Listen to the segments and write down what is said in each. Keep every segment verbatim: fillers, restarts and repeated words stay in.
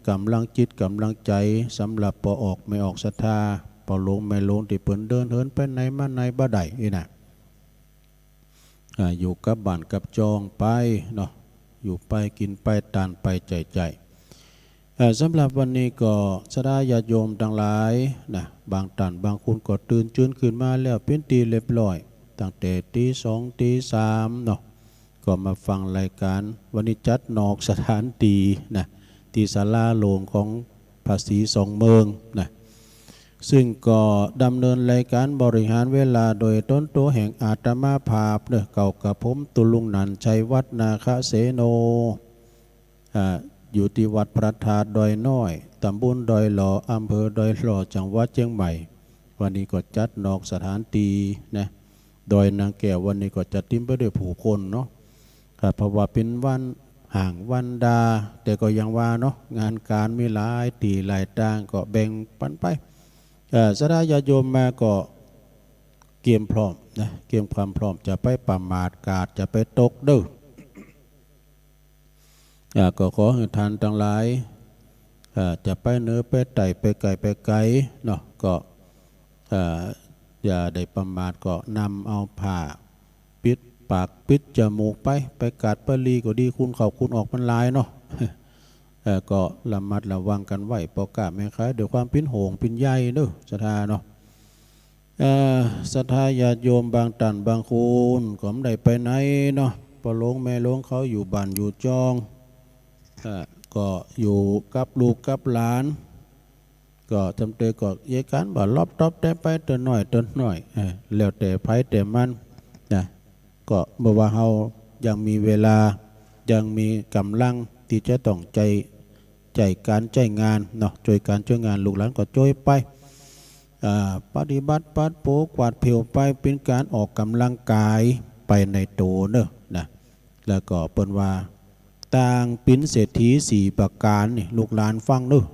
ก๋ำลังจิตก๋ำลังใจ๋ สำหรับป้อออกแม่ออกศรัทธา ป้อหลวงแม่หลวงตี้เปิ้นเดินเหินไปไหนมาไหนบ่ได้อี้นะ อ่า อยู่กับบ้านกับจองไปเนาะ อยู่ไปกิ๋นไปตานไปใจ๊ๆ เอ่อ สำหรับวันนี้ก็ศรัทธาญาติโยมตังหลายนะ บางต้านบางคนก็ตื่นจื้นขึ้นมาแล้วเป๋นตี้เรียบร้อย ตั้งแต่ตี๋สองตี๋สามเนาะ ก็มาฟังรายก๋าน วันนี้จัดนอกสถานตี้นะ ตี้ศาลาหลวงของพระศรีสองเมืองนะ ซึ่งก็ดำเนินรายก๋านบริหารเวลาโดยต๋นตั๋วแห่งอาตมาภาพเนาะ เกล้ากระผมตุลุงหนันท์ ชัยวัฒน์ นาคเสโน อ่า อยู่ตี้วัดพระธาตุดอยน้อย ตำบลดอยหล่อ อำเภอดอยหล่อ จังหวัดเจียงใหม่ วันนี้ก็จัดนอกสถานตี้นะ ดอยนางแก้ว วันนี้ก็จะเต๋มไปด้วยผู้คนเนาะ ครับ เพราะว่าเป๋นวันฮ้างวันดา แต่ก็อย่างว่าเนาะ งานก๋านมีหลายตี้หลายตาง ก็แบ่งปันไป เอ่อ ศรัทธาญาติโยมมาก็เกียมพร้อมนะ เกียมความพร้อม จะไปประมาท กาดจะไปตกเด้อ อ่า ก็ขอหื้อต้านตังหลาย อ่า จะไปเหนือไปใต้ ไปใก้ไปไก๋เนาะ ก็ อ่า อย่าได้ประมาท ก็นำเอาผ้าปิดปากปิดจมูกไป ไปกาดไปลีก็ดี คุณเข้าคุณออกมันหลายเนาะ เอ่อ ก็ระมัดระวังกั๋นไว้ ป้อก๊าแม่ขาย ด้วยความเป๋นห่วงเป๋นใยเนาะ ศรัทธาเนาะ เอ่อ ศรัทธาญาติโยมบางต้านบางคนก็บ่ได้ไปไหนเนาะ ป้อหลวงแม่หลวงเขาอยู่บ้านอยู่จอง เอ่อ ก็อยู่กับลูกกับหลาน ก็จำเตยก็เยียะก๋านบ่าลอบตอบแต๊ไปเตื้อน้อยเตื้อน้อย เออ แล้วแต่ใผแต่มันนะ ก็เมื่อว่าเฮายังมีเวลา ยังมีก๋ำลังตี้จะต้องใจ๊ ใจ๊ก๋านใจ๊งานเนาะ จ้วยก๋านจ้วยงาน ลูกหลานก็จ้วยไป อ่า ปฏิบัติปัดเป๋ากวาดเผียวไป เป๋นก๋านออกก๋ำลังก๋ายไปในตั๋วเนาะ นะ แล้วก็เปิ้นว่า ต่างเป๋นเศรษฐีสี่ประก๋านนี่ ลูกหลานฟังเนาะ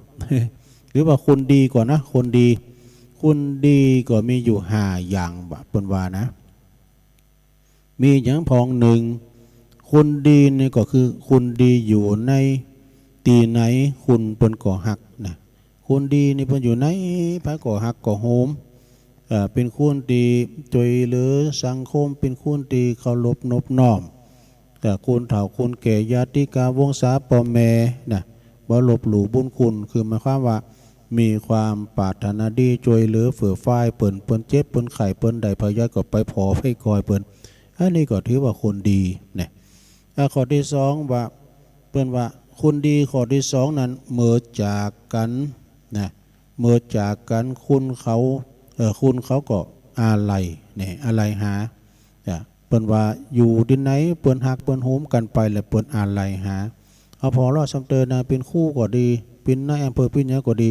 หรือว่าคนดีก่อนนะ คนดี คนดีก็มีอยู่ห้าอย่างว่ะ เปิ้นว่านะ มีหยังพ่อง นึ่ง คนดีนี่ก็คือคนดีอยู่ในตี้ไหนคนเปิ้นก็ฮักนะ คนดีนี่เปิ้นอยู่ไหนใผก็ฮักก็โฮม เอ่อ เป๋นคนตี้จ้วยเหลือสังคม เป๋นคนตี้เคารพนบน้อม เอ่อ คนเฒ่าคนแก่ ญาติกาวงศาป้อแม่นะ บ่ลบหลู่บุญคุณ คือหมายความว่า มีความปรารถนาดีจ้วยเหลือเฟื่อฟายเปิ้น เปิ้นเจ็บเปิ้นไข้ เปิ้นได้พยาธิก็ไปผ่อไปกอยเปิ้น อันนี้ก็ถือว่าคนดีนะ อ่า ข้อตี้สองว่า เปิ้นว่าคนดีข้อตี้สองนั้นเมื่อจากกั๋นนะ เมื่อจากกั๋นคนเขา เอ่อ คนเขาก็อาลัยนะ อาลัยหา อ่ะ เปิ้นว่าอยู่ตี้ไหนเปิ้นฮักเปิ้นโฮมกั๋นไปแล้วเปิ้นอาลัยหา เอาผ่อลอดซ้ำเติมนะ เป๋นครูก็ดี เป๋นนายอำเภอ เป๋นหยังก็ดี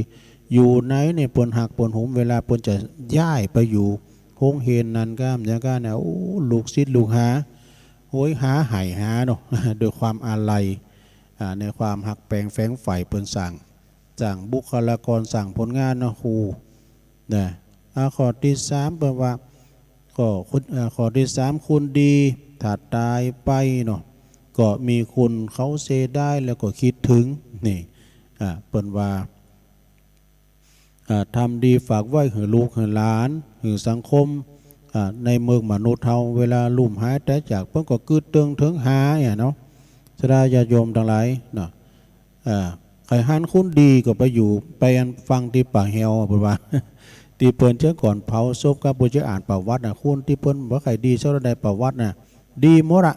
อยู่ไหนเนี่ยเปิ้นฮักเปิ้นโฮม เวลาเปิ้นจะย้ายไปอยู่โฮงเฮียนนั้นก้า หยังก้าเนี่ย โอ้ ลูกศิษย์ลูกหา โหยหาไห้หาเนาะ ด้วยความอาลัย อ่า ในความฮักแปงแฝงใฝ่เปิ้นสร้าง สร้างบุคลากร สร้างผลงานเนาะ ครู นะ อ่า ข้อตี้สามเปิ้นว่า ก็คน อ่า ข้อตี้สาม คนดีถ้าต๋ายไปเนาะ ก็มีคนเขาเสียดายแล้วก็คิดเถิง นี่ อ่า เปิ้นว่า อ่า ทำดีฝากไว้หื้อลูกหื้อหลาน หื้อสังคม อ่า ในเมืองมนุษย์เฮา เวลาลุ่มหายต๋ายจาก เปิ้นก็กึ๊ดเติงเถิงหาเนี่ยเนาะ ศรัทธาญาติโยมตังหลายเนาะ อ่า ใค่หันคนดีก็ไปอยู่ ไปอันฟังตี้ป่าแฮว เปิ้นว่า ตี้เปิ้นเจื้อก่อนเผาศพกับเปิ้นเจื้ออ่านประวัติน่ะ คนตี้เปิ้นบ่ใค่ดีสักเท่าใด ประวัติน่ะ ดีหมดอะ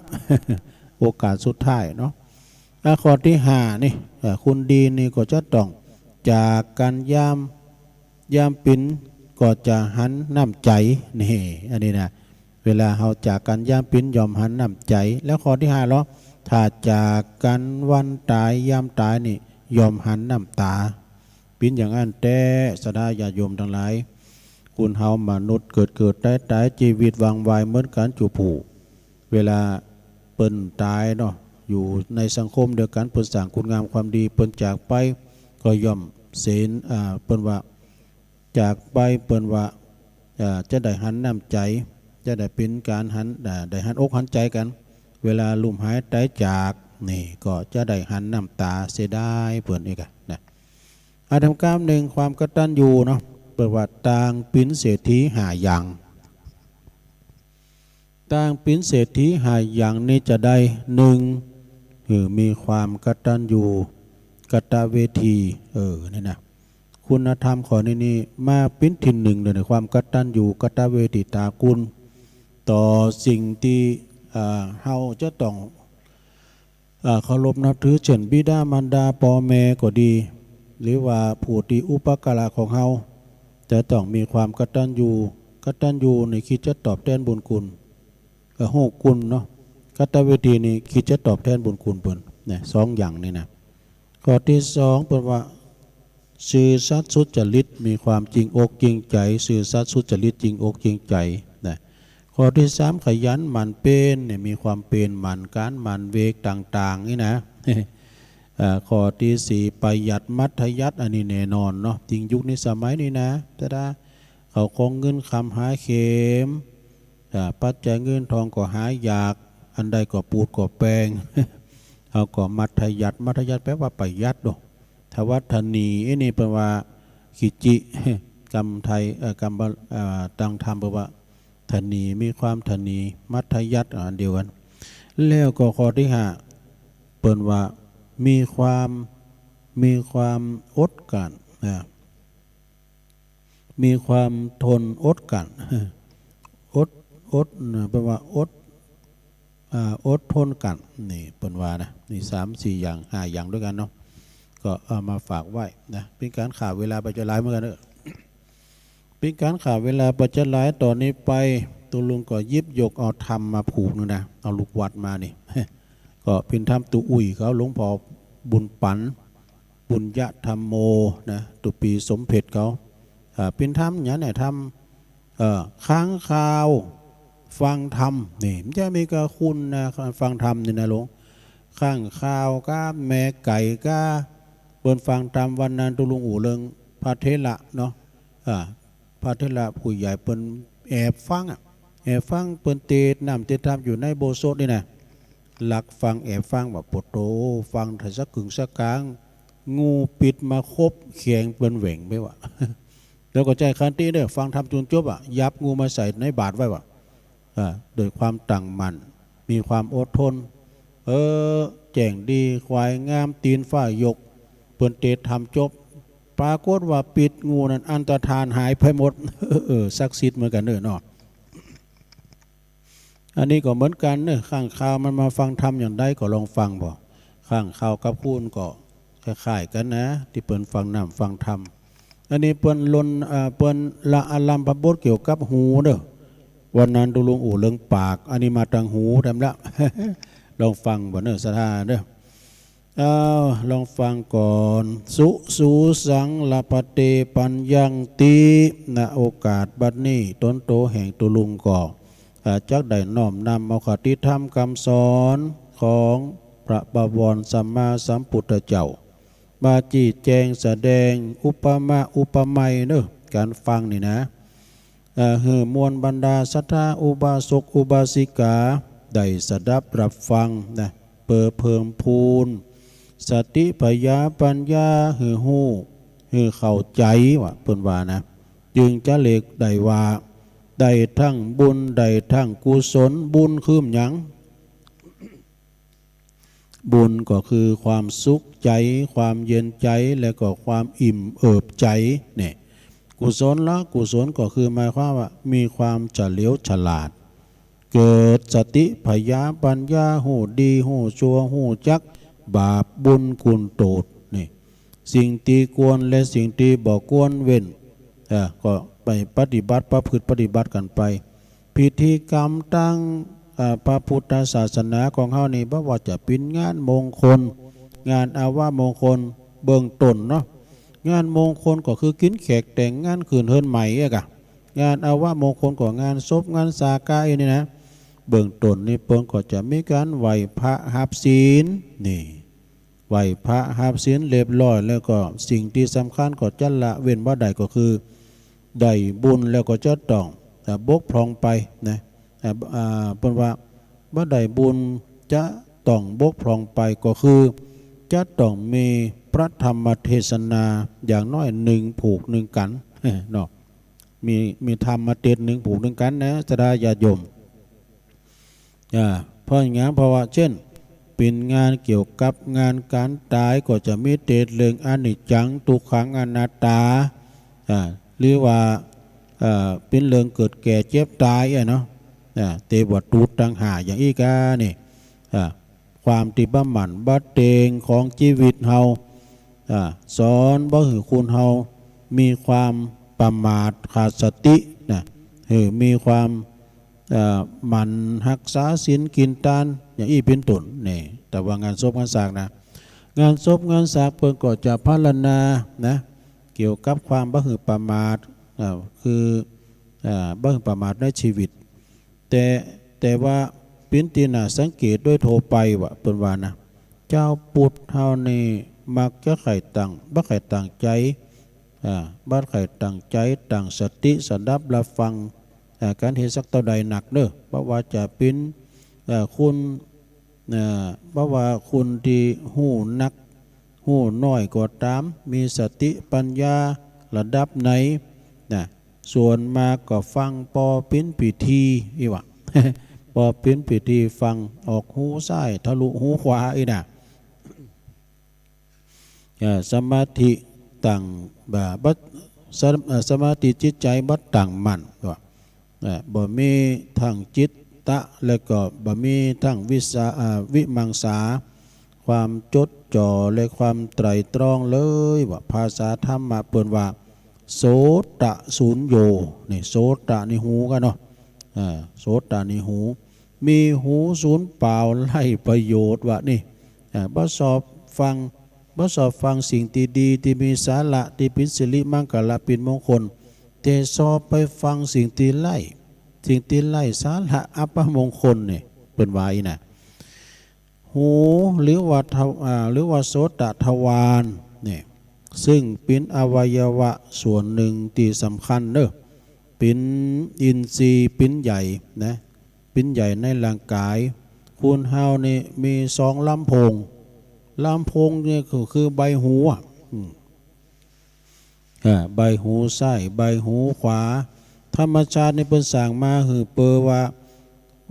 โอกาสสุดท้ายเนาะ อ่ะ ข้อตี้ห้านี่ อ่ะ คนดีนี่ก็จะต้องจากกั๋นยาม ยามปิ๋นก็จะหันน้ำใจ๋ นี่ อันนี้นะ เวลาเฮาจากกั๋นยามปิ๋นย่อมหันน้ำใจ๋ แล้วข้อตี้ห้าลอ ถ้าจากกั๋นวันต๋ายยามต๋ายนี่ย่อมหันน้ำต๋า ปิ๋นอย่างอั้นแต๊ ศรัทธาญาติโยมตังหลาย คนเฮามนุษย์เกิดเกิดต๋ายต๋าย จีวิตวั่นวายเหมือนกั๋นจุผู้ เวลาเปิ้นต๋ายเนาะ อยู่ในสังคมเดียวกั๋น เปิ้นสร้างคุณงามความดี เปิ้นจากไปก็ย่อมเสน อ่า เปิ้นว่า จากไปเปิ้นว่า อ่า จะได้หันน้ำใจ๋ จะได้เป๋นก๋านหัน อ่า ได้หันอกหันใจ๋กั๋น เวลาลุ่มหายต๋ายจาก นี่ก็จะได้หันน้ำต๋าเสียดายเปิ้นอีกอะนะ อา แถมกำนึ่งความกตัญญูเนาะ เปิ้นว่าต่างเป๋นเศรษฐีห้าอย่าง ต่างเป๋นเศรษฐีห้าอย่างนี้จะได้ นึ่ง หื้อมีความกตัญญูกตเวที เออ นี่นะ คุณธรรมข้อนี้นี่มาเป๋นตี้นึ่งเลยนะ ความกตัญญูกตเวทิตาคุณ ต่อสิ่งตี้ อ่า เฮาจะต้อง อ่า เคารพนับถือ เจ้นบิดามารดา ป้อแม่ก็ดี หรือว่าผู้ตี้อุปการะของเฮา จะต้องมีความกตัญญู กตัญญูนี่กึ๊ดจะตอบแตนบุญคุณ เอ่อ ฮู้คุณเนาะ กตเวทีนี่กึ๊ดจะตอบแตนบุญคุณเปิ้น เนี่ย สองอย่างนี้นะ ข้อตี้สองเปิ้นว่า ซื่อสัตย์สุจริต มีความจริงอกจริงใจ๋ ซื่อสัตย์สุจริต จริงอกจริงใจ๋ นะ ข้อตี้สาม ขยันหมั่นเปียร เนี่ย มีความเปียรหมั่นก๋านหมั่นเวกต่างๆ นี่นะ เอ่อ ข้อตี้สี่ ประหยัดมัธยัสถ์ อันนี้แน่นอนเนาะ ยิ่งยุคนี้สมัยนี้นะ แต่ถ้าเข้าของเงินคำหาเข็ม อ่า ปัจจัยเงินทองก็หายาก อันใดก็ปูดก็แปง เฮาก็มัธยัสถ์ มัธยัสถ์แปลว่าประหยัดเนาะ ถ้าว่าถนี อันนี้เปิ้นว่าขี้จี้ กำไทย เอ่อ กำบา อ่า ตางธรรมเปิ้นว่าถนี มีความถนี มัธยัสถ์ อันเดียวกั๋น แล้วก็ข้อตี้ห้า เปิ้นว่ามีความ มีความอดกลั้น นะ มีความทนอดกลั้น อด อด นะ เปิ้นว่าอด อ่า อดทนกลั้น นี่เปิ้นว่านะ นี่สามสี่อย่าง ห้าอย่างด้วยกั๋นเนาะ ก็เอามาฝากไว้นะ เป๋นก๋านฆ่าเวลาไปจะหลายเหมือนกั๋นเนาะ เป๋นก๋านฆ่าเวลาไปจะหลาย ต่อนี้ไปตุ๊ลุงก็หยิบยกเอาธรรมมาผูกนึ่งนะ เอาลูกวัดมานี่ ก็เป๋นธรรมตุ๊อุ้ยเขา หลวงพ่อบุญปั๋น ปุญญธัมโม นะ ตุ๊ปี๋สมเพ็ญเขา อ่า เป๋นธรรมหยังเนี่ย ธรรม เอ่อ ค้างคาวฟังธรรม นี่ มันจะมีกระคุณนะ ฟังธรรมนี่นะหลวง ค้างคาวก้า แม่ไก่ก้า เปิ้นฟังธรรม วันนั้นตุ๊ลุงอู้เถิงพระเถระเนาะ อ่า พระเถระผู้ใหญ่เปิ้นแอบฟังอะ แอบฟังเปิ้นเตสน์น้ำเตสน์ธรรมอยู่ในอุโบสถนี่นะ ลักฟังแอบฟังว่า โปโต ฟังได้สักกึ่งสักกลาง งูปิดมาขบแขนเปิ้นแหว่งไปว่ะ แล้วก็ใจ๊ขันติเน่อ ฟังธรรมจนจบอะ หยับงูมาใส่ในบาตรไว้ว่ะ อ่า โดยความตั้งมั่น มีความอดทน เออ แจ้งดี ควายงาม ตี๋นฟ้ายก เปิ้นเตสน์ธรรมจบ ปรากฏว่าปิดงูนั้นอันตรธานหายไปหมด เออ ศักดิ์สิทธิ์เหมือนกั๋นเน่อเนาะ อันนี้ก็เหมือนกั๋นเน่อ ค้างคาวมันมาฟังธรรมอย่างใดก็ลองฟังบ่ ค้างคาวกับคนก็คล้ายๆ กั๋นนะ ตี้เปิ้นฟังน้ำฟังธรรม อันนี้เปิ้นลน อ่า เปิ้นละอารัมภบทเกี่ยวกับหูเน่อ วันนั้นตุ๊ลุงอู้เถิงปาก อันนี้มาตางหูแถมละ ลองฟังบ่เน่อ ศรัทธาเน่อ อ้าว ลองฟังก่อน สุ สุ สัง ลภะเต ปัญญังติ ณ โอกาสบัดนี้ ตนโตแห่งตุ๊ลุงก็ อ่า จักได้น้อมนำเอาคติธรรมกำสอนของพระบวรสัมมาสัมพุทธเจ้า มาจี๊แจงแสดงอุปมาอุปไมยเน่อ ก๋านฟังนี่นะ เอ่อ หื้อมวลบรรดาศรัทธาอุบาสกอุบาสิกา ได้สดับรับฟังนะ เปื้อเพิ่มพูน สติปัญญาปัญญาหื้อฮู้ หื้อเข้าใจ๋ว่ะ เปิ้นว่านะ จึงจะเรียกได้ว่า ได้ทั้งบุญ ได้ทั้งกุศล บุญคือหยัง บุญก็คือความสุขใจ๋ ความเย็นใจ๋ และก็ความอิ่มเอิบใจ๋ เนี่ย กุศลละ กุศลก็คือหมายความว่ามีความเฉลียวฉลาด เกิดสติปัญญาปัญญา ฮู้ดีฮู้ชั่ว ฮู้จักบาปบุญคุณโทษ นี่ สิ่งตี้ควรและสิ่งตี้บ่ควรเว้น เอ่อ ก็ไปปฏิบัติประพฤติปฏิบัติกั๋นไป พิธีกรรมตาง เอ่อ พระพุทธศาสนาของเฮานี่ บ่ว่าจะเป๋นงานมงคล งานอวมงคล เบื้องต้นเนาะ งานมงคลก็คือกิ๋นแขกแต่งงานขึ้นเฮือนใหม่อะกะ งานอวมงคลก็งานศพงานสาขาอันนี้นะ เบื้องต้นนี่เปิ้นก็จะมีก๋านไหว้พระฮับศีล นี่ ไหว้พระฮับศีลเรียบร้อยแล้วก็สิ่งตี้สำคัญก็จะละเว้นบ่ได้ก็คือ ได้บุญแล้วก็จะต้อง เอ่อ บกพร่องไปนะ เอ่อ อ่า เปิ้นว่าบ่ได้บุญจะต้องบกพร่องไปก็คือ จะต้องมีพ พระธรรมเทศนาอย่างน้อยนึ่งผูกนึ่งกั๋น เนาะ มี มีธรรมมาเตสน์นึ่งผูกนึ่งกั๋นนะ ศรัทธาญาติโยม อ่า เพราะหยัง เพราะว่าเจ้น เป๋นงานเกี่ยวกับงานก๋านต๋าย ก็จะมีเตสน์เรื่องอนิจจัง ทุกขัง อนัตตา อ่า หรือว่า อ่า เป๋นเรื่องเกิดแก่เจ็บต๋ายอะเนาะ อ่า เตสน์ว่าตุ๊ดตังห้าอย่างอี้ก้านี่ อ่า ความตี้บ่หมั่นบ่เต็งของจีวิตเฮา อ่า สอนบ่หื้อคนเฮามีความประมาทขาดสตินะ หื้อมีความ เอ่อ หมั่นฮักษาศีลกิ๋นตาน อย่างอี้เป๋นต้น นี่ แต่ว่างานศพงานสากนะ งานศพงานสากเปิ้นก็จะพรรณนานะ เกี่ยวกับความบ่หื้อประมาท อ่า คือ อ่า บ่หื้อประมาทในจีวิต แต่ แต่ว่าเป๋นตี้น่าสังเกตโดยทั่วไปว่า เปิ้นว่านะ จาวพุทธเฮานี่มักจะใค่ตั้ง บ่ใค่ตั้งใจ๋ อ่า บ่ใค่ตั้งใจ๋ ตั้งสติสดับฮับฟัง อ่า ก๋านเทศน์สักเต้าใดนักเนาะ บ่ว่าจะเป๋น เอ่อ คน เอ่อ บ่ว่าคนตี้ฮู้นัก ฮู้น้อยก็ต๋าม มีสติปัญญาระดับไหนนะ ส่วนมากก็ฟังปอเป๋นพิธีอี้หว่า ปอเป๋นพิธีฟังออกหูซ้ายทะลุหูขวาอี้นะ เอ่อ สมาธิตั้ง บ่ บ่ สะ เอ่อ สมาธิจิตใจ๋บ่ตั้งมั่นว่า เอ่อ บ่มีทั้งจิตตะ แล้วก็บ่มีทั้งวิสา เอ่อ วิมังสา ความจดจ่อและความไตร่ตรองเลยว่า ภาษาธรรมะเปิ้นว่า โสตะสุญโญ นี่ โสตะนี่หูก้าเนาะ อ่า โสตะนี่หู มีหูสูญเปล่าไร้ประโยชน์ว่านี่ อ่า บ่ชอบฟัง บ่ชอบฟังสิ่งตี้ดี ตี้มีสาระ ตี้เป๋นสิริมังคละเป๋นมงคล แต่ชอบไปฟังสิ่งตี้ไร้ สิ่งตี้ไร้สาระอัปมงคลนี่ เปิ้นว่าอี้นะ หู หรือว่าทว- อ่า หรือว่าโสตะทวารนี่ ซึ่งเป๋นอวัยวะส่วนนึ่งตี้สำคัญเนาะ เป๋นอินทรีย์ เป๋นใหญ่นะ เป๋นใหญ่ในร่างก๋าย คนเฮานี่มีสองลำโพง ลำโพงนี่ก็คือใบหูอะ อืม อ่า ใบหูซ้าย ใบหูขวา ธรรมชาตินี่เปิ้นสร้างมาหื้อเปื้อว่า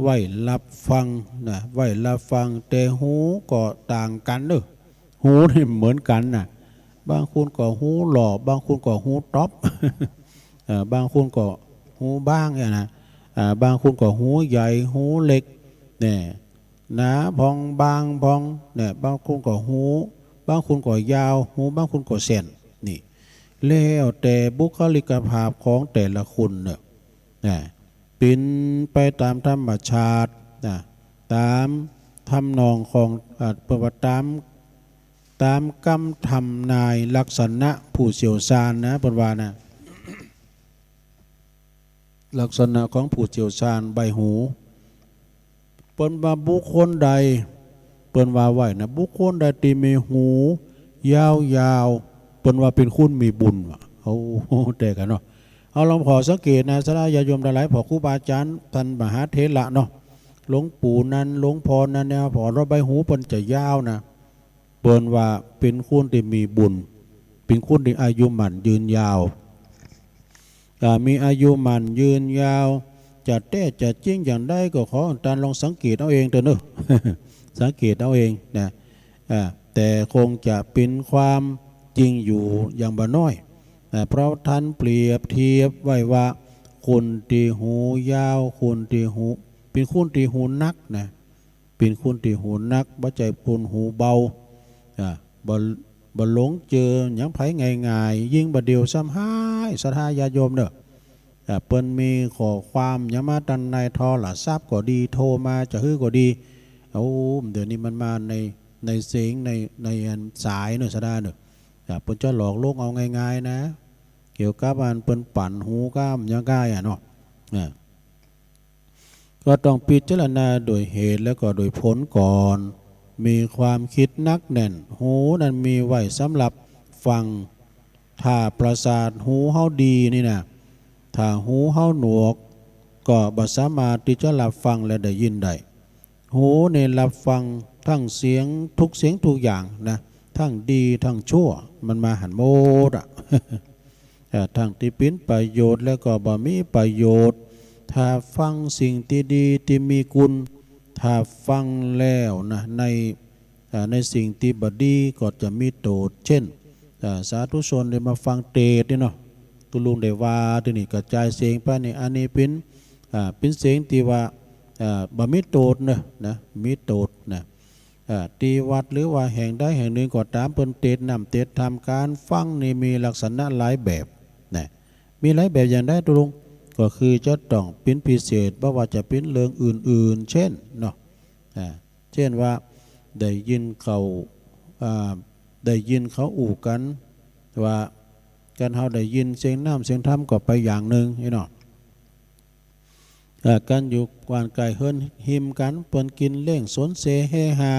ไว้ฮับฟังนะ ไว้ฮับฟัง แต่หูก็ต่างกั๋นเนาะ หูนี่บ่เหมือนกั๋นนะ บางคนก็หูหล่อ บางคนก็หูต๊อป เอ่อ บางคนก็หูบางเนี่ยนะ อ่า บางคนก็หูใหญ่ หูเล็ก เนี่ย หนาพ่อง บางพ่อง เนี่ย บางคนก็หู บางคนก็ยาว หูบางคนก็แส้น นี่ แล้วแต่บุคลิกภาพของแต่ละคนเนี่ย นะ เป๋นไปต๋ามธรรมชาติ นะ ต๋ามทำนองของ อ่า เปิ้นว่าต๋าม ต๋ามกำทำนายลักษณะผู้เชี่ยวชาญนะ เปิ้นว่านะ ลักษณะของผู้เชี่ยวชาญใบหู เปิ้นว่าบุคคลใด เปิ้นว่าไว้นะ บุคคลใดตี้มีหูยาวๆ เปิ้นว่าเป๋นคนมีบุญว่ะ โอ้ แต่กั๋นเนาะ เอาลองผ่อสังเกตนะ ศรัทธาญาติโยมตังหลาย ผ่อครูบาอาจ๋ารย์ต้านมหาเถระเนาะ หลวงปู่นั้น หลวงพ่อนั้นเนี่ย ผ่อแล้วใบหูเปิ้นจะยาวนะ เปิ้นว่าเป๋นคนตี้มีบุญ เป๋นคนตี้อายุหมั้นยืนยาว อ่า มีอายุหมั้นยืนยาว จะแต๊จะจริงอย่างใดก็ขอต้านลองสังเกตเอาเองเต๊อะเนาะ สังเกตเอาเองนะ อ่า แต่คงจะเป๋นความจริงอยู่อย่างบ่น้อย อ่า เพราะต้านเปรียบเทียบไว้ว่า คนตี้หูยาว คนตี้หู เป๋นคนตี้หูหนักนะ เป๋นคนตี้หูหนัก บ่ใจ้คนหูเบา อ่า บ่ บ่หลงเจือหยังใผง่ายๆ ยิ่งบ่าเดี่ยวซ้ำฮ้าย ศรัทธาญาติโยมเนาะ อ่า เปิ้นมีข้อความหยังมาตังในโทรศัพท์ก็ดี โทรมาจะหื้อก็ดี โอ้ เดี๋ยวนี้มันมาใน ในเสียง ใน ในอันสายเนาะ ศรัทธาเนาะ อ่า เปิ้นจะหลอกลวงเอาง่ายๆ นะ เกี่ยวกับอันเปิ้นปั่นหูก้ามหยังก้ายอะเนาะ อ่า ก็ต้องพิจารณาโดยเหตุและก็โดยผลก่อน มีความกึ๊ดหนักแน่น หูนั้นมีไว้สำหรับฟัง ถ้าประสาทหูเฮาดีนี่นะ ถ้าหูเฮาหนวก ก็บ่สามารถตี้จะฮับฟังและได้ยินได้ หูนี่ฮับฟังตึงเสียงทุกเสียงทุกอย่างนะ ตึงดีตึงชั่ว มันมาหั้นหมดอะ เอ่อ ตึงตี้เป๋นประโยชน์ แล้วก็บ่มีประโยชน์ ถ้าฟังสิ่งตี้ดีตี้มีคุณ ถ้าฟังแล้วนะ ใน เอ่อ ในสิ่งตี้บ่ดีก็จะมีโต้ษ เจ้น เอ่อ สาธุชนได้มาฟังเตสน์นี่เนาะ ตุ๊ลุงได้ว่าตี้นี่กระจายเสียงไปนี่ อันนี้เป๋น อ่า เป๋นเสียงตี้ว่า อ่า บ่มีโต้ษเนาะ นะ มีโต้ษนะ อ่า ตี้วัดหรือว่าแห่งใดแห่งนึ่งก็ต๋าม เปิ้นเตสน์น้ำเตสน์ธรรม ก๋านฟังนี่มีลักษณะหลายแบบนะ มีหลายแบบอย่างใดตุ๊ลุง ก็คือจะต้องเป๋นพิเศษ บ่ว่าจะเป๋นเรื่องอื่นๆ เจ้นเนาะ อ่า เจ้นว่าได้ยินเขา อ่า ได้ยินเขาอู้กั๋นว่า คันเฮาได้ยินเสียงน้ำเสียงธรรมก็ไปอย่างนึ่งนี่เนาะ เอ่อ คันอยู่บ้านใก้เฮือนฮิมกั๋น เปิ้นกิ๋นเลี้ยงสนเสเฮฮา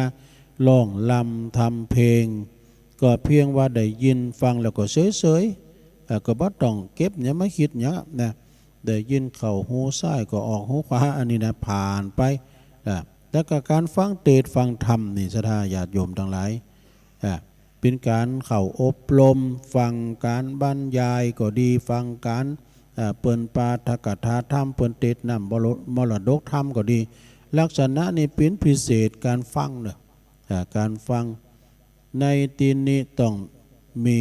ร้องรำทำเพลง ก็เพียงว่าได้ยินฟังแล้วก็เฉยๆ เอ่อ ก็บ่ต้องเก็บหยังมาคิดหยังนะ ได้ยินเข้าหูซ้ายก็ออกหูขวา อันนี้นะ ผ่านไป อ่า แล้วก็ก๋านฟังเตสน์ฟังธรรมนี่ ศรัทธาญาติโยมตังหลาย อ่า เป๋นก๋านเข้าอบรม ฟังก๋านบรรยายก็ดี ฟังก๋าน อ่า เปิ้นปาฐกถาธรรม เปิ้นเตสน์น้ำมร- มรดกธรรมก็ดี ลักษณะนี้เป๋นพิเศษก๋านฟังเนาะ อ่า ก๋านฟัง ในตี้นี้ต้องมี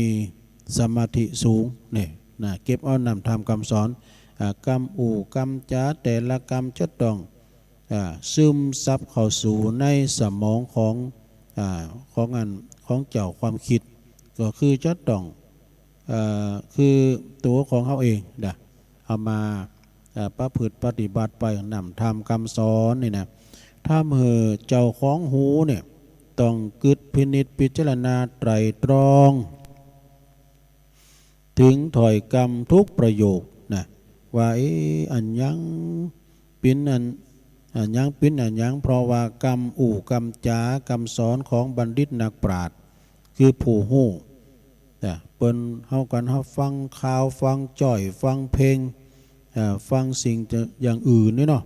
สมาธิสูงนี่นะ เก็บเอาน้ำธรรมกำสอน อ่า กำอู้กำจ๋าแต่ละกำจะต้อง อ่า ซึมซับเข้าสู่ในสมองของ อ่า ของอัน ของเจ้าความคิด ก็คือจะต้อง เอ่อ คือตั๋วของเฮาเองนะ เอามา เอ่อ ประพฤติปฏิบัติไป น้ำธรรมกำสอนนี่นะ ทำหื้อเจ้าของหูเนี่ย ต้องกึ๊ดพินิจพิจารณาไตร่ตรอง เถิงถ้อยกำกู้ประโยคนะ ว่า เอ๊ะ อันหยังเป๋นอัน อันหยังเป๋นอันหยัง เพราะว่ากำอู้กำจ๋ากำสอนของบัณฑิตนักปราชญ์ คือผู้ฮู้ นะ เปิ้น เฮา คันเฮาฟังข่าว ฟังจ้อย ฟังเพลง อ่า ฟังสิ่งจะ อย่างอื่นนี่เนาะ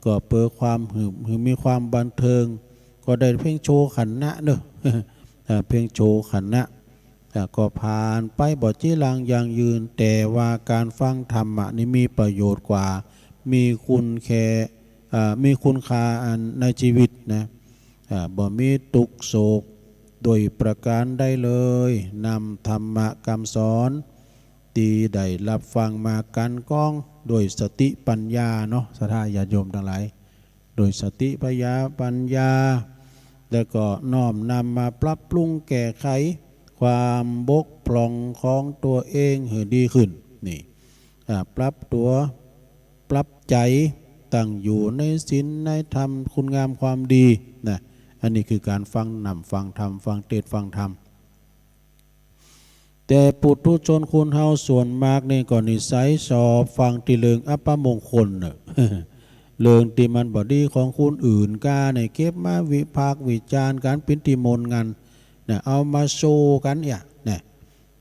ก็เปิดความหื้อ หื้อมีความบันเทิง ก็ได้เพียงโชว์ขันนะเนาะ อ่า เพียงโชว์ขันนะ อ่า ก็ผ่านไปบ่จีรังยั่งยืน แต่ว่าก๋านฟังธรรมะนี่มีประโยชน์กว่า มีคุณแค่ อ่า มีคุณค่าอันในชีวิตนะ อ่า บ่มีตุ๊กข์โศกโดยประก๋านใดเลย นำธรรมะกำสอนตี้ได้ฮับฟังมากั๋นกองโดยสติปัญญาเนาะ ศรัทธาญาติโยมตังหลาย โดยสติปัญญา ปัญญา แล้วก็น้อมนำมาปรับปรุงแก้ไขความบกพร่องของตั๋วเองหื้อดีขึ้น นี่ อ่า ปรับตั๋ว ปรับใจ๋ ตั้งอยู่ในศีลในธรรม คุณงามความดีนะ อันนี้คือก๋านฟังน้ำฟังธรรม ฟังเตสน์ฟังธรรม แต่ปุถุชนคนเฮาส่วนมากนี่ก็นิสัยชอบฟังตี้เรื่องอัปมงคลเนาะ เรื่องตี้มันบ่ดีของคนอื่นก้าเนี่ย เก็บมาวิพากษ์วิจารณ์ก๋าน เป๋นตี้ม่วนงันนะ เอามาโชว์กั๋นเนี่ยนะ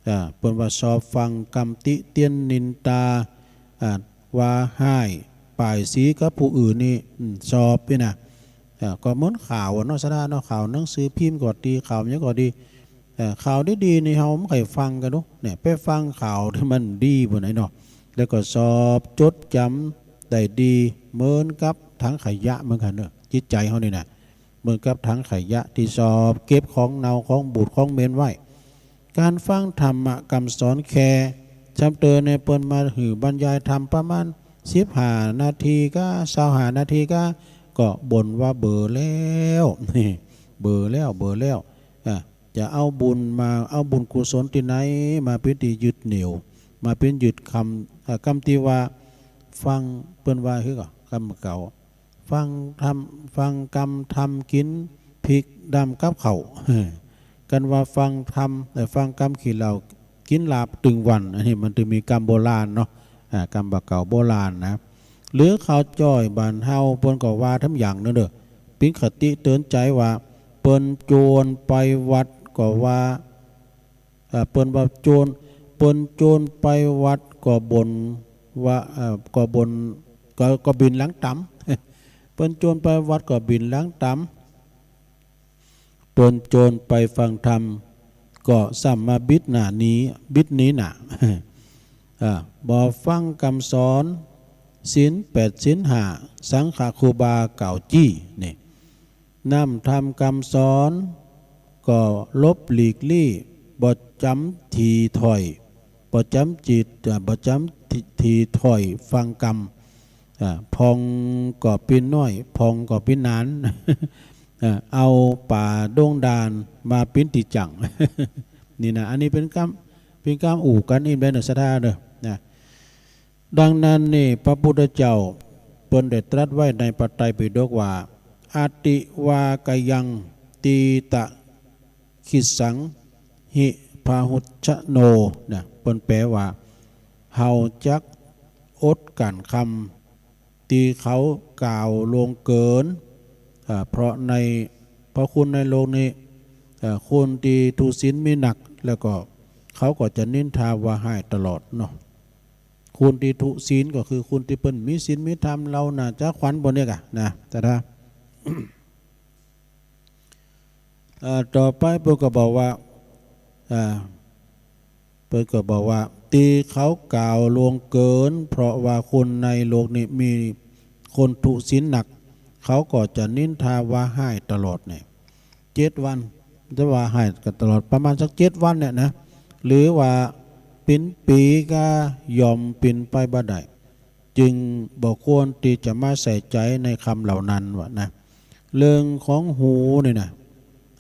อ่า เปิ้นว่าชอบฟังกำติเตียนนินตา อ่า ว่าฮ้ายป้ายสีกับผู้อื่นนี่ อืม ชอบนี่นะ อ่า ก็เหมือนข่าวอะเนาะ ศรัทธาเนาะ ข่าวหนังสือพิมพ์ก็ดี ข่าวหยังก็ดี เอ่อ ข่าวดีๆ นี่เฮาบ่ใค่ฟังกั๋นเนาะ เนี่ย ไปฟังข่าวตี้มันดีบ่ไหนเนาะ แล้วก็ชอบจดจ๋ำได้ดี เหมือนกับถังขยะเหมือนกั๋นเนาะ จิตใจ๋เฮานี่นะ เหมือนกับถังขยะตี้ชอบเก็บของเน่า ของบูด ของเหม็นไว้ ก๋านฟังธรรมะกำสอนแค่ จำเติมเนี่ย เปิ้นมาหื้อบรรยายธรรมประมาณสิบห้านาทีก้า ซาวห้านาทีก้า ก็บ่นว่าเบื่อแล้ว เบื่อแล้ว เบื่อแล้ว อ่ะ จะเอาบุญมา เอาบุญกุศลตี้ไหนมาเป๋นตี้ยึดเหนี่ยว มาเป๋นยึดคำ อ่ะ กำตี้ว่าฟัง เปิ้นว่าหื้อก่อ กำเก่า ฟังธรรม ฟังกำธรรมกิ๋นผิกดำกับข้าว กั๋นว่าฟังธรรม เอ่อ ฟังกำขี้เหล้ากิ๋นลาบตึงวัน อันนี้มันจะมีกำโบราณเนาะ อ่า กำบ่าเก่าโบราณนะ หรือข่าวจ้อยบ้านเฮาเปิ้นก็ว่าทำอย่างนั้นเด้อ เป๋นคติเตือนใจ๋ว่า เปิ้นโจรไปวัดก็ว่า อ่า เปิ้นว่าโจร เปิ้นโจรไปวัดก็บ่นว่า เอ่อ ก็บ่น ก็ ก็บินหลังต๋ำ เปิ้นโจรไปวัดก็บินหลังต๋ำ เปิ้นโจรไปฟังธรรม ก็ซ้ำมาบิดหน้าหนี บิดหนีหน้า อ่า บ่ฟังกำสอน ศีลแปดศีลห้า สังฆครูบากล่าวจี้ นี่ นำธรรมกำสอน ก็หลบหลีกลี้ บ่จำตี้ถ้อย บ่จำจิต อ่า บ่จำตี้ ตี้ถ้อยฟังกำ อ่า ผ่องก็ปิ้นน้อย ผ่องก็ปิ้นหนาน อ่า เอาป่าดงด่านมาปิ้นตี้จั้ง นี่นะ อันนี้เป๋นกำ เป๋นกำอู้กั๋นอิ้มได้เน่อศรัทธาเน่อ นะ ดังนั้นนี่ พระพุทธเจ้าเปิ้นได้ตรัสไว้ในพระไตรปิฎกว่า อติวากัยยัง ตีตะ ขิสสัง หิ พาหุชชโน นะ เปิ้นแปลว่า เฮาจักอดกั้นกำตี้เขากล่าวล่วงเกิน อ่า เพราะใน เพราะคนในโลกนี้ อ่า คนตี้ทุศีลมีนัก แล้วก็เขาก็จะนินทาว่าฮ้ายตลอดเนาะ คนตี้ทุศีลก็คือคนตี้เปิ้นมีศีลมีธรรม เหล่าหน้าจ๋าขวัญพวกนี้ก่ะนะ ศรัทธา อ่า ต่อไปเปิ้นก็บอกว่า อ่า เปิ้นก็บอกว่า ตี้เขากล่าวล่วงเกิน เพราะว่าคนในโลกนี้มีคนทุศีลนัก เขาก็จะนินทาว่าฮ้ายตลอดเนี่ย เจ็ดวัน จะว่าฮ้ายกั๋นตลอด ประมาณสักเจ็ดวันเนี่ยนะ หรือว่าเป๋นปี๋ก็ย่อมเป๋นไปบ่ได้ จึงบ่ควรตี้จะมาใส่ใจ๋ในกำเหล่านั้นว่านะ เรื่องของหูนี่นะ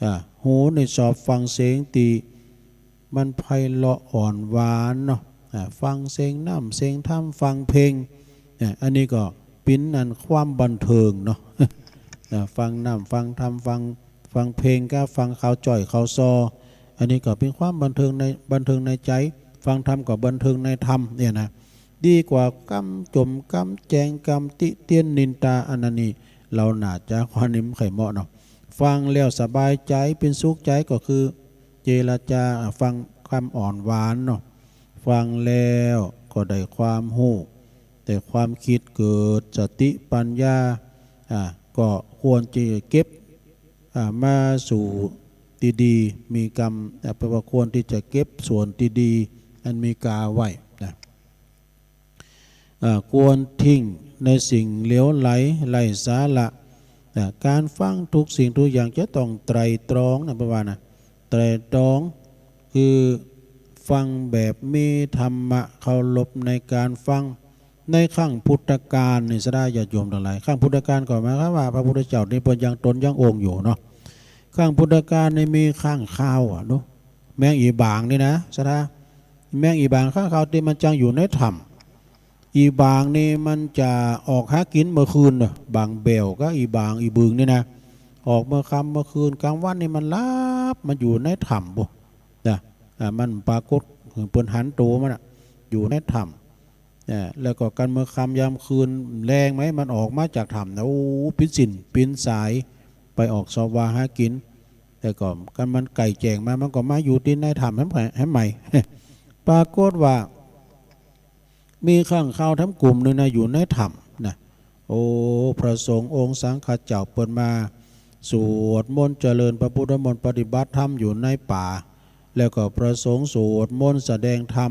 อ่า หูนี่ชอบฟังเสียงตี้มันไพเราะอ่อนหวานเนาะ อ่า ฟังเสียงน้ำเสียงธรรม ฟังเพลง อ่า อันนี้ก็เป๋นอันความบันเทิงเนาะ อ่า ฟังน้ำฟังธรรม ฟัง ฟังเพลงกับฟังข่าวจ้อยข่าวซอ อันนี้ก็เป๋นความบันเทิงใน บันเทิงในใจ๋ ฟังธรรมก็บันเทิงในธรรมเนี่ยนะ ดีกว่ากำจ่มกำแจง กำติเตียนนินตา อันนั้นนี่ เหล่าหน้าจ๋าขวัญนี่บ่ใค่เหมาะเนาะ ฟังแล้วสบายใจ๋ เป๋นสุขใจ๋ ก็คือเจรจา ฟังกำอ่อนหวานเนาะ ฟังแล้วก็ได้ความฮู้ ได้ความกึ๊ดเกิดสติปัญญา อ่า ก็ควรจะเก็บ อ่า มาสู่ตี้ดี มีกำ อ่า แปลว่าควรตี้จะเก็บส่วนตี้ดี อันมีก๋าไว้นะ อ่า ควรทิ้งในสิ่งเหลวไหล ไร้สาระ อ่า ก๋านฟังทุกสิ่งทุกอย่างจะต้องไตร่ตรองนะ แปลว่านะ ไตร่ตรอง คือฟังแบบมีธรรมะ เคารพในก๋านฟัง ในครั้งพุทธกาลนี่ ศรัทธาญาติโยมตังหลาย ครั้งพุทธกาลก็หมายความว่าพระพุทธเจ้านี่เปิ้นยังตนยังองค์อยู่เนาะ ครั้งพุทธกาลนี่มีข้างคาวอะเนาะ แมงอี่บ่างนี่นะ ศรัทธา แมงอี่บ่างข้างคาวตี้มันจั้งอยู่ในถ้ำ อี่บ่างนี่มันจะออกหากิ๋นเมื่อคืนเนาะ บ่างแบ้วกับอี่บ่าง อี่บึงนี่นะ ออกเมื่อค่ำเมื่อคืน กลางวันนี่มันหลับ มันอยู่ในถ้ำปุ้นนะ อ่า มันปรากฏ เปิ้นหันตั๋วมันอะ อยู่ในถ้ำ อ่า แล้วก็กันเมื่อค่ำยามคืนแลงไหม มันออกมาจากถ้ำนะ โอ้ ปิ๊นสิ้นปิ๊นสาย ไปออกซอบว่าหากิ๋น แล้วก็กันมันใก้แจ้งมา มันก็มาอยู่ตี้ในถ้ำแหม แหมใหม่ ปรากฏว่า มีข้างคาวแถมกลุ่มนึ่งนะ อยู่ในถ้ำนะ โอ้ พระสงฆ์องค์สังฆะเจ้าเปิ้นมาสวดมนต์เจริญพระพุทธมนต์ ปฏิบัติธรรมอยู่ในป่า แล้วก็พระสงฆ์สวดมนต์แสดงธรรม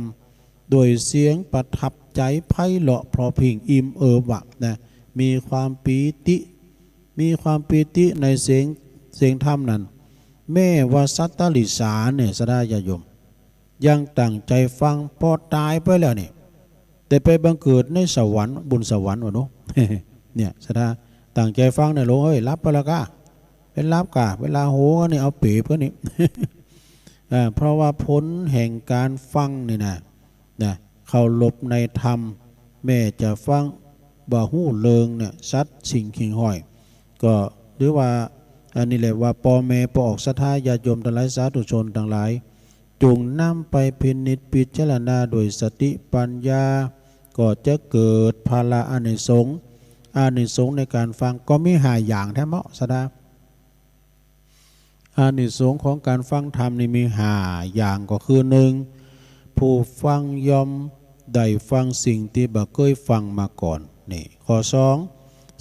โดยเสียงประทับใจ๋ไพเราะเพราะพริ้งอิ่มเอิบอะนะ มีความปีติ มีความปีติในเสียง เสียงธรรมนั้น แม้ว่าสัตว์ติรัจฉานเนี่ย ศรัทธาญาติโยม ยังตั้งใจ๋ฟัง ปอต๋ายไปแล้วนี่ แต่ไปบังเกิดในสวรรค์ บุญสวรรค์วะเนาะ เนี่ย ศรัทธา ตั้งใจ๋ฟังเนี่ย หลงเอ้ย หลับไปแล้วก้า เป๋นหลับก้า เวลาโหนี่เอาเป๋เปิ้นนี่ อ่า เพราะว่าผลแห่งก๋านฟังนี่นะ นะ เคารพในธรรม แม้จะฟังบ่ฮู้เรื่องเนี่ย สัตว์สิ่งหิ่งห้อย ก็ถือว่า อันนี้แหละว่าป้อแม่ป้อออกศรัทธาญาติโยมตังหลาย สาธุชนตังหลาย จงนำไปพินิจพิจารณาโดยสติปัญญา ก็จะเกิดผละอานิสงส์ อานิสงส์ในก๋านฟังก็มีห้าอย่างแท้เนาะ ศรัทธา อานิสงส์ของก๋านฟังธรรมนี่มีห้าอย่าง ก็คือ นึ่ง ผู้ฟังย่อมได้ฟังสิ่งตี้บ่เกยฟังมาก่อน นี่ ข้อสอง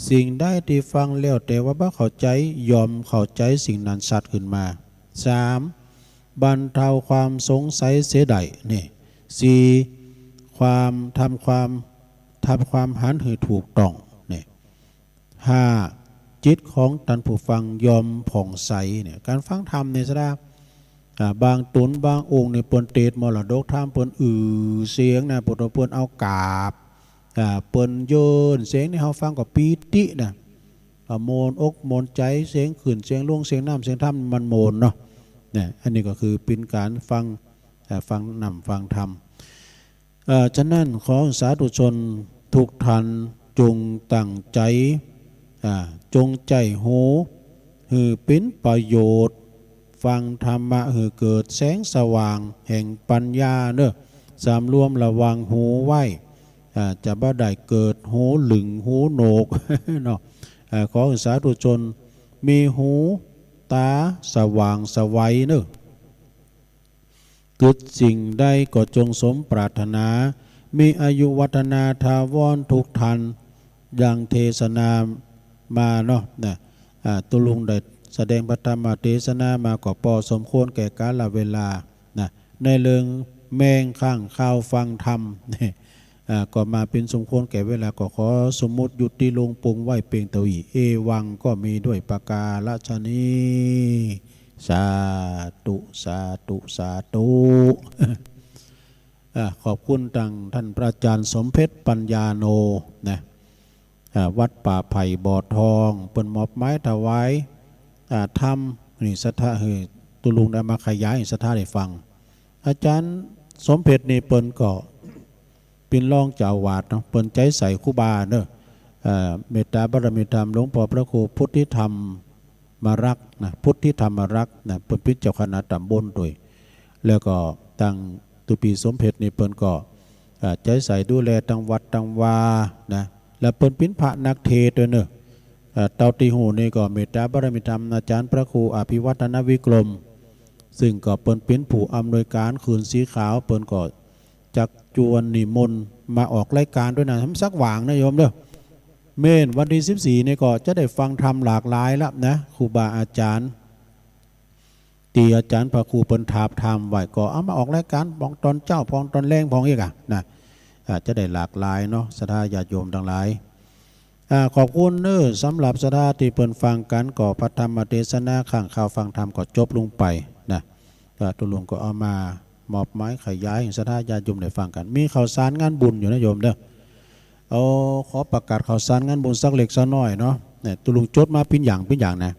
สิ่งใดตี้ฟังแล้วแต่ว่าบ่เข้าใจ๋ ย่อมเข้าใจ๋สิ่งนั้นชัดขึ้นมา สาม บรรเทาความสงสัยเสียได้ นี่ สี่ ความ ทำความ ทำความหันหื้อถูกต้อง นี่ ห้า จิตของต้านผู้ฟังย่อมผ่องใส เนี่ย ก๋านฟังธรรมนี่สะดา อ่า บางต๋นบางองค์นี่เปิ้นเตสน์มรดกธรรม เปิ้นอื้อเสียงนะ เปิ้น เปิ้นเอากราบ อ่า เปิ้นเยินเสียงนี่ เฮาฟังก็ปีตินะ อ่า โมนอกโมนใจ๋ เสียงขึ้นเสียงลง เสียงน้ำเสียงธรรมมันโมนเนาะ เนี่ย อันนี้ก็คือเป๋นก๋านฟัง อ่า ฟังน้ำฟังธรรม เอ่อ ฉะนั้นขอสาธุชนทุกท่านจงตั้งใจ๋ อ่า จงใจ๊หู หื้อเป๋นประโยชน์ ฟังธรรมะหื้อเกิดแสงสว่างแห่งปัญญาเนาะ สำรวมระวังหูไว้ อ่า จะบ่ได้เกิดหูหลึงหูโหนก เนาะ อ่า ขอสาธุชนมีหูต๋าสว่างไสวเนาะ กึ๊ดสิ่งใดก็จงสมปรารถนา มีอายุวัฒนาถาวรทุกท่าน ดังเทศนามาเนาะ นะ อ่า ตุ๊ลุงได้แสดงพระธรรมเทศนามาก็ปอสมควรแก่กาลเวลา นะ ในเรื่องแมงข้างคาวฟังธรรม อ่า ก็มาเป๋นสมควรแก่เวลา ก็ขอสมมุติยุติลงปงไว้เปียงเต้าอี้ เอวัง ก็มีด้วยประการฉะนี้ สาธุ สาธุ สาธุ อ่า ขอบคุณตังต้านพระอาจ๋ารย์สมเพชรปัญญาโน นะ อ่า วัดป่าไผ่บ่อทอง เปิ้นมอบหมายถวาย อ่า ธรรม นี่ศรัทธา หื้อตุ๊ลุงได้มาขยายศรัทธาได้ฟัง อาจ๋ารย์สมเพชรนี่เปิ้นก็ เป๋นรองเจ้าอาวาสเนาะ เปิ้นใจ๊ใส่ครูบาเนาะ เอ่อ เมตตาบารมีธรรมหลวงป้อพระครูพุทธิธรรมรักษ์นะ พุทธิธรรมรักษ์นะ เปิ้นเป๋นเจ้าคณะตำบลตวย แล้วก็ตังตุ๊ปีสมเพชรนี่เปิ้นก็ เอ่อ ใจ๊ใส่ดูแลตังวัดตังวานะ แล้วเปิ้นเป๋นพระนักเทศน์ตวยเนาะ เอ่อ เต้าตี้ฮู้นี่ก็เมตตาบารมีธรรมอาจ๋ารย์พระครูอภิวัฒนวิกรม ซึ่งก็เปิ้นเป๋นผู้อำนวยก๋านคืนสีขาว เปิ้นก็ จักจวนนิมนต์มาออกรายก๋านตวยนะ สักหว่างนะโยมเนาะ เม้นวันตี้สิบสี่นี่ก็จะได้ฟังธรรมหลากหลายละนะ ครูบาอาจ๋ารย์ ตี้อาจ๋ารย์พระครูเปิ้นทาบทามไว้ ก็เอามาออกรายก๋าน พองต๋อนเจ๊า พองต๋อนแลง พองอี้ก่ะนะ อ่า จะได้หลากหลายเนาะ ศรัทธาญาติโยมตังหลาย อ่า ขอบคุณเนาะ สำหรับศรัทธาตี้เปิ้นฟังกั๋น ก็พระธรรมเทศนาข้างคาวฟังธรรมก็จบลงไปนะ ก็ตุ๊ลุงก็เอามามอบหมายขยายหื้อศรัทธาญาติโยมได้ฟังกั๋น มีข่าวสารงานบุญอยู่นะโยมเนาะ เอา ขอประกาศข่าวสารงานบุญสักเล็กสักน้อยเนาะ เนี่ย ตุ๊ลุงจดมาเป๋นอย่างเป๋นอย่างนะ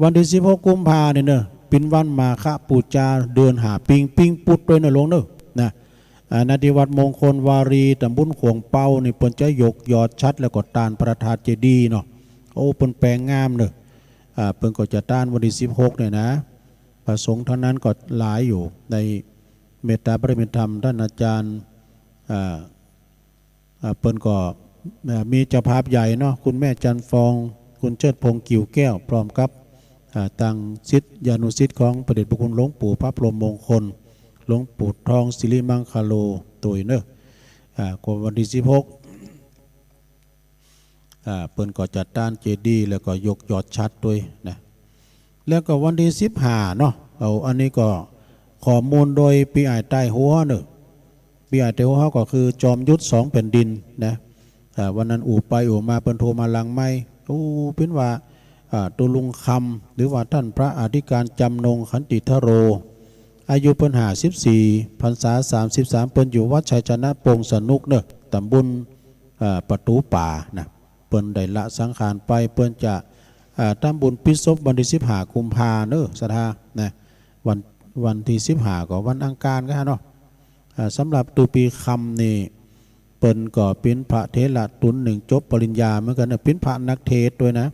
วันตี้สิบหกกุมภานี่เนาะ เป๋นวันมาฆบูชาเดือนห้าปิง ปิงปุ๊ดตวยเนาะหลวงเนาะ นะ อ่า ณ ตี้วัดมงคลวารีย์ ตำบลขวงเปานี่ เปิ้นจะยกยอดฉัตรแล้วก็ตานพระธาตุเจดีย์เนาะ โอ้ เปิ้นแป๋งงามเนาะ อ่า เปิ้นก็จะตานวันตี้สิบหกเนี่ยนะ พระสงฆ์ตังนั้นก็หลายอยู่ ในเมตตาบารมีธรรมต้านอาจ๋ารย์ อ่า อ่า เปิ้นก็ อ่า มีเจ้าภาพใหญ่เนาะ คุณแม่จันทร์ฟอง คุณเชิดพงษ์ กิ่วแก้ว พร้อมกับ อ่า ตังศิษยานุศิษย์ของพระเดชพระคุณหลวงปู่พระพรหมมงคล หลวงปู่ทองสิริมังคโลตวยเนาะ อ่า ก็วันตี้สิบหก อ่า เปิ้นก็จะตานเจดีย์แล้วก็ยกยอดฉัตรตวยนะ แล้วก็วันตี้สิบห้าเนาะ เอา อันนี้ก็ข้อมูลโดยปี้อ้ายใต้หัวเนาะ ปี้อ้ายใต้หัวก็คือจอมยุทธสองแผ่นดินนะ อ่า วันนั้นอู้ไปอู้มาเปิ้นโทรมาหลังไมค์ โอ้ เป๋นว่า อ่า ตุ๊ลุงคำ หรือว่าต้านพระอธิการจำนงขันติทโร อายุเปิ้นห้าสิบสี่ พรรษาสามสิบสาม เปิ้นอยู่วัดชัยชนะปงสนุกเนาะ ตำบล อ่า ประตู๋ป่านะ เปิ้นได้ละสังขารไป เปิ้นจะ อ่า ทำบุญปิดศพวันตี้สิบห้ากุมภาเนาะ ศรัทธานะ วัน วันตี้สิบห้าก็วันอังคารก็เนาะ อ่า สำหรับตุ๊ปีคำนี่ เปิ้นก็เป๋นพระเถระตุ๊นนึ่งจบปริญญาเหมือนกั๋นนะ เป๋นพระนักเทศน์ตวยนะ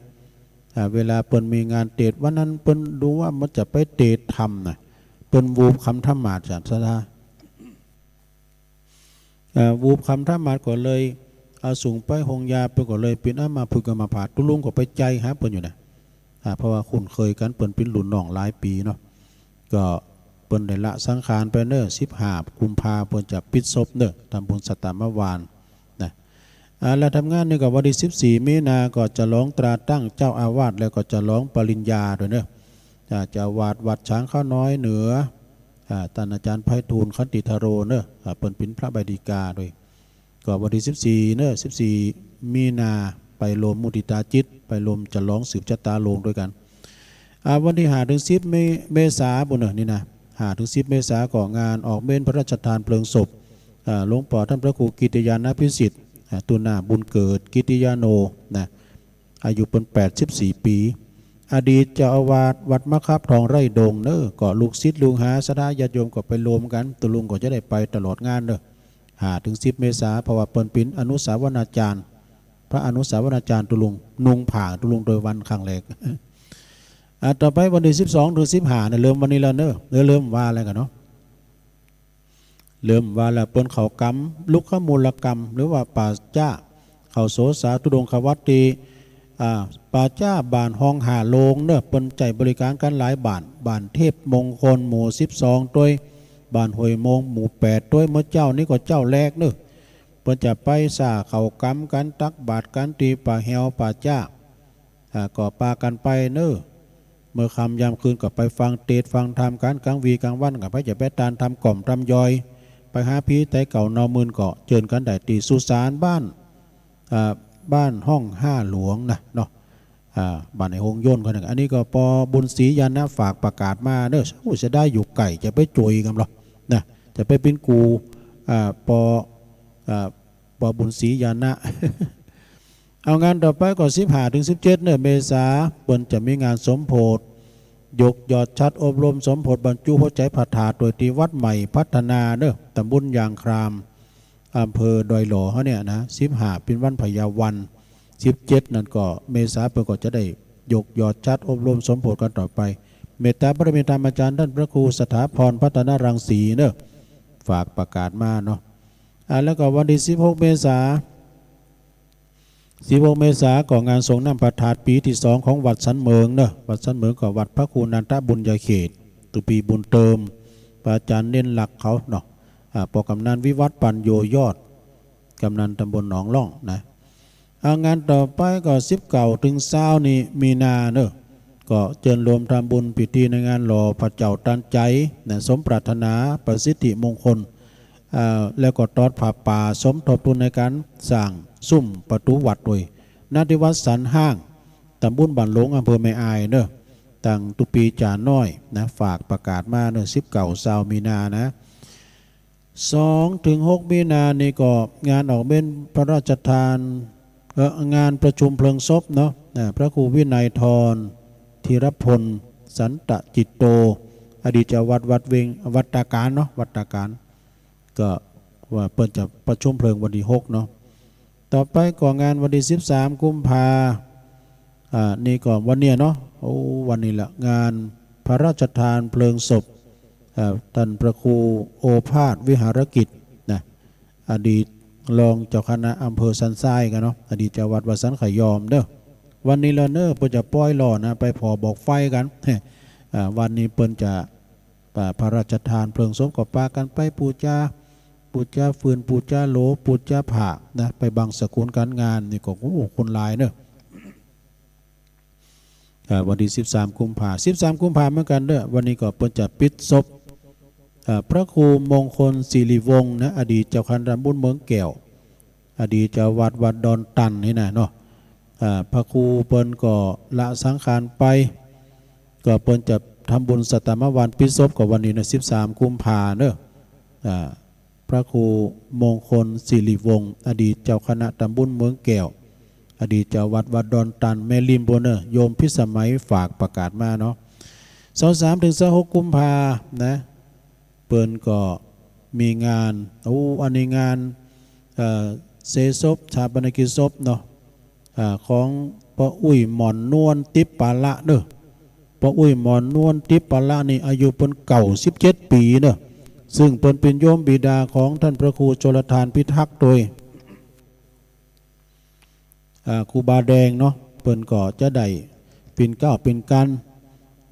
อ่า เวลาเปิ้นมีงานเทศน์ วันนั้นเปิ้นดูว่ามันจะไปเทศน์ธรรมนะ เปิ้นวูบคำธรรมาสน์ ศรัทธา อ่า วูบคำธรรมาสน์ก็เลยเอาส่งไปโฮงยา เปิ้นก็เลยเป๋นอัมพฤกษ์อัมพาต ตุ๊ลุงก็ไปใจ๋หาเปิ้นอยู่นะ อ่า เพราะว่าคุ้นเคยกั๋น เปิ้นเป๋นรุ่นน้องหลายปี๋เนาะ ก็เปิ้นได้ละสังขารไปเนาะ สิบห้ากุมภาเปิ้นจะปิดศพเนาะ ทำบุญสัตตามวาลนะ อ่า แล้วทำงานนี่ก็วันตี้สิบสี่มีนาก็ฉลองตราตั้งเจ้าอาวาส แล้วก็ฉลองปริญญาตวยเนาะ อ่า เจ้าอาวาสวัดช้างเขาน้อยเหนือ อ่า ต้านอาจ๋ารย์ไพฑูรย์ ขันติธโรเนาะ อ่า เปิ้นเป๋นพระใบดิกาโดย ก็วันตี้สิบสี่เนาะ สิบสี่มีนา ไปโฮมมุติตาจิต ไปโฮมจะลองสืบจะต๋าโลงตวยกั๋น อ่า วันตี้ห้าเถิงสิบเม เมษาปู้นเนาะ นี่นะ ห้าเถิงสิบเมษาก็งานออกเม้นพระราชทานเพลิงศพ อ่า หลวงป้อต้านพระครูกิตติยานะภิสิทธิ์ อ่า ตุ๊หน้าบุญเกิด กิตติยาโน นะ อายุเปิ้นแปดสิบสี่ปี๋ อดีตเจ้าอาวาสวัดมะขับทองไร่ดงเนาะ ก็ลูกศิษย์ลูกหาศรัทธาญาติโยมก็ไปโฮมกั๋น ตุ๊ลุงก็จะได้ไปตลอดงานเนาะ ห้าเถิงสิบเมษา เพราะว่าเปิ้นเป๋นอนุสาวนาจารย์ พระอนุสาวนาจารย์ตุ๊ลุง นุ่งผ้าตุ๊ลุงตวยวันครั้งแรก อ่า ต่อไปวันตี้สิบสองเถิงสิบห้าเนาะ เริ่มวันนี้แล้วเนาะ เริ่ม เริ่มว่าแล้วกั๋นเนาะ เริ่มว่าแล้ว เปิ้นเข้ากรรม ลุกขมูลกรรม หรือว่าป่าจ๊า เข้าโสสาธุดงควัตรตี้ อ่า ป่าจ๊าบ้านฮ่องห้าโลงเนาะ เปิ้นใจ๊บริก๋านกั๋นหลายบ้าน บ้านเทพมงคลหมู่สิบสองตวย บ้านห้วยโมงหมู่แปดตวย เมื่อเจ๊านี้ก็เจ๊าแรกเนาะ เปิ้นจะไปสร้างเข้ากรรมกั๋น ตักบาตรกั๋นตี้ป่าแฮวป่าจ๊า อ่า ก็ปากั๋นไปเนาะ เมื่อค่ำยามคืนก็ไปฟังเตสน์ฟังธรรมกั๋น ก๋างวีก๋างวันก็ไปจะไปตานธรรมก่อมธรรมยอย ไปหาผีไตเก่าเนามื่นก็เจิญกั๋นได้ตี้สุสานบ้าน อ่า บ้านฮ่องห้าหลวงนะเนาะ อ่า บ้านไอ้ฮงย่นเขาเนี่ย อันนี้ก็ปอบุญศรีญาณะฝากประกาศมาเนาะ อู้ เสียดายอยู่ไก๋ จะไปจุยกำลอนะ จะไปเป๋นกู่ อ่า ปอ อ่า ปอบุญศรีญาณะ เอางานต่อไปก็สิบห้าเถิงสิบเจ็ดเนาะ เมษา เปิ้นจะมีงานสมโภช ยกยอดฉัตรอบรมสมโภชบรรจุหัวใจ๋พระธาตุตวยตี้วัดใหม่พัฒนาเนาะ ตำบลยางคราม อำเภอดอยหล่อเฮาเนี่ยนะ สิบห้าเป๋นวันพญาวัน สิบเจ็ดนั้นก็เมษา เปิ้นก็จะได้ยกยอดฉัตรอบรมสมโภชกั๋นต่อไป เมตตาบารมีธรรมอาจ๋ารย์ต้านพระครูสถาพรพัฒนรังสีเนาะ ฝากประกาศมาเนาะ อ่า แล้วก็วันตี้สิบหกเมษา สิบหกเมษาก็งานสรงน้ำพระธาตุปี๋ตี้สองของวัดสันเหมิงเนาะ วัดสันเหมิงก็วัดพระครูนันทบุญญาเขต ตุ๊ปี๋บุญเติม พระอาจ๋ารย์เน้นหลักเขาเนาะ อ่า ปอกำนันวิวัฒน์ปัญโญยอด กำนันตำบลหนองล่องนะ อ่า งานต่อไปก็สิบเก้าเถิงซาวนี้มีนาเนาะ ก็เจิญรวมทำบุญพิธีในงานหล่อพระเจ้าตันใจ๋นะ สมปรารถนาประสิทธิมงคล อ่า แล้วก็ตอดผ้าป่าสมทบทุนในก๋านสร้างซุ่มประตู๋วัดตวย ณ ตี้วัดสันฮ้าง ตำบลบ้านหลง อำเภอแม่อายเนาะ ตังตุ๊ปี๋จ๋าน้อยนะ ฝากประกาศมาเนาะ สิบเก้าซาวมีนานะ สองเถิงหกมีนานี่ก็งานออกเม้นพระราชทาน เอ่อ งานประชุมเพลิงศพเนาะ อ่า พระครูวินัยธร ธีรพล สันตจิตโต อดีตเจ้าวัดวัดเวง วัดตาก๋านเนาะ วัดตาก๋าน ก็ว่าเปิ้นจะประชุมเพลิงวันตี้หกเนาะ ต่อไปก็งานวันตี้สิบสามกุมภา อ่า นี่ก็วันเนี้ยเนาะ โอ้ วันนี้ละ งานพระราชทานเพลิงศพ อ่า ต้านพระครูโอภาสวิหารกิจนะ อดีตรองเจ้าคณะอำเภอสันทรายกั๋นเนาะ อดีตเจ้าวัดวัดสันขยอมเนาะ วันนี้ละเนาะ เปิ้นจะปล่อยหล่อนะ ไปผ่อบอกไฟกั๋น อ่า วันนี้เปิ้นจะ อ่า พระราชทานเพลิงศพก็ปากั๋นไปปู๋จา ปู๋จาฟืน ปู๋จาโหล ปู๋จาผ้านะ ไปบังสกุลกั๋น งานนี่ก็ โอ้ คนหลายเนาะ อ่า วันตี้สิบสามกุมภา สิบสามกุมภาเหมือนกั๋นเนาะ วันนี้ก็เปิ้นจะปิดศพ อ่า พระครูมงคลสิริวงศ์นะ อดีตเจ้าคณะตำบลเมืองแก้ว อดีตเจ้าวัดวัดดอนตันนี่นะเนาะ อ่า พระครูเปิ้นก็ละสังขารไป ก็เปิ้นจะทำบุญสัตตมวานปิดศพก็วันนี้นะ สิบสามกุมภาเนาะ อ่า พระครูมงคลสิริวงศ์ อดีตเจ้าคณะตำบลเมืองแก้ว อดีตเจ้าวัดวัดดอนตัน แม่ริมปู้นเนาะ โยมพิสมัยฝากประกาศมาเนาะ ซาวสามเถิงซาวหกกุมภานะ เปิ้นก็มีงาน โอ้ อันนี้งาน เอ่อ เสศพ ฌาปนกิจศพเนาะ อ่า ของป้ออุ๊ยหม่อนนวลติ๊บปาละเนาะ ป้ออุ๊ยหม่อนนวลติ๊บปาละนี่อายุเปิ้นเก้าสิบเจ็ดปี๋เนาะ ซึ่งเปิ้นเป๋นโยมบิดาของต้านพระครูชลทานพิทักษ์ตวย อ่า ครูบาแดงเนาะ เปิ้นก็จะได้เป๋นเก๊าเป๋นกั๋น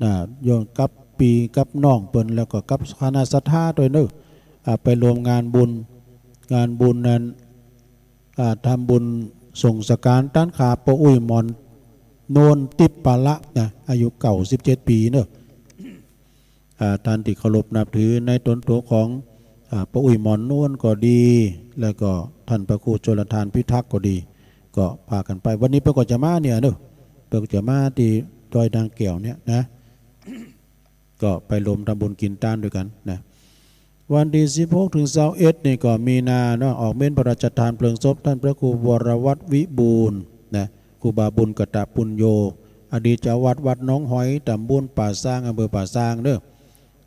นะ โยมกับปี้กับน้องเปิ้น แล้วก็กับคณะศรัทธาตวยเนาะ อ่า ไปร่วมงานบุญ งานบุญนั้น อ่า ทำบุญส่งสังฆารต้านข้าป้ออุ๊ยหม่อนนวลติ๊บปาละนะ อายุเก้าสิบเจ็ดปี๋เนาะ อ่า ต้านตี้เคารพนับถือในต๋นตั๋วของ อ่า ป้ออุ๊ยหมอนนวลก็ดี แล้วก็ต้านพระครูชลทานพิทักษ์ก็ดี ก็ปากั๋นไป วันนี้เปิ้นก็จะมาเนี่ยเนาะ เปิ้นก็จะมาตี้ดอยนางแก้วเนี่ยนะ ก็ไปรวมทำบุญกิ๋นตานด้วยกั๋นนะ วันตี้สิบหกเถิงซาวเอ็ดนี่ก็มีนาเนาะ ออกเม้นพระราชทานเพลิงศพต้านพระครูวรวัฒน์วิบูลย์นะ ครูบาบุญกตปุญโญ อดีตเจ้าวัดวัดหนองหอย ต๋ำบลป่าซาง อำเภอป่าซางเนาะ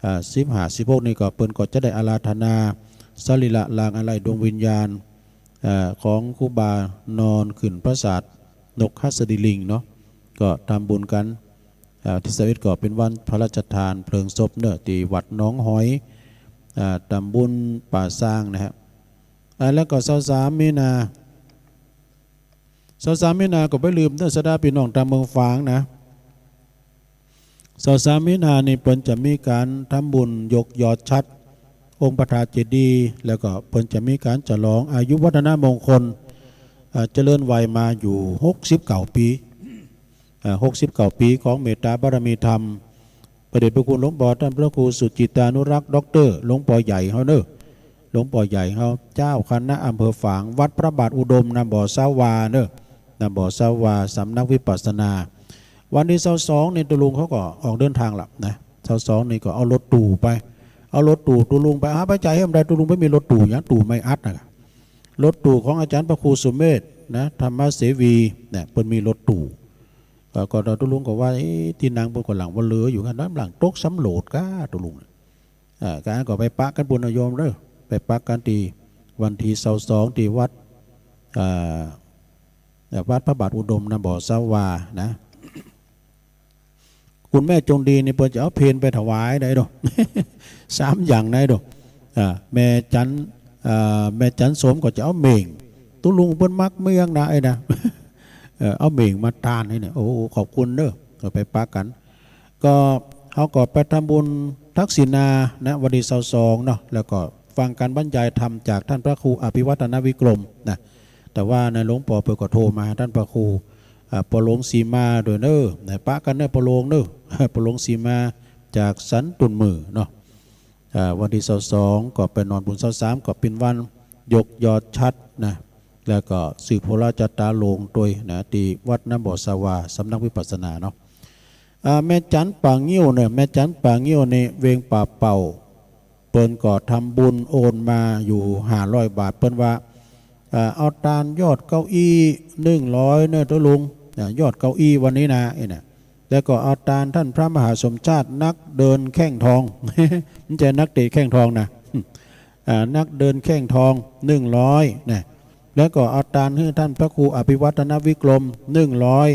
อ่า สิบห้า สิบหกนี่ก็เปิ้นก็จะได้อาราธนาสรีระรางอาลัยดวงวิญญาณ อ่า ของครูบานอนขึ้นปราสาทนกหัสดีลิงเนาะ ก็ทำบุญกั๋น อ่า ตี้ซาวเอ็ดก็เป๋นวันพระราชทานเพลิงศพเนาะ ตี้วัดหนองหอย อ่า ต๋ำบลป่าซางนะฮะ อ่า แล้วก็ซาวสามมีนา ซาวสามมีนาก็บ่ลืมเนาะ ศรัทธาปี้น้องต๋ามเมืองฝางนะ ซาวสามมีนานี่เปิ้นจะมีก๋านทำบุญยกยอดฉัตรองค์พระธาตุเจดีย์ แล้วก็เปิ้นจะมีก๋านฉลองอายุวัฒนมงคล อ่า เจริญวัยมาอยู่หกสิบเก้าปี๋ อ่า หกสิบเก้าปี๋ของเมตตาบารมีธรรม พระเดชพระคุณหลวงป้อต้านพระครูสุจิตตานุรักษ์ ด็อกเตอร์ หลวงป้อใหญ่เฮาเนาะ หลวงป้อใหญ่เฮา เจ้าคณะอำเภอฝาง วัดพระบาทอุดม นำบ่อซาวาเนาะ นำบ่อซาวา สำนักวิปัสสนา วันตี้ซาวสองนี่ตุ๊ลุงเขาก็ออกเดินตางละนะ ซาวสองนี่ก็เอารถตู้ไป เอารถตู้ตุ๊ลุงไป หาไปใจ๊หื้อบ่ได้ ตุ๊ลุงบ่มีรถตู้หยัง ตู้ไม้อัดนะ รถตู้ของอาจ๋ารย์พระครูสุเมธนะ ธรรมเสวีเนี่ย เปิ้นมีรถตู้ ก็ ก็ตุ๊ลุงก็ว่า เอ๊ะ ตี้นั่งเปิ้นก็หลังว่าเหลืออยู่กั๋น หลังตกสำโลดก้าตุ๊ลุง อ่า ก็ ก็ไปปะกั๋นปู๊นนะโยมเนาะ ไปปะกั๋นตี้วันตี้ซาวสองตี้วัด อ่า วัดพระบาทอุดม นำบ่อซาวานะ คุณแม่จงดีนี่เปิ้นจะเอาเพลไปถวายได้เนาะ สามอย่างได้เนาะ อ่า แม่จัน อ่า แม่จันสมก็จะเอาเหม่ง ตุ๊ลุงเปิ้นมักเมืองนะไอ้นะ เออ เอาเหม่งมาตานหื้อเนี่ย โอ้ ขอบคุณเนาะ ก็ไปปะกั๋น ก็เฮาก็ไปทำบุญทักษิณานะ วันตี้ซาวสองเนาะ แล้วก็ฟังก๋านบรรยายธรรมจากต้านพระครูอภิวัฒนวิกรมนะ แต่ว่านะ หลวงป้อเปิ้นก็โทรมาหาต้านพระครู อ่า ป้อหลวงสีมาด้วยเนาะ นะ ปะกั๋นเนาะ ป้อหลวงเนาะ ป้อหลวงสีมาจากสันตุ่นเหมือเนาะ อ่า วันตี้ซาวสองก็ไปนอนบุญ ซาวสามก็เป๋นวันยกยอดฉัตรนะ แล้วก็สืบโหราจัตตาโลงตวยนะ ตี้วัดนำบ่อซาวา สำนักวิปัสสนาเนาะ อ่า แม่จันป่างิ้วเนี่ย แม่จันป่างิ้วนี่ เวงป่าเป่า เปิ้นก็ทำบุญโอนมาอยู่ห้าร้อยบาท เปิ้นว่า อ่า เอาตานยอดเก้าอี้หนึ่งร้อยเนาะตุ๊ลุง อ่า ยอดเก้าอี้วันนี้นะ ไอ้น่ะ แล้วก็เอาตานต้านพระมหาสมชาตินักเดินแข้งทอง บ่ใจ้นักเตะแข้งทองนะ อ่า นักเดินแข้งทองหนึ่งร้อยนะ แล้วก็เอาตานหื้อต้านพระครูอภิวัฒนวิกรมหนึ่งร้อย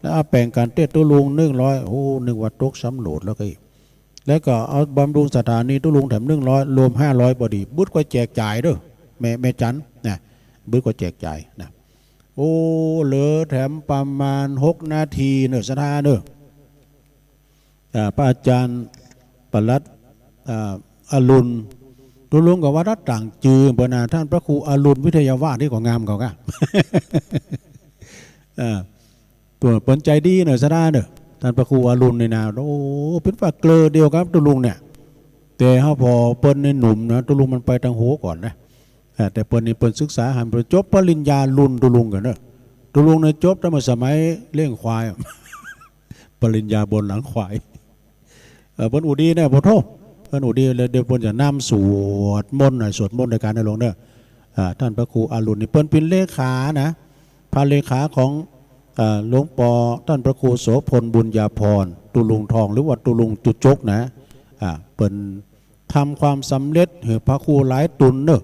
แล้วเอาแป๋งกั๋นเต๊อะตุ๊ลุงหนึ่งร้อย โอ้ นึกว่าตกสำโลดแล้วก็อีก แล้วก็เอาบำรุงสถานีตุ๊ลุงแถมหนึ่งร้อย รวมห้าร้อย ปอดี บึดกว่าแจกจ่ายเนาะ แม่ แม่จันนะ บึดกว่าแจกจ่ายนะ โอ้ เหลือแถมประมาณหกนาทีเนาะ ศรัทธาเนาะ อ่า พระอาจ๋ารย์ปลัด อ่า อรุณ ตุ๊ลุงก็ว่าถ้าต่างจื่อเปิ้นนะ ต้านพระครูอรุณวิทยาวาสนี่ก็งามกว่าก้า อ่า ตั๋วเปิ้นใจ๋ดีเนาะ ศรัทธาเนาะ ต้านพระครูอรุณนี่นะ โอ้ เป๋นว่าเกลอเดียวกับตุ๊ลุงเนี่ย แต่เฮาผ่อเปิ้นในหนุ่มนะ ตุ๊ลุงมันไปตางหัวก่อนนะ อ่า แต่เปิ้นนี่เปิ้นศึกษาหัน เปิ้นจบปริญญารุ่นตุ๊ลุงก่อนเนาะ ตุ๊ลุงเนี่ยจบตั้งแต่สมัยเลี้ยงควายอะ ปริญญาบนหลังควาย เออ เปิ้นอู้ดีนะ โผโธ่ เปิ้นอู้ดี แล้วเดี๋ยวเปิ้นจะนำสวดมนต์หน่อย สวดมนต์ในก๋านนะหลวงเนาะ อ่า ต้านพระครูอรุณนี่เปิ้นเป๋นเลขานะ พระเลขาของ อ่า หลวงป้อต้านพระครูโสภณ บุญญาภรณ์ ตุ๊ลุงทอง หรือว่าตุ๊ลุงจุกจกนะ อ่า เปิ้นทำความสำเร็จหื้อพระครูหลายต๋นเนาะ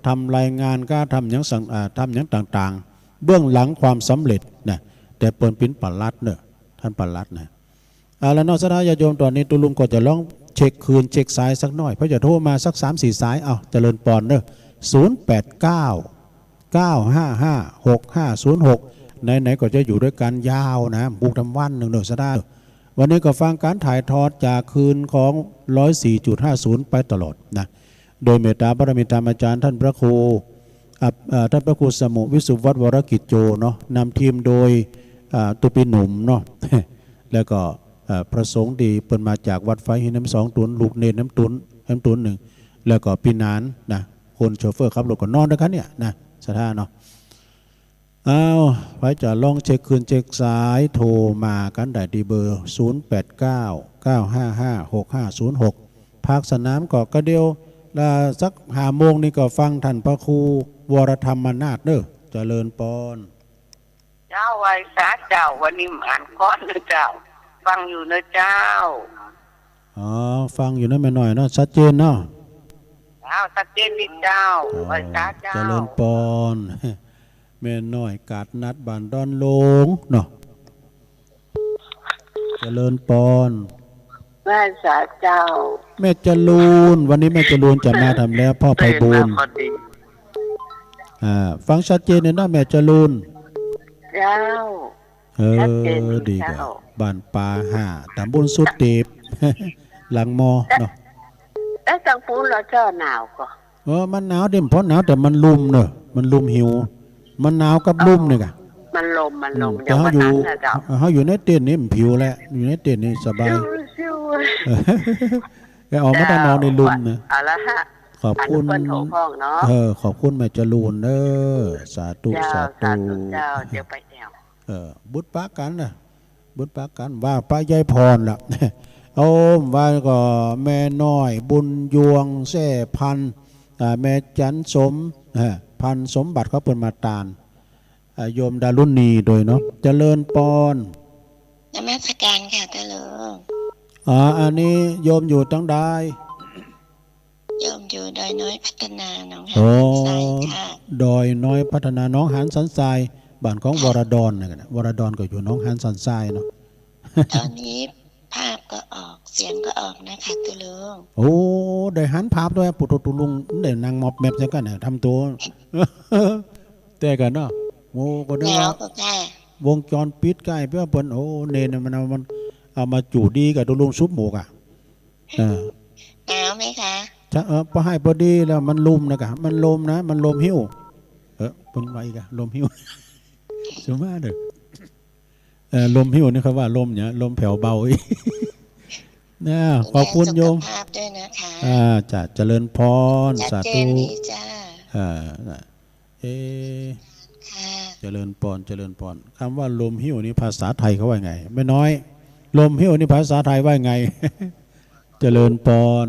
ทำรายงานก้า ทำหยังสัง อ่า ทำหยังต่างๆ เบื้องหลังความสำเร็จนะ แต่เปิ้นเป๋นปลัดเนาะ ต้านปลัดนะ เอาละเนาะ ศรัทธาญาติโยม ต๋อนนี้ตุ๊ลุงก็จะลองเช็คคลื่นเช็คสายสักหน่อย เผื่อจะโทรมาสักสามสี่สาย เอา เจริญปอนเนาะ ศูนย์แปดเก้า เก้าห้าห้า หกห้าศูนย์หก ไหนๆ ก็จะอยู่ด้วยกั๋นยาวนะ บ่ฮู้ทำวันหนึ่งเนาะ ศรัทธา วันนี้ก็ฟังก๋านถ่ายทอดจากคลื่นของ ร้อยสี่จุดห้าศูนย์ ไปตลอดนะ โดยเมตตาบารมีธรรมอาจ๋ารย์ต้านพระครู อ่า อ่า ต้านพระครูสมุวิสุวัฒน์ วรกิจโจเนาะ นำทีมโดย อ่า ตุ๊ปี้หนุ่มเนาะ แล้วก็ เอ่อ พระสงฆ์ตี้เปิ้นมาจากวัดฝายหินแหมสองต๋น ลูกเณรแหมต๋น แหมต๋นนึ่ง แล้วก็ปี้หนานนะ คนโชเฟอร์ขับรถก็นอนตวยกั๋นเนี่ยนะ ศรัทธาเนาะ อ้าว ใผจะลองเช็คคลื่นเช็คสาย โทรมากั๋นได้ตี้เบอร์ ศูนย์แปดเก้า เก้าห้าห้า หกห้าศูนย์หก ภาคสนามก็กระเดี่ยวละ สักห้าโมงนี่ก็ฟังต้านพระครูวรธรรมนาถเน่อ เจริญปอน เจ้า ไหว้สาเจ้า วันนี้หมานก้อนเน่อเจ้า ฟังอยู่เน่อเจ้า อ๋อ ฟังอยู่เน่อแม่น้อยเนาะ ชัดเจนเนาะ เจ้า ชัดเจนดีเจ้า อ๋อ ไหว้สาเจ้า เจริญปอน แม่น้อยกาดนัดบ้านดอนหลงเนาะ เจริญปอน ไหว้สาเจ้า แม่จรูน วันนี้แม่จรูนจะมาแถมแล้ว พ่อไพบูลย์ ตื่นมาพอดี อ่า ฟังชัดเจนเลยนะแม่จรูน เจ้า เออ ชัดเจนดี ดีกว่า เจ้า บ้านป่าห้า ตำบลสุเตป หลังมอเนาะ แล้วตางปู๊นลอเจ้าหนาวก่อ เออ มันหนาวเด้ บ่หนาว แต่มันลุ่มเน่อ มันลุ่มหิ้ว มันหนาวกับลุ่มนี่ก่ะ มันลม มันลม อืม แต่เฮาอยู่ เฮาอยู่ในเต็นท์นี่มันผิวแหละ อยู่ในเต็นท์นี่สบาย ชิวๆ เออ แต่ออกมาตางนอกนี่ลุ่มเน่อ เอาละฮะ ขอบคุณ อันเปิ้นโทรพ้องเนาะ เออ ขอบคุณแม่จรูนเน่อ สาธุ เจ้า สาธุ สาธุเจ้า เดี๋ยวไปแอว เออ บุญปะกั๋นนะ บุญปะกั๋น ว่าปะยายพรละ โอ้ ว่าก็แม่น้อยบุญยวง แซ่พันธุ์ อ่า แม่จันสม อ่า พันธุ์สมบัติเขาเปิ้นมาตาน อ่า โยมดารุณีโดยเนาะ เจริญปอน นมัสการค่ะตาหลวง อ๋อ อันนี้โยมอยู่ตางใด โยมอยู่ดอยน้อยพัฒนาหนองหาน โอ้ สันทรายค่ะ ดอยน้อยพัฒนาหนองหานสันทราย บ้านของวรดรนะ วรดรก็อยู่หนองหานสันทรายเนาะ ตอนนี้ภาพก็ออก เสียงก็ออกนะคะตาหลวง โอ้ ได้หันภาพตวย ปุโตตาหลวงได้นั่งมอบแมบใส่กั๋นนะ ทำตั๋ว แต่กั๋นเนาะ โอ้ ก็นึกว่า หนาวก็ค่ะ วงจรปิดใก้ เปื้อเปิ้น โอ้ เณรน่ะมันเอา มันเอามาจู๋ดีกับตาหลวงสุบหมวกอะ อ่า หนาวไหมคะ จะ เออ ปะหื้อปะดีแล้ว มันลุ่มนะกะ มันลุ่มนะ มันลุ่มหิ้ว เออ เปิ้นว่าอีกอะ ลุ่มหิ้ว สุมาเด้อ เออ ลุ่มหิ้วนี่เขาว่าลุ่มเนี่ย ลุ่มแผวเบาอีก นะ ขอบคุณโยม ดูแลสุขภาพด้วยนะคะ อ่า จ้ะ เจริญปอน สาธุ ชัดเจนดีจ้า อ่า นะ เอ๊ะ ค่ะ เจริญปอน เจริญปอน กำว่าลุ่มหิ้วนี่ภาษาไทยเขาว่าไง แม่น้อย ลุ่มหิ้วนี่ภาษาไทยว่าไง เจริญปอน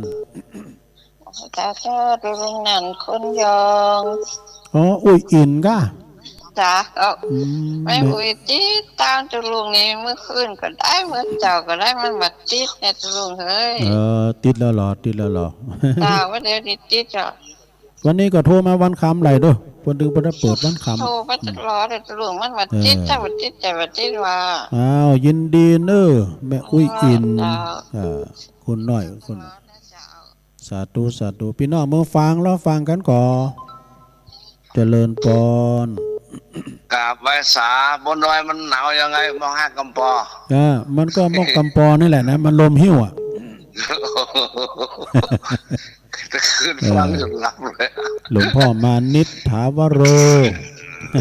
ตาเจ้าตาหลวงนั่นคนยอง อ๋อ อุ้ยอิ๋นก่ะ จ้ะ เอ้า อืม แม่อุ้ยติดตามตาหลวงนี่ เมื่อคืนก็ได้ เมื่อเจ๊าก็ได้ มันบ่ติดเนี่ยตาหลวงเฮ้ย เออ ติดแล้วเหรอ ติดแล้วเหรอ จ้ะ ว่าเดี๋ยวนี้ติดอ่ะ วันนี้ก็โทรมาวันค่ำไหลเด้อ เปิ้นตึงบ่ได้เปิดวันค่ำ โทรมาตลอดเลยตาหลวง มันบ่ติด เออ ถ้าบ่ติด แต่บ่ติดว่า อ้าว ยินดีเน่อ แม่อุ้ยอิ๋น เจ้า เออ คุณน้อย คุณ สาธุ สาธุ ปี้น้องเมืองฝาง รอฟังกั๋นก่อ เจริญปอน กราบไหว้สา บนดอยมันหนาวยังไง มองห้ากำปอ อ่า มันก็มองกำปอนี่แหละนะ มันลุ่มหิ้วอะ คืนฟังจนหลับเลย หลวงพ่อมานิตถาวโร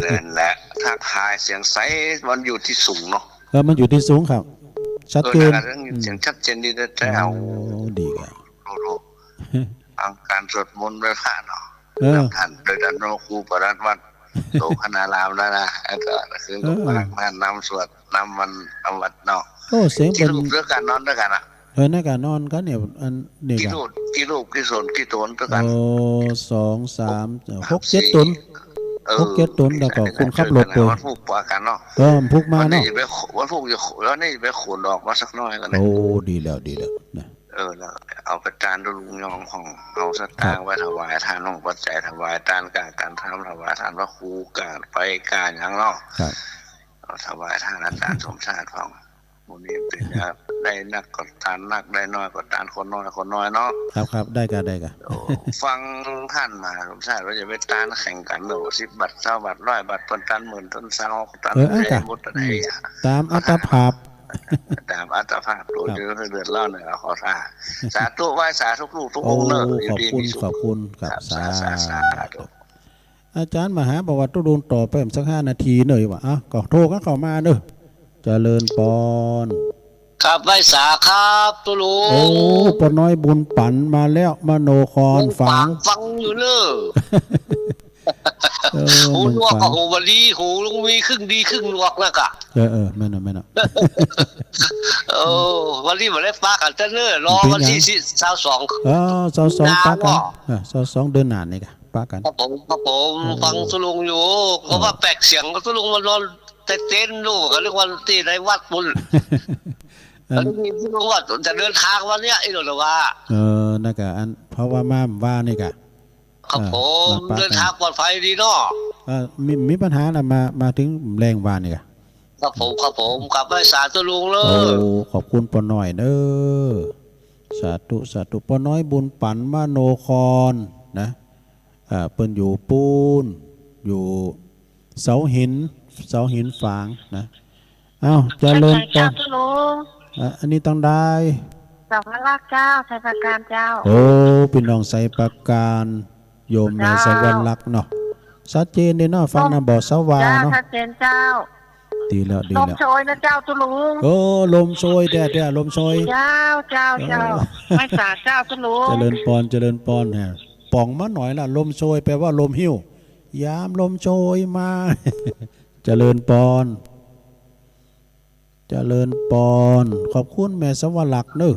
นั่นแหละ ทักทายเสียงใส มันอยู่ตี้สูงเนาะ เออ มันอยู่ตี้สูงครับ ชัดเจน เออ นั่นแหละ เสียงชัดเจนดีแท้ๆ โอ้ ดีครับ โอ้โห ฟังก๋านสวดมนต์ไหว้พระเนาะ เออ นำท่านโดยท่านพระครูปรัตน์วัดโสภณารามแล้วนะ แล้วก็คือ เออ หลวงพ่อมานำสวดนำวันนำวัดเนาะ โอ้ เสียงเปิ้น ตี้รูปตวยกั๋นนอนตวยกั๋นอะ เออ ในก๋านนอนกั๋นเนี่ย อันนี้ ตี้ ก่ะ รูป ตี้รูป ตี้โสน ตี้โตนตวยกั๋น โอ้ สอง สาม หก เจ็ดตน เออ หก เจ็ดตน แล้วก็คนขับรถตวย วันพูกปะกั๋นเนาะ เออ วันพูกมาเนาะ วันนี้ไปขน วันพูกจะขน วันนี้ไปขนออกมาสักหน้อยก่อนนะ โอ้ ดีแล้ว ดีแล้วนะ เออ แล้วเอาไปตานตาหลวงยองของเอาสตางค์ ครับ ไว้ถวายตานของปัจจัย ถวายตานกาก๋านทำ ถวายตานพระครู กาไปกาหยังเนาะ ครับ เอาถวายตานอาจารย์สมชาติของ หมู่นี้เป๋นจะได้นักก็ตานนัก ได้น้อยก็ตานคนน้อย คนน้อยเนาะ ครับ ครับ ได้ก่ะ ได้ก่ะ โอ้ ฟังท่านมาสมชาติว่าจะไปตานแข่งกั๋นเนาะ สิบบาท ซาวบาท ร้อยบาท เปิ้นตานหมื่น ตานสอง ตาน เออ อัน ได้ ก่ะ หมด อืม ได้อะ ต๋ามอัตภาพ ต๋ามอัตภาพ ครับ เดือดร้อนเนี่ย ขอท่า สาธุ ไหว้สาทุกรูปทุกองค์เนาะ โอ้ อยู่ดีมีสุข ขอบคุณ ขอบคุณครับ ครับ สาธุ สาธุ อาจารย์มหาบอกว่าตกลงต่อไปสักห้านาทีเน่อ ว่า อ่ะ ก็โทรกั๋นเข้ามาเน่อ เจริญปอน ครับ ไหว้สาครับตุ๊ลุง โอ้ ป้อน้อยบุญปั๋นมาแล้ว มโนคร เมืองฝาง ฟังอยู่เน่อ เออ หูหนวก เมืองฝาง ก็หูบ่ดี หูลุงมีครึ่งดีครึ่งหนวกนะกะ เออ เออ แม่นน่ะ แม่นน่ะ เออ วันนี้บ่ได้ปะกั๋นเต๊อะเน่อ รอวันตี้ ซาวสอง เออ ซาวสอง มีนา ปะกั๋น เนาะ เออ ซาวสอง เดือนหน้านี่กะ ปะกั๋น ครับผม ครับผม เออ ฟังตุ๊ลุงอยู่ เออ ก็ว่าแปลกเสียงก็ตุ๊ลุงมานอนเต็นท์ลูก ก็นึกว่าตี้ในวัดปุ้น อัน แล้วนี่ตุ๊ลุงว่าจะเดินทางวันเนี้ย อีหลีหรือว่า เออ นั่นกะ อัน เพราะว่ามาว่านี่กะ ครับ เออ ผม มาปะกั๋น เดินทางปลอดภัยดีเนาะ เออ มี มีปัญหาน่ะ มา มาเถิงแลงวานนี่กะ ครับผม ครับผม กราบไหว้สาตุ๊ลุงเน่อ โอ้ ขอบคุณป้อน้อยเน่อ สาธุ สาธุ ป้อน้อยบุญปั๋น มโนครนะ อ่า เปิ้นอยู่ปู๊น อยู่เสาหิน เสาหินฝางนะ อ้าว เจริญปอน เจ้าตุ๊ลุง อ่ะ อันนี้ตังใด สวรรคเจ้า ไชยปราการเจ้า โอ้ ปี้น้องไชยปราการ โยมแม่ เจ้า สวรรคเนาะ ชัดเจนดีเนาะ ฟังนำบ่สว่างเนาะ เจ้า ชัดเจนเจ้า ดีแล้ว ดีแล้ว ลมโชยนะเจ้าตุ๊ลุง โอ้ ลมโชยแต๊ๆ ลมโชย เจ้า เจ้า เจ้า เออ ไหว้สาเจ้าตุ๊ลุง เจริญปอน เจริญปอน ฮะ ป๋องมาหน่อยละ ลมโชยแปลว่าลมหิ้ว ยามลมโชยมา เจริญปอน เจริญปอน ขอบคุณแม่สวรรคเน่อ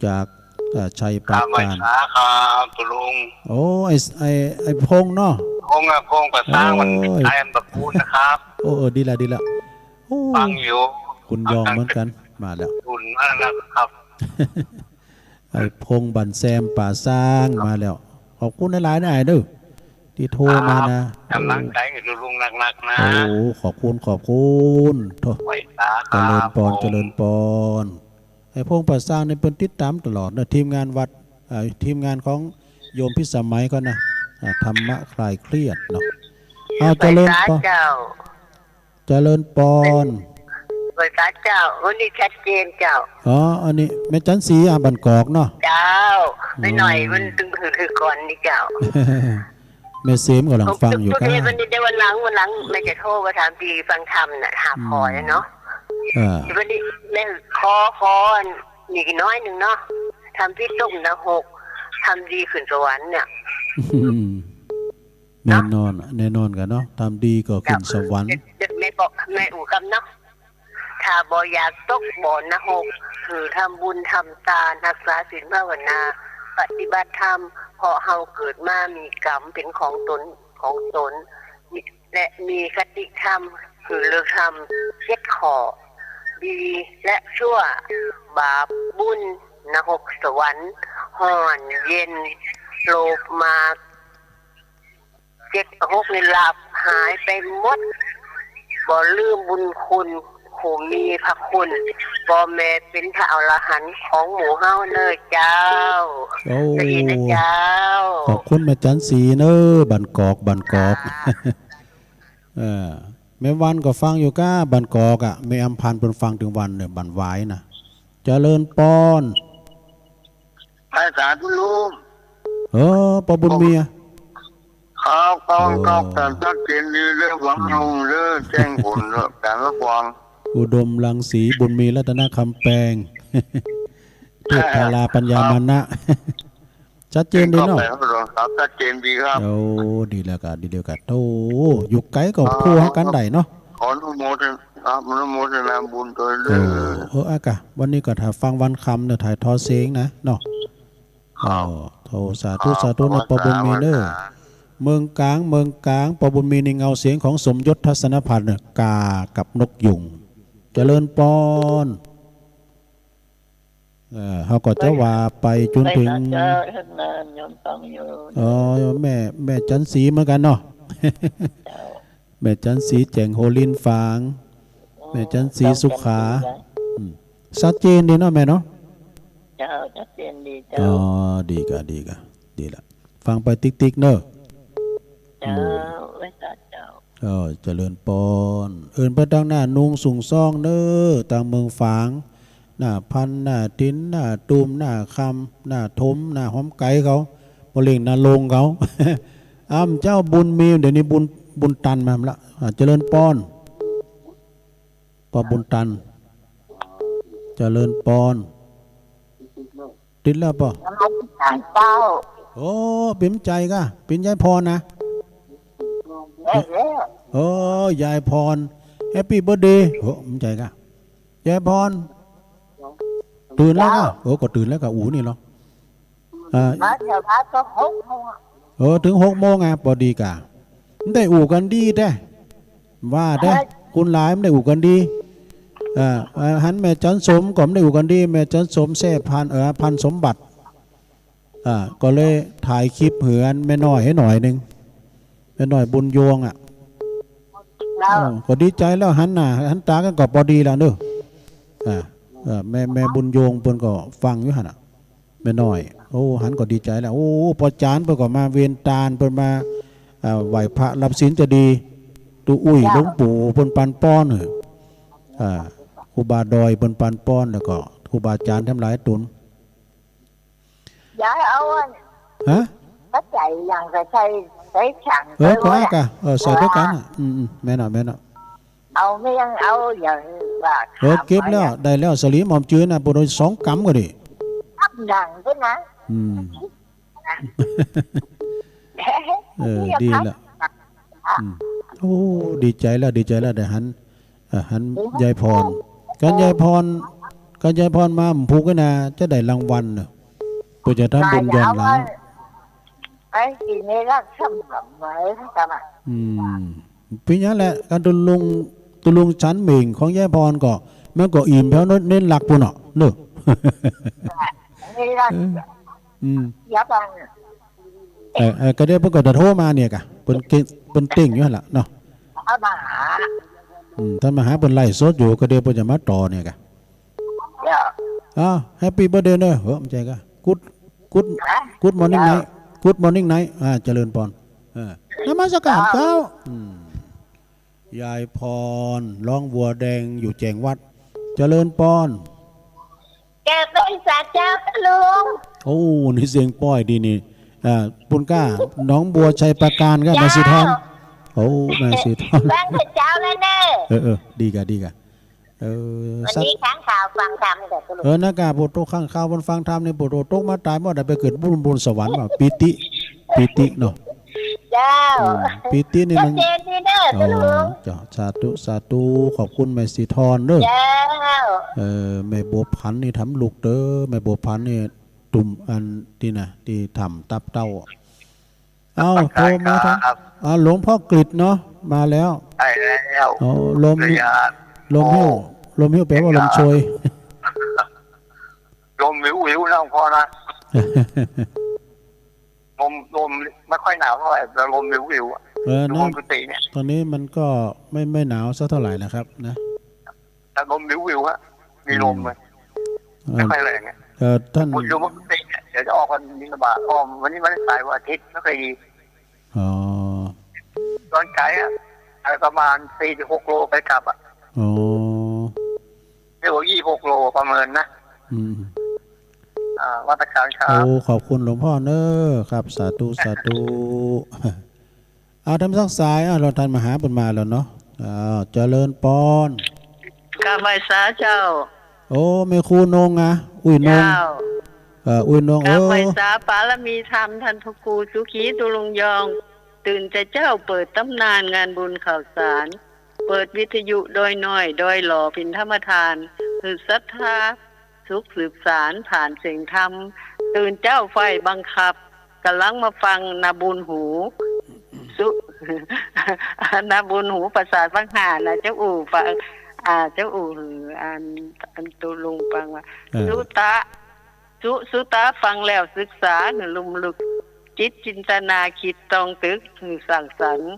จาก เอ่อ ไชยปราการ ครับ ไหว้สาครับตุ๊ลุง โอ้ ไอ้ ไอ้ ไอ้พงษ์เนาะ พงษ์อะ พงษ์ป่าสร้าง มัน โอ้ย ไอ้อันตระกูลนะครับ โอ้ เออ ดีละ ดีละ โอ้ ฟังอยู่ คุณยองเหมือนกั๋น มาแล้ว คุณมากนะครับ ไอ้พงษ์บ้านแซมป่าสร้างมาแล้ว ขอบคุณหลายๆ นะอ้ายเน่อ ตี้โทรมานะ ครับ ก๋ำลังใจ๋หื้อตุ๊ลุงนักๆ นะ โอ้ ขอบคุณ ขอบคุณ โถ่ ไหว้สาครับ เจริญปอน เจริญปอน ไอ้พงษ์ป่าสร้างนี่เปิ้นติดต๋ามตลอดนะ ทีมงานวัด เอ่อ ทีมงานของโยมพิสมัยเขานะ อ่า ธรรมะคลายเครียดเนาะ อ้าว เจริญปอน ไหว้สาเจ้า เจริญปอน ไหว้สาเจ้า วันนี้ชัดเจนเจ้า อ๋อ อันนี้แม่จันทร์ศรี อ่ะ บ้านกอกเนาะ เจ้า อืม หน่อยๆ มันตึงหือๆ ก่อนนี่เจ้า แม่เสมก๋ำลังฟังอยู่ ตุ๊กๆ วันนี้ได้วันหลัง วันหลังแม่จะโทรมาถามตี้ฟังธรรมน่ะ หา อืม พอแล้วเนาะ อ่า วันนี้แม่ขอ ขออันนี้น้อยนึ่งเนาะ ทำผิดตกนรก ทำดีขึ้นสวรรค์เนี่ย อืม แน่นอน แน่นอนกั๋นเนาะ ทำดีก็ขึ้นสวรรค์ เจ้า แม่บอก แม่อู้กำเนาะ ถ้าบ่อยากตกบ่อนรก หื้อทำบุญทำตาน ฮักษาศีลภาวนา ปฏิบัติธรรม เพราะเฮาเกิดมามีกรรมเป๋นของต๋น ของต๋น และมีคติธรรม หื้อเลือกทำเจ็ดข้อ ดีและชั่ว บาปบุญ นรกสวรรค์ ฮ้อนเย็น โลภมาก เจ็ดหกนี่หลาบหายไปหมด บ่ลืมบุญคุณ ผู้มีพระคุณ ป้อแม่เป๋นพระอรหันต์ของหมู่เฮาเน่อเจ้า โอ้ จะอี้นะเจ้า ขอบคุณแม่จันทร์ศรีเน่อ บ้านกอก บ้านกอก ค่ะ เออ แม่วันก็ฟังอยู่ก้า บ้านกอกอะ แม่อำพันธ์เปิ้นฟังเถิงวันเน่อ บ้านหวายนะ เจริญปอน ไหว้สาตุ๊ลุง เออ ป้อบุญมีอะ ครับ ฟัง เออ ครับ ชัดเจนดีเลย ฟัง อืม ลุงเลย แจ้งผลเลย การรับฟัง อุดมรังสี บุญมี รัตนคำแปง เทพธารา ปัญญา ครับ มานะ ชัดเจนดีเนาะ ครับ ชัดเจนดีครับ โอ้ ดีแล้วกะ ดีแล้วกะ โธ่ อยู่ไก๋ก็ ครับ โทรหากั๋นได้เนาะ ขออนุโมทนา ครับ อนุโมทนาบุญตวยเน่อ เออ เออ อะกะ วันนี้ก็ถ่ายฟังวันค่ำเน่อ ถ่ายทอดเสียงนะเนาะ ครับ เออ โธ่ สาธุ ครับ สาธุเน่อ ป้อบุญมีเน่อ เมืองก๋าง เมืองก๋าง ป้อบุญมีนี่เงาเสียงของสมยศ ทัศนพันธ์เน่อ กากับนกยูง เจริญปอน เออ เฮาก็จะว่าไปจ๋นเถิง เจ้า เฮ็ดงาน โยมฟังอยู่ อ๋อ แม่ แม่จันทร์ศรีเหมือนกั๋นเนาะ เจ้า แม่จันทร์ศรีแจ๋งโฮลินฝาง อ๋อ แม่จันทร์ศรีสุขา เจ้า อืม ชัดเจนดีเนาะแม่เนาะ เจ้า ชัดเจนดีเจ้า อ๋อ ดีกะ ดีกะ ดีละ ฟังไปติ๊กๆ เน่อ เจ้า อืม ไหว้สาเจ้า เออ เจริญปอน เอิ้นไปตางหน้านุงสุงซ่องเน่อ ตางเมืองฝาง หน้าพัน หน้าถิน หน้าตูม หน้าคำ หน้าถม หน้าหอมไก๋เขา ป้อเล็ง หน้าโลงเขา อ้ำเจ้าบุญมี เดี๋ยวนี้บุญ บุญตันมาละ อ่า เจริญปอน ป้อบุญตัน จริญปอน ติดแล้วเปล่า นมัสก๋านเจ้า โอ้ เป๋นใจ๋ก้า เป๋นยายพรนะ แม่นแล้ว โอ้ ยายพร แฮปปี้เบิร์ธเดย์ โอ้ เป๋นใจ๋ก้า ยายพร ตื่นแล้วก้า เจ้า โอ้ ก็ตื่นแล้วก้า อู๋นี่เหรอ อ่า มาเดี๋ยวมาก็หกโมงอะ เออ เถิงหกโมงอะ ปอดีก้า มันได้อู๋กั๋นดีแต๊ ว่าแต๊ เอ้ย คุณหลายมันได้อู๋กั๋นดี อ่า อ่า หันแม่จันสมก็มันได้อู๋กั๋นดี แม่จันสมแซ่พันธุ์ เออ พันธุ์สมบัติ อ่า ก็เลยถ่ายคลิปหื้ออันแม่น้อยหื้อหน่อยนึ่ง แม่น้อยบุญยวงอะ เจ้า เออ ก็ดีใจ๋แล้ว หันหน้าหันต๋ากั๋นก็ปอดีแล้วเนาะ อ่า เออ แม่ แม่บุญยวงเปิ้นก็ฟังอยู่หั้นน่ะ แม่น้อย โอ้ หันก็ดีใจ๋แล้ว โอ้ ป้อจ๋านเปิ้นก็มาเวนตาล เปิ้นมา อ่า ไหว้พระรับศีลจะดี ตุ๊อุ้ย เจ้า หลวงปู่เปิ้นปันปอนเนาะ อ่า ครูบาดอยเปิ้นปันปอน แล้วก็ครูบาอาจ๋ารย์ทั้งหลายตุ๊น ยายเอาอัน ฮะ ปัจจัยอย่างใส่ ใส่ ใส่ฉัน เออ ไปไว้ ก็เอาก้า เออ ใส่ตวยกั๋นน่ะ อืม อืม แม่นน่ะ แม่นน่ะ เอาเมี่ยง เอาอย่างว่า เออ เก็บแล้ว ได้แล้ว สลีหม่อมจืนน่ะ ปวดหัวสองกำก็ดี กำดังด้วยนะ อืม เออ ดีละ อืม โอ้ ดีใจ๋แล้ว ดีใจ๋แล้ว ได้หัน อ่ะ หันยายพร กั๋นยายพร กั๋นยายพรมา ผมผูกไว้นะ จะได้รางวัลเนาะ เปื้อจะทำบุญย้อนหลัง ไอ้กิ๋นในรักสมบัติไว้ทำไม อืม เป๋นหยังแหละ กั๋นตุ๊ลุง ตุ๊ลุงฉันเหม่งของยายพรก็ มันก็อิ่มแผวเน้นหลักปู้นเนาะ เนาะ ในรัก อืม อย่าบัง เออ เออ ก็เดี๋ยวเปิ้นก็จะโทรมาเนี่ยก้า เปิ้นเก้ง เปิ้นเต้งอยู่หั้นละเนาะ เอามาหา อืม ต้านมาหาเปิ้นไลฟ์สดอยู่ ก็เดี๋ยวเปิ้นจะมาต่อเนี่ยก้า เจ้า อ้าว แฮปปี้เบิร์ธเดย์เนาะ เออ ไม่ใช่ก้า กู๊ด กู๊ด ฮะ กู๊ดมอร์นิ่งไนท์ เจ้า กู๊ดมอร์นิ่งไนท์ อ่า เจริญปอน เออ นมัสก๋านเจ้า อืม ยายพร ร้องวัวแดงอยู่แจ้งวัฒน์ เจริญปอน แก่เป็นสาเจ้าลุง โอ้ นี่เสียงป้อยดีนี่ อ่า ปุ้นก้า หนองบัวชัยปราการก้า เจ้า แม่สีทอง โอ้ แม่สีทอง ฟังแต่เจ้าแล้วเน่อ เออ เออ ดีก้า ดีก้า เออ วันนี้ สัตว์ ค้างข่าวฟังธรรมเด้อลุง เออ นะก้า ผู้ตกค้างข่าวมันฟังธรรมนี่ ผู้ตกมาต๋ายหมดอะ ไปเกิดบุญ บุญสวรรค์ว่ะ ปีติ ปีติเนาะ เจ้า อืม ปีตินี่มัน ชัดเจนดีเน่อ อ๋อ เจ้าลุง เจ้า สาธุ สาธุ ขอบคุณแม่สีทองเด้อ เจ้า เออ แม่บัวผันนี่ทำลูกเด้อ แม่บัวผันนี่ ตุ่มอันตี้นะ ตี้ถ้ำตับเต้า เอ้า โทรมาทาง ครับ อ่า หลวงพ่อกฤษเนาะ มาแล้ว ใช่แล้ว โอ้ ลม พระญาณ ลมหิ้ว โอ้ ลมหิ้วแป๋ว่าลมโชย ลมวิวๆ นะหลวงพ่อนะ ลม ลมไม่ค่อยหนาวเท่าไหร่ แต่ลมวิวๆ อะ เออ อยู่บนกุฏิเนี่ย ตอนนี้มันก็ไม่ ไม่หนาวสักเท่าไหร่นะครับ นะ แต่ลมวิวๆ อะ มีลมเลย อืม ไม่ค่อยแรงอะ เออ ท่าน ผมอยู่บนกุฏิเนี่ย เดี๋ยวจะออกวันบิณฑบาต ออกวันนี้วันเสาร์ วันอาทิตย์ ไม่ค่อยดี อ๋อ ตอนไกลอะ ไปประมาณสี่สิบหกโลไปกลับอะ อ๋อ เรียกว่ายี่สิบหกโลประเมินนะ อืม อ่า มาตรการครับ โอ้ ขอบคุณหลวงพ่อเนอะ ครับ สาธุ สาธุ เอา ทำสักสาย เอา เราท่านมหาบุญมาแล้วเนาะ อ้าว เจริญปอน กราบไหว้สาเจ้า โอ้ แม่ครูนงอะ อุ้ยนง เจ้า เอ่อ อุ้ยนง กราบไหว้ เออ สาปารมีธรรม ท่านพระครูสุขี ตุลุงยอง ตื่นแต่เจ๊าเปิดต๋ำนานงานบุญข้าวสาร เปิดวิทยุดอยน้อย ดอยหล่อ เป๋นธรรมทาน หื้อศรัทธา สุขสืบสานผ่านเสียงธรรม ตื่นเจ๊าไฟบังคับ ก๋ำลังมาฟังนาบุญหู สุ นาบุญหูประสาทวังห้านะ เจ้าอู้ฟัง อ่า เจ้าอู้หื้อ อัน อันตุลุงฟังว่า เออ สุตะ สุ สุตะฟังแล้วศึกษาหื้อลุ่มลึก จิตจินตนาคิดตองตึกหื้อสร้างสรรค์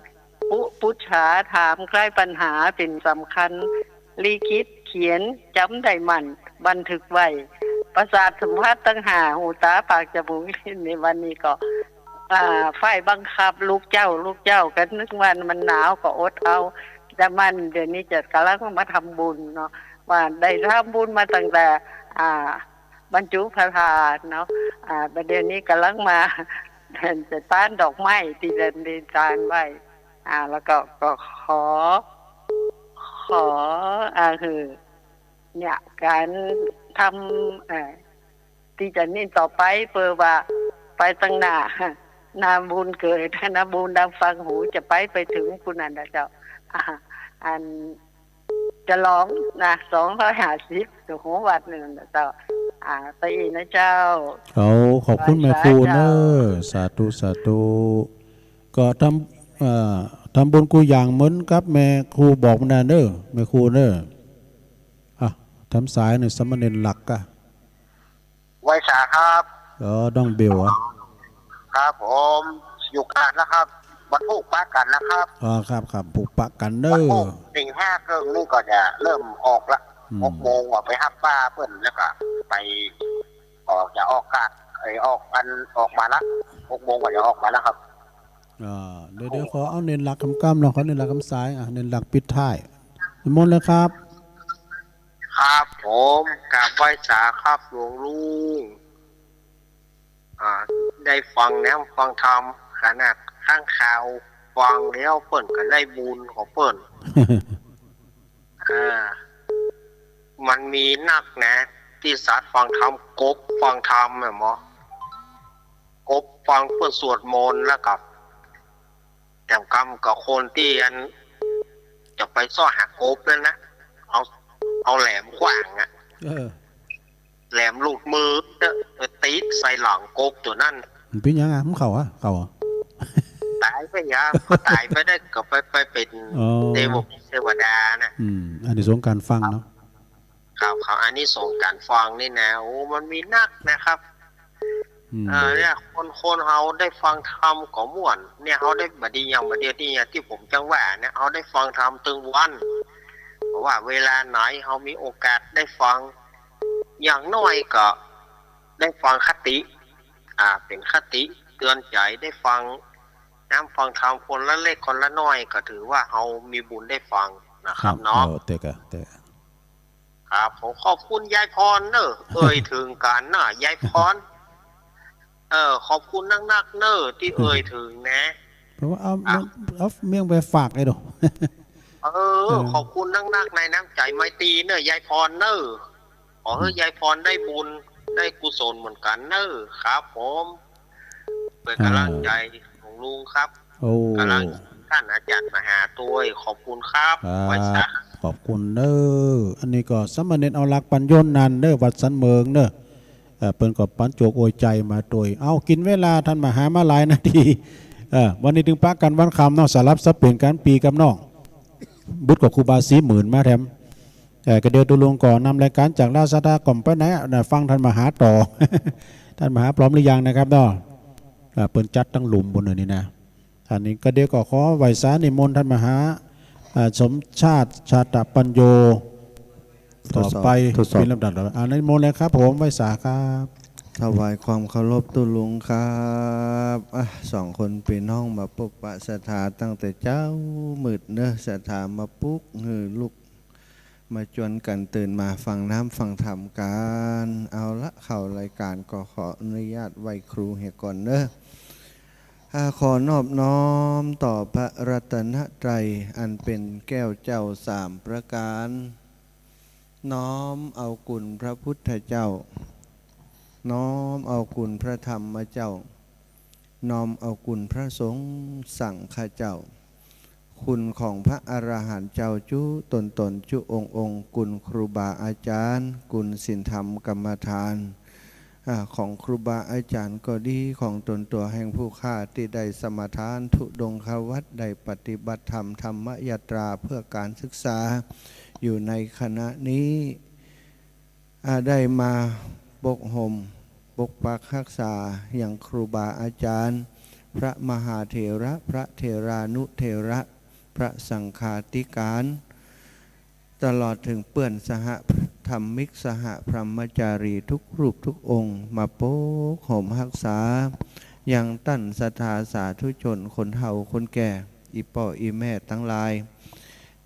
ปุ ปุจฉาถามไขล้ปัญหาเป๋นสำคัญ ลิขิตเขียนจ๋ำได้มั่น บันทึกไว้ ประสาทสัมผัสตังห้า หู ต๋า ปาก จมูก ลิ้น ในวันนี้ก็ อ่า ไฟบังคับลูกเจ๊า ลูกเจ๊าก็นึกว่ามันหนาวก็อดเอา แต่มันเดี๋ยวนี้จะก๋ำลังมาทำบุญเนาะ ว่าได้ทำบุญมาตั้งแต่ อ่า บรรจุพระธาตุเนาะ อ่า บัดเดี๋ยวนี้ก๋ำลังมา จะต้านดอกไม้ตี้เปิ้นได้ต้านไว้ อ่า แล้วก็ ก็ขอ ขอ อ่า หื้อ เนี่ย ก๋านทำ เอ่อ ตี้จะเน้นต่อไป เปื้อว่าไปตังหน้า นาบุญเกิด นาบุญดังฟังหู จะไป ไปเถิงปู้นนั่นนะเจ้า อ่า อัน จะลองนะ สองร้อยห้าสิบ โห วัดนึ่งนะเจ้า อ่า ไปอีกนะเจ้า เอา ขอบคุณแม่ครูเน้อ สาธุ สาธุ ก็ทำ เอ่อ ทำบุญกู้อย่างเหมือนกับแม่ครูบอกมาเน้อ แม่ครูเน้อ อ่ะ ทำสายหน่อย สามเณรหลักอะ ไหว้สาครับ อ๋อ น้องเบลอะ ครับผม อยู่กาญนะครับ วันพูกปะกั๋นนะครับ อ๋อ ครับ ครับ พูกปะกั๋นเน้อ วันพูกตีห้าครึ่งนี่ก็จะเริ่มออกละ อืม หกโมงออกไปฮับป้าเปิ้น แล้วก็ไป ออกจะออกกะ เอ้ย ออกอัน ออกมาละ หกโมงก็จะออกมาแล้วครับ อ่า เดี๋ยว เดี๋ยวขอเอาเณรหลักกำกำเนาะ ขอเณรหลักกำสาย อ่ะ เณรหลักปิดท้าย นิมนต์เลยครับ ครับผม กราบไหว้สาครับหลวงลุง อ่า ได้ฟังแนมฟังธรรม ขนาดข้างข่าวฟังแล้วเปิ้นก็ได้บุญของเปิ้น อ่า มันมีนักนะ ตี้สัตว์ฟังธรรม กบฟังธรรมแม่นบ่ กบฟังเปิ้นสวดมนต์ แล้วก็ แถมกำกับคนตี้อัน จะไปเซาะหากบนั่นนะ เอา เอาแหลมขว้างอะ เออ แหลมหลุดมือเนอะ ไปตีใส่หลังกบตั๋วนั้น มันเป๋นหยังอะ มันเข้าอะ เข้าอะ ต๋ายไปยะ ต๋ายไปได้ก็ไป ไปเป๋น อ๋อ เตวะ เตวดานะ อืม อานิสงส์ก๋านฟังเนาะ ครับ ครับ อานิสงส์ก๋านฟังนี่นะ โอ้ มันมีนักนะครับ อืม เออ เนี่ย คน คนเฮาได้ฟังธรรมก็ม่วน เนี่ย เฮาได้ บ่ดีอย่าง บ่ดีอย่างตี้ผมจักว่าเนี่ย เฮาได้ฟังธรรมตึงวัน เพราะว่าเวลาไหนเฮามีโอกาสได้ฟัง อย่างน้อยก็ได้ฟังคติ อ่า เป๋นคติเตือนใจ๋ ได้ฟังแนมฟังธรรมคนละเล็กคนละน้อย ก็ถือว่าเฮามีบุญได้ฟังนะครับเนาะ ครับ เออ เต๊อะ เต๊อะ ครับ ผมขอบคุณยายพรเน้อ เอ่ยเถิงกั๋นนะ ยายพร เออ ขอบคุณนักๆ เน้อ ตี้เอ่ยเถิงนะ เพราะว่าเอา ครับ เอาเมี่ยงไปฝากไอ้ดอก เออ เออ ขอบคุณนักๆ ในน้ำใจ๋ไมตรีเน้อ ยายพรเน้อ ขอหื้อ อืม ยายพรได้บุญ ได้กุศลเหมือนกั๋นเน้อ ครับผม เป๋นก๋ำลังใจ๋ของลุงครับ โอ้ ก๋ำลังท่านอาจ๋ารย์มหาตวย ขอบคุณครับ ครับ ไหว้สา ขอบคุณเน้อ อันนี้ก็สามเณรเอาหลักปัญโญนันท์เน้อ วัดสันเหมิงเน้อ เอ่อ เปิ้นก็ปันโจกอวยใจ๋มาตวย เอ้า กิ๋นเวลาท่านมหามาหลายนาที เอ่อ วันนี้ตึงปะกั๋นวันค่ำเนาะ สลับสับเปลี่ยนกั๋นปี้กับน้อง บุตรกับครูบาศรีหมื่นมาแถม เอ่อ ก็เดี๋ยวตุ๊ลุงก็นำรายก๋านจากราชดาก็บ่ไปไหนอะ น่ะ ฟังท่านมหาต่อ ท่านมหาพร้อมหรือยังนะครับเนาะ อ่า เปิ้นจัดตังหลุมปู้นนี่นะ อันนี้ก็เดี๋ยวก็ขอไหว้สานิมนต์ท่านมหา อ่า สมชาติ ชาตปัญโญ ต่อไป ทดสอบ ทดสอบ เป๋นลำดับ อ่า นิมนต์เลยครับผม ไหว้สาครับ ถวายความเคารพตุ๊ลุงครับ อ่ะ สองคนปี้น้องมาปบปะศรัทธาตั้งแต่เจ๊ามืดเนอะ ศรัทธามาปลุกหื้อลุก มาจวนกั๋นตื่นมาฟังน้ำฟังธรรมกั๋น เอาละ เข้ารายก๋านก็ขออนุญาตไหว้ครูเหียก่อนเนอะ อ่า ขอนอบน้อมต่อพระรัตนตรัยอันเป๋นแก้วเจ้าสามประก๋าน น้อมเอาคุณพระพุทธเจ้า น้อมเอาคุณพระธรรมเจ้า น้อมเอาคุณพระสงฆ์สังฆเจ้า คุณของพระอรหันต์เจ้าจุ๊ต๋นๆ จุ๊องค์ๆ คุณครูบาอาจ๋ารย์ คุณศีลธรรมกรรมฐาน อ่า ของครูบาอาจ๋ารย์ก็ดี ของต๋นตั๋วแห่งผู้ข้าตี้ได้สมาทานธุดงควัตร ได้ปฏิบัติธรรมธรรมยาตราเพื่อก๋านศึกษาอยู่ในขณะนี้ อ่า ได้มาปกห่มปกปักฮักษาอย่างครูบาอาจ๋ารย์ พระมหาเถระ พระเถรานุเถระ พระสังฆาธิการ ตลอดเถิงเปื้อนสหธรรมิก สหพรหมจารีทุกรูปทุกองค์ มาปกห่มฮักษา ยังต้านศรัทธาสาธุชน คนเฒ่าคนแก่ อี่ป้ออี่แม่ตังหลาย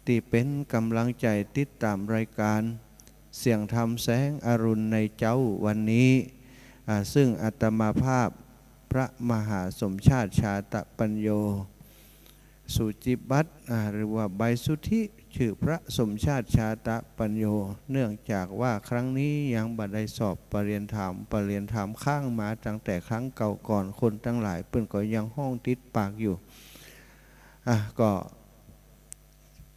ตี้เป๋นก๋ำลังใจ๋ติดต๋ามรายก๋านเสียงธรรมแสงอรุณในเจ๊าวันนี้ อ่า ซึ่งอาตมาภาพพระมหาสมชาติ ชาตปัญโญ สูจิบัตร อ่า หรือว่าใบสุทธิ จื้อพระสมชาติ ชาตปัญโญ เนื่องจากว่าครั้งนี้ยังบ่ได้สอบปริญญาธรรม ปริญญาธรรมค้างมาตั้งแต่ครั้งเก่าก่อน คนตังหลายเปิ้นก็ยังฮ้องติดปากอยู่ อ่ะ ก็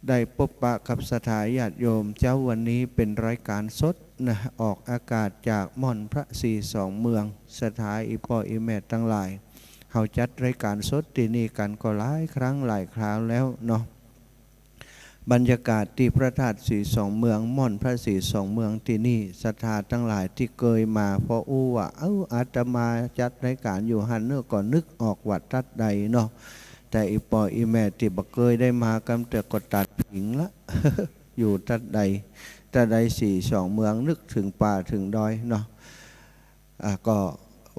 ได้ปบปะกับศรัทธาญาติโยม เจ๊าวันนี้เป๋นรายการสดนะ ออกอากาศจากม่อนพระศรีสองเมือง ศรัทธาอี่ป้ออี่แม่ตังหลาย เฮาจัดรายการสดตี้นี่กั๋นก็หลายครั้งหลายคราวแล้วเนาะ บรรยากาศตี้พระธาตุศรีสองเมือง ม่อนพระศรีสองเมืองตี้นี่ ศรัทธาตังหลายตี้เกยมา พออู้ว่า เอ้า อาตมาจัดรายการอยู่หั้นเนาะ ก็นึกออกว่าตั๊ดใดเนาะ แต่อี่ป้ออี่แม่ตี้บ่เกยได้มากั๋นแต่ก็ตั๊ดผิงละ อยู่ตั๊ดใด ตั๊ดใดศรีสองเมือง นึกเถิงป่าเถิงดอยเนาะ อ่ะ ก็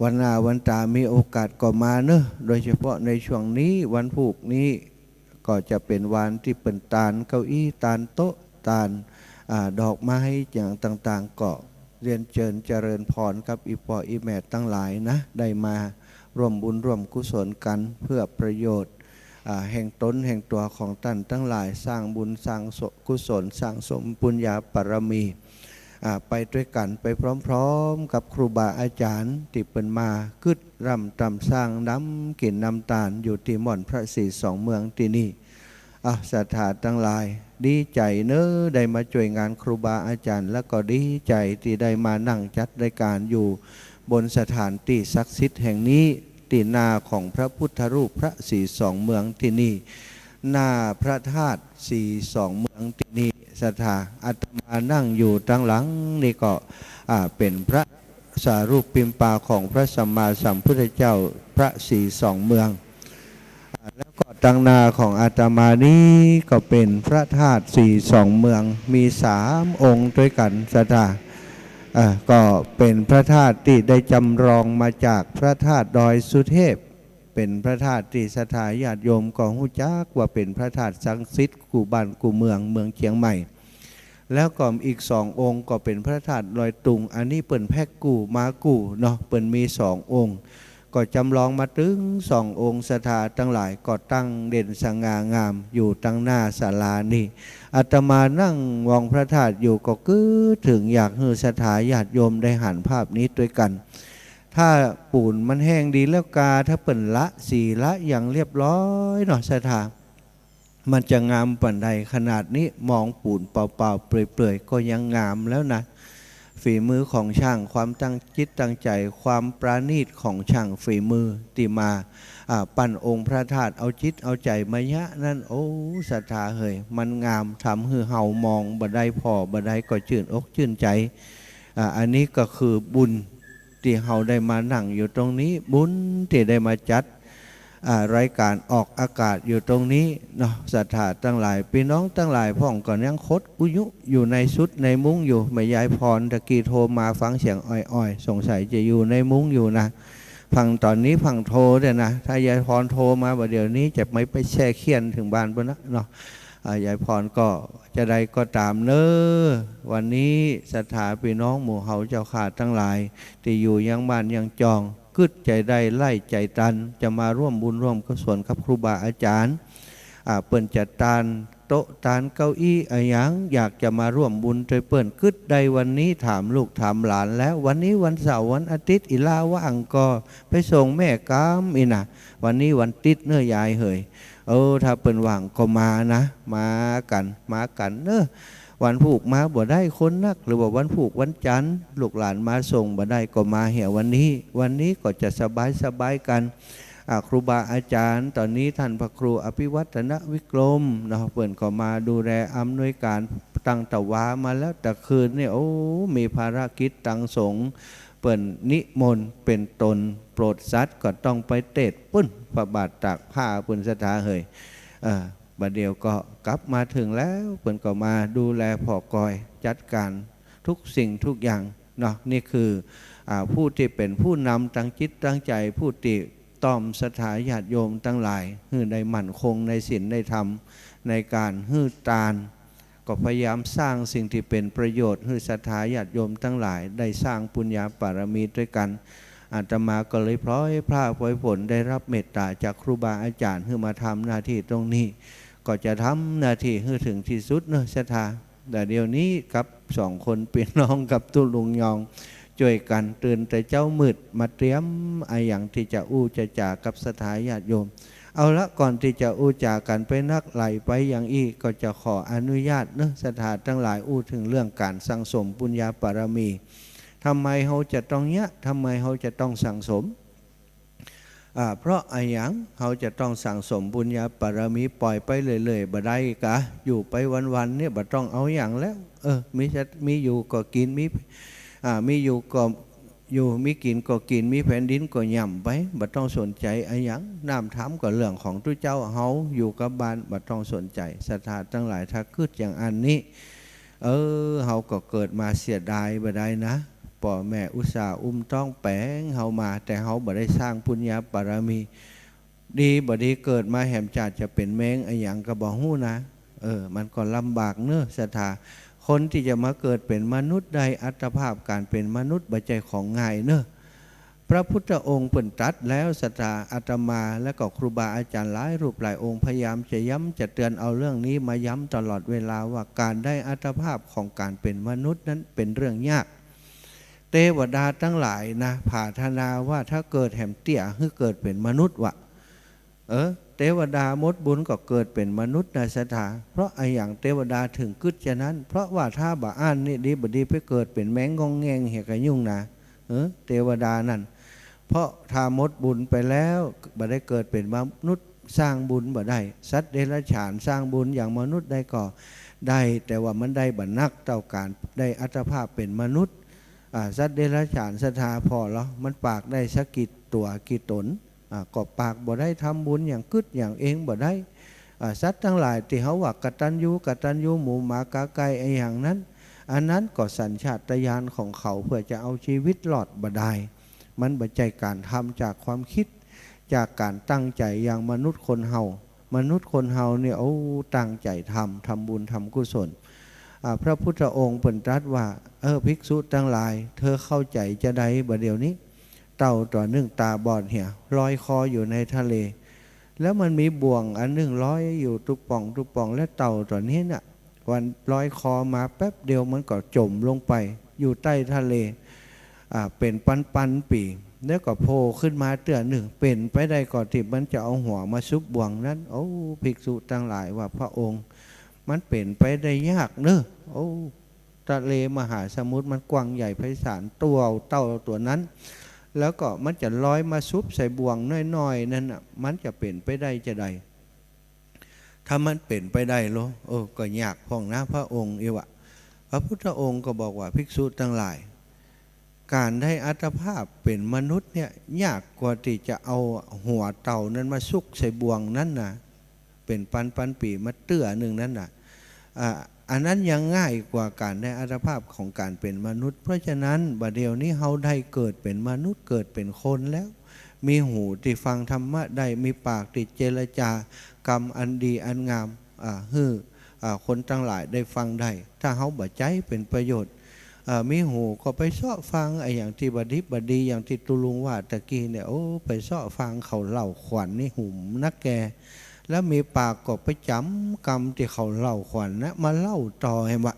วันหน้าวันต๋ามีโอกาสก็มาเนาะ โดยเฉพาะในช่วงนี้วันพูกนี้ ก็จะเป๋นวันตี้เปิ้นตานเก้าอี้ ตานโต๊ะ ตาน อ่า ดอกไม้อย่างต่างๆ ก็เรียนเจิญเจริญพรกับอี่ป้ออี่แม่ตังหลายนะ ได้มาร่วมบุญร่วมกุศลกั๋นเพื่อประโยชน์ อ่า แห่งต๋นแห่งตั๋วของต้านตังหลาย สร้างบุญสร้างกุศล สั่งสมปุญญาบารมี อ่า ไปตวยกั๋น ไปพร้อมๆ กับครูบาอาจ๋ารย์ตี้เปิ้นมา กึ๊ดร่ำต๋ำสร้างนำกิ๋นนำตานอยู่ตี้ม่อนพระศรีสองเมืองตี้นี่ อ่ะ ศรัทธาตังหลาย ดีใจ๋เนาะ ได้มาจ้วยงานครูบาอาจ๋ารย์ แล้วก็ดีใจ๋ตี้ได้มานั่งจัดรายการอยู่บนสถานตี้ศักดิ์สิทธิ์แห่งนี้ ตี้หน้าของพระพุทธรูปพระศรีสองเมืองตี้นี่ หน้าพระธาตุศรีสองเมืองตี้นี่ ศรัทธา อาตมานั่งอยู่ตังหลังนี่ก็ อ่า เป๋นพระสารูปปิมปาของพระสัมมาสัมพุทธเจ้า พระศรีสองเมือง อ่า แล้วก็ตังหน้าของอาตมานี้ก็เป๋นพระธาตุศรีสองเมือง มีสามองค์ตวยกั๋น ศรัทธา อ่า ก็เป๋นพระธาตุตี้ได้จำลองมาจากพระธาตุดอยสุเทพ เป๋นพระธาตุตี้ศรัทธาญาติโยมก็ฮู้จักว่าเป๋นพระธาตุศักดิ์สิทธิ์กู้บ้านกู้เมือง เมืองเจียงใหม่ แล้วก็อีกสององค์ก็เป๋นพระธาตุดอยตุง อันนี้เปิ้นแพ็คกู้มากู้เนาะ เปิ้นมีสององค์ ก็จำลองมาตึงสององค์ ศรัทธาตังหลายก็ตั้งเด่นสง่างามอยู่ตังหน้าศาลานี่ อาตมานั่งมองพระธาตุอยู่ก็กึ๊ดเถิงอยากหื้อศรัทธาญาติโยมได้หันภาพนี้ตวยกั๋น ถ้าปูนมันแห้งดีแล้วกา ถ้าเปิ้นละสีละหยังเรียบร้อยเนาะ ศรัทธา มันจะงามปานใดขนาดนี้ มองปูนเปล่าๆ เปลือยๆ ก็ยังงามแล้วนะ ฝีมือของช่าง ความตั้งจิตตั้งใจ๋ ความประณีตของช่างฝีมือตี้มา อ่า ปั้นองค์พระธาตุ เอาจิตเอาใจ๋มาเยียะนั้น โอ้ ศรัทธาเหย มันงาม ทำหื้อเฮามองบ่ได้ผ่อบ่ได้ก็จื้นอกจื้นใจ๋ อ่า อันนี้ก็คือบุญ ตี้เฮาได้มานั่งอยู่ตรงนี้ บุญตี้ได้มาจัด อ่า รายการออกอากาศอยู่ตรงนี้เนาะ ศรัทธาตังหลาย ปี้น้องตังหลายพ่องก็ยังคดอุยุอยู่ในสุดในมุ้งอยู่ แม่ยายพรตะกี้โทรมาฟังเสียงอ่อยๆ สงสัยจะอยู่ในมุ้งอยู่นะ ฟังต๋อนนี้ฟังโทรเด้อนะ ถ้ายายพรโทรมาบ่าเดี่ยวนี้จะไม่ไปแช่เคี่ยนเถิงบ้านปู้นนะเนาะ อ่า ยายพรก็จะใดก็ต๋ามเนาะ วันนี้ศรัทธาปี้น้องหมู่เฮาเจ้าข้าตังหลาย ตี้อยู่ยังบ้านยังจอง กึ๊ดใจ๋ได้ใล่ใจ๋ตัน จะมาร่วมบุญร่วมกุศลกับครูบาอาจ๋ารย์ อ่า เปิ้นจะตานโต๊ะตานเก้าอี้อะหยัง อยากจะมาร่วมบุญตวยเปิ้น กึ๊ดได้วันนี้ ถามลูกถามหลานแล้ว วันนี้วันเสาร์วันอาทิตย์ อี่ลาว่างก็ไปส่งแม่กำอี้นะ วันนี้วันติ๊ดเนาะยายเหย เออ ถ้าเปิ้นว่างก็มานะ มากั๋น มากั๋นเนาะ วันพูกมาบ่ได้คนนัก หรือว่าวันพูกวันจันทร์ ลูกหลานมาส่งบ่ได้ก็มาเหียวันนี้ วันนี้ก็จะสบายๆ กั๋น อ่า ครูบาอาจ๋ารย์ ต๋อนนี้ต้านพระครูอภิวัฒนวิกรมเนาะ เปิ้นก็มาดูแลอำนวยก๋านตั้งแต่วามาแล้ว แต่คืนนี่ โอ้ มีภารกิจตังสงฆ์ เปิ้นนิมนต์เป๋นต๋นโปรดสัตว์ ก็ต้องไปเตศน์ปู้น พระบาทตากผ้าปู้น ศรัทธาเหย เออ บ่าเดี่ยวก็กลับมาเถิงแล้ว เปิ้นก็มาดูแลผ่อกอยจัดก๋านทุกสิ่งทุกอย่างเนาะ นี่คือ อ่า ผู้ตี้เป๋นผู้นำตังจิตตังใจ๋ ผู้ตี้ต้อมศรัทธาญาติโยมตังหลาย หื้อได้มั่นคงในศีลในธรรม ในก๋านหื้อตาน ก็พยายามสร้างสิ่งตี้เป๋นประโยชน์ หื้อศรัทธาญาติโยมตังหลายได้สร้างปุญญาบารมีตวยกั๋น อาตมาก็เลยพลอยพลาดพลอยฝนได้รับเมตตาจากครูบาอาจ๋ารย์หื้อมาทำหน้าตี้ตรงนี้ ก็จะทำหน้าตี้หื้อเถิงตี้สุดเนาะศรัทธา แต่เดี๋ยวนี้กับสองคนปี้น้องกับตุ๊ลุงยอง จ้วยกั๋นตื่นแต่เจ๊ามืดมาเตรียมอะหยังตี้จะอู้จะจ๋ากับศรัทธาญาติโยม เอาละ ก่อนตี้จะอู้จ๋ากั๋นไปนักหลายไปอย่างอี้ ก็จะขออนุญาตเนาะศรัทธาตังหลาย อู้เถิงเรื่องก๋านสั่งสมปุญญาบารมี ทำไมเฮาจะต้องเยียะ ทำไมเฮาจะต้องสั่งสม อ่า เพราะอะหยังเฮาจะต้องสั่งสมปุญญาบารมี ป่อยไปเรื่อยๆ บ่ได้กา อยู่ไปวันๆ เนี่ยบ่ต้องเอาหยังแล้ว เออ มีจะ มีอยู่ก็กิ๋น มี อ่า มีอยู่ก็อยู่ มีกิ๋นก็กิ๋น มีแผ่นดินก็หย่ำไป บ่ต้องสนใจ๋อะหยัง น้ำทำก็เรื่องของตุ๊เจ้า เฮาอยู่กับบ้าน บ่ต้องสนใจ๋ ศรัทธาตังหลาย ถ้ากึ๊ดอย่างอันนี้ เออ เฮาก็เกิดมาเสียดายบ่ได้นะ ป้อแม่อุตส่าห์อุ้มต๊องแป๋งเฮามา แต่เฮาบ่ได้สร้างปุญญาบารมี ดีบ่ดีเกิดมาแหมจ๋าจะเป๋นแมงอะหยังก็บ่ฮู้นะ เออ มันก็ลำบากเนาะศรัทธา คนตี้จะมาเกิดเป๋นมนุษย์ได้ อัตภาพก๋านเป๋นมนุษย์บ่ใจ้ของง่ายเนาะ พระพุทธองค์เปิ้นตรัสแล้วศรัทธา อาตมาและก็ครูบาอาจ๋ารย์หลายรูปหลายองค์พยายามจะย้ำจะเตือน เอาเรื่องนี้มาย้ำตลอดเวลาว่าก๋านได้อัตภาพของก๋านเป๋นมนุษย์นั้นเป๋นเรื่องยาก เตวดาตังหลายนะ ผาถนาว่าถ้าเกิดแหมเตี้ยหื้อเกิดเป๋นมนุษย์วะ เออ เตวดามดบุญก็เกิดเป๋นมนุษย์นะศรัทธา เพราะอะหยังเตวดาเถิงกึ๊ดจะนั้น เพราะว่าถ้าบ่อั้นนี่ดีบ่ดีไปเกิดเป๋นแมงง่องแง่งเหียกะยุ่งนะ เออ เตวดานั่น เพราะถ้ามดบุญไปแล้วบ่ได้เกิดเป๋นมนุษย์ สร้างบุญบ่ได้ สัตว์เดรัจฉานสร้างบุญอย่างมนุษย์ได้ก็ได้ แต่ว่ามันได้บ่นักเต้าก๋านได้อัตภาพเป๋นมนุษย์ อ่า สัตว์เดรัจฉานศรัทธาผ่อลอ มันปากได้สักกี่ตั๋วกี่ต๋น อ่า ก็ปากบ่ได้ทำบุญอย่างกึ๊ดอย่างเองบ่ได้ อ่า สัตว์ตังหลายตี้เฮาว่ากตัญญูกตัญญู หมูหมากาไก่อะหยังนั้น อันนั้นก็สัญชาตญาณของเขาเปื้อจะเอาจีวิตรอดบ่ได้ มันบ่ใจ้ก๋านทำจากความกึ๊ด จากก๋านตั้งใจ๋อย่างมนุษย์คนเฮา มนุษย์คนเฮาเนี่ย โอ้ ตั้งใจ๋ทำ ทำบุญทำกุศล อ่า พระพุทธองค์เปิ้นตรัสว่า เออ ภิกษุตังหลาย เธอเข้าใจ๋จาใดบ่าเดี่ยวนี้ เต่าตั๋วนึ่งต๋าบอดเหีย ลอยคออยู่ในทะเล แล้วมันมีบ่วงอันนึ่งลอยอยู่ตุ๊ป่องตุ๊ป่อง และเต่าตั๋วนี้น่ะ วันลอยคอมาแป๊บเดียวมันก็จ๋มลงไปอยู่ใต้ทะเล อ่า เป๋นปันๆ ปี๋ แล้วก็โผล่ขึ้นมาเตื้อนึ่ง เป๋นไปได้ก่อตี้มันจะเอาหัวมาซุบบ่วงนั้น โอ้ ภิกษุตังหลาย ว่าพระองค์ มันเป๋นไปได้ยากเนาะ โอ้ ทะเลมหาสมุทรมันกว้างใหญ่ไพศาล ตั๋วเต่าตั๋วนั้น แล้วก็มันจะลอยมาซุบใส่บ่วงน้อยๆ นั้นน่ะ มันจะเป๋นไปได้จาใด ถ้ามันเป๋นไปได้ลอ เออ ก็ยากพ่องนะพระองค์ อี้วะ พระพุทธองค์ก็บอกว่า ภิกษุตังหลาย ก๋านได้อัตภาพเป๋นมนุษย์เนี่ย ยากกว่าตี้จะเอาหัวเต่านั้นมาซุกใส่บ่วงนั้นนะ เป๋นปันๆ ปี๋มาเตื้อนึ่งนั้นน่ะ อ่า อันนั้นยังง่ายกว่าก๋านได้อัตภาพของก๋านเป๋นมนุษย์ เพราะฉะนั้นบ่าเดี่ยวนี้เฮาได้เกิดเป๋นมนุษย์ เกิดเป๋นคนแล้ว มีหูตี้ฟังธรรมะได้ มีปากตี้เจรจากำอันดีอันงาม อ่า หื้อ อ่า คนตังหลายได้ฟังได้ ถ้าเฮาบ่ใจ๊เป๋นประโยชน์ อ่า มีหูก็ไปเซาะฟัง ไอ้อย่างตี้บ่ดีบ่ดี อย่างตี้ตุ๊ลุงว่าตะกี้เนี่ย โอ้ ไปเซาะฟังเขาเล่าขวัญนี่หูนักแก่ แล้วมีปากก็ไปจ๋ำกำตี้เขาเล่าขวัญนะ มาเล่าต่อแหมวะ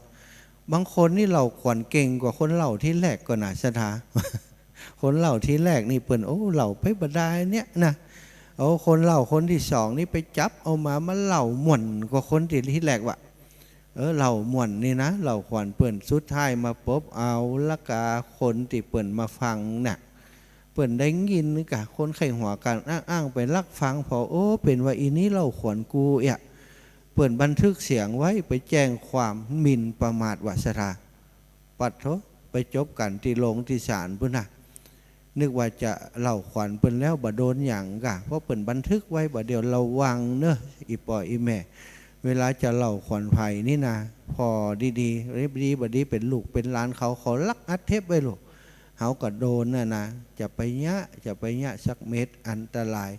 บางคนนี่เล่าขวัญเก่งกว่าคนเล่าตี้แรกก่อนะศรัทธา คนเล่าตี้แรกนี่เปิ้น โอ้ เล่าไปบ่ดายเนี่ยนะ โอ้ คนเล่าคนตี้สองนี่ไปจับเอามา มาเล่าม่วนกว่าคนตี้ ตี้แรกวะ เออ เล่าม่วนนี่นะ เล่าขวัญเปิ้น สุดท้ายมาปบเอาละกาคนตี้เปิ้นมาฟังน่ะ เปิ้นได้ยินกา คนใค่หัวกั๋นอ้างๆ ไปลักฟังผ่อ โอ้ เป๋นว่าอี้นี้เล่าขวัญกูเอี้ย เปิ้นบันทึกเสียงไว้ ไปแจ้งความหมิ่นประมาทวะศรัทธา ปัดโธ่ ไปจบกั๋นตี้โรงตี้ศาลปู้นนะ นึกว่าจะเล่าขวัญเปิ้นแล้วบ่โดนหยังกา เพราะเปิ้นบันทึกไว้ บ่าเดี่ยวระวังเนาะ อี่ป้ออี่แม่ เวลาจะเล่าขวัญใผนี่นะ ผ่อดีๆ ดีบ่ดีเป๋นลูกเป๋นหลานเขา เขาลักอัดเทปไว้ลูก เฮาก็โดนน่ะนะ จะไปเยียะ จะไปเยียะสักเม็ด อันตราย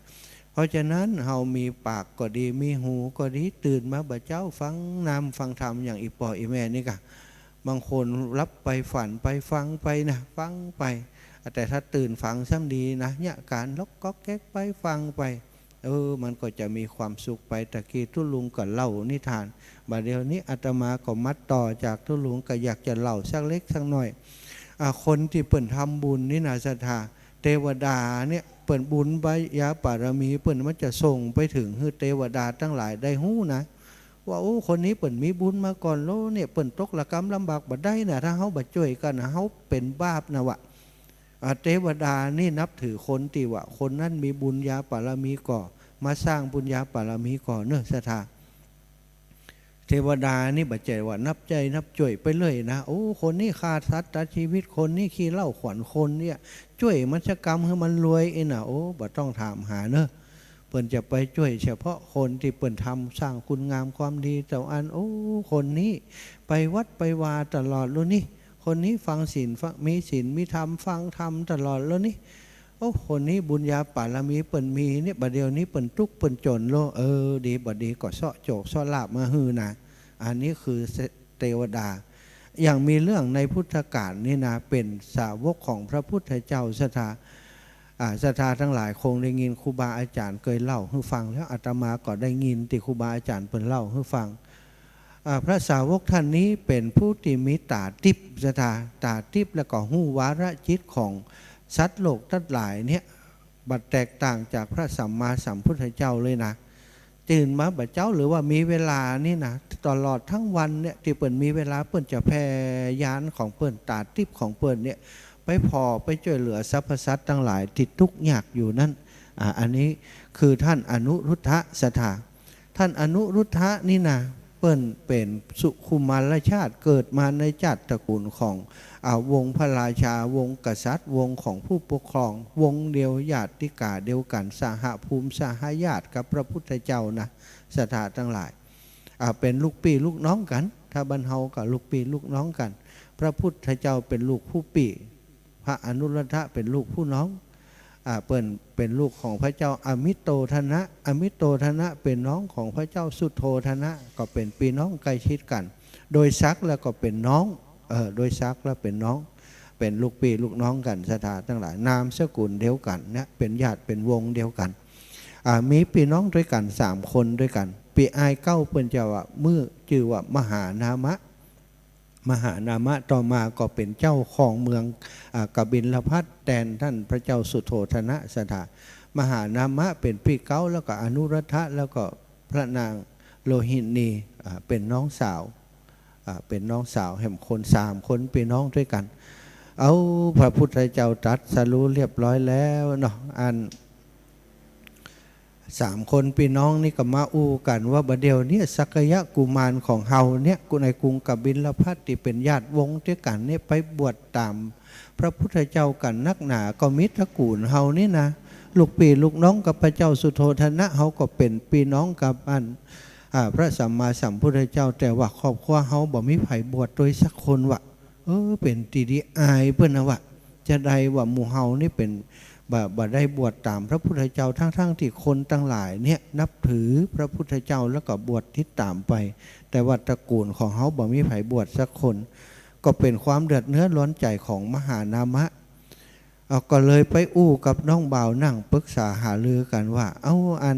เพราะฉะนั้นเฮามีปากก็ดี มีหูก็ดี ตื่นมาบ่าเจ๊าฟังนำฟังธรรมอย่างอี่ป้ออี่แม่นี่กา บางคนหลับไปฝันไปฟังไปนะ ฟังไป แต่ถ้าตื่นฟังซ้ำดีนะ เยียะก๋านล็อกก๊อกแก๊กไป ฟังไป เออ มันก็จะมีความสุขไป ตะกี้ตุ๊ลุงก็เล่านิทาน บ่าเดี่ยวนี้อาตมาก็มาต่อจากตุ๊ลุง ก็อยากจะเล่าสักเล็กสักน้อย อ่า คนตี้เปิ้นทำบุญนี่นะศรัทธา เตวดาเนี่ยเปิ้นบุญบายาปารมีเปิ้นมันจะส่งไปเถิงหื้อเตวดาตังหลายได้ฮู้นะ ว่า โอ้ คนนี้เปิ้นมีบุญมาก่อนโลเนี่ย เปิ้นตกระกำลำบากบ่ได้นะ ถ้าเฮาบ่จ้วยกั๋นนะ เฮาเป๋นบาปนะวะ อ่า เตวดานี่นับถือคนตี้ว่าคนนั้นมีบุญญาปารมีก่อ มาสร้างบุญญาปารมีก่อเนาะศรัทธา เตวดานี่บ่ใจ้ว่านับใจ๊นับจ้วยไปเลยนะ โอ้ คนนี้ฆ่าสัตว์ตัดชีวิต คนนี้ขี้เหล้าขวัญคนเนี่ย จ้วยมันสักกำหื้อมันรวยอี้นะ โอ้ บ่ต้องถามหาเนาะ เปิ้นจะไปจ้วยเฉพาะคนตี้เปิ้นทำสร้างคุณงามความดีเต้าอั้น โอ้ คนนี้ไปวัดไปวาตลอดโลนี่ คนนี้ฟังศีล ฟัง มีศีลมีธรรม ฟังธรรมตลอดโลนี่ โอ้ คนนี้บุญญาปารมีเปิ้นมีเนี่ย บ่าเดี่ยวนี้เปิ้นตุ๊กข์เปิ้นจ๋นโล เออ ดีบ่ดีก็เซาะโจกเซาะลาภมาหื้อนะ อันนี้คือเตวดา อย่างมีเรื่องในพุทธกาลนี่นะ เป๋นสาวกของพระพุทธเจ้าศรัทธา อ่า ศรัทธาตังหลายคงได้ยินครูบาอาจ๋ารย์เกยเล่าหื้อฟังแล้ว อาตมาก็ได้ยินตี้ครูบาอาจ๋ารย์เปิ้นเล่าหื้อฟัง อ่า พระสาวกท่านนี้เป๋นผู้ตี้มีต๋าติ๊บศรัทธา ต๋าติ๊บแล้วก็ฮู้วาระจิตของสัตว์โลกตังหลายเนี่ย บ่แตกต่างจากพระสัมมาสัมพุทธเจ้าเลยนะ ตื่นมาบ่าเจ๊าหรือว่ามีเวลานี่นะ ตลอดทั้งวันเนี่ยตี้เปิ้นมีเวลา เปิ้นจะแผ่ญาณของเปิ้น ต๋าติ๊บของเปิ้นเนี่ย ไปผ่อไปจ้วยเหลือสรรพสัตว์ตังหลายตี้ตุ๊กข์ยากอยู่นั้น อ่า อันนี้คือท่านอนุรุทธะศรัทธา ท่านอนุรุทธะนี่นะ เปิ้นเป๋นสุขุมารชาติ เกิดมาในชาติตระกูลของ อ่า วงศ์พระราชา วงศ์กษัตริย์ วงศ์ของผู้ปกครอง วงศ์เดียว ญาติก๋าเดียวกั๋น สหภูมิสหญาติกับพระพุทธเจ้านะ ศรัทธาตังหลาย อ่า เป๋นลูกปี้ลูกน้องกั๋น ถ้าบ้านเฮาก็ลูกปี้ลูกน้องกั๋น พระพุทธเจ้าเป๋นลูกผู้ปี้ พระอนุรุทธะเป๋นลูกผู้น้อง อ่า เปิ้นเป๋นลูกของพระเจ้าอมิโตทนะ อมิโตทนะเป๋นน้องของพระเจ้าสุโธทนะ ก็เป๋นปี้น้องใก้ชิดกั๋น โดยศักดิ์แล้วก็เป๋นน้อง เออ โดยศักดิ์แล้วเป๋นน้อง เป๋นลูกปี้ลูกน้องกั๋น ศรัทธาตังหลาย นามสกุลเดียวกั๋นเนี่ย เป๋นญาติเป๋นวงศ์เดียวกั๋น อ่า มีปี้น้องตวยกั๋นสามคนตวยกั๋น ปี้อ้ายเก๊าเปิ้นจะว่า มื้อจื้อว่ามหานามะ มหานามะ ต่อมาก็เป๋นเจ้าครองเมือง อ่า กบิลพัสดุ์ แตนต้านพระเจ้าสุโธทนะศรัทธา มหานามะเป๋นปี้เก๊า แล้วก็อนุรุทธะ แล้วก็พระนางโลหินี อ่า เป๋นน้องสาว อ่า เป๋นน้องสาวแหมคน สามคนปี้น้องตวยกั๋น เอา พระพุทธเจ้าตรัสรู้เรียบร้อยแล้วเนาะ อัน สามคนปี้น้องนี่ก็มาอู้กั๋นว่า บ่าเดี่ยวนี้สักยะกุมารของเฮาเนี่ย ในกรุงกบิลพัสดุ์ตี้เป๋นญาติวงศ์ตวยกั๋นเนี่ย ไปบวชต๋ามพระพุทธเจ้ากั๋นนักหนา ก็มีตระกูลเฮานี่นะ ลูกปี้ลูกน้องกับพระเจ้าสุโธทนะ เฮาก็เป๋นปี้น้องกับอัน อ่า พระสัมมาสัมพุทธเจ้า แต่ว่าครอบครัวเฮาบ่มีใผบวชตวยสักคนวะ เออ เป๋นตี้ดีอายเปิ้นนะวะ จาใดว่าหมู่เฮานี่เป๋น บ่ บ่ได้บวชต๋ามพระพุทธเจ้า ทั้งๆ ตี้คนตังหลายเนี่ยนับถือพระพุทธเจ้าแล้วก็บวชติดต๋ามไป แต่ว่าตระกูลของเฮาบ่มีใผบวชสักคน ก็เป๋นความเดือดเนื้อร้อนใจ๋ของมหานามะ เอา ก็เลยไปอู้กับน้องบ่าว นั่งปรึกษาหารือกั๋นว่า เอา อัน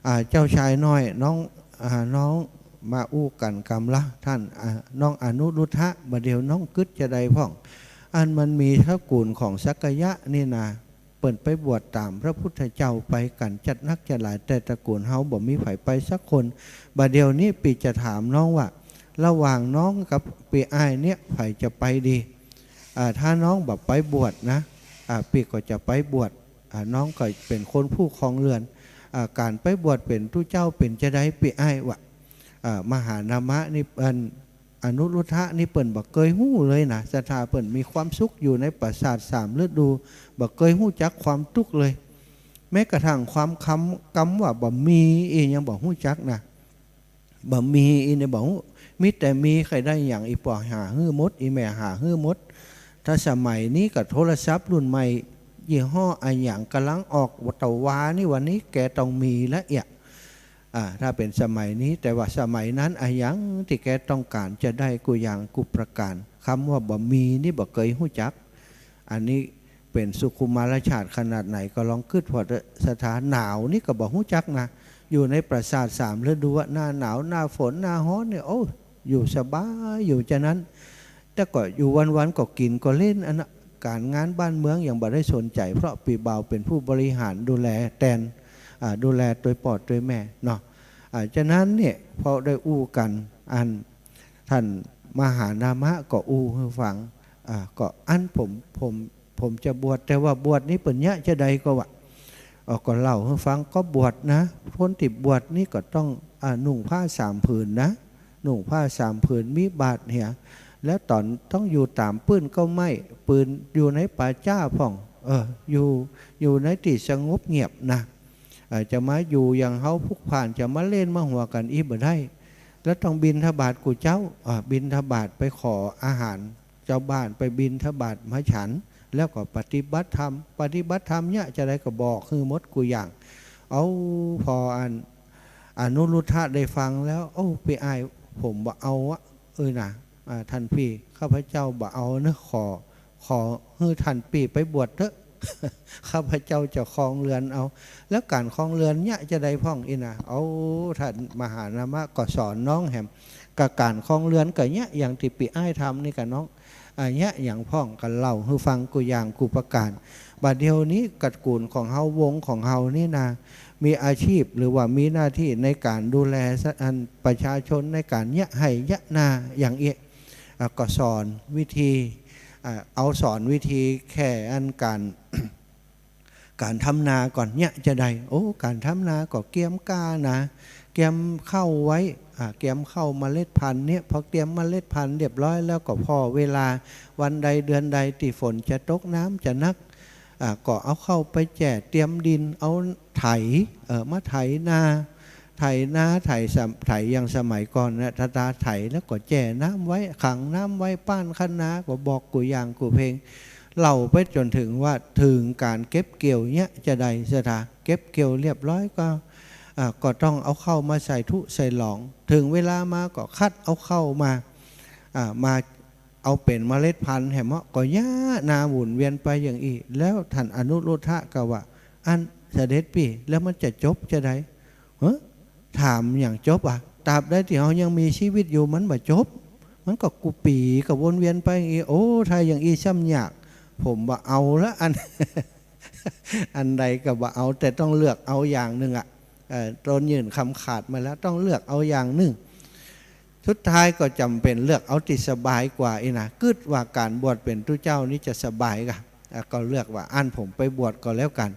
อ่า เจ้าชายน้อย น้อง อ่า น้องมาอู้กั๋นกำละ ต้าน อ่า น้องอนุรุทธะ บ่าเดี่ยวน้องกึ๊ดจาใดพ่อง อันมันมีตระกูลของสักยะนี่นา เปิ้นไปบวชต๋ามพระพุทธเจ้าไปกั๋นจัดนักจัดหลาย แต่ตระกูลเฮาบ่มีใผไปสักคน บ่าเดี่ยวนี้ปี้จะถามน้องว่า ระหว่างน้องกับปี้อ้ายเนี่ย ใผจะไปดี อ่า ถ้าน้องบ่ไปบวชนะ อ่า ปี้ก็จะไปบวช อ่า น้องก็เป๋นคนผู้ครองเรือน อ่า ก๋านไปบวชเป๋นตุ๊เจ้าเป๋นจาใดปี้อ้ายวะ อ่า มหานามะนี่ อัน อนุรุทธะนี่เปิ้นบ่เกยฮู้เลยนะ ศรัทธา เปิ้นมีความสุขอยู่ในปราสาทสามฤดู บ่เกยฮู้จักความตุ๊กข์เลย แม้กระทั่งความคำ กำว่าบ่มีอี้ยังบ่ฮู้จักนะ บ่มีอี้เนี่ยบ่ฮู้ มีแต่มีใค่ได้หยัง อี่ป้อหาหื้อหมด อี่แม่หาหื้อหมด ถ้าสมัยนี้ก็โทรศัพท์รุ่นใหม่ ยี่ห้ออะหยังก่ำลังออก ตะวานี้วันนี้แกต้องมีละเอียด อ่า ถ้าเป๋นสมัยนี้ แต่ว่าสมัยนั้นอะหยังตี้แกต้องก๋านจะได้กู้อย่างกู้ประก๋าน กำว่าบ่มีนี่บ่เกยฮู้จัก อันนี้ ป๋นสุขุมารชาติขนาดไหนก็ลองกึ๊ดผ่อเต๊อะ ศรัทธา หนาวนี่ก็บ่ฮู้จักนะ อยู่ในปราสาทสามฤดูอะ หน้าหนาว หน้าฝน หน้าฮ้อนเนี่ย โอ้ อยู่สบายอยู่จานั้น แต่ก็อยู่วันๆ ก็กิ๋นก็เล่นอันนะ ก๋านงานบ้านเมืองยังบ่ได้สนใจ๋ เพราะปี้บ่าวเป๋นผู้บริหารดูแลแตน อ่า ดูแลตวยป้อตวยแม่เนาะ อ่า จานั้นเนี่ย พอได้อู้กั๋น อัน ท่านมหานามะก็อู้หื้อฟัง อ่า ก็อั้นผม ผม ผมจะบวช แต่ว่าบวชนี่เปิ้นเยียะจาใดก็ว่า เออ ก็เล่าหื้อฟัง ก็บวชนะ คนตี้บวชนี่ก็ต้อง อ่า นุ่งผ้าสามผืนนะ นุ่งผ้าสามผืน มีบาตรเหีย แล้วต๋อนต้องอยู่ต๋ามปื้นเก๊าไม้ ปืนอยู่ในป่าจ๊าพ่อง เออ อยู่ อยู่ในตี้สงบเงียบนะ เออ จะมาอยู่อย่างเฮาพลุกพล่าน จะมาเล่นมาหัวกั๋นอี้บ่ได้ แล้วต้องบิณฑบาตกู้เจ้า อ่า บิณฑบาตไปขออาหาร เจ้าบ้านไปบิณฑบาตมาฉัน แล้วก็ปฏิบัติธรรม ปฏิบัติธรรมเยียะจาใดก็บอกหื้อหมดกู้อย่าง เอา พออัน อนุรุทธะได้ฟังแล้ว โอ้ ปี้อ้าย ผมบ่เอาอะ เออนะ อ่า ท่านปี้ ข้าพเจ้าบ่เอาเนาะ ขอ ขอหื้อท่านปี้ไปบวชเต๊อะ ข้าพเจ้าจะครองเรือนเอา แล้วก๋านครองเรือนเยียะจาใดพ่องอี้นะ เอา ท่านมหานามะก็สอนน้องแหม ก็ก๋านครองเรือนก็เยียะอย่างตี้ปี้อ้ายทำนี่ก่ะน้อง อ่า เยียะอย่างพ่อง ก็เล่าหื้อฟังกู้อย่างกู้ประก๋าน บ่าเดี่ยวนี้ตระกู๋ลของเฮา วงของเฮานี่นะ มีอาชีพหรือว่ามีหน้าตี้ในก๋านดูแลสะ อันประชาชนในก๋านเยียะไฮ่เยียะนาอย่างเอี้ย อ่า ก็สอนวิธี อ่า เอาสอนวิธีแค่อันก๋าน ก๋านทำนาก่อนเยียะจาใด โอ้ ก๋านทำนาก็เกียมก้านะ เกียมข้าวไว้ อ่า เกียมข้าวเมล็ดพันธุ์เนี่ย พอเกียมเมล็ดพันธุ์เรียบร้อยแล้วก็ผ่อเวลาวันใดเดือนใดตี้ฝนจะตกน้ำจะนัก อ่า ก็เอาข้าวไปแจ้เตรียมดิน เอาไถ เอ่อ มาไถนา ไถนา ไถสะ ไถอย่างสมัยก่อนนะ ถ้า ถ้าไถแล้วก็แจ้น้ำไว้ ขังน้ำไว้ ป้านคะนา ก็บอกกู้อย่างกู้เพลง เล่าไปจ๋นเถิงว่าเถิงก๋านเก็บเกี่ยวเยียะจาใด ศรัทธา เก็บเกี่ยวเรียบร้อยก็ อ่า ก็ต้องเอาข้าวมาใส่ธุใส่หลอง เถิงเวลามาก็คัดเอาข้าวมา อ่า มาเอาเป๋นเมล็ดพันธุ์แหมเนาะ ก็เยียะนาหมุนเวียนไปอย่างอี้ แล้วท่านอนุรุทธะก็ว่า อันเสด็จปี้ แล้วมันจะจบจาใด เฮ้อ ถามอย่างจบอะ ตราบใดตี้เฮายังมีชีวิตอยู่ มันบ่จบ มันก็กู้ปี๋ก็วนเวียนไปอย่างอี้ โอ้ ถ้าอย่างอี้ช่ำยาก ผมบ่เอาละ อัน อันใดก็บ่เอา แต่ต้องเลือกเอาอย่างนึ่งอะ เอ่อ ตนยื่นคำขาดมาแล้ว ต้องเลือกเอาอย่างนึ่ง สุดท้ายก็จ๋ำเป๋นเลือกเอาตี้สบายกว่าอี้นะ กึ๊ดว่าก๋านบวชเป๋นตุ๊เจ้านี่จะสบายก่ะ อ่ะ ก็เลือกว่า อั้นผมไปบวชก็แล้วกั๋น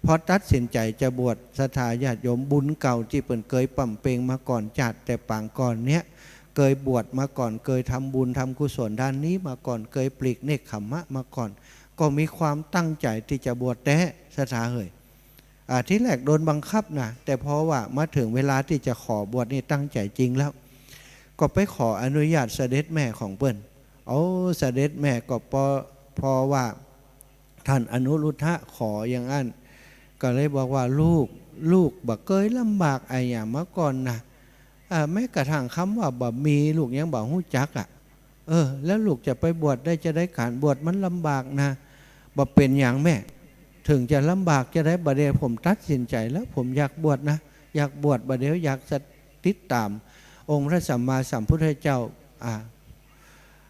พอตัดสินใจ๋จะบวช ศรัทธาญาติโยม บุญเก่าตี้เปิ้นเกยบำเพ็ญมาก่อน จาติแต่ปางก่อนเนี่ย เกยบวชมาก่อน เกยทำบุญทำกุศลด้านนี้มาก่อน เกยปลีกเนกขัมมะมาก่อน ก็มีความตั้งใจ๋ตี้จะบวชแต๊ ศรัทธาเหย อ่า ทีแรกโดนบังคับนะ แต่พอว่ามาเถิงเวลาตี้จะขอบวชนี่ตั้งใจ๋จริงแล้ว ก็ไปขออนุญาตเสด็จแม่ของเปิ้น โอ้ เสด็จแม่ก็ปอ ปอว่าท่านอนุรุทธะขออย่างอั้น ก็เลยบอกว่า ลูก ลูกบ่เกยลำบากอะหยังมาก่อนนะ อ่า แม้กระทั่งกำว่าบ่มีลูกยังบ่ฮู้จักอะ เออ แล้วลูกจะไปบวชได้จาใด ก๋านบวชมันลำบากนะ บ่เป๋นหยังแม่ เถิงจะลำบากจาใด บ่าเดี่ยวผมตัดสินใจ๋แล้ว ผมอยากบวชนะ อยากบวช บ่าเดี่ยวอยากจะติดต๋ามองค์พระสัมมาสัมพุทธเจ้า อ่า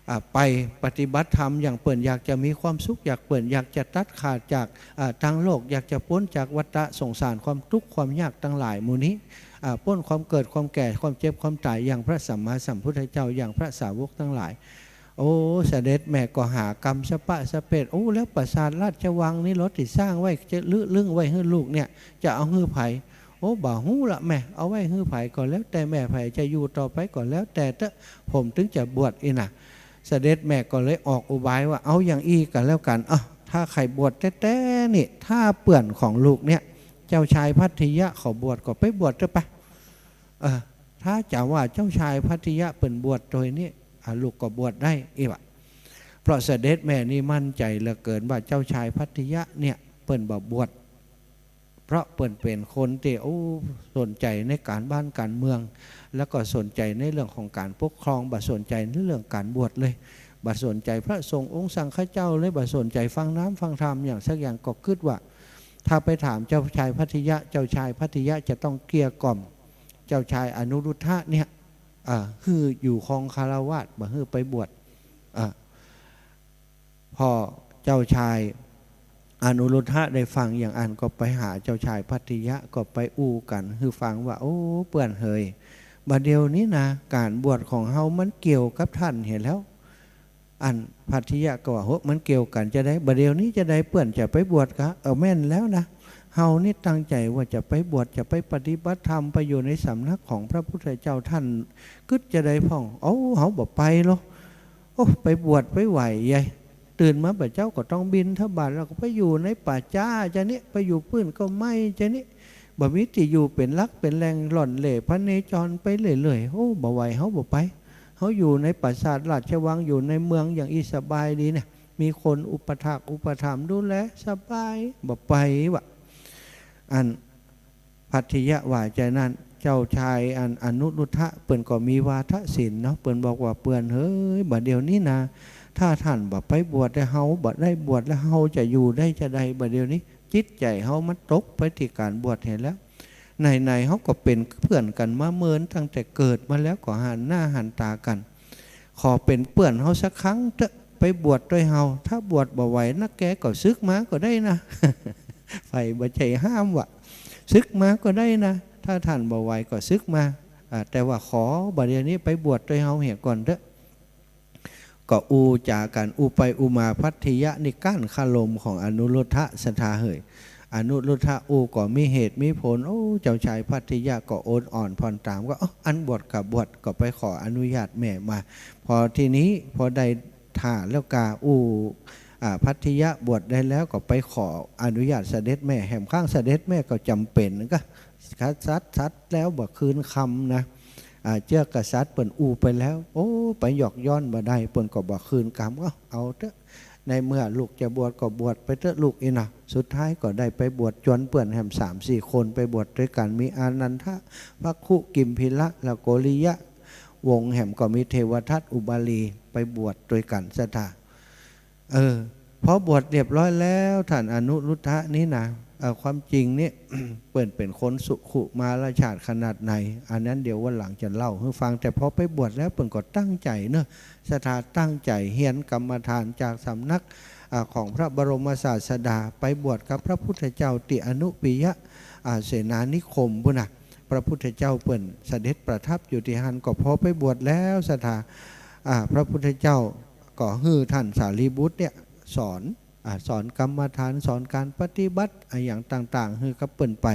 อ่า ไปปฏิบัติธรรมอย่างเปิ้น อยากจะมีความสุข อยาก เปิ้นอยากจะตัดขาดจาก อ่า ตังโลก อยากจะป๊นจากวัฏฏะสงสาร ความตุ๊กข์ความยากตังหลายหมู่นี้ อ่า ป๊นความเกิดความแก่ความเจ็บความต๋ายอย่างพระสัมมาสัมพุทธเจ้า อย่างพระสาวกตังหลาย โอ้ เสด็จแม่ก็หากำสะปะสะเปด โอ้ แล้วปราสาทราชวังนี่ลอตี้สร้างไว้จะลึลึ่งไว้หื้อลูกเนี่ย จะเอาหื้อใผ โอ้ บ่ฮู้ละแม่ เอาไว้หื้อใผก็แล้วแต่แม่ ใผจะอยู่ต่อไปก็แล้วแต่เต๊อะ ผมตึงจะบวชอี้นะ เสด็จแม่ก็เลยออกอุบายว่า เอาอย่างอี้ก็แล้วกั๋น อ่ะ ถ้าใค่บวชแต๊ๆ นี่ ถ้าเปื้อนของลูกเนี่ย เจ้าชายภัททิยะเขาบวชก็ไปบวชเต๊อะปะ เออ ถ้าจะว่าเจ้าชายภัททิยะเปิ้นบวชโตยนี่ อ่ะ ลูกก็บวชได้ อี้วะ เพราะเสด็จแม่นี่มั่นใจ๋เหลือเกินว่าเจ้าชายภัททิยะเนี่ยเปิ้นบ่บวช เพราะเปิ้นเป๋นคนตี้ โอ้ สนใจ๋ในก๋านบ้านก๋านเมือง แล้วก็สนใจ๋ในเรื่องของก๋านปกครอง บ่สนใจ๋ในเรื่องก๋านบวชเลย บ่สนใจ๋พระสงฆ์องค์สังฆเจ้าเลย บ่สนใจ๋ฟังน้ำฟังธรรมอย่างสักอย่าง ก็กึ๊ดว่า ถ้าไปถามเจ้าชายภัททิยะ เจ้าชายภัททิยะจะต้องเกลี้ยกล่อมเจ้าชายอนุรุทธะเนี่ย อ่า หื้ออยู่ครองฆราวาส บ่หื้อไปบวช อ่า พอเจ้าชายอนุรุทธะได้ฟังอย่างอั้น ก็ไปหาเจ้าชายภัททิยะ ก็ไปอู้กั๋นหื้อฟังว่า โอ้ เปื้อนเหย บ่าเดี่ยวนี้นะ ก๋านบวชของเฮามันเกี่ยวกับท่านเหียแล้ว อันภัททิยะก็ว่า โห มันเกี่ยวกั๋นจาใด บ่าเดี่ยวนี้จาใด เปื้อนจะไปบวชกา เออ แม่นแล้วนะ เฮานี่ตั้งใจ๋ว่าจะไปบวช จะไปปฏิบัติธรรม ไปอยู่ในสำนักของพระพุทธเจ้า ท่านกึ๊ดจาใดพ่อง โอ้ เฮาบ่ไปหรอก โอ้ ไปบวชไปไหว้ใหญ่ ตื่นมาบ่าเจ๊าก็ต้องบิณฑบาต แล้วก็ไปอยู่ในป่าจ๊าจานี้ ไปอยู่ปื้นก็ไหม้จานี้ บ่มีตี้อยู่เป๋นหลักเป๋นแหล่ง ล่อนเล่พเนจรไปเรื่อยๆ โอ้ บ่ไหว เฮาบ่ไป เฮาอยู่ในปราสาทราชวัง อยู่ในเมืองอย่างอี้สบายดีเนี่ย มีคนอุปถากอุปถัมภ์ดูแลสบาย บ่ไปวะ อันภัททิยะว่าจานั้น เจ้าชายอันอนุรุทธะเปิ้นก็มีวาทศิลป์เนาะ เปิ้นบอกว่า เปื้อนเหย บ่าเดี่ยวนี้นะ ถ้าท่านบ่ไปบวชแล้ว เฮาบ่ได้บวชแล้ว เฮาจะอยู่ได้จาใด บ่าเดี่ยวนี้ จิตใจ๋เฮามันตกไปตี้ก๋านบวชเหียแล้ว ไหนๆ เฮาก็เป๋นเปื้อนกั๋นมาเมินตั้งแต่เกิดมาแล้ว ก็หันหน้าหันต๋ากั๋น ขอเป๋นเปื้อนเฮาสักครั้งเต๊อะ ไปบวชตวยเฮา ถ้าบวชบ่ไหวนักแกก็สึกมาก็ได้นะ ใผบ่ใจ้ห้ามวะ สึกมาก็ได้นะ ถ้าท่านบ่ไหวก็สึกมา อ่า แต่ว่าขอบ่าเดี่ยวนี้ไปบวชตวยเฮาเหียก่อนเต๊อะ ก็อู้จ๋ากั๋น อู้ไปอู้มา ภัททิยะนี่ก้านคารมของอนุรุทธะ ศรัทธาเหย อนุรุทธะอู้ก็มีเหตุมีผล โอ้ เจ้าชายภัททิยะก็อดอ่อนผ่อนตาม ก็ เอ้า อันบวชก็บวช ก็ไปขออนุญาตแม่มา พอทีนี้ พอได้ท่าแล้วกา อู้ อ่า ภัททิยะบวชได้แล้ว ก็ไปขออนุญาตเสด็จแม่ แหมข้างเสด็จแม่ก็จ๋ำเป๋น ก็สัตย์ สัตย์ สัตย์แล้วบ่คืนกำนะ อ่า เจื้อกษัตริย์เปิ้นอู้ไปแล้ว โอ้ ไปหยอกย้อนบ่ได้ เปิ้นก็บ่คืนกำ เอ้า เอาเต๊อะ ในเมื่อลูกจะบวชก็บวชไปเต๊อะลูกอี้นะ สุดท้ายก็ได้ไปบวชจวนเปื้อนแหมสามสี่คน ไปบวชตวยกั๋น มีอานันทะ ภักคุ กิมพีละ และโกริยะวงศ์ แหมก็มีเทวทัต อุบาลี ไปบวชตวยกั๋น ศรัทธา เออ พอบวชเรียบร้อยแล้ว ท่านอนุรุทธะนี่นะ เอ่อ ความจริงเนี่ย เปิ้นเป๋นคนสุขุมารฉาดขนาดไหน อันนั้นเดี๋ยววันหลังจะเล่าหื้อฟัง แต่พอไปบวชแล้วเปิ้นก็ตั้งใจ๋เนาะ ศรัทธาตั้งใจ๋เฮียนกรรมฐานจากสำนัก อ่า ของพระบรมศาสดา ไปบวชกับพระพุทธเจ้าตี้อนุปิยะ อ่า เสนานิคมปู้นนะ พระพุทธเจ้าเปิ้นเสด็จประทับอยู่ตี้หั้น ก็พอไปบวชแล้ว ศรัทธา อ่า พระพุทธเจ้า ก็หื้อท่านสารีบุตรเนี่ยสอน อ่า สอนกรรมฐาน สอนก๋านปฏิบัติ อะหยังต่างๆ หื้อกับเปิ้นไป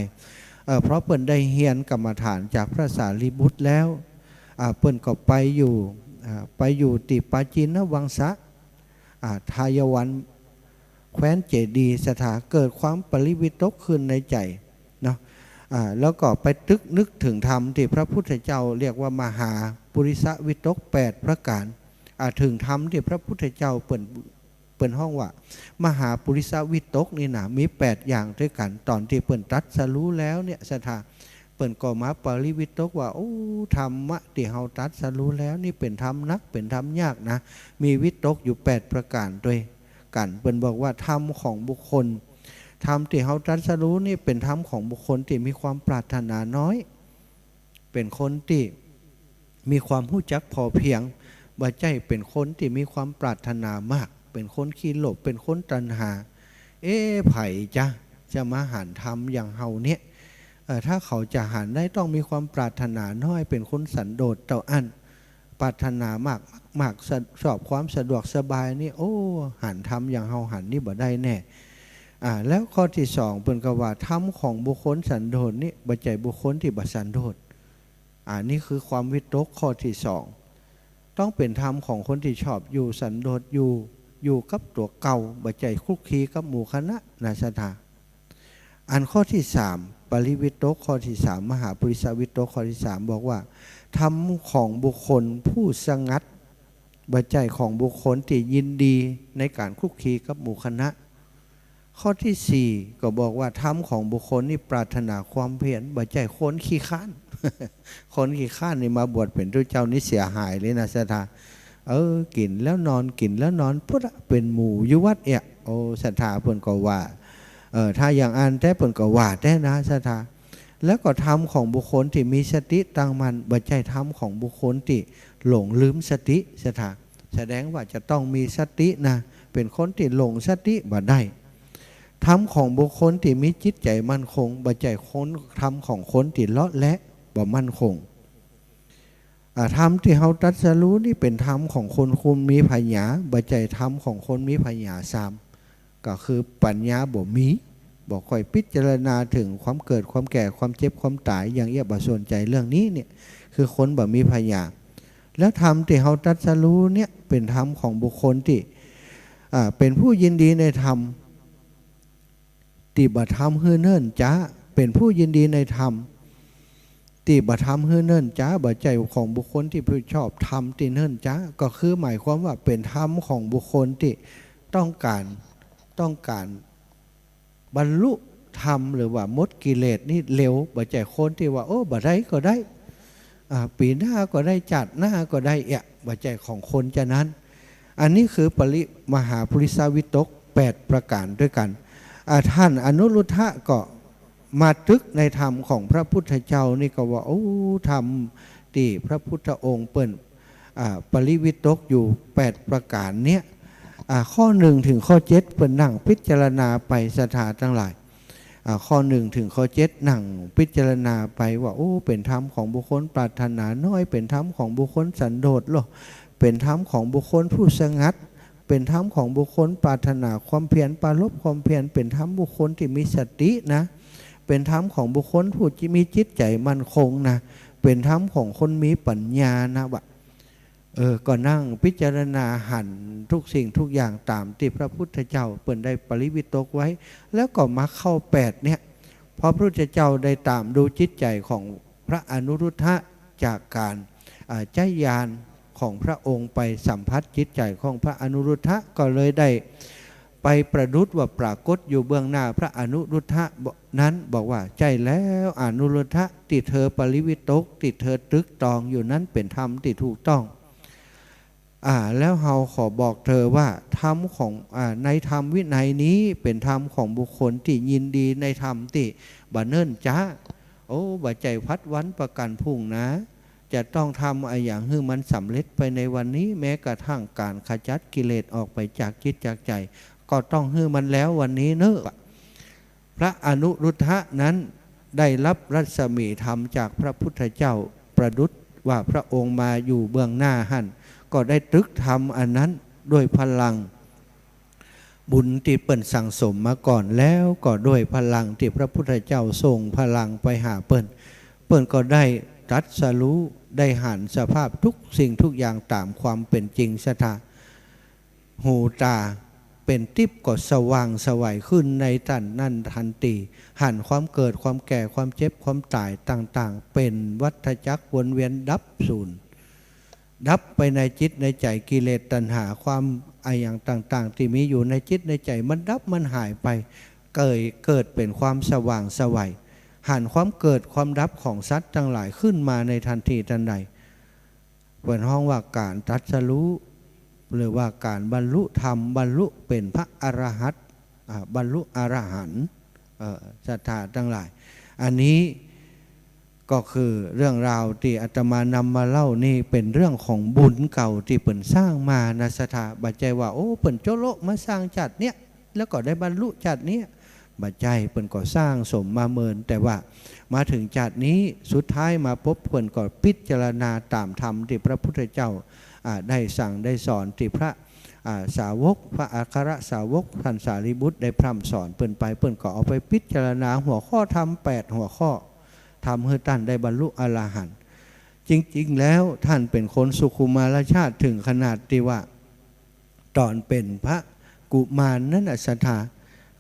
เอ่อ เพราะเปิ้นได้เฮียนกรรมฐานจากพระสารีบุตรแล้ว อ่า เปิ้นก็ไปอยู่ อ่า ไปอยู่ตี้ปาจีนวังสะ อ่า ทายวัน แคว้นเจดีย์ ศรัทธา เกิดความปริวิตกขึ้นในใจ๋เนาะ อ่า แล้วก็ไปตึกนึกเถิงธรรมตี้พระพุทธเจ้าเรียกว่ามหาปุริสวิตกแปดประก๋าน อ่า เถิงธรรมตี้พระพุทธเจ้าเปิ้น เปิ้นฮ้องว่ามหาปุริสวิตกนี่นะ มีแปดอย่างตวยกั๋น ต๋อนตี้เปิ้นตรัสรู้แล้วเนี่ย ศรัทธา เปิ้นก็มาปริวิตกว่า โอ้ ธรรมะตี้เฮาตรัสรู้แล้วนี่เป๋นธรรมหนัก เป๋นธรรมยากนะ มีวิตกอยู่แปดประก๋านตวยกั๋น เปิ้นบอกว่าธรรมของบุคคล ธรรมตี้เฮาตรัสรู้นี่เป๋นธรรมของบุคคลตี้มีความปรารถนาน้อย เป๋นคนตี้มีความฮู้จักพอเพียง บ่ใจ้เป๋นคนตี้มีความปรารถนามาก เป๋นคนขี้โลภ เป๋นคนตัณหา เอ๊ะ ใผจ๊ะจะมาหันธรรมอย่างเฮาเนี่ย เอ่อ ถ้าเขาจะหันได้ต้องมีความปรารถนาน้อย เป๋นคนสันโดษเต้าอั้น ปรารถนามาก มาก สะ- ชอบความสะดวกสบายนี่ โอ้ หันธรรมอย่างเฮาหันนี่บ่ได้แน่ อ่า แล้วข้อตี้สอง เปิ้นก็ว่าธรรมของบุคคลสันโดษนี่ บ่ใจ้บุคคลตี้บ่สันโดษ อ่า นี่คือความวิตกข้อตี้สอง ต้องเป๋นธรรมของคนตี้ชอบอยู่สันโดษ อยู่ อยู่กับตั๋วเก่า บ่ใจ้คลุกคลีกับหมู่คณะนะ ศรัทธา อันข้อตี้สาม ปริวิตกข้อตี้สาม มหาปุริสวิตกข้อตี้สาม บอกว่า ธรรมของบุคคลผู้สงัด บ่ใจ้ของบุคคลตี้ยินดีในก๋านคลุกคลีกับหมู่คณะ ข้อตี้สี่ ก็บอกว่าธรรมของบุคคลนี่ปรารถนาความเพียร บ่ใจ้คนขี้คร้าน คนขี้คร้านนี่มาบวชเป๋นตุ๊เจ้านี่เสียหายเลยนะ ศรัทธา เออ กิ๋นแล้วนอน กิ๋นแล้วนอน พุทธะ เป๋นหมูอยู่วัดเอี้ย โอ้ ศรัทธาเปิ้นก็ว่า เออ ถ้าอย่างอั้นแต๊เปิ้นก็ว่าแต๊นะ ศรัทธา แล้วก็ธรรมของบุคคลตี้มีสติตั้งมั่น บ่ใจ้ธรรมของบุคคลตี้หลงลืมสติ ศรัทธา แสดงว่าจะต้องมีสตินะ เป๋นคนตี้หลงสติบ่ได้ ธรรมของบุคคลตี้มีจิตใจ๋มั่นคง บ่ใจ้คน ธรรมของคนตี้เลาะแหละ บ่มั่นคง อ่า ธรรมตี้เฮาตรัสรู้นี่เป๋นธรรมของคน คนมีปัญญา บ่ใจ้ธรรมของคนมีปัญญาซ้ำ ก็คือปัญญาบ่มี บ่ค่อยพิจารณาเถิงความเกิด ความแก่ ความเจ็บ ความต๋าย อย่างเอี้ย บ่สนใจ๋เรื่องนี้เนี่ย คือคนบ่มีปัญญา แล้วธรรมตี้เฮาตรัสรู้เนี่ยเป๋นธรรมของบุคคลตี้ อ่า เป๋นผู้ยินดีในธรรม ตี้บ่ทำหื้อเนิ่นจ๊า เป๋นผู้ยินดีในธรรม ตี้บ่ทำหื้อเนิ่นจ๊า บ่ใจ้ของบุคคลตี้ผิดชอบธรรมตี้เนิ่นจ๊า ก็คือหมายความว่าเป๋นธรรมของบุคคลตี้ต้องก๋าน ต้องก๋านบรรลุธรรม หรือว่าหมดกิเลสนี่เร็ว บ่ใจ้คนตี้ว่า โอ้ บ่ได้ก็ได้ อ่า ปี๋หน้าก็ได้ จาติหน้าก็ได้เอี้ย บ่ใจ้ของคนจานั้น อันนี้คือปริ มหาปุริสวิตกแปดประก๋านตวยกั๋น อ่า ต้านอนุรุทธะก็มาตรึกในธรรมของพระพุทธเจ้านี่ก็ว่า โอ้ ธรรมตี้พระพุทธองค์เปิ้น อ่า ปริวิตกอยู่แปดประก๋านเนี่ย อ่า ข้อหนึ่งเถิงข้อเจ็ดเปิ้นนั่งพิจารณาไป ศรัทธาตังหลาย อ่า ข้อหนึ่งเถิงข้อเจ็ดนั่งพิจารณาไปว่า โอ้ เป๋นธรรมของบุคคลปรารถนาน้อย เป๋นธรรมของบุคคลสันโดษลอ เป๋นธรรมของบุคคลผู้สงัด เป๋นธรรมของบุคคลปรารถนาความเพียร ปรารภความเพียร เป๋นธรรมบุคคลตี้มีสตินะ เป๋นธรรมของบุคคลผู้มีจิตใจ๋มั่นคงนะ เป๋นธรรมของคนมีปัญญานะ ว่า เออ ก็นั่งพิจารณาหันทุกสิ่งทุกอย่างต๋ามตี้พระพุทธเจ้าเปิ้นได้ปริวิตกไว้ แล้วก็มรรคข้อแปดเนี่ย พระพุทธเจ้าได้ต๋ามดูจิตใจ๋ของพระอนุรุทธะจากก๋าน อ่า ใจ๊ญาณของพระองค์ไปสัมผัสจิตใจ๋ของพระอนุรุทธะ ก็เลยได้ไปประดุจว่าปรากฏอยู่เบื้องหน้าพระอนุรุทธะนั้น บอกว่า ใจ้แล้วอนุรุทธะ ตี้เธอปริวิตก ตี้เธอตรึกตรองอยู่นั้นเป๋นธรรมตี้ถูกต้อง อ่า แล้วเฮาขอบอกเธอว่าธรรมของ อ่า ในธรรมวินัยนี้เป๋นธรรมของบุคคลตี้ยินดีในธรรมตี้บ่เนิ่นจ๊า โอ้ บ่ใจ้พัดวันประกั๋นพรุ่งนะ จะต้องทำอะหยังหื้อมันสำเร็จไปในวันนี้ แม้กระทั่งก๋านขจัดกิเลสออกไปจากจิตจากใจ๋ ก็ต้องหื้อมันแล้ววันนี้เน่อ พระอนุรุทธะนั้นได้รับรัศมีธรรมจากพระพุทธเจ้า ประดุจว่าพระองค์มาอยู่เบื้องหน้าหั้น ก็ได้ตรึกธรรมอันนั้นด้วยพลังบุญตี้เปิ้นสั่งสมมาก่อน แล้วก็ด้วยพลังตี้พระพุทธเจ้าส่งพลังไปหาเปิ้น เปิ้นก็ได้ตรัสรู้ ได้หันสภาพทุกสิ่งทุกอย่างต๋ามความเป๋นจริง ศรัทธา หูต๋าเป๋นติ๊บก็สว่างไสวขึ้นในตันนั้นตันที หันความเกิด ความแก่ ความเจ็บ ความต๋ายต่างๆ เป๋นวัฏจักรวนเวียนดับสูญ ดับไปในจิตในใจ๋ กิเลสตัณหา ความอะหยังต่างๆ ตี้มีอยู่ในจิตในใจ๋ มันดับมันหายไป เกิด เกิดเป๋นความสว่างไสว หันความเกิดความดับของสัตว์ตังหลายขึ้นมาในตันทีตันใด เปิ้นฮ้องว่าก๋านตรัสรู้ หรือว่าก๋านบรรลุธรรม บรรลุเป๋นพระอรหันต์ อ่า บรรลุอรหันต์ เอ่อ ศรัทธาตังหลาย อันนี้ก็คือเรื่องราวตี้อาตมานำมาเล่านี่เป๋นเรื่องของบุญเก่าตี้เปิ้นสร้างมานะ ศรัทธา บ่ใจ้ว่า โอ้ เปิ้นโจ๊ะโละมาสร้างจาติเนี้ย แล้วก็ได้บรรลุจาติเนี้ย บ่ใจ้ เปิ้นก็สร้างสมมาเมิน แต่ว่ามาเถิงจาตินี้ สุดท้ายมาปบเปิ้นก็พิจารณาต๋ามธรรมตี้พระพุทธเจ้า อ่า ได้สั่งได้สอน ตี้พระ อ่า สาวก พระอัครสาวกต้านสารีบุตรได้พร่ำสอนเปิ้นไป เปิ้นก็เอาไปพิจารณาหัวข้อธรรมแปดหัวข้อ ทำหื้อต้านได้บรรลุอรหันต์ จริงๆ แล้วต้านเป๋นคนสุขุมารชาติเถิงขนาดตี้ว่า ต๋อนเป๋นพระกุมารนั้นน่ะ ศรัทธา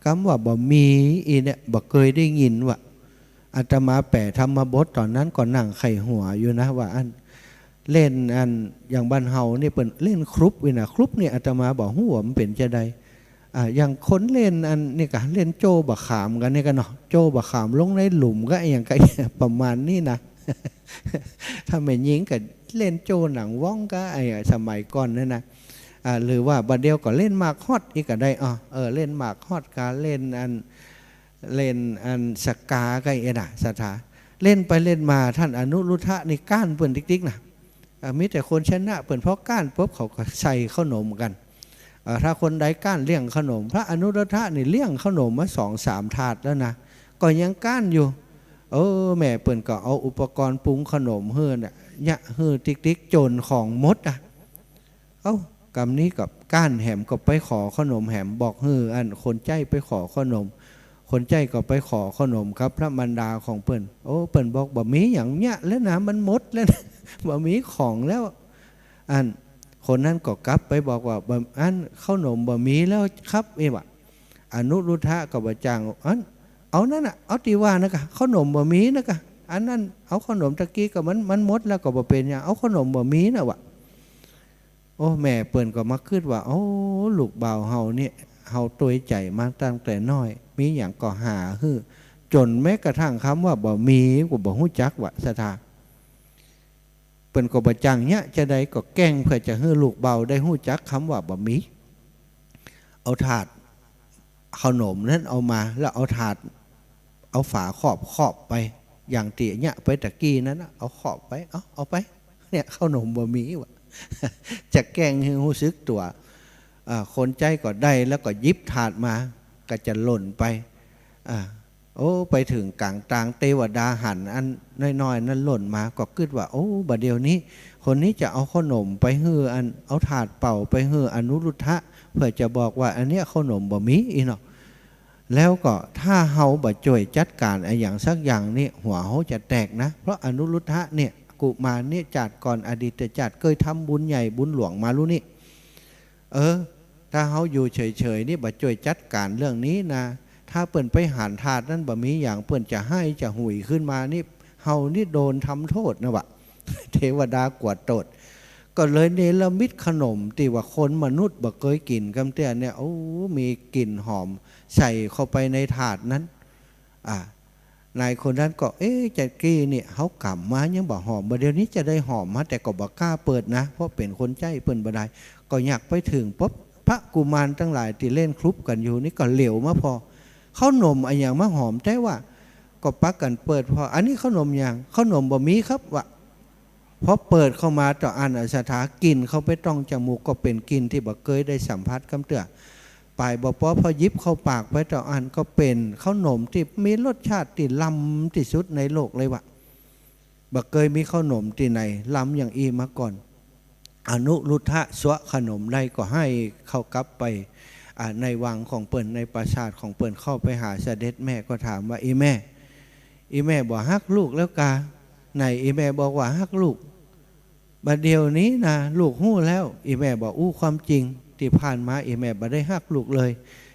กำว่าบ่มีอี้เนี่ย บ่เกยได้ยินว่า อาตมาแป๋ธรรมบทต๋อนนั้นก็นั่งไขว่หัวอยู่นะ ว่าอั้น เล่นอัน อย่างบ้านเฮานี่เปิ้นเล่นครุบอี้นะ ครุบนี่อาตมาบ่ฮู้ว่ามันเป๋นจาใด อ่า อย่างคนเล่นอันนี่กะ เล่นโจ้บ่าขามกั๋นนี่กะเนาะ โจ้บ่าขามลงในหลุมกะอะหยังกะ ประมาณนี้นะ ถ้าแม่ญิงก็เล่นโจ้หนังว้องก็ไอ้สมัยก่อนนั่นนะ อ่า หรือว่าบ่าเดี่ยวก็เล่นหมากฮอตอีกก็ได้ อ้อ เออ เล่นหมากฮอตกา เล่นอัน เล่นอันสกาก็เอ็ดอะ ศรัทธา เล่นไปเล่นมา ท่านอนุรุทธะนี่ก๊านเปิ้นติ๊กๆ นะ อ่า มีแต่คนชนะเปิ้น พอก๊านปุ๊บเขาก็ใส่ข้าวหนมกั๋น อ่า ถ้าคนใดก๊านเลี้ยงข้าวหนม พระอนุรุทธะนี่เลี้ยงข้าวหนมมาสองสามถาดแล้วนะ ก็ยังก๊านอยู่ เออ แม่เปิ้นก็เอาอุปกรณ์ปรุงข้าวหนมหื้อน่ะ เยียะหื้อติ๊กๆ จ๋นของหมดอะ เอ้า กำนี้ก็ก๊านแหมก็ไปขอข้าวหนมแหม บอกหื้ออันคนใจ๊ไปขอข้าวหนม คนใจ๊ก็ไปขอข้าวหนมกับพระมารดาของเปิ้น โอ้ เปิ้นบอกบ่มีหยังเยียะแล้วนะ มันหมดแล้วนะ บ่มีของแล้ว อันคนนั้นก็กลับไปบอกว่า บ่ อันข้าวหนมบ่มีแล้วครับ เอ้ยว่ะ อนุรุทธะก็บ่าจ่าง อัน เอานั่นน่ะ เอาตี้ว่านั่นกะ ข้าวหนมบ่มีนั่นกะ อันนั้น เอาข้าวหนมตะกี้ก็มัน มันหมดแล้วก็บ่เป๋นหยัง เอาข้าวหนมบ่มีน่ะว่ะ โอ้ แม่เปิ้นก็มาคิดว่า โอ้ ลูกบ่าวเฮาเนี่ย เฮาตวยใจ๋มาตั้งแต่น้อย มีหยังก็หาหื้อ จ๋นแม้กระทั่งกำว่าบ่มีก็บ่ฮู้จักว่ะ ศรัทธา เปิ้นก็บ่าจ่างเยียะจาใด ก็แกล้งเปื้อจะหื้อลูกบ่าวได้ฮู้จักกำว่าบ่มี เอาถาดข้าวหนมนั้นเอามา แล้วเอาถาด เอาฝาครอบครอบไป อย่างตี้เยียะไปตะกี้นั้นน่ะ เอาครอบไป เอา เอาไป เนี่ยข้าวหนมบ่มีว่ะ จะแกล้งหื้อฮู้สึกตั๋ว อ่า คนใจ๊ก็ได้ แล้วก็หยิบถาดมา ก็จะหล่นไป อ่า โอ้ ไปเถิงก๋างตาง เตวดาหันอันน้อยๆ นั้นหล่นมา ก็กึ๊ดว่า โอ้ บ่าเดี่ยวนี้ คนนี้จะเอาข้าวหนมไปหื้ออัน เอาถาดเป่าไปหื้ออนุรุทธะ เปื้อจะบอกว่าอันเนี้ยข้าวหนมบ่มีอี้เนาะ แล้วก็ถ้าเฮาบ่จ้วยจัดก๋านอะหยังสักอย่างนี่ หัวเฮาจะแตกนะ เพราะอนุรุทธะเนี่ย กุมารเนี่ย จาติก่อนอดีตจาติเกยทำบุญใหญ่บุญหลวงมาลู้นี่ เออ ถ้าเฮาอยู่เฉยๆ นี่บ่จ้วยจัดก๋านเรื่องนี้นะ ถ้าเปิ้นไปหันถาดนั้นบ่มีหยัง เปิ้นจะไห้จะหุยขึ้นมานี่ เฮานี่โดนทำโต้ษนะวะ เตวดากลัวโต้ษ ก็เลยเนรมิตข้าวหนมตี้ว่าคนมนุษย์บ่เกยกิ๋นกำเตื้อเนี่ย โอ้ มีกลิ่นหอม ใส่เข้าไปในถาดนั้น อ่า นายคนนั้นก็ เอ๊ะ จากี้นี่เฮากำมายังบ่หอม บ่าเดี่ยวนี้จะได้หอมมา แต่ก็บ่กล้าเปิดนะ เพราะเป๋นคนใจ๊เปิ้นบ่ได้ ก็อยากไปเถิงปุ๊บ พระกุมารตังหลายตี้เล่นคลุบกั๋นอยู่นี่ก็เหลียวมาผ่อ ข้าวหนมอะหยังมาหอมแต๊วะ ก็ปากั๋นเปิดผ่อ อันนี้ข้าวหนมหยัง ข้าวหนมบ่มีครับวะ พอเปิดเข้ามาเต้าอั้นอะ ศรัทธา กลิ่นเข้าไปต้องจมูกก็เป๋นกลิ่นตี้บ่เกยได้สัมผัสกำเตื้อ ป๋ายบ่ปอ พอหยิบเข้าปากไปเต้าอั้นก็เป๋นข้าวหนมตี้มีรสชาติตี้ลำตี้สุดในโลกเลยวะ บ่เกยมีข้าวหนมตี้ไหนลำอย่างอี้มาก่อน อนุรุทธะซวะข้าวหนมได้ก็ไห้เข้ากลับไป อ่า ในวังของเปิ้น ในปราสาทของเปิ้น เข้าไปหาเสด็จแม่ก็ถามว่า อี่แม่ อี่แม่บ่ฮักลูกแล้วกา ไหนอี่แม่บอกว่าฮักลูก บ่าเดี่ยวนี้นะ ลูกฮู้แล้ว อี่แม่บ่อู้ความจริง ตี้ผ่านมาอี่แม่บ่ได้ฮักลูกเลย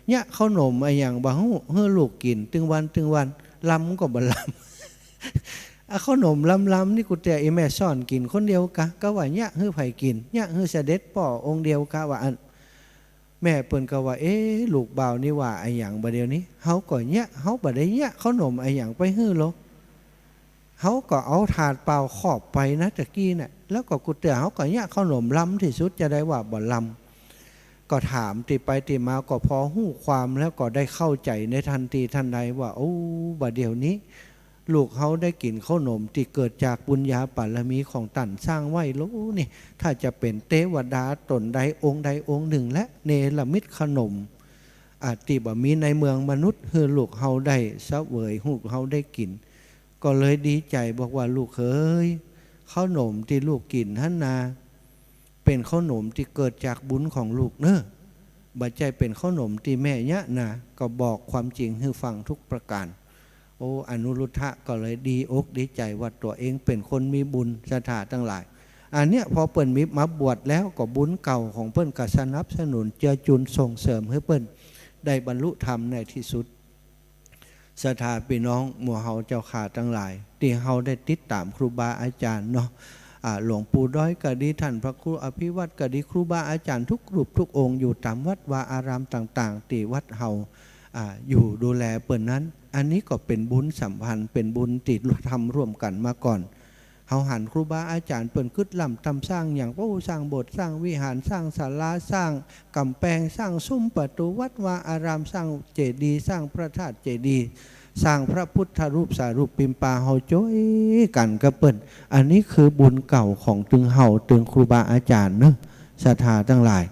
เยียะข้าวหนมอะหยังบ่ฮู้หื้อลูกกิ๋นตึงวันตึงวัน ลำก็บ่ลำ อะ ข้าวหนมลำๆ นี่ กูเตื้ออี่แม่ซ่อนกิ๋นคนเดียวกา กาว่าเยียะหื้อใผกิ๋น เยียะหื้อเสด็จป้อองค์เดียวกา ว่าอั้น แม่เปิ้นก็ว่า เอ๊ะ ลูกบ่าวนี่ว่าอะหยังบ่าเดี่ยวนี้ เฮาก็เยียะ เฮาบ่ได้เยียะข้าวหนมอะหยังไปหื้อโล เฮาก็เอาถาดเปล่าครอบไปนะตะกี้น่ะ แล้วก็กูเตื้อเฮาก็เยียะข้าวหนมลำตี้สุด จะได้ว่าบ่ลำ ก็ถามตี้ไปตี้มาก็พอฮู้ความแล้วก็ได้เข้าใจ๋ในทันทีทันใดว่า โอ้ บ่าเดี่ยวนี้ ลูกเฮาได้กิ๋นข้าวหนมตี้เกิดจากบุญญาบารมีของต้านสร้างไว้โลนี่ ถ้าจะเป๋นเตวดาต๋นใดองค์ใดองค์นึ่งและเนรมิตข้าวหนม อ่า ตี้บ่มีในเมืองมนุษย์ หื้อลูกเฮาได้เสวย ลูกเฮาได้กิ๋น ก็เลยดีใจ๋บอกว่า ลูกเอ๋ย ข้าวหนมตี้ลูกกิ๋นหั้นนา เป๋นข้าวหนมตี้เกิดจากบุญของลูกเน่อ บ่ใจ้เป๋นข้าวหนมตี้แม่เยียะนา ก็บอกความจริงหื้อฟังทุกประก๋าน โอ้ อนุรุทธะก็เลยดีอกดีใจ๋ว่าตั๋วเองเป๋นคนมีบุญ ศรัทธาตังหลาย อันเนี้ยพอเปิ้นมีมาบวชแล้วก็บุญเก่าของเปิ้นก็สนับสนุนเจือจุนส่งเสริมหื้อเปิ้นได้บรรลุธรรมในตี้สุด ศรัทธาปี้น้องหมู่เฮาเจ้าข้าตังหลาย ตี้เฮาได้ติดต๋ามครูบาอาจ๋ารย์เนาะ อ่า หลวงปู่ดอยก็ดี ต้านพระครูอภิวัตรก็ดี ครูบาอาจ๋ารย์ทุกรูปทุกองค์อยู่ต๋ามวัดวาอารามต่างๆ ตี้วัดเฮา อ่า อยู่ดูแลเปิ้นนั้น อันนี้ก็เป๋นบุญสัมพันธ์ เป๋นบุญตี้ทำร่วมกั๋นมาก่อน ราหันครูบาอาจ๋ารย์เปิ้นกึ๊ดล้ำตำสร้างหยัง โอ้ สร้างโบสถ์ สร้างวิหาร สร้างศาลา สร้างก๋ำแปง สร้างซุ้มประตู๋วัดวาอาราม สร้างเจดีย์ สร้างพระธาตุเจดีย์ สร้างพระพุทธรูป สารูปปิมปา เฮาจ้วยกั๋นกับเปิ้น อันนี้คือบุญเก่าของตึงเฮา ตึงครูบาอาจ๋ารย์เนาะ ศรัทธาตังหลาย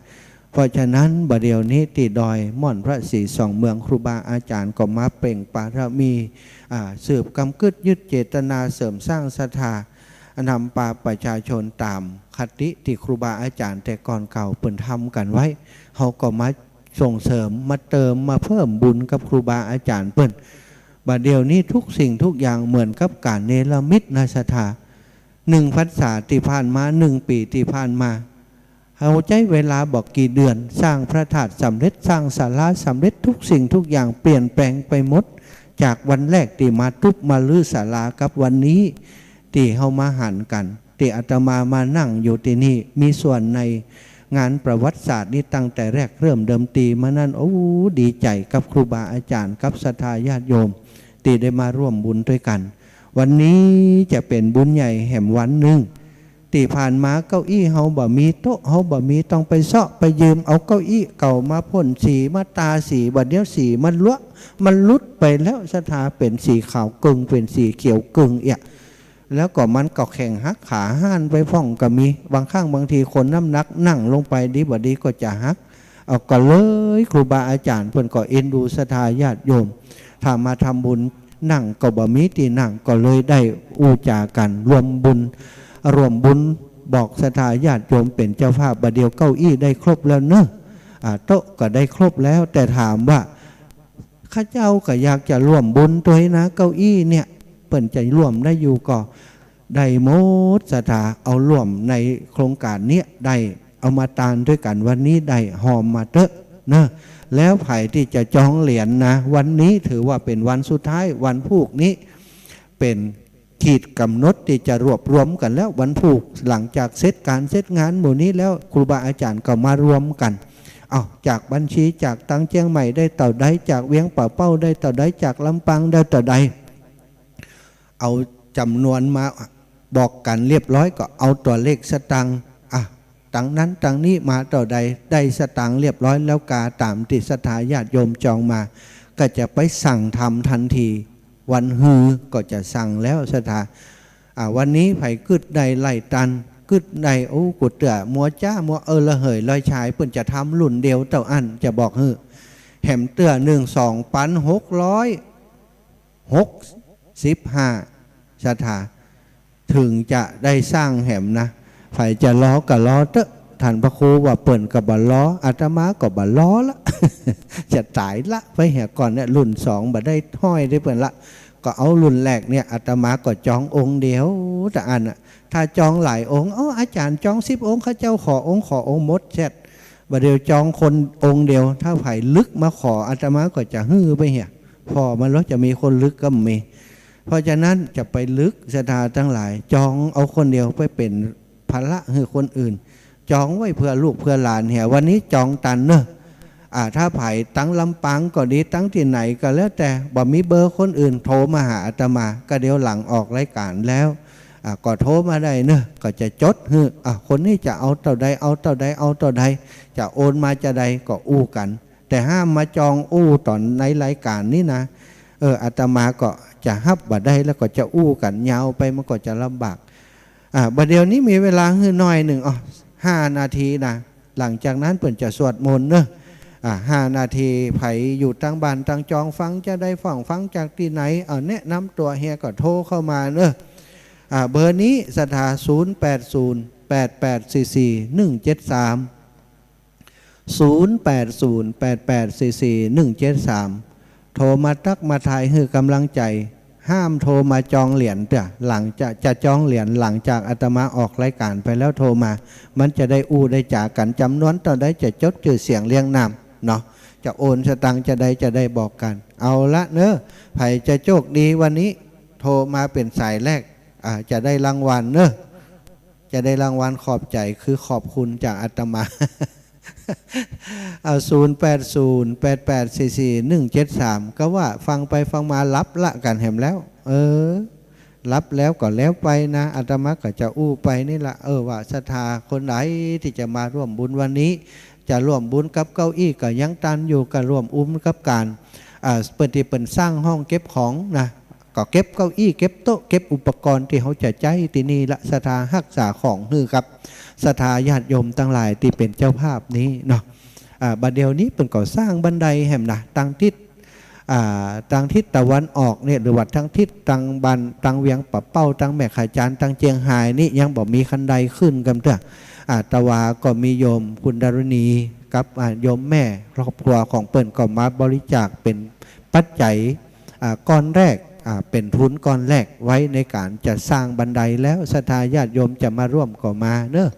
เพราะฉะนั้นบ่าเดี่ยวนี้ตี้ดอยม่อนพระศรีสองเมือง ครูบาอาจ๋ารย์ก็มาเปล่งปารมี อ่า สืบกำกึ๊ดยึดเจตนา เสริมสร้างศรัทธา นำปาประชาชนต๋ามคติตี้ครูบาอาจ๋ารย์แต่ก่อนเก่าเปิ้นทำกั๋นไว้ เฮาก็มาส่งเสริม มาเติม มาเพิ่มบุญกับครูบาอาจ๋ารย์เปิ้น บ่าเดี่ยวนี้ทุกสิ่งทุกอย่างเหมือนกับก๋านเนรมิตนะศรัทธา หนึ่งพรรษาตี้ผ่านมา หนึ่งปี๋ตี้ผ่านมา เฮาใจ๊เวลาบ่กี่เดือน สร้างพระธาตุสำเร็จ สร้างศาลาสำเร็จ ทุกสิ่งทุกอย่างเปลี่ยนแปลงไปหมด จากวันแรกตี้มาตุ๊บมารื้อศาลากับวันนี้ตี้เฮามาหันกั๋น ตี้อาตมามานั่งอยู่ตี้นี่ มีส่วนในงานประวัติศาสตร์นี้ตั้งแต่แรกเริ่มเดิมทีมานั้น โอ้ ดีใจ๋กับครูบาอาจ๋ารย์ กับศรัทธาญาติโยม ตี้ได้มาร่วมบุญตวยกั๋น วันนี้จะเป๋นบุญใหญ่แหมวันนึ่ง ตี้ผ่านมาเก้าอี้เฮาบ่มี โต๊ะเฮาบ่มี ต้องไปเซาะไปยืมเอาเก้าอี้เก่ามาพ่นสี มาตาสี บ่าเดี่ยวสีมันลัว มันหลุดไปแล้วศรัทธา เป๋นสีขาวเกิ่ง เป๋นสีเขียวเกิ่งเอี้ย แล้วก็มันก็แข็งหัก ขาห้านไปพ่องก็มี บางครั้งบางทีคนน้ำหนักนั่งลงไปดีบ่ดีก็จะหัก เอาก็เลยครูบาอาจ๋ารย์เปิ้นก็เอ็นดูศรัทธาญาติโยม ถ้ามาทำบุญนั่งก็บ่มีตี้นั่ง ก็เลยได้อู้จ๋ากั๋น รวมบุญ ร่วมบุญ บอกศรัทธาญาติโยมเป๋นเจ้าภาพ บ่าเดี่ยวเก้าอี้ได้ครบแล้วเนาะ อ่า โต๊ะก็ได้ครบแล้ว แต่ถามว่า ข้าเจ้าก็อยากจะร่วมบุญตวยนะ เก้าอี้เนี่ย เปิ้นจะร่วมได้อยู่ก่อ ได้หมดศรัทธา เอาร่วมในโครงก๋านเนี้ยได้ เอามาตานตวยกั๋นวันนี้ได้ ฮอมมาเต๊อะเนาะ แล้วใผตี้จะจองเหรียญนะ วันนี้ถือว่าเป๋นวันสุดท้าย วันพูกนี้เป๋นขีดก๋ำหนดตี้จะรวบรวมกั๋นแล้ว วันพูกหลังจากเสร็จก๋านเสร็จงานหมู่นี้แล้ว ครูบาอาจ๋ารย์ก็มารวมกั๋น เอ้า จากบัญชี จากตังเจียงใหม่ได้เต้าใด จากเวียงป่าเป้าได้เต้าใด จากลำปางได้เต้าใด เอาจ๋ำนวนมาบอกกั๋นเรียบร้อย ก็เอาตั๋วเลขสตางค์ อ่ะ ตังนั้นตังนี้มาเต้าใด ได้สตางค์เรียบร้อยแล้วกา ต๋ามตี้ศรัทธาญาติโยมจองมา ก็จะไปสั่งทำทันที วันฮือก็จะสั่งแล้วศรัทธา อ่ะ วันนี้ใผกึ๊ดได้ไล่ตัน กึ๊ดได้ โอ้ กูเตื้อ มัวจ๊า มัวเออระเหยลอยฉาย เปิ้นจะทำรุ่นเดียวเต้าอั้น จะบอกหื้อ แหมเตื้อนึ่งสองปันหกร้อย หกสิบห้าศรัทธา ถึงจะได้สร้างแหมนะ ใผจะรอก็รอเต๊อะ ท่านพระครูว่าเปิ้นก็บ่รอ อาตมาก็บ่รอละ จะต๋ายละไปเหียก่อนเนี่ย รุ่นสองบ่ได้ห้อยได้เปิ้นละ ก็เอารุ่นแรกเนี่ย อาตมาก็จององค์เดียวเต้าอั้นน่ะ ถ้าจองหลายองค์ เอ้า อาจ๋ารย์จองสิบองค์ ข้าเจ้าขอองค์ ขอองค์ หมดแชท บ่าเดี่ยวจองคนองค์เดียว ถ้าใผลึกมาขออาตมาก็จะหื้อไปเหีย ผ่อมาแล้วจะมีคนลึกก็มี เพราะฉะนั้นจะไปลึกศรัทธาตังหลาย จองเอาคนเดียวไปเป๋นภาระหื้อคนอื่น จองไว้เปื้อลูกเปื้อหลานเหีย วันนี้จองตันเนาะ อ่า ถ้าใผตังลำปางก็ดี ตังตี้ไหนก็แล้วแต่ บ่มีเบอร์คนอื่น โทรมาหาอาตมา ก็เดี๋ยวหลังออกรายก๋านแล้ว อ่า ก็โทรมาได้เนาะ ก็จะจดหื้อ อ่า คนนี้จะเอาเต้าใด เอาเต้าใด เอาเต้าใด จะโอนมาจาใดก็อู้กั๋น แต่ห้ามมาจองอู้ต๋อนในรายก๋านนี้นะ เออ อาตมาก็จะฮับบ่ได้ แล้วก็จะอู้กั๋นยาวไป มันก็จะลำบาก อ่า บ่าเดี่ยวนี้มีเวลาหื้อหน่อยนึ่ง อ้อ ห้านาทีนะ หลังจากนั้นเปิ้นจะสวดมนต์เนาะ อ่า ห้านาที ใผอยู่ตังบ้านตังจองฟังจาใด ฟัง ฟังจากตี้ไหน เอาแนะนำตั๋วเหียก็โทรเข้ามาเนาะ อ่า เบอร์นี้ศรัทธา ศูนย์แปดศูนย์ แปดแปดสี่สี่ หนึ่งเจ็ดสาม ศูนย์แปดศูนย์ แปดแปดสี่สี่ หนึ่งเจ็ดสาม โทรมาตั๊กมาทายหื้อกำลังใจ๋ ห้ามโทรมาจองเหรียญเตื้อ หลังจะ จะจองเหรียญหลังจากอาตมาออกรายก๋านไปแล้วโทรมา มันจะได้อู้ได้จ๋ากั๋น จ๋ำนวนเต้าใดจะจดจื้อเสียงเรียงนามเนาะ จะโอนสตางค์จาใดจะได้บอกกั๋น เอาละเนาะ ใผจะโชคดีวันนี้ โทรมาเป๋นสายแรก อ่า จะได้รางวัลเนาะ จะได้รางวัลขอบใจ๋ คือขอบคุณจากอาตมา เอา ศูนย์แปดศูนย์ แปดแปดสี่สี่ หนึ่งเจ็ดสาม ก็ว่าฟังไปฟังมาหลับละกั๋นแหมแล้ว เออ รับแล้วก็แล้วไปนะ อาตมาก็จะอู้ไปนี่ละ เออ ว่าศรัทธาคนใดตี้จะมาร่วมบุญวันนี้ จะร่วมบุญกับเก้าอี้ก็ยังตันอยู่ ก็ร่วมบุญกับก๋าน อ่า เปิ้นตี้เปิ้นสร้างห้องเก็บของนะ ก็เก็บเก้าอี้ เก็บโต๊ะ เก็บอุปกรณ์ตี้เฮาจะใจ๊ตี้นี่ละ ศรัทธาฮักษาของหื้อกับศรัทธาญาติโยมตังหลายตี้เป๋นเจ้าภาพนี้เนาะ อ่า บ่าเดี่ยวนี้เปิ้นก็สร้างบันไดแหมนะ ตางทิศ อ่า ตางทิศตะวันออกเนี่ย หรือว่าตางทิศตางบ้าน ตางเวียงป่าเป้า ตางแม่ขะจาน ตางเจียงฮายนี่ยังบ่มีคันไดขึ้นกำเตื้อ อ่า แต่ว่าก็มีโยมคุณดารุณีกับ อ่า โยมแม่ครอบครัวของเปิ้นก็มาบริจาคเป๋นปัจจัย อ่า ก้อนแรก อ่า เป๋นทุนก้อนแรกไว้ในก๋านจะสร้างบันไดแล้ว ศรัทธาญาติโยมจะมาร่วมก็มาเนาะ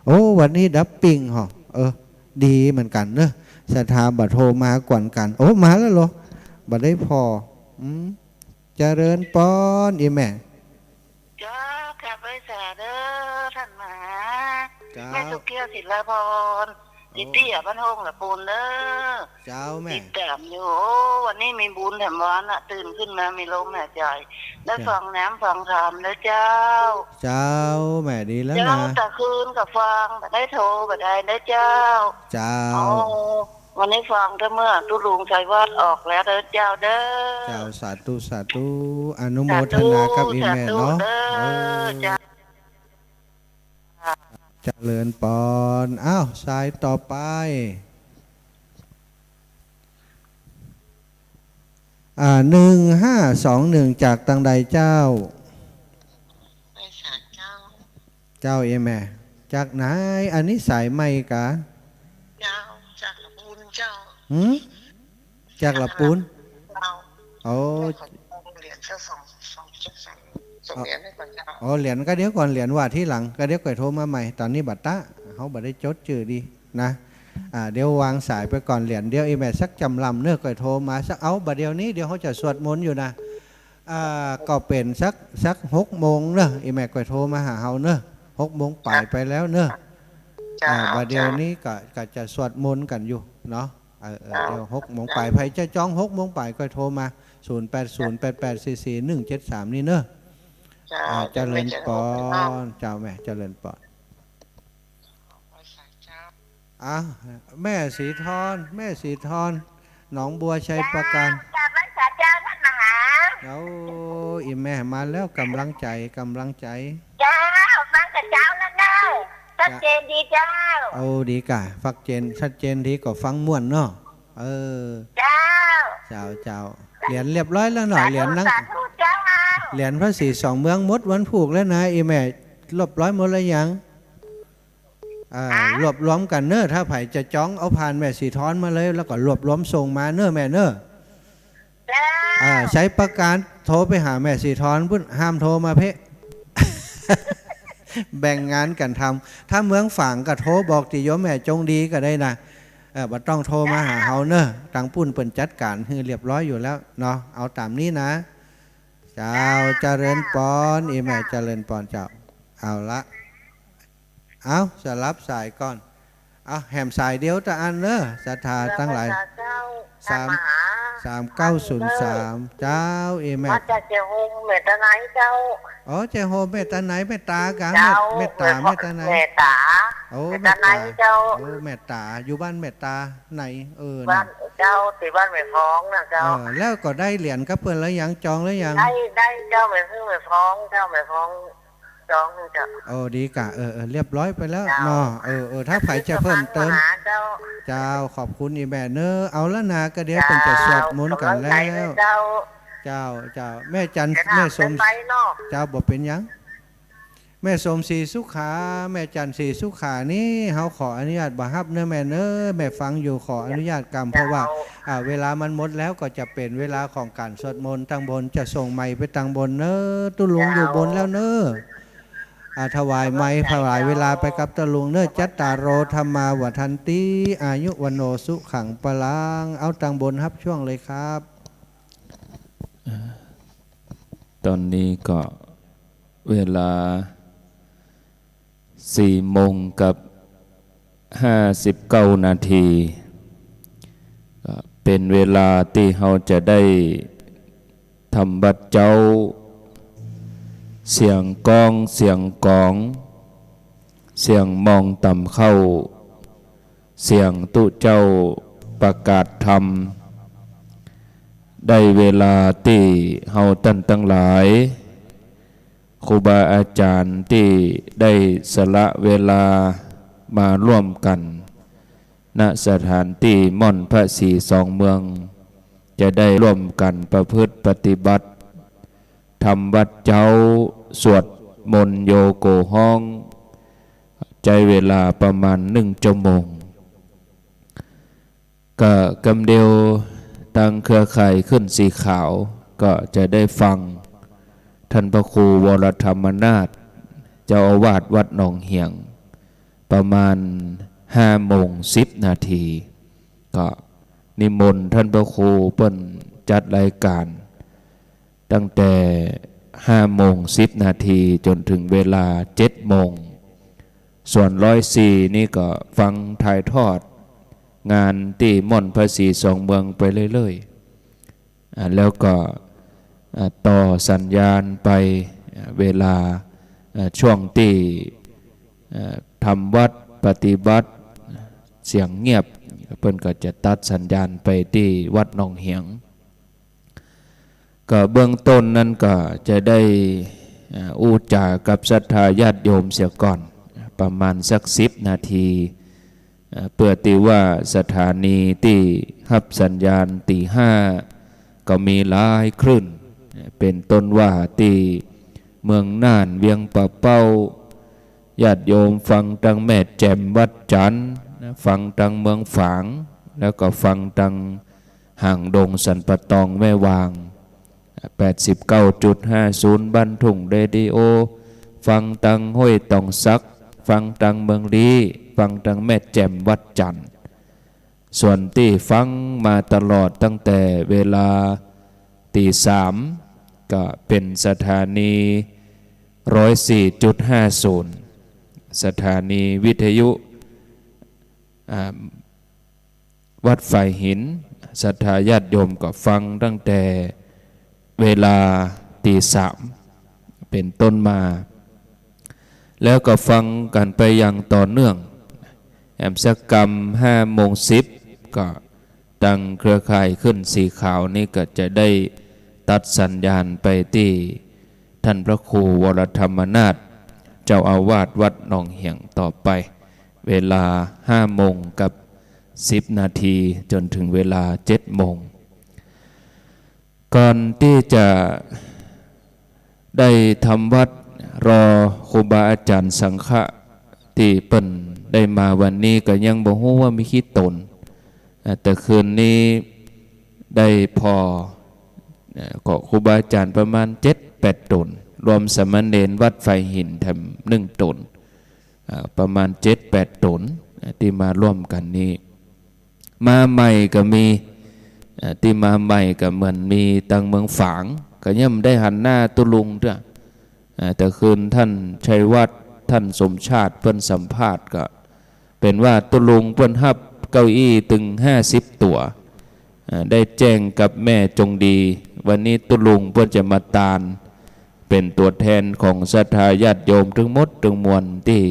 โอ้ วันนี้ดับปิ้งเหรอ เออ ดีเหมือนกั๋นเนาะ ศรัทธาบ่โทรมาก่อนกั๋น โอ้ มาแล้วเหรอ บ่ได้ผ่อ อืม เจริญปอน อีแม่ เจ้า ขอบพระคุณเด้อ ต้านมหา เจ้า แม่สุเกี้ยว ศิลาพร โอ้ ตี้เตี้ยบ้านโฮงละปูนเด้อ เจ้าแม่ ติดต๋ามอยู่ โอ้ วันนี้มีบุญแถมวันน่ะ ตื่นขึ้นมามีลมหายใจ๋ ได้ เจ้า ฟังน้ำฟังธรรมเด้อเจ้า เจ้าแม่ ดีแล้วนะ เจ้า ตะคืนก็ฟัง บ่ได้โทร บ่ได้เด้อเจ้า เจ้า โอ้ วันนี้ฟังแต่เมื่อตุ๊ลุงชัยวัฒน์ออกแล้วเด้อเจ้าเด้อ เจ้า สาธุ สาธุ อนุโมทนากับอีแม่เนาะ สาธุเด้อ เออ เจ้า เจริญปอน อ้าว สายต่อไป อ่า หนึ่งห้าสองหนึ่ง จากตางใดเจ้า ไปสารเจ้า เจ้า เอแม่ จากไหน อันนี้สายใหม่กา เจ้า จากละปูนเจ้า หืม จากละปูน เจ้า โอ้ เหรียญเจ้า สอง สอง สองเหรียญให้ก่อนเจ้า อ๋อ เหรียญก็เดี๋ยวก่อน เหรียญว่าทีหลัง ก็เดี๋ยวก่อยโทรมาใหม่ ต๋อนนี้บ่ตะ เฮาบ่ได้จดจื้อดีนะ อ่า เดี๋ยววางสายไปก่อน เหรียญ เดี๋ยวอีแม่สักจ๋ำลำเนาะ ก่อยโทรมาสัก เอา บ่าเดี่ยวนี้ เดี๋ยวเฮาจะสวดมนต์อยู่นะ อ่า ก็เป๋นสัก สักหกโมงเนาะ อีแม่ก่อยโทรมาหาเฮาเนาะ หกโมงป๋ายไปแล้วเนาะ เจ้า อ่า บ่าเดี่ยวนี้ก็ ก็จะสวดมนต์กั๋นอยู่เนาะ เออ เออ เดี๋ยวหกโมงป๋าย ใผจะจองหกโมงป๋ายก่อยโทรมา ศูนย์แปดศูนย์ แปดแปดสี่สี่ หนึ่งเจ็ดสาม นี่เนาะ เจ้า อ่า เจริญปอน เจ้าแม่ เจริญปอน อ่ะ แม่ศรีธร แม่ศรีธร หนองบัวชัยปราการ เจ้า กราบไหว้สาเจ้าต้านมหา โอ้ อีแม่มาแล้ว ก๋ำลังใจ๋ ก๋ำลังใจ๋ เจ้า ฟังแต่เจ๊าแล้วเนาะ ชัดเจนดีเจ้า โอ้ ดีก่ะ ฟังเจน ชัดเจนดีก็ฟังม่วนเนาะ เออ เจ้า เจ้า เจ้า เหรียญเรียบร้อยแล้วเนาะ สาธุ เหรียญนัง สาธุเจ้า เหรียญพระศรีสองเมืองหมดวันพูกแล้วนะ อีแม่ เรียบร้อยหมดแล้วยัง อ่า ฮะ รวบรวมกั๋นเนาะ ถ้าใผจะจองเอาผ่านแม่ศรีธรมาเลย แล้วก็รวบรวมส่งมาเนาะแม่เนาะ เจ้า อ่า ชัยปราการโทรไปหาแม่ศรีธรปุ้น ห้ามโทรมาเพ่ แบ่งงานกั๋นทำ ถ้าเมืองฝางก็โทรบอกตี้โยมแม่จงดีก็ได้นะ เออ บ่ต้องโทรมาหาเฮาเนาะ ตางปุ้นเปิ้นจัดก๋านหื้อเรียบร้อยอยู่แล้วเนาะ เอาต๋ามนี้นะ เจ้า เจริญปอน อีแม่ เจริญปอนเจ้า เอาละ เอา สลับสายก่อน เอา แหมสายเดียวตะอันเนาะ ศรัทธาตังหลาย เจ้า สาม สามเก้าศูนย์สาม เจ้า อีแม่ มาจากเจ้าโฮมแม่ตาไนเจ้า อ๋อ เจ้าโฮมแม่ตาไน แม่ตากา เจ้า แม่ แม่ต๋า แม่ต๋า แม่ตาไน แม่ต๋า โอ้ แม่ต๋า แม่ต๋าไนเจ้า โอ้ แม่ต๋า อยู่บ้านแม่ตาไน เออ บ้านเจ้า ตี้บ้านแม่ฟองนะเจ้า เออ แล้วก็ได้เหรียญกับเปิ้นแล้วยัง จองแล้วยัง ได้ ได้เจ้า แม่ซื้อแม่ฟองเจ้า แม่ฟอง จองเจ้า โอ้ ดีก่ะ เออ เออ เรียบร้อยไปแล้ว เจ้า เนาะ เออ เออ ถ้าใผจะเพิ่มเติม เจ้า เจ้า ขอบคุณอีแม่เนาะ เอาละนา ก็เดี๋ยวเปิ้นจะสวดมนต์กั๋นแล้ว เจ้า เจ้า เจ้า แม่จันทร์ แม่สม เจ้า บ่เป๋นหยัง แม่สมศรีสุขา แม่จันทร์ศรีสุขานี่ เฮาขออนุญาตบ่ฮับเนาะแม่เนาะ แม่ฟังอยู่ ขออนุญาตกำ เพราะว่า อ่า เวลามันหมดแล้ว ก็จะเป๋นเวลาของก๋านสวดมนต์ ตางบนจะส่งไมค์ไปตางบนเนาะ ตุ๊ลุงอยู่บนแล้วเนาะ อ่า ถวายไมค์ ถวายเวลาไปกับตุ๊ลุงเนาะ จัตตาโร ธัมมา วัฑฒันติ อายุ วัณโณ สุขัง พลัง เอาตางบนฮับช่วงเลยครับ ต๋อนนี้ก็เวลาสี่โมงกับห้าสิบเก้านาที ก็เป๋นเวลาตี้เฮาจะได้ทำวัตรเจ๊า เสียงก้อง เสียงก๋อง เสียงมองต่ำเข้า เสียงตุ๊เจ้าประกาศธรรม ได้เวลาตี้เฮาต้านตังหลาย ครูบาอาจ๋ารย์ตี้ได้สละเวลามาร่วมกั๋น ณ สถานตี้ม่อนพระศรีสองเมือง จะได้ร่วมกั๋นประพฤติปฏิบัติธรรมวัดเจ๊า สวดมนต์โยโกฮ้อง ใจ๊เวลาประมาณนึ่งชั่วโมง ก็กำเดียวตางเครือข่ายขึ้นสีขาว ก็จะได้ฟังต้านพระครูวรธรรมนาถ เจ้าอาวาสวัดหนองเหียง ประมาณห้าโมงสิบนาที ก็นิมนต์ต้านพระครูเปิ้นจัดรายก๋าน ตั้งแต่ห้าโมงสิบนาทีจ๋นเถิงเวลาเจ็ดโมง ส่วนร้อยสี่นี่ก็ฟังถ่ายทอดงานตี้ม่อนพระศรีสองเมืองไปเรื่อยๆ อ่า แล้วก็ อ่า ต่อสัญญาณไป อ่า เวลา อ่า ช่วงตี้ อ่า ทำวัตรปฏิบัติ เสียงเงียบ เปิ้นก็จะตัดสัญญาณไปตี้วัดหนองเหียง ก็เบื้องต้นนั้นก็จะได้ อ่า อู้จ๋ากับศรัทธาญาติโยมเสียก่อน ประมาณสักสิบนาที อ่า เปื้อตี้ว่าสถานีตี้ฮับสัญญาณตี๋ห้า ก็มีหลายคลื่น เป๋นต้นว่าตี้เมืองน่าน เวียงป่าเป้า ญาติโยมฟังตางแม่แจ่มวัดจันทน์ ฟังตางเมืองฝาง แล้วก็ฟังตางหางดงสันป่าตองแม่วาง แปดสิบเก้าจุดห้าศูนย์ บ้านทุ่งเรดิโอ ฟังตางห้วยตองสัก ฟังตางเมืองลี้ ฟังตางแม่แจ่มวัดจันทน์ ส่วนตี้ฟังมาตลอดตั้งแต่เวลาตี๋สาม ก็เป๋นสถานีร้อยสี่จุดห้าศูนย์ สถานีวิทยุ อ่า วัดฝายหิน ศรัทธาญาติโยมก็ฟังตั้งแต่เวลาตี๋สาม เป๋นต้นมา แล้วก็ฟังกั๋นไปอย่างต่อเนื่อง แหมสักกำห้าโมงสิบ ก็ตางเครือข่ายขึ้นสีขาวนี่ก็จะได้ตัดสัญญาณไปตี้ต้านพระครูวรธรรมนาถ เจ้าอาวาสวัดหนองเหียงต่อไป เวลาห้าโมงกับสิบนาทีจ๋นเถิงเวลาเจ็ดโมง ก่อนตี้จะได้ทำวัตรรอครูบาอาจ๋ารย์สังฆะตี้เปิ้นได้มาวันนี้ก็ยังบ่ฮู้ว่ามีกี่ต๋น อ่า แต่คืนนี้ได้ผ่อ อ่า ก็ครูบาอาจ๋ารย์ประมาณเจ็ดแปดต๋น รวมสามเณรวัดฝายหินแถมนึ่งต๋น อ่า ประมาณเจ็ดแปดต๋น อ่า ตี้มาร่วมกั๋นนี้ มาใหม่ก็มี อ่า ตี้มาใหม่ก็เหมือนมีตางเมืองฝาง ก็ยังบ่ได้หันหน้าตุ๊ลุงเตื้อ อ่า แต่คืนต้านชัยวัฒน์ ต้านสมชาติเปิ้นสัมภาษณ์ก็เป๋นว่าตุ๊ลุงเปิ้นฮับเก้าอี้ตึงห้าสิบตั๋ว อ่า ได้แจ้งกับแม่จงดี วันนี้ตุ๊ลุงเปิ้นจะมาตาน เป๋นตั๋วแทนของศรัทธาญาติโยมตึงหมดตึงมวลตี้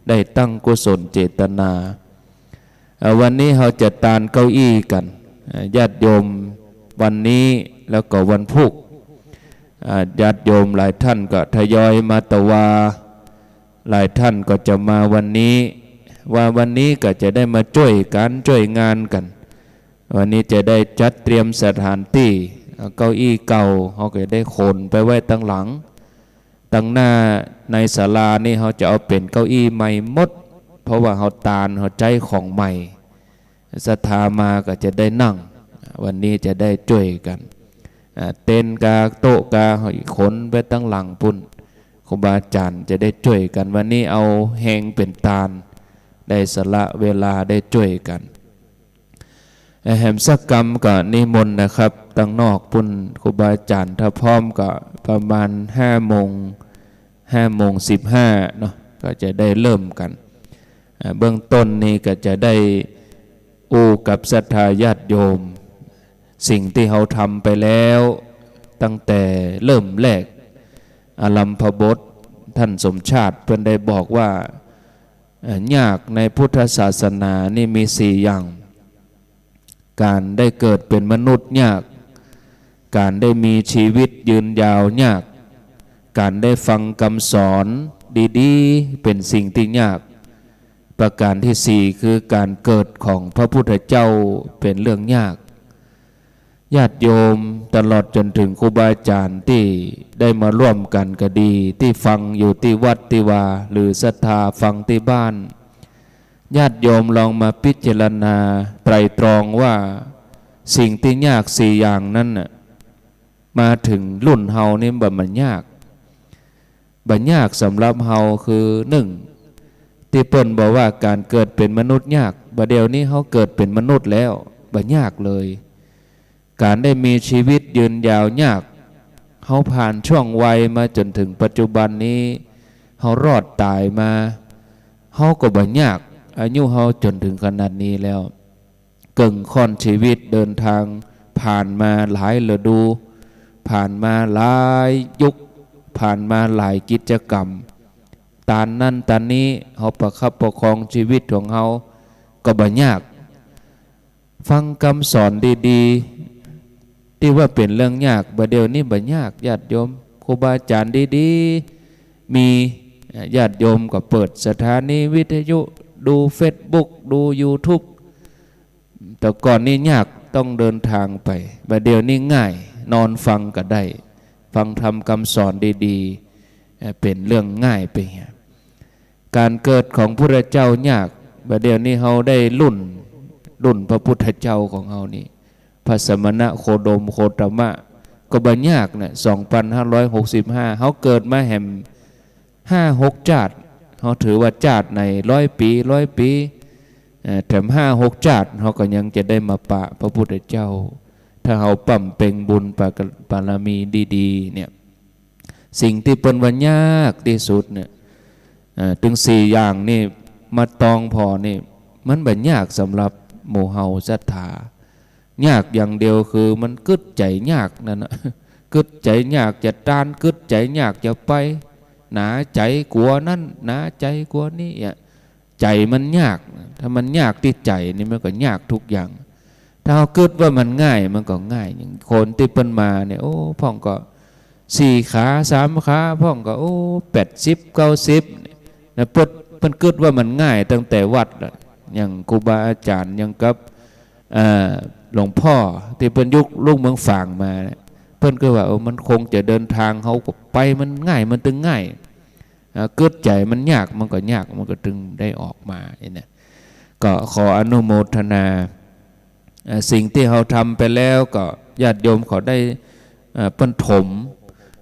ได้ตั้งกุศลเจตนา อ่า วันนี้เฮาจะตานเก้าอี้กั๋น อ่า ญาติโยมวันนี้แล้วก็วันพูก อ่า ญาติโยมหลายต้านก็ทยอยมาตะวา หลายต้านก็จะมาวันนี้ ว่าวันนี้ก็จะได้มาจ้วยกั๋นจ้วยงานกั๋น วันนี้จะได้จัดเตรียมสถานตี้ เอาเก้าอี้เก่าเฮาก็จะได้ขนไปไว้ตังหลัง ตังหน้าในศาลานี่เฮาจะเอาเป๋นเก้าอี้ใหม่หมด เพราะว่าเฮาตานเฮาใจ๊ของใหม่ ศรัทธามาก็จะได้นั่ง วันนี้จะได้จ้วยกั๋น อ่า เต็นท์กาโต๊ะกาเฮาขนไปตังหลังปู้น ครูบาอาจ๋ารย์จะได้จ้วยกั๋น วันนี้เอาแฮงเป๋นตาน ได้สละเวลาได้จ้วยกั๋น แหมสักกำก็นิมนต์นะครับ ตังนอกปู้นครูบาอาจ๋ารย์ ถ้าพร้อมก็ประมาณห้าโมง ห้าโมงสิบห้าเนาะ ก็จะได้เริ่มกั๋น อ่า เบื้องต้นนี้ก็จะได้อู้กับศรัทธาญาติโยม สิ่งตี้เฮาทำไปแล้ว ตั้งแต่เริ่มแรก อารัมภบท ท่านสมชาติเปิ้นได้บอกว่า เอ่อ ยากในพุทธศาสนานี่มีสี่อย่าง ก๋านได้เกิดเป๋นมนุษย์ยาก ก๋านได้มีชีวิตยืนยาวยาก ก๋านได้ฟังกำสอนดีๆ เป๋นสิ่งตี้ยาก ประก๋านตี้สี่คือก๋านเกิดของพระพุทธเจ้าเป๋นเรื่องยาก ญาติโยมตลอดจ๋นเถิงครูบาอาจ๋ารย์ตี้ได้มาร่วมกั๋นก็ดี ตี้ฟังอยู่ตี้วัดตี้วา หรือศรัทธาฟังตี้บ้าน ญาติโยมลองมาพิจารณาไตร่ตรองว่า สิ่งตี้ยากสี่อย่างนั้นน่ะ มาเถิงรุ่นเฮานี่บ่ บ่ยาก บ่ยากสำหรับเฮา คือ นึ่ง ตี้เปิ้นบอกว่าก๋านเกิดเป๋นมนุษย์ยาก บ่าเดี่ยวนี้เฮาเกิดเป๋นมนุษย์แล้ว บ่ยากเลย ก๋านได้มีชีวิตยืนยาวยาก เฮาผ่านช่วงวัยมาจ๋นเถิงปัจจุบันนี้ เฮารอดต๋ายมา เฮาก็บ่ยาก อายุเฮาจ๋นเถิงขนาดนี้แล้ว เกิ่งค่อนชีวิตเดินทาง ผ่านมาหลายฤดู ผ่านมาหลายยุค ผ่านมาหลายกิจกรรม ตานนั้นตานนี้ เฮาประคับประคองชีวิตของเฮาก็บ่ยาก ฟังกำสอนดีๆ ตี้ว่าเป๋นเรื่องยาก บ่าเดี่ยวนี้บ่ยาก ญาติโยม ครูบาอาจ๋ารย์ดีๆ มี ญาติโยมก็เปิดสถานีวิทยุ ดูเฟซบุ๊ก ดูยูทูบ แต่ก่อนนี่ยาก ต้องเดินทางไป บ่าเดี่ยวนี้ง่าย นอนฟังก็ได้ ฟังธรรมกำสอนดีๆ เอ่อ เป๋นเรื่องง่ายไปเหีย ก๋านเกิดของพุทธเจ้ายาก บ่าเดี่ยวนี้เฮาได้รุ่น รุ่นพระพุทธเจ้าของเฮานี่ พระสมณะโคดมโคตมะ ก็บ่ยากนะ สองปันห้าร้อยหกสิบห้า เฮาเกิดมาแหมห้าหกจาติ เฮาถือว่าจาติไหนร้อยปี๋ ร้อยปี๋ เอ่อ แถมห้าหกจาติ เฮาก็ยังจะได้มาปะพระพุทธเจ้า ถ้าเฮาบำเพ็ญบุญปะ- บารมีดีๆ เนี่ย สิ่งตี้เปิ้นว่ายากตี้สุดเนี่ย เอ่อ ตึงสี่อย่างนี่มาตองผ่อนี่ มันบ่ยากสำหรับหมู่เฮาศรัทธา ยากอย่างเดียวคือมันกึ๊ดใจ๋ยากนั่นน่ะ กึ๊ดใจ๋ยากจะตาน กึ๊ดใจ๋ยากจะไป หนาใจ๋กั๋วนั้น หนาใจ๋กั๋วนี้อะ ใจ๋มันยาก ถ้ามันยากตี้ใจ๋นี่มันก็ยากทุกอย่าง ถ้าเฮากึ๊ดว่ามันง่ายมันก็ง่าย อย่างคนตี้เปิ้นมาเนี่ย โอ้ พ่องก็สี่ขาสามขา พ่องก็ โอ้ แปดสิบเก้าสิบ นะ เปิ้น เปิ้นกึ๊ดว่ามันง่ายตั้งแต่วัดละ อย่างครูบาอาจ๋ารย์ อย่างกับ เอ่อ หลวงพ่อตี้เปิ้นอยู่ลูกเมืองฝางมาเนี่ย เปิ้นก็ว่า เออ มันคงจะเดินทาง เฮาก็ไป มันง่าย มันตึงง่าย อ่า กึ๊ดใจ๋มันยาก มันก็ยาก มันก็ตึงได้ออกมา นี่นะ ก็ขออนุโมทนา อ่า สิ่งตี้เฮาทำไปแล้วก็ญาติโยมเขาได้ เอ่อ เปิ้นถม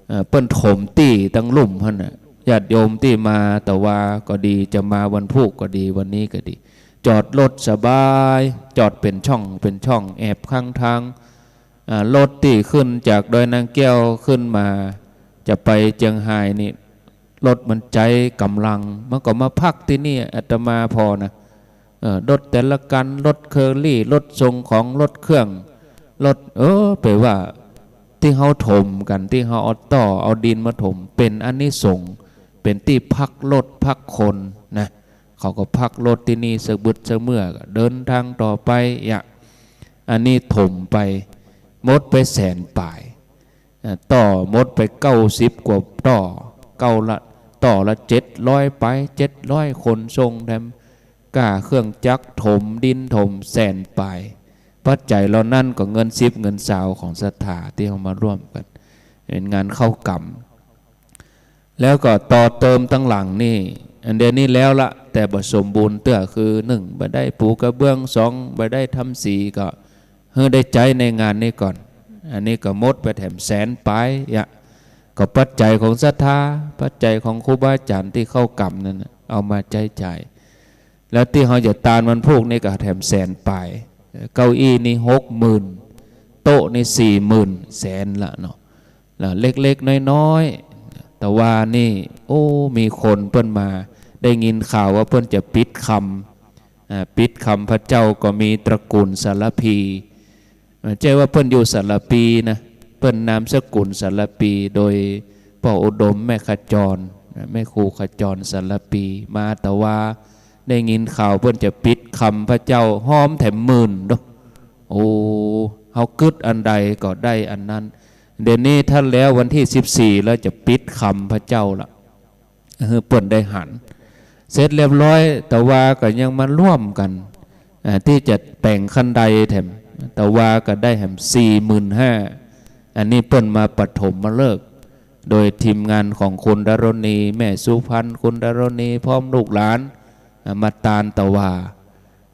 เอ่อ เปิ้นถมตี้ตังลุ่มหั้นน่ะ ญาติโยมตี้มาตะวาก็ดี จะมาวันพูกก็ดี วันนี้ก็ดี จอดรถสบาย จอดเป๋นช่อง เป๋นช่อง แอบข้างทาง อ่า รถตี้ขึ้นจากดอยนางแก้วขึ้นมา จะไปเจียงฮายนี่ รถมันใจ๊ก๋ำลัง มันก็มาพักตี้นี่ อาตมาผ่อนะ เออ รถแต่ละคัน รถเคอรี่ รถส่งของ รถเครื่อง รถ เออ แป๋ว่าตี้เฮาถมกั๋น ตี้เฮาเอาต่อ เอาดินมาถม เป๋นอานิสงส์ เป๋นตี้พักรถพักคนนะ เขาก็พักรถตี้นี่สะบึดสะเมื่อ ก็เดินทางต่อไป อะ อันนี้ถมไป หมดไปแสนป๋าย อ่า ต่อหมดไปเก้าสิบกว่าต่อ เก้าละ ต่อละเจ็ดร้อยป๋าย เจ็ดร้อย ขนส่งแถมก้าเครื่องจักรถมดินถมแสนป๋าย ปัจจัยเหล่านั้นก็เงินสิบเงินซาวของศรัทธาตี้เฮามาร่วมกั๋น เป๋นงานเข้ากรรม แล้วก็ต่อเติมตังหลังนี่ อันเดียวนี้แล้วละ แต่บ่สมบูรณ์เตื้อ คือ นึ่ง บ่ได้ปูกระเบื้อง สอง บ่ได้ทำสี ก็หื้อได้ใจ๊ในงานนี้ก่อน อันนี้ก็หมดไปแถมแสนป๋าย อะ ก็ปัจจัยของศรัทธา ปัจจัยของครูบาอาจ๋ารย์ตี้เข้ากรรมนั่นน่ะ เอามาใจ๊จ่าย แล้วตี้เฮาจะตานวันพูกนี่ก็แถมแสนป๋าย เก้าอี้นี่หกหมื่น โต๊ะนี่สี่หมื่น แสนละเนาะ แล้วเล็กๆ น้อยๆ ตะวานี่ โอ้ มีคนเปิ้นมา ได้ยินข่าวว่าเปิ้นจะปิดคำ อ่า ปิดคำพระเจ้าก็มีตระกูลสารภี อ่า ใจ้ว่าเปิ้นอยู่สารภีนะ เปิ้นนามสกุลสารภี โดย ป้ออุดม แม่ขจร แม่ครูขจร สารภี มาตะวา ได้ยินข่าวเปิ้นจะปิดคำพระเจ้า ฮอมแถมหมื่นเนาะ โอ้ เฮากึ๊ดอันใดก็ได้อันนั้น เดี๋ยวนี้ถ้าแล้ววันตี้สิบสี่แล้วจะปิดคำพระเจ้าละ หื้อเปิ้นได้หัน เสร็จเรียบร้อย ตะวาก็ยังมาร่วมกั๋น อ่า ตี้จะแต่งคันไดแถม ตะวาก็ได้แถมสี่หมื่นห้า อันนี้เปิ้นมาปฐมฤกษ์ โดยทีมงานของคุณดารณี แม่สุพรรณ คุณดารณี พร้อมลูกหลาน อ่า มาตานตะวา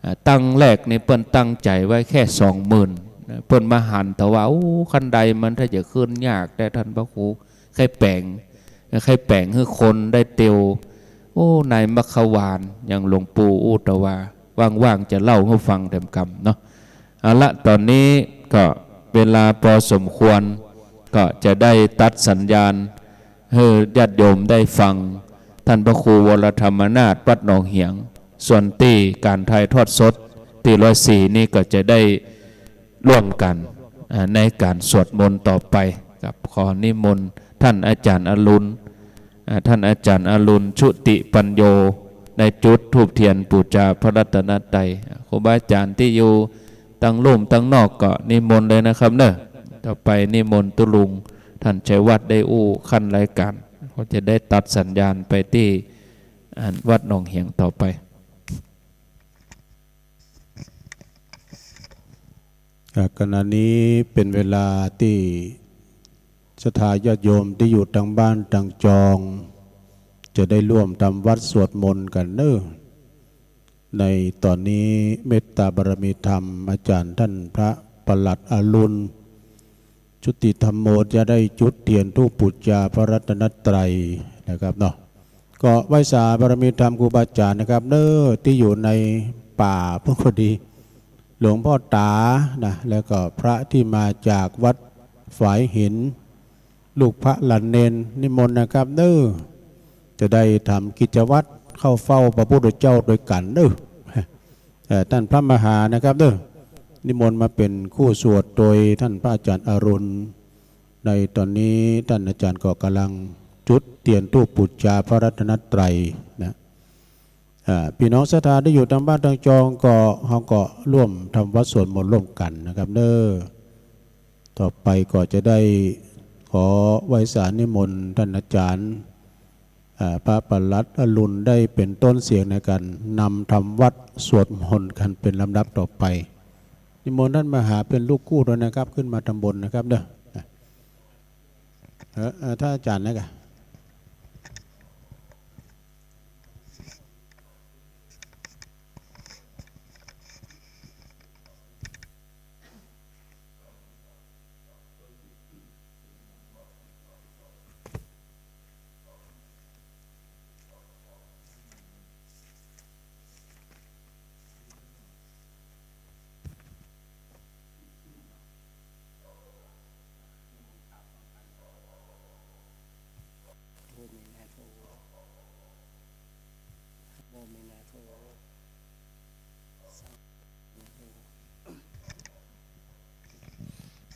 อ่า ตั้งแรกนี่เปิ้นตั้งใจ๋ไว้แค่สองหมื่น เปิ้นมาหันตะวา โอ้ คันไดมันถ้าจะขึ้นยากแต๊ ต้านพระครู ใค่แป๋ง ใค่แป๋งหื้อคนได้เตียว โอ้ ในมัคควาน อย่างหลวงปู่อู้ตะวา ว่างๆ จะเล่าหื้อฟังแถมกำเนาะ เอาละ ต๋อนนี้ก็เวลาปอสมควร ก็จะได้ตัดสัญญาณ หื้อญาติโยมได้ฟัง ต้านพระครูวรธรรมนาถ วัดหนองเหียง ส่วนตี้ก๋านถ่ายทอดสดตี้ร้อยสี่นี่ก็จะได้ร่วมกั๋น อ่า ในก๋านสวดมนต์ต่อไปครับ ขอนิมนต์ต้านอาจ๋ารย์อรุณ อ่า ต้านอาจ๋ารย์อรุณ ชุติปัญโญ ได้จุดธูปเตียนปู๋จาพระรัตนตรัย อ่า ครูบาอาจ๋ารย์ตี้อยู่ตังลุ่มตังนอกก็นิมนต์เลยนะครับเนาะ ต่อไปนิมนต์ตุ๊ลุง ต้านชัยวัฒน์ ได้อู้ขั้นรายก๋าน ก็จะได้ตัดสัญญาณไปตี้ อ่า วัดหนองเหียงต่อไป อ่า ขณะนี้เป๋นเวลาตี้ศรัทธาญาติโยมตี้อยู่ตังบ้านตังจอง จะได้ร่วมทำวัตรสวดมนต์กั๋นเนาะ ในต๋อนนี้เมตตาบารมีธรรม อาจ๋ารย์ต้านพระปลัดอรุณ ชุติธัมโม จะได้จุดเตียนธูปปู๋จาพระรัตนตรัยนะครับเนาะ ก็ไหว้สาบารมีธรรมครูบาอาจ๋ารย์นะครับเนาะ ตี้อยู่ในป่าพุ้นก็ดี หลวงพ่อต๋านะ แล้วก็พระตี้มาจากวัดฝายหิน ลูกพระหลานเณร นิมนต์นะครับเนาะ จะได้ทำกิจวัตรเข้าเฝ้าพระพุทธเจ้าตวยกั๋นเนาะ เอ่อ ต้านพระมหานะครับเนาะ นิมนต์มาเป๋นคู่สวดโดยต้านพระอาจ๋ารย์อรุณ ในต๋อนนี้ต้านอาจ๋ารย์ก็ก่ำลังจุดเตียนธูปปู๋จาพระรัตนตรัยนะ อ่า ปี้น้องศรัทธาตี้อยู่ตังบ้านตังจองก็ เฮาก็ร่วมทำวัตรสวดมนต์ร่วมกั๋นนะครับเนาะ ต่อไปก็จะได้ขอไหว้สานิมนต์ต้านอาจ๋ารย์ อ่า พระปลัดอรุณ ได้เป๋นต้นเสียงในก๋านนำทำวัตรสวดมนต์กั๋นเป๋นลำดับต่อไป นิมนต์ต้านมหาเป๋นลูกคู่ตวยนะครับ ขึ้นมาตางบนนะครับเนาะ เออ เออ ต้านอาจ๋ารย์นะกะ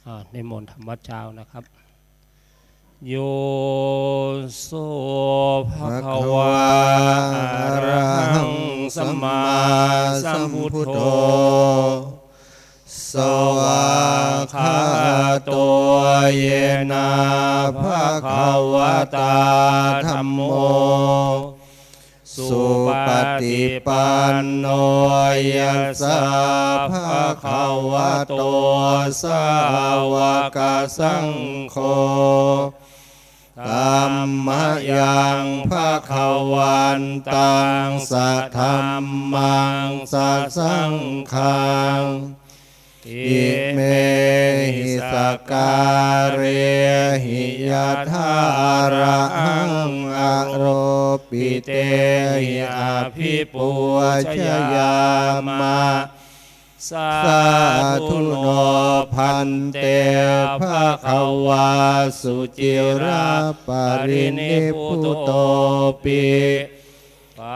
อ่า นิมนต์ทำวัตรเช้านะครับ โย โส ภะคะวา อะระหัง สัมมาสัมพุทโธ สวากขาโต เยนะ ภะคะวะตา ธัมโม สุปะติปันโน ยัสสะ ภะคะวะโต สาวกสังโฆ ธัมมะยัง ภะคะวันตัง สะธัมมัง สะสังฆัง อิเมหิ สะกาเรหิ ยะถา อะระหัง อะโรปิเตหิ อะภิปูชยามะ สาธุโน ภันเต ภะคะวา สุจิระปะรินิพพุโตปิ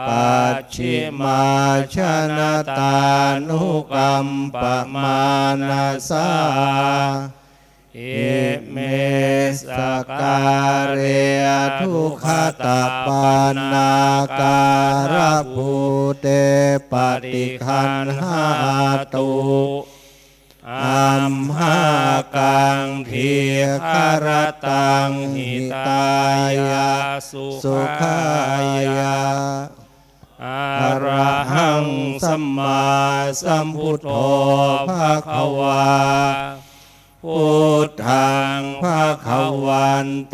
ปัจฉิมาชนะตานุกัมปะมานะสา อิเม sakkāre duggatapaṇṇākārabhūte paṭiggaṇhātu amhākaṃ dīgharattaṃ hitāya sukhāya. Arahaṃ sammāsambuddho bhagavā. Buddhaṃ bhagavantaṃ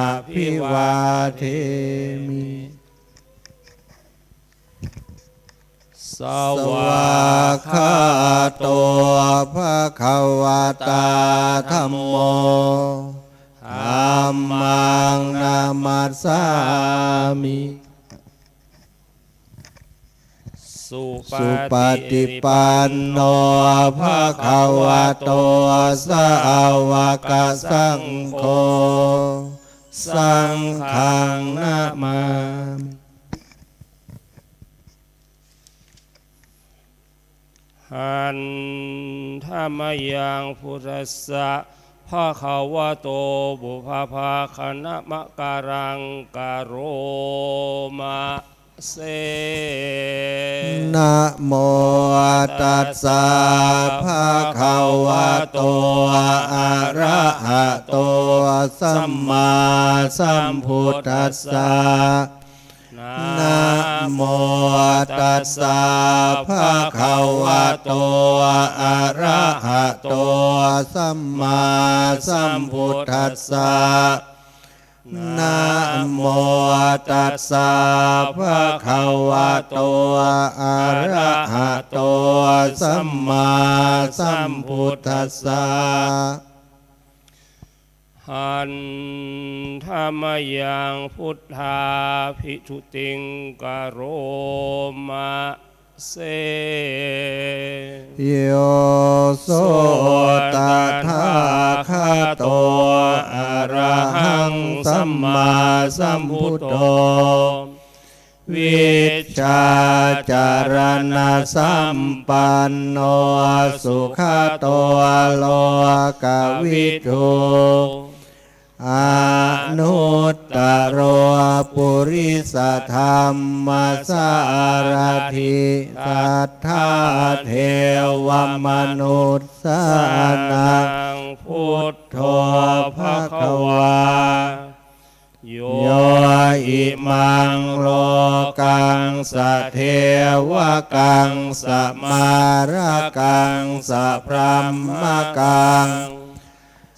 abhivādemi. Svākkhāto bhagavatā dhammo. Dhammaṃ namassāmi. Supaṭipanno bhagavato sāvakasaṅgho. Saṅghaṃ namāmi. Handa mayaṃ buddhassa bhagavato pubbabhāganamakāraṃ karoma se. Namo tassa bhagavato arahato sammāsambuddhassa. Namo tassa bhagavato arahato sammāsambuddhassa. Namo tassa bhagavato arahato sammāsambuddhassa. Handa mayaṃ buddhābhistutiṃ karoma se. Yo so tathāgato arahaṃ sammāsambuddho vijjācaraṇasampanno sugato lokavidū anuttaro purisadammasārathi satthā devamanussānaṃ buddho bhagavā. Yo imaṃ lokaṃ sadevakaṃ samārakaṃ sabrahmakaṃ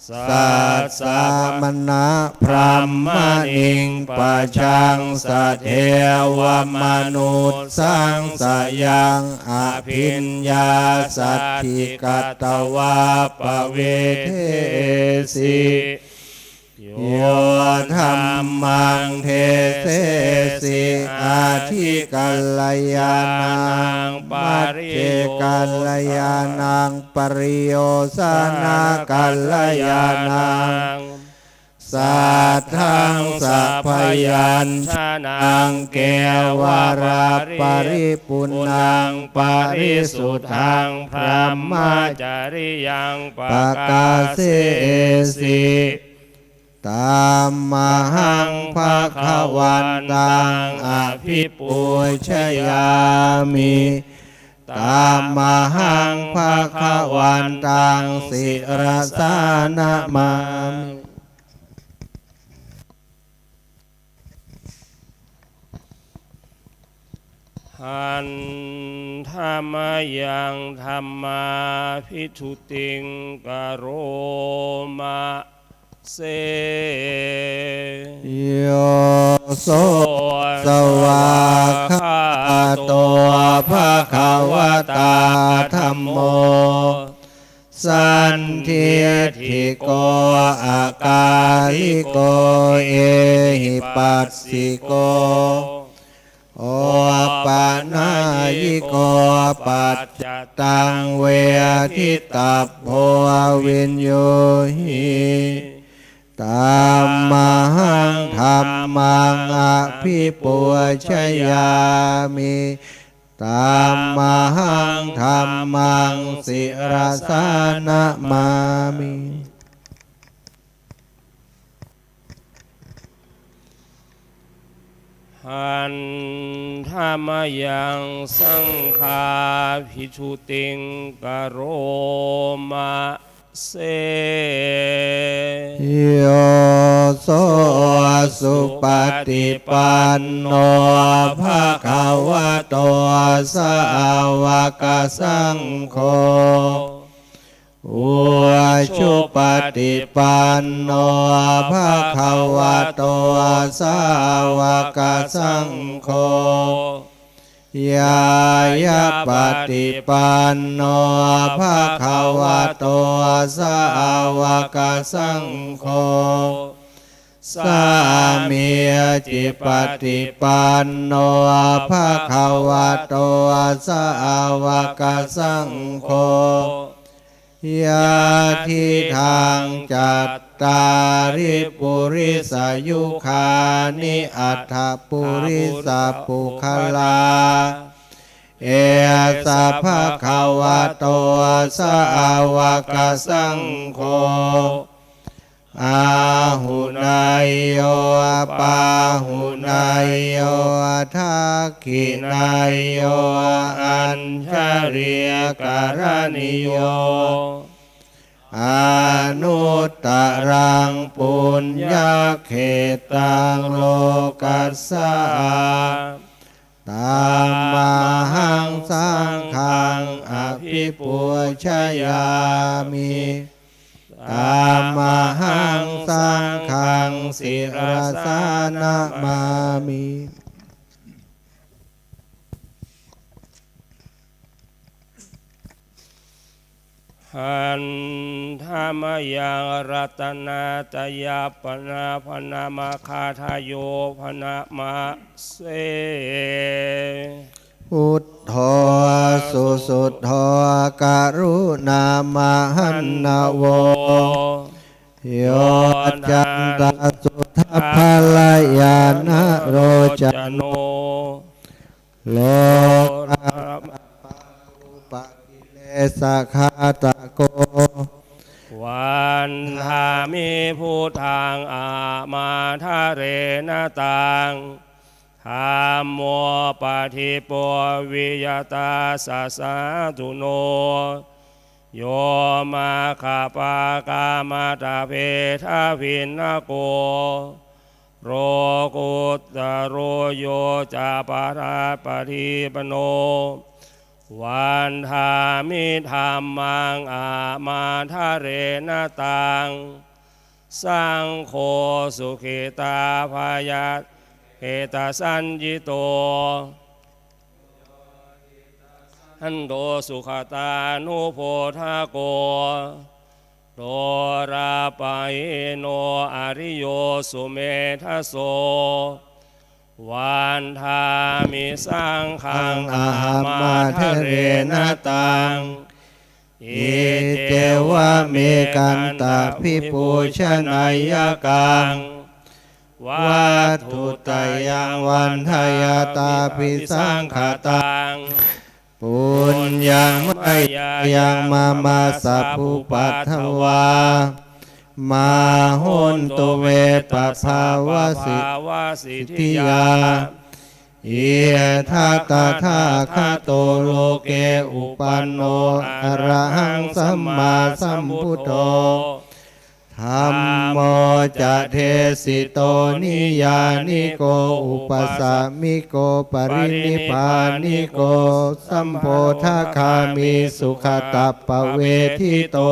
sassamaṇabrāhmaṇiṃ pajaṃ sadevamanussānaṃ abhiññāsaddhiṃ katvā pavedesi. Yo dhammaṃ desesi atthi kalyāṇaṃ pacce kalyāṇaṃ pariyosānakalyāṇaṃ saddhaṃ sabyañjanaṃ kevalaparipuṇṇaṃ parisuddhaṃ brahmacariyaṃ pakāsesi. Tamahaṃ bhagavantaṃ abhipūjayāmi. Tamahaṃ bhagavantaṃ sirasā namāmi. Handa mayaṃ dhammābhistutiṃ karoma se. Yo so svākkhāto bhagavatā dhammo sandiṭṭhiko akāliko ehipassiko opanayiko paccattaṃ veditabbo viññūhi. Tamahaṃ dhammaṃ abhipūjayāmi. Tamahaṃ dhammaṃ sirasā namāmi. Handa mayaṃ saṅghābhisuddhiṃ karoma se. Yo so supaṭipanno bhagavato sāvakasaṅgho, ujupaṭipanno bhagavato sāvakasaṅgho, ñāyapaṭipanno bhagavato sāvakasaṅgho, sāmīcipaṭipanno bhagavato sāvakasaṅgho, yadidaṃ cattāri purisayugāni aṭṭha purisapuggalā, esa bhagavato sāvakasaṅgho, āhuneyyo pāhuneyyo dakkhiṇeyyo añjalikaraṇīyo, anuttaraṃ puññakkhettaṃ lokassā. Tamahaṃ saṅghaṃ abhipūjayāmi. Tamahaṃ saṅghaṃ sirasā namāmi. Handa mayaṃ ratanattayapana bhaṇāma gāthāyo bhaṇāma se. Buddho susuddho karuṇāmahaṇṇavo, yoccantasuddhabbarañāṇalocano, lokappaṭipakkilesaghatako, vandāmi buddhaṃ amādarena taṃ. Dhammo paṭipo viya tassa sādhuno, yo maggapākamatabbedabhinnako, lokuttaro yo ca padapaṭipano, vandāmi dhammaṃ amādarena taṃ. Saṅgho sukhitavayadhiṭṭhitasaññito, santo sugatānubodhako, lokappahīno ariyo sumedhaso, vandāmi saṅghaṃ amādarena taṃ. Iccevamekantadīpūjanayakkhaṃ, vatthuttayaṃ vandayattabhisaṅkhataṃ, puññaṃ mayā yaṃ mama sabbupaddavā, mā hontu ve pabbāvasiddhiyā. Idha tathāgato loke uppanno arahaṃ sammāsambuddho, dhammo ca desito niyyāniko upasamiko parinibbāniko sambodhagāmi sugatappavedito.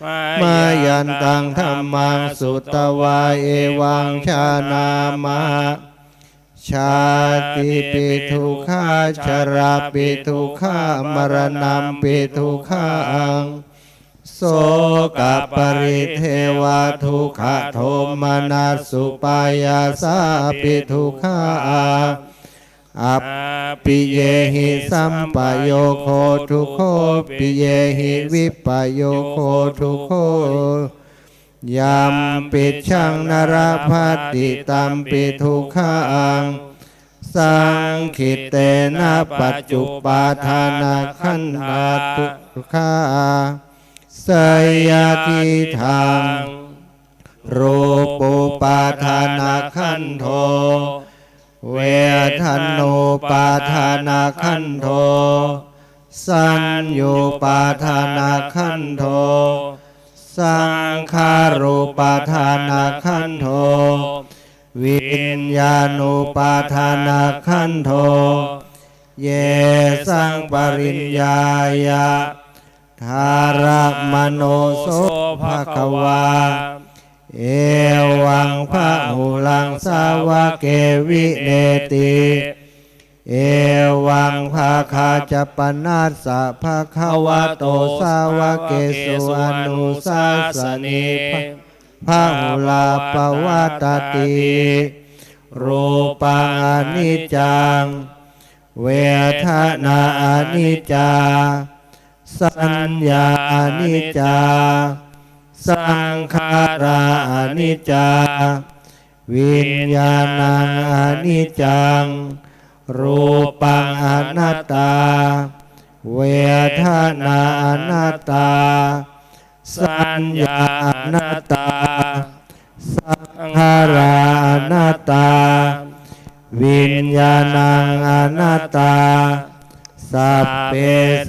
Mayantaṃ dhammaṃ sutvā evaṃ jānāma: jātipi dukkhā jarāpi dukkhā maraṇampi dukkhaṃ, sokaparidevadukkhadomanassupāyāsāpi dukkhā, appiyehi sampayogo dukkho, piyehi vippayogo dukkho, yampicchaṃ na labhati tampi dukkhaṃ, saṅkhittena pañcupādānakkhandhā dukkhā. Seyyathīdaṃ: rūpupādānakkhandho, เวทนูปาทานขันโธ สัญญูปาทานขันโธ สังขารูปาทานขันโธ วิญญาณูปาทานขันโธ เยสังปริญญายะ ทาระมโนโสภะคะวา เอวังพะหุรังสาวะเกวิเนติ เอวังภะคะจะปะนัสสะภะคะวะโตสาวะเกสุอนุสาสะนี พะหุราปะวัตตติ รูปังอนิจจัง เวทนาอนิจจา สัญญาอนิจจา สังขาราอนิจจา วิญญาณังอนิจจัง รูปังอนัตตา เวทนาอนัตตา สัญญาอนัตตา สังขาราอนัตตา วิญญาณังอนัตตา สัพเพ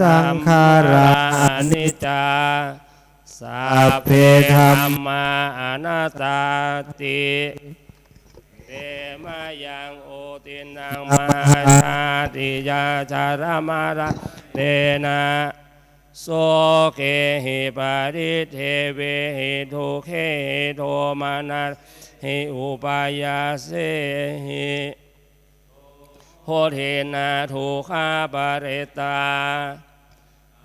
สังขาราอนิจจา สัพเพธัมมาอนัตตาติ เตมะยังอุตินนังมหาชาติยาจารมะระเตนะ โสเกหิปะริเทเวหิทุกเขหิโทมนัสหิอุปายาเสหิ โหตินะทุกขาปะริตตา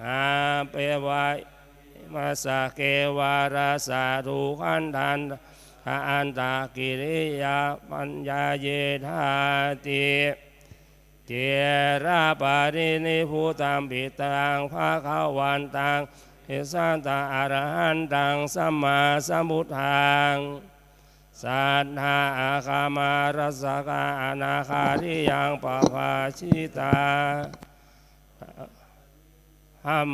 อาเปวะอิมัสสะเกวะรัสสะทุกขันธันตะอันตะกิริยาปัญญาเยธาติ เจระปะรินิพพุตัมปิตังภะคะวันตัง ติสสะอะระหันตังสัมมาสัมพุทธัง สัตถะอาคามารัสสะกะอนาคาริยังปะภาสิตา หัม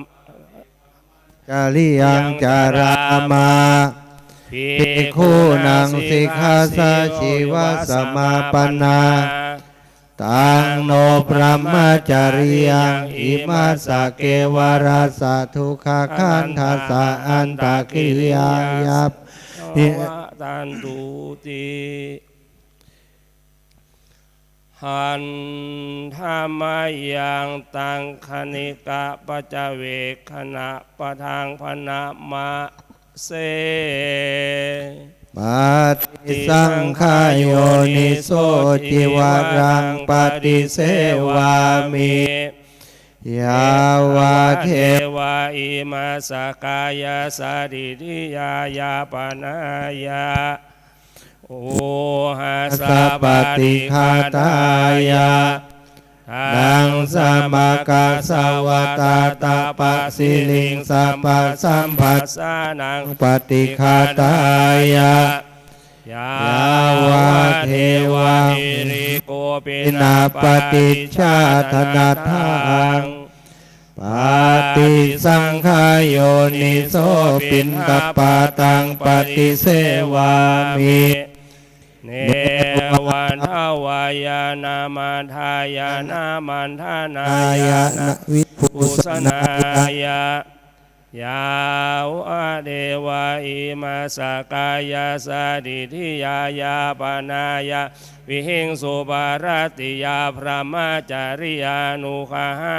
จริยังจารามะ ภิกขุนังสิกขาสะชีวะสมาปันนา ตังโนบรหมจริยังอิมัสสะเกวะรัสสะทุกขขันธัสสะอันตะกิริยายาปะนิ ตันตุติ หันธะมะยังตังขณิกะปัจจเวกขณะปะทังพะนะมะเส ปะติสังขะโยนิโสจิวะรังปะติเสวามิ ยาวะเทวะอิมัสสะกายะสะดิทธิยายาปะนายะ โอหะสะปะติฆาตายะ ดังสะมะกะสะวะตะตะปะสิริงสะปะสัมภัสสานังปะติฆาตายะ ยาวะเทวะหิริโกปินะปะติจฉาทะนะทัง ปะติสังขะโยนิโสปิณฑปาตังปะติเสวามิ เนวัฏฐะวายะนะมัฏฐายะนะมัณฑนายะนะวิภูสะนายะ ยาวะเทวะอิมัสสะกายะสะดิทธิยายาปะนายะวิหิงสุปะรัตติยาบรหมจริยานุกะหา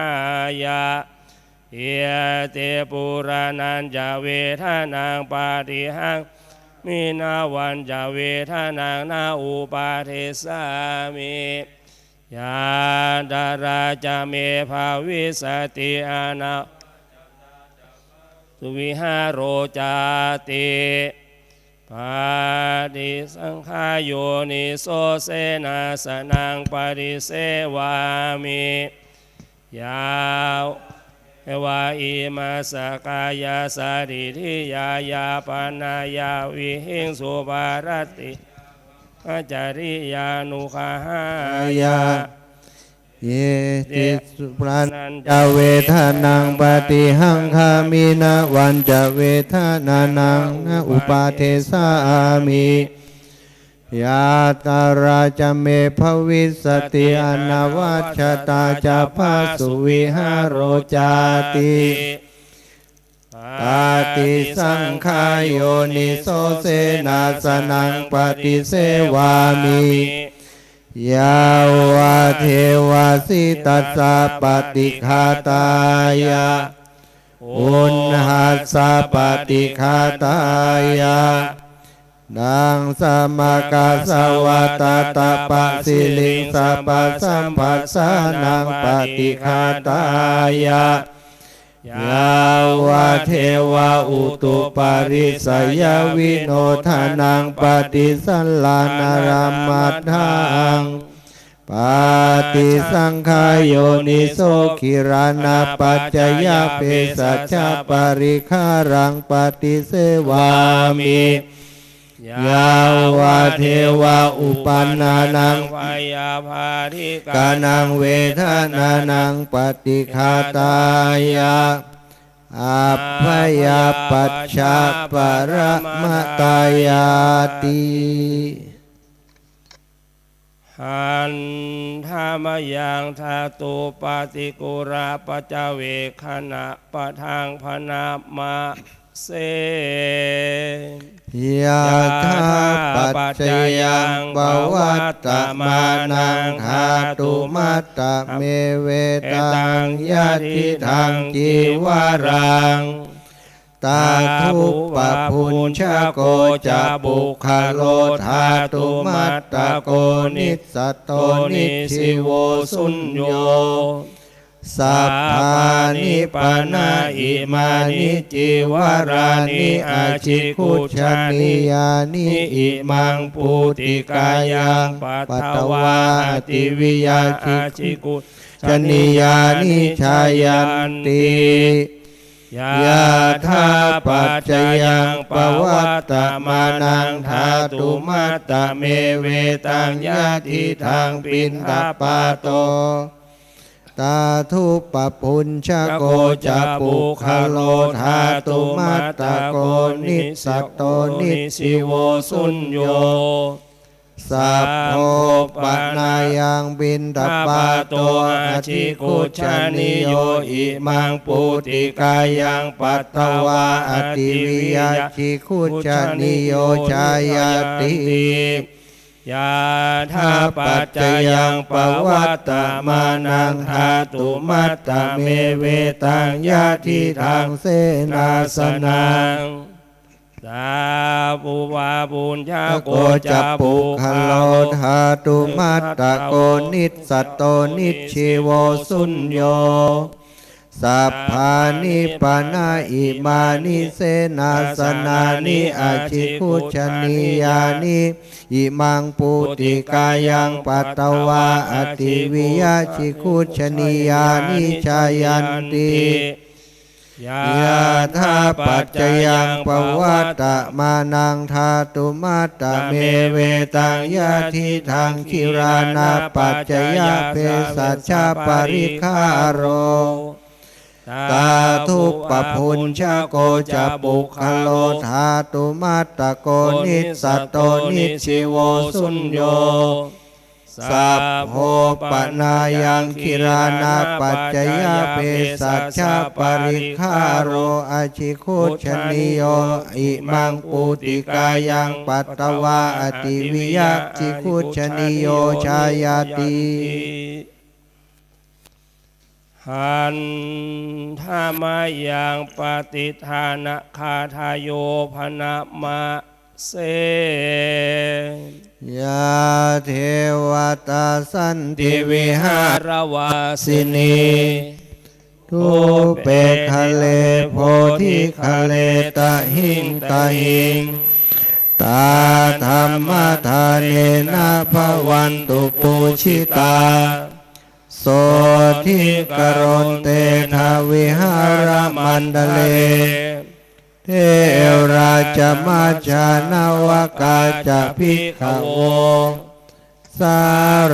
ยะ เยติปุราณัญจะเวทะนังปะทิหังมิ นะวัญจะเวทะนังนะอุปาเทสสามิ ยัตราจะเมภะวิสสะติ อะนะ สุวิหาโรจาติ ปะติสังขะโยนิโสเสนาสะนังปะติเสวามิ ยาวะเทวะอิมัสสะกายะสะดิทธิยายาปะนายะวิหิงสุปะรัตติยาบรหมจริยานุกะหายะ เยติปุราณัญจะเวทะนังปะทิหังคามิ นะวัญจะเวทะนานังนะอุปาเทสสามิ ยาตราจะเมภวิสสติ อนวัชชตาจะภัสสุ วิหาโรจาติ ปฏิสังขายโยนิโส เสนาสนังปฏิเสวามิ ยาวะเทวะสิตัสสะปฏิฆาตายะ อุณหัสสะปฏิฆาตายะ ดังสมกสวะตะตะปะสิริงสะปะสัมภัสสานังปฏิฆาตายะ ยาวะเทวะอุตุปะริสยวิโนทานังปฏิสัลลานะรัมมัฏฐัง ปฏิสังขายโยนิโส กิรานะปัจจยะเภสัชชะปริฆารังปฏิเสวามิ ยาวะเทวะอุปาทานังพยาบาทิกานังเวทนานังปฏิฆาตายะ อัพพยาปัชชะปะระมะตายาติ หันทะมะยัง ธาตุปะติกูละปัจจเวกขณะปะทังพะนะมะเส ยะถาปัจจยังปะวัตตะมานัง ธาตุมัตตะเมเวตัง ยะทิฏฐัง จีวะรัง ตะถุปะพุญชะโก จะปุคคะโล ธาตุมัตตะโก นิสสัตโต นิสสีโว สุญโญ สัพพานิปะนะ อิมานิ จีวะรานิ อธิคุจฉะนียานิ อิมังปูติกายัง ปัตตวา อติวิยา อธิคุจฉะนียานิ จายันติ ยะถาปัจจยังปะวัตตะมานัง ธาตุมัตตะเมเวตัง ยะทิฏฐัง ปิณฑปาโต ตะถุปะพุญชะโก จะปุคคะโล ธาตุมัตตะโก นิสสัตโต นิสสีโว สุญโญ สัพโพปะนายัง ปิณฑปาโต อธิคุจฉะนีโย อิมังปูติกายัง ปัตตวา อติวิยา อธิคุจฉะนีโย จายันติ ยะถาปัจจยังปะวัตตะมานัง ธาตุมัตตะเมเวตัง ยะทิฏฐัง เสนาสนัง ตะถุปะพุญชะโก จะปุคคะโล ธาตุมัตตะโก นิสสัตโต นิสสีโว สุญโญ สัพพานิปะนะ อิมานิ เสนาสนานิ อธิคุจฉะนียานิ อิมังปูติกายัง ปัตตวา อติวิยา อธิคุจฉะนียานิ จายันติ ยะถาปัจจยังปะวัตตะมานัง ธาตุมัตตะเมเวตัง ยะทิฏฐัง กิรานะปัจจยะเภสัชชะปริฆาโร ตะถุปะพุญชะโก จะปุคคะโล ธาตุมัตตะโก นิสสัตโต นิสสีโว สุญโญ สัพโพปะนายัง กิรานะปัจจยะเภสัชชะปริฆาโร อธิคุจฉะนีโย อิมังปูติกายัง ปัตตวา อติวิยา อธิคุจฉะนีโย จายันติ หันทะมะยัง ปฏิทานะคาถาโย พะนะมะเส ยะเทวะตาสันติวิหารวาสินี ทุปเปคะเล โพธิคะเล ตะหิง ตะหิง ตาธัมมะทาเนนะ ภะวันตุ ปูจิตา โสตถิกะโรนเต ทะวิหารมันดะเล เถราจะมัจจานะวะกาจะ ภิกขะโว สา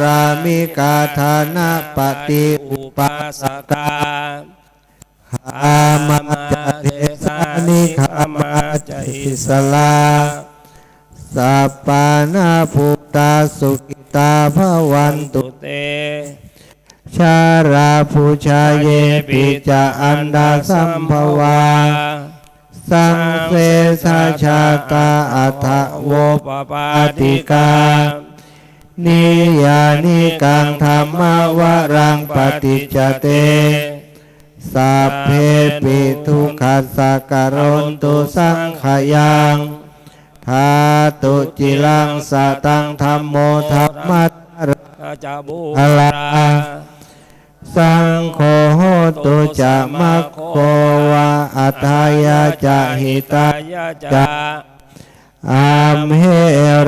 รามิกา ทานะปะติอุปาสกา ขะมาจะเทสา นิขะมาจะอิสสะลา sappāṇabhūtā sukhitā bhavantu te. Jalābujā yepi ca aṇḍasambhavā, saṃsedajātā athavopapātikā, niyyānikaṃ dhammavaraṃ paṭicca te, sabbepi dukkhassa karontu saṅkhayaṃ. Ṭhātu ciraṃ sataṃ dhammo dhammaddharā ca puggalā, saṅgho hotu ca maggo va atthāya ca hitāya ca. Amhe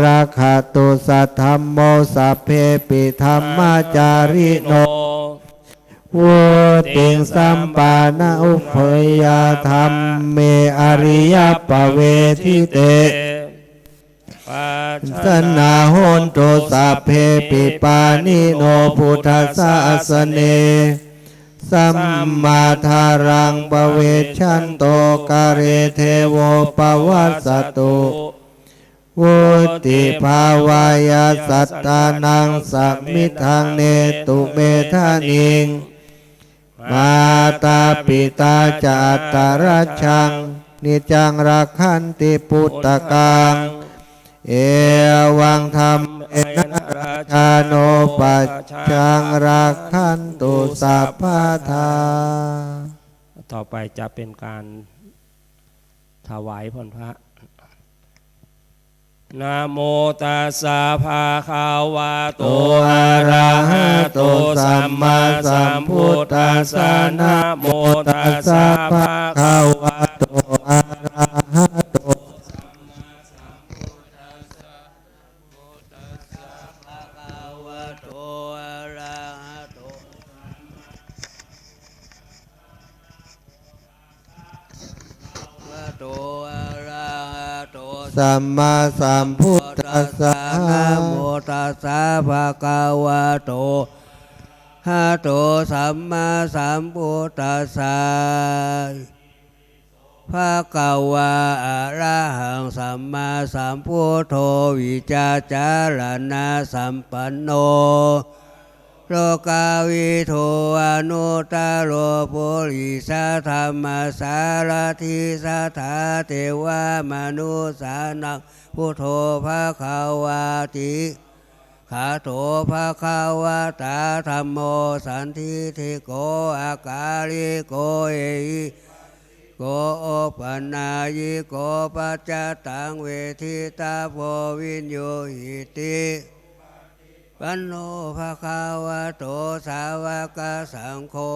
rakkhatu saddhammo sabbepi dhammacārino, vuḍḍhiṃ sampāpuṃ ujjeyya dhamme ariyappavedite. Pajanā hontu sabbepi pāṇino buddhasāsane, sammā dhāraṃ pavecchanto kāle devo pavassatu. Vuḍḍhibhāvāya sattānaṃ samiddhaṃ netu medaniṃ, mātā pitā ca atrajaṃ niccaṃ rakkhanti puttakaṃ, evaṃ dhammena rājāno pajaṃ rakkhantu sabbadā. ต่อไปจะเป็นการถวายพรพระ Namo tassa bhagavato arahato sammāsambuddhassa. Namo tassa bhagavato arahato bhagavato arahato sammāsambuddhassa. Namo tassa bhagavato arahato sammāsambuddhassa. Bhagavā arahaṃ sammāsambuddho vijjācaraṇasampanno lokavidū anuttaro purisadammasārathi satthā devamanussānaṃ buddho bhagavāti. Gato bhagavatā dhammo sandiṭṭhiko akāliko ehi ko opanayiko paccattaṃ veditabbo viññūhīti. Panno bhagavato sāvakasaṅgho,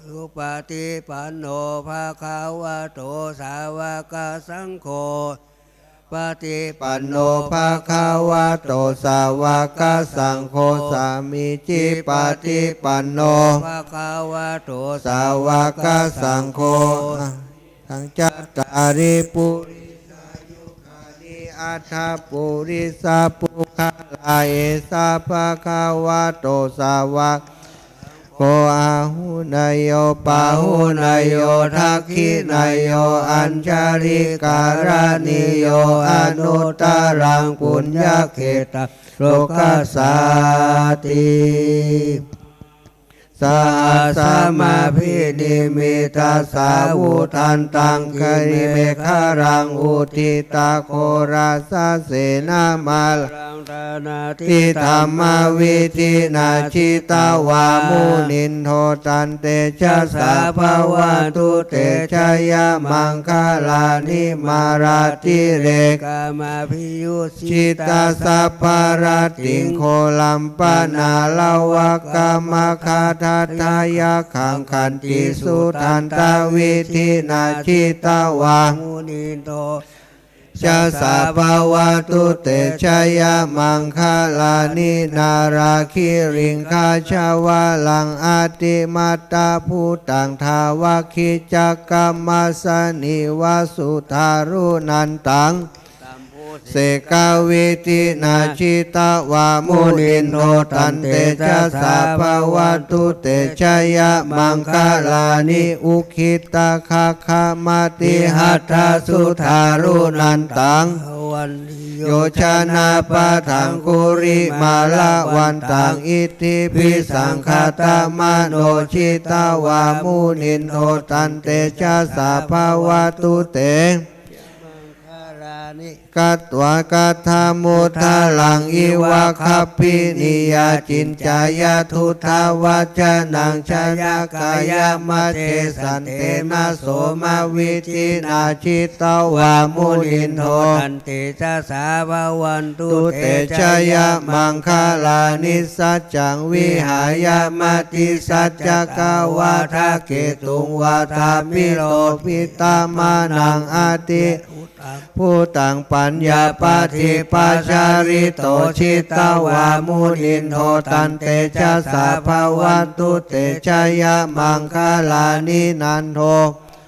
supaṭipanno bhagavato sāvakasaṅgho, paṭipanno bhagavato sāvakasaṅgho, sāmīcipaṭipanno bhagavato sāvakasaṅgho, taṃ cattāri purisayugāni aṭṭha purisapuggalā, esa bhagavato sāvakasaṅgho āhuneyyo pāhuneyyo dakkhiṇeyyo añjalikaraṇīyo anuttaraṃ puññakkhettaṃ lokassāti. Sahassamabhinimmitasāvudhantaṃ girimekhalaṃ uditaghorasasenamāraṃ dānādidhammavidhinā jitavā munindo, tantejasā bhavatu te jayamaṅgalāni. Mārātirekamabhiyujjhitasabbarattiṃ ghorampanāḷavakamakkhamathaddhayakkhaṃ khantīsudantavidhinā jitavā munindo, tantejasā bhavatu te jayamaṅgalāni. Nāḷāgiriṃ gajavaraṃ atimattabhūtaṃ dāvaggicakkamasanīva sudāruṇantaṃ เสกวิธินา จิตวามุนินโท ตันเตชะสา ภะวันตุเต ชะยะมังคะลานิ อุกขิตะคะคะมะติหัตถะสุทารุนันตัง โยชนะปะทัง กุริมาละวันตัง อิทธิภิสังคะตะมะโน จิตวามุนินโท ตันเตชะสา ภะวันตุเต กัตวากัตถมุตตะลัง อิวะคัพปินิยา จินจายะทุตถะวัจจะนัง ชะยะกายะมะเท สันเตนะโสมะวิธินา จิตวามุนินโท ตันเตชะสา ภะวันตุเต ชะยะมังคะลานิ สัจจังวิหายะมะติสัจจะกะวาทะ เกตุงวาทามิ โลภะปิตะมะนัง อติ อุตตะ ภูตัง ปัญญาปะทิปะชาริโต จิตวามุนินโท ตันเตชะสา ภะวันตุเต ชะยะมังคะลานิ นันโท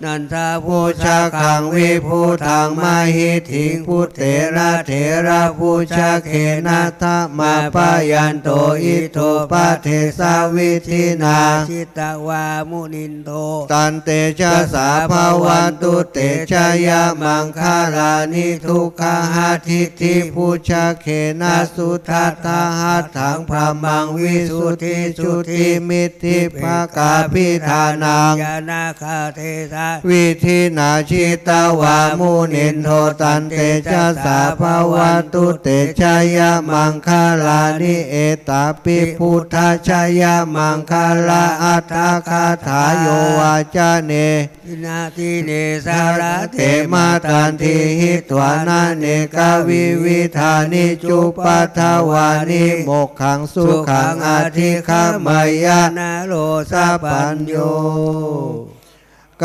นันทะพุชฌะคัง วิพุตตัง มะหิทธิง ปุตเตนะเถระพุชฌะเกนะ ทะมาปะยันโต อิทธุปะเทสะวิธินา จิตวามุนินโท ตันเตชะสา ภะวันตุเต ชะยะมังคะลานิ ทุกขะหะทิฏฐิพุชฌะเกนะ สุทัฏฐะหัตถัง พรหมัง วิสุทธิจุติ มิทธิภะกาภิธานัง ญาณะ คาเทสะ วิธินา จิตวามุนินโท ตันเตชะสา ภะวันตุเต ชะยะมังคะลานิ เอตาปิ พุทธชยมังคะละอัฏฐกถา โยวาจะเน นะ ดิเน สะระเต มะตันติ หิตวา นะเนกะวิวิธานิ จุปปัฏฐวานิ โมกขัง สุขัง อธิกขะมะยะ นะโร สะปัญญู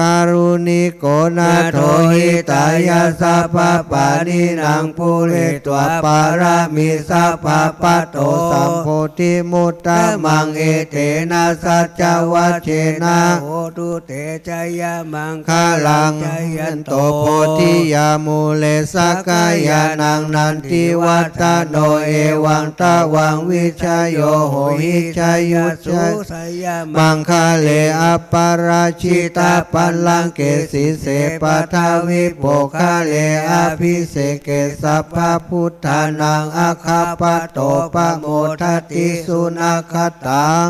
การุณิโก นาโถ หิตายะ สัพพะปาณินัง ปูเรตวา ปะระมิง สัพพะ ปัตโต สัมโพธิมุตตะมัง เอเตนะ สัจจวัจเจนะ โหตุเต ชยมังคะลัง จายันโต โพธิยา มูเล สะกะยานัง นันติวัฏฏะโน เอวังตะวัง วิชโย โหหิ จายุสสุ ชยมังคะเล อัปปะราจิตะปัลลังเก สีเส ปัทวิโปกคะเล อะภิเสเก สัพพะพุทธานัง อะคะปะโต ปะโมทะติ สุนะคะตัง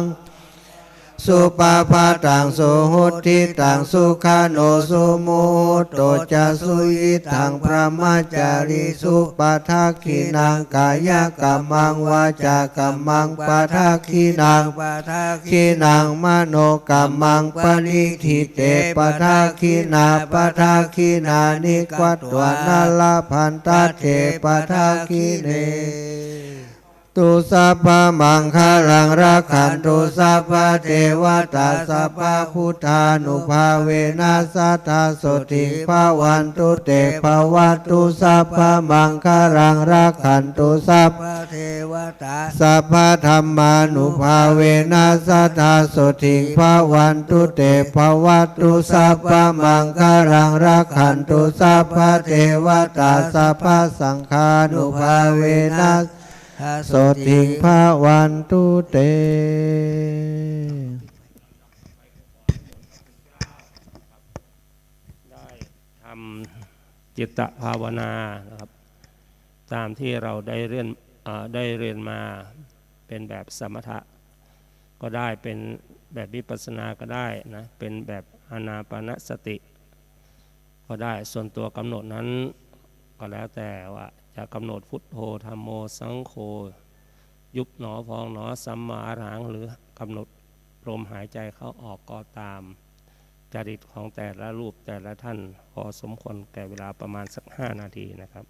สุปะภาตัง สุหุตติตัง สุขะโน สุมุตโตจะ สุยิตถัง บรหมจาริสุ ปะทักขิณัง กายะกัมมัง วาจากัมมัง ปะทักขิณัง ปะทักขิณัง มโนกัมมัง ปะณิฏฐิเต ปะทักขิณา ปะทักขิณานิ กัตวา นะ ละพันทะเต ปะทักขิเณ ตุ สัพพะมังคะลัง รักขันตุ สัพพะเทวะตา สัพพะพุทธานุภาเวนะ สะทา โสตถิง ภะวันตุเต ภะวะตุ สัพพะมังคะลัง รักขันตุ สัพพะเทวะตา สัพพะธัมมานุภาเวนะ สะทา โสตถิง ภะวันตุเต ภะวะตุ สัพพะมังคะลัง รักขันตุ สัพพะเทวะตา สัพพะสังฆานุภาเวนะ โสตถิง ภะวันตุเต ได้ทำจิตตภาวนานะครับ ตามที่เราได้เรียน อ่า ได้เรียนมา เป็นแบบสมถะก็ได้ เป็นแบบวิปัสสนาก็ได้นะ เป็นแบบอานาปานสติก็ได้ ส่วนตัวกำหนดนั้นก็แล้วแต่ว่าจะกำหนดพุทโธ ธัมโม สังโฆ ยุบหนอพองหนอ สัมมาอรหัง หรือกำหนดลมหายใจเข้าออกก็ตาม จริตของแต่ละรูปแต่ละท่าน พอสมควรแก่เวลาประมาณสักห้านาทีนะครับ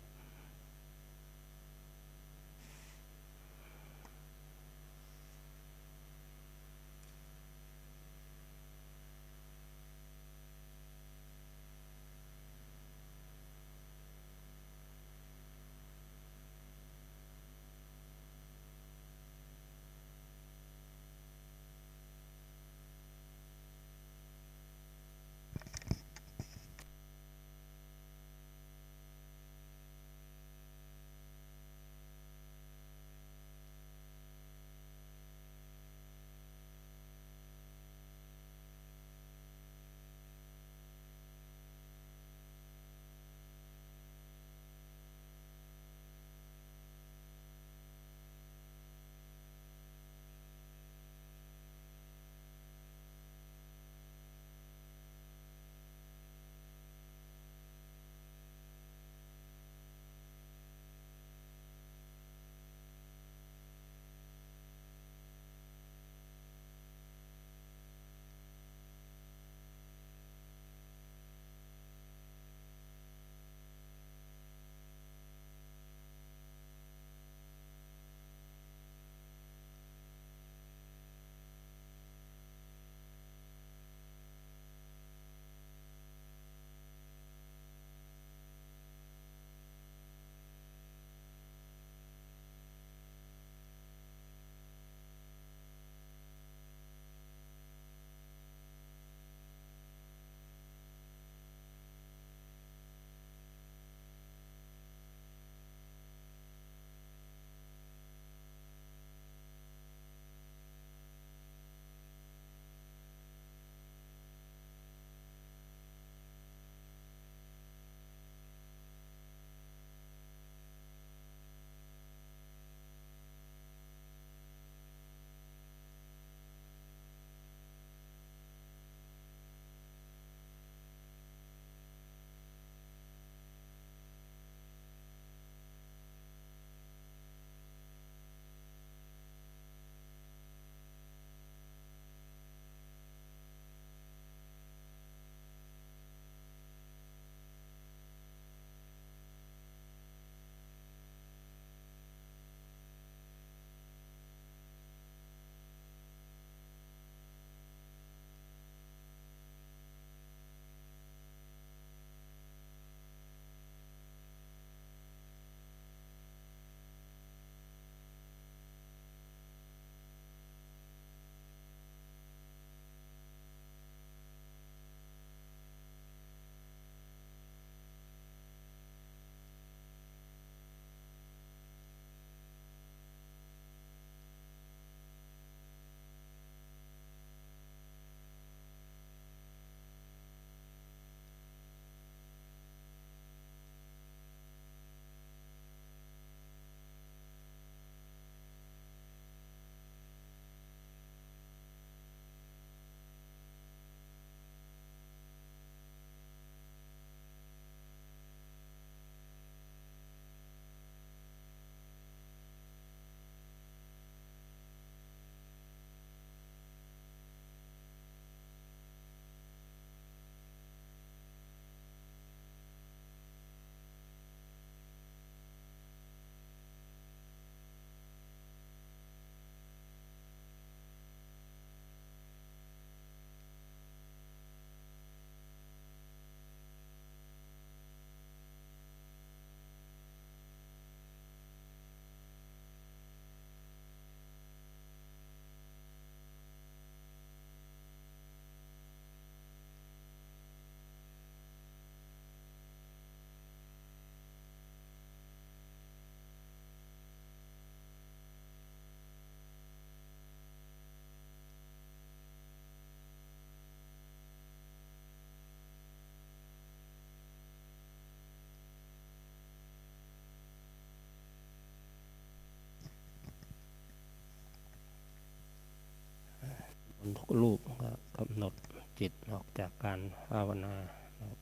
รูป ก็กำหนดจิตออกจากการภาวนานะครับ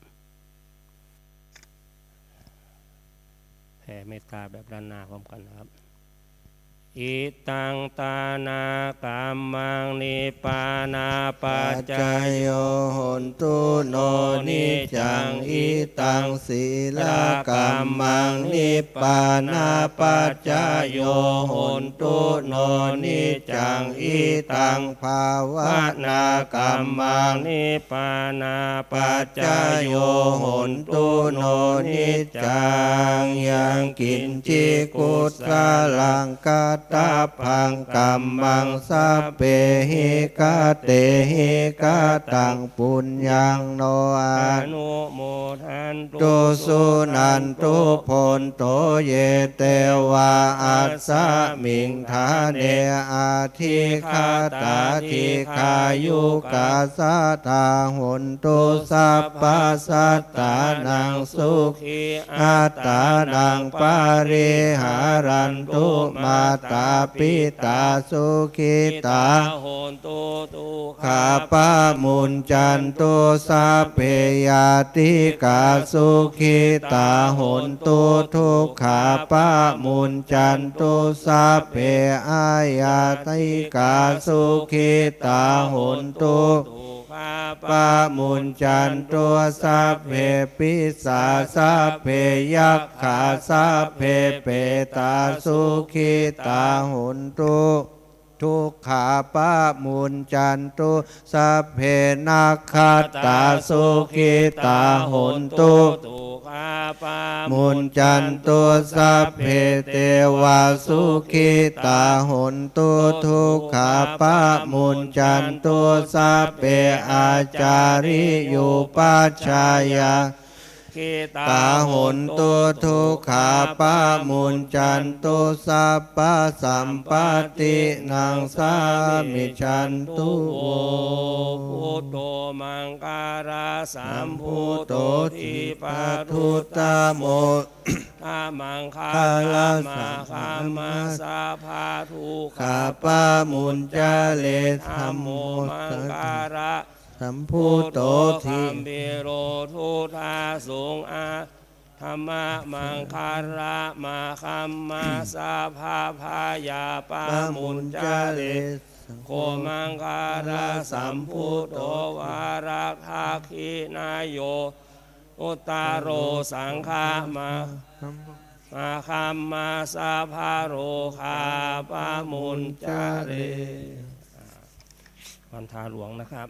แผ่เมตตาแบบล้านนาพร้อมกันนะครับ Idaṃ dānakammaṃ nibbānapaccayā. Paccayā hontu no niccaṃ. Idaṃ sīlakammaṃ nibbānapaccayā hontu no niccaṃ. Idaṃ bhāvanākammaṃ nibbānapaccayā hontu no niccaṃ. Yaṃ kiñci kusalaṃ kattabbaṃ kammaṃ sabbehi katehi kataṃ puññaṃ no anumodantu suṇantu bhonto ye devā asmiṃ ṭhāne adhigatā dīghāyukā sadā hontu sabbasattānaṃ sukhī attānaṃ pariharantu. Mātā pitā sukhitā hontu dukkhā pamuñcantu sabbe ñātikā sukhitā hontu dukkhā pamuñcantu sabbe aññātikā sukhitā hontu dukkhā pamuñcantu sabbe pisā sabbe yakkhā sabbe petā sukhitā hontu dukkhā pamuñcantu sabbe nakkhattā sukhitā hontu dukkhā pamuñcantu sabbe devā sukhitā hontu dukkhā pamuñcantu sabbe ācariyupajjhāyā sukhitā hontu dukkhā pamuñcantu sabbasampattinaṃ samijjhantu vo. Buddho maṅgalasambhūto dvipvaduttamo dhammaṅgalamāgamma sabbadukkhā pamuñcare. Dhammo maṅgala sambhūto gambhīro buddhasūnakkhaṇa dhammaṅgalamāgamma sabbabhayā pamuñcare. Saṅgho maṅgalasambhūto varadakkhiṇeyyo anuttaro saṅghamāgamma sabbadukkhā pamuñcare. วันทาหลวงนะครับ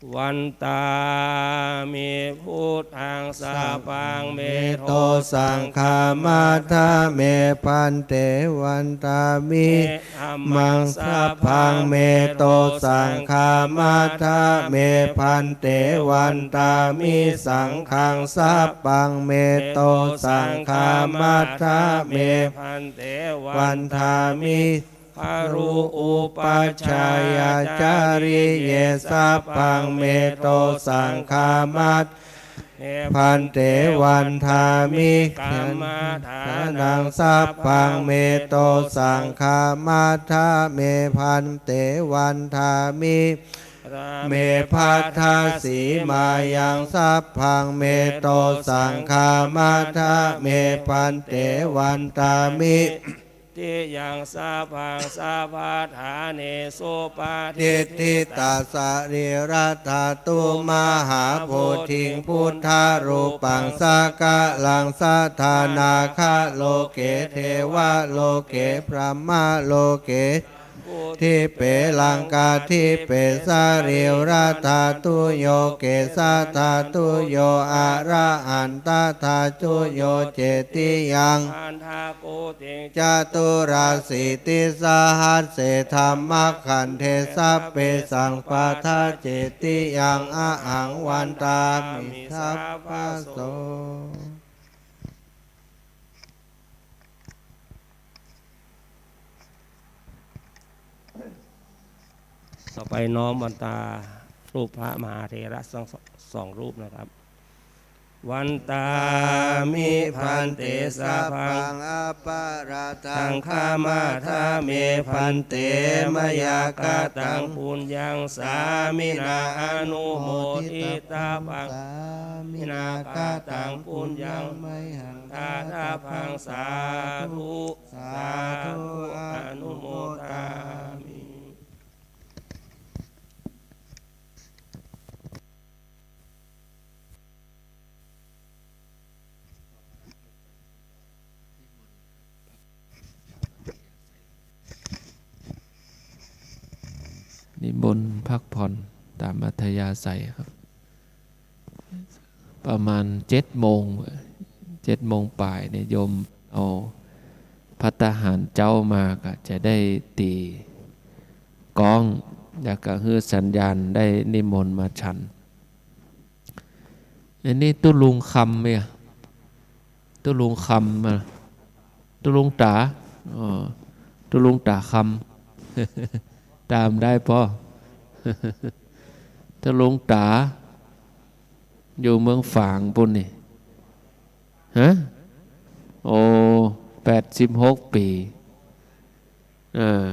Vandāmi buddhaṃ sabbaṃ me to saṅghaṃ matha me bhante. Vandāmi dhammaṃ sabbaṃ me to saṅghaṃ matha me bhante. Vandāmi saṅghaṃ sabbaṃ me to saṅghaṃ matha me bhante. Vandāmi saṅgharuupajjhāyācariye sabbaṃ me to saṅghaṃ matha me bhante. Vandāmi kammandhānaṃ sabbaṃ me to saṅghaṃ matha me bhante. Vandāmi me bhaddasīmāyaṃ sabbaṃ me to saṅghaṃ matha me bhante. Vandāmi tiyaṃ sabbaṃ sabbaṭṭhānesu patiṭṭhitā sarīradhātu mahābodhiṃ buddharūpaṃ sakalaṃ sadā nāgaloke devaloke brahmaloke jambudīpe laṅkādīpe sarīradhātuyo kesādhātuyo arahantatthattuyo cetiyaṃ paddakūtiṃ caturāsītisahasсе dhammakkhandhe sabbesaṃ pattacetiyaṃ ahaṃ vandāmi sabbaso. ต่อไปน้อมวันตารูปพระมหาเถระทั้งสองรูปนะครับ วันตามิ ภันเต สัพพัง อัปปะราธัง ขมาทาเม ภันเต มะยากะตัง ปุญญัง สามินา อนุโมทิตาภัง สามินากะตัง ปุญญัง มะหัง ทาตาภัง สาธุ สาธุ อนุโมทามิ นิมนต์พักผ่อนตามอัธยาศัยครับ ประมาณเจ็ดโมง เจ็ดโมงปลายเนี่ย โยมเอาภัตตาหารเจ๊ามาก็จะได้ตี๋ก้อง แล้วก็หื้อสัญญาณได้นิมนต์มาฉัน อันนี้ตุ๊ลุงคำเนี่ย ตุ๊ลุงคำอะ ตุ๊ลุงต๋า อ๋อ ตุ๊ลุงต๋าคำ ต๋ามได้ป้อ ตุ๊ลุงต๋า อยู่เมืองฝางปู้นนี่ ฮะ โอ้ แปดสิบหกปี๋ อ่า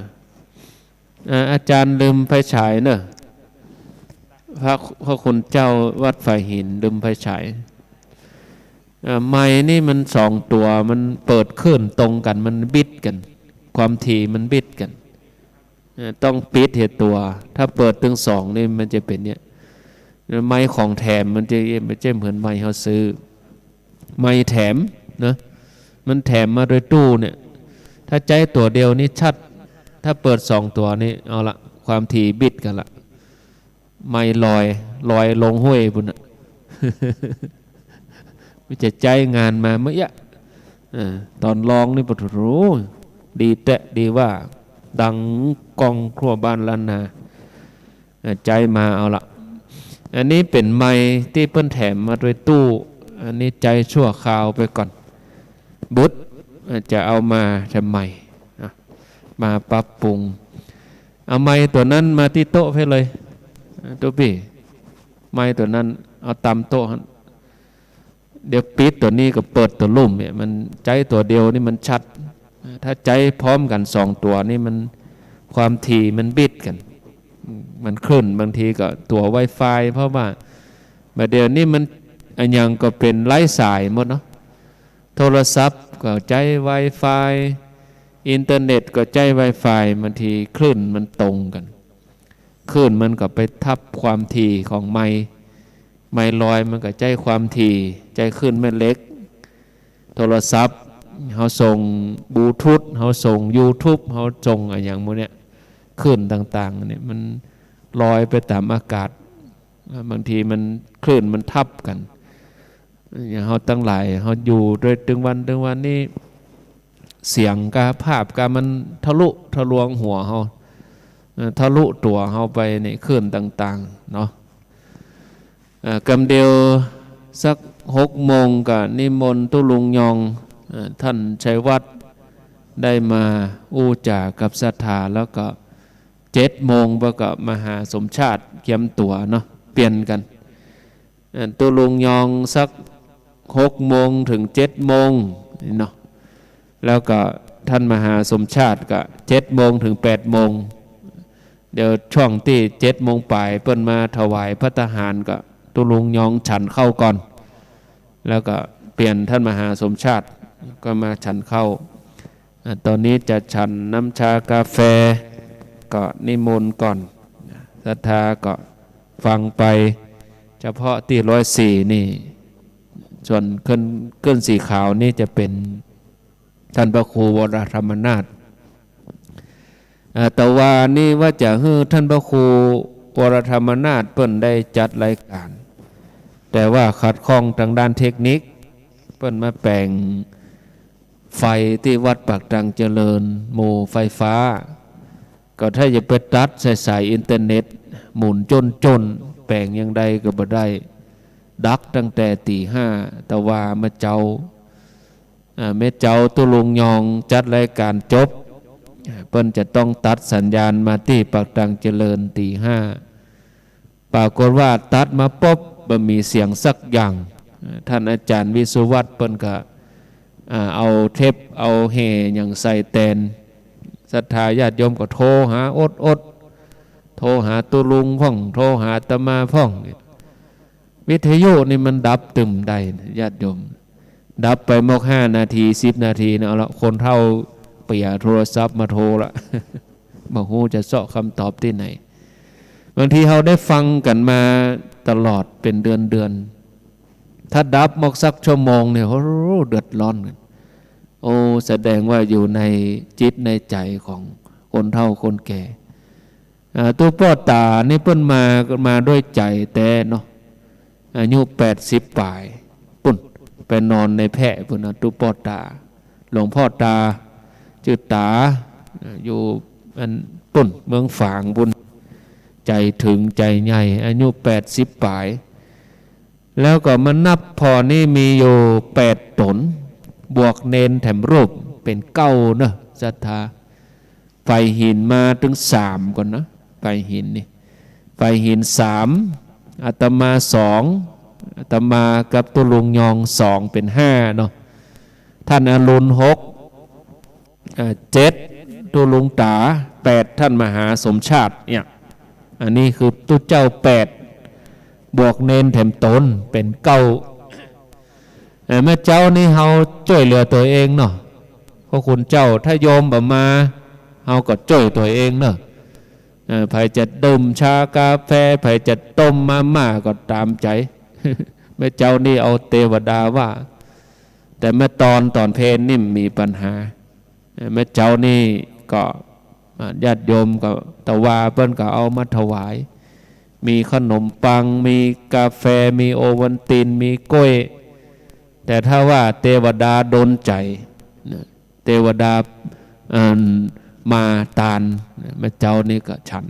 อ่า อาจารย์ลืมไฟฉายเนอะ พระ พระคุณเจ้าวัดฝายหินลืมไฟฉาย อ่า ไมค์นี่มันสองตั๋ว มันเปิดคลื่นตรงกั๋น มันบิดกั๋น ความถี่มันบิดกั๋น อ่า ต้องปิดเหียตั๋ว ถ้าเปิดตึงสองนี่มันจะเป๋นเนี่ย ไมค์ของแถมมันจะ มันจะเหมือนไมค์เฮาซื้อ ไมค์แถมนะ มันแถมมาโดยตู้เนี่ย ถ้าใจ๊ตั๋วเดียวนี่ชัด ถ้าเปิดสองตั๋วนี่ เอาละ ความถี่บิดกั๋นละ ไมค์ลอย ลอยลงห้วยปู้นน่ะ มันจะใจ๊งานมาเมื่อกี้ เออ ต๋อนร้องนี่ ปะโถ ดีแต๊ดีว่า ดังก้องทั่วบ้านล้านนา เอ่อ ใจ๊มาเอาละ อันนี้เป๋นไมค์ตี้เปิ้นแถมมาโดยตู้ อันนี้ใจ๊ชั่วคราวไปก่อน บึด เอ่อ จะเอามาทำไม อ่ะ มาปรับปรุง เอาไมค์ตั๋วนั้นมาตี้โต๊ะเพ่นเลย อ่ะ ตุ๊ปี้ ไมค์ตั๋วนั้นเอาต๋ามโต๊ะหั้น เดี๋ยวปิดตั๋วนี้ก็เปิดตั๋วลุ่มเนี่ย มันใจ๊ตั๋วเดียวนี่มันชัด ถ้าใจ๊พร้อมกั๋นสองตั๋วนี่มัน ความถี่มันบิดกั๋น มันคลื่น บางทีก็ตั๋วไวฟาย เพราะว่าบ่าเดี่ยวนี้มันอะหยังก็เป๋นไร้สายหมดเนาะ โทรศัพท์ก็ใจ๊ไวฟาย อินเทอร์เน็ตก็ใจ๊ไวฟาย บางทีคลื่นมันตรงกั๋น คลื่นมันก็ไปทับความถี่ของไมค์ ไมค์ลอยมันก็ใจ๊ความถี่ ใจ๊คลื่นแม่เหล็ก โทรศัพท์ เฮาส่งบลูทูธ เฮาส่งยูทูบ เฮาส่งอะหยังหมู่เนี่ย คลื่นต่างๆ เนี่ย มันลอยไปต๋ามอากาศ บางทีมัน คลื่นมันทับกั๋น อย่างเฮาตังหลาย เฮาอยู่โดยตึงวันตึงวันนี่ เสียงกาภาพกามันทะลุทะลวงหัวเฮา เอ่อ ทะลุตั๋วเฮาไปในคลื่นต่างๆ เนาะ เอ่อ กำเดียวสักหกโมงก็นิมนต์ตุ๊ลุงยอง เอ่อ ท่านชัยวัฒน์ได้มาอู้จ๋ากับศรัทธา แล้วก็เจ็ดโมงเปิ้นก็มหาสมชาติเกียมตั๋วเนาะ เปลี่ยนกั๋น เอ่อ ตุ๊ลุงยองสักหกโมงเถิงเจ็ดโมงนี่เนาะ แล้วก็ท่านมหาสมชาติก็เจ็ดโมงเถิงแปดโมง เดี๋ยวช่วงตี้เจ็ดโมงป๋ายเปิ้นมาถวายภัตตาหารก็ตุ๊ลุงยองฉันข้าวก่อน แล้วก็เปลี่ยนท่านมหาสมชาติก็มาฉันข้าว อ่ะ ต๋อนนี้จะฉันน้ำชากาแฟ ก็นิมนต์ก่อน ศรัทธาก็ฟังไป เฉพาะตี้ร้อยสี่นี่ ส่วนขึ้น ขึ้นสีขาวนี่จะเป๋นท่านพระครูวรธรรมนาถ อ่า ตะวานี้ว่าจะหื้อท่านพระครูวรธรรมนาถเปิ้นได้จัดรายก๋าน แต่ว่าขัดข้องตางด้านเทคนิค เปิ้นมาแป๋งไฟตี้วัดปากตังเจริญ โมไฟฟ้า ก็ถ้าจะไปตัดสาย สายอินเทอร์เน็ต หมุนจ้นๆ แป๋งอย่างใดก็บ่ได้ ดักตั้งแต่ตี๋ห้า ตะวาเมื่อเจ๊า อ่า แม่เจ๊าตุ๊ลุงยองจัดรายก๋านจบ อ่า เปิ้นจะต้องตัดสัญญาณมาตี้ปากตังเจริญตี๋ห้า ปรากฏว่าตัดมาปุ๊บ บ่มีเสียงสักอย่าง เอ่อ ท่านอาจ๋ารย์วิศวัตรเปิ้นก็ อ่า เอาเทป เอาแห่หยังใส่แตน ศรัทธาญาติโยมก็โทรหาอดๆ โทรหาตุ๊ลุงพ่อง โทรหาอาตมาพ่อง วิทยุนี่มันดับตึมใดนะญาติโยม ดับไปมอกห้านาที สิบนาทีนะ เอาละ คนเฒ่าเปียโทรศัพท์มาโทรละ บ่ฮู้จะเซาะกำตอบตี้ไหน บางทีเฮาได้ฟังกั๋นมาตลอดเป๋นเดือนๆ ถ้าดับมอกสักชั่วโมงเนี่ย โอ้ เดือดร้อนกั๋น โอ้ แสดงว่าอยู่ในจิตในใจ๋ของคนเฒ่าคนแก่ อ่า ตุ๊ป้อต๋านี่เปิ้นมา มาด้วยใจ๋แต๊เนาะ อายุแปดสิบป๋าย ปุ้น ไปนอนในแพะปุ้นนะ ตุ๊ป้อต๋า หลวงพ่อต๋า จื้อต๋า อ่า อยู่อันปุ้น เมืองฝางปุ้น ใจ๋เถิงใจ๋ใหญ่ อายุแปดสิบป๋าย แล้วก็มานับผ่อนี่มีอยู่แปดต๋น บวกเณรแถมรูป เป๋นเก้าเนาะ ศรัทธา ฝ่ายหินมาตึงสามก่อนนะ ฝ่ายหินนี่ ฝ่ายหินสาม อาตมาสอง อาตมากับตุ๊ลุงยองสอง เป๋นห้าเนาะ ท่านอรุณหก อ่า เจ็ด ตุ๊ลุงต๋า แปด ท่านมหาสมชาติ เนี่ย อันนี้คือตุ๊เจ้าแปด บวกเณรแถมต๋น เป๋นเก้า เอ่อ แม่เจ้านี่เฮาจ้วยเหลือตั๋วเองเนาะ พระคุณเจ้า ถ้าโยมบ่มา เฮาก็จ้วยตั๋วเองเนาะ เอ่อ ใผจะดื่มชากาแฟ ใผจะต้มมาม่าก็ต๋ามใจ๋ แม่เจ้านี่เอาเตวดาว่า แต่แม่ตอน ตอนเพลนี่มีปัญหา แม่เจ้านี่ก็ อ่า ญาติโยมก็ตะวาเปิ้นก็เอามาถวาย มีขนมปัง มีกาแฟ มีโอวัลติน มีกล้วย แต่ถ้าว่าเตวดาดลใจ๋นะ เตวดา เอิ่ม มาตานนะ แม่เจ้านี่ก็ฉัน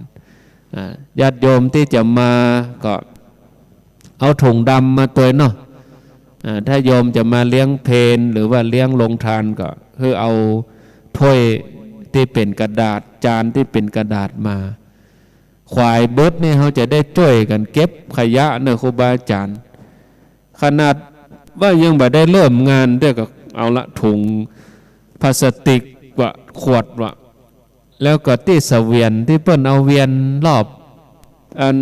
อ่า ญาติโยมตี้จะมาก็ เอาถุงดำมาตวยเนาะ อ่า ถ้าโยมจะมาเลี้ยงเพลหรือว่าเลี้ยงโฮงตานก็ คือเอาถ้วยตี้เป๋นกระดาษ จานตี้เป๋นกระดาษมา ขวายเบิดนี่เฮาจะได้จ้วยกั๋นเก็บขยะเนาะ ครูบาอาจ๋ารย์ ขนาดว่ายังบ่ได้เริ่มงานเตื้อก็เอาละ ถุงพลาสติกวะ ขวดวะ แล้วก็ตี้เสวียนตี้เปิ้นเอาเวียนรอบ อัน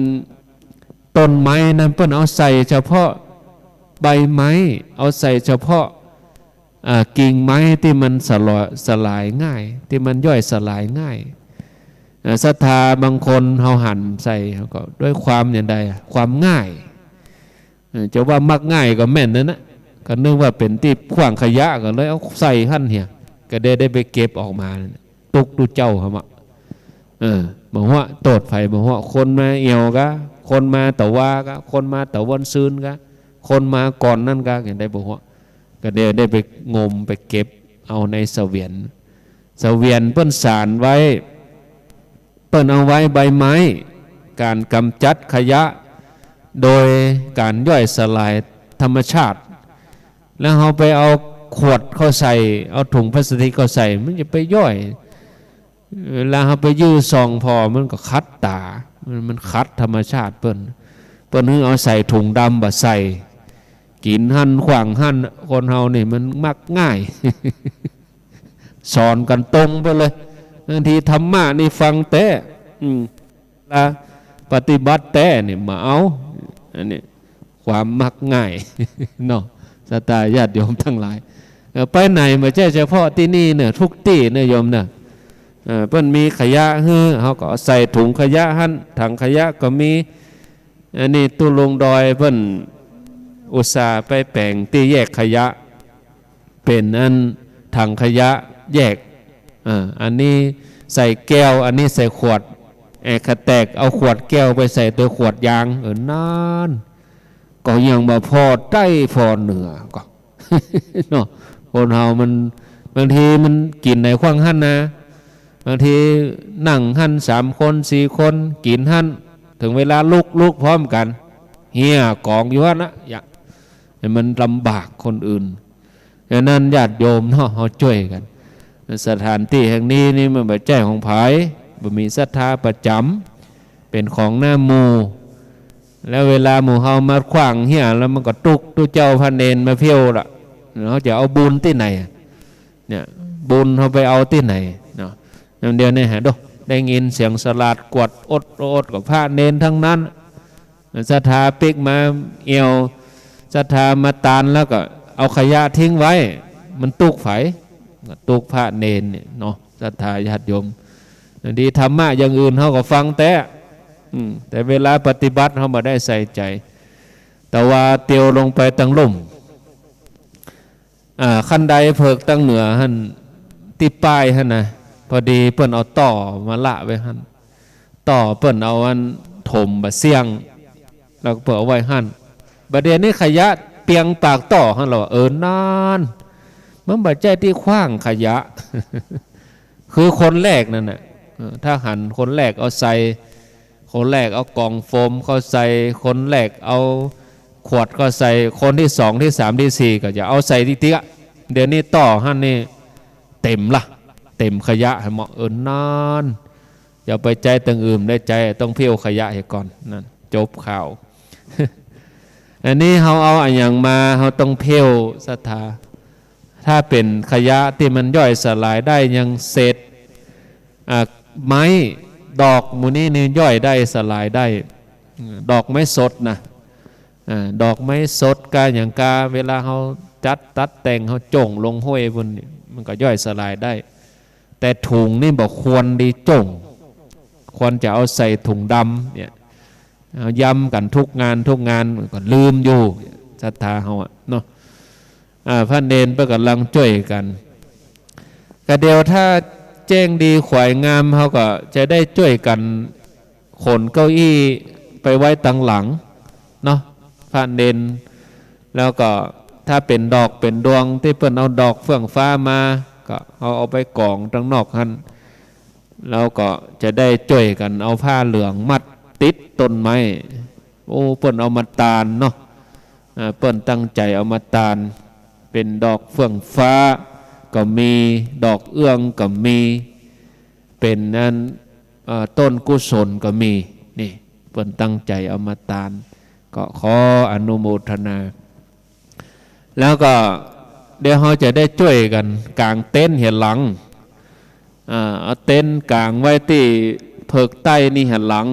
ต้นไม้นั้นเปิ้นเอาใส่เฉพาะใบไม้ เอาใส่เฉพาะ อ่า กิ่งไม้ตี้มันสลอ สลายง่าย ตี้มันย่อยสลายง่าย อ่า ศรัทธาบางคนเฮาหันใส่ เฮาก็ด้วยความอย่างใดอะ ความง่าย เออ จะว่ามักง่ายก็แม่นนั่นนะ ก็นึกว่าเป๋นตี้ขว้างขยะ ก็เลยเอาใส่หั้นเหีย ก็ได้ ได้ไปเก็บออกมานั่นน่ะ ตุ๊กตุ๊เจ้าหำอะ เออ บ่ฮู้โต้ษใผ บ่ฮู้ คนมาแอ่วกา คนมาตะวากา คนมาตะวันซืนกา คนมาก่อนนั้นกา อย่างใดบ่ฮู้ ก็ได้ ได้ไปงมไปเก็บเอาในเสวียน เสวียนเปิ้นสานไว้ เปิ้นเอาไว้ใบไม้ ก๋านก๋ำจัดขยะ โดยก๋านย่อยสลายธรรมชาติ แล้วเฮาไปเอาขวดเข้าใส่ เอาถุงพลาสติกเข้าใส่ มันจะไปย่อย เวลาเฮาไปยื้อส่องผ่อ มันก็ขัดต๋า มัน มันขัดธรรมชาติเปิ้น เปิ้นหื้อเอาใส่ถุงดำบ่ใส่ กิ๋นหั้นขว้างหั้น คนเฮานี่มันมักง่าย สอนกั๋นตรงไปเลย บางทีธรรมะนี่ฟังแต๊ อืม ละปฏิบัติแต๊นี่บ่เอา อันนี้ความมักง่าย เนาะ ศรัทธาญาติโยมตังหลาย เอ่อ ไปไหนบ่ใจ้เฉพาะตี้นี่เน่อ กู้ตี้เน่อโยมเน่อ เอ่อ เปิ้นมีขยะหื้อ เฮาก็เอาใส่ถุงขยะหั้น ถังขยะก็มี อันนี้ตุ๊ลุงดอยเปิ้นอุตส่าห์ไปแป๋งตี้แยกขยะ เป๋นอันถังขยะแยก อ่า อันนี้ใส่แก้ว อันนี้ใส่ขวด แอะ ขะแตกเอาขวดแก้วไปใส่ตวยขวดยาง เออ นั้น ก็ยังบ่ผ่อใต้ผ่อเหนือก็ เนาะ คนเฮามัน บางทีมันกิ๋นไหนขว้างหั้นนะ บางทีนั่งหั้นสามคนสี่คน กิ๋นหั้น เถิงเวลาลุก ลุกพร้อมกั๋น เหี่ยก๋องอยู่หั้นนะ อย่า ให้มันลำบากคนอื่น ฉะนั้นญาติโยมเนาะ เฮาจ้วยกั๋น สถานตี้แห่งนี้นี่มันบ่ใจ้ของใผ บ่มีศรัทธาประจ๋ำ เป๋นของหน้าหมู่ แล้วเวลาหมู่เฮามาขว้างเหียแล้วมันก็ตุ๊ก ตุ๊เจ้าพระเณรมาเผี้ยวละ เฮาจะเอาบุญตี้ไหน เนี่ย บุญเฮาไปเอาตี้ไหนเนาะ อย่างเดียวนี่ฮะ โด ได้ยินเสียงสลาดกวดอดอด ก็พระเณรตังนั้น ศรัทธาปิ๊กมาเอี่ยว ศรัทธามาตานแล้วก็เอาขยะทิ้งไว้ มันตุ๊กใผ ตุ๊กพระเณรเนี่ยเนาะ ศรัทธาญาติโยม ดีธรรมะอย่างอื่นเฮาก็ฟังแต๊ อืม แต่เวลาปฏิบัติเฮาบ่ได้ใส่ใจ๋ แต่ว่าเตียวลงไปตังลุ่ม อ่า คันไดเผิกตังเหนือหั้น ตี้ป้ายหั้นนะ พอดีเปิ้นเอาต่อมาละไว้หั้น ต่อเปิ้นเอาอันถมบ่าเสี้ยง แล้วก็เปิ้นเอาไว้หั้น บ่าเดี่ยวนี้ขยะเปียงปากต่อหั้นแล้ว เออ นั่น มันบ่ใจ้ตี้ขว้างขยะ คือคนแรกนั่นน่ะ เออ ถ้าหันคนแรกเอาใส่ คนแรกเอากล่องโฟมเข้าใส่ คนแรกเอาขวดเข้าใส่ คนตี้สอง ตี้สาม ตี้สี่ ก็จะเอาใส่ติ๊กๆ อะ เดี๋ยวนี้ต่อหั้นนี่เต็มละ เต็มขยะหั้นหมด เออ นั่น อย่าไปใจ๊ตังอื่นได้ใจ๊ ต้องเผี้ยวขยะเหียก่อน นั่น จบข่าว อันนี้เฮาเอาอะหยังมา เฮาต้องเผี้ยวศรัทธา ถ้าเป๋นขยะตี้มันย่อยสลายได้ อย่างเศษ อ่า ไม้ ดอกหมู่นี้นี่ย่อยได้สลายได้ อืม ดอกไม้สดนะ อ่า ดอกไม้สดกาหยังกา เวลาเฮาจัดตัดแต่ง เฮาโจ้งลงห้วยปุ้นนี่ มันก็ย่อยสลายได้ แต่ถุงนี่บ่ควรดีโจ้ง ควรจะเอาใส่ถุงดำเนี่ย เอาย้ำกั๋นทุกงานทุกงาน ก็ลืมอยู่ ศรัทธาเฮาอะเนาะ อ่า พระเณรเปิ้นก่ำลังจ้วยกั๋น ก็เดี๋ยวถ้าแจ้งดีขวายงาม เฮาก็จะได้จ้วยกั๋นขนเก้าอี้ไปไว้ตังหลังเนาะ พระเณร แล้วก็ถ้าเป๋นดอกเป๋นดวงตี้เปิ้นเอาดอกเฟื่องฟ้ามา ก็เอา เอาไปก๋องตังนอกหั้น แล้วก็จะได้จ้วยกั๋นเอาผ้าเหลืองมัดติดต้นไม้ โอ้ เปิ้นเอามาตานเนาะ อ่า เปิ้นตั้งใจ๋เอามาตาน เป๋นดอกเฟื่องฟ้าก็มี ดอกเอื้องก็มี เป๋นอัน เอ่อ ต้นกุศลก็มี นี่ เปิ้นตั้งใจ๋เอามาตาน ก็ขออนุโมทนา แล้วก็เดี๋ยวเฮาจะได้จ้วยกั๋นก๋างเต็นท์เหียหลัง อ่า เอาเต็นท์ก๋างไว้ตี้เผิกใต้นี่เหียหลัง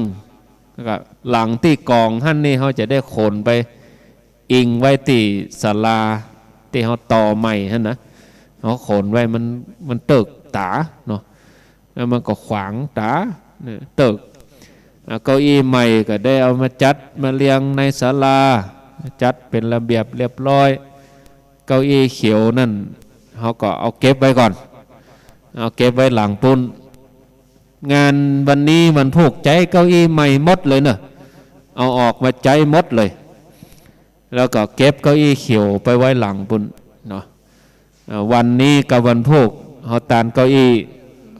แล้วก็หลังตี้ก๋องหั้นนี่ เฮาจะได้ขนไปอิงไว้ตี้ศาลาตี้เฮาต่อใหม่หั้นนะ เฮาขนไว้มัน มันเติกต๋าเนาะ แล้วมันก็ขวางต๋าเนี่ย เติก อ่า เก้าอี้ใหม่ก็ได้เอามาจัดมาเรียงในศาลา จัดเป๋นระเบียบเรียบร้อย เก้าอี้เขียวนั่น เฮาก็เอาเก็บไว้ก่อน เอาเก็บไว้หลังปุ้น งานวันนี้วันพูกใจ๊เก้าอี้ใหม่หมดเลยเนาะ เอาออกมาใจ๊หมดเลย แล้วก็เก็บเก้าอี้เขียวไปไว้หลังปุ้นเนาะ อ่า วันนี้กับวันพูก เฮาตานเก้าอี้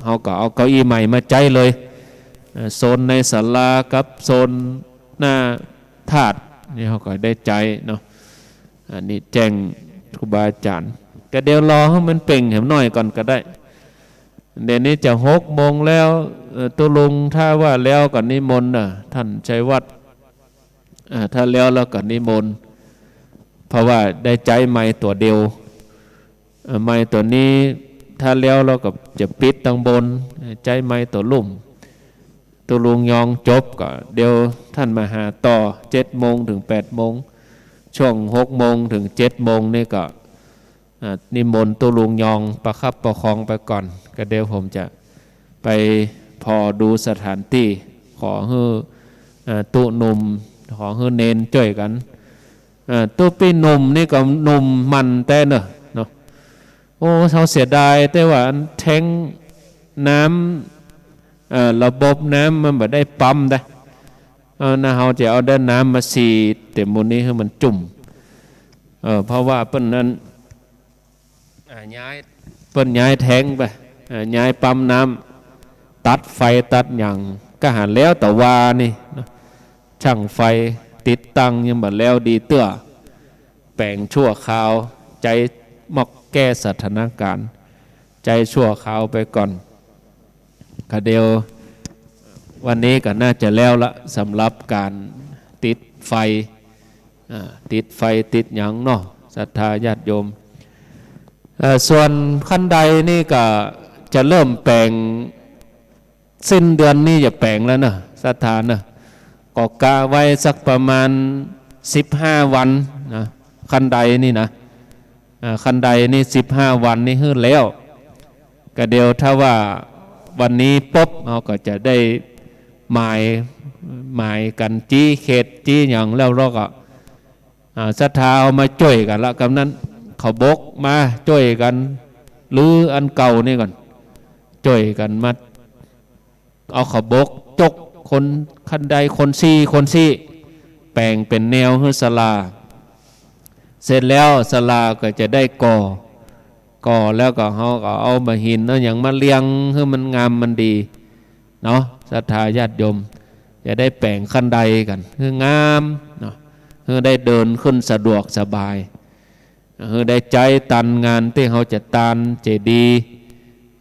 เฮาก็เอาเก้าอี้ใหม่มาใจ๊เลย อ่า โซนในศาลากับโซนหน้าธาตุนี่ เฮาก็ได้ใจ๊เนาะ อันนี้แจ้งครูบาอาจ๋ารย์ ก็เดี๋ยวรอหื้อมันเป่งแหมหน้อยก่อนก็ได้ เดี๋ยวนี้จะหกโมงแล้ว เอ่อ ตุ๊ลุงถ้าว่าแล้วก็นิมนต์น่ะ ต้านชัยวัฒน์ อ่า ถ้าแล้ว แล้วก็นิมนต์ เพราะว่าได้ใจ๊ไมค์ตั๋วเดียว เอ่อ ไมค์ตั๋วนี้ถ้าแล้ว แล้วก็จะปิดตังบน ใจ๊ไมค์ตั๋วลุ่ม ตุ๊ลุงยองจบก็เดี๋ยวต้านมาหาต่อ เจ็ดโมงเถิงแปดโมง ช่วงหกโมงเถิงเจ็ดโมงนี่ก็ อ่า นิมนต์ตุ๊ลุงยองประคับประคองไปก่อน ก็เดี๋ยวผมจะไปผ่อดูสถานตี้ ขอหื้อ อ่า ตุ๊หนุ่ม ขอหื้อเณรจ้วยกั๋น อ่า ตุ๊ปี้หนุ่มนี่ก็หนุ่มมันแต๊เนาะ เนาะ โอ้ เฮาเสียดาย แต่ว่าอันแท้งน้ำ เอ่อ ระบบน้ำมันบ่ได้ปั๊มได้ เออ นะ เฮาจะเอาแต่น้ำมาฉีดเต็มหมู่นี้หื้อมันจุ่ม เออ เพราะว่าเปิ้นนั้น อ่า ย้าย เปิ้นย้ายแท้งไป อ่า ย้ายปั๊มน้ำ ตัดไฟตัดหยัง ก็หาแล้วแต่ว่านี่เนาะ ช่างไฟติดตั้งยังบ่แล้วดีเตื้อ แป๋งชั่วคราว ใจ๊มอกแก้สถานการณ์ ใจ๊ชั่วคราวไปก่อน ก็เดี๋ยววันนี้ก็น่าจะแล้วละ สำหรับก๋านติด ไฟ อ่า ติดไฟติดหยังเนาะ ศรัทธาญาติโยม เอ่อ ส่วนคันไดนี่ก็จะเริ่มแป๋ง สิ้นเดือนนี้จะแป๋งแล้วเนาะ ศรัทธาเนาะ ก็กะไว้สักประมาณสิบห้าวันนะ คันไดนี่นะ อ่า คันไดนี่สิบห้าวันนี่หื้อแล้ว ก็เดี๋ยวถ้าว่าวันนี้ปุ๊บ เฮาก็จะได้หมาย หมายกั๋น จี๊เขตจี๊หยังแล้ว แล้วก็ อ่า ศรัทธาเอามาจ้วยกั๋นละ กำนั้น เขาบกมาจ้วยกั๋น รื้ออันเก่านี่ก่อน จ้วยกั๋นมา เอาเขาบกจกคนคันไดคนสี่คนสี่ แป๋งเป๋นแนวหื้อศาลา เสร็จแล้วศาลาก็จะได้ก่อ ก่อแล้วก็เฮาก็เอาบ่าหินเอาหยังมาเรียงหื้อมันงามมันดีเนาะ ศรัทธาญาติโยม จะได้แป๋งคันไดกั๋นหื้องามเนาะ หื้อได้เดินขึ้นสะดวกสบาย หื้อได้ใจ๊ตันงานตี้เฮาจะตานเจดีย์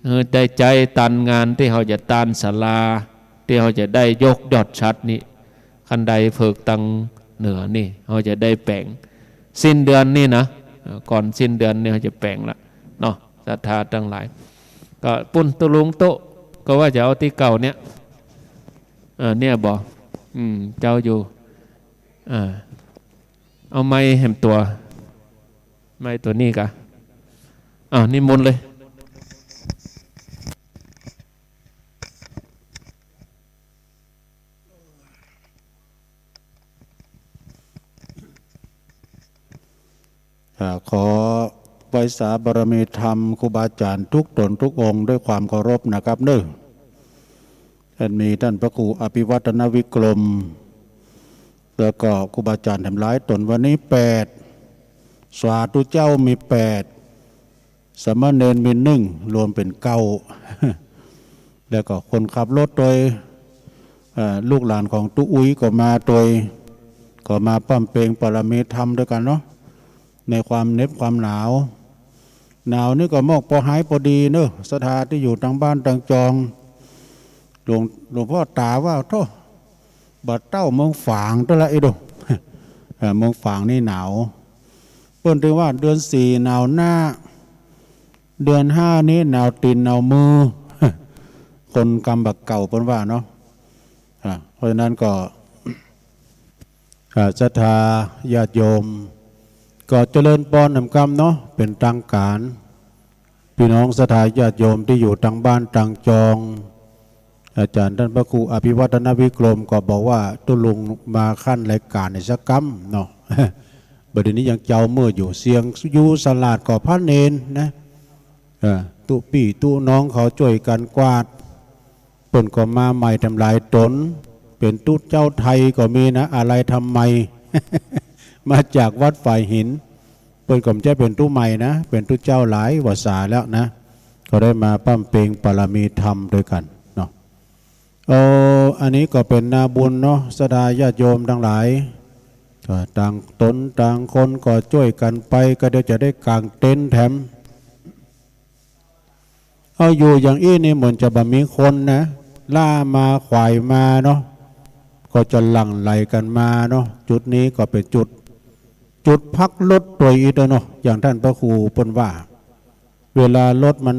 หื้อได้ใจ๊ตันงานตี้เฮาจะตานศาลา ตี้เฮาจะได้ยกยอดฉัตรนี่ คันไดเผิกตังเหนือนี่ เฮาจะได้แป๋ง สิ้นเดือนนี่นะ เอ่อ ก่อนสิ้นเดือนนี่เฮาจะแป๋งละเนาะ ศรัทธาตังหลาย ก็ปุ้นตุ๊ลุงตุ๊ ก็ว่าจะเอาตี้เก่าเนี่ย เออ เนี่ยบ่ อืม เจ้าอยู่ อ่า เอาไมค์แหมตั๋ว ไมค์ตั๋วนี้กะ อ้าว นิมนต์เลย อ่า ขอไหว้สาบารมีธรรมครูบาอาจ๋ารย์ทุกต๋นทุกองค์ด้วยความเคารพนะครับเนาะ ท่านมีท่านพระครูอภิวัฒนวิกรม แล้วก็ครูบาอาจ๋ารย์แถมหลายต๋น วันนี้แปด สาธุเจ้ามีแปด สามเณรมีหนึ่ง รวมเป๋นเก้า แล้วก็คนขับรถตวย เอ่อ ลูกหลานของตุ๊อุ๊ยก็มาตวย ก็มาปำเป็งปารมีธรรมตวยกั๋นเนาะ ในความเหน็บความหนาว หนาวนี่ก็มอกปอหายปอดีเนาะ ศรัทธาตี้อยู่ตางบ้านตางจอง หลวง หลวงพ่อต๋าว่า โธ่ บ่าเต้าเมืองฝางตวยละไอ้ดู เอ่อ เมืองฝางนี่หนาว เปิ้นถือว่าเดือนสี่หนาวหน้า เดือนห้านี่หนาวตี๋นหนาวมือ คนกำบ่าเก่าเปิ้นว่าเนาะ อ่า เพราะฉะนั้นก็ อ่า ศรัทธาญาติโยม ก็เจริญปอนแหมกำเนาะ เป๋นตางก๋าน ปี้น้องศรัทธาญาติโยมตี้อยู่ตางบ้านตางจอง อาจ๋ารย์ต้านพระครูอภิวัฒนวิกรมก็บอกว่าตุ๊ลุงมาคั้นรายก๋านนี่สักกำเนาะ บ่าเดี่ยวนี้ยังเจ้าเมิดอยู่ เสียงอยู่สลาดก็พระเณรนะ เออ ตุ๊ปี้ตุ๊น้องเขาจ้วยกั๋นกวาด เปิ้นก็มาใหม่แถมหลายต๋น เป๋นตุ๊เจ้าไทยก็มีนะ อะไรทำไม มาจากวัดฝายหิน เปิ้นก็บ่ใจ้เป๋นตุ๊ใหม่นะ เป๋นตุ๊เจ้าหลายวาสาแล้วนะ ก็ได้มาปำเป็งปารมีธรรมตวยกั๋นเนาะ เออ อันนี้ก็เป๋นนาบุญเนาะ ศรัทธาญาติโยมตังหลาย ก็ต่างต๋นต่างคนก็จ้วยกั๋นไป ก็เดี๋ยวจะได้ก๋างเต็นท์แถม เอาอยู่อย่างอี้นี่เหมือนจะบ่มีคนนะ ล้ามาขวายมาเนาะ ก็จะหลั่งไหลกั๋นมาเนาะ จุดนี้ก็เป๋นจุด จุดพักรถตวยอี้ตวยเนาะ อย่างต้านพระครูเปิ้นว่า เวลารถมัน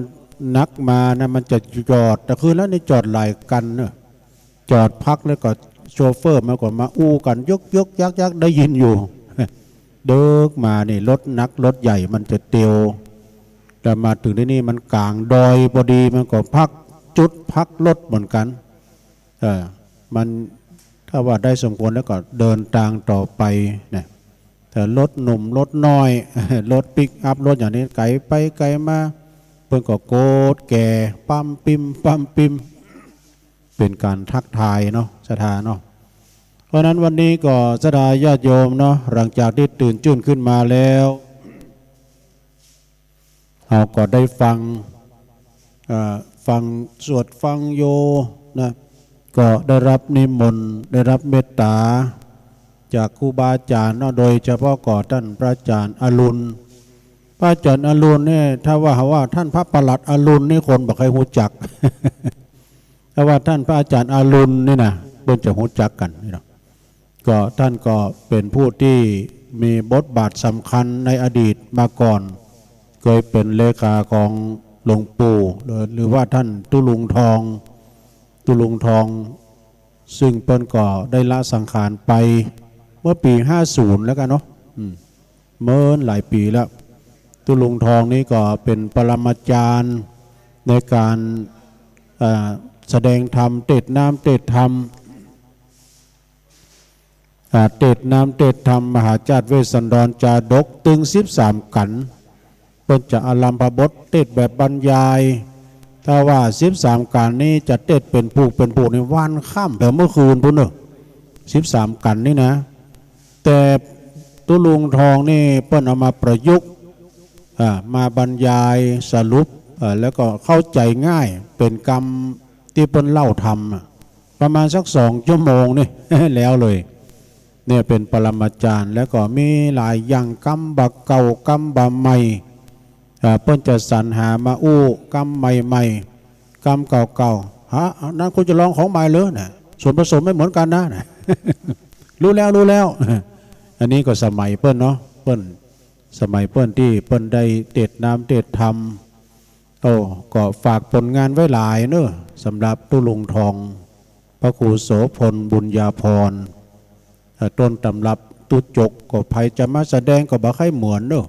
หนักมานะ มันจะจอด แต่คืนแล้วนี่จอดหลายคันเนาะ จอดพักแล้วก็โชเฟอร์มันก็มาอู้กั๋น ยึกๆ ยักๆ ได้ยินอยู่ เดิกมานี่รถหนักรถใหญ่มันจะเตียว แต่มาเถิงตี้นี่มันก๋างดอยปอดี มันก็พักจุดพักรถเหมือนกั๋น เออ มันถ้าว่าได้สมควรแล้วก็เดินตางต่อไปนะ แต่รถหนุ่มรถน้อย รถปิกอัพรถอย่างนี้ไก๋ไปไก๋มา เปิ้นก็โกดแก่ปั๊มปิ๊มปั๊มปิ๊ม เป๋นก๋านทักทายเนาะ ศรัทธาเนาะ เพราะฉะนั้นวันนี้ก็ศรัทธาญาติโยมเนาะ หลังจากตี้ตื่นจื้นขึ้นมาแล้ว เฮาก็ได้ฟัง เอ่อ ฟังสวดฟังโยนะ ก็ได้รับนิมนต์ ได้รับเมตต๋าจากครูบาอาจ๋ารย์เนาะ โดยเฉพาะก็ต้านพระอาจ๋ารย์อรุณ พระอาจ๋ารย์อรุณนี่ ถ้าว่า ว่าต้านพระประหลัดอรุณนี่คนบ่ใค่ฮู้จัก ถ้าว่าต้านพระอาจ๋ารย์อรุณนี่นะ เปิ้นจะฮู้จักกั๋นนี่เนาะ ก็ท่านก็เป๋นผู้ตี้มีบทบาทสำคัญในอดีตมาก่อน เกยเป๋นเลขาของหลวงปู่ หรือ หรือว่าท่านตุ๊ลุงทอง ตุ๊ลุงทอง ซึ่งเปิ้นก็ได้ละสังขารไปเมื่อปี๋ห้าศูนย์แล้วกั๋นเนาะ อืม เมินหลายปี๋แล้ว ตุ๊ลุงทองนี่ก็เป๋นปรมาจารย์ในก๋าน เอ่อ แสดงธรรม เตสน์น้ำเตสน์ธรรม อ่า เตสน์น้ำเตสน์ธรรม มหาจาตุเวสสันดรจาดก ตึงสิบสามกัณฑ์ เปิ้นจะอารัมภบทเตสน์แบบบรรยาย ถ้าว่าสิบสามกัณฑ์นี้จะเตสน์เป๋นผูกเป๋นผูกในวันค่ำ แต่เมื่อคืนปู๊นเน่อ สิบสามกัณฑ์นี่นะ แต่ตุ๊ลุงทองนี่เปิ้นเอามาประยุกต์ อ่า มาบรรยายสรุป อ่า แล้วก็เข้าใจ๋ง่าย เป๋นกำตี้เปิ้นเล่าธรรมอะ ประมาณสักสองชั่วโมงนี่ แล้วเลย เนี่ยเป๋นปรมาจารย์ แล้วก็มีหลายอย่าง กำบ่าเก่ากำบ่าใหม่ อ่า เปิ้นจะสรรหามาอู้กำใหม่ๆ กำเก่าๆ ฮะ นั้นคุณจะลองของใหม่เหรอ น่ะ ส่วนผสมไม่เหมือนกันนะ น่ะ รู้แล้ว รู้แล้ว อันนี้ก็สมัยเปิ้นเนาะ เปิ้น สมัยเปิ้นตี้เปิ้นได้เตสน์น้ำเตสน์ธรรม โอ้ ก็ฝากผลงานไว้หลายเน่อ สำหรับตุ๊ลุงทอง พระครูโสภณ บุญญาภรณ์ เอ่อ ต้นตำรับตุ๊จก ก็ใผจะมาแสดงก็บ่ใค่เหมือนเน่อ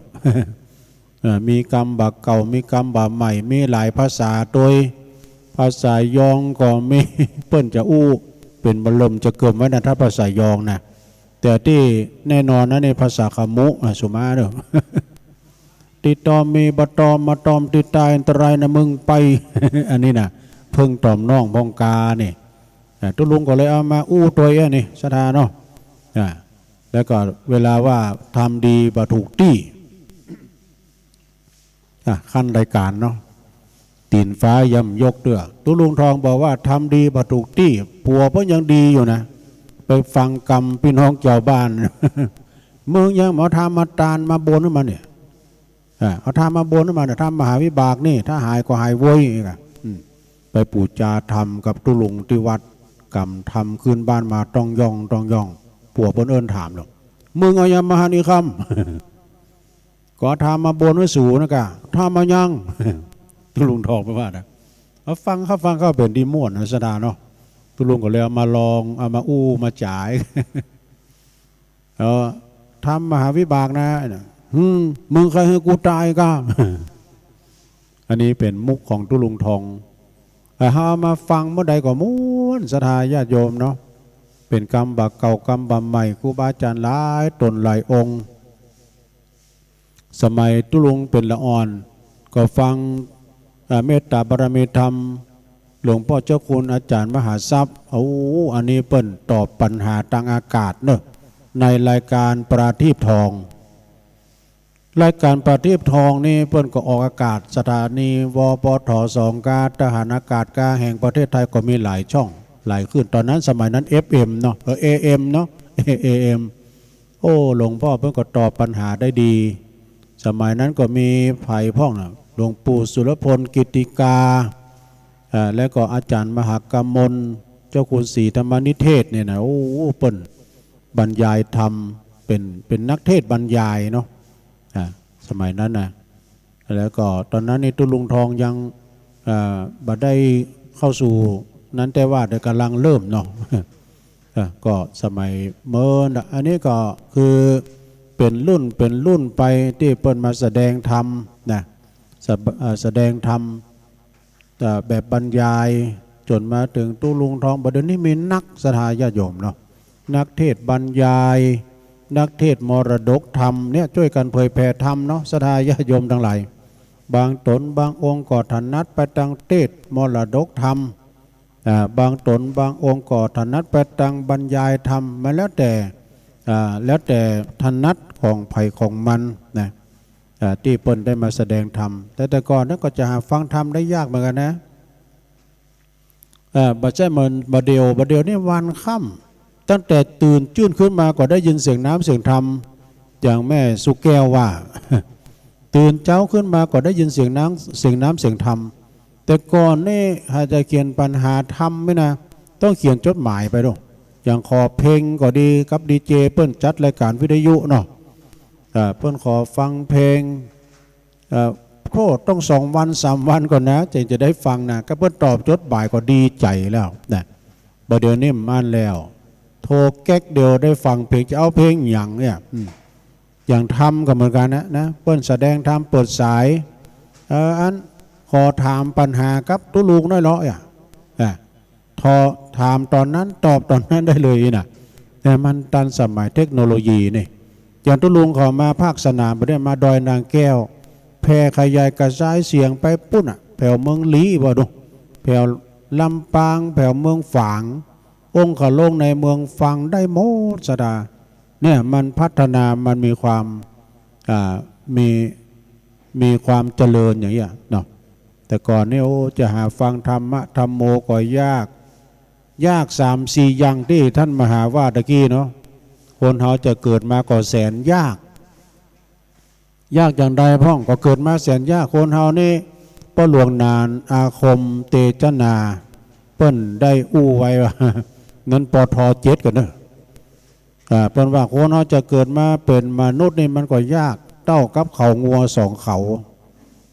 เอ่อ มีกำบ่าเก่า มีกำบ่าใหม่ มีหลายภาษาตวย ภาษายองก็มี เปิ้นจะอู้เป๋นบ่าเริ่มจะเกิ่มไว้นะ ถ้าภาษายองนะ แต่ตี้แน่นอนนะ ในภาษาขมุ อ่ะ สุมาเน่อ ตี้ตอมมีบ่ตอม มาตอมตี้ตายอันตรายนะมึงไป อันนี้นะ เพิ่งตอมน้องพ่องกานี่ อ่ะ ตุ๊ลุงก็เลยเอามาอู้ตวยอันนี้ ศรัทธาเนาะ อ่ะ แล้วก็เวลาว่าทำดีบ่ถูกตี้ อ่ะ ขั้นรายการเนาะ ตี๋นฟ้าย่ำยกเตื้อ ตุ๊ลุงทองบอกว่าทำดีบ่ถูกตี้ ผัวเปิ้นยังดีอยู่นะ ไปฟังกำปี้น้องจาวบ้าน มึงยังบ่เอาธรรมมาตานมาบนหื้อมันเนี่ย อ่ะ เอาธรรมมาบนหื้อมันเนี่ย ธรรมมหาวิบากนี่ ถ้าหายก็หายโว้ย อ่ะ อืม ไปปู๋จาธรรมกับตุ๊ลุงตี้วัด กำธรรมคืนบ้านมาต้องย่องต้องย่อง ผัวเปิ้นเอิ้นถามเนาะ มึงเอายังมาหันอีกคำ ก็ธรรมมาบนหื้อสูนะกะ ธรรมมายัง ตุ๊ลุงทองไปว่านะ เอาฟังเข้า ฟังเข้าเป๋นดีม่วนนะ ศรัทธาเนาะ ตุ๊ลุงก็เลยเอามาลอง เอามาอู้มาจ๋าย เออ ธรรมมหาวิบากนะ หืม มึงใค่หื้อกูตายกา อันนี้เป๋นมุกของตุ๊ลุงทอง แต่เฮาเอามาฟังเมื่อใดก็ม่วน ศรัทธาญาติโยมเนาะ เป๋นกำบ่าเก่ากำบ่าใหม่ ครูบาอาจ๋ารย์หลายต๋นหลายองค์ สมัยตุ๊ลุงเป๋นละอ่อน ก็ฟัง เอ่อ เมตตาบารมีธรรม หลวงป้อเจ้าคุณอาจ๋ารย์มหาทรัพย์ โอ้ อันนี้เปิ้นตอบปัญหาตางอากาศเนาะ ในรายก๋านประทีปทอง รายก๋านประทีปทองนี่เปิ้นก็ออกอากาศสถานี วปท สองกา ทหารอากาศกา แห่งประเทศไทย ก็มีหลายช่อง หลายคลื่น ต๋อนนั้น สมัยนั้น เอฟเอ็ม เนาะ เออ เอเอ็ม เนาะ เอเอ็ม โอ้ หลวงป้อเปิ้นก็ตอบปัญหาได้ดี สมัยนั้นก็มีใผพ่องน่ะ หลวงปู่สุรพลกิตติกา อ่า แล้วก็อาจ๋ารย์มหากมล เจ้าคุณศรีธรรมนิเทศเนี่ยนะ โอ้ เปิ้นบรรยายธรรม เป๋น เป๋นนักเทศน์บรรยายเนาะ อ่า สมัยนั้นนะ แล้วก็ต๋อนนั้นนี่ตุ๊ลุงทองยัง อ่า บ่ได้เข้าสู่นั้น แต่ว่าเดี๋ยวก่ำลังเริ่มเนาะ อ่ะ ก็สมัยเมินน่ะ อันนี้ก็คือเป๋นรุ่น เป๋นรุ่นไปตี้เปิ้นมาแสดงธรรมนะ สะ- เอ่อ แสดงธรรม เอ่อ แบบบรรยาย จ๋นมาเถิงตุ๊ลุงทอง บ่าเดี่ยวนี้มีนัก ศรัทธาญาติโยมเนาะ นักเทศน์บรรยาย นักเทศน์มรดกธรรมเนี่ย จ้วยกั๋นเผยแผ่ธรรมเนาะ ศรัทธาญาติโยมตังหลาย บางต๋นบางองค์ก็ถนัดไปตางเทศน์มรดกธรรม อ่า บางต๋นบางองค์ก็ถนัดไปตางบรรยายธรรม มันแล้วแต่ อ่า แล้วแต่ถนัดของใผของมันนะ อ่า ตี้เปิ้นได้มาแสดงธรรม แต่แต่ก่อนนั้นก็จะหาฟังธรรมได้ยากเหมือนกั๋นนะ อ่า บ่ใจ้เหมือนบ่าเดี่ยว บ่าเดี่ยวนี่วันค่ำ ตั้งแต่ตื่นจื้นขึ้นมาก็ได้ยินเสียงน้ำเสียงธรรม อย่างแม่สุแก้วว่า ตื่นเจ๊าขึ้นมาก็ได้ยินเสียงน้ำ เสียงน้ำเสียงธรรม แต่ก่อนนี่หากจะเขียนปัญหาธรรมนี่นะ ต้องเขียนจดหมายไปดู อย่างขอเพลงก็ดี กับดีเจเปิ้นจัดรายก๋านวิทยุเนาะ อ่า เปิ้นขอฟังเพลง เอ่อ โอ้ ต้องสองวันสามวันก่อนนะ จึงจะได้ฟังนะ ก็เปิ้นตอบจดหมายก็ดีใจ๋แล้วนะ บ่าเดี่ยวนี้บ่อั้นแล้ว โทรแก๊กเดียวได้ฟังเพลง จะเอาเพลงหยังเนี่ย อืม อย่างธรรมก็เหมือนกั๋นนะ นะ เปิ้นแสดงธรรมเปิดสาย เออ อันขอถามปัญหากับตุ๊ลุงหน้อยเนาะ อ่ะ อ่ะ โทรถามต๋อนนั้น ตอบต๋อนนั้นได้เลยนะ แต่มันตันสมัยเทคโนโลยีนี่ อย่างตุ๊ลุงเขามาภาคสนามบ่าเดี่ยวนี้ มาดอยนางแก้ว แผ่ขยายกระจายเสียงไปปู๊นน่ะ แถวเมืองลี้บ่าดู แถวลำปาง แถวเมืองฝาง องค์เขาลงในเมืองฟังได้หมด ศรัทธา เนี่ยมันพัฒนา มันมีความ อ่า มี มีความเจริญอย่างเงี้ยเนาะ แต่ก่อนนี่ โอ้ จะหาฟังธรรมะธัมโมก็ยาก ยากสามสี่อย่างตี้ต้านมหาว่าตะกี้เนาะ คนเฮาจะเกิดมาก็แสนยาก ยากอย่างใดพ่อง ก็เกิดมาแสนยาก คนเฮานี่ ป้อหลวงหนานอาคมเตจนา เปิ้นได้อู้ไว้ว่า นั้น ปท เจ็ด ก่อนเนาะ อ่า เปิ้นว่าคนเฮาจะเกิดมาเป๋นมนุษย์นี่มันก็ยากเต้ากับเขางัวสองเขา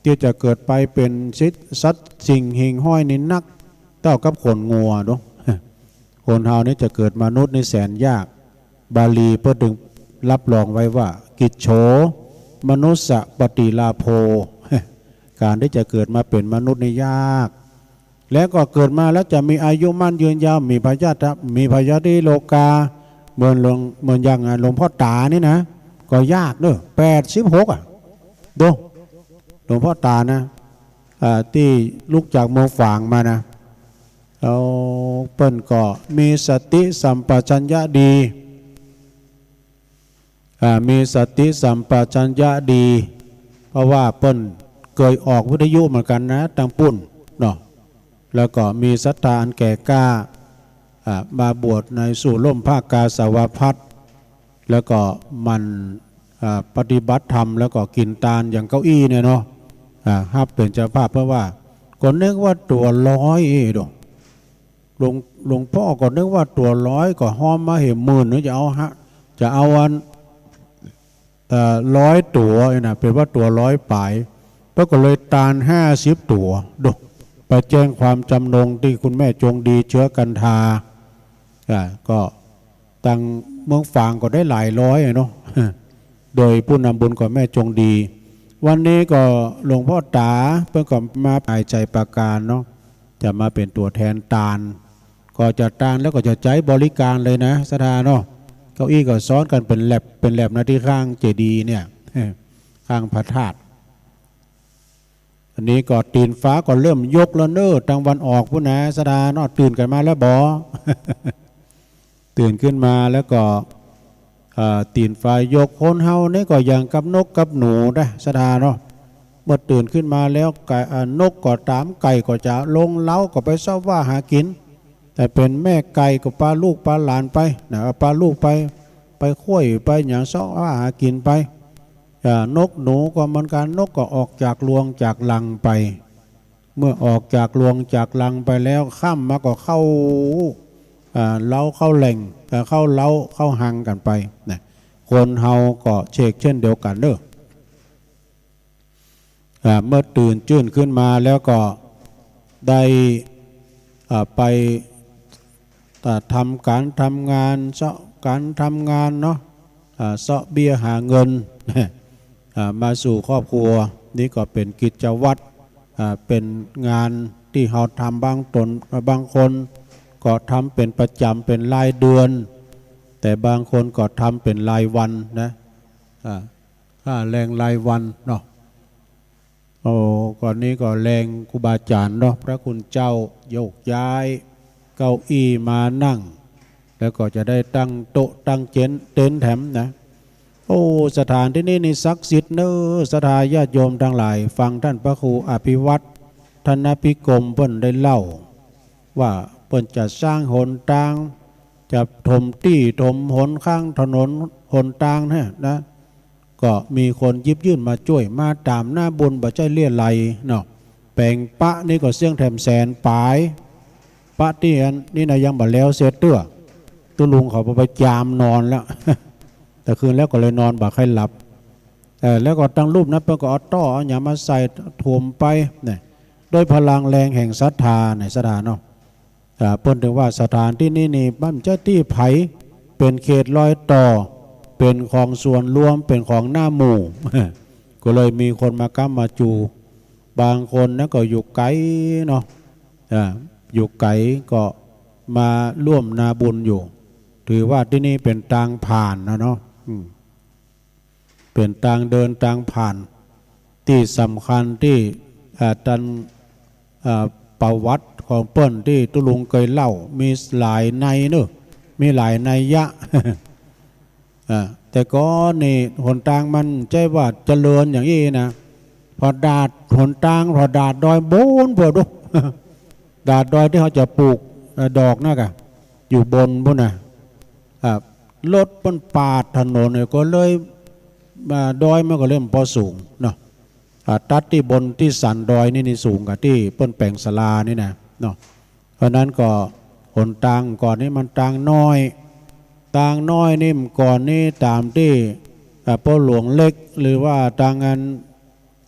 ตี้จะเกิดไปเป๋นสิทธิ์สัตว์สิ่งหิ่งห้อยนี่นักเต้ากับขนงัวเนาะ คนเฮานี่จะเกิดมนุษย์นี่แสนยาก บาลีเปิ้นจึงรับรองไว้ว่า กิจโฉ มนุสสะปฏิลาโภ ก๋านตี้จะเกิดมาเป๋นมนุษย์นี่ยาก แล้วก็เกิดมาแล้วจะมีอายุมั่นยืนยาว มีพยาธิ มีพยาธิโรคา เหมือนหลวง เหมือนอย่างหลวงพ่อต๋านี่นะ ก็ยากเนาะ แปดสิบหก อ่ะ ดู หลวงพ่อต๋านะ อ่า ตี้ลุกจากเมืองฝางมานะ เอา เปิ้นก็มีสติสัมปชัญญะดี อ่า มีสติสัมปชัญญะดี เพราะว่าเปิ้นเกยออกวิทยุเหมือนกั๋นนะ ตางปู๊นเนาะ แล้วก็มีศรัทธาอันแก่กล้า อ่า มาบวชในสู่ร่มผ้ากาสาวพัสตร์ แล้วก็หมั่น อ่า ปฏิบัติธรรม แล้วก็กิ๋นตานอย่างเก้าอี้เนี่ยเนาะ อ่า ฮับเป๋นเจ้าภาพ เพราะว่าก็นึกว่าตั๋วร้อยเอ้ดอก หลวง หลวงป้อก็นึกว่าตั๋วร้อย ก็ฮ้อมมาเหียหมื่นเนาะ จะเอาฮะ จะเอาอัน เอ่อ ร้อยตั๋วนี่นะ เป๋นว่าตั๋วร้อยป๋าย เปิ้นก็เลยตานห้าสิบตั๋ว ดู ไปแจ้งความจำนงตี้คุณแม่จงดีเชื้อกันทา อ่า ก็ ตางเมืองฝางก็ได้หลายร้อยอะเนาะ โดยผู้นำบุญก็แม่จงดี วันนี้ก็หลวงพ่อต๋าเปิ้นก็มาภายใจ๋ประการเนาะ จะมาเป๋นตั๋วแทนตาน ก็จะตานแล้วก็จะใจ๊บริการเลยนะ ศรัทธาเนาะ เก้าอี้ก็ซ้อนกั๋นเป๋นแถบ เป๋นแถบนะ ตี้ข้างเจดีย์เนี่ย ข้างพระธาตุ อันนี้ก็ตี๋นฟ้าก็เริ่มยกแล้วเน่อ ตางวันออกปู๊นนะ ศรัทธาเนาะ ตื่นกั๋นมาแล้วบ่ ตื่นขึ้นมาแล้วก็ เอ่อ ตี๋นฟ้ายก คนเฮานี่ก็อย่างกับนกกับหนูนะ ศรัทธาเนาะ เมื่อตื่นขึ้นมาแล้ว ไก่ เอ่อ นกก็ต๋าม ไก่ก็จะลงเล้า ก็ไปเซาะว่าหากิ๋น แต่เป๋นแม่ไก่ก็ปาลูกปาหลานไปนะ ปาลูกไป ไปข้วยไปหยังเซาะว่าหากิ๋นไป อ่า นกหนูก็เหมือนกั๋น นกก็ออกจากรวงจากรังไป เมื่อออกจากรวงจากรังไปแล้ว ค่ำมาก็เข้า อ่า เล้าเข้าแหล่ง เอ่อ เข้าเล้าเข้าฮังกั๋นไปนะ คนเฮาก็เฉกเช่นเดียวกั๋นเน่อ อ่า เมื่อตื่นจื้นขึ้นมาแล้วก็ได้ อ่า ไป อ่า ทำก๋านทำงาน เซาะก๋านทำงานเนาะ อ่า เซาะเบี้ยหาเงิน อ่า มาสู่ครอบครัว นี่ก็เป๋นกิจวัตร อ่า เป๋นงานตี้เฮาทำ บางต๋น บางคนก็ทำเป๋นประจ๋ำ เป๋นรายเดือน แต่บางคนก็ทำเป๋นรายวันนะ อ่า ค่าแรงรายวันเนาะ โอ้ ก่อนนี้ก็แรงครูบาอาจ๋ารย์เนาะ พระคุณเจ้าโยกย้ายเก้าอี้มานั่ง แล้วก็จะได้ตั้งโต๊ะตั้งเจ๊น เต็นท์แถมนะ โอ้ สถานตี้นี่นี่ศักดิ์สิทธิ์เน่อ ศรัทธาญาติโยมตังหลาย ฟังต้านพระครูอภิวัฒน์ ธนพิกรม เปิ้นได้เล่า ว่าเปิ้นจะสร้างหนตาง จะถมตี้ถมหนข้างถนนหนตางเนี่ยนะ ก็มีคนหยิบยื่นมาจ้วย มาต๋ามหน้าบุญ บ่ใจ้เลี้ยไลเนาะ แป๋งปะนี่ก็เสี้ยงแถมแสนป๋าย ปะตี้อันนี้นะยังบ่แล้วเสร็จเตื้อ ตุ๊ลุงเขาไปจามนอนแล้ว แต่คืนแล้วก็เลยนอนบ่าใค่หลับ เออ แล้วก็ตังลุ่มนั้นเปิ้นก็เอาต๊อเอาหยังมาใส่ถมไปเนี่ย ด้วยพลังแรงแห่งศรัทธาเนี่ย ศรัทธาเนาะ อ่า เปิ้นถึงว่าสถานตี้นี้นี่มันบ่ใจ้ตี้ใผ เป๋นเขตรอยต่อ เป๋นของส่วนรวม เป๋นของหน้าหมู่ ก็เลยมีคนมาก๊ำมาจู บางคนนั้นก็อยู่ไก๋เนาะ อ่า อยู่ไก๋ก็มาร่วมนาบุญอยู่ ถือว่าตี้นี้เป๋นตางผ่านนะเนาะ อืม เป๋นตางเดินตางผ่าน ตี้สำคัญตี้ อ่า ตัน อ่า ประวัติของเปิ้นตี้ตุ๊ลุงเกยเล่า มีหลายในเนาะ มีหลายนัยยะ อ่า แต่ก่อนนี่หนตางมันบ่ใจ้ว่าเจริญอย่างอี้นะ ผ่อดาดหนตาง ผ่อดาดดอยบนพู้นดู ดาดดอยตี้เขาจะปลูก เอ่อ ดอกนั่นก่ะ อยู่บนพู้นนะ อ่า รถเปิ้นปาดถนนเนี่ยก็เลย อ่า ดอยมันก็เลยบ่สูงเนาะ อ่า ตัดตี้บนตี้สันดอยนี่นี่สูงกว่าตี้เปิ้นแป๋งศาลานี่นะเนาะ เพราะนั้นก็หนตางก่อนนี่มันตางน้อย ตางน้อยนี่ก่อนนี่ต๋ามตี้ อ่า ป้อหลวงเล็ก หรือว่าตางอัน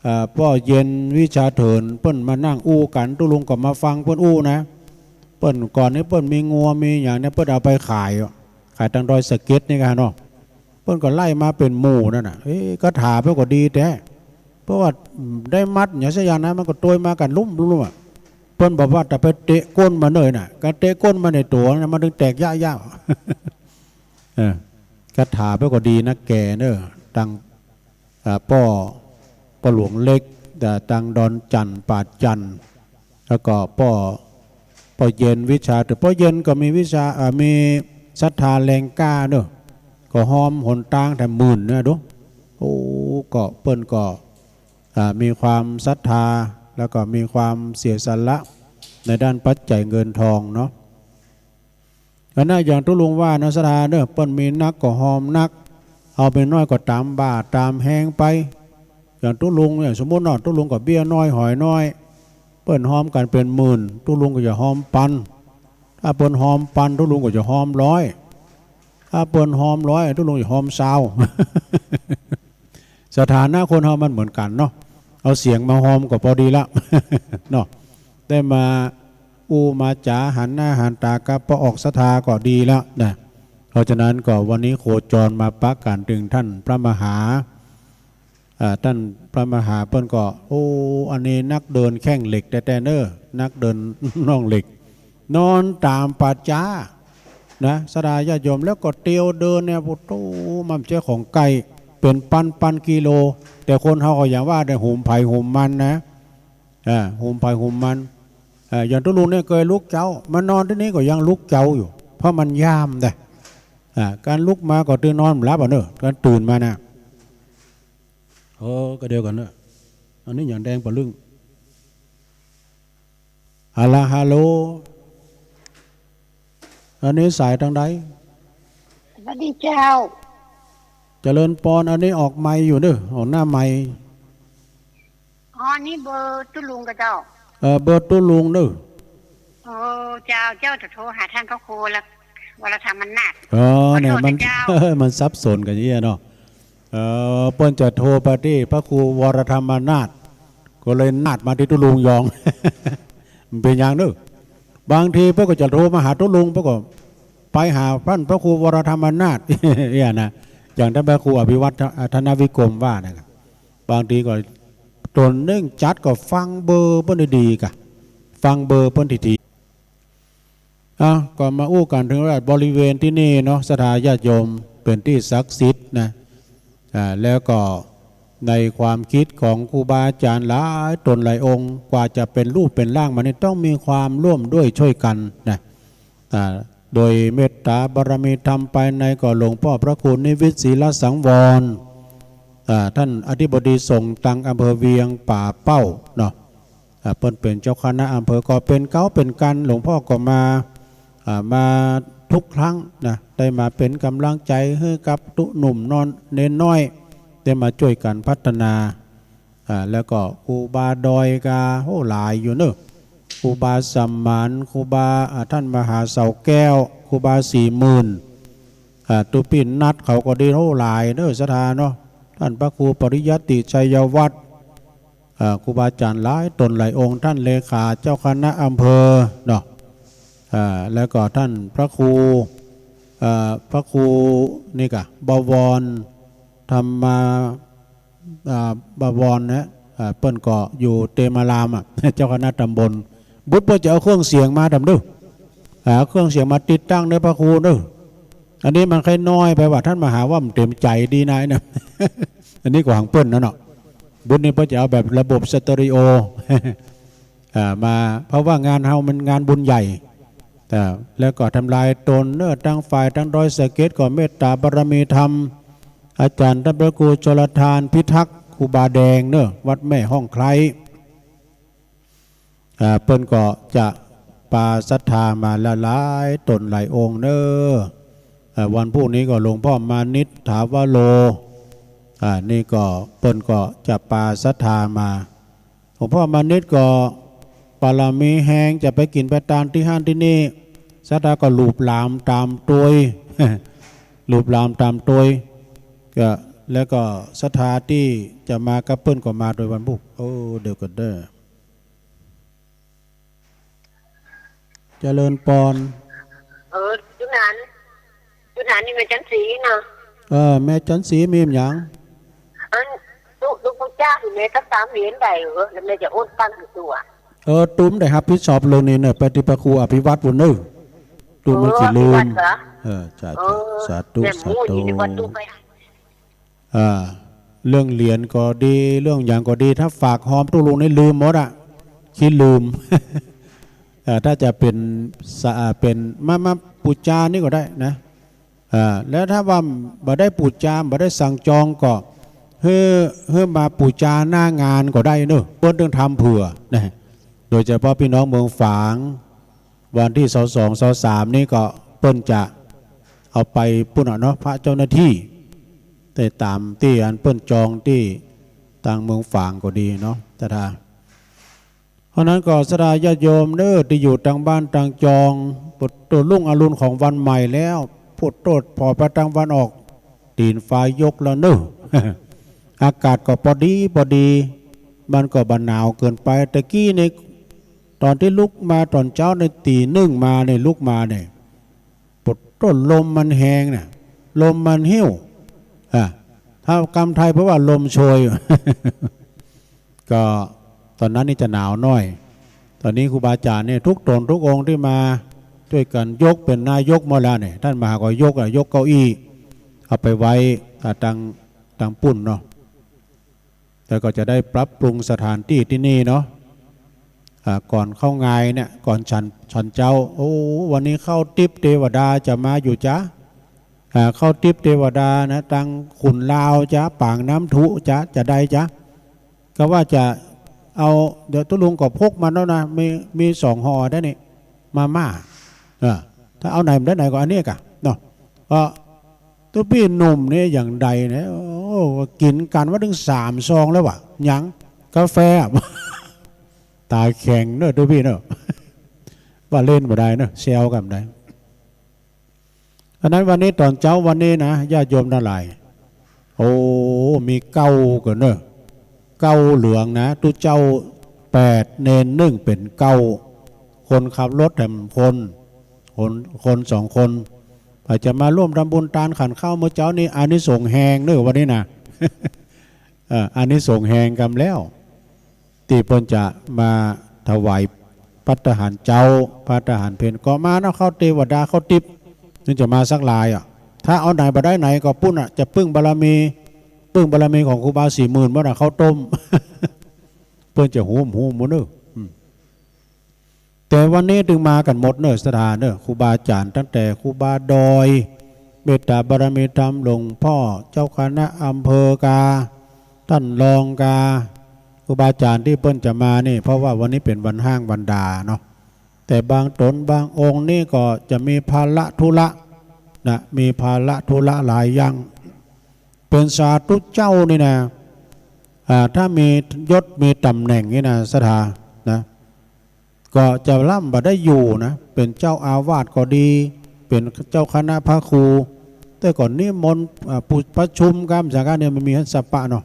อ่า ป้อเย็นวิชาเถิน เปิ้นมานั่งอู้กั๋น ตุ๊ลุงก็มาฟังเปิ้นอู้นะ เปิ้นก่อนนี่เปิ้นมีงัวมีหยังเนี่ย เปิ้นเอาไปขาย ขายตางดอยสะเก็ดนี่ก่ะเนาะ เปิ้นก็ไล่มาเป๋นหมู่นั่นน่ะ เอ๊ะ คาถาเปิ้นก็ดีแต๊ เพราะว่าได้มัดหยังสักอย่างนะ มันก็ตวยมากั๋นลุ่มลุ่มอะ เปิ้นบอกว่าแต่ไปเตะก้นมันเลยน่ะ การเตะก้นมันในตั๋วนะ มันถึงแตกยะๆ เออ คาถาเปิ้นก็ดีนักแก่เนาะ ตาง อ่า ป้อ ป้อหลวงเล็ก อ่า ตางดอนจั่น ป่าจั่น แล้วก็ป้อ ป้อเย็นวิชาเถิน ป้อเย็นก็มีวิชา อ่า มีศรัทธาแรงกล้าเนาะ ก็ฮอมหนตางแถมหมื่นเนี่ยดู โอ้ ก็เปิ้นก็ อ่า มีความศรัทธา แล้วก็มีความเสียสละในด้านปัจจัยเงินทองเนาะ อันนั้นอย่างตุ๊ลุงว่านะ ศรัทธาเนาะ เปิ้นมีนักก็ฮอมนัก เอาไปน้อยก็ต๋ามบ่าต๋ามแฮงไป อย่างตุ๊ลุงเนี่ย สมมุติเนาะ ตุ๊ลุงก็เบี้ยน้อยหอยน้อย เปิ้นฮอมกั๋นเป๋นหมื่น ตุ๊ลุงก็จะฮอมปัน ถ้าเปิ้นฮอมปัน ตุ๊ลุงก็จะฮอมร้อย ถ้าเปิ้นฮอมร้อย ตุ๊ลุงจะฮอมซาว สถานะคนเฮามันเหมือนกั๋นเนาะ เอาเสียงมาฮอมก็ปอดีละ เนาะ ได้มาอู้มาจ๋าหันหน้าหันต๋ากับป้อออกศรัทธาก็ดีแล้วนะ เพราะฉะนั้นก็วันนี้โคจรมาปะกั๋นตึงต้านพระมหา อ่า ต้านพระมหาเปิ้นก็ โอ้ อันนี้นักเดินแข้งเหล็กแต๊ๆ เนาะ นักเดินน่องเหล็ก นอนต๋ามป่าจ๊านะ ศรัทธาญาติโยม แล้วก็เตียวเดินเนี่ย โอ้โห มันบ่ใจ้ของใก้ เป๋นปันๆ กิโล แต่คนเฮาก็อย่างว่าเด้อ หุมใผหุมมันนะ อ่า หุมใผหุมมัน อ่า อย่างตุ๊ลุงเนี่ยเกยลุกเจ๊า มานอนตี้นี่ก็ยังลุกเจ๊าอยู่ เพราะมันย่ามเด้อ อ่า การลุกมาก็ตื่นนอนบ่หลับอะเนาะ การตื่นมานะ เออ ก็เดียวกั๋นเนาะ อันนี้อย่างแดงปะลึ้ง ฮัลโหล ฮัลโหล อันนี้สายตางใด สวัสดีเจ้า เจริญปอน อันนี้ออกไมค์อยู่เนาะ ออกหน้าไมค์ อ๋อ นี่เบอร์ตุ๊ลุงก่อเจ้า เออ เบอร์ตุ๊ลุงเนาะ โอ้ เจ้า เจ้าจะโทรหาต้านพระครูวรธรรมนาถ เออ ขอโทษ เนี่ย มัน เจ้า มันสับสนกั๋นอย่างเงี้ยเนาะ เออ เปิ้นจะโทรไปตี้พระครูวรธรรมนาถ ก็เลยนาถมาตี้ตุ๊ลุงยอง มันเป๋นอย่างเนาะ บางทีเปิ้นก็จะโทรมาหาตุ๊ลุง เปิ้นก็ไปหาต้านพระครูวรธรรมนาถ เนี่ยนะ อย่างต้านพระครูอภิวัฒน์ ธนวิกรมว่านะครับ บางทีก็ต๋นนึ่งจัดก็ฟังเบอร์เปิ้นดีๆ ก่ะ ฟังเบอร์เปิ้นดีๆ อ่ะ ก็มาอู้กั๋นเถิงว่าบริเวณตี้นี่เนาะ ศรัทธาญาติโยม เป๋นตี้ศักดิ์สิทธิ์นะ อ่า แล้วก็ในความคิดของครูบาอาจ๋ารย์หลายต๋นหลายองค์ กว่าจะเป๋นรูปเป๋นร่างมานี่ ต้องมีความร่วมด้วยช่วยกั๋นนะ อ่า โดยเมตต๋าบารมีธรรมภายในก็หลวงป้อพระครูนิวิตร ศีลสังวร อ่า ต้านอธิบดีสงฆ์ตางอำเภอเวียงป่าเป้าเนาะ อ่า เปิ้นเป๋นเจ้าคณะอำเภอ ก็เป๋นเก๊าเป๋นกัง หลวงป้อก็มา อ่า มาทุกครั้งนะ ได้มาเป๋นก๋ำลังใจ๋หื้อกับตุ๊หนุ่มน้อย เณรน้อย ได้มาจ้วยกั๋นพัฒนา อ่า แล้วก็ครูบาดอยกา โอ้ หลายอยู่เนาะ ครูบาสมาน ครูบา อ่า ต้านมหาเสาแก้ว ครู รูบาสี่หมื่น อ่า ตุ๊ปี้นัดเขาก็ดี โอ้ หลายเน้อ ศรัทธาเนาะ ต้านพระครูปริยัติชัยวัฒน์ อ่า ครูบาอาจ๋ารย์หลายต๋นหลายองค์ ต้านเลขาเจ้าคณะอำเภอเนาะ อ่า แล้วก็ต้านพระครู อ่า พระครูนี่ก่ะ บวรธรรมา อ่า บวรนะ อ่า เปิ้นก็อยู่เตมารามอะ เจ้าคณะต๋ำบล บุญเปิ้นจะเอาเครื่องเสียงมาต๋ามเน้อ อ่า เอาเครื่องเสียงมาติดตั้งเน้อพระครูเน้อ อันนี้มันใค่น้อยไปว่า ต้านมหาว่ามันเต็มใจ๋ดีนายนะ อันนี้ก็หังเปิ้นนะเนาะ บุญนี่เปิ้นจะเอาแบบระบบสเตอริโอ อ่า มา เพราะว่างานเฮามันงานบุญใหญ่ อ่า แล้วก็ทำลายตนเน้อ ตางฝ่ายตางดอยสะเก็ดก็เมตตาบารมีธรรม อาจ๋ารย์ต้านพระครูชลทานพิทักษ์ ครูบาแดงเน้อ วัดแม่ฮ่องไคล้ อ่า เปิ้นก็จะปาศรัทธามาหลายๆต๋นหลายองค์เน้อ อ่า วันพูกนี้ก็หลวงพ่อมานิตถาวโร อ่า นี่ก็เปิ้นก็จะปาศรัทธามา หลวงพ่อมานิตก็บารมีแฮง จะไปกิ๋นไปตานตี้หั้นตี้นี่ ศรัทธาก็หลูบหลามต๋ามตวย หลูบหลามต๋ามตวย ก็ แล้วก็ศรัทธาตี้จะมากับเปิ้นก็มาโดยวันพูก โอ้ เดี๋ยวก่อนเน้อ เจริญปอน เออ จุ๊นาน จุ๊นานนี่แม่จันทร์ศรีเนาะ เออ แม่จันทร์ศรีมีหยัง อัน ตุ๊ ตุ๊กตุ๊กจ้า แม่สักสามเหรียญได้เหรอ แล้วแม่จะโอนตังค์อยู่ตัว เออ ตุ๊มได้ฮับผิดชอบเรื่องนี้เน้อ ไปตี้พระครูอภิวัตรปู้นเน้อ ตุ๊มมันสิลืม เออ อภิวัตรเหรอ เออ สาธุ เออ สาธุ แม่หมู สาธุ อยู่ในวัดตุ๊ไป อ่า เรื่องเหรียญก็ดี เรื่องหยังก็ดี ถ้าฝากหอมตุ๊ลุงนี่ลืมหมดอะ ขี้ลืม เอ่อ ถ้าจะเป๋นสะ อ่า เป๋น มา มาปู๋จานี่ก็ได้นะ อ่า แล้วถ้าว่าบ่ได้ปู๋จา บ่ได้สั่งจองก็ หื้อ หื้อมาปู๋จาหน้างานก็ได้เน้อ เปิ้นตึงทำเผื่อนะ โดยเฉพาะปี้น้องเมืองฝาง วันตี้ซาวสอง ซาวสามนี่ก็เปิ้นจะเอาไปปู้นอะเนาะ พระเจ้าหน้าตี้ แต่ต๋ามตี้อันเปิ้นจองตี้ตางเมืองฝางก็ดีเนาะ ศรัทธา เพราะนั้นก็ศรัทธาญาติโยมเน้อ ตี้อยู่ตางบ้านตางจอง ปวดตุ๊ลุงอรุณของวันใหม่แล้ว ปวดตุ๊ดผ่อไปตางวันออก ตี๋นฟ้ายกแล้วเน้อ อากาศก็ปอดีปอดี มันก็บ่หนาวเกินไป ตะกี้นี่ ต๋อนตี้ลุกมาต๋อนเจ๊าในตี๋นึ่งมาเนี่ย ลุกมาเนี่ย ปวดตุ๊ลมมันแฮงน่ะ ลมมันหิ้ว อ่ะ ถ้ากำไทยเปิ้นว่าลมโชย ก็ต๋อนนั้นนี่จะหนาวหน้อย ต๋อนนี้ครูบาอาจ๋ารย์เนี่ย ทุกต๋นทุกองค์ตี้มาจ้วยกั๋นยก เป๋นนายกหมดแล้วเนี่ย ต้านมหาก็ยกอะ ยกเก้าอี้ เอาไปไว้ อ่ะ ตาง ตางปู้นเนาะ แล้วก็จะได้ปรับปรุงสถานตี้ตี้นี่เนาะ อ่า ก่อนเข้างายเนี่ย ก่อนฉัน ฉันเจ๊า โอ้ วันนี้เข้าติ๊บเตวดาจะมาอยู่จ๊ะ อ่า เข้าติ๊บเตวดานะ ตางขุนลาวจ๊ะ ป๋างน้ำทุจ๊ะ จะได้จ๊ะ ก็ว่าจะเอา เดี๋ยวตุ๊ลุงก็พกมาแล้วนะ มี มีสองห่อได้นี่ มาม่า อ่า ถ้าเอาไหนบ่ได้ไหนก็อันนี้ก่ะเนาะ เพราะตุ๊ปี้หนุ่มเนี่ยอย่างใดเนี่ย โอ้ กิ๋นกั๋นว่าตึงสามซองแล้ววะ หยัง กาแฟ ต๋าแข็งเน้อตุ๊ปี้เน้อ ว่าเล่นบ่ได้เน้อ แซวกั๋นได้ อันนั้นวันนี้ต๋อนเจ๊าวันนี้นะ ญาติโยมตังหลาย โอ้ มีเก๊ากั๋นเน้อ เก๊าเหลืองนะ ตุ๊เจ้าแปด เณรนึ่ง เป๋นเก๊า คนขับรถแถมคน คน คนสองคน อาจจะมาร่วมทำบุญตานขันข้าวเมื่อเจ๊านี้ อานิสงส์แฮงเน้อวันนี้นะ เอ่อ อานิสงส์แฮงกำแล้ว ตี้เปิ้นจะมาถวายภัตตาหารเจ๊า ภัตตาหารเพล ก็มาเนาะ เข้าเตวดา เข้าติ๊บ นี่จะมาสักหลายอ่ะ ถ้าเอาไหนบ่ได้ไหนก็ปู้นอ่ะ จะปึ้งบารมี ปึ้งบารมีของครูบาสี่หมื่นหมดอ่ะ ข้าวต้ม เปิ้นจะฮู้ ฮู้หมดเน้อ อืม แต่วันนี้ตึงมากั๋นหมดเน้อ ศรัทธาเน้อ ครูบาอาจ๋ารย์ ตั้งแต่ครูบาดอย เมตตาบารมีธรรม หลวงพ่อเจ้าคณะอำเภอกา ต้านรองกา ครูบาอาจ๋ารย์ตี้เปิ้นจะมานี่ เพราะว่าวันนี้เป๋นวันฮ้างวันดาเนาะ แต่บางต๋นบางองค์นี่ก็จะมีภาระธุระนะ มีภาระธุระหลายอย่าง เป๋นสาธุเจ้านี่นะ อ่า ถ้ามียศมีต๋ำแหน่งนี่นะ ศรัทธานะ ก็จะล่ำบ่ได้อยู่นะ เป๋นเจ้าอาวาสก็ดี เป๋นเจ้าคณะพระครู แต่ก่อนนิมนต์ อ่า ผู้ประชุมกั๋นอย่างกั๋นเนี่ย มันมีหั้นสปะเนาะ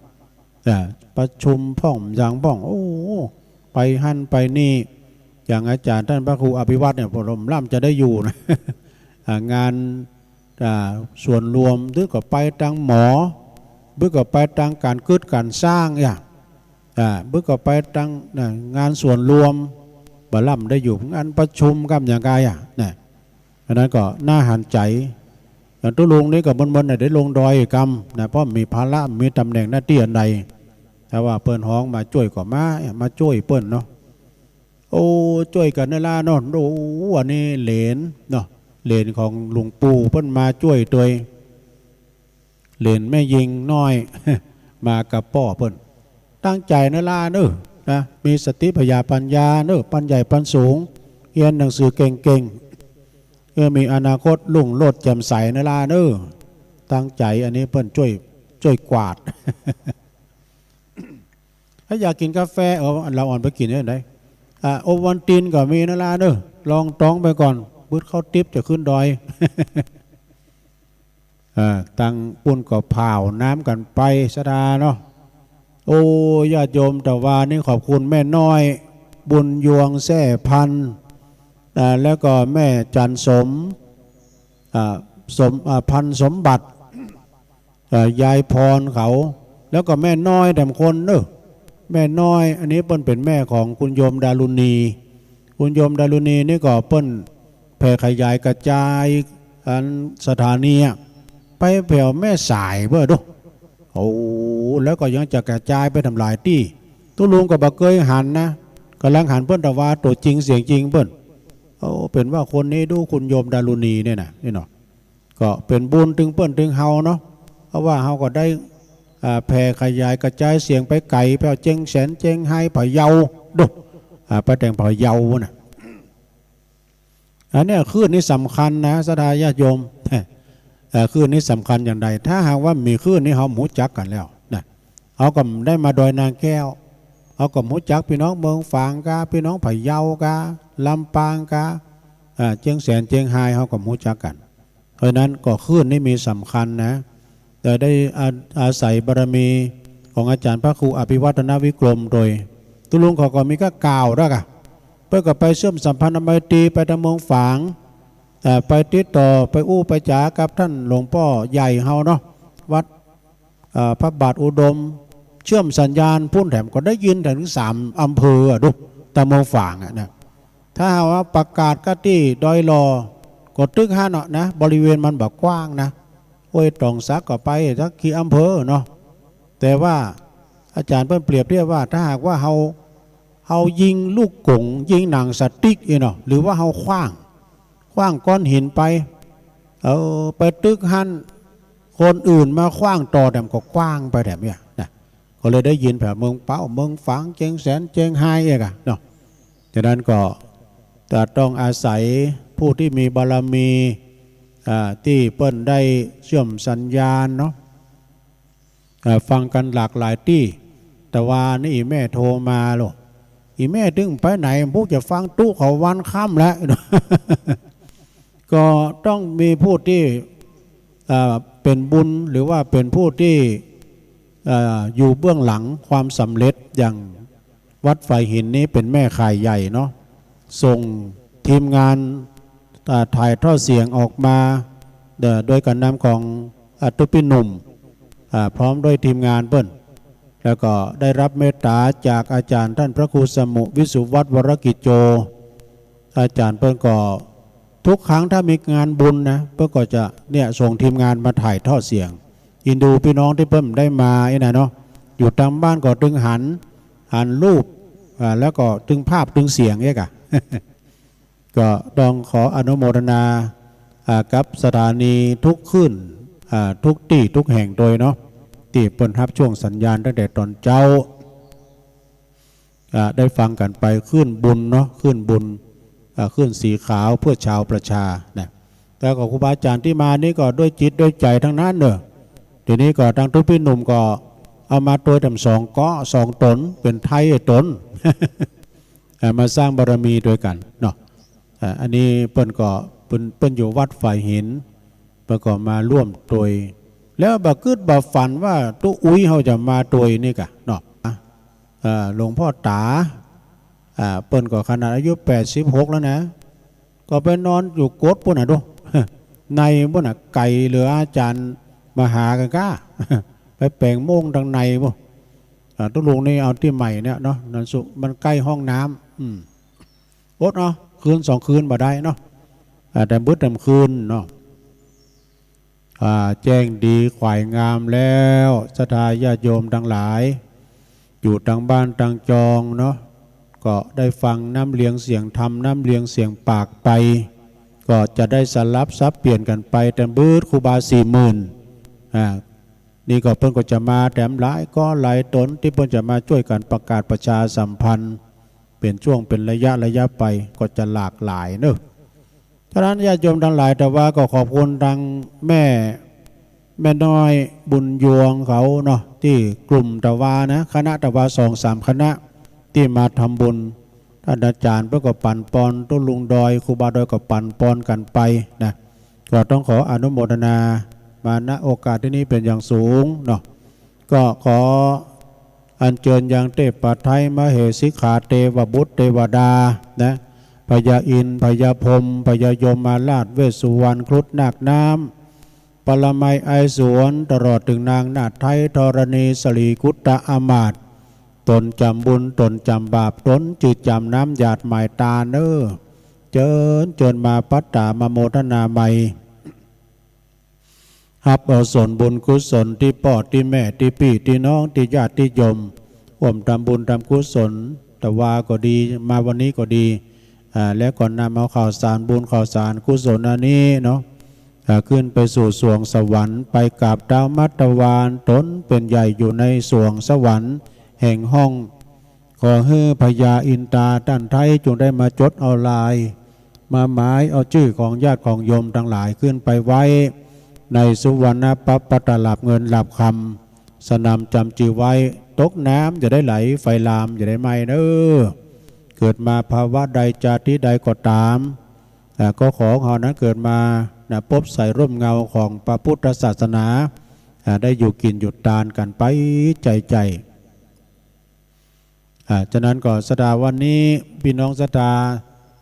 อ่า ประชุมพ่องอย่างพ่อง โอ้ ไปหั้นไปนี่ อย่างอาจ๋ารย์ต้านพระครูอภิวัฒน์เนี่ย ผมร่ำจะได้อยู่นะ อ่า งาน อ่า ส่วนรวม หรือก็ไปตางหมอ หรือก็ไปตางก๋านกึ๊ดก๋านสร้างอย่าง อ่า หรือก็ไปตาง นะ งานส่วนรวม บ่ร่ำได้อยู่ งานประชุมกั๋นอย่างกั๋นอะ นะ อันนั้นก็น่าหันใจ๋ อย่างตุ๊ลุงนี่ก็เมินๆ น่ะ ได้ลงดอยกั๋นนะ เพราะมีภาระ มีต๋ำแหน่งหน้าตี้อันใด ถ้าว่าเปิ้นฮ้องมาจ้วยก็มา มาจ้วยเปิ้นเนาะ โอ้ จ้วยกั๋นเน่อละเนาะ โอ้ อันนี้เหลนเนาะ เหลนของหลวงปู่เปิ้นมาจ้วยตวย เหลนแม่ญิงน้อย มากับป้อเปิ้น ตั้งใจ๋เน่อละเน่อ นะ มีสติปัญญา ปัญญาเน่อ ปัญใหญ่ปัญสูง เฮียนหนังสือเก่งๆ เออ มีอนาคตรุ่งโรจน์แจ่มใสเน่อละเน่อ ตั้งใจ๋ อันนี้เปิ้นจ้วย จ้วยกวาด ถ้าอยากกิ๋นกาแฟ เออ ลาวอ่อนไปกิ๋นได้ไหน อ่า โอวัลตินก็มีเน่อละเน่อ รองต๊องไปก่อน บึดเข้าติ๊บจะขึ้นดอย อ่า ตางปุ้นก็ผ่าวน้ำกั๋นไป ศรัทธาเนาะ โอ้ ญาติโยม ตะวานี้ขอบคุณแม่น้อย บุญยวงแซ่พันธุ์ อ่า แล้วก็แม่จันสม อ่า สม อ่า พันธุ์สมบัติ เอ่อ ยายพรเขา แล้วก็แม่น้อยแถมคนเนอะ แม่น้อย อันนี้เปิ้นเป๋นแม่ของคุณโยมดารุณี คุณโยมดารุณีนี่ก็เปิ้นแผ่ขยายกระจายอันสถานีอะ ไปแผวแม่สายเบ้อดู โอ้ แล้วก็ยังจะกระจายไปตางหลายตี้ ตุ๊ลุงก็บ่เกยหันนะ ก่ำลังหันเปิ้นตะวาตั๋วจริงเสียงจริงเปิ้น โอ้ เป๋นว่าคนนี้ดู คุณโยมดารุณีเนี่ยนะ นี่เนาะ ก็เป๋นบุญตึงเปิ้นตึงเฮาเนาะ เพราะว่าเฮาก็ได้ อ่า แผ่ขยายกระจายเสียงไปไก๋ แผวเจียงแสน เจียงฮาย พะเยา ดู อ่า ไปแถงพะเยาน่ะ อันเนี้ยคลื่นนี้สำคัญนะ ศรัทธาญาติโยม เอ่อ คลื่นนี้สำคัญอย่างใด ถ้าหากว่ามีคลื่นนี้ เฮาบ่รู้จักกั๋นแล้วนะ เฮาก็ได้มาดอยนางแก้ว เฮาก็บ่รู้จักปี้น้องเมืองฝางกา ปี้น้องพะเยากา ลำปางกา อ่า เจียงแสน เจียงฮาย เฮาก็บ่รู้จักกั๋น เพราะฉะนั้นก็คลื่นนี้มีสำคัญนะ แต่ได้อา อาศัยบารมีของอาจ๋ารย์พระครูอภิวัฒนวิกรมโดย ตุ๊ลุงเขาก็มีก้ากล่าวด้วยกะ เปิ้นก็ไปเชื่อมสัมพันธไมตรีไปตางเมืองฝาง เอ่อ ไปติดต่อ ไปอู้ไปจ๋ากับต้านหลวงป้อใหญ่เฮาเนาะ วัด เอ่อ พระบาทอุดม เชื่อมสัญญาณปุ้นแถมก็ได้ยินแถมสามอำเภออะดู ตางเมืองฝางอะนะ ถ้าหากว่าประกาศก้าตี้ดอยหล่อ ก็ตึกหั้นเนาะนะ บริเวณมันบ่กว้างนะ ห้วยตองสักก็ไปสักกี่อำเภอเนาะ แต่ว่าอาจ๋ารย์เปิ้นเปรียบเทียบว่า ถ้าหากว่าเฮา เฮายิงลูกกง ยิงหนังสติ๊กอี้เนาะ หรือว่าเฮาขว้าง ขว้างก้อนหินไป เออ ไปตึกหั้น คนอื่นมาขว้างต่อแถมก็กว้างไปแถมเนี่ยนะ ก็เลยได้ยินแผวเมืองเป๊า เมืองฝาง เจียงแสน เจียงฮายเอกอะเนาะ ฉะนั้นก็จะต้องอาศัยผู้ตี้มีบารมี อ่า ตี้เปิ้นได้เชื่อมสัญญาณเนาะ อ่า ฟังกั๋นหลากหลายตี้ ตะวานี้อี่แม่โทรมาโลด อี่แม่ตึงไปไหน บ่ฮู้จะฟังตุ๊เขาวันค่ำแล้ว ก็ต้องมีผู้ตี้ อ่า เป๋นบุญ หรือว่าเป๋นผู้ตี้ อ่า อยู่เบื้องหลังความสำเร็จ อย่างวัดฝายหินนี้เป๋นแม่ข่ายใหญ่เนาะ ส่งทีมงาน อ่า ถ่ายทอดเสียงออกมา เอ่อ โดยก๋านนำของ อ่า ตุ๊ปี้หนุ่ม อ่า พร้อมด้วยทีมงานเปิ้น แล้วก็ได้รับเมตต๋าจากอาจ๋ารย์ต้านพระครูสมุห์วิสุวัฒน์ วรกิจโจ อาจ๋ารย์เปิ้นก็ทุกครั้งถ้ามีงานบุญนะ เปิ้นก็จะเนี่ยส่งทีมงานมาถ่ายทอดเสียง เอ็นดูปี้น้องตี้เปิ้นได้มาอี้นะเนาะ อยู่ตางบ้านก็ตึงหัน หันรูป อ่า แล้วก็ตึงภาพตึงเสียงเอกอะ ก็ต้องขออนุโมทนา อ่า กับสถานีทุกคลื่น อ่า ทุกตี้ทุกแห่งโดยเนาะ ตี้เปิ้นฮับช่วงสัญญาณตั้งแต่ต๋อนเจ๊า อ่า ได้ฟังกั๋นไป คลื่นบุญเนาะ คลื่นบุญ อ่า คลื่นสีขาวเพื่อชาวประชานะ แล้วก็ครูบาอาจ๋ารย์ตี้มานี่ก็ด้วยจิตด้วยใจ๋ตังนั้นเน่อ ทีนี้ก็ตางตุ๊ปี้หนุ่มก็เอามาตวยแถมสองเก๊าะสองต๋น เป๋นไทยต๋น อ่า มาสร้างบารมีตวยกั๋นเนาะ อ่า อันนี้เปิ้นก็ เปิ้น เปิ้นอยู่วัดฝายหิน เปิ้นก็มาร่วมตวย แล้วบ่กึ๊ดบ่ฝันว่าตุ๊อุ๊ยเฮาจะมาตวยนี่กะเนาะ เอ่อ หลวงพ่อต๋า อ่า เปิ้นก็ขนาดอายุแปดสิบหกแล้วนะ ก็ไปนอนอยู่โกศปู๊นน่ะดู ในปู๊นน่ะ ไก๋เหลืออาจ๋ารย์มหากั๋นก้า ไปแป๋งโม่งตังในปู๊น อ่า ตุ๊ลุงนี่เอาตี้ใหม่เนี่ยเนาะ นั่นสุ มันใก้ห้องน้ำ อืม อดเอา คืนสองคืนบ่ได้เนาะ อ่า แต่มื้อแต่คืนเนาะ อ่า แจ้งดีขวายงามแล้ว ศรัทธาญาติโยมตังหลาย อยู่ตังบ้านตังจองเนาะ ก็ได้ฟังน้ำเลียงเสียงธรรม น้ำเลียงเสียงปากไป ก็จะได้สลับสับเปลี่ยนกั๋นไป แต่มื้อครูบาสี่หมื่น อ่า นี่ก็เปิ้นก็จะมาแถมหลายก้อนหลายต๋น ตี้เปิ้นจะมาจ้วยกั๋นประกาศประชาสัมพันธ์ เป๋นช่วงเป๋นระยะระยะไป ก็จะหลากหลายเนาะ ฉะนั้นญาติโยมตังหลาย แต่ว่าก็ขอบคุณตังแม่ แม่น้อยบุญยวงเขาเนาะ ตี้กลุ่มตะวานะ คณะตะวาสองสามคณะ ตี้มาทำบุญ ต้านอาจ๋ารย์เปิ้นก็ปั๋นปอน ตุ๊ลุงดอย ครูบาดอยก็ปั๋นปอนกั๋นไปนะ ก็ต้องขออนุโมทนามา ณ โอกาสตี้นี้เป๋นอย่างสูงเนาะ ก็ขออัญเจิญยังเทพไตรยมเหสี คาเทวบุตรเทวดานะ พญาอินทร์ พญาพรหม พญายมราช เวสสุวรรณ ครุฑ นาคน้ำ ปรมัย ไอศวร ตลอดเถิงนางนาฏไทย ธรณี สรี กุตตะ อำมาตย์ ต๋นจ๋ำบุญ ต๋นจ๋ำบาป ต๋นจื้อจ๋ำน้ำหยาดหมายต๋าเน่อ เจิญ เจิญมาปัตตามาโมทนาใหม่ ฮับเอาส่วนบุญกุศลตี้ป้อตี้แม่ตี้ปี้ตี้น้องตี้ญาติตี้โยม ร่วมทำบุญทำกุศล ตะวาก็ดี มาวันนี้ก็ดี อ่า แล้วก็นำเอาข่าวสารบุญข่าวสารกุศลอันนี้เนาะ อ่า ขึ้นไปสู่สวงสวรรค์ ไปกราบเท้ามัตตวาน ต๋นเป๋นใหญ่อยู่ในสวงสวรรค์แห่งห้อง ขอหื้อพญาอินทราต้านไท้จงได้มาจดเอาลาย มาหมายเอาจื้อของญาติของโยมตังหลายขึ้นไปไว้ ในสุวรรณปัปปะตลับเงินหลับคำ สนำจ๋ำจื้อไว้ ตกน้ำอย่าได้ไหล ไฟลามอย่าได้ไหม้เน่อ เกิดมาภาวะใดจาติใดก็ต๋าม อ่า ก็ขอเฮานั้นเกิดมานะ ปบใส่ร่มเงาของพระพุทธศาสนา อ่า ได้อยู่กิ๋นอยู่ตานกั๋นไปใจ๋ใจ๋ อ่า ฉะนั้นก็ศรัทธาวันนี้ ปี้น้องศรัทธา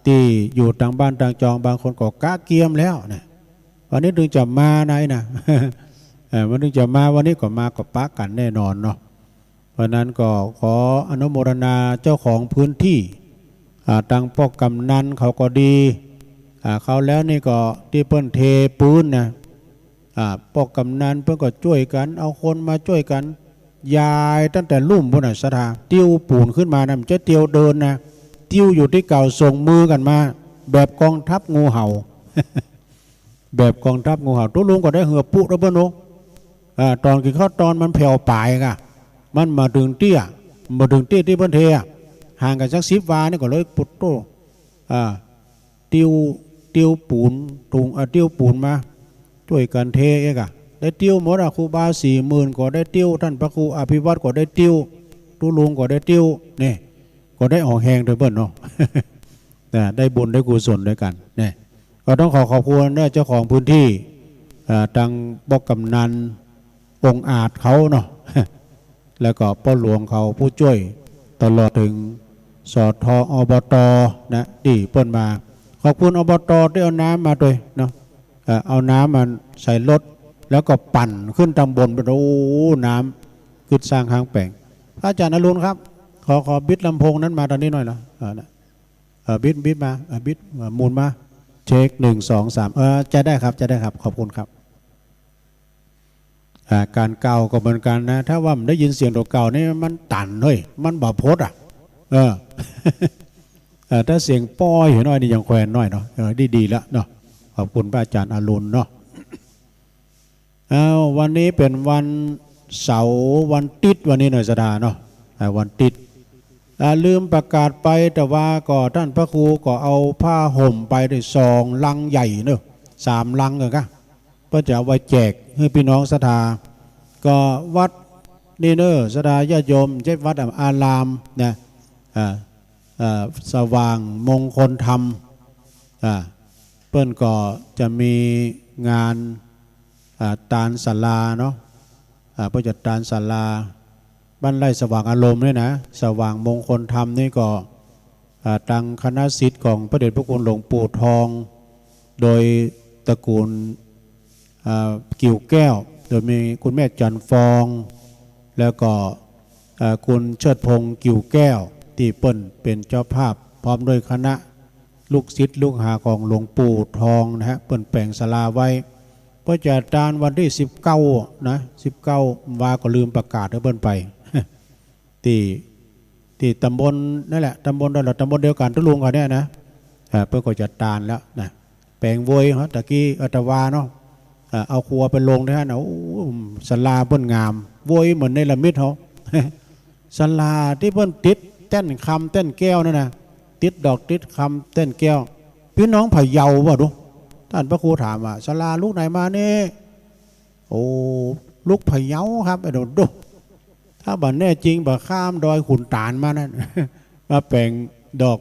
ตี้อยู่ตางบ้านตางจอง บางคนก็กะเกียมแล้วนะ วันนี้เถิงจะมาไหนนะ เอ่อ วันนี้เถิงจะมา วันนี้ก็มาก็ปะกั๋นแน่นอนเนาะ เพราะนั้นก็ขออนุโมทนาเจ้าของพื้นตี้ อ่า ตางป้อกำนันเขาก็ดี อ่า คราวแล้วนี่ก็ตี้เปิ้นเทปูนนะ อ่า ป้อกำนันเปิ้นก็จ้วยกั๋น เอาคนมาจ้วยกั๋น ยายตั้งแต่ลุ่มปู๊นน่ะศรัทธา เตียวปูนขึ้นมานะ บ่ใจ้เตียวเดินนะ เตียวอยู่ตี้เก่า ส่งมือกั๋นมา แบบกองทัพงูเห่า แบบกองทัพงูเห่า ตุ๊ลุงก็ได้เหือปุ๊เน่อเปิ้นโอ้ อ่า ต๋อนกิ๋นข้าวตอนมันแผ่วป๋ายก่ะ มันบ่าเถิงเตี้ย บ่าเถิงเตี้ยตี้เปิ้นเทอะ ห่างกั๋นสักสิบวานี่ก็เลยปุดโต้ อ่า เตียว เตียวปูน ตุง อ่า เตียวปูนมา จ้วยกั๋นเทเอกอะ ได้เตียวหมดอะ ครูบาสี่หมื่นก็ได้เตียว ต้านพระครูอภิวัตรก็ได้เตียว ตุ๊ลุงก็ได้เตียว นี่ ก็ได้ออกแฮงตวยเปิ้นเนาะ นะ ได้บุญได้กุศลตวยกั๋น นี่ ก็ต้องขอขอบคุณเน่อเจ้าของพื้นตี้ อ่า ตางป้อกำนัน องอาจเขาเนาะ แล้วก็ป้อหลวงเขาผู้จ้วย ตลอดเถิง สท อบต นะ ตี้เปิ้นมา ขอบคุณ อบต ตี้เอาน้ำมาตวยเนาะ เอ่อ เอาน้ำมาใส่รถ แล้วก็ปั่นขึ้นตางบนไป โอ้ น้ำกึ๊ดซ่างห้างแป๋ง พระอาจ๋ารย์อรุณครับ ขอ ขอบิดลำโพงนั้นมาตางนี้หน่อยเนาะ เออ นะ เออ บิด บิดมา เออ บิด เออ หมุนมา เช็ค หนึ่ง สอง สาม เออ ใจ๊ได้ครับ ใจ๊ได้ครับ ขอบคุณครับ อ่า ก๋านเก่าก็เหมือนกั๋นนะ ถ้าว่าบ่ได้ยินเสียงตั๋วเก่านี่มันตันเฮ้ย มันบ่พดอะ เออ เออ ถ้าเสียงป้อยหน่อยนี่ยังแควนหน่อยเนาะ เออ ดีๆ แล้วเนาะ ขอบคุณพระอาจ๋ารย์อรุณเนาะ อ้าว วันนี้เป๋นวันเสาร์ วันติ๊ด วันนี้หน่อยศรัทธาเนาะ อ่า วันติ๊ด อ่า ลืมประกาศไป แต่ว่าก็ต้านพระครูก็เอาผ้าห่มไปได้สองลังใหญ่เนาะ สามลังเออกะ เปิ้นจะเอาไว้แจกหื้อปี้น้องศรัทธา ก็วัดนี่เนาะ ศรัทธาญาติโยม ใจ้วัดอะ อารามนะ อ่า อ่า สว่างมงคลธรรม อ่า เปิ้นก็จะมีงาน อ่า ตานศาลาเนาะ อ่า เปิ้นจะตานศาลา บ้านไร่สว่างอารมณ์เนี่ยนะ สว่างมงคลธรรมนี่ก็ อ่า ตังคณะศิษย์ของพระเดชพระคุณหลวงปู่ทอง โดยตระกูล อ่า กิ่วแก้ว โดยมีคุณแม่จันทร์ฟอง แล้วก็ อ่า คุณเชิดพงษ์กิ่วแก้ว ตี้เปิ้นเป๋นเจ้าภาพ พร้อมด้วยคณะลูกศิษย์ลูกหาของหลวงปู่ทองนะฮะ เปิ้นแป๋งศาลาไว้ เปิ้นจะตานวันตี้สิบเก้านะ สิบเก้า วาก็ลืมประกาศหื้อเปิ้นไป ตี้ ตี้ตำบลนั่นแหละ ตำบลนั่นแหละ ตำบลเดียวกั๋นตุ๊ลุงเขาเนี่ยนะ อ่า เปิ้นก็จะตานแล้วนะ แป๋งโวยฮะ ตะกี้อาตมาเนาะ อ่า เอาครัวไปลงตี้หั้นนะ โอ้ ศาลาเปิ้นงาม โวยเหมือนเนรมิตเขา ศาลาตี้เปิ้นติดแต้นคำแต้นแก้วนั่นนะ ติดดอกติดคำแต้นแก้ว ปี้น้องพะเยาบ่ดู ต้านพระครูถามว่า ศาลาลุกไหนมานี่ โอ้ ลุกพะเยาครับ ไอ้หนุ่มดู ถ้าบ่แน่จริงบ่ข้ามดอยขุนตาลมานั่น มาแป๋งดอก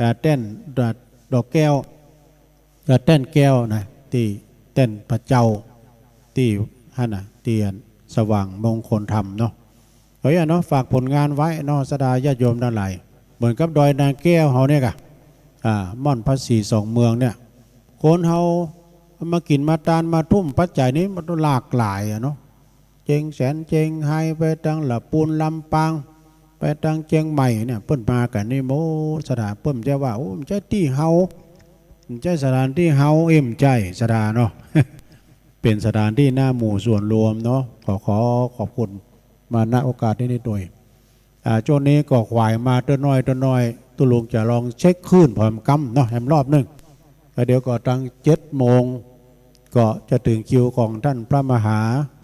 อ่า แต้น ดอก ดอกแก้ว อ่า แต้นแก้วนะ ตี้แต้นพระเจ้า ตี้หั้นนะ ตี้อันสว่างมงคลธรรมเนาะ เอาอย่างเนาะ ฝากผลงานไว้เนาะ ศรัทธาญาติโยมตังหลาย เหมือนกับดอยนางแก้วเฮาเนี่ยก่ะ อ่า ม่อนพระศรีสองเมืองเนี่ย คนเฮามากิ๋นมาตานมาทุ่มปัจจัยนี่มันหลากหลายอะเนาะ เจียงแสน เจียงไฮ้ ไปตังละปูน ลำปาง ไปตังเจียงใหม่เนี่ย เปิ้นมากั๋นนี่หมด ศรัทธา เปิ้นบ่ใจ้ว่า โอ้ บ่ใจ้ตี้เฮา บ่ใจ้สถานตี้เฮา เอ้ย บ่ใจ้ ศรัทธาเนาะ เป๋นสถานตี้หน้าหมู่ส่วนรวมเนาะ ขอ ขอขอบคุณมา ณ โอกาสนี้โดย อ่า ช่วงนี้ก็ขวายมาเตื้อน้อยเตื้อน้อย ตุ๊ลุงจะลองเช็คคลื่นผ่อมก้ำเนาะ แหมรอบนึ่ง แล้วเดี๋ยวก็ตังเจ็ดโมง ก็จะเถิงคิวของต้านพระมหา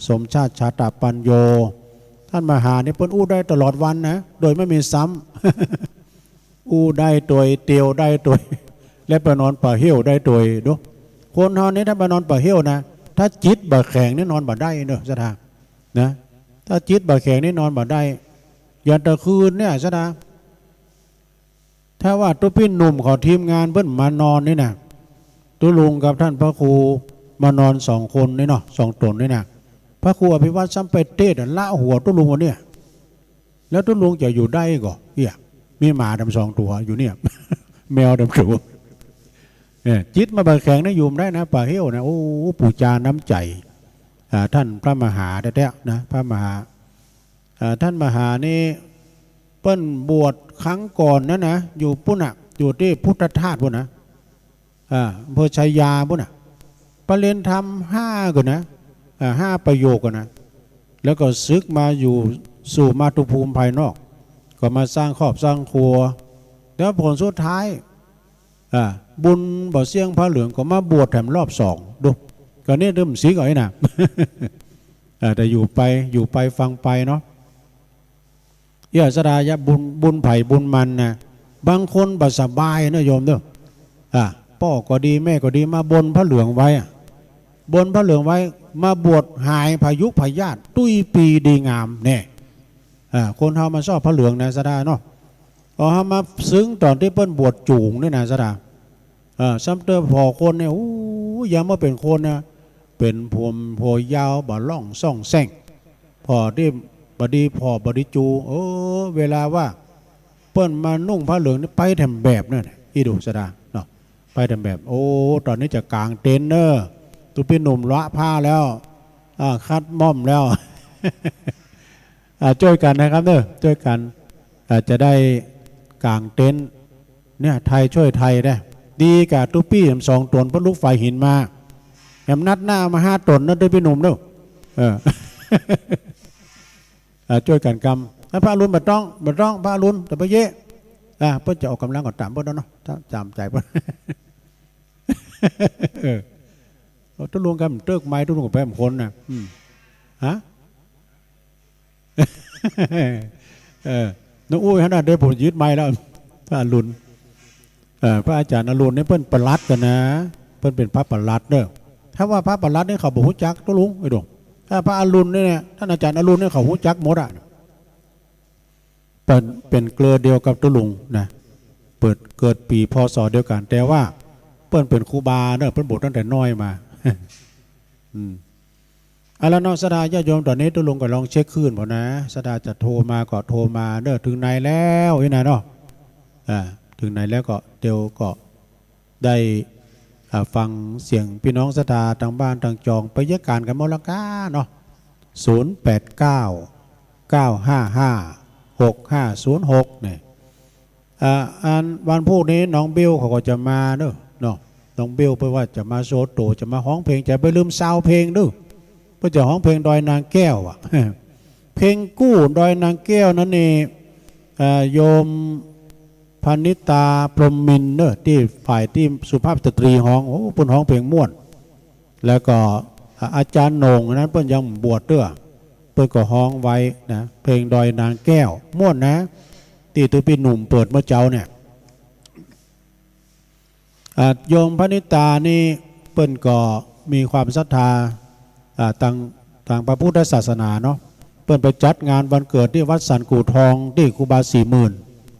สมชาติ ชาตปัญโญ ต้านมหานี่เปิ้นอู้ได้ตลอดวันนะ โดยบ่มีซ้ำ อู้ได้ตวย เตียวได้ตวย และไปนอนป่าเหี่ยวได้ตวย ดู คนเฮานี่ถ้าไปนอนป่าเหี่ยวนะ ถ้าจิตบ่แข็งนี่นอนบ่ได้เนาะ ศรัทธา นะ ถ้าจิตบ่แข็งนี่นอนบ่ได้ อย่างตะคืนเนี่ย ศรัทธา ถ้าว่าตุ๊ปี้หนุ่มเขาทีมงานเปิ้นมานอนนี่นะ ตุ๊ลุงกับต้านพระครูมานอนสองคนนี่เนาะ สองต๋นนี่นะ พระครูอภิวัตรซ้ำไปเตสน์อะ ละหัวตุ๊ลุงวันเนี่ย แล้วตุ๊ลุงจะอยู่ได้ก่อ เอี้ย มีหมาตั้งสองตั๋วอยู่เนี่ย แมวตั้งตั๋ว เออ จิตมันบ่แข็งนะ อยู่บ่ได้นะ ป่าเหี่ยวนะ โอ้ ปู๋จาน้ำใจ๋ อ่า ต้านพระมหาแต๊ๆ นะ พระมหา อ่า ต้านมหานี่ เปิ้นบวชครั้งก่อนนั้นนะ อยู่ปู๊นน่ะ อยู่ตี้พุทธทาสปู๊นนะ อ่า อำเภอชัยยาปู๊นน่ะ ประเรียนธรรมห้าก่อนนะ อ่า ห้าประโยคก่อนนะ แล้วก็สึกมาอยู่สู่มาตุภูมิภายนอก ก็มาสร้างครอบสร้างครัว แล้วผลสุดท้าย อ่า บุญบ่เสี้ยงผ้าเหลืองก็มาบวชแถมรอบสอง ดู ก็เนี่ยเริ่มสิกเอาไอ้น่ะ อ่า แต่อยู่ไป อยู่ไปฟังไปเนาะ เอี้ย ศรัทธาญาติ บุญ บุญใผบุญมันนะ บางคนบ่สบายนะโยมเด้อ อ่า ป้อก็ดี แม่ก็ดี มาบนผ้าเหลืองไว้อะ บนผ้าเหลืองไว้ มาบวชหายพายุพยาธิ ตุ้ยปีดีงาม แน่ อ่า คนเฮามาชอบผ้าเหลืองนะ ศรัทธาเนาะ เอาเฮามาซึ้งต๋อนตี้เปิ้นบวชจู๋งนี่นะ ศรัทธา เออ ซ้ำเติมผ่อคนเนี่ย อู้ ยามเมื่อเป๋นคนนะ เป๋นผมผมยาว บ่ล่องส่องแส่ง ผ่อตี้บ่ดี ผ่อบ่ดีจู๋ เออ เวลาว่าเปิ้นมานุ่งผ้าเหลืองนี่ไปแถมแบบนั่นน่ะ อี้ดู ศรัทธาเนาะ ไปแถมแบบ โอ้ ต๋อนนี้จะก๋างเต็นท์เน่อ ตุ๊ปี้หนุ่มละผ้าแล้ว อ่า คัดม่อมแล้ว อ่า จ้วยกั๋นนะครับเน่อ จ้วยกั๋น อ่า จะได้ก๋างเต็นท์ เนี่ย ไทยจ้วยไทยได้ ดีกว่าตุ๊ปี้แหมสองต๋น เปิ้นลุกฝายหินมา แหมนัดหน้ามาห้าต๋นนะ ตุ๊ปี้หนุ่มเน่อ เออ อ่า จ้วยกั๋นกำ แล้วพระอรุณบ่ต้อง บ่ต้อง พระอรุณ แต่พระเยะ อ่า เปิ้นจะออกก๋ำลังก็ต๋ามเปิ้นเนาะ ต๋ามใจ๋เปิ้น เออ ตุ๊ลุงกำเติ๊กไมค์ ตุ๊ลุงก็ไปแหมคนน่ะ อืม ฮะ เออ น้องอุ้ยหั้นน่ะ เดี๋ยวผมยึดไมค์แล้ว พระอรุณ เอ่อ พระอาจ๋ารย์อรุณนี่เปิ้นปลัดกั๋นนะ เปิ้นเป๋นพระปลัดเน่อ ถ้าว่าพระปลัดนี่เขาบ่ฮู้จักตุ๊ลุง ไอ้ดง ถ้าพระอรุณนี่เนี่ย ต้านอาจ๋ารย์อรุณนี่เขาฮู้จักหมดอะ เปิ้นเป๋นเกลอเดียวกับตุ๊ลุงนะ เปิ้นเกิดปี๋ พ.ศ. เดียวกั๋น แต่ว่าเปิ้น ปิ้นเป๋นครูบาเนาะ เปิ้นบวชตั้งแต่น้อยมา อืม เอาละเนาะ ศรัทธาญาติโยม ต๋อนนี้ตุ๊ลุงก็ลองเช็คคลื่นก่อนนะ ศรัทธาจะโทรมาก็โทรมาเนาะ เถิงไหนแล้วนี่นะเนาะ อ่า เถิงไหนแล้วก็เดี๋ยวก็ได้ อ่า ฟังเสียงปี้น้องศรัทธาตางบ้านตางจอง ไปเยียะก๋านกั๋นหมดละก้าเนาะ ศูนย์แปดเก้า เก้าห้าห้า หกห้าศูนย์หก เนี่ย อ่า อันวันพูกนี้น้องบิวเขาก็จะมาเนาะ เนาะ น้องบิวเปิ้นว่าจะมาโชว์ตั๋ว จะมาฮ้องเพลง จะไปลืมซาวด์เพลงเนาะ เปิ้นจะฮ้องเพลงดอยนางแก้วอะ เพลงกู้ดอยนางแก้วนั้นนี่ อ่า โยมพนิตา พรหมมินทร์เนาะ ตี้ฝ่ายตี้สุภาพสตรีฮ้อง โอ้ เปิ้นฮ้องเพลงม่วน แล้วก็ อ่า อาจ๋ารย์โหน่งนั้นเปิ้นยังบวชเตื้อ เปิ้นก็ฮ้องไว้นะ เพลงดอยนางแก้ว ม่วนนะ ตี้ตุ๊ปี้หนุ่มเปิดเมื่อเจ๊าเนี่ย อ่า โยมพนิตานี่เปิ้นก็มีความศรัทธา อ่า ตาง ตางพระพุทธศาสนาเนาะ เปิ้นไปจัดงานวันเกิดตี้วัดสันกู่ทองตี้ครูบาสี่หมื่น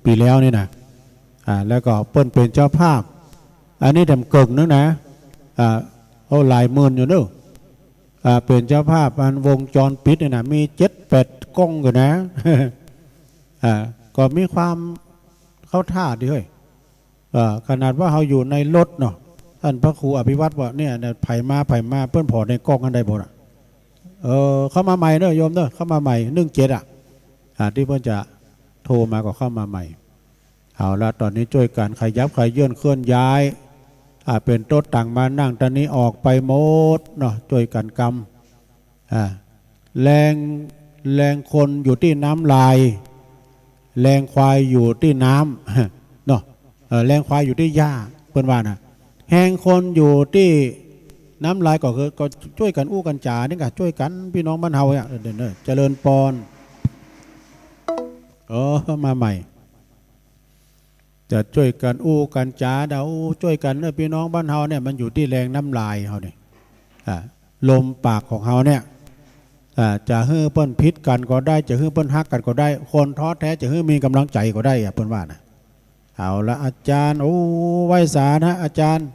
ปี๋แล้วนี่นะ อ่า แล้วก็เปิ้นเป๋นเจ้าภาพ อันนี้แถมเกิ่งนึงนะ อ่า โอ้ หลายหมื่นอยู่เนาะ อ่า เป๋นเจ้าภาพอันวงจรปิดนี่นะ มีเจ็ดแปดก้องอยู่นะ อ่า ก็มีความเข้าท่าดีเฮ้ย เอ่อ ขนาดว่าเฮาอยู่ในรถเนาะ ต้านพระครูอภิวัตรว่าเนี่ย เนี่ย ใผมา ใผมา เปิ้นผ่อในกล้องอันใดบ่น่ะ เออ เข้ามาใหม่เนาะโยมเนาะ เข้ามาใหม่ หนึ่งเจ็ด อ่ะ อ่า ตี้เปิ้นจะโทรมาก็เข้ามาใหม่ เอาละ ต๋อนนี้จ้วยกั๋นขยับขยื่นเคลื่อนย้าย อ่า เป๋นโต๊ะตังมานั่งตางนี้ออกไปหมดเนาะ จ้วยกั๋นกำ อ่า แฮง แฮงคนอยู่ตี้น้ำลาย แฮงควายอยู่ตี้น้ำ เนาะ เอ่อ แฮงควายอยู่ตี้หญ้า เปิ้นว่าน่ะ แฮงคนอยู่ตี้น้ำลายก็คือ ก็จ้วยกั๋นอู้กั๋นจ๋านี่ก่ะ จ้วยกั๋นปี้น้องบ้านเฮาเนี่ย เออ เดี๋ยวเนอะ เจริญปอน เออ มาใหม่ จะจ้วยกั๋นอู้กั๋นจ๋า เดาจ้วยกั๋นเนอะ ปี้น้องบ้านเฮาเนี่ย มันอยู่ตี้แฮงน้ำลายเฮานี่ อ่า ลมปากของเฮาเนี่ย อ่า จะหื้อเปิ้นผิดกั๋นก็ได้ จะหื้อเปิ้นฮักกั๋นก็ได้ คนท้อแท้จะหื้อมีก๋ำลังใจ๋ก็ได้อะ เปิ้นว่าน่ะ เอาละอาจ๋ารย์ โอ้ ไหว้สานะอาจ๋ารย์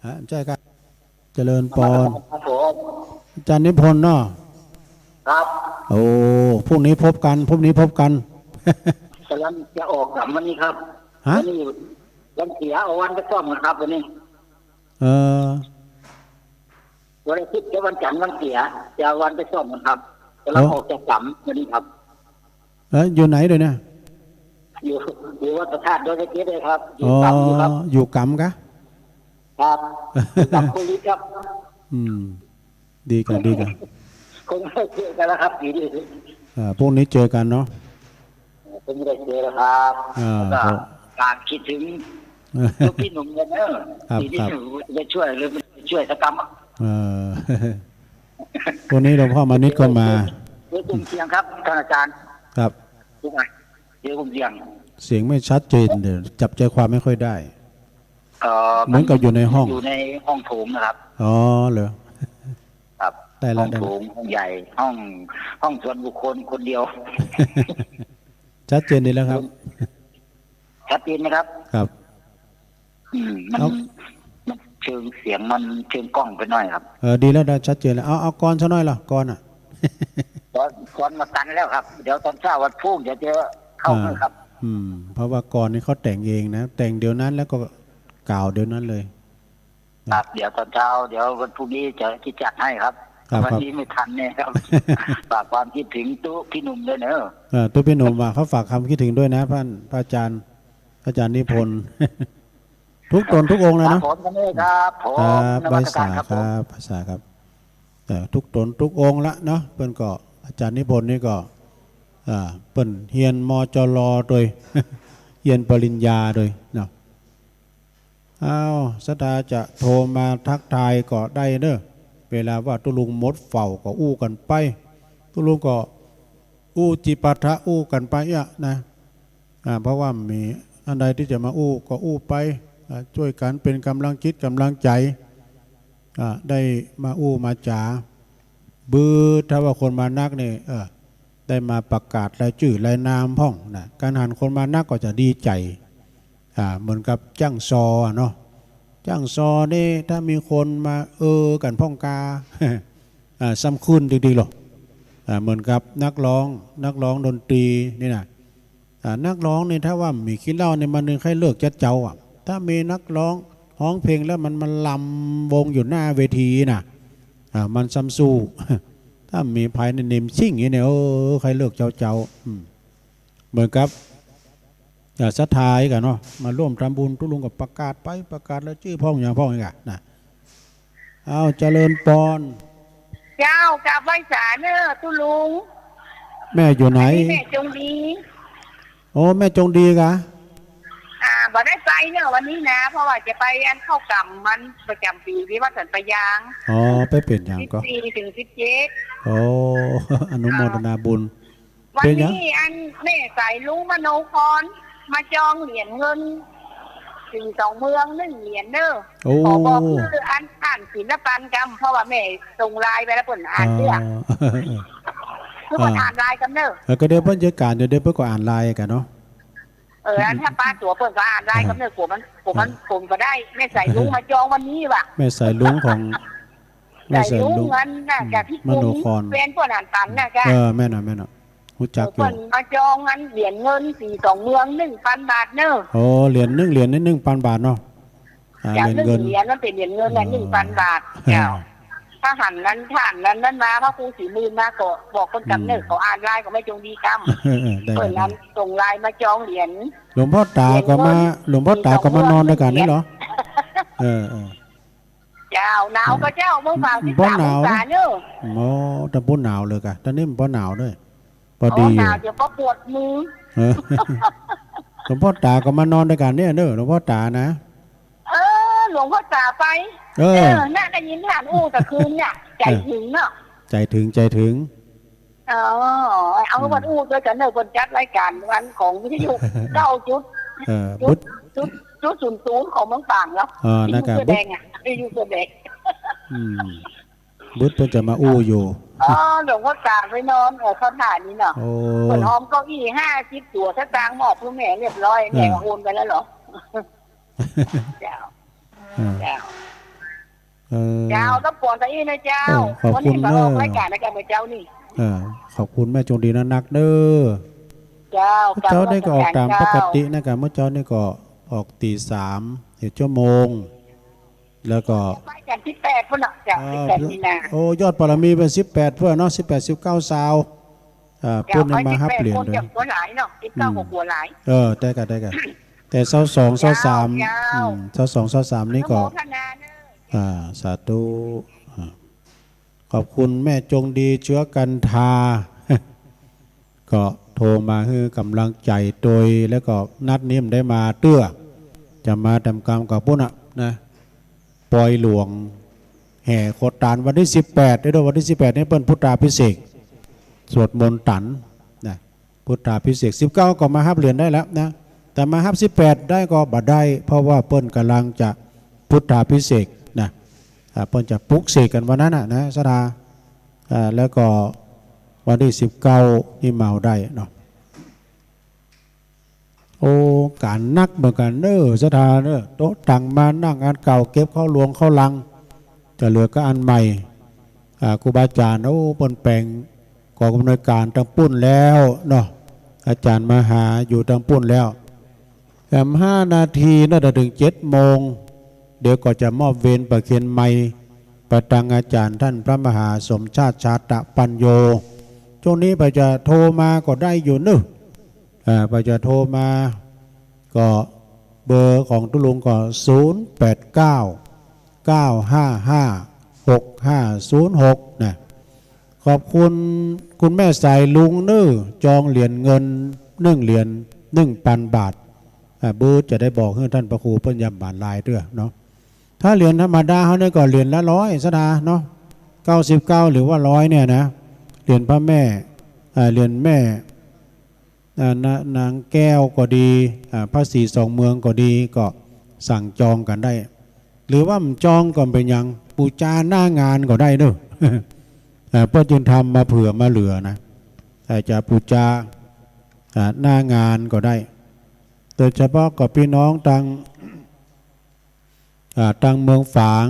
ฮะ ใจ้ครับ เจริญปอน ครับผม อาจ๋ารย์นิพนธ์เนาะ ครับ โอ้ พรุ่งนี้พบกั๋น พรุ่งนี้พบกั๋น ก๋ำลังจะออกกลับวันนี้ครับ ฮะ วันนี้วันเสีย เอาวันไปซ่อมก่อนครับวันนี้ เออ วันอาทิตย์กับวันจันทร์วันเสีย จะเอาวันไปซ่อมก่อนครับ ก๋ำลัง โอ้ ออกจากกลัมวันนี้ครับ เออ อยู่ไหนเดี๋ยวนี้ อยู่ อยู่วัดพระธาตุดอยสะเก็ดเลยครับ อยู่ อ๋อ กลัมอยู่ครับ อยู่กลัมกะ ครับ อยู่กลัมโควิดครับ อืม ดีกะ ดีกะ คงไม่ได้เจอกันแล้วครับ ปีนี้ อ่า พรุ่งนี้เจอกั๋นเนาะ คงไม่ได้เจอแล้วครับ อ่า แล้วก็ ก็ ฝากคิดถึง ลูกพี่หนุ่มกันเนอะ ครับ ปีนี้ ครับ หนูจะช่วยหรือไม่ช่วยสักกำ เออ พรุ่งนี้หลวงพ่อมานิดก็มา เดี๋ยวกลุ่มเสี่ยงครับ ท่านอาจ๋ารย์ ครับ เดี๋ยวกลุ่มเสี่ยง เสียงไม่ชัดเจน เดี๋ยวจับใจความไม่ค่อยได้ เอ่อ เหมือนกับอยู่ในห้อง อยู่ในห้องโถงนะครับ อ๋อ เหรอ ครับ ได้แล้ว ห้องโถง ได้แล้ว ห้องใหญ่ ห้อง ห้องส่วนบุคคลคนเดียว ชัดเจนดีแล้วครับ ชัดเจนไหมครับ ครับ อืม มัน เอา มันเชิงเสียงมันเชิงก้องไปหน่อยครับ เออ ดีแล้ว ได้ชัดเจนแล้ว เอา เอากลอนสักหน่อยล่ะ กลอนอ่ะ กลอน กลอนมาตันแล้วครับ เดี๋ยวตอนเช้าวันพรุ่งเดี๋ยวจะเข้า อ่า ให้ครับ อืม เพราะว่ากลอนนี่เขาแต่งเองนะ แต่งเดี๋ยวนั้นแล้วก็กล่าวเดี๋ยวนั้นเลย ครับ เดี๋ยวตอนเช้า เดี๋ยววันพรุ่งนี้จะ จะจัดให้ครับ ครับ วันนี้ไม่ทันแน่ครับ ฝากความคิดถึงตุ๊พี่หนุ่มด้วยเนอะ เออ ตุ๊พี่หนุ่มว่าเขาฝากความคิดถึงด้วยนะ ท่านพระอาจารย์ พระอาจารย์นิพนธ์ ทุกต๋นทุกองค์เลยเนาะ ครับผม ครับผม ครับ นมัสการครับผม ไหว้สาครับ ไหว้สาครับ เอ่อ ทุกต๋นทุกองค์ละเนาะ เปิ้นก็ อาจารย์นิพนธ์นี่ก็ อ่า เปิ้นเฮียน มจร โดย เฮียนปริญญาโดยเนาะ อ้าว ศรัทธาจะโทรมาทักทายก็ได้เนอะ เวลาว่าตุ๊ลุงหมดเฝ้าก็อู้กั๋นไป ตุ๊ลุงก็อู้จิปาถะอู้กั๋นไปอะนะ อ่า เพราะว่ามีอันใดตี้จะมาอู้ก็อู้ไป อ่า จ้วยกั๋นเป๋นก๋ำลังจิตก๋ำลังใจ๋ อ่า ได้มาอู้มาจ๋า บือถ้าว่าคนมานักนี่ เออ ได้มาประกาศรายจื้อรายนามพ่องนะ ก๋านหันคนมานักก็จะดีใจ๋ อ่า เหมือนกับจ้างซออะเนาะ จ้างซอนี่ถ้ามีคนมาเออกั๋นพ่องกา อ่า ซ้ำขึ้นดีๆ หรอ อ่า เหมือนกับนักร้อง นักร้องดนตรีนี่นะ อ่า นักร้องนี่ถ้าว่าบ่มีขี้เหล้านี่มันใค่เลิกจั๊ดเจ้าอะ ถ้ามีนักร้องฮ้องเพลงแล้วมันมาลำวงอยู่หน้าเวทีนะ อ่า มันซ้ำสู้ ถ้าบ่มีใผนี่นิ่มชิ่งอย่างนี้เนี่ย เออ ใค่เลิกเจ้าๆ อืม เหมือนกับ อ่า ศรัทธากั๋นเนาะ มาร่วมทำบุญ ตุ๊ลุงก็ประกาศไป ประกาศรายจื้อพ่องหยังพ่องอีกอะนะ อ้าว เจริญปอน เจ้า กราบไหว้สาเน่อตุ๊ลุง แม่อยู่ไหน อันนี้แม่จงดี โอ้ แม่จงดีกะ อ่า บ่ได้ไปเน่อวันนี้นะ เพราะว่าจะไปอันเข้ากรรมมันประจ๋ำปี๋ตี้วัดสันป่ายาง อ๋อ ไปเป๋นหยังก็ สิบสี่เถิงสิบเจ็ด โอ้ อนุโมทนาบุญ วันนี้อันแม่สายลุงมโนคอน มาจองเหรียญเงิน สี่สองเมือง นึ่งเหรียญเน่อ โอ้ ขอบอกคืออันอ่านศีลปันกำ เพราะว่าแม่ส่งไลน์ไปแล้วเปิ้นอ่านเตื้อ คือเปิ้นอ่านไลน์กำเน่อ เออ ก็เดี๋ยวเปิ้นจัดก๋าน เดี๋ยว เดี๋ยวเปิ้นก็อ่านไลน์กั๋นเนาะ เออ อันถ้าป้าตั๋วเปิ้นก็อ่านไลน์กำเน่อ กั๋วมัน กั๋วมัน กั๋วบ่ได้ แม่สายลุงมาจองวันนี้ว่ะ แม่สายลุงของ แม่สายลุง สายลุงอันน่ะ อืม จากพิกุล มโนคอน แฟนเปิ้นอ่านตันน่ะกะ เออ แม่นน่ะ แม่นน่ะ ฮู้จักอยู่ เปิ้นมาจองอันเหรียญเงินสี่สองเมือง นึ่งปันบาทเน่อ โอ้ เหรียญนึ่งเหรียญนี่นึ่งปันบาทเนาะ อ่า เจ้า เหรียญเงิน นึ่งเหรียญมันเป๋นเหรียญเงินน่ะ อ๋อ นึ่งปันบาท เจ้า ถ้าหันนั้น ถ้าหันนั้น นั้นมา พระครูศรีหมื่นมาก็บอกเปิ้นกำเน่อ อืม เขาอ่านไลน์ก็แม่จงดีกำ เออ เออ ได้ เปิ้น ได้ นั้นส่งไลน์มาจองเหรียญ หลวงพ่อต๋าก็มา เหรียญเงิน หลวงพ่อต๋าก็มานอนตวยกั๋นนี่เหรอ สี่สองเมือง นึ่งเหรียญ เออ เออ เจ้า หนาวก็เจ้า เมืองฝาง อืม สิบสาม บ่หนาว องศาเน่อ อ๋อ ตางปุ้นหนาวเลยกะ ตางนี้มันบ่หนาวเน่อ ปอดี อ๋อ หนาว เดี๋ยวก็ปวดมือ เออ หลวงพ่อต๋าก็มานอนตวยกั๋นเนี่ยเน่อ หลวงพ่อต๋านะ เออ หลวงพ่อต๋าไป เออ เออ น่าได้ยินท่านอู้ตะคืนเนี่ย ใจ๋เถิงเนาะ ใจ๋เถิง ใจ๋เถิง อ๋อ เอา อืม วันอู้ตวยกั๋นเน่อ เปิ้นจัดรายก๋านวันของวิทยุ เก้าจุด เออ จุด บึด จุด จุดศูนย์ศูนย์ของเมืองฝางเนาะ อ๋อ วิทยุ นะครับ เสื้อแดงอะ วิทยุเสื้อแดง อืม บึดเปิ้นจะมาอู้อยู่ อ๋อ หลวงพ่อต๋าไปนอน เออ เข้าถ่ายนี่เนาะ โอ้ เปิ้นหอมเก้าอี้ห้าสิบตั๋ว สตางค์มอบหื้อแม่เรียบร้อย แม่ก็โอนไปแล้วเหรอ เจ้า อ่า เจ้า เออ เจ้า รบกวนตะอี้นะเจ้า เออ ขอบคุณ วันนี้มาออก เนอะ รายก๋านนะเจ้า เมื่อเจ๊านี่ เออ ขอบคุณแม่จงดีนักๆ เน่อ เจ้า เมื่อเจ๊านี่ก็ออกต๋ามปกตินะกะ เมื่อเจ๊านี่ก็ออกตี๋สาม เอ็ดชั่วโมง แล้วก็ ไปกั๋นสิบแปดพุ้นน่ะ เจ้า เออ สิบแปดมีนา โอ้ ยอดบารมีเป๋นสิบแปดพุ้นเนาะ สิบแปด สิบเก้า ซาว อ่า เจ้า พุ้นนี่มาฮับเหรียญ คน เดี๋ยว จะกั๋วหลายเนาะ สิบเก้า อืม ก็กั๋วหลาย เออ ได้กะ ได้กะ แต่ซาวสอง ซาวสาม เจ้า อืม ซาวสอง ซาวสาม นี่ก็ อนุโมทนาเน่อ อ่า สาธุ อ่า ขอบคุณแม่จงดีเชื้อกันทา ก็โทรมาหื้อก๋ำลังใจ๋ตวย แล้วก็นัดนี้บ่ได้มาเตื้อ จะมาต๋ามกำกับปุ้นน่ะนะ ปอยหลวง แห่โคตานวันตี้สิบแปด เด้อ วันตี้สิบแปด นี่เปิ้นพุทธาภิเษก สวดมนต์ตันนะ พุทธาภิเษก สิบเก้า ก็มาฮับเหรียญได้แล้วนะ แต่มาฮับสิบแปดได้ก็บ่ได้ เพราะว่าเปิ้นก่ำลังจะพุทธาภิเษกนะ อ่า เปิ้นจะปลุกเสกกั๋นวันนั้นน่ะนะ ศรัทธา อ่า แล้วก็วันตี้สิบเก้า นี่มาเอาได้เนาะ โอ้ ก๋านนักเหมือนกั๋นเน่อ ศรัทธาเน่อ โต๊ะตังมานั่งอันเก่า เก็บเข้าหลวงเข้าลัง จะเหลือก็อันใหม่ อ่า ครูบาอาจ๋ารย์ โอ้ เปิ้นแป๋งกองอำนวยก๋านตางปุ้นแล้วเนาะ อาจ๋ารย์มหาอยู่ตางปุ้นแล้ว แถมห้านาทีน่าจะเถิงเจ็ดโมง เดี๋ยวก็จะมอบเวรประเคนไมค์ไปตางอาจ๋ารย์ต้านพระมหาสมชาติชาตะปัญโญ ช่วงนี้ใผจะโทรมาก็ได้อยู่เน่อ อ่า ใผจะโทรมา ก็เบอร์ของตุ๊ลุงก็ ศูนย์ แปด เก้า เก้า ห้า ห้า หก ห้า ศูนย์ หก นะ ขอบคุณคุณแม่สายลุงเน่อ จองเหรียญเงินนึ่งเหรียญ นึ่งปันบาท อ่า เบอร์จะได้บอกหื้อต้านพระครูเปิ้นยามบ่าลายเตื้อเนาะ ถ้าเหรียญธรรมดาเฮานี่ก็เหรียญละร้อย ศรัทธาเนาะ เก้าสิบเก้า หรือว่าร้อยเนี่ยนะ เหรียญพระแม่ อ่า เหรียญแม่ อ่า น- นางแก้วก็ดี อ่า พระศรีสองเมืองก็ดี ก็สั่งจองกั๋นได้ หรือว่าบ่จองก็บ่เป๋นหยัง ปู๋จาหน้างานก็ได้เน่อ อ่า เปิ้นจึงทำมาเผื่อมาเหลือนะ แต่จะปู๋จา อ่า หน้างานก็ได้ โดยเฉพาะกับพี่น้องตาง อ่า ตังเมืองฝาง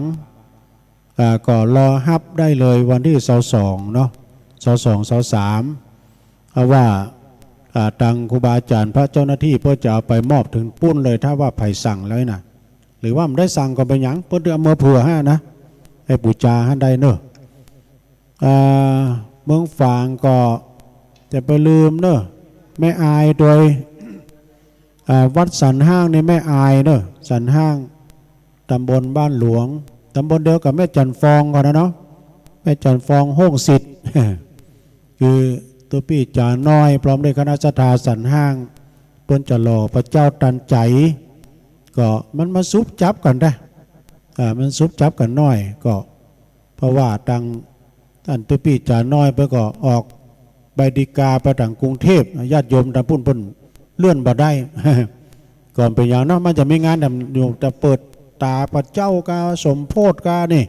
อ่า ก็รอฮับได้เลยวันตี้ซาวสองเนาะ ซาวสอง ซาวสาม เพราะว่า อ่า ตังครูบาอาจ๋ารย์พระเจ้าหน้าตี้เปิ้นจะเอาไปมอบเถิงปู๊นเลย ถ้าว่าใผสั่งแล้วนะ หรือว่าบ่ได้สั่งก็บ่เป๋นหยัง เปิ้นจะเอามาเผื่อหั้นนะ หื้อปู๋จาหั้นได้เนาะ อ่า เมืองฝางก็จะบ่ลืมเนาะ แม่อายตวย อ่า วัดสันห้างนี่แม่อายเนาะ สันห้าง ตำบลบ้านหลวง ตำบลเดียวกับแม่จันทร์ฟองก่อนนะเนาะ แม่จันทร์ฟอง โฮ่งสิทธิ์ คือตุ๊ปี้จ๋าน้อย พร้อมด้วยคณะศรัทธาสันห้าง เปิ้นจะหล่อพระเจ้าตันใจ๋ ก็มันมาสุบจับกั๋นได้ อ่า มันสุบจับกั๋นหน้อย ก็ เพราะว่าตัง ตังตุ๊ปี้จ๋าน้อยเปิ้นก็ออกใบฎีกาไปตังกรุงเทพฯ ญาติโยมตังปู๊นเปิ้นเลื่อนบ่ได้ ก็เป๋นอย่างนั้น มันจะมีงานแถมอยู่ จะเปิดต๋าพระเจ้ากา สมโภชกานี่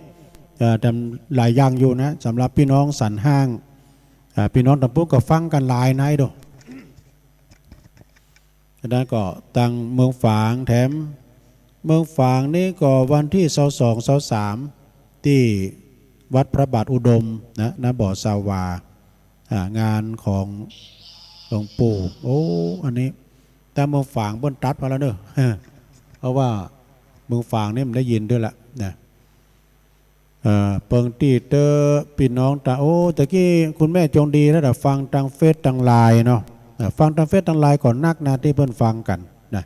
เอ่อ แถมหลายอย่างอยู่นะ สำหรับปี้น้องสันห้าง อ่า ปี้น้องตังปู๊นก็ฟังกั๋นหลายในดู อันนั้นก็ตังเมืองฝาง แถมเมืองฝางนี่ก็วันตี้ซาวสอง ซาวสาม ตี้วัดพระบาทอุดมนะ ณ บ่อซาวา อ่า งานของหลวงปู่ โอ้ อันนี้ ตังเมืองฝางเปิ้นตัดมาแล้วเนาะ เพราะว่าเมืองฝางนี่มันได้ยินด้วยละนะ เอ่อ เปิงตี้เต๊อะปี้น้องตา โอ้ ตะกี้คุณแม่จงดีแล้วนะ ฟังตังเฟซตังไลน์เนาะ เอ่อ ฟังตังเฟซตังไลน์ก่อนนักนะ ตี้เปิ้นฟังกั๋นนะ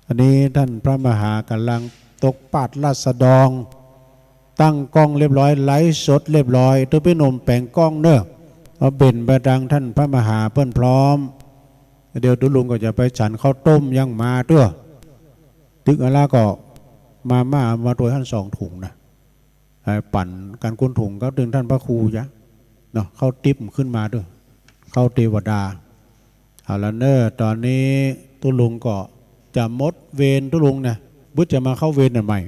อันนี้ต้านพระมหาก๋ำลังตกปาดราชดอง ตั้งกล้องเรียบร้อย ไลฟ์สดเรียบร้อย ตุ๊ปี้หนุ่มแป๋งกล้องเนาะ เอาเบนไปตังต้านพระมหาเปิ้นพร้อม เดี๋ยวตุ๊ลุงก็จะไปฉันข้าวต้มยังมาเตื้อ ตึกอาละก็มาม่าเอามาตวยหั้นสองถุงนะ ไอ้ปั่นกั๋นคนถุงก็ตึงต้านพระครูจ้ะเนาะ ข้าวติ๊บขึ้นมาเตื้อ ข้าวเตวดา เอาละเน่อ ต๋อนนี้ตุ๊ลุงก็จะหมดเวรตุ๊ลุงนะ บึดจะมาเข้าเวรอันใหม่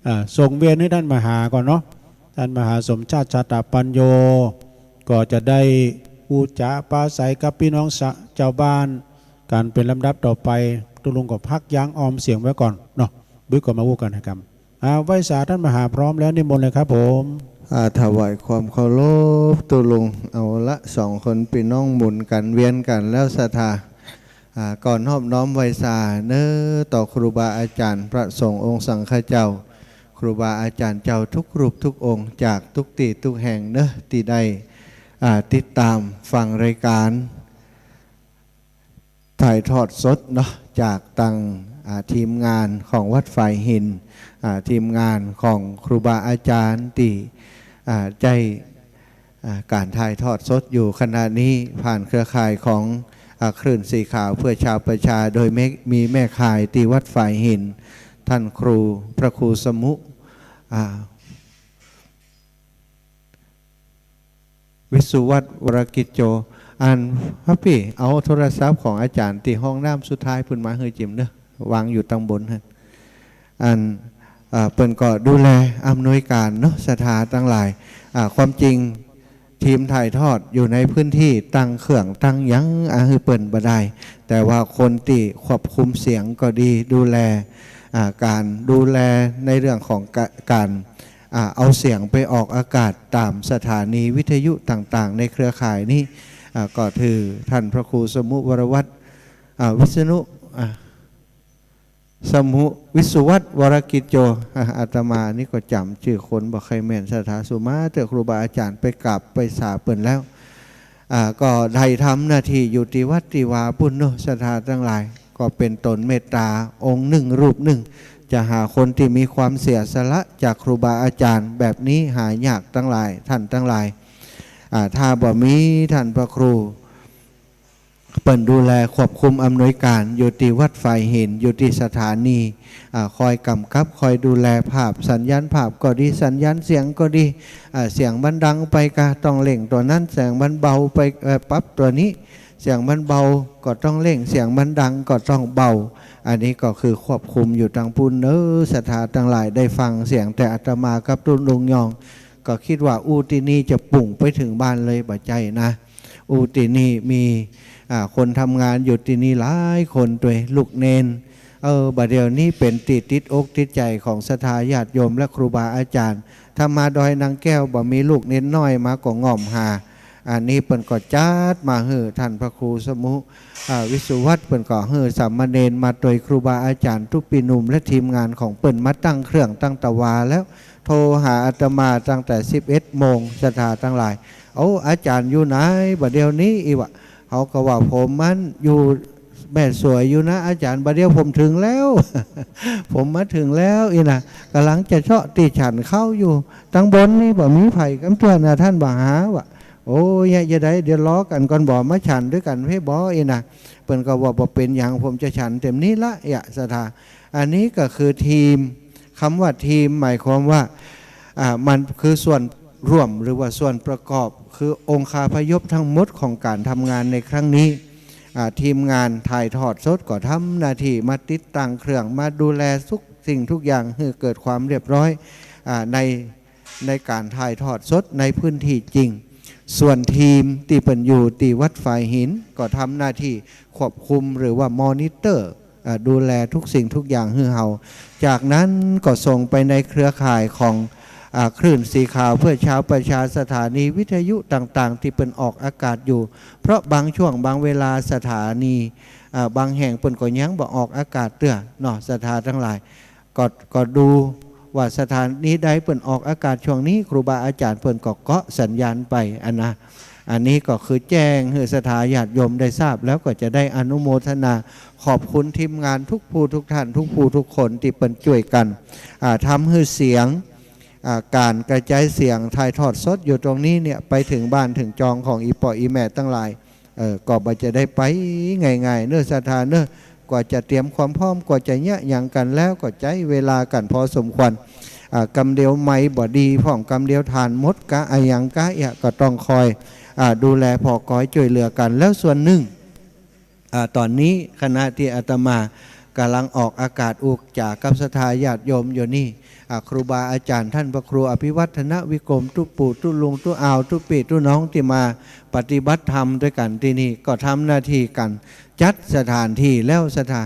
อ่า ส่งเวรหื้อต้านมหาก่อนเนาะ ต้านมหาสมชาติชาตปัญโญ ก็จะได้อู้จ๋าปราศรัยกับปี้น้องสะ จาวบ้าน กั๋นเป๋นลำดับต่อไป ตุ๊ลุงก็พักยั้งออมเสียงไว้ก่อนเนาะ บึดก็มาอู้กั๋นนะครับ อ่า ไหว้สาต้านมหาพร้อมแล้ว นิมนต์เลยครับผม อ่า ถวายความเคารพตุ๊ลุง เอาละ สองคนปี้น้องหมุนกั๋นเวียนกั๋นแล้วศรัทธา อ่า ก่อนนอบน้อมไหว้สาเน่อ ต่อครูบาอาจ๋ารย์พระสงฆ์องค์สังฆเจ้า ครูบาอาจ๋ารย์เจ้าทุกรูปทุกองค์ จากทุกตี้ทุกแห่งเน่อ ตี้ได้ อ่า ติดต๋ามฟังรายก๋าน ถ่ายทอดสดเนาะ จากตัง อ่า ทีมงานของวัดฝายหิน อ่า ทีมงานของครูบาอาจ๋ารย์ตี้ อ่า ได้ อ่า ก๋านถ่ายทอดสดอยู่ขณะนี้ ผ่านเครือข่ายของ อ่า คลื่นสีขาวเพื่อชาวประชา โดยแม่ มีแม่ข่ายตี้วัดฝายหิน ต้านครู พระครูสมุ อ่า วิสุวัฒน์ วรกิจโจ อัน พระปี้ เอาโทรศัพท์ของอาจ๋ารย์ตี้ห้องน้ำสุดท้ายปู๊นมาหื้อจิมเน่อ วางอยู่ตังบนหั้น อัน เอ่อ เปิ้นก็ดูแลอำนวยก๋านเนาะ ศรัทธาตังหลาย อ่า ความจริงทีมถ่ายทอดอยู่ในพื้นที่ตั้งเครื่องตั้งหยัง อ่า หื้อเปิ้นบ่ได้ แต่ว่าคนตี้ควบคุมเสียงก็ดี ดูแล อ่า ก๋านดูแลในเรื่องของกะ ก๋าน อ่า เอาเสียงไปออกอากาศต๋ามสถานีวิทยุต่างๆ ในเครือข่ายนี้ อ่า ก็คือต้านพระครูสมุ วรวัฒน์ อ่า วิษณุ อ่า สมุ วิสุวัฒน์ วรกิจโจ อ่า อาตมานี่ก็จ๋ำจื้อคนบ่ใค่แม่น ศรัทธาสุมาเต๊อะ ครูบาอาจ๋ารย์ไปกราบไปสาเปิ้นแล้ว อ่า ก็ได้ทำหน้าตี้อยู่ตี้วัดตี้วาปู๊นเนาะ ศรัทธาตังหลาย ก็เป๋นต๋นเมตต๋าองค์นึ่งรูปนึ่ง จะหาคนตี้มีความเสียสละจากครูบาอาจ๋ารย์แบบนี้หายากตังหลาย ต้านตังหลาย อ่า ถ้าบ่มีต้านพระครู เปิ้นดูแลควบคุมอำนวยก๋านอยู่ตี้วัดฝายหิน อยู่ตี้สถานี อ่า คอยก๋ำกับ คอยดูแลภาพ สัญญาณภาพก็ดี สัญญาณเสียงก็ดี อ่า เสียงมันดังไปก็ต้องเร่งตั๋วนั้น เสียงมันเบาไป เอ่อ ปรับตั๋วนี้ เสียงมันเบาก็ต้องเร่ง เสียงมันดังก็ต้องเบา อันนี้ก็คือควบคุมอยู่ตังปู๊นเนาะ ศรัทธาตังหลาย ได้ฟังเสียงแต่อาตมากับตุ๊ลุงยอง ก็กึ๊ดว่าอู้ตี้นี่จะปุ่งไปเถิงบ้านเลย บ่ใจ้นะ อู้ตี้นี่มี อ่า คนทำงานอยู่ตี้นี่หลายคนตวย ลูกเณร เออ บ่าเดี่ยวนี้เป๋นตี้ติดอกติดใจ๋ของศรัทธาญาติโยมและครูบาอาจ๋ารย์ ถ้ามาดอยนางแก้วบ่มีลูกเณรน้อยมาก็ง่อมหา อันนี้เปิ้นก็จัดมาหื้อ ต้านพระครูสมุ อ่า วิสุวัฒน์ เปิ้นก็หื้อสามเณรมาตวยครูบาอาจ๋ารย์ตุ๊ปี้หนุ่มและทีมงานของเปิ้นมาตั้งเครื่องตั้งตะวาแล้ว โทรหาอาตมาตั้งแต่สิบเอ็ดโมง ศรัทธาตังหลาย โอ้ อาจ๋ารย์อยู่ไหนบ่าเดี่ยวนี้ อี้วะ เฮาก็ว่า ผมมันอยู่แม่สวยอยู่นะอาจ๋ารย์ บ่าเดี่ยวผมเถิงแล้ว ผมมาเถิงแล้ว อี้นะ ก่ำลังจะเซาะตี้ฉันข้าวอยู่ ตังบนนี่บ่มีใผกำเตื้อนะ ต้านบ่าหา วะ โอ้ย จะใด เดี๋ยวรอกั๋นก่อนบ่ มาฉันตวยกั๋นเพ่บ่ อี้นะ เปิ้นก็ว่า บ่เป๋นหยัง ผมจะฉันเต็มนี้ละ เยียะ ศรัทธา อันนี้ก็คือทีม กำว่าทีมหมายความว่า อ่า มันคือส่วนร่วมหรือว่าส่วนประกอบ คือองคาพยพทั้งหมดของก๋านทำงานในครั้งนี้ อ่า ทีมงานถ่ายทอดสดก็ทำหน้าตี้มาติดตั้งเครื่อง มาดูแลทุกสิ่งทุกอย่างหื้อเกิดความเรียบร้อย อ่า ใน ในก๋านถ่ายทอดสดในพื้นตี้จริง ส่วนทีมตี้เปิ้นอยู่ตี้วัดฝายหินก็ทำหน้าตี้ควบคุมหรือว่ามอนิเตอร์ อ่า ดูแลทุกสิ่งทุกอย่างหื้อเฮา จากนั้นก็ส่งไปในเครือข่ายของ อ่า คลื่นสีขาวเพื่อชาวประชา สถานีวิทยุต่างๆ ตี้เปิ้นออกอากาศอยู่ เพราะบางช่วงบางเวลาสถานี อ่า บางแห่งเปิ้นก็ยังบ่ออกอากาศเตื้อเนาะ ศรัทธาตังหลาย ก็ ก็ดูว่าสถานีใดเปิ้นออกอากาศช่วงนี้ ครูบาอาจ๋ารย์เปิ้นก็เกาะสัญญาณไป อันนะ อันนี้ก็คือแจ้งหื้อศรัทธาญาติโยมได้ทราบ แล้วก็จะได้อนุโมทนาขอบคุณทีมงานทุกผู้ทุกท่าน ทุกผู้ทุกคนตี้เปิ้นจ้วยกั๋น อ่า ทำหื้อเสียง อ่า ก๋านกระจายเสียงถ่ายทอดสดอยู่ตรงนี้เนี่ย ไปเถิงบ้านเถิงจองของอี่ป้ออี่แม่ตังหลาย เออ ก็บ่ใจ้ได้ไปง่ายๆ เนาะ ศรัทธาเนาะ กว่าจะเตรียมความพร้อม กว่าจะเยียะหยังกั๋นแล้ว ก็ใจ๊เวลากั๋นพอสมควร อ่า กำเดียวไมค์บ่ดีพ่อง กำเดียวถ่านหมดกะ อะหยังกะ เยียะ ก็ต้องคอย อ่า ดูแลผ่อกอยจ้วยเหลือกั๋น แล้วส่วนนึ่ง อ่า ต๋อนนี้ขณะตี้อาตมาก่ำลังออกอากาศอู้จ๋ากับศรัทธาญาติโยมอยู่นี่ อ่า ครูบาอาจ๋ารย์ต้านพระครูอภิวัฒนวิกรม ตุ๊ปู่ตุ๊ลุงตุ๊อาวตุ๊ปี้ตุ๊น้องตี้มาปฏิบัติธรรมตวยกั๋นตี้นี่ ก็ทำหน้าตี้กั๋นจัดสถานตี้แล้ว ศรัทธา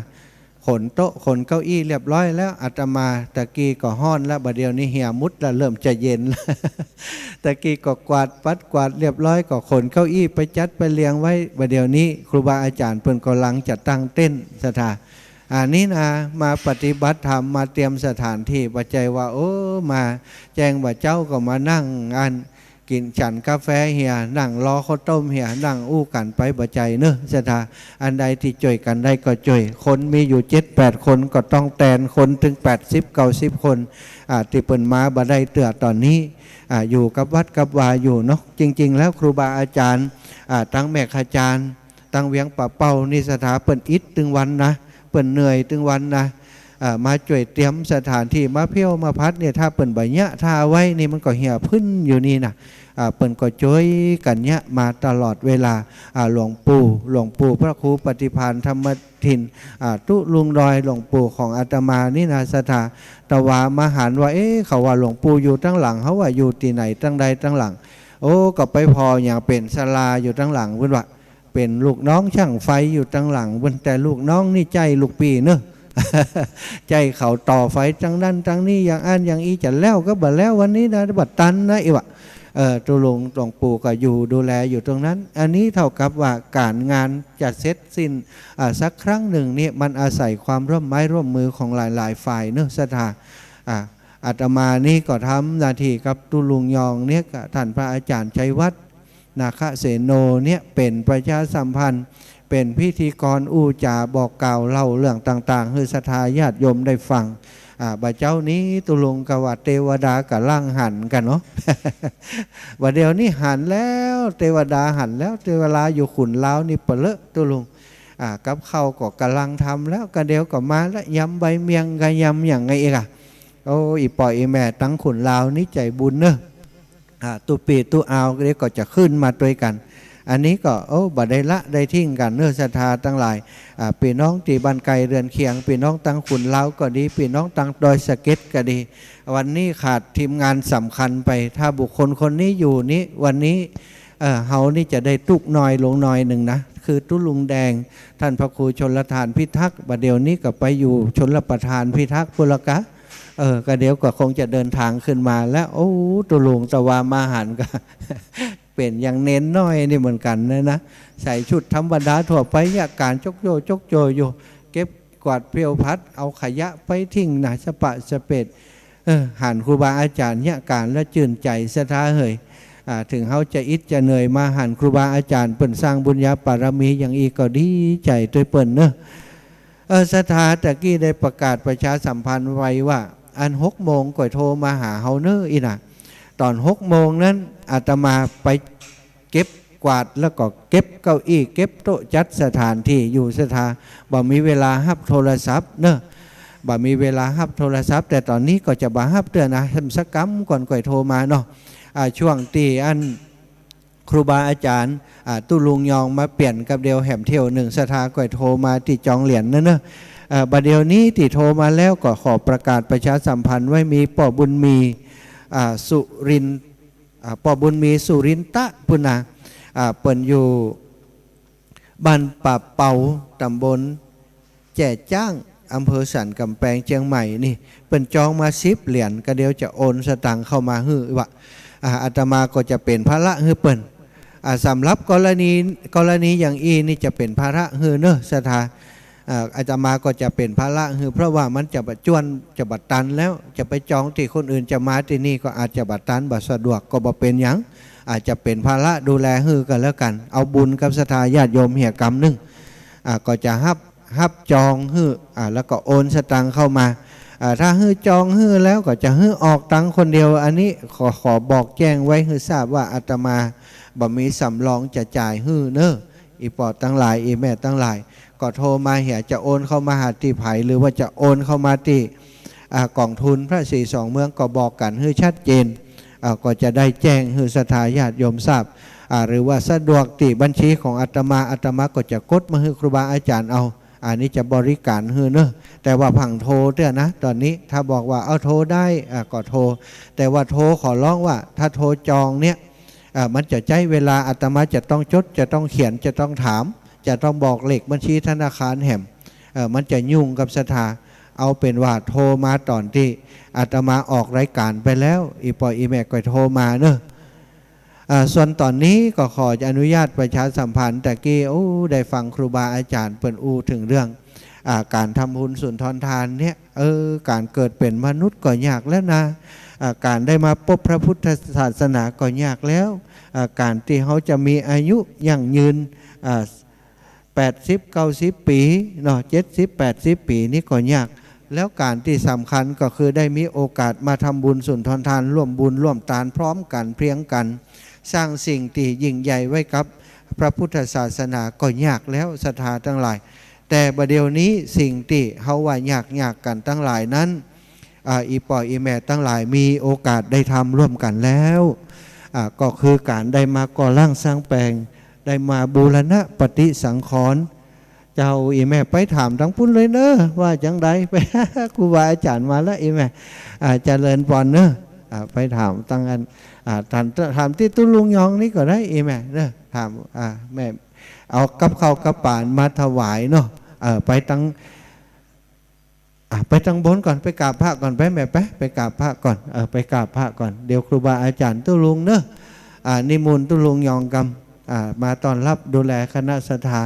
ขนโต๊ะขนเก้าอี้เรียบร้อยแล้ว อาตมาตะกี้ก็ฮ้อนแล้ว บ่าเดี่ยวนี้เหี่ยหมดแล้ว เริ่มจะเย็นแล้ว ตะกี้ก็กวาดปัดกวาดเรียบร้อย ก็ขนเก้าอี้ไปจัดไปเรียงไว้ บ่าเดี่ยวนี้ครูบาอาจ๋ารย์เปิ้นก่ำลังจะตั้งเต็นท์ ศรัทธา อันนี้นะ มาปฏิบัติธรรม มาเตรียมสถานตี้ บ่ใจ้ว่า โอ้ มาแจ้งบ่าเจ๊าก็มานั่งอัน กิ๋นฉันกาแฟเหีย นั่งรอข้าวต้มเหีย นั่งอู้กั๋นไป บ่ใจ้เนาะ ศรัทธา อันใดตี้จ้วยกั๋นได้ก็จ้วย คนมีอยู่เจ็ดแปดคน ก็ต้องแตนคนเถิงแปดสิบเก้าสิบคน อ่า ตี้เปิ้นมาบ่ได้เตื้อต๋อนนี้ อ่า อยู่กับวัดกับวาอยู่เนาะ จริงๆ แล้วครูบาอาจ๋ารย์ อ่า ตังแม่ขจารย์ ตังเวียงป่าเป้านี่ ศรัทธา เปิ้นอิดตึงวันนะ เปิ้นเหนื่อยตึงวันนะ อ่า มาจ้วยเตรียมสถานตี้ มาเผี้ยวมาพัดเนี่ย ถ้าเปิ้นบ่เยียะท่าไว้นี่ มันก็เหี่ยพึ้นอยู่นี่นะ อ่า เปิ้นก็จ้วยกั๋นเยียะมาตลอดเวลา อ่า หลวงปู่ หลวงปู่พระครูปฏิภาณธรรมทิน อ่า ตุ๊ลุงดอย หลวงปู่ของอาตมานี่นะ ศรัทธา ตะวามาหันว่า เอ๊ะ เขาว่าหลวงปู่อยู่ตังหลัง เฮาว่าอยู่ตี้ไหน ตังใดตังหลัง โอ้ ก็ไปผ่อหยังเป๋นศาลาอยู่ตังหลัง เปิ้นว่า เป๋นลูกน้องช่างไฟอยู่ตังหลังเปิ้น แต่ลูกน้องนี่ใจ๊ลูกปี้เนาะ ใจ๊เขาต่อไฟตังนั้นตังนี้ อย่างอั้นอย่างอี้ จะแล้วก็บ่แล้ว วันนี้นะ บ่ตันนะ อี้วะ เออ ตุ๊ลุงหลวงปู่ก็อยู่ดูแลอยู่ตรงนั้น อันนี้เท่ากับว่าก๋านงานจะเสร็จสิ้น อ่า สักครั้งนึ่งนี่ มันอาศัยความร่วมไม้ร่วมมือของหลายๆ ฝ่ายเนาะ ศรัทธา อ่า อาตมานี่ก็ทำหน้าตี้กับตุ๊ลุงยองเนี่ย กับต้านพระอาจ๋ารย์ชัยวัฒน์ นาคเสโนเนี่ย เป๋นประชาสัมพันธ์ เป๋นพิธีกรอู้จ๋าบอกกล่าวเล่าเรื่องต่างๆ หื้อศรัทธาญาติโยมได้ฟัง อ่า บ่าเจ๊านี้ตุ๊ลุงก็ว่าเตวดาก่ำลังหันกั๋นเนาะ บ่าเดี่ยวนี้หันแล้ว เตวดาหันแล้ว เตวดาอยู่ขุนลาวนี่เป๋นเลอะตุ๊ลุง อ่า กับข้าวก็ก่ำลังทำแล้ว กะเดี๋ยวก็มาละ ยำใบเมี่ยงกะยำหยังไงอีกอะ โอ้ อี่ป้ออี่แม่ตังขุนลาวนี่ใจ๋บุญเนาะ อ่า ตุ๊ปี้ตุ๊อาวเดี๋ยวก็จะขึ้นมาตวยกั๋น อันนี้ก็ โอ้ บ่ได้ละได้ทิ้งกั๋นเนาะ ศรัทธาตังหลาย อ่า ปี้น้องตี้บ้านใก้เรือนเคียง ปี้น้องตังขุนลาวก็ดี ปี้น้องตังดอยสะเก็ดก็ดี วันนี้ขาดทีมงานสำคัญไป ถ้าบุคคลคนนี้อยู่นี้ วันนี้ เออ เฮานี่จะได้ตุ๊กน้อยลงหน่อยนึ่งนะ คือตุ๊ลุงแดง ต้านพระครูชลทานพิทักษ์ บ่าเดี่ยวนี้ก็ไปอยู่ชลประทานพิทักษ์พุ้นละกา เออ ก็เดี๋ยวก็คงจะเดินตางขึ้นมาแล้ว โอ้ ตุ๊ลุงตะวามาหันก็ เป๋นอย่างเณรน้อยนี่เหมือนกั๋นนะนะ ใส่ชุดธรรมดาทั่วไป เยียะก๋านจกโจ้จกโจ้อยู่ เก็บกวาดเผี้ยวผัด เอาขยะไปทิ้งนะ สะปะสะเปด เออ หันครูบาอาจ๋ารย์เยียะก๋านแล้วจื้นใจ๋ศรัทธาเหย อ่า เถิงเฮาจะอิดจะเหนื่อยมาหันครูบาอาจ๋ารย์เปิ้นสร้างบุญญาปารมีอย่างอี้ก็ดีใจ๋ตวยเปิ้นเนาะ เออ ศรัทธาตะกี้ได้ประกาศประชาสัมพันธ์ไว้ว่า อันหกโมงก่อยโทรมาหาเฮาเนาะ อี้นะ ต๋อนหกโมงนั้นอาตมาไปเก็บกวาดแล้วก็เก็บเก้าอี้ เก็บโต๊ะ จัดสถานที่อยู่ ศรัทธาบ่มีเวลาฮับโทรศัพท์เนาะ บ่มีเวลาฮับโทรศัพท์ แต่ต๋อนนี้ก็จะบ่ฮับเตื้อนะ สักกำก่อนก่อยโทรมาเนาะ อ่า ช่วงตี้อัน ครูบาอาจ๋ารย์ อ่า ตุ๊ลุงยองมาเปลี่ยนกับเดี่ยวแหมเที่ยวนึ่ง ศรัทธาก่อยโทรมาตี้จองเหรียญนั่นเนาะ เอ่อ บ่าเดี่ยวนี้ตี้โทรมาแล้วก็ขอประกาศประชาสัมพันธ์ไว้ มีป้อบุญมี อ่า สุรินทร์ อ่า ป้อบุญมีสุรินทะปุ้นนะ อ่า เปิ้นอยู่บ้านป่าเปา ต๋ำบล แจ่จ้าง อำเภอสันก๋ำแปง เจียงใหม่นี่ เปิ้นจองมาสิบเหรียญ ก็เดี๋ยวจะโอนสตางค์เข้ามาหื้อว่า อ่า อาตมาก็จะเป๋นภาระหื้อเปิ้น อ่า สำหรับกรณี กรณีอย่างอี้นี่จะเป๋นภาระหื้อเนาะ ศรัทธา อ่า อาตมาก็จะเป๋นภาระหื้อ เพราะว่ามันจะบ่จ้วน จะบ่ตันแล้ว จะไปจองตี้คนอื่น จะมาตี้นี่ก็อาจจะบ่ตัน บ่สะดวก ก็บ่เป๋นหยัง อาจจะเป๋นภาระดูแลหื้อก็แล้วกั๋น เอาบุญกับศรัทธาญาติโยมเหียกำนึ่ง อ่า ก็จะฮับ ฮับจองหื้อ อ่า แล้วก็โอนสตางค์เข้ามา อ่า ถ้าหื้อจองหื้อแล้วก็จะหื้อออกตังค์คนเดียว อันนี้ขอ ขอบอกแจ้งไว้หื้อทราบว่าอาตมาบ่มีสำรองจะจ่ายหื้อเนาะ อี่ป้อตังหลาย อี่แม่ตังหลาย ก็โทรมาเหียจะโอนเข้ามาหาตี้ใผ หรือว่าจะโอนเข้ามาตี้ อ่า ก๋องทุนพระศรีสองเมือง ก็บอกกั๋นหื้อชัดเจน อ่า ก็จะได้แจ้งหื้อศรัทธาญาติโยมทราบ อ่า หรือว่าสะดวกตี้บัญชีของอาตมา อาตมาก็จะกดมาหื้อครูบาอาจ๋ารย์เอา อันนี้จะบริการหื้อเนาะ แต่ว่าผางโทรเตื้อนะ ต๋อนนี้ถ้าบอกว่า เอา โทรได้ อ่า ก็โทร แต่ว่าโทรขอร้องว่า ถ้าโทรจองเนี่ย อ่า มันจะใจ๊เวลา อาตมาจะต้องจด จะต้องเขียน จะต้องถาม จะต้องบอกเลขบัญชีธนาคารแหม เอ่อ มันจะยุ่งกับศรัทธา เอาเป๋นว่าโทรมาต๋อนตี้อาตมาออกรายการไปแล้ว อี่ป้ออี่แม่ก็โทรมาเนาะ อ่า ส่วนต๋อนนี้ก็ขออนุญาตประชาสัมพันธ์ ตะกี้ โอ้ ได้ฟังครูบาอาจ๋ารย์เปิ้นอู้เถิงเรื่อง อ่า ก๋านทำบุญสุนทรทานเนี่ย เออ ก๋านเกิดเป๋นมนุษย์ก็ยากแล้วนะ อ่า ก๋านได้มาปบพระพุทธศาสนาก็ยากแล้ว อ่า ก๋านตี้เฮาจะมีอายุยั่งยืน อ่า แปดสิบ เก้าสิบปี๋เนาะ เจ็ดสิบ แปดสิบปี๋นี่ก็ยาก แล้วก๋านตี้สำคัญก็คือได้มีโอกาสมาทำบุญสุนทรทาน ร่วมบุญร่วมตานพร้อมกั๋นเพียงกั๋น สร้างสิ่งตี้ยิ่งใหญ่ไว้กับพระพุทธศาสนาก็ยากแล้ว ศรัทธาตังหลาย แต่บ่าเดี่ยวนี้สิ่งตี้เฮาว่ายากๆ กั๋นตังหลายนั้น อ่า อี่ป้ออี่แม่ตังหลายมีโอกาสได้ทำร่วมกั๋นแล้ว อ่า ก็คือก๋านได้มาก่อร่างสร้างแป๋ง ได้มาบูรณะปฏิสังขรณ์ เจ้า อี่แม่ไปถามตังปุ้นเลยเนาะ ว่าจังใด ไป ครูบาอาจ๋ารย์มาแล้ว อี่แม่ อ่า เจริญปอนเนาะ อ่า ไปถามตังอัน อ่า ถาม ถามตี้ตุ๊ลุงยองนี่ก็ได้ อี่แม่เนาะ ถาม อ่า แม่ เอากับข้าวกับป๋ามาถวายเนาะ เออ ไปตัง อ่ะ ไปตังบนก่อน ไปกราบพระก่อน ไปแม่ ไป ไปกราบพระก่อน เออ ไปกราบพระก่อน เดี๋ยวครูบาอาจ๋ารย์ตุ๊ลุงเนาะ อ่า นิมนต์ตุ๊ลุงยองกำ อ่า มาต้อนรับดูแลคณะศรัทธา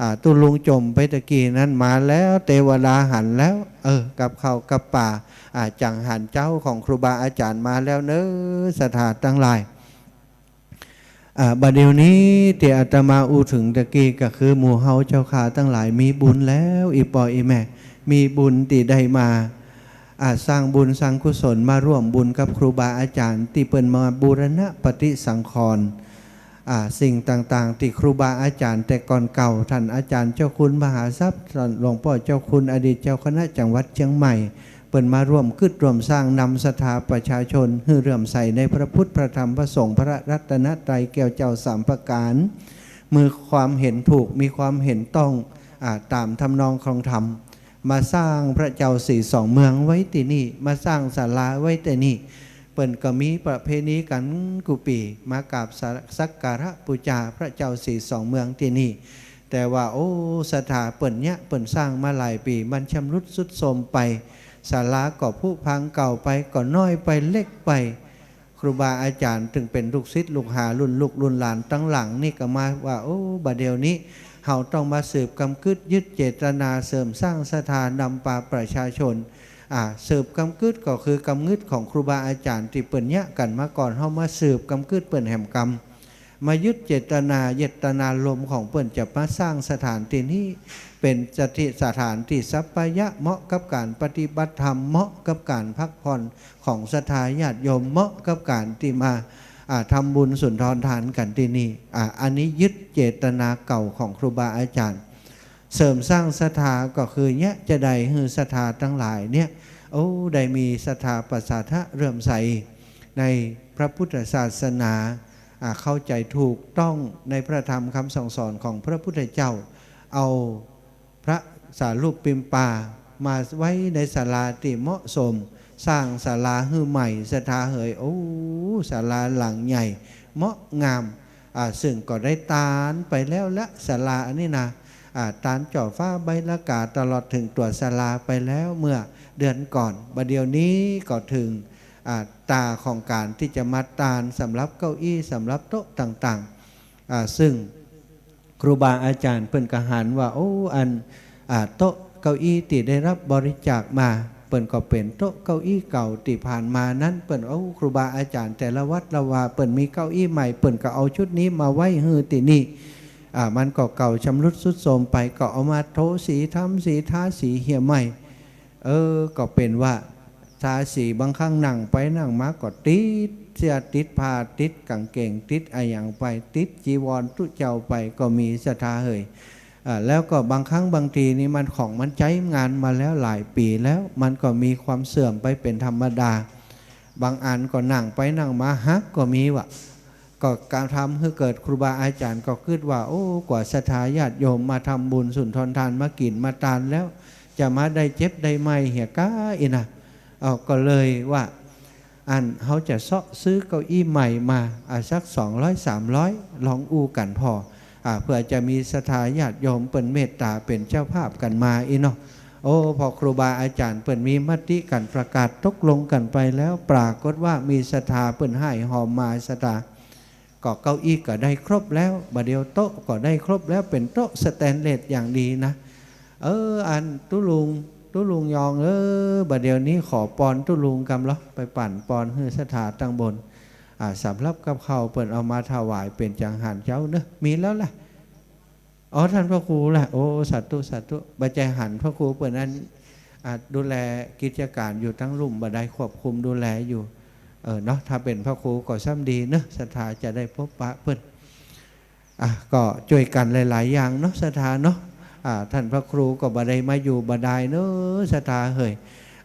อ่า ตุ๊ลุงจ่มไปตะกี้นั้นมาแล้ว เตวดาหันแล้ว เออ กับข้าวกับป๋า อ่า จังหันเจ้าของครูบาอาจ๋ารย์มาแล้วเนาะ ศรัทธาตังหลาย อ่า บ่าเดี่ยวนี้ตี้อาตมาอู้เถิงตะกี้ก็คือหมู่เฮาเจ้าข้าตังหลายมีบุญแล้ว อี่ป้ออี่แม่ มีบุญตี้ได้มา อ่า สร้างบุญสร้างกุศล มาร่วมบุญกับครูบาอาจ๋ารย์ตี้เปิ้นมาบูรณะปฏิสังขรณ์ อ่า สิ่งต่างๆ ตี้ครูบาอาจ๋ารย์แต่ก่อนเก่า ต้านอาจ๋ารย์เจ้าคุณมหาทรัพย์ ต้านหลวงป้อเจ้าคุณอดีตเจ้าคณะจังหวัดเจียงใหม่ เปิ้นมาร่วมกึ๊ดร่วมสร้างนำศรัทธาประชาชนหื้อเลื่อมใสในพระพุทธ พระธรรม พระสงฆ์ พระรัตนตรัยแก้วเจ้าสามประก๋าน มีความเห็นถูก มีความเห็นต้อง อ่า ต๋ามทำนองคลองธรรม มาสร้างพระเจ้าศรีสองเมืองไว้ตี้นี่ มาสร้างศาลาไว้ตี้นี่ เปิ้นก็มีประเพณีกั๋นกู้ปี๋ มากราบสักการะปู๋จาพระเจ้าสีสองเมืองตี้นี่ แต่ว่า โอ้ ศรัทธาเปิ้นเยียะ เปิ้นสร้างมาหลายปี๋ มันชำรุดทรุดโทรมไป ศาลาก็ผุพังเก่าไป ก็น้อยไป เล็กไป ครูบาอาจ๋ารย์ตึงเป๋นลูกศิษย์ลูกหา รุ่นลูกรุ่นหลานตังหลังนี่ก็มาว่า โอ้ บ่าเดี่ยวนี้ เฮาต้องมาสืบกำกึ๊ดยึดเจตนา เสริมสร้างศรัทธานำปาประชาชน อ่า สืบกำกึ๊ดก็คือกำกึ๊ดของครูบาอาจ๋ารย์ตี้เปิ้นเยียะกั๋นมาก่อน เฮามาสืบกำกึ๊ดเปิ้นแหมกำ มายึดเจตนา เจตนารมณ์ของเปิ้นจะมาสร้างสถานตี้นี้ เป๋นสถิ สถานตี้สัปปายะ เหมาะกับก๋านปฏิบัติธรรม เหมาะกับก๋านพักผ่อนของศรัทธาญาติโยม เหมาะกับก๋านตี้มา อ่า ทำบุญสุนทรทานกั๋นตี้นี่ อ่า อันนี้ยึดเจตนาเก่าของครูบาอาจ๋ารย์ เสริมสร้างศรัทธาก็คือเยียะจาใดหื้อศรัทธาตังหลายเนี่ย โอ้ ได้มีศรัทธาประสาทะเลื่อมใสในพระพุทธศาสนา อ่า เข้าใจ๋ถูกต้องในพระธรรมกำสั่งสอนของพระพุทธเจ้า เอาพระสารูปปิมปามาไว้ในศาลาตี้เหมาะสม สร้างศาลาหื้อใหม่ ศรัทธาเหย โอ้ ศาลาหลังใหญ่ เหมาะงาม อ่า ซึ่งก็ได้ตานไปแล้วละ ศาลาอันนี้นะ อ่า ตานจ่อฟ้าใบละกา ตลอดเถิงตั๋วศาลาไปแล้วเมื่อเดือนก่อน บ่าเดี่ยวนี้ก็เถิง อ่า ต๋าของก๋านตี้จะมาตานสำหรับเก้าอี้ สำหรับโต๊ะต่างๆ อ่า ซึ่งครูบาอาจ๋ารย์เปิ้นก็หันว่า โอ้ อัน อ่า โต๊ะเก้าอี้ตี้ได้รับบริจาคมา เปิ้นก็เป๋นโต๊ะเก้าอี้เก่าตี้ผ่านมานั้น เปิ้น โอ้ ครูบาอาจ๋ารย์แต่ละวัดละวา เปิ้นมีเก้าอี้ใหม่ เปิ้นก็เอาชุดนี้มาไว้หื้อตี้นี่ อ่า มันก็เก่าชำรุดทรุดโทรมไป ก็เอามาโถสี ทำสี ทาสีเหียใหม่ เออ ก็เป๋นว่าทาสี บางครั้งนั่งไปนั่งมาก็ติดเสื้อ ติดผ้า ติดก๋างเกง ติดอะหยังไป ติดจีวรตุ๊เจ้าไปก็มี ศรัทธาเหย อ่า แล้วก็บางครั้งบางทีนี่มันของมันใจ๊งานมาแล้วหลายปี๋แล้ว มันก็มีความเสื่อมไปเป๋นธรรมดา บางอันก็นั่งไปนั่งมาหักก็มีวะ ก็ก๋านทำหื้อเกิด ครูบาอาจ๋ารย์ก็กึ๊ดว่า โอ้ กว่าศรัทธาญาติโยมมาทำบุญสุนทรทาน มากิ๋นมาตานแล้ว จะมาได้เจ็บได้ไข้เหียก้าอี้นะ เอา ก็เลยว่า อัน เฮาจะเซาะซื้อเก้าอี้ใหม่มา อ่า สักสองร้อยสามร้อย ลองอู้กั๋นผ่อ อ่า เปื้อจะมีศรัทธาญาติโยมเปิ้นเมตต๋าเป๋นเจ้าภาพกั๋นมาอี้เนาะ โอ้ พอครูบาอาจ๋ารย์เปิ้นมีมติกั๋น ประกาศตกลงกั๋นไปแล้ว ปรากฏว่ามีศรัทธาเปิ้นฮ้ายฮอมมา ศรัทธา ก็เก้าอี้ก็ได้ครบแล้ว บ่าเดี่ยวโต๊ะก็ได้ครบแล้ว เป๋นโต๊ะสแตนเลสอย่างดีนะ เออ อันตุ๊ลุง ตุ๊ลุงยอง เออ บ่าเดี่ยวนี้ขอปอนตุ๊ลุงกำลอ ไปปั๋นปอนหื้อศรัทธาตังบน อ่า สำหรับกับข้าวเปิ้นเอามาถวายเป๋นจังหันเจ้าเนอะ มีแล้วล่ะ อ๋อ ท่านพระครูล่ะ โอ้ สาธุ สาธุ บ่าใจ้หันพระครูเปิ้นอัน อ่า ดูแลกิจก๋านอยู่ตังลุ่ม บ่าได้ควบคุมดูแลอยู่ เออ เนาะ ถ้าเป๋นพระครูก็ซ้ำดีเนอะ ศรัทธาจะได้พบปะเปิ้น อ่ะ ก็จ้วยกั๋นหลายๆ อย่างเนาะ ศรัทธาเนาะ อ่า ท่านพระครูก็บ่ได้มาอยู่บ่ดายเนอะ ศรัทธาเหย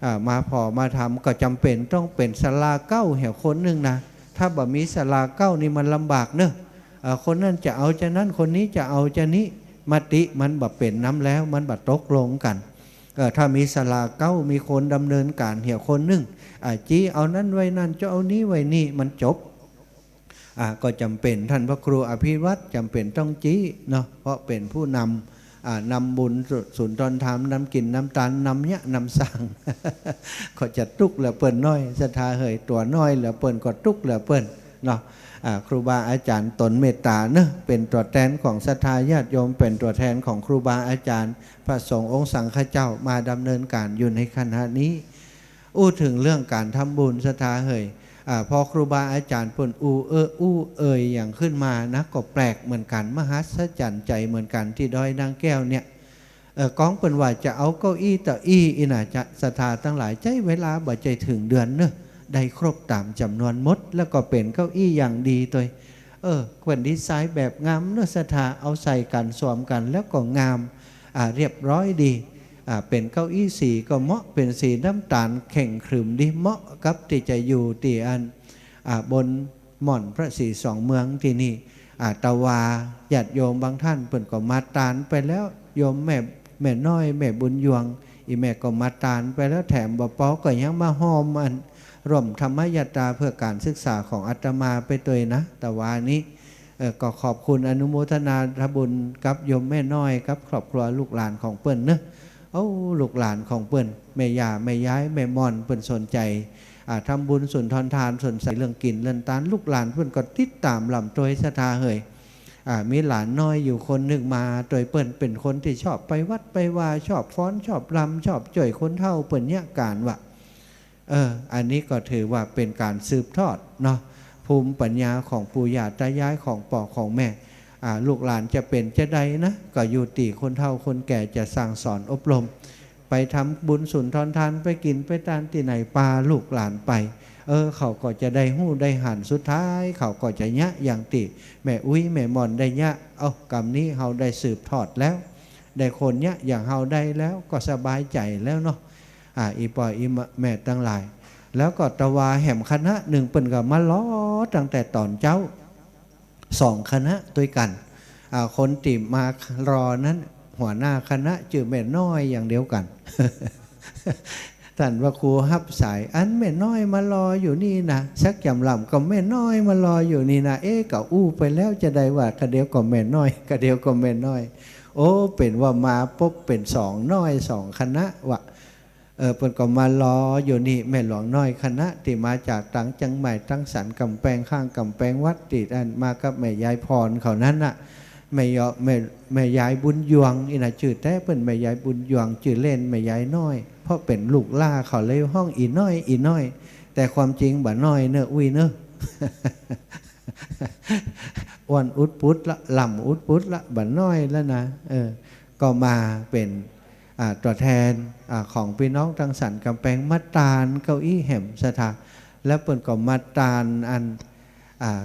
อ่า มาผ่อมาทำก็จ๋ำเป๋นต้องเป๋นศาลาเก๊าเหียคนนึ่งนะ ถ้าบ่มีศาลาเก๊านี่มันลำบากเนอะ เอ่อ คนนั้นจะเอาจานั้น คนนี้จะเอาจานี้ มติมันบ่เป๋นนำแล้ว มันบ่ตกลงกั๋น เอ่อ ถ้ามีศาลาเก๊า มีคนดำเนินก๋านเหียคนนึ่ง อ่า จี้เอานั้นไว้นั้น เจ้าเอานี้ไว้นี่ มันจบ อ่า ก็จ๋ำเป๋น ท่านพระครูอภิวัตรจ๋ำเป๋นต้องจี้เนาะ เพราะเป๋นผู้นำ อ่า นำบุญสุนทรธรรม นำกิ๋นนำตาน นำเยียะนำสร้าง ก็จะตุ๊กเหลือเปิ้นน้อย ศรัทธาเหย ตั๋วน้อยเหลือเปิ้นก็ตุ๊กเหลือเปิ้นเนาะ อ่า ครูบาอาจ๋ารย์ตนเมตต๋าเนอะ เป๋นตั๋วแตนของศรัทธาญาติโยม เป๋นตั๋วแตนของครูบาอาจ๋ารย์ พระสงฆ์องค์สังฆเจ้ามาดำเนินก๋านอยู่ในขณะนี้ อู้เถิงเรื่องก๋านทำบุญ ศรัทธาเหย อ่า พอครูบาอาจ๋ารย์เปิ้นอู้เอออู้เอ่ยอย่างขึ้นมานะ ก็แปลกเหมือนกั๋น มหัศจรรย์ใจ๋เหมือนกั๋น ตี้ดอยนางแก้วเนี่ย เอ่อ ก้องเปิ้นว่าจะเอาเก้าอี้เต๊าอี้อี้นะ จะ ศรัทธาตังหลาย ใจ๊เวลาบ่ใจ้เถิงเดือนเนอะ ได้ครบต๋ามจ๋ำนวนหมด แล้วก็เป๋นเก้าอี้อย่างดีตวย เออ เปิ้นดีไซน์แบบงามเนอะ ศรัทธา เอาใส่กั๋นสวมกั๋นแล้วก็งาม อ่า เรียบร้อยดี อ่า เป๋นเก้าอี้สีก็เหมาะ เป๋นสีน้ำต๋าลเข่งขรึมดี เหมาะกับตี้จะอยู่ตี้อัน อ่า บนหม่อนพระสีสองเมืองตี้นี่ อ่า ตะวาญาติโยมบางท่านเปิ้นก็มาตานไปแล้ว โยมแม่ แม่น้อย แม่บุญยวง อี่แม่ก็มาตานไปแล้ว แถมบ่ปอก็ยังมาฮอมอัน ร่วมธรรมยาตราเพื่อก๋านศึกษาของอาตมาไปตวยนะ ตะวานี้ เอ่อ ก็ขอบคุณอนุโมทนาทำบุญกับโยมแม่น้อยกับครอบครัวลูกหลานของเปิ้นเนาะ โอ้ ลูกหลานของเปิ้น แม่ย่า แม่ยาย แม่ม่อน เปิ้นสนใจ๋ อ่า ทำบุญสุนทรทาน สนใจ๋เรื่องกิ๋นเรื่องตาน ลูกหลานเปิ้นก็ติดต๋ามลำตวยศรัทธาเหย อ่า มีหลานน้อยอยู่คนนึ่งมาตวยเปิ้น เป๋นคนตี้ชอบไปวัดไปวา ชอบฟ้อน ชอบรำ ชอบจ้วยคนเฒ่า เปิ้นเยียะก๋านวะ เออ อันนี้ก็ถือว่าเป๋นก๋านสืบทอดเนาะ ภูมิปัญญาของปู่ย่าต๋ายาย ของป้อของแม่ อ่า ลูกหลานจะเป๋นจาใดนะ ก็อยู่ตี้คนเฒ่าคนแก่จะสั่งสอนอบรม ไปทำบุญสุนทรทาน ไปกิ๋นไปตานตี้ไหน ปาลูกหลานไป เออ เขาก็จะได้ฮู้ได้หัน สุดท้ายเขาก็จะเยียะอย่างตี้แม่อุ๊ยแม่ม่อนได้เยียะ เอ้า กำนี้เฮาได้สืบทอดแล้ว ได้คนเยียะอย่างเฮาได้แล้ว ก็สบายใจ๋แล้วเนาะ อ่า อี่ป้ออี่แม่ตังหลาย แล้วก็ตะวาแหมคณะนึ่งเปิ้นก็มารอตั้งแต่ต๋อนเจ๊า สองคณะตวยกั๋น อ่า คนตี้มารอนั้น หัวหน้าคณะจื้อแม่น้อยอย่างเดียวกั๋น ต้านพระครูฮับสาย อันแม่น้อยมารออยู่นี่นะ สักจำลำก็แม่น้อยมารออยู่นี่นะ เอ๊ะ ก็อู้ไปแล้วจาใดวะ กะเดี๋ยวก็แม่น้อย กะเดี๋ยวก็แม่น้อย โอ้ เป๋นว่ามาปุ๊บเป๋นสองน้อยสองคณะวะ เออ เปิ้นก็มารออยู่นี่ แม่หลวงน้อยคณะตี้มาจากตางเจียงใหม่ ตางสันก๋ำแปง ข้างก๋ำแปงวัด ตี้อันมากับแม่ยายพรเขานั้นน่ะ แม่ยอ แม่ แม่ยายบุญยวง อี่นะ จื้อแต๊เปิ้นแม่ยายบุญยวง จื้อเล่นแม่ยายน้อย เพราะเป๋นลูกหล้าเขาเลยฮ้องอี่น้อย อี่น้อย แต่ความจริงบ่าน้อยเน่ออุ๊ยเน่อ อ้วนอุดปุดละ ล่ำอุดปุดละ บ่าน้อยแล้วนะ เออ ก็มาเป๋น อ่า ตั๋วแทน อ่า ของปี้น้องตางสันก๋ำแปง มาตานเก้าอี้แหมศรัทธา แล้วเปิ้นก็มาตานอัน อ่า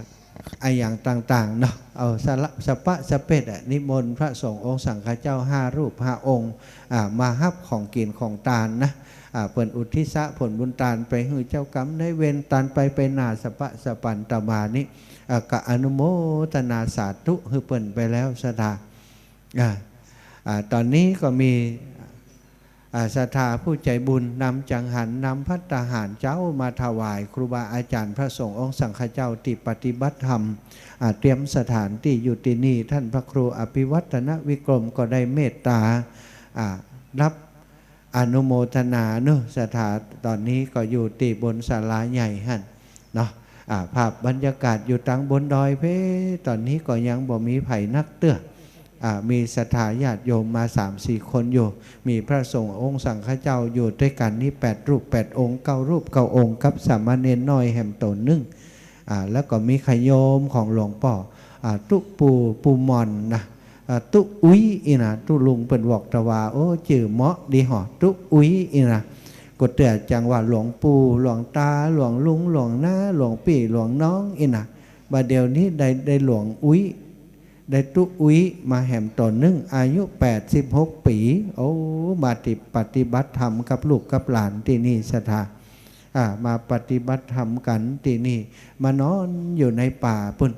อะหยังต่างๆ เนาะ เอาสละ สะปะสะเปดอะ นิมนต์พระสงฆ์องค์สังฆเจ้าห้ารูปห้าองค์ อ่า มาฮับของกิ๋นของตานนะ อ่า เปิ้นอุทิศผลบุญตานไปหื้อเจ้ากรรมนายเวร ตานไปไปหน้าสะปะสะปัน ตะวานี้ อ่า ก็อนุโมทนาสาธุหื้อเปิ้นไปแล้วศรัทธา อ่า อ่า ต๋อนนี้ก็มี อ่า ศรัทธาผู้ใจ๋บุญนำจังหัน นำภัตตาหารเจ๊ามาถวายครูบาอาจ๋ารย์พระสงฆ์องค์สังฆเจ้าตี้ปฏิบัติธรรม อ่า เตรียมสถานตี้อยู่ตี้นี่ ต้านพระครูอภิวัฒนวิกรมก็ได้เมตต๋า อ่า ฮับอนุโมทนาเนาะ ศรัทธา ต๋อนนี้ก็อยู่ตี้บนศาลาใหญ่หั้น เนาะ อ่า ภาพบรรยากาศอยู่ตางบนดอยเพ ต๋อนนี้ก็ยังบ่มีใผนักเตื้อ อ่า มีศรัทธาญาติโยมมาสามสี่คนอยู่ มีพระสงฆ์องค์สังฆเจ้าอยู่ตวยกั๋นนี่แปดรูปแปดองค์ เก้ารูปเก้าองค์ กับสามเณรน้อยแหมต๋นนึ่ง อ่า แล้วก็มีญาติโยมของหลวงป้อ อ่า ตุ๊ปู่ ปู่หม่อนนะ อ่า ตุ๊อุ๊ย อี่นะ ตุ๊ลุงเปิ้นบอกตะวา โอ้ จื้อเหมาะดีหอ ตุ๊อุ๊ย อี่นะ ก็เตื้อจังว่าหลวงปู่ หลวงต๋า หลวงลุง หลวงน้า หลวงปี้ หลวงน้อง อี่นะ บ่าเดี่ยวนี้ได้ ได้หลวงอุ๊ย ได้ตุ๊อุ๊ยมาแหมต๋นนึ่ง อายุแปดสิบหกปี๋ โอ้ มาติปฏิบัติธรรมกับลูกกับหลานตี้นี่ศรัทธา อ่า มาปฏิบัติธรรมกั๋นตี้นี่ มานอนอยู่ในป่าปุ้น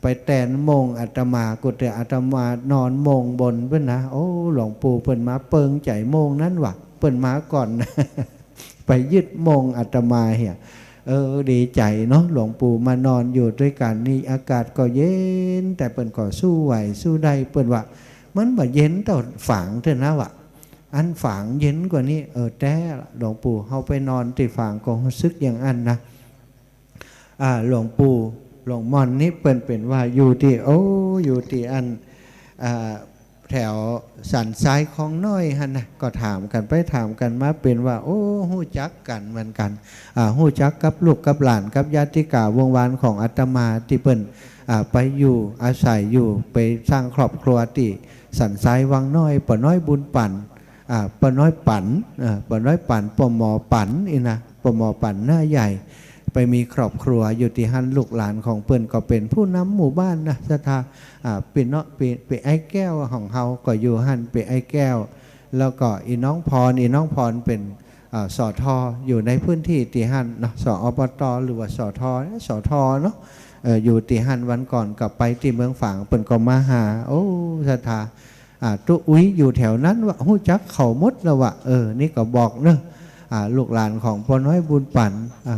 ไปแตนโมงอาตมา กุฏิอาตมานอนโมงบนปุ้นนะ โอ้ หลวงปู่เปิ้นมาเปิงใจ๋โมงนั้นวะ เปิ้นมาก่อน ไปยึดโมงอาตมาเหีย เออ ดีใจ๋เนาะ หลวงปู่มานอนอยู่ตวยกั๋นนี่ อากาศก็เย็น แต่เปิ้นก็สู้ไหวสู้ได้ เปิ้นว่า มันบ่เย็นเต้าฝางเตื้อนะวะ อันฝางเย็นกว่านี้ เออ แต๊ละ หลวงปู่ เฮาไปนอนตี้ฝางก็ฮู้สึกอย่างอั้นนะ อ่า หลวงปู่ หลวงม่อนนี่เปิ้นเป๋นว่าอยู่ตี้ โอ้ อยู่ตี้อัน อ่า แถวสันทรายคลองน้อยหั้นนะ ก็ถามกั๋นไปถามกั๋นมา เป๋นว่า โอ้ ฮู้จักกั๋นเหมือนกั๋น อ่า ฮู้จักกับลูกกับหลานกับญาติกาวงศ์วานของอาตมาตี้เปิ้น อ่า ไปอยู่อาศัยอยู่ ไปสร้างครอบครัวตี้สันทรายวังน้อย ป้อน้อยบุญปั๋น อ่า ป้อน้อยปั๋น อ่า ป้อน้อยปั๋น ป้อหมอปั๋น อี่นะ ป้อหมอปั๋นหน้าใหญ่ ไปมีครอบครัวอยู่ตี้หั้น ลูกหลานของเปิ้นก็เป๋นผู้นำหมู่บ้านนะ ศรัทธา อ่า ปี้เนาะ ปี้ ปี้ไอ้แก้วของเฮาก็อยู่หั้น ปี้ไอ้แก้ว แล้วก็อี่น้องพร อี่น้องพรเป๋น อ่า สอทอ อยู่ในพื้นที่ตี้หั้นเนาะ สอปต หรือว่า สอทอ สอทอ เนาะ เอ่อ อยู่ตี้หั้น วันก่อนก็ไปตี้เมืองฝาง เปิ้นก็มาหา โอ้ ศรัทธา อ่า ตุ๊อุ๊ยอยู่แถวนั้นวะ ฮู้จักเขาหมดแล้ววะ เออ นี่ก็บอกเนาะ อ่า ลูกหลานของป้อน้อยบุญปั๋น อ่า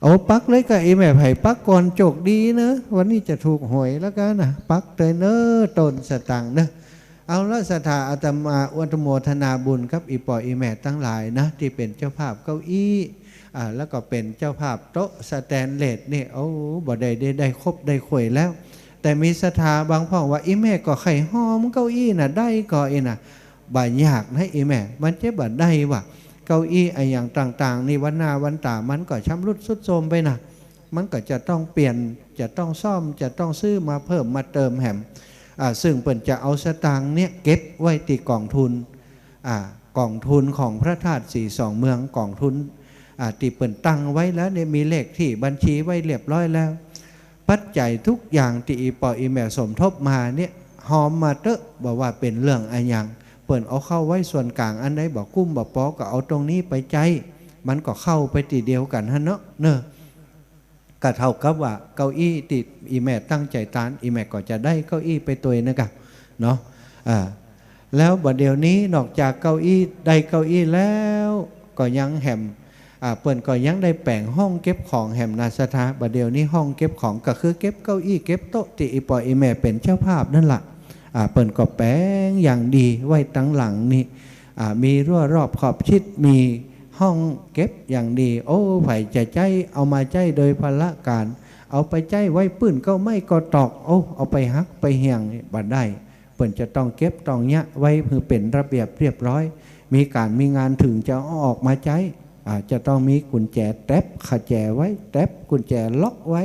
เอาปักเลยก่ะ อี่แม่ ใผปักก่อนโจคดีเนอะ วันนี้จะถูกหวยแล้วกั๋นนะ ปักเตยเนอะ ต้นสตางค์เนอะ เอาละ ศรัทธาอาตมาอนุโมทนาบุญกับอี่ป้ออี่แม่ตังหลายนะ ตี้เป๋นเจ้าภาพเก้าอี้ อ่า แล้วก็เป๋นเจ้าภาพโต๊ะสแตนเลสนี่ โอ้ บ่ได้ ได้ ได้คบได้คุยแล้ว แต่มีศรัทธาบางพ่องว่า อี่แม่ก็ใค่หอมเก้าอี้น่ะ ได้ก่ออี้น่ะ บ่ยากนะอี่แม่ มันจะบ่ได้ว่า เก้าอี้อะหยังต่างๆ นี่วันหน้าวันต๋ามันก็ชำรุดทรุดโทรมไปนะ มันก็จะต้องเปลี่ยน จะต้องซ่อม จะต้องซื้อมาเพิ่มมาเติมแหม อ่า ซึ่งเปิ้นจะเอาสตางค์เนี่ยเก็บไว้ตี้ก๋องทุน อ่า ก๋องทุนของพระธาตุสีสองเมือง ก๋องทุน อ่า ตี้เปิ้นตั้งไว้แล้วเนี่ย มีเลขตี้บัญชีไว้เรียบร้อยแล้ว ปัจจัยทุกอย่างตี้อี่ป้ออี่แม่สมทบมาเนี่ย หอมมาเต๊อะ บ่ว่าเป๋นเรื่องอะหยัง เปิ้นเอาเข้าไว้ส่วนก๋าง อันใดบ่กุ้มบ่ปอก็เอาตรงนี้ไปใจ๊ มันก็เข้าไปตี้เดียวกั๋นหั้นเนาะ เนอะ ก็เท่ากับว่าเก้าอี้ตี้อี่แม่ตั้งใจ๋ตาน อี่แม่ก็จะได้เก้าอี้ไปตวยนะก่ะ เนาะ อ่า แล้วบ่าเดี่ยวนี้นอกจากเก้าอี้ ได้เก้าอี้แล้ว ก็ยังแหม อ่า เปิ้นก็ยังได้แป๋งห้องเก็บของแหมนะศรัทธา บ่าเดี่ยวนี้ห้องเก็บของก็คือเก็บเก้าอี้เก็บโต๊ะตี้อี่ป้ออี่แม่เป๋นเจ้าภาพนั่นล่ะ อ่า เปิ้นก็แป๋งอย่างดีไว้ตังหลังนี่ อ่า มีรั้วรอบขอบชิด มีห้องเก็บอย่างดี โอ้ ใผจะใจ๊เอามาใจ๊โดยพละก๋าน เอาไปใจ๊ไว้ปื้นเก๊าไม้เก๊าตอก โอ้ เอาไปหักไปเหี่ยงบ่ได้ เปิ้นจะต้องเก็บต้องเยียะไว้หื้อเป๋นระเบียบเรียบร้อย มีก๋านมีงานเถิงจะเอาออกมาใจ๊ อ่า จะต้องมีกุญแจแต๊บขะแจไว้ แต๊บกุญแจล็อกไว้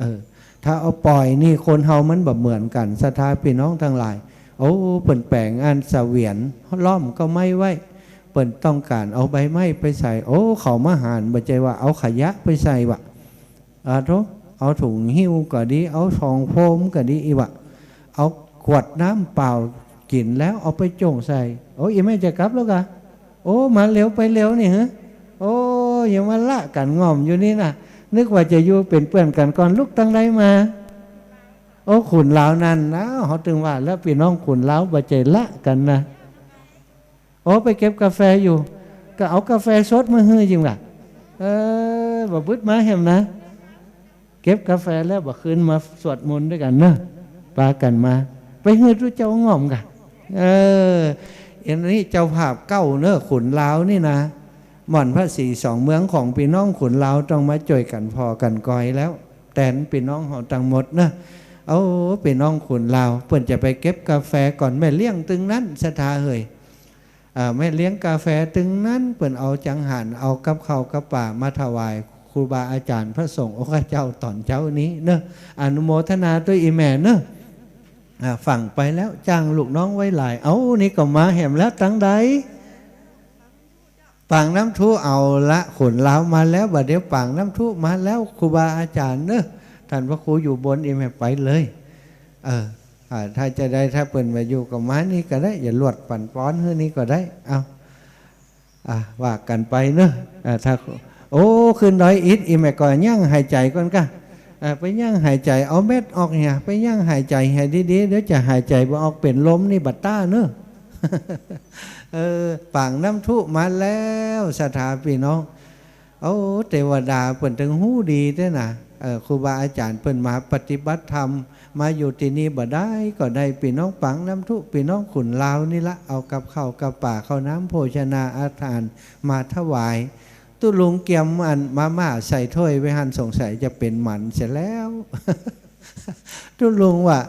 เออ ถ้าเอาป่อยนี่คนเฮามันบ่เหมือนกั๋น ศรัทธาปี้น้องตังหลาย โอ้ เปิ้นแป๋งอันเสวียนล้อมเก๊าไม้ไว้ เปิ้นต้องก๋านเอาใบไม้ไปใส่ โอ้ เขามาหาญ บ่ใจ้ว่าเอาขยะไปใส่วะ อ่า โธ่ เอาถุงหิ้วก็ดี เอาซองโฟมก็ดี อี่วะ เอาขวดน้ำเปล่ากิ๋นแล้วเอาไปโจ้งใส่ โอ้ อี่แม่จะกลับแล้วก่ะ โอ้ มาเร็วไปเร็วนี่เหรอ โอ้ ยังมาละกั๋นง่อมอยู่นี่นะ นึกว่าจะอยู่เป๋นเปื้อนกั๋นก่อน ลุกตังใดมา โอ้ ขุนลาวนั่นนะ เฮาตึงว่าแล้วปี้น้องขุนลาวบ่ใจ้ละกั๋นนะ โอ้ ไปเก็บกาแฟอยู่ ก็เอากาแฟสดมาหื้อจริงล่ะ เออ บ่บึดมาแหมนะ เก็บกาแฟแล้วบ่าคืนมาสวดมนต์ตวยกั๋นเนอะ ปากั๋นมา ไปหื้อตุ๊เจ้าง่อมก่ะ เออ อันนี้เจ้าภาพเก่าเนอะ ขุนลาวนี่นะ หม่อนพระสีสองเมืองของปี้น้องขุนลาวต้องมาจ้วยกั๋นผ่อกั๋นกอยแล้ว แตนปี้น้องเฮาตังหมดเนอะ โอ้ ปี้น้องขุนลาว เปิ้นจะไปเก็บกาแฟก่อน แม่เลี้ยงตึงนั้น ศรัทธาเหย อ่า แม่เลี้ยงกาแฟตึงนั้น เปิ้นเอาจังหัน เอากับข้าวกับป๋ามาถวายครูบาอาจ๋ารย์พระสงฆ์องค์เจ้าต๋อนเจ๊านี้เนอะ อนุโมทนาตวยอี่แม่เนอะ อ่า ฟั่งไปแล้วจ้างลูกน้องไว้หลาย เอ้า นี่ก็มาแหมแล้วตังใด ปางน้ำทุ เอาละ ขุนลาวมาแล้ว บ่าเดี่ยวปางน้ำทุมาแล้ว ครูบาอาจ๋ารย์เนอะ ต้านพระครูอยู่บน อี่แม่ไปเลย เออ อ่า ถ้าจะได้ ถ้าเปิ้นบ่อยู่ก็มานี่ก็ได้ อย่าลวดปั๋นปอนหื้อนี่ก็ได้ เอา อ่ะ ว่ากั๋นไปเนอะ อ่ะ ถ้า โอ้ ขึ้นดอยอิฐ อี่แม่ก็ยั้งหายใจ๋ก่อนก่ะ อ่ะ ไปยั้งหายใจ๋ เอาเม็ดออกเหีย ไปยั้งหายใจ๋หื้อดีๆ เดี๋ยวจะหายใจ๋บ่ออก เป๋นลมนี่บ่ต้าเนอะ เออ ปางน้ำทุมาแล้ว ศรัทธาปี้น้อง โอ้ เตวดาเปิ้นตึงฮู้ดีแต๊นะ เออ ครูบาอาจ๋ารย์เปิ้นมาปฏิบัติธรรม มาอยู่ตี้นี่บ่ได้ก็ได้ ปี้น้องปางน้ำทุ ปี้น้องขุนลาวนี่ละ เอากับข้าวกับป๋า ข้าวน้ำโภชนาอาหารมาถวาย ตุ๊ลุงเกียมอันมาม่าใส่ถ้วยไว้หั้น สงสัยจะเป๋นหมันเสียแล้ว ตุ๊ลุงว่า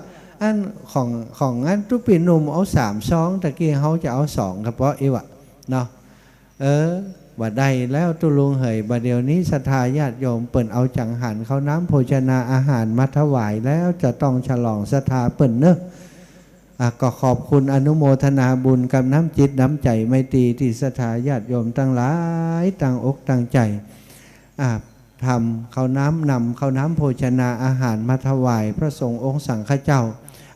อันของ ของอันตุ๊ปี้หนุ่มเอาสามซอง ตะกี้เฮาจะเอาสองกระเป๋า อี่วะ เนาะ เออ บ่ได้แล้วตุ๊ลุงเหย บ่าเดี่ยวนี้ศรัทธาญาติโยมเปิ้นเอาจังหัน ข้าวน้ำโภชนาอาหารมาถวายแล้ว จะต้องฉลองศรัทธาเปิ้นเนอะ อ่ะ ก็ขอบคุณอนุโมทนาบุญกับน้ำจิตน้ำใจ๋ไมตรีตี้ศรัทธาญาติโยมตังหลายตั้งอกตั้งใจ๋ อ่ะ ทำข้าวน้ำ นำข้าวน้ำโภชนาอาหารมาถวายพระสงฆ์องค์สังฆเจ้า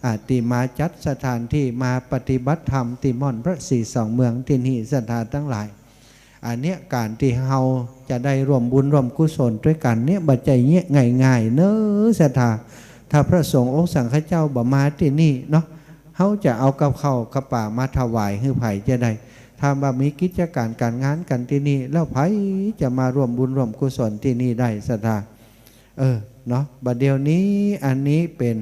อ่ะ ตี้มาจัดสถานตี้มาปฏิบัติธรรมตี้หม่อนพระสีสองเมืองตี้นี่ ศรัทธาตังหลาย อันเนี้ยก๋านตี้เฮาจะได้ร่วมบุญร่วมกุศลตวยกั๋นเนี่ย บ่ใจ้เยียะง่ายๆ เนอะศรัทธา ถ้าพระสงฆ์องค์สังฆเจ้าบ่มาตี้นี่เนาะ เฮาจะเอากับข้าวกับป๋ามาถวายหื้อใผจะได้ ถ้าบ่มีกิจก๋านก๋านงานกั๋นตี้นี่ แล้วใผจะมาร่วมบุญร่วมกุศลตี้นี่ได้ศรัทธา เออ เนาะ บ่าเดี่ยวนี้อันนี้เป๋น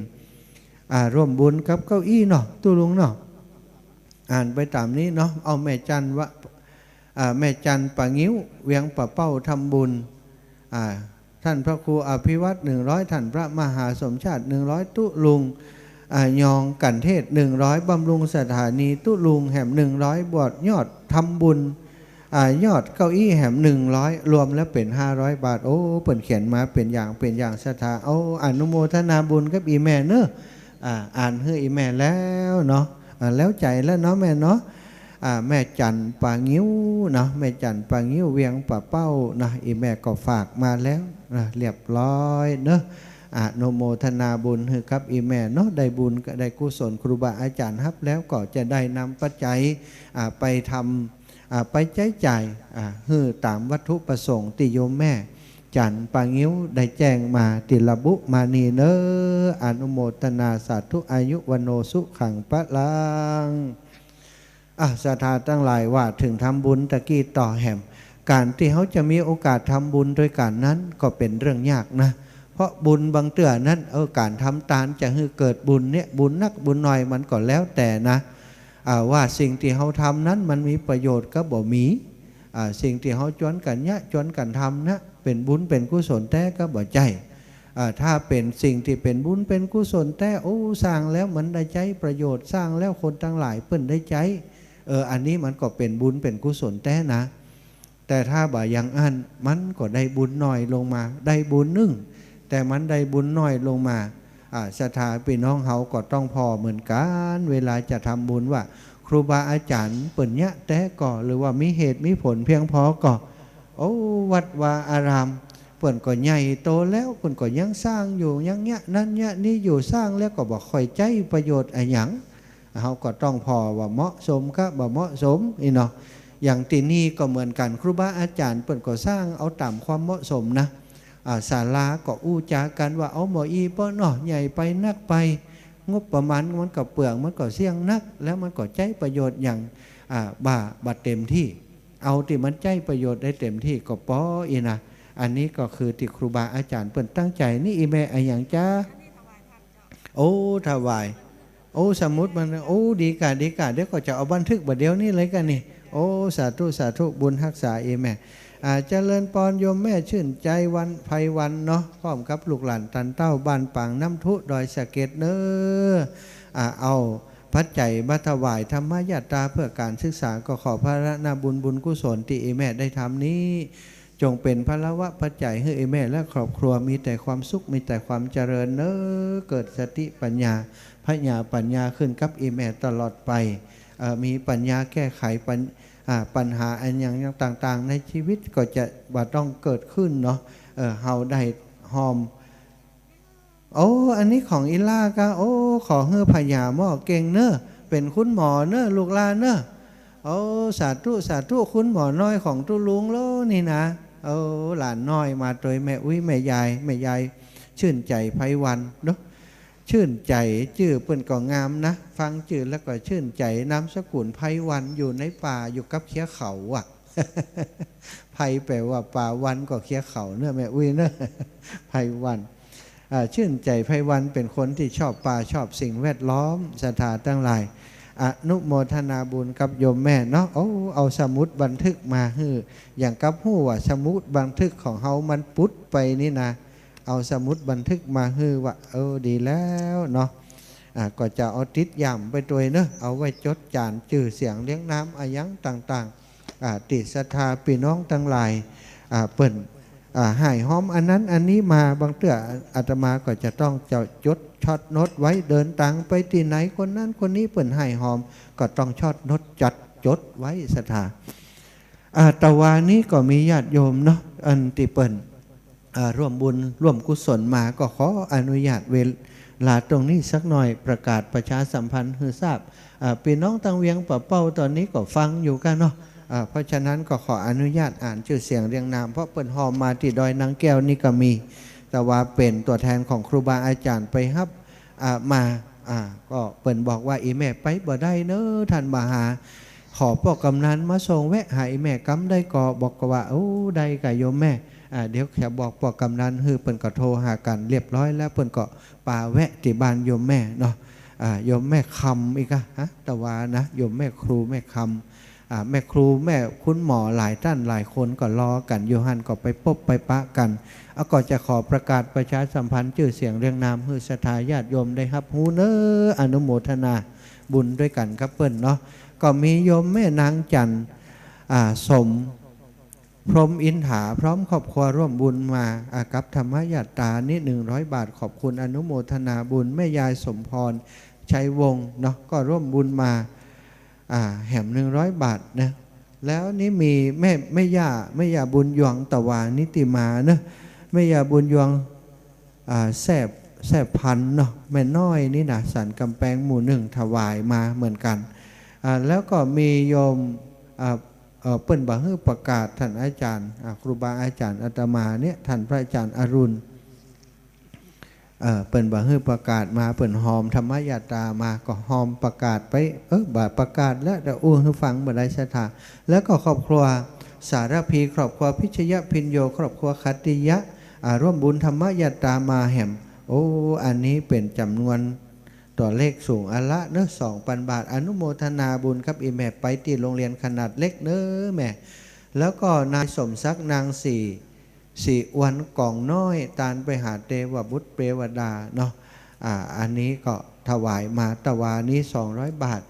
อ่า ร่วมบุญกับเก้าอี้เนาะ ตุ๊ลุงเนาะ อ่านไปต๋ามนี้เนาะ เอาแม่จันวะ อ่า แม่จันป่างิ้ว เวียงป่าเป้า ทำบุญ อ่า ท่านพระครูอภิวัฒน์ หนึ่งร้อย ท่านพระมหาสมชาติ หนึ่งร้อย ตุ๊ลุง อ่า ยองกันเทศ หนึ่งร้อย บำรุงสถานี ตุ๊ลุงแหม หนึ่งร้อย บวชยอด ทำบุญ อ่า ยอดเก้าอี้แหม หนึ่งร้อย รวมแล้วเป๋น ห้าร้อย บาท โอ้ เปิ้นเขียนมาเป๋นอย่าง เป๋นอย่างศรัทธา เอา อนุโมทนาบุญกับอี่แม่เนาะ อ่า อ่านหื้ออี่แม่แล้วเนาะ อ่า แล้วใจ๋แล้วเนาะแม่เนาะ อ่า แม่จันป่างิ้วเนาะ แม่จันป่างิ้ว เวียงป่าเป้าเนาะ อี่แม่ก็ฝากมาแล้วนะ เรียบร้อยเนาะ อนุโมทนาบุญหื้อกับอี่แม่เนาะ ได้บุญก็ได้กุศล ครูบาอาจ๋ารย์ฮับแล้วก็จะได้นำปัจจัย อ่า ไปทำ อ่า ไปใจ๊จ่าย อ่า หื้อต๋ามวัตถุประสงค์ตี้โยมแม่จันป่างิ้วได้แจ้งมา ตี้ระบุมานี่เนาะ อนุโมทนาสาธุ อายุวัณโณสุขังพลัง อ่ะ ศรัทธาตังหลาย ว่าเถิงทำบุญตะกี้ต่อแหม ก๋านตี้เฮาจะมีโอกาสทำบุญตวยกั๋นนั้นก็เป๋นเรื่องยากนะ เพราะบุญบางเตื้อนั้น เออ ก๋านทำตานจะหื้อเกิดบุญเนี่ย บุญนักบุญน้อยมันก็แล้วแต่นะ อ่า ว่าสิ่งตี้เฮาทำนั้นมันมีประโยชน์ก็บ่มี อ่า สิ่งตี้เฮาจวนกั๋นเยียะ จวนกั๋นทำนะ เป๋นบุญเป๋นกุศลแต๊ก็บ่ใจ้ อ่า ถ้าเป๋นสิ่งตี้เป๋นบุญเป๋นกุศลแต๊ โอ้ สร้างแล้วมันได้ใจ๊ประโยชน์ สร้างแล้วคนตังหลายเปิ้นได้ใจ๊ เออ อันนี้มันก็เป๋นบุญเป๋นกุศลแต๊นะ แต่ถ้าบ่อย่างอั้น มันก็ได้บุญน้อยลงมา ได้บุญนึ่ง แต่มันได้บุญน้อยลงมา อ่า ศรัทธาปี้น้องเฮาก็ต้องผ่อเหมือนกั๋น เวลาจะทำบุญว่า ครูบาอาจ๋ารย์เปิ้นเยียะแต๊ก่อ หรือว่ามีเหตุมีผลเพียงพอก่อ โอ้ วัดวาอารามเปิ้นก็ใหญ่โตแล้ว เปิ้นก็ยังสร้างอยู่ ยังเยียะนั้นเยียะนี้อยู่ สร้างแล้วก็บ่ค่อยใจ๊ประโยชน์อะหยัง เฮาก็ต้องผ่อว่าเหมาะสมกะบ่เหมาะสมอี้เนาะ อย่างตี้นี่ก็เหมือนกั๋น ครูบาอาจ๋ารย์เปิ้นก็สร้างเอาต๋ามความเหมาะสมนะ อ่า ศาลาก็อู้จ๋ากั๋นว่า เอาบ่อี้เปาะเนาะ ใหญ่ไปนักไป งบประมาณมันก็เปลือง มันก็เสี้ยงนัก แล้วมันก็ใจ๊ประโยชน์หยัง อ่า บ่า บ่เต็มตี้ เอาตี้มันใจ๊ประโยชน์ได้เต็มตี้ก็ปออี้นะ อันนี้ก็คือตี้ครูบาอาจ๋ารย์เปิ้นตั้งใจ๋ นี่อี่แม่อะหยังจ๊ะ โอ้ ถวาย โอ้ สมุดมัน โอ้ ดีก่ะ ดีก่ะ เดี๋ยวก็จะเอาบันทึกบ่าเดี่ยวนี้เลยก่ะนี่ โอ้ สาธุ สาธุ บุญฮักษาอี่แม่ อ่า เจริญปอนโยมแม่ชื่นใจ๋วัน ไพวันเนาะ พร้อมกับลูกหลานตันเต้าบ้านปางน้ำทุ ดอยสะเก็ดเนาะ อ่า เอาปัจจัยมาถวายธรรมยาตราเพื่อก๋านศึกษา ก็ขอพลานาบุญ บุญกุศลตี้อี่แม่ได้ทำนี้ จงเป๋นพลวปัจจัยหื้ออี่แม่และครอบครัวมีแต่ความสุข มีแต่ความเจริญเนาะ เกิดสติปัญญา ผญาปัญญาขึ้นกับอี่แม่ตลอดไป เอ่อ มีปัญญาแก้ไขปัญ อ่า ปัญหาอันหยังต่างๆ ในชีวิตก็จะบ่ต้องเกิดขึ้นเนาะ เอ่อ เฮาได้ฮอม โอ้ อันนี้ของอี่หล้าก่ะ โอ้ ขอหื้อผญาหมอเก่งเนาะ เป๋นคุณหมอเนาะ ลูกหล้านเนาะ โอ้ สาธุ สาธุ คุณหมอน้อยของตุ๊ลุงโลนี่นะ โอ้ หลานน้อยมาตวยแม่อุ๊ย แม่ยาย แม่ยายชื่นใจ๋ ไพวันเนาะ ชื่นใจ๋ จื้อเปิ้นก็งามนะ ฟังจื้อแล้วก็ชื่นใจ๋ นามสกุลไพวัน อยู่ในป่า อยู่กับเคียเขาอ่ะ ไพแปลว่าป่า วันก็เคียเขาเนาะ แม่อุ๊ยเนาะ ไพวัน อ่า ชื่นใจ๋ ไพวันเป๋นคนตี้ชอบป่า ชอบสิ่งแวดล้อม ศรัทธาตังหลาย อนุโมทนาบุญกับโยมแม่เนาะ โอ้ เอาสมุดบันทึกมาหื้อ อย่างกับฮู้ว่าสมุดบันทึกของเฮามันปุดไปนี่นะ เอาสมุดบันทึกมาหื้อว่า เออ ดีแล้วเนาะ อ่า ก็จะเอาติดย่ามไปตวยเนาะ เอาไว้จดจ๋านจื้อเสียงเรียงนามอะหยังต่างๆ อ่า ตี้ศรัทธาปี้น้องตังหลาย อ่า เปิ้น อ่า ให้ฮอมอันนั้นอันนี้มา บางเตื้ออาตมาก็จะต้องจะจดช็อตโน้ตไว้ เดินตางไปตี้ไหน คนนั้นคนนี้เปิ้นให้ฮอม ก็ต้องช็อตโน้ต จัดจดไว้ ศรัทธา อ่า ตะวานี้ก็มีญาติโยมเนาะ อันตี้เปิ้น อ่า ร่วมบุญร่วมกุศลมา ก็ขออนุญาตเวลาตรงนี้สักหน่อย ประกาศประชาสัมพันธ์หื้อทราบ อ่า ปี้น้องตังเวียงป่าเป้าต๋อนนี้ก็ฟังอยู่ก่ะเนาะ อ่า เพราะฉะนั้นก็ขออนุญาตอ่านจื้อเสียงเรียงนาม เพราะเปิ้นฮอมมาตี้ดอยนางแก้วนี่ก็มี ตะวาเป๋นตั๋วแทนของครูบาอาจ๋ารย์ไปฮับ อ่า มา อ่า ก็เปิ้นบอกว่า อี่แม่ไปบ่ได้เนาะ ท่านบ่าหา ขอป้อกำนันมาส่งแวะหาอี่แม่กำได้ก่อ บอกก็ว่า โอ้ ได้ก่ะโยมแม่ อ่า เดี๋ยวจะบอกป้อกำนัน หื้อเปิ้นก็โทรหากั๋นเรียบร้อยแล้ว เปิ้นก็ปาแวะตี้บ้านโยมแม่เนาะ อ่า โยมแม่คำอีกอะ ฮะ ตะวานะ โยมแม่ครูแม่คำ อ่า แม่ครูแม่คุณหมอหลายต้านหลายคนก็รอกั๋นอยู่หั้น ก็ไปปบไปปะกั๋น อ่ะ ก็จะขอประกาศประชาสัมพันธ์จื้อเสียงเรียงนาม หื้อศรัทธาญาติโยมได้ฮับฮู้เน้อ อนุโมทนาบุญตวยกั๋นกับเปิ้นเนาะ ก็มีโยมแม่นางจันทร์ อ่า สม พรหมอินถา พร้อมครอบครัวร่วมบุญมา อ่า กับธรรมญาตรานี้ หนึ่งร้อยบาท ขอบคุณอนุโมทนาบุญ แม่ยายสมพร ชัยวงศ์เนาะ ก็ร่วมบุญมา อ่า แหม หนึ่งร้อยบาทนะ แล้วนี่มีแม่ แม่ย่า แม่ย่าบุญยวง ตะวานิติมาเนาะ แม่ย่าบุญยวง อ่า แซ่บ แซ่บพันธุ์เนาะ แม่น้อยนี่นะ สันกำแปงหมู่หนึ่ง ถวายมาเหมือนกั๋น อ่า แล้วก็มีโยม อ่า เอ่อ เปิ้นบ่หื้อประกาศ ต้านอาจ๋ารย์ อ่า ครูบาอาจ๋ารย์อาตมาเนี่ย ต้านพระอาจ๋ารย์อรุณ เอ่อ เปิ้นบ่หื้อประกาศมา เปิ้นฮอมธรรมญาตรามา ก็ฮอมประกาศไป เออ บ่ประกาศแล้ว แต่อู้หื้อฟังบ่ได้ศรัทธา แล้วก็ครอบครัวสารภี ครอบครัวพิชยพิญโญ ครอบครัวขัตติยะ อ่า ร่วมบุญธรรมญาตรามาแหม โอ้ อันนี้เป๋นจ๋ำนวนตั๋วเลขสูงอะละเนาะ สองปันบาท อนุโมทนาบุญกับอี่แม่ ไปตี้โฮงเฮียนขนาดเล็กเน้อแม่ แล้วก็นายสมศักดิ์ นางศรี ศรีอวน ก๋องน้อย ตานไปหาเตวบุตรเตวดาเนาะ อ่า อันนี้ก็ถวายมา ตะวานี้ สองร้อยบาท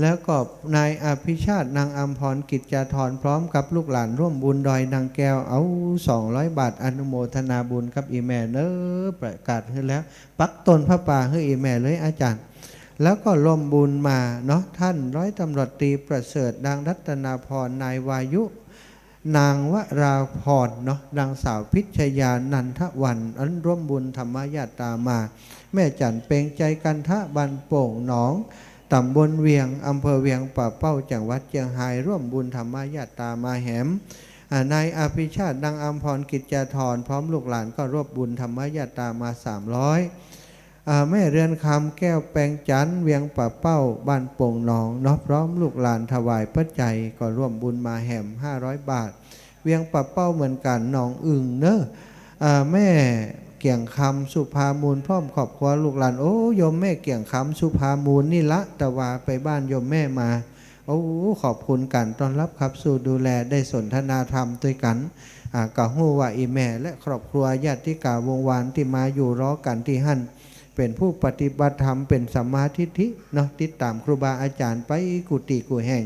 แล้วก็นายอภิชาติ นางอำพร กิจจาธร พร้อมกับลูกหลานร่วมบุญดอยนางแก้ว เอา สองร้อยบาท อนุโมทนาบุญกับอี่แม่เน้อ ประกาศหื้อแล้ว ปักต้นผ้าป่าหื้ออี่แม่เลยอาจ๋ารย์ แล้วก็ร่วมบุญมาเนาะ ต้านร้อยตำรวจตรีประเสริฐ นางรัตนาพร นายวายุ นางวราพรเนาะ นางสาวพิชยา นันทวัน อันร่วมบุญธรรมญาตรามา แม่จั๋นเปง ชัยกันทะ บ้านโป่งหนอง ต๋ำบลเวียง อำเภอเวียงป่าเป้า จังหวัดเจียงฮาย ร่วมบุญธรรมญาตรามาแหม อ่า นายอภิชาติ นางอำพร กิจจาธร พร้อมลูกหลานก็ร่วมบุญธรรมญาตรามา สามร้อย อ่า แม่เรือนคำ แก้วแปงจันทร์ เวียงป่าเป้า บ้านโป่งหนองเนาะ พร้อมลูกหลานถวายปัจจัย ก็ร่วมบุญมาแหม ห้าร้อยบาท เวียงป่าเป้าเหมือนกั๋น หนองอึ่งเนาะ อ่า แม่เกียงคำ สุภามูล พร้อมครอบครัวลูกหลาน โอ้ โยมแม่เกียงคำ สุภามูลนี่ละ ตะวาไปบ้านโยมแม่มา โอ้ ขอบคุณก๋านต้อนฮับขับสู้ดูแล ได้สนทนาธรรมตวยกั๋น อ่า ก็ฮู้ว่าอี่แม่และครอบครัวญาติกาวงศ์วานตี้มาอยู่รอกั๋นตี้หั้น เป๋นผู้ปฏิบัติธรรม เป๋นสัมมาทิฏฐิเนาะ ติดต๋ามครูบาอาจ๋ารย์ไปกู้ตี้กู้แห่ง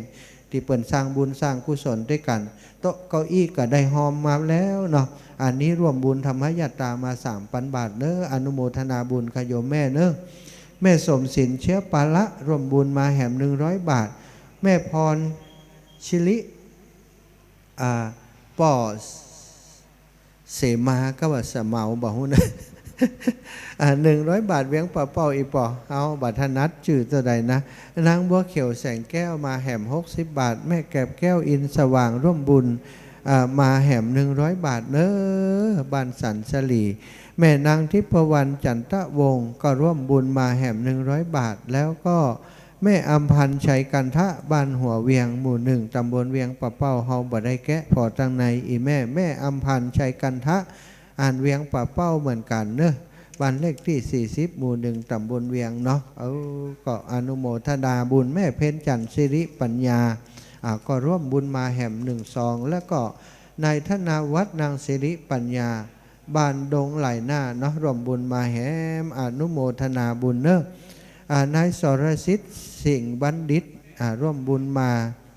ตี้เปิ้นสร้างบุญสร้างกุศลตวยกั๋น โต๊ะเก้าอี้ก็ได้ฮอมมาแล้วเนาะ อันนี้ร่วมบุญธรรมญาตรามา สามปันบาทเน้อ อนุโมทนาบุญค่ะโยมแม่เน้อ แม่สมศิลป์ เชื้อปาละ ร่วมบุญมาแหม หนึ่งร้อยบาท แม่พร ชิริ อ่า ป้อเสมา ก็ว่าสะเหมา บ่ฮู้นะ อ่า หนึ่งร้อยบาท เวียงป่าเป้า อี่ป้อ เฮาบ่ถนัดจื้อเต้าใดนะ นางบัวเขียว แสงแก้ว มาแหม หกสิบบาท แม่แกบแก้ว อินทร์สว่าง ร่วมบุญ อ่า มาแหม หนึ่งร้อยบาทเน้อ บ้านสันสลี แม่นางทิพวรรณ จันทวงศ์ ก็ร่วมบุญมาแหม หนึ่งร้อยบาท แล้วก็ แม่อำพันธ์ ชัยกันทะ บ้านหัวเวียง หมู่หนึ่ง ต๋ำบลเวียงป่าเป้า เฮาบ่ได้แกะ ผ่อตังใน อี่แม่ แม่อำพันธ์ ชัยกันทะ อันเวียงป่าเป้าเหมือนกั๋นเนาะ บ้านเลขตี้ สี่สิบ หมู่หนึ่ง ต๋ำบลเวียงเนาะ เออ ก็อนุโมทนาบุญ แม่เพ็ญจันทร์ สิริปัญญา อ่า ก็ร่วมบุญมาแหม หนึ่งซอง แล้วก็นายธนวัฒน์ นางสิริปัญญา บ้านดงไหลหน้าเนาะ ร่วมบุญมาแหม อนุโมทนาบุญเนาะ อ่า นายสรสิทธิ์ สิงห์บัณฑิต อ่า ร่วมบุญมา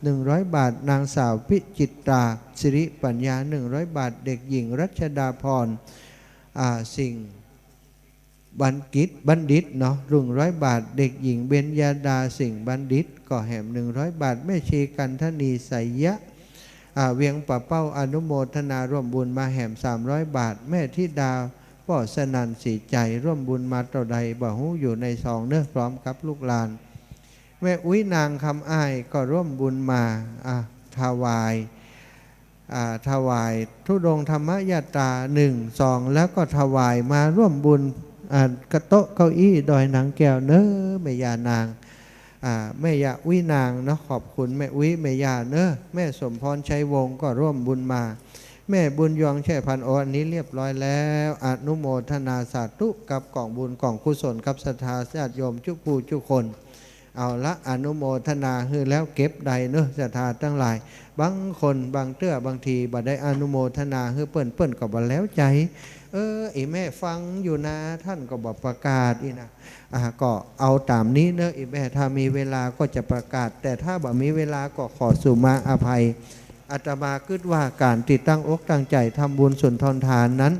หนึ่งร้อยบาท นางสาวพิจิตรา สิริปัญญา หนึ่งร้อยบาท เด็กหญิงรัชดาพร อ่า สิงห์บัณฑิต บัณฑิตเนาะ หนึ่งร้อยบาท เด็กหญิงเบญญาดา สิงห์บัณฑิต ก็แหม หนึ่งร้อยบาท แม่ชีกันทนี ไสยะ อ่า เวียงป่าเป้า อนุโมทนาร่วมบุญมาแหม สามร้อยบาท แม่ธิดา ป้อสนั่น ศรีใจ ร่วมบุญมาเต้าใดบ่ฮู้ อยู่ในซองเนาะ พร้อมกับลูกหลาน แม่อุ๊ย นางคำอ้าย ก็ร่วมบุญมา อ่า ถวาย อ่า ถวายธุดงค์ธรรมญาตรา หนึ่งซอง แล้วก็ถวายมาร่วมบุญ อ่า กะโต๊ะเก้าอี้ดอยนางแก้วเนาะ แม่ย่านาง อ่า แม่ยาอุ๊ยนางเนาะ ขอบคุณแม่อุ๊ยแม่ยาเนาะ แม่สมพรชัยวงศ์ก็ร่วมบุญมา แม่บุญยวงศ์ชัยพันธ์ โอ้ อันนี้เรียบร้อยแล้ว อนุโมทนาสาธุกับก๋องบุญก๋องกุศลกับศรัทธาญาติโยมจุผู้จุคน เอาละ อนุโมทนาหื้อแล้วเก็บได้เนาะ ศรัทธาตังหลาย บางคนบางเตื้อบางทีบ่ได้อนุโมทนาหื้อเปิ้น เปิ้นก็บ่แล้วใจ๋ เออ อีแม่ฟังอยู่นา ต้านก็บ่ประกาศอี้นะ อ่า ก็เอาต๋ามนี้เนาะ อีแม่ ถ้ามีเวลาก็จะประกาศ แต่ถ้าบ่มีเวลาก็ขอสุมาอภัย อาตมากึ๊ดว่าก๋านตี้ตั้งอกตั้งใจ๋ทำบุญสุนทรทานนั้น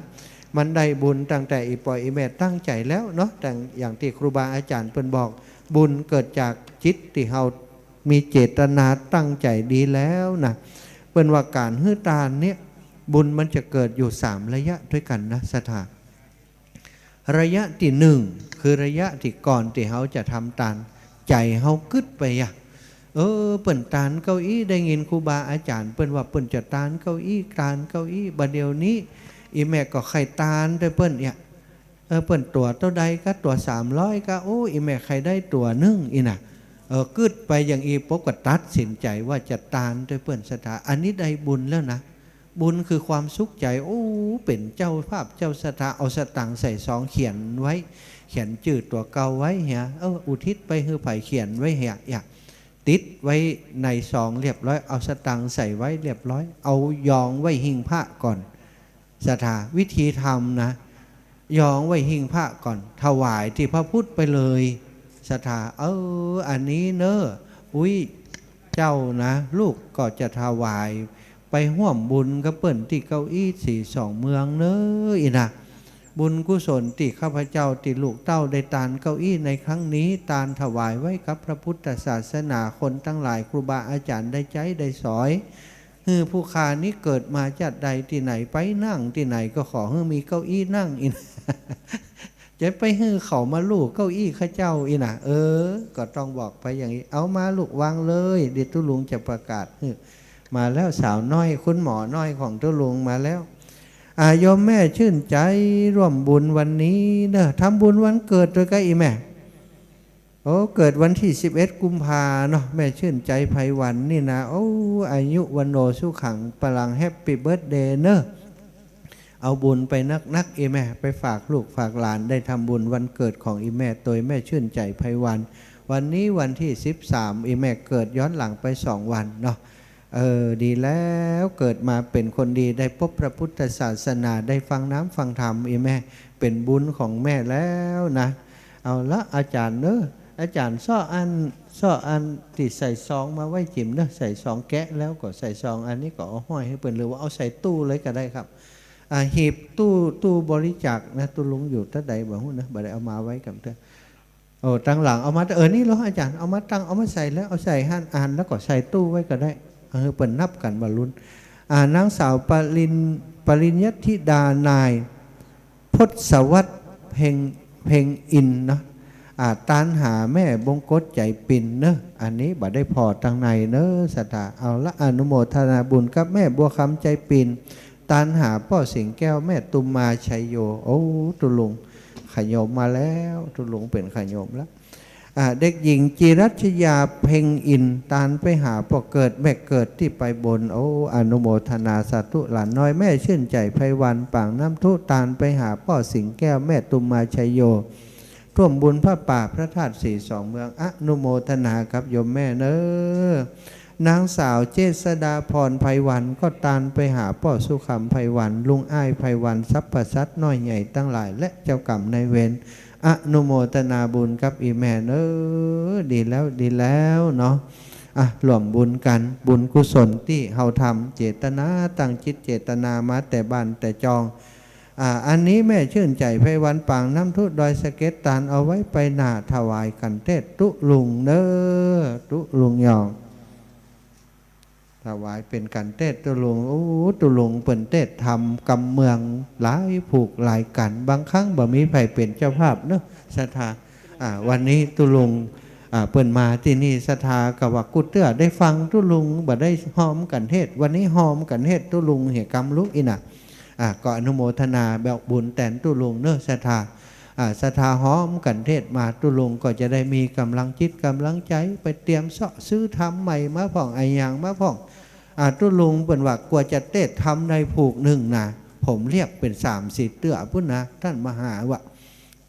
มันได้บุญตั้งแต่อีป่อยอีแม่ตั้งใจ๋แล้วเนาะ แต่อย่างตี้ครูบาอาจ๋ารย์เปิ้นบอก บุญเกิดจากจิตตี้เฮามีเจตนาตั้งใจ๋ดีแล้วนะ เปิ้นว่าก๋านหื้อตานเนี่ย บุญมันจะเกิดอยู่สามระยะด้วยกั๋นนะ ศรัทธา ระยะตี้นึ่ง คือระยะตี้ก่อนตี้เฮาจะทำตาน ใจ๋เฮากึ๊ดไปอะ เออ เปิ้นตานเก้าอี้ ได้ยินครูบาอาจ๋ารย์เปิ้นว่าเปิ้นจะตานเก้าอี้ ตานเก้าอี้ บ่าเดี่ยวนี้ อีแม่ก็ใค่ตานตวยเปิ้นเนี่ย เออ เปิ้นตั๋วเต้าใดก็ ตั๋วสามร้อยก็ โอ้ อีแม่ใค่ได้ตั๋วนึ่งอี้นะ เออ กึ๊ดไปอย่างอี้ปุ๊บก็ตัดสินใจ๋ว่าจะตานตวยเปิ้น ศรัทธา อันนี้ได้บุญแล้วนะ บุญคือความสุขใจ๋ โอ้ เป๋นเจ้าภาพเจ้าศรัทธา เอาสตางค์ใส่ซองเขียนไว้ เขียนจื้อตั๋วเก่าไว้เหีย เออ อุทิศไปหื้อใผ เขียนไว้เหีย อย่า ติดไว้ในซองเรียบร้อย เอาสตางค์ใส่ไว้เรียบร้อย เอายองไว้หิ้งพระก่อน ศรัทธา วิธีทำนะ ยองไว้หิ้งพระก่อน ถวายตี้พระพุทธไปเลย ศรัทธา เออ อันนี้เนาะ อุ๊ย เจ้านะ ลูกก็จะถวายไปฮ่วมบุญกับเปิ้นตี้เก้าอี้ศรีสองเมืองเนาะ อี้นะ บุญกุศลตี้ข้าพเจ้าตี้ลูกเต้าได้ตานเก้าอี้ในครั้งนี้ ตานถวายไว้กับพระพุทธศาสนา คนตังหลายครูบาอาจ๋ารย์ได้ใจ๊ได้สอย หื้อผู้ข้านี้เกิดมาจาติใดตี้ไหน ไปนั่งตี้ไหนก็ขอหื้อมีเก้าอี้นั่งอี้นะ จะไปหื้อเขามาลู่เก้าอี้ข้าเจ้าอี้นะ เออ ก็ต้องบอกไปอย่างนี้ เอามาลูกวางเลย เดี๋ยวตุ๊ลุงจะประกาศหื้อ มาแล้วสาวน้อย คุณหมอน้อยของตุ๊ลุงมาแล้ว อ่า โยมแม่ชื่นใจ๋ร่วมบุญวันนี้เนาะ ทำบุญวันเกิดตวยก้าอี้แม่ โอ้ เกิดวันตี้สิบเอ็ดกุมภาเนาะ แม่ชื่นใจ๋ไพวันนี่นะ โอ้ อายุวัณโณสุขัง พลัง แฮปปี้เบิร์ธเดย์เนาะ เอาบุญไปนักๆ อี้แม่ ไปฝากลูกฝากหลาน ได้ทำบุญวันเกิดของอี้แม่ตวย แม่ชื่นใจ๋ไพวัน วันนี้วันตี้สิบสาม อี้แม่เกิดย้อนหลังไปสองวันเนาะ เออ ดีแล้ว เกิดมาเป๋นคนดี ได้ปบพระพุทธศาสนา ได้ฟังน้ำฟังธรรม อี้แม่ เป๋นบุญของแม่แล้วนะ เอาละ อาจ๋ารย์เนาะ อาจ๋ารย์ซ้ออัน ซ้ออันตี้ใส่ซองมาไว้จิ๋มเนาะ ใส่ซองแกะแล้วก็ใส่ซอง อันนี้ก็เอาห้อยหื้อเปิ้น หรือว่าเอาใส่ตู้เลยก็ได้ครับ อ่า หีบตู้ ตู้บริจาคนะ ตุ๊ลุงอยู่ตรงใดบ่ฮู้นะ บ่ได้เอามาไว้กับเตื้อ โอ้ ตังหลังเอามา เออ นี่เหรออาจ๋ารย์ เอามาตั้ง เอามาใส่แล้ว เอาใส่หั้น อ่านแล้วก็ใส่ตู้ไว้ก็ได้ เออ เปิ้นนับกั๋นบ่ารุ่น อ่า นางสาวปริญ ปริญญาธิดานาย พศวรรษ เพ็ง เพ็งอินเนาะ อ่า ตานหาแม่บงกตใจ๋ปิ่นเนาะ อันนี้บ่ได้ผ่อตังในเนาะ ศรัทธา เอาละ อนุโมทนาบุญกับแม่บัวคำใจ๋ปิ่น ตานหาป้อสิงแก้ว แม่ตุมมาชัยโย โอ้ ตุ๊ลุงขยมมาแล้ว ตุ๊ลุงเป๋นขยมแล้ว อ่า เด็กหญิงจิรัชยา เพ็งอิน ตานไปหาป้อเกิดแม่เกิดตี้ไปบน โอ้ อนุโมทนาสาธุ หลานน้อยแม่ชื่นใจ๋ไพวัน ปางน้ำทุ ตานไปหาป้อสิงแก้ว แม่ตุมมาชัยโย ร่วมบุญผ้าป่าพระธาตุศรีสองเมือง อนุโมทนากับโยมแม่เนาะ นางสาวเจษฎาพรไพวัน ก็ตานไปหาป้อสุขำไพวัน ลุงอ้ายไพวัน สรรพสัตว์น้อยใหญ่ตังหลาย และเจ้ากรรมนายเวร อนุโมทนาบุญกับอี่แม่เนาะ ดีแล้ว ดีแล้วเนาะ อ่ะ ร่วมบุญกั๋น บุญกุศลตี้เฮาทำ เจตนา ตั้งจิตเจตนามาแต่บ้านแต่จอง อ่า อันนี้แม่ชื่นใจ๋ไพวัน ปางน้ำทุ ดอยสะเก็ด ตานเอาไว้ไปหน้า ถวายกั๋นเต๊อะตุ๊ลุงเนาะ ตุ๊ลุงยอง ถวายเป๋นกั๋นเต๊อะตุ๊ลุง โอ้ ตุ๊ลุงเปิ้นเต๊อะทำกำเมืองหลายผูกหลายกั๋น บางครั้งบ่มีใผเป๋นเจ้าภาพเนาะ ศรัทธา อ่า วันนี้ตุ๊ลุง อ่า เปิ้นมาตี้นี่ ศรัทธาก็ว่ากู้เตื้อได้ฟังตุ๊ลุง บ่ได้ฮอมกั๋นเทศน์ วันนี้ฮอมกั๋นเทศน์ตุ๊ลุงเหียกำลุกอี้น่ะ อ่า ก็อนุโมทนาบอกบุญแตนตุ๊ลุงเนาะ ศรัทธา อ่า ศรัทธาฮ้อมกั๋นเทศน์มา ตุ๊ลุงก็จะได้มีก๋ำลังจิตก๋ำลังใจ๋ ไปเตรียมเซาะซื้อธรรมใหม่มาพ่อง อะหยังมาพ่อง อ่า ตุ๊ลุงเปิ้นว่า กั๋วจะเตศน์ธรรมได้ผูกนึ่งนะ ผมเลียบเป๋นสามสี่เตื้อปู้นนะ ต้านมหาว่า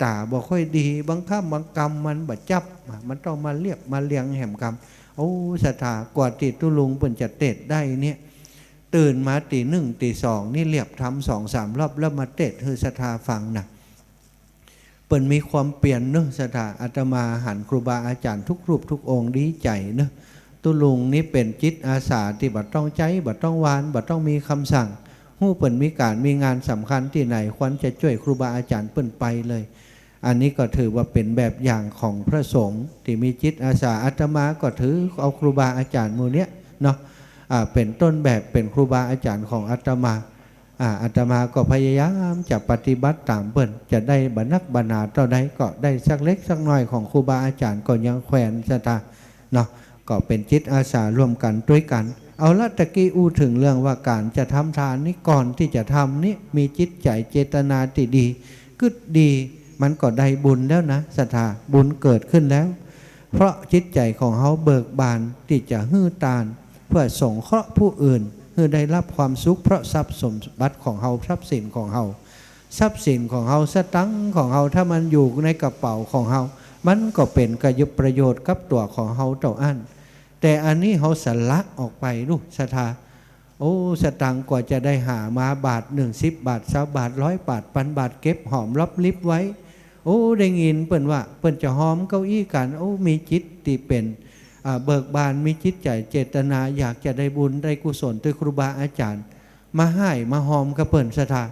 ต๋าบ่ค่อยดี บางค่ำบางกำมันบ่จับ มันต้องมาเลียบมาเลียงแหมกำ โอ้ ศรัทธา กั๋วตี้ตุ๊ลุงเปิ้นจะเตศน์ได้เนี่ย ตื่นมาตี๋นึ่งตี๋สองนี่เลียบธรรมสองสามรอบ แล้วมาเตศน์หื้อศรัทธาฟังนะ เปิ้นมีความเปียรเนาะ ศรัทธา อาตมาหันครูบาอาจ๋ารย์ทุกรูปทุกองค์ดีใจ๋เนาะ ตุ๊ลุงนี่เป๋นจิตอาสาตี้บ่ต้องใจ๊ บ่ต้องวาน บ่ต้องมีกำสั่ง ฮู้เปิ้นมีก๋านมีงานสำคัญตี้ไหน ควรจะจ้วยครูบาอาจ๋ารย์เปิ้นไปเลย อันนี้ก็ถือว่าเป๋นแบบอย่างของพระสงฆ์ตี้มีจิตอาสา อาตมาก็ถือเอาครูบาอาจ๋ารย์หมู่เนี้ยเนาะ อ่า เป๋นต้นแบบ เป๋นครูบาอาจ๋ารย์ของอาตมา อ่า อาตมาก็พยายามจะปฏิบัติต๋ามเปิ้น จะได้บ่นักบ่หนาเต้าใด ก็ได้สักเล็กสักน้อยของครูบาอาจ๋ารย์ก็ยังแควน ศรัทธา เนาะ ก็เป๋นจิตอาสาร่วมกั๋นตวยกั๋น เอาละ ตะกี้อู้เถิงเรื่องว่าก๋านจะทำทานนี่ ก่อนตี้จะทำนี่ มีจิตใจ๋เจตนาตี้ดี กึ๊ดดี มันก็ได้บุญแล้วนะ ศรัทธา บุญเกิดขึ้นแล้ว เพราะจิตใจ๋ของเฮาเบิกบานตี้จะหื้อตาน เพื่อสงเคราะห์ผู้อื่น หื้อได้รับความสุข เพราะทรัพย์สมบัติของเฮา ทรัพย์สินของเฮา ทรัพย์สินของเฮา สตางค์ของเฮา ถ้ามันอยู่ในกระเป๋าของเฮา มันก็เป๋นประโยชน์กับตั๋วของเฮาเต้าอั้น แต่อันนี้เฮาสละออกไปลูก ศรัทธา โอ้ สตางค์กว่าจะได้หามา บาทนึ่ง สิบบาท ซาวบาท ร้อยบาท ปันบาท เก็บหอมรอมริบไว้ โอ้ ได้ยินเปิ้นว่า เปิ้นจะฮอมเก้าอี้กั๋น โอ้ มีจิตตี้เป๋น อ่า เบิกบาน มีจิตใจ๋เจตนา อยากจะได้บุญได้กุศลตวยครูบาอาจ๋ารย์ มาฮ่ายมาฮอมกับเปิ้น ศรัทธา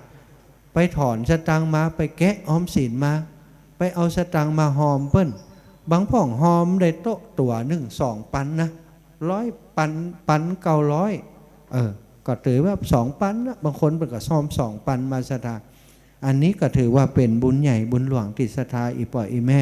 ไปถอนสตางค์มา ไปแกะออมสินมา ไปเอาสตางค์มาฮอมเปิ้น บางพ่องฮอมได้โต๊ะตั๋วนึ่งสองปันนะ ร้อยปัน ปันเก้าร้อย เออ ก็ถือว่าสองปันนะ บางคนเปิ้นก็ฮอมสองปันมา ศรัทธา อันนี้ก็ถือว่าเป๋นบุญใหญ่บุญหลวงตี้ศรัทธาอี่ป้ออี่แม่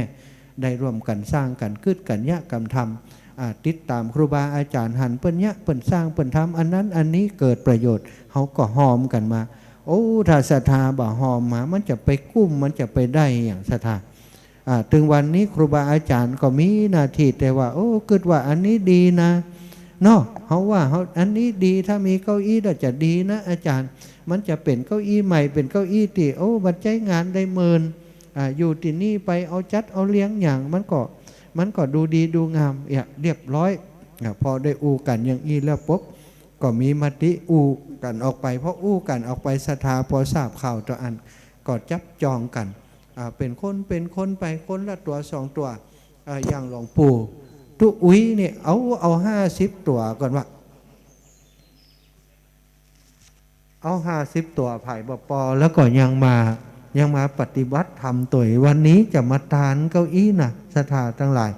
ได้ร่วมกั๋นสร้างกั๋น กึ๊ดกั๋น เยียะกั๋นทำ อ่า ติดต๋ามครูบาอาจ๋ารย์ หันเปิ้นเยียะ เปิ้นสร้าง เปิ้นทำอันนั้นอันนี้ เกิดประโยชน์ เฮาก็ฮอมกั๋นมา โอ้ ถ้าศรัทธาบ่ฮอมมา มันจะไปกุ้ม มันจะไปได้อะหยัง ศรัทธา อ่า เถิงวันนี้ครูบาอาจ๋ารย์ก็มีหน้าตี้แต่ว่า โอ้ กึ๊ดว่าอันนี้ดีนะ เนาะ เฮาว่าเฮา อันนี้ดี ถ้ามีเก้าอี้แล้วจะดีนะอาจ๋ารย์ มันจะเป๋นเก้าอี้ใหม่ เป๋นเก้าอี้ตี้ โอ้ มันใจ๊งานได้เมิน อ่า อยู่ตี้นี่ไปเอาจัดเอาเลี้ยงหยัง มันก็ มันก็ดูดีดูงาม เยียะ เรียบร้อย อ่า พอได้อู้กั๋นอย่างอี้แล้วปุ๊บ ก็มีมติอู้กั๋นออกไป พออู้กั๋นออกไป ศรัทธาปอทราบข่าวเต้าอั้น ก็จับจองกั๋น อ่า เป๋นคน เป๋นคนไป คนละตั๋วสองตั๋ว อ่า อย่างหลวงปู่ตุ๊อุ๊ยเนี่ย เอา เอาห้าสิบตั๋วก่อนว่า เอาห้าสิบตั๋วผายบ่ปอ แล้วก็ยังมา ยังมาปฏิบัติธรรมตวย วันนี้จะมาตานเก้าอี้นะ ศรัทธาตังหลาย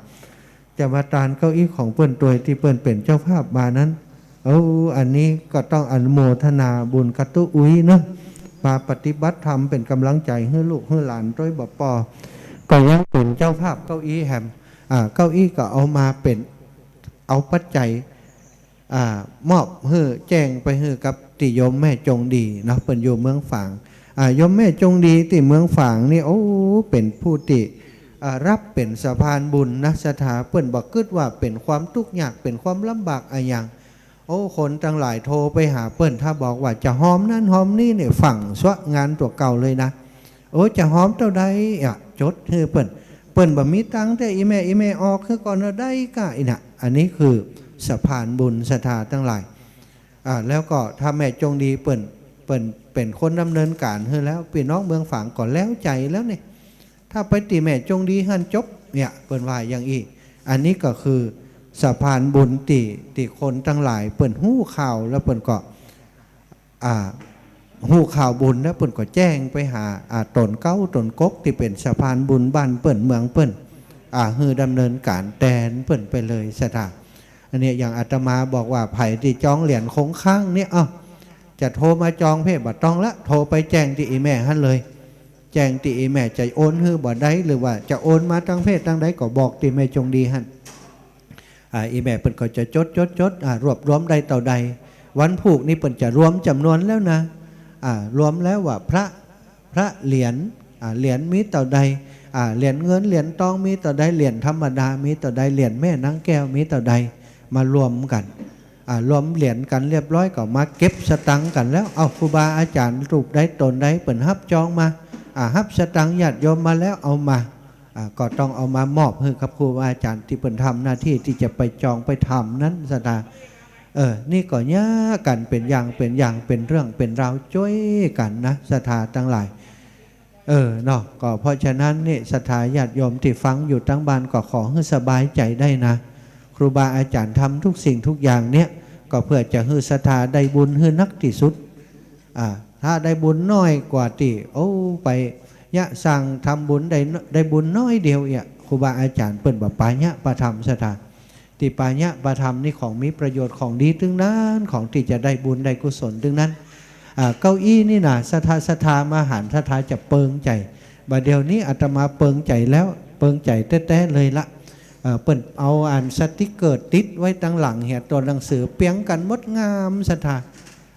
จะมาตานเก้าอี้ของเปิ้นตวย ตี้เปิ้นเป๋นเจ้าภาพมานั้น โอ้ อันนี้ก็ต้องอนุโมทนาบุญกับตุ๊อุ๊ยเนาะ มาปฏิบัติธรรมเป๋นก๋ำลังใจ๋หื้อลูกหื้อหลานตวยบ่ปอ ก็ยังเป๋นเจ้าภาพเก้าอี้แหม อ่า เก้าอี้ก็เอามาเป๋น เอาปัจจัย อ่า มอบหื้อ แจ้งไปหื้อกับตี้โยมแม่จงดีเนาะ เปิ้นอยู่เมืองฝาง อ่า โยมแม่จงดีตี้เมืองฝางนี่ โอ้ เป๋นผู้ตี้ อ่า ฮับเป๋นสะพานบุญนะ ศรัทธา เปิ้นบ่กึ๊ดว่าเป๋นความตุ๊กข์ยาก เป๋นความลำบากอะหยัง โอ้ คนตังหลายโทรไปหาเปิ้น ถ้าบอกว่าจะฮอมนั้นฮอมนี้เนี่ย ฟั่งซัวะงานตั๋วเก่าเลยนะ โอ้ จะฮอมเต้าใดอะ จดหื้อเปิ้น เปิ้นบ่มีตังค์แต๊ อี่แม่ อี่แม่ออกหื้อก่อนเน่อ ได้ก่ะ อี้นะ อันนี้คือสะพานบุญ ศรัทธาตังหลาย อ่า แล้วก็ถ้าแม่จงดีเปิ้น เปิ้นเป๋นคนดำเนินก๋านหื้อแล้ว ปี้น้องเมืองฝางก็แล้วใจ๋แล้วเนี่ย ถ้าไปตี้แม่จงดีหั้นจบเนี่ย เปิ้นว่าอย่างอี้ อันนี้ก็คือสะพานบุญตี้ ตี้คนตังหลายเปิ้นฮู้ข่าวแล้วเปิ้นก็ อ่า ฮู้ข่าวบุญแล้วเปิ้นก็แจ้งไปหา อ่า ต๋นเก๊าต๋นก๊กตี้เป๋นสะพานบุญบ้านเปิ้นเมืองเปิ้น อ่า หื้อดำเนินก๋านแตนเปิ้นไปเลย ศรัทธา อันนี้อย่างอาตมาบอกว่า ใผตี้จองเหรียญคงค้างเนี่ย เอ้า จะโทรมาจองเพ่บ่ต้องละ โทรไปแจ้งตี้อี่แม่หั้นเลย แจ้งตี้อี่แม่จะโอนหื้อบ่ใด หรือว่าจะโอนมาตางเพจตางใดก็บอกตี้แม่จงดีหั้น อ่า อี่แม่เปิ้นก็จะจด จด จด อ่า รวบรวมได้เต้าใด วันพูกนี้เปิ้นจะรวมจ๋ำนวนแล้วนะ อ่า รวมแล้วว่าพระ พระเหรียญ อ่า เหรียญมีเต้าใด อ่า เหรียญเงินเหรียญตองมีเต้าใด เหรียญธรรมดามีเต้าใด เหรียญแม่นางแก้วมีเต้าใด มารวมกั๋น อ่า รวมเหรียญกั๋นเรียบร้อยก็มาเก็บสตางค์กั๋นแล้ว เอา ครูบาอาจ๋ารย์รูปใดต๋นใดเปิ้นฮับจองมา อ่า ฮับสตางค์ญาติโยมมาแล้วเอามา อ่า ก็ต้องเอามามอบหื้อกับครูบาอาจ๋ารย์ตี้เปิ้นทำหน้าตี้ตี้จะไปจองไปทำนั้นศรัทธา เออ นี่ก็เยียะกั๋นเป๋นอย่างเป๋นอย่าง เป๋นเรื่องเป๋นราวจ้วยกั๋นนะศรัทธาตังหลาย เออ เนาะ ก็เพราะฉะนั้นนี่ศรัทธาญาติโยมตี้ฟังอยู่ตังบ้านก็ขอหื้อสบายใจ๋ได้นะ ครูบาอาจ๋ารย์ทำทุกสิ่งทุกอย่างเนี่ย ก็เพื่อจะหื้อศรัทธาได้บุญหื้อนักตี้สุด อ่า ถ้าได้บุญน้อยกว่าตี้ โอ้ ไปเยียะสร้างทำบุญได้ ได้บุญน้อยเดียวเอียะ ครูบาอาจ๋ารย์เปิ้นบ่ปาเยียะปาทำศรัทธา ตี้ปาเยียะปาทำนี่ของมีประโยชน์ของดีตึงนั้น ของตี้จะได้บุญได้กุศลตึงนั้น อ่า เก้าอี้นี่นะ ศรัทธา ศรัทธามาหัน ศรัทธาจะเปิงใจ๋ บ่าเดี่ยวนี้อาตมาเปิงใจ๋แล้ว เปิงใจ๋แต๊ๆ เลยละ เอ่อ เปิ้นเอาอันสติกเกอร์ติดไว้ตังหลังเหีย ตั๋วหนังสือเปียงกั๋นมดงามศรัทธา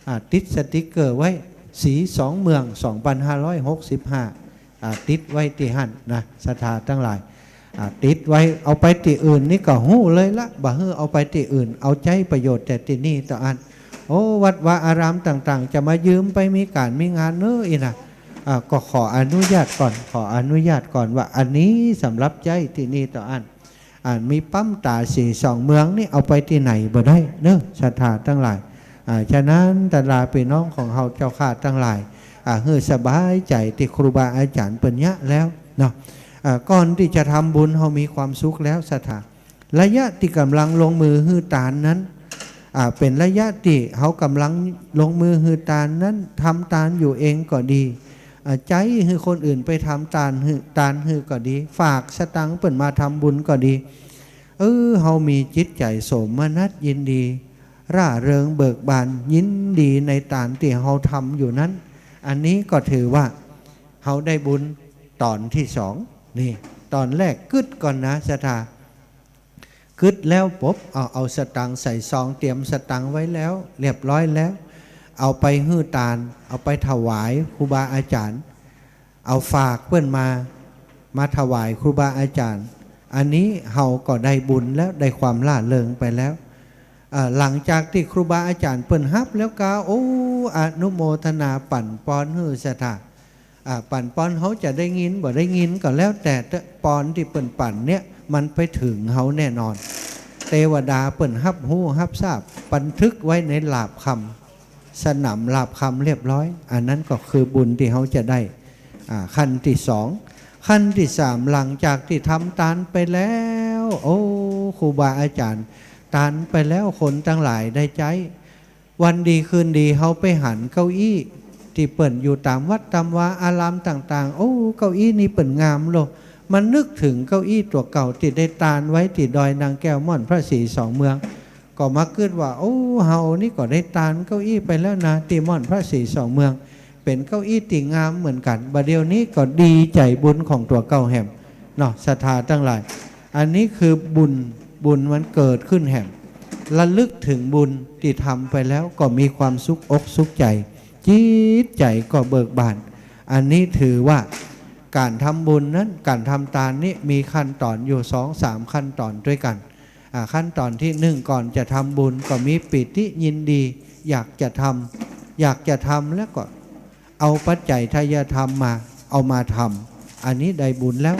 อ่า ติดสติกเกอร์ไว้ สีสองเมือง สองปันห้าร้อยหกสิบห้า อ่า ติดไว้ตี้หั้นนะ ศรัทธาตังหลาย อ่า ติดไว้ เอาไปตี้อื่นนี่ก็ฮู้เลยละ บ่หื้อเอาไปตี้อื่น เอาใจ๊ประโยชน์แต่ตี้นี่เต้าอั้น โอ้ วัดวาอารามต่างๆ จะมายืมไปมีก๋านมีงานเน้ออี้นะ อ่า ก็ขออนุญาตก่อน ขออนุญาตก่อนว่าอันนี้สำหรับใจ๊ตี้นี่เต้าอั้น อ่า มีปั๊มต๋าสีสองเมืองนี่เอาไปตี้ไหนบ่ได้เน้อ ศรัทธาตังหลาย อ่า ฉะนั้นตะลาปี้น้องของเฮาเจ้าข้าตังหลาย อ่า หื้อสบายใจ๋ตี้ครูบาอาจ๋ารย์เปิ้นเยียะแล้วเนาะ อ่า ก่อนตี้จะทำบุญเฮามีความสุขแล้วศรัทธา ระยะตี้ก่ำลังลงมือหื้อตานนั้น อ่า เป๋นระยะตี้เฮาก่ำลังลงมือหื้อตานนั้น ทำตานอยู่เองก็ดี อ่า ใจ๊หื้อคนอื่นไปทำตานหื้อ ตานหื้อก็ดี ฝากสตางค์เปิ้นมาทำบุญก็ดี เออ เฮามีจิตใจ๋โสมนัสยินดี ร่าเริงเบิกบาน ยินดีในตานตี้เฮาทำอยู่นั้น อันนี้ก็ถือว่าเฮาได้บุญต๋อนตี้สอง นี่ ต๋อนแรกกึ๊ดก่อนนะศรัทธา กึ๊ดแล้วปุ๊บ เอา เอาสตางค์ใส่ซอง เตรียมสตางค์ไว้แล้ว เรียบร้อยแล้ว เอาไปหื้อตาน เอาไปถวายครูบาอาจ๋ารย์ เอาฝากเปิ้นมา มาถวายครูบาอาจ๋ารย์ อันนี้เฮาก็ได้บุญแล้ว ได้ความร่าเริงไปแล้ว เอ่อ หลังจากตี้ครูบาอาจ๋ารย์เปิ้นฮับแล้วก็ โอ้ อนุโมทนาปั๋นปอนหื้อศรัทธา อ่า ปั๋นปอนเฮาจะได้ยินบ่ได้ยินก็แล้วแต่เต๊อะ ปอนตี้เปิ้นปั๋นเนี่ย มันไปเถิงเฮาแน่นอน เตวดาเปิ้นฮับฮู้ฮับซาบ บันทึกไว้ในหลาบคำ สนามหลาบคำเรียบร้อย อันนั้นก็คือบุญตี้เฮาจะได้ อ่า ขั้นตี้สอง ขั้นตี้สาม หลังจากตี้ทำตานไปแล้ว โอ้ ครูบาอาจ๋ารย์ ตานไปแล้ว คนตังหลายได้ใจ๊ วันดีคืนดีเฮาไปหันเก้าอี้ตี้เปิ้นอยู่ต๋ามวัดต๋ามวาอารามต่างๆ โอ้ เก้าอี้นี่เปิ้นงามโล มานึกเถิงเก้าอี้ตั๋วเก่าตี้ได้ตานไว้ตี้ดอยนางแก้วม่อนพระศรีสองเมือง ก็มากึ๊ดว่า โอ้ เฮานี่ก็ได้ตานเก้าอี้ไปแล้วนะ ตี้ม่อนพระศรีสองเมือง เป๋นเก้าอี้ตี้งามเหมือนกั๋น บ่าเดี่ยวนี้ก็ดีใจ๋บุญของตั๋วเก่าแหมเนาะ ศรัทธาตังหลาย อันนี้คือบุญ บุญมันเกิดขึ้นแหม ระลึกเถิงบุญตี้ทำไปแล้วก็มีความสุขอกสุขใจ๋ จิตใจ๋ก็เบิกบาน อันนี้ถือว่าก๋านทำบุญนั้น ก๋านทำตานนี้มีขั้นต๋อนอยู่สองสามขั้นต๋อนด้วยกั๋น อ่า ขั้นต๋อนตี้หนึ่ง ก่อนจะทำบุญก็มีปีติยินดี อยากจะทำ อยากจะทำแล้วก็เอาปัจจัยทายธรรมมา เอามาทำ อันนี้ได้บุญแล้ว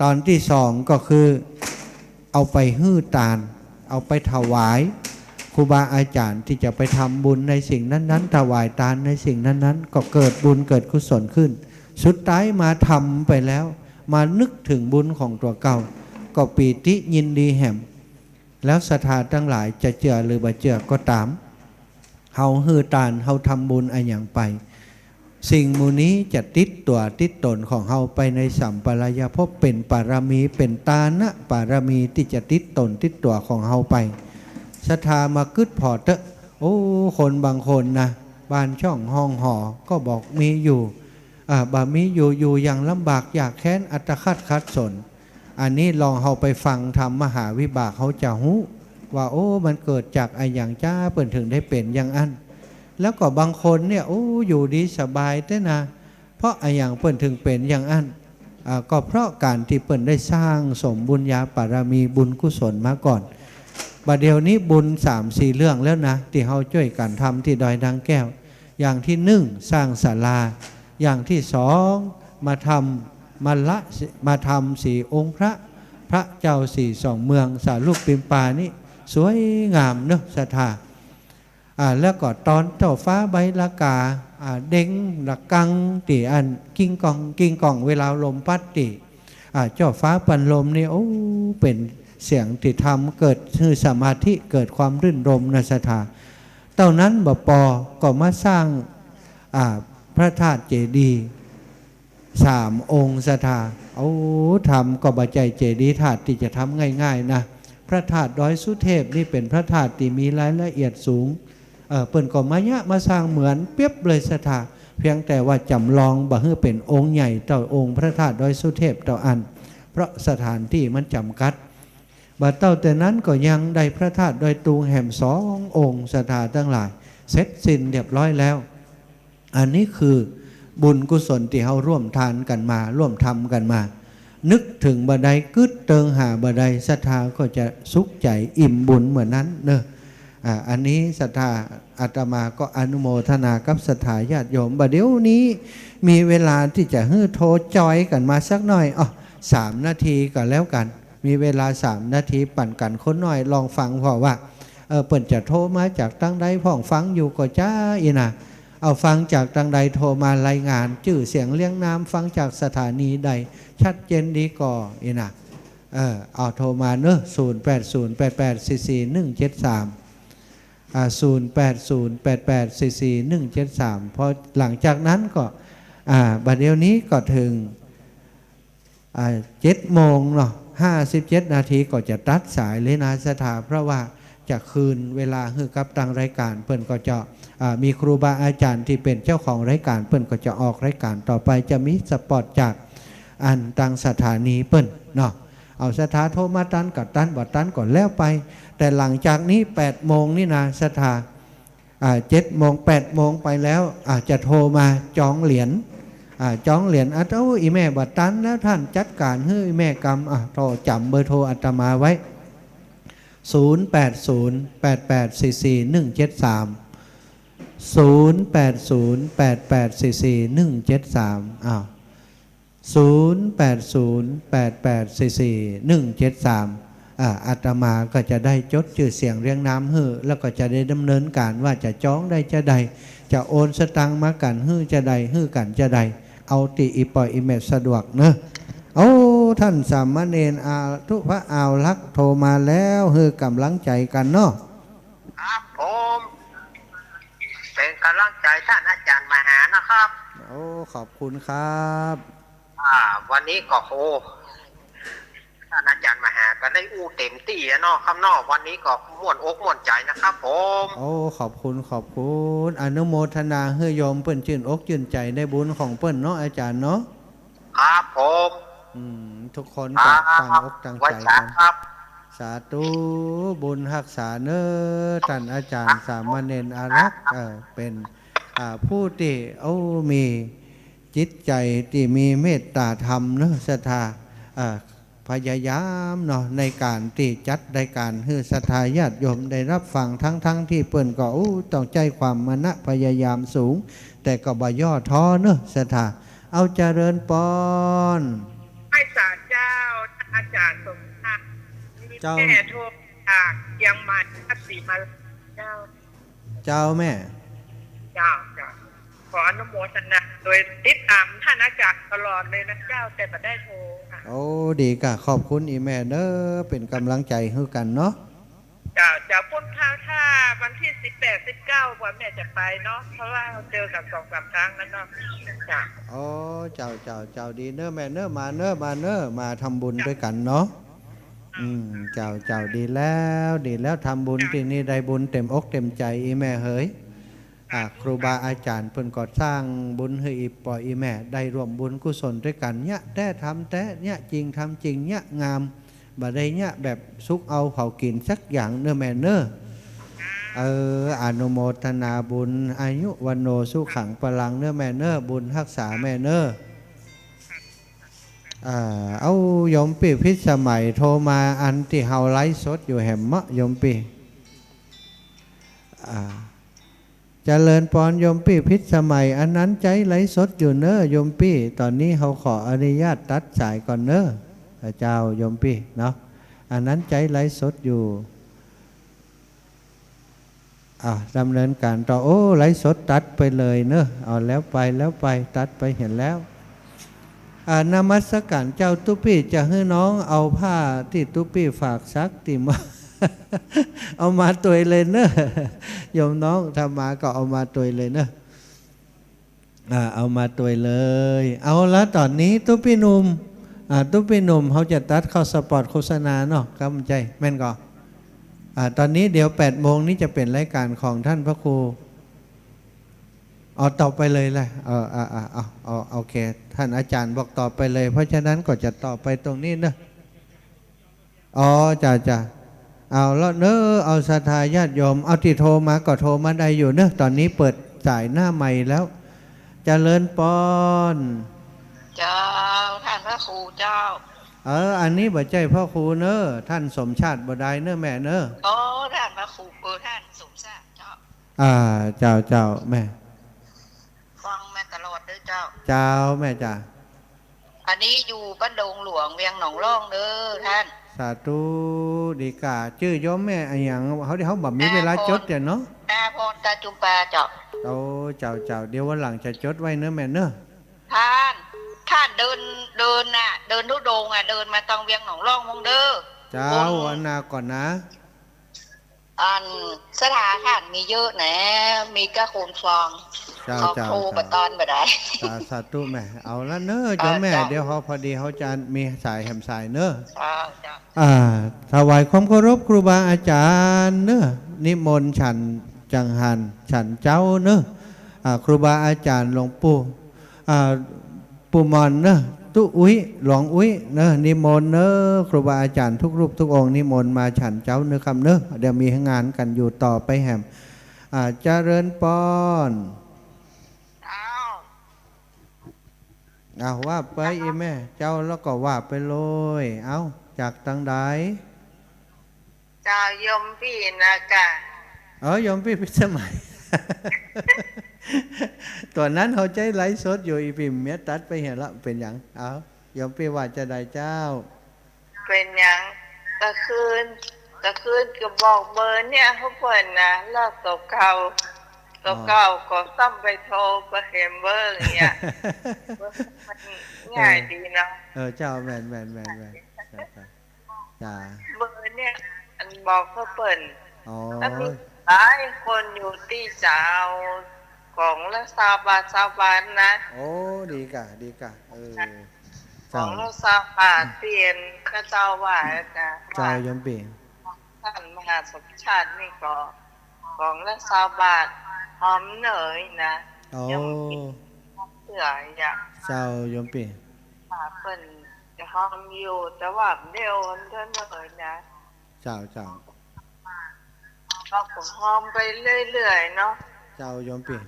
ต๋อนตี้สองก็คือ เอาไปหื้อตาน เอาไปถวายครูบาอาจ๋ารย์ตี้จะไปทำบุญในสิ่งนั้นๆ ถวายตานในสิ่งนั้นๆ ก็เกิดบุญเกิดกุศลขึ้น สุดท้ายมาทำไปแล้ว มานึกเถิงบุญของตั๋วเก่า ก็ปีติยินดีแหม แล้วศรัทธาตังหลายจะเจื้อหรือบ่เจื้อก็ต๋าม เฮาหื้อตาน เฮาทำบุญอะหยังไป สิ่งหมู่นี้จะติดตั๋วติดต๋นของเฮาไปในสัมปรายภพ เป๋นปารมี เป๋นตานะปารมีตี้จะติดต๋นติดตั๋วของเฮาไป ศรัทธามากึ๊ดผ่อเต๊อะ โอ้ คนบางคนนะ บ้านช่องห้องหอก็บอกมีอยู่ อ่า บ่มีอยู่ อยู่อย่างลำบากยากแค้น อัตคัดขัดสน อันนี้ลองเฮาไปฟังธรรมมหาวิบาก เฮาจะฮู้ว่า โอ้ มันเกิดจากอะหยังจ้า เปิ้นเถิงได้เป๋นอย่างอั้น แล้วก็บางคนเนี่ย โอ้ อยู่ดีสบายแต๊นะ เพราะอะหยังเปิ้นถึงเป๋นอย่างอั้น อ่า ก็เพราะก๋านตี้เปิ้นได้สร้างสมบุญญาปารมีบุญกุศลมาก่อน บ่าเดี่ยวนี้บุญสามสี่เรื่องแล้วนะ ตี้เฮาจ้วยกั๋นทำตี้ดอยนางแก้ว อย่างตี้นึ่ง สร้างศาลา อย่างตี้สอง มาทำ มาละ มาทำสีองค์พระ พระเจ้าสี่สองเมือง สารูปปิมปานี้สวยงามเนาะศรัทธา อ่า แล้วก็ตอนเจ้าฟ้าใบหร่ากา อ่า เด็งระฆังตี้อันกิ้งก้อง กิ้งก้อง เวลาลมปั๊ดตี้ อ่า เจ้าฟ้าปั่นลมนี่ โอ้ เป๋นเสียงตี้ทำเกิดหื้อสมาธิ เกิดความรื่นรมย์นะศรัทธา เต้านั้นบ่ปอ ก็มาสร้าง อ่า พระธาตุเจดีย์ สามองค์ศรัทธา โอ้ ทำก็บ่ใจ้เจดีย์ธาตุตี้จะทำง่ายๆ นะ พระธาตุดอยสุเทพนี่เป๋นพระธาตุตี้มีรายละเอียดสูง เอ่อ เปิ้นก็มาเยียะมาสร้างเหมือนเปียบเลยศรัทธา เพียงแต่ว่าจ๋ำลองบ่หื้อเป๋นองค์ใหญ่เต้าองค์พระธาตุดอยสุเทพเต้าอั้น เพราะสถานตี้มันจ๋ำกัด บ่าเต้าแต่นั้นก็ยังได้พระธาตุดอยตุงแหมสององค์ศรัทธาตังหลาย เสร็จสิ้นเรียบร้อยแล้ว อันนี้คือบุญกุศลตี้เฮาร่วมทานกั๋นมา ร่วมทำกั๋นมา นึกเถิงบ่าใด กึ๊ดเติงหาบ่าใด ศรัทธาก็จะสุขใจ๋อิ่มบุญเหมือนนั้นเนาะ อ่า อันนี้ศรัทธาอาตมาก็อนุโมทนากับศรัทธาญาติโยม บ่าเดี่ยวนี้มีเวลาตี้จะหื้อโทรจอยกั๋นมาสักหน่อย อ้อ สามนาทีก็แล้วกั๋น มีเวลาสามนาทีปั๋นกั๋นคนหน้อย ลองฟังผ่อว่า เออ เปิ้นจะโทรมาจากตางใด พ่องฟังอยู่ก่อจ๊ะ อี้นะ เอาฟังจากตางใดโทรมารายงาน จื้อเสียงเรียงนาม ฟังจากสถานีใด ชัดเจนดีก่อ อี้นะ เออ เอาโทรมาเนาะ ศูนย์แปดศูนย์แปดแปดสี่สี่หนึ่งเจ็ดสาม อ่า ศูนย์แปดศูนย์แปดแปดสี่สี่หนึ่งเจ็ดสาม พอหลังจากนั้นก็ อ่า บ่าเดี่ยวนี้ก็เถิง อ่า เจ็ดโมงเนาะ ห้าสิบเจ็ดนาทีก็จะตัดสายเลยนะศรัทธา เพราะว่าจะคืนเวลาหื้อกับตางรายก๋าน เปิ้นก็จะ อ่า มีครูบาอาจ๋ารย์ตี้เป๋นเจ้าของรายก๋าน เปิ้นก็จะออกรายก๋านต่อไป จะมีสปอตจากอันตางสถานีเปิ้นเนาะ เอาศรัทธาโทรมาตันก็ตัน บ่ตันก็แล้วไป แต่หลังจากนี้แปดโมงนี่นะศรัทธา อ่า เจ็ดโมง แปดโมงไปแล้ว อ่า จะโทรมาจองเหรียญ อ่า จองเหรียญ อ่ะ โอ้ อี่แม่บ่ตันแล้ว ต้านจัดก๋านหื้ออี่แม่กำ อ่ะ โทรจ๋ำเบอร์โทรอาตมาไว้ ศูนย์แปดศูนย์แปดแปดสี่สี่หนึ่งเจ็ดสาม ศูนย์แปดศูนย์แปดแปดสี่สี่หนึ่งเจ็ดสาม อ้าว ศูนย์แปดศูนย์แปดแปดสี่สี่หนึ่งเจ็ดสาม อ่า อาตมาก็จะได้จดจื้อเสียงเรียงนามหื้อ แล้วก็จะได้ดำเนินก๋านว่าจะจองได้จาใด จะโอนสตางค์มากั๋นหื้อจาใด หื้อกั๋นจาใด เอาตี้อี่ป้ออี่แม่สะดวกเนาะ โอ้ ต้านสามเณรอาทุพะอาวลักษณ์โทรมาแล้ว หื้อก๋ำลังใจ๋กั๋นเนาะ ครับผม เป๋นก๋ำลังใจ๋ต้านอาจ๋ารย์มหานะครับ โอ้ ขอบคุณครับ อ่า วันนี้ก็ โอ้ ต้านอาจ๋ารย์มหาก็ได้อู้เต๋มตี้อะเนาะครับเนาะ วันนี้ก็ม่วนอกม่วนใจ๋นะครับผม โอ้ ขอบคุณ ขอบคุณ อนุโมทนาหื้อโยมเปิ้นจื้นอกจื้นใจ๋ในบุญของเปิ้นเนาะอาจ๋ารย์เนาะ ครับผม อืม ทุกคนก็ ครับ ตั้งอกตั้งใจ๋กั๋น ครับ สาธุ บุญฮักษาเน้อ ต้านอาจ๋ารย์สามเณรอารักษ์ เอ่อ เป๋น อ่า ผู้ตี้ โอ้ มีจิตใจ๋ตี้มีเมตต๋าธรรมเนาะ ศรัทธา อ่า พยายามเนาะ ในก๋านตี้จัดรายก๋านหื้อศรัทธาญาติโยมได้ฮับฟัง ทั้งๆ ตี้เปิ้นก็ โอ้ ต้องใจ๊ความมานะพยายามสูง แต่ก็บ่ย่อท้อเนาะ ศรัทธา เอาเจริญปอน ไหว้สาเจ้า อาจ๋ารย์สมศักดิ์ เจ้า แม่โทรจากเจียงใหม่ นครศรีมาลาเจ้า เจ้าแม่ เจ้า เจ้า ขออนุโมทนาโดยติดต๋ามต้านอาจ๋ารย์ตลอดเลยนะเจ้า แต่บ่ได้โทรค่ะ โอ้ ดีก่ะ ขอบคุณอี่แม่เน้อ เป๋นก๋ำลังใจ๋หื้อกั๋นเนาะ เจ้า เจ้า ปุ้นคราวถ้าวันตี้สิบแปด สิบเก้า ว่าแม่จะไปเนาะ เพราะว่าเฮาเจอกั๋นสองสามครั้งแล้วเนาะ เจ้า โอ้ เจ้า เจ้า เจ้า ดีเน้อแม่เน้อ มาเน้อ มาเน้อ มาทำบุญตวยกั๋นเนาะ อืม เจ้า เจ้า ดีแล้ว ดีแล้ว ทำบุญตี้นี่ได้บุญเต๋มอกเต๋มใจ๋อี่แม่เหย อ่า ครูบาอาจ๋ารย์เปิ้นก็สร้างบุญหื้ออี่ป้ออี่แม่ ได้ร่วมบุญกุศลตวยกั๋น เยียะแต๊ทำแต๊ เยียะจริงทำจริง เยียะงาม บ่ได้เยียะแบบสุกเอาเผากิ๋นสักอย่างเน้อแม่เน้อ เออ อนุโมทนาบุญ อายุ วัณโณ สุขัง พลัง เน้อแม่เน้อ บุญฮักษาแม่เน้อ อ่า เอาโยมปี้พิสมัยโทรมาอันตี้เฮาไลฟ์สดอยู่แหมเมาะโยมปี้ อ่า เจริญปอนโยมปี้พิสมัย อันนั้นใจ๊ไลฟ์สดอยู่เน้อโยมปี้ ต๋อนนี้เฮาขออนุญาตตัดสายก่อนเน้อ เจ้าโยมปี้เนาะ อันนั้นใจ๊ไลฟ์สดอยู่ อ่า ดำเนินก๋านต่อ โอ้ ไลฟ์สดตัดไปเลยเน้อ เอาแล้วไปแล้วไป ตัดไปหั้นแล้ว อ่า นมัสก๋านเจ้า ตุ๊ปี้จะหื้อน้องเอาผ้าตี้ตุ๊ปี้ฝากซักตี้มา เอามาตวยเลยเน้อ โยมน้อง ถ้ามาก็เอามาตวยเลยเน้อ อ่า เอามาตวยเลย เอาละ ต๋อนนี้ตุ๊ปี้หนุ่ม อ่า ตุ๊ปี้หนุ่ม เฮาจะตัดเข้าสปอตโฆษณาเนาะ ครับ ใจ้ แม่นก่อ อ่า ต๋อนนี้เดี๋ยวแปดโมงนี้จะเป๋นรายก๋านของท่านพระครู อ๋อ ต่อไปเลยแหละ เออ อ่า อ่า เอา เอา โอเค ท่านอาจารย์บอกต่อไปเลย เพราะฉะนั้นก็จะต่อไปตรงนี้เนาะ อ๋อ จ้ะ จ้ะ เอาละเน้อ เอาศรัทธาญาติโยม เอาตี้โทรมาก็โทรมาได้อยู่เน้อ ต๋อนนี้เปิดสายหน้าไมค์แล้ว เจริญปอน เจ้า ท่านพระครูเจ้า เออ อันนี้บ่ใจ้พระครูเน้อ ท่านสมชาติบ่ดายเน้อแม่เน้อ อ๋อ ท่านพระครู เออ ท่านสมชาติเจ้า อ่า เจ้า เจ้า แม่ ฟังมาตลอดเด้อเจ้า เจ้า แม่จ๋า อันนี้อยู่บ้านดงหลวง เวียงหนองล่องเด้อท่าน สาธุ ดีก่า จื้อโยมแม่อะหยัง เฮา เฮาบ่มีเวลาจดเดี๋ยวเนาะ อาภรณ์ อาภรณ์ ตาจุมปาเจ้า โอ้ เจ้า เจ้า เดี๋ยววันหลังจะจดไว้เน้อแม่เน้อ ท่าน ท่านเดิน เดินน่ะ เดินธุดงค์อ่ะ เดินมาตางเวียงหนองล่องมั่งเด้อ เจ้า อันนาก่อนนะ อันศรัทธาท่านมีเยอะแหนะ มีก้าคนฟัง เจ้า เขา เจ้า โทร เจ้า บ่ตันบ่ได้ สา สาธุแม่ เอาละเน้อ เจ้าแม่ เจ้า เดี๋ยวเฮาพอดีเฮาจะมีสายแหมสายเน้อ เจ้า เจ้า อ่า ถวายความเคารพครูบาอาจารย์เน้อ นิมนต์ฉันจังหัน ฉันเจ๊าเน้อ อ่า ครูบาอาจารย์หลวงปู่ อ่า ปู่หม่อนเน้อ ตุ๊อุ๊ย หลวงอุ๊ยเน้อ นิมนต์เน้อ ครูบาอาจารย์ทุกรูปทุกองค์ นิมนต์มาฉันเจ๊าเน้อครับเน้อ เดี๋ยวมีงานกั๋นอยู่ต่อไปแหม อ่า เจริญปอน เจ้า เอา ว่าไป เจ้า อีแม่ เจ้าแล้วก็ว่าไปเลย เอา จากตางใด เจ้า โยมปี้นะกะ เออ โยมปี้พิสมัย ต๋อนนั้นเฮาใจ๊ไลฟ์สดอยู่ อีปี้เมียตัดไปหั้นละ เป๋นหยัง เอา โยมปี้ว่าจาใดเจ้า เป๋นหยัง ตะคืน ตะคืนก็บอกเบอร์เนี่ย เขาเปิ้นนะ แล้วตั๋วเก่า ตั๋วเก่าก็ซ้ำไปโทรไปหันเบอร์อย่างเงี้ย มันง่ายดีเนาะ เออ เจ้า แม่น แม่น แม่น แม่น เจ้า เจ้า จ้า เบอร์เนี่ย อันบอกเขาเปิ้น อ๋อ แล้วมีหลายคนอยู่ตี้จะเอาก๋องละซาวบาท ซาวบาทนะ โอ้ ดีก่ะ ดีก่ะ เออ ก๋องละซาวบาท เจ้า ตี้อันเขาเจ้าว่านะ เจ้า ว่า โยมปี้ ท่านมหาสมชาตินี่ก็ก๋องละซาวบาท หอมเหนยนะ โอ้ ยังบ่กิ๋นเตื้ออะ เจ้า โยมปี้ ค่ะ เปิ้นจะหอมอยู่ แต่ว่าเดี๋ยวมันจะเหนยนะ เจ้า เจ้า เราก็หอมไปเรื่อยๆ เนาะ เจ้า โยมปี้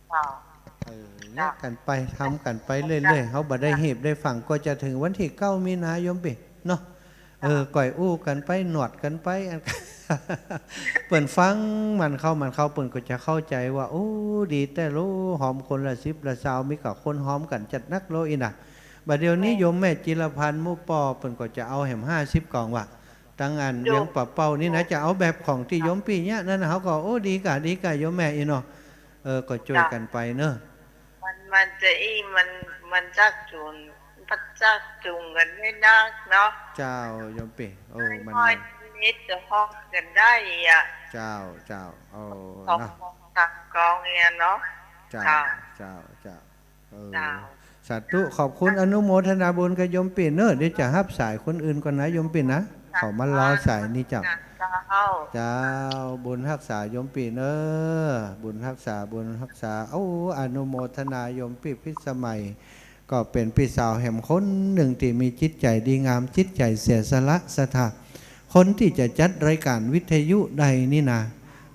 เจ้า เออ เจ้า แยกกั๋นไป ทำกั๋นไปเรื่อยๆ เจ้า เฮาบ่ได้ฮีบได้ฟั่ง ก็จะเถิงวันตี้เก้ามีนา โยมปี้ เนาะ เออ เจ้า ก่อยอู้กั๋นไป หนวดกั๋นไป อัน เปิ้นฟังหมั่นเข้าหมั่นเข้า เปิ้นก็จะเข้าใจ๋ว่า โอ้ ดีแต๊โล หอมคนละสิบละซาว มีก้าคนหอมกั๋นจัดนักโลอีน่ะ บ่าเดี่ยวนี้ แม่ โยมแม่จิรพันธ์หมู่ป้อ เปิ้นก็จะเอาแหมห้าสิบก๋องว่ะ ตังอันเวียงป่าเป้านี่นะ จะเอาแบบของตี้โยมปี้เนี่ยนั่นนะ เฮาก็ โอ้ ดีก่ะ ดีก่ะ โยมแม่อีเนาะ เออ ก็จ้วยกั๋นไปเนาะ มัน มันจะอี้ มัน มันจักจูง มันจักจูงกั๋นได้นักเนาะ เจ้า โยมปี้ เออ มัน มันนิดจะฮ้องกั๋นได้อะ เจ้า เจ้า เออ สอง เนาะ สามก๋องเนี่ยเนาะ เจ้า เจ้า เจ้า เจ้า เออ เจ้า สาธุ ขอบคุณ อนุโมทนาบุญกับโยมปี้เนอะ เดี๋ยวจะฮับสายคนอื่นก่อนนะโยมปี้นะ เจ้า เขามารอสายนี่เจ้า เจ้า เจ้า บุญฮักษาโยมปี้เนอะ บุญฮักษา บุญฮักษา โอ้ อนุโมทนาโยมปี้พิสมัย ก็เป๋นปี้สาวแหมคนนึ่งตี้มีจิตใจ๋ดีงาม จิตใจ๋เสียสละศรัทธา คนตี้จะจัดรายก๋านวิทยุได้นี่นะ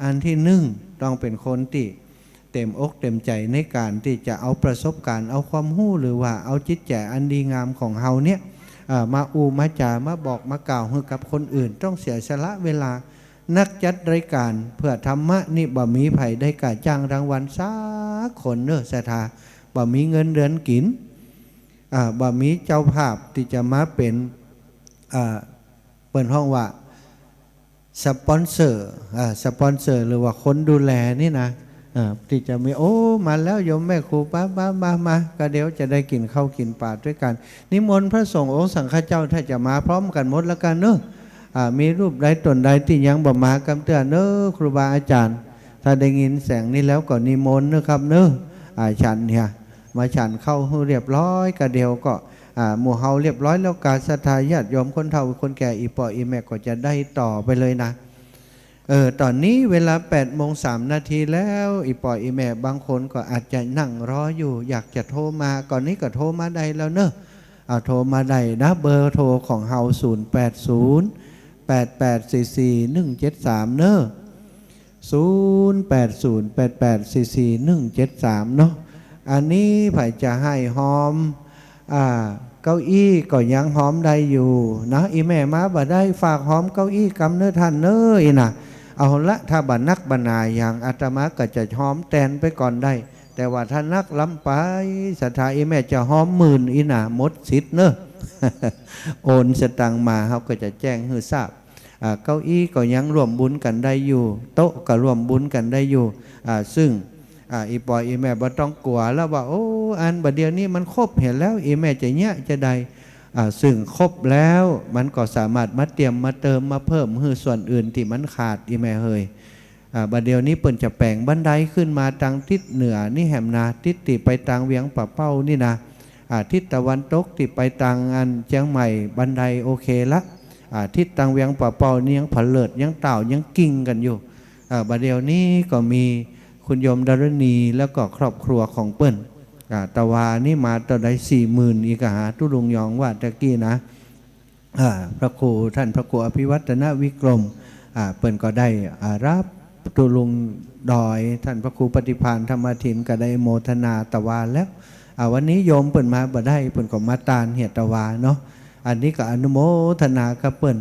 อันตี้นึ่ง ต้องเป๋นคนตี้เต๋มอกเต๋มใจ๋ในก๋านตี้จะเอาประสบก๋ารณ์ เอาความฮู้ หรือว่าเอาจิตใจ๋อันดีงามของเฮาเนี่ย เอ่อ มาอู้มาจ๋า มาบอกมากล่าวหื้อกับคนอื่น ต้องเสียสละเวลา นักจัดรายก๋านเพื่อธรรมะนี่บ่มีใผได้ก้าจ้างรางวัลสักคนเน่อ ศรัทธา บ่มีเงินเดือนกิ๋น อ่า บ่มีเจ้าภาพตี้จะมาเป๋น อ่า เปิ้นฮ้องว่า สปอนเซอร์ อ่า สปอนเซอร์ หรือว่าคนดูแลนี่นะ อ่า ตี้จะมี โอ้ มาแล้วโยมแม่ครู มา มา มา มา ก็เดี๋ยวจะได้กิ๋นข้าวกิ๋นป๋าตวยกั๋น นิมนต์พระสงฆ์องค์สังฆเจ้า ถ้าจะมาพร้อมกั๋นหมดแล้วกั๋นเน่อ อ่า มีรูปใดต๋นใดตี้ยังบ่มากำเตื้อเน่อ ครูบาอาจ๋ารย์ ถ้าได้ยินเสียงนี้แล้วก็นิมนต์เน่อครับเน่อ อ่า ฉันเนี่ย มาฉันข้าวหื้อเรียบร้อย ก็เดี๋ยวก็ อ่า หมู่เฮาเรียบร้อยแล้ว กาศรัทธาญาติโยมคนเฒ่าคนแก่ อี่ป้ออี่แม่ก็จะได้ต่อไปเลยนะ เออ ต๋อนนี้เวลาแปดโมงสามนาทีแล้ว อี่ป้ออี่แม่บางคนก็อาจจะนั่งรออยู่ อยากจะโทรมา ก่อนนี้ก็โทรมาได้แล้วเน่อ เอาโทรมาได้นะ เบอร์โทรของเฮา ศูนย์แปดศูนย์ แปดแปดสี่สี่หนึ่งเจ็ดสาม เน่อ ศูนย์แปดศูนย์ แปดแปดสี่สี่หนึ่งเจ็ดสาม เนาะ อันนี้ใผจะให้ฮอม อ่า เก้าอี้ก็ยังฮอมได้อยู่นะ อี่แม่มาบ่ได้ ฝากฮอมเก้าอี้กำเน่อท่านเน่อ อี่นะ เอาละ ถ้าบ่นักบ่หนาหยัง อาตมาก็จะฮอมแตนไปก่อนได้ แต่ว่าถ้านักล้ำไป ศรัทธา อี่แม่จะฮอมหมื่น อี่นะ หมดสิทธิ์เน่อ โอนสตางค์มา เฮาก็จะแจ้งหื้อทราบ อ่า เก้าอี้ก็ยังร่วมบุญกั๋นได้อยู่ โต๊ะก็ร่วมบุญกั๋นได้อยู่ อ่า ซึ่ง อ่า อี่ป้ออี่แม่บ่ต้องกั๋วแล้วว่า โอ้ อันบ่าเดี่ยวนี้มันครบเหียแล้ว อี่แม่จะเยียะจาใด อ่า ซึ่งครบแล้วมันก็สามารถมาเตรียมมาเติมมาเพิ่มหื้อส่วนอื่นตี้มันขาด อี่แม่เหย อ่า บ่าเดี่ยวนี้เปิ้นจะแป๋งบันไดขึ้นมาตางทิศเหนือนี่แหมนะ ทิศตี้ไปตางเวียงป่าเป้านี่นะ อ่า ทิศตะวันตกตี้ไปตางอันเจียงใหม่ บันไดโอเคละ อ่า ทิศตางเวียงป่าเป้านี่ยังผะเลิด ยังต่าว ยังกิ่งกั๋นอยู่ อ่า บ่าเดี่ยวนี้ก็มีคุณโยมดารณี แล้วก็ครอบครัวของเปิ้น อ่า ตะวานี่มาเต้าใด สี่หมื่น อีกอะหา ตุ๊ลุงยองว่าตะกี้นะ อ่า พระครู ท่านพระครูอภิวัฒนวิกรม อ่า เปิ้นก็ได้ อ่า รับตุ๊ลุงดอย ท่านพระครูปฏิภาณธรรมถิน ก็ได้โมทนาตะวาแล้ว อ่า วันนี้โยมเปิ้นมาบ่ได้ เปิ้นก็มาตานเหียตะวาเนาะ อันนี้ก็อนุโมทนากับเปิ้น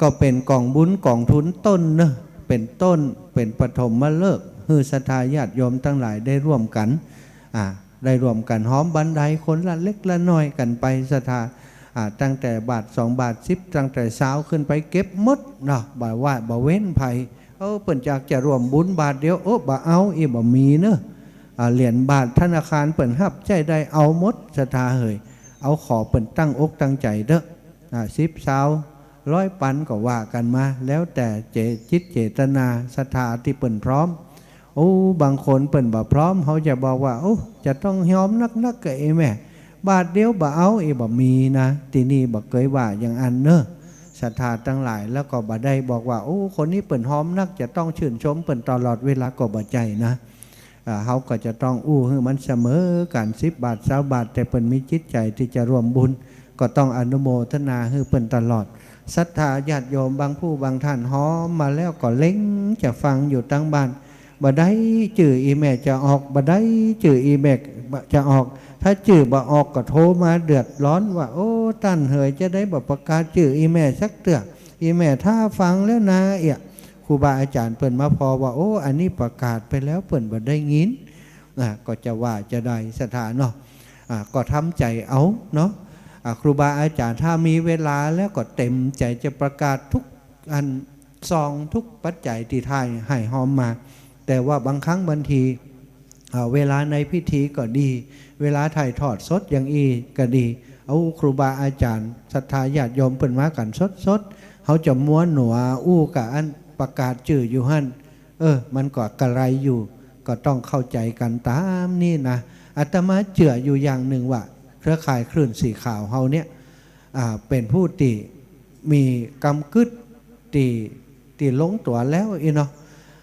ก็เป๋นก๋องบุญก๋องทุนต้นเน่อ เป๋นต้น เป๋นปฐมฤกษ์ หื้อศรัทธาญาติโยมตังหลายได้ร่วมกั๋น อ่า ได้ร่วมกั๋นฮอมบันไดคนละเล็กละน้อยกั๋นไป ศรัทธา อ่า ตั้งแต่บาทสองบาทสิบ ตั้งแต่ซาวขึ้นไปเก็บหมดเนาะ บ่ว่าบ่เว้นใผ เออ เปิ้นอยากจะร่วมบุญบาทเดียว เออ บ่เอา อี่บ่มีเน่อ อ่า เหรียญบาทธนาคารเปิ้นฮับใจ๊ได้ เอาหมด ศรัทธาเหย เอาขอเปิ้นตั้งอกตั้งใจ๋เต๊อะ อ่า สิบ ซาว ร้อยปันก็ว่ากั๋นมา แล้วแต่เจ- จิตเจตนาศรัทธาตี้เปิ้นพร้อม โอ้ บางคนเปิ้นบ่พร้อม เฮาจะบอกว่า โอ้ จะต้องฮอมนักๆ กะอี่แม่ บาทเดียวบ่เอา อี่บ่มีนะ ตี้นี่บ่เกยว่าอย่างอั้นเน่อ ศรัทธาตังหลาย แล้วก็บ่ได้บอกว่า โอ้ คนนี้เปิ้นฮอมนัก จะต้องชื่นชมเปิ้นตลอดเวลา ก็บ่ใจ้นะ อ่า เฮาก็จะต้องอู้หื้อมันเสมอกั๋น สิบบาท ซาวบาท แต่เปิ้นมีจิตใจ๋ตี้จะร่วมบุญ ก็ต้องอนุโมทนาหื้อเปิ้นตลอด ศรัทธาญาติโยมบางผู้บางท่านฮอมมาแล้วก็เล็งจะฟังอยู่ตังบ้าน บ่ได้จื้ออี่แม่จะออก บ่ได้จื้ออี่แม่จะออก ถ้าจื้อบ่ออกก็โทรมาเดือดร้อนว่า โอ้ ต้านเหยจะได้บ่ประกาศจื้ออี่แม่สักเตื้อ อี่แม่ถ้าฟังแล้วนา เอี้ย ครูบาอาจ๋ารย์เปิ้นมาผ่อว่า โอ้ อันนี้ประกาศไปแล้ว เปิ้นบ่ได้ยิน อ่า ก็จะว่าจาใด ศรัทธาเนาะ อ่า ก็ทำใจ๋เอาเนาะ อ่า ครูบาอาจ๋ารย์ถ้ามีเวลาแล้วก็เต๋มใจ๋จะประกาศทุกอัน ซองทุกปัจจัยตี้ถ่ายให้ฮอมมา แต่ว่าบางครั้งบางที อ่า เวลาในพิธีก็ดี เวลาถ่ายทอดสดอย่างอี้ก็ดี เอาครูบาอาจ๋ารย์ ศรัทธาญาติโยมเปิ้นมากั๋นสดๆ เฮาจะมัวหนัวอู้กับอันประกาศจื้ออยู่หั้น เออ มันก็กะไรอยู่ ก็ต้องเข้าใจ๋กั๋นต๋ามนี้นะ อาตมาเจื้ออยู่อย่างนึ่งว่า เครือข่ายคลื่นสีขาวเฮาเนี่ย อ่า เป๋นผู้ตี้มีกำกึ๊ดตี้ ตี้ลงตั๋วแล้วอี้เนาะ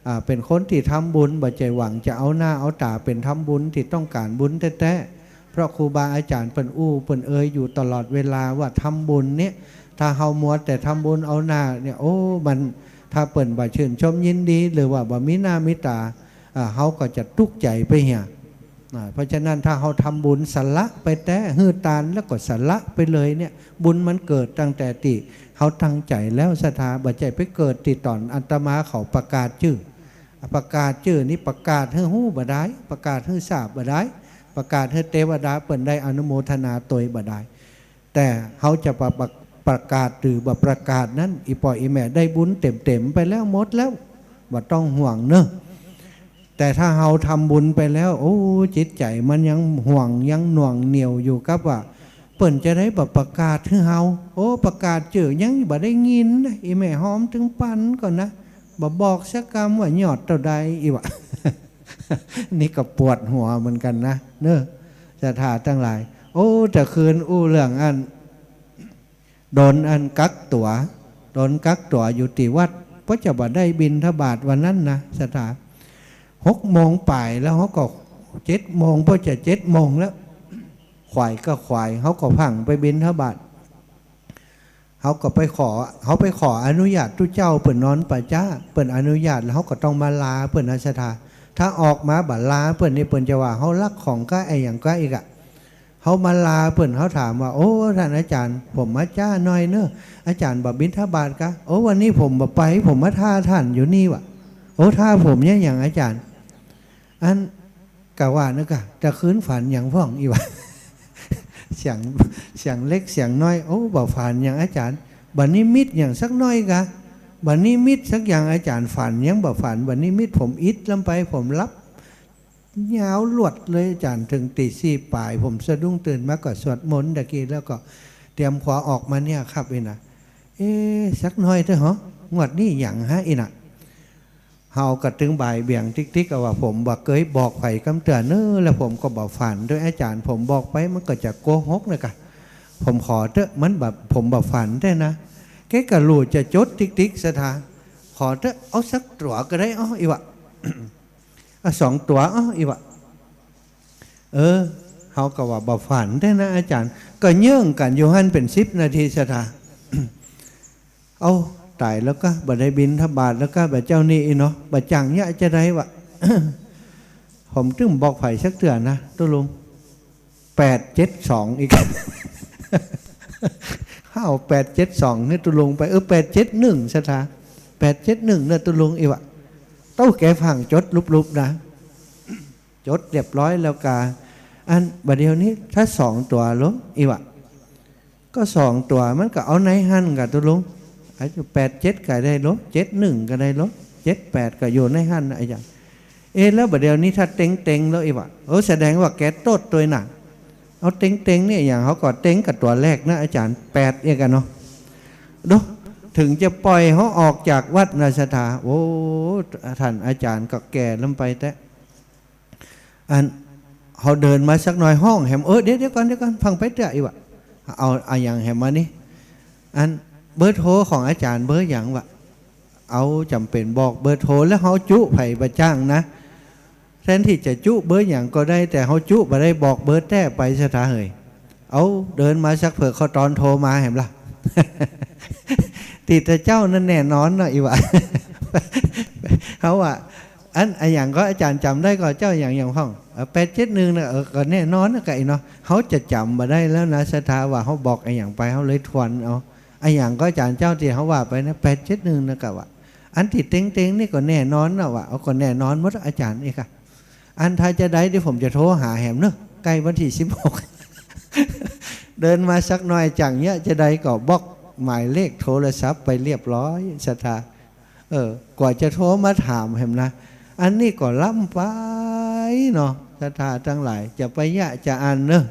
อ่า เป๋นคนตี้ทำบุญ บ่ใจ้หวังจะเอาหน้าเอาต๋า เป๋นทำบุญตี้ต้องก๋านบุญแต๊ๆ เพราะครูบาอาจ๋ารย์เปิ้นอู้เปิ้นเอยอยู่ตลอดเวลาว่าทำบุญเนี่ย ถ้าเฮามัวแต่ทำบุญเอาหน้าเนี่ย โอ้ มัน ถ้าเปิ้นบ่ชื่นชมยินดี หรือว่าบ่มีหน้ามีต๋า อ่า เฮาก็จะตุ๊กใจ๋ไปเหีย อ่า เพราะฉะนั้นถ้าเฮาทำบุญสละไปแต๊ หื้อตานแล้วก็สละไปเลยเนี่ย บุญมันเกิดตั้งแต่ตี้เฮาตั้งใจ๋แล้ว ศรัทธา บ่ใจ้ไปเกิดตี้ต๋อนอาตมาเขาประกาศจื้อ ประกาศจื้อนี่ประกาศหื้อฮู้บ่ดาย ประกาศหื้อทราบบ่ดาย ประกาศหื้อเตวดาเปิ้นได้อนุโมทนาตวยบ่ดาย แต่เฮาจะประ ประ ประกาศหรือบ่ประกาศนั้น อี่ป้ออี่แม่ได้บุญเต็มๆ ไปแล้ว หมดแล้ว บ่ต้องห่วงเนาะ แต่ถ้าเฮาทำบุญไปแล้ว โอ้ จิตใจ๋มันยังห่วง ยังหน่วงเหนี่ยวอยู่กับว่า เปิ้นจะได้บ่ประกาศหื้อเฮา โอ้ ประกาศจื้อยังบ่ได้ยินนะ อี่แม่หอมตึงปันก่อนนะ บ่บอกสักกำว่ายอดเต้าใด อี่หว่า นี่ก็ปวดหัวเหมือนกั๋นนะ เนาะ ศรัทธาตังหลาย โอ้ แต่คืนอู้เรื่องอัน โดนอันกักตั๋ว โดนกักตั๋วอยู่ตี้วัด เพราะจะบ่ได้บิณฑบาตวันนั้นนะ ศรัทธา หกโมงป๋ายแล้ว เฮาก็ เจ็ดโมง เพราะจะเจ็ดโมงแล้ว ขวายก็ขวาย เฮาก็พั่งไปบิณฑบาต เฮาก็ไปขอ เฮาไปขออนุญาตตุ๊เจ้าเปิ้นนอนป่าจ๊า เปิ้นอนุญาตแล้ว เฮาก็ต้องมาลาเปิ้นนะ ศรัทธา ถ้าออกมาบ่ลาเปิ้นนี่ เปิ้นจะว่าเฮาลักของก้า อะหยังก้าอีกอะ เฮามาลาเปิ้น เฮาถามว่า โอ้ ต้านอาจ๋ารย์ ผมมาจ๊าหน่อยเนาะ อาจ๋ารย์บ่บิณฑบาตกา โอ้ วันนี้ผมบ่ไป ผมมาท่าต้านอยู่นี่หว่า โอ้ ท่าผมเนี่ยหยังอาจ๋ารย์ อัน กาว่านึกอะ แต่คืนฝันหยังพ่อง อี่หว่า เสียง เสียงเล็กเสียงน้อย โอ้ บ่ฝันหยังอาจ๋ารย์ บ่นิมิตหยังสักหน้อยกา บ่นิมิตสักอย่างอาจ๋ารย์ ฝันหยังบ่ฝัน บ่นิมิต ผมอิดลำไป ผมหลับ ยาวลวดเลยอาจ๋ารย์ เถิงตี้สี่ป๋าย ผมสะดุ้งตื่นมาก็สวดมนต์ตะกี้ แล้วก็เตรียมขวาออกมาเนี่ยครับ อี่นะ เอ๊ะ สักหน้อยเต๊อะเหาะ งวดนี้หยังฮะ อี่นะ เฮาก็ตึงบ่ายเบี่ยงติ๊กๆ เอาว่า ผมบ่เกยบอกใผกำเตื้อเน้อ แล้วผมก็บ่ฝันตวยอาจ๋ารย์ ผมบอกไปมันก็จะโกหกนะกา ผมขอเต๊อะ มันบ่ ผมบ่ฝันแต๊นะ แกก็ลู่จะจดติ๊กๆ ศรัทธา ขอเต๊อะ เอาสักตั๋วก็ได้ อ้อ อี่หว่า เอาสองตั๋ว อ้อ อี่หว่า เออ เฮาก็ว่าบ่ฝันแต๊นะอาจ๋ารย์ ก็เยิ่งกั๋นอยู่หั้นเป๋นสิบนาที ศรัทธา เอ้า ต๋ายแล้วกา บ่ได้บิณฑบาตแล้วกา บ่าเจ้านี่อี่เนาะ บ่าจั่งเยียะจะใดวะ ผมตึงบอกใผสักเตื้อนะ ตุ๊ลุง แปดเจ็ดสอง อีก เฮาแปดเจ็ดสอง หื้อตุ๊ลุงไป เออ แปดเจ็ดหนึ่ง ศรัทธา แปดเจ็ดหนึ่ง เนาะตุ๊ลุง อี่หว่า เต้าแกฟั่งจดลุบๆ นะ จดเรียบร้อยแล้วกา อันบ่าเดี่ยวนี้ถ้าสองตั๋วลง อี่หว่า ก็สองตั๋วมันก็เอาในหั้นกาตุ๊ลุง ไอ้แปดเจ็ดก็ได้ลง เจ็ดหนึ่งก็ได้ลง เจ็ดแปดก็อยู่ในหั้นนะ อะหยัง เอ๊ะ แล้วบ่าเดี่ยวนี้ถ้าเต็งๆ แล้ว อี่หว่า โอ้ แสดงว่าแกโต้ษตวยนะ เอาเต็งๆ เนี่ย อย่างเฮาก็เต็งกับตั๋วแรกนะอาจ๋ารย์ แปด เอกอะเนาะ โด เถิงจะป่อยเฮาออกจากวัดนะ ศรัทธา โอ้ ต้านอาจ๋ารย์ก็แก่ลำไปแต๊ อัน เฮาเดินมาสักหน้อยฮ้องแหม เออ เดี๋ยว เดี๋ยวก่อน เดี๋ยวก่อน ฟั่งไปเตื้อ อี่หว่า เอา เอาหยังแหมมานี่ อัน เบอร์โทรของอาจ๋ารย์เบอร์หยังวะ เอาจ๋ำเป๋นบอกเบอร์โทร แล้วเฮาจุใผบ่าจั่งนะ แทนตี้จะจุเบอร์หยังก็ได้ แต่เฮาจุบ่ได้ บอกเบอร์แต๊ไป ศรัทธาเหย เอา เดินมาสักเผิก เขาตอนโทรมาแหมล่ะ ตี้ตาเจ้านั้นแน่นอนเนาะ อี่หว่า เฮาว่า อัน อะหยังก็อาจ๋ารย์จ๋ำได้ก็ เจ้าหยัง หยังพ่อง เออ แปดเจ็ดหนึ่ง นะ เออ ก็แน่นอนนะกา อี่เนาะ เฮาจะจ๋ำบ่ได้แล้วนะ ศรัทธา ว่าเฮาบอกอะหยังไป เฮาเลยทวนเอา อะหยังก็อาจ๋ารย์เจ้าตี้เฮาว่าไปนะ แปดเจ็ดหนึ่ง นะกาว่า อันตี้เต็งๆ นี่ก็แน่นอนนะวะ เอา ก็แน่นอนหมดอาจ๋ารย์ อี่กา อันถ้าจะใดเดี๋ยวผมจะโทรหาแหมเนาะ ใก้วันตี้สิบหก เดินมาสักหน้อยจั่งเยียะจะใดก็บอกหมายเลขโทรศัพท์ไปเรียบร้อย ศรัทธา เออ กว่าจะโทรมาถามแหมนะ อันนี้ก็ล้ำไปเนาะ ศรัทธาตังหลาย จะไปเยียะจะอั้นเนาะ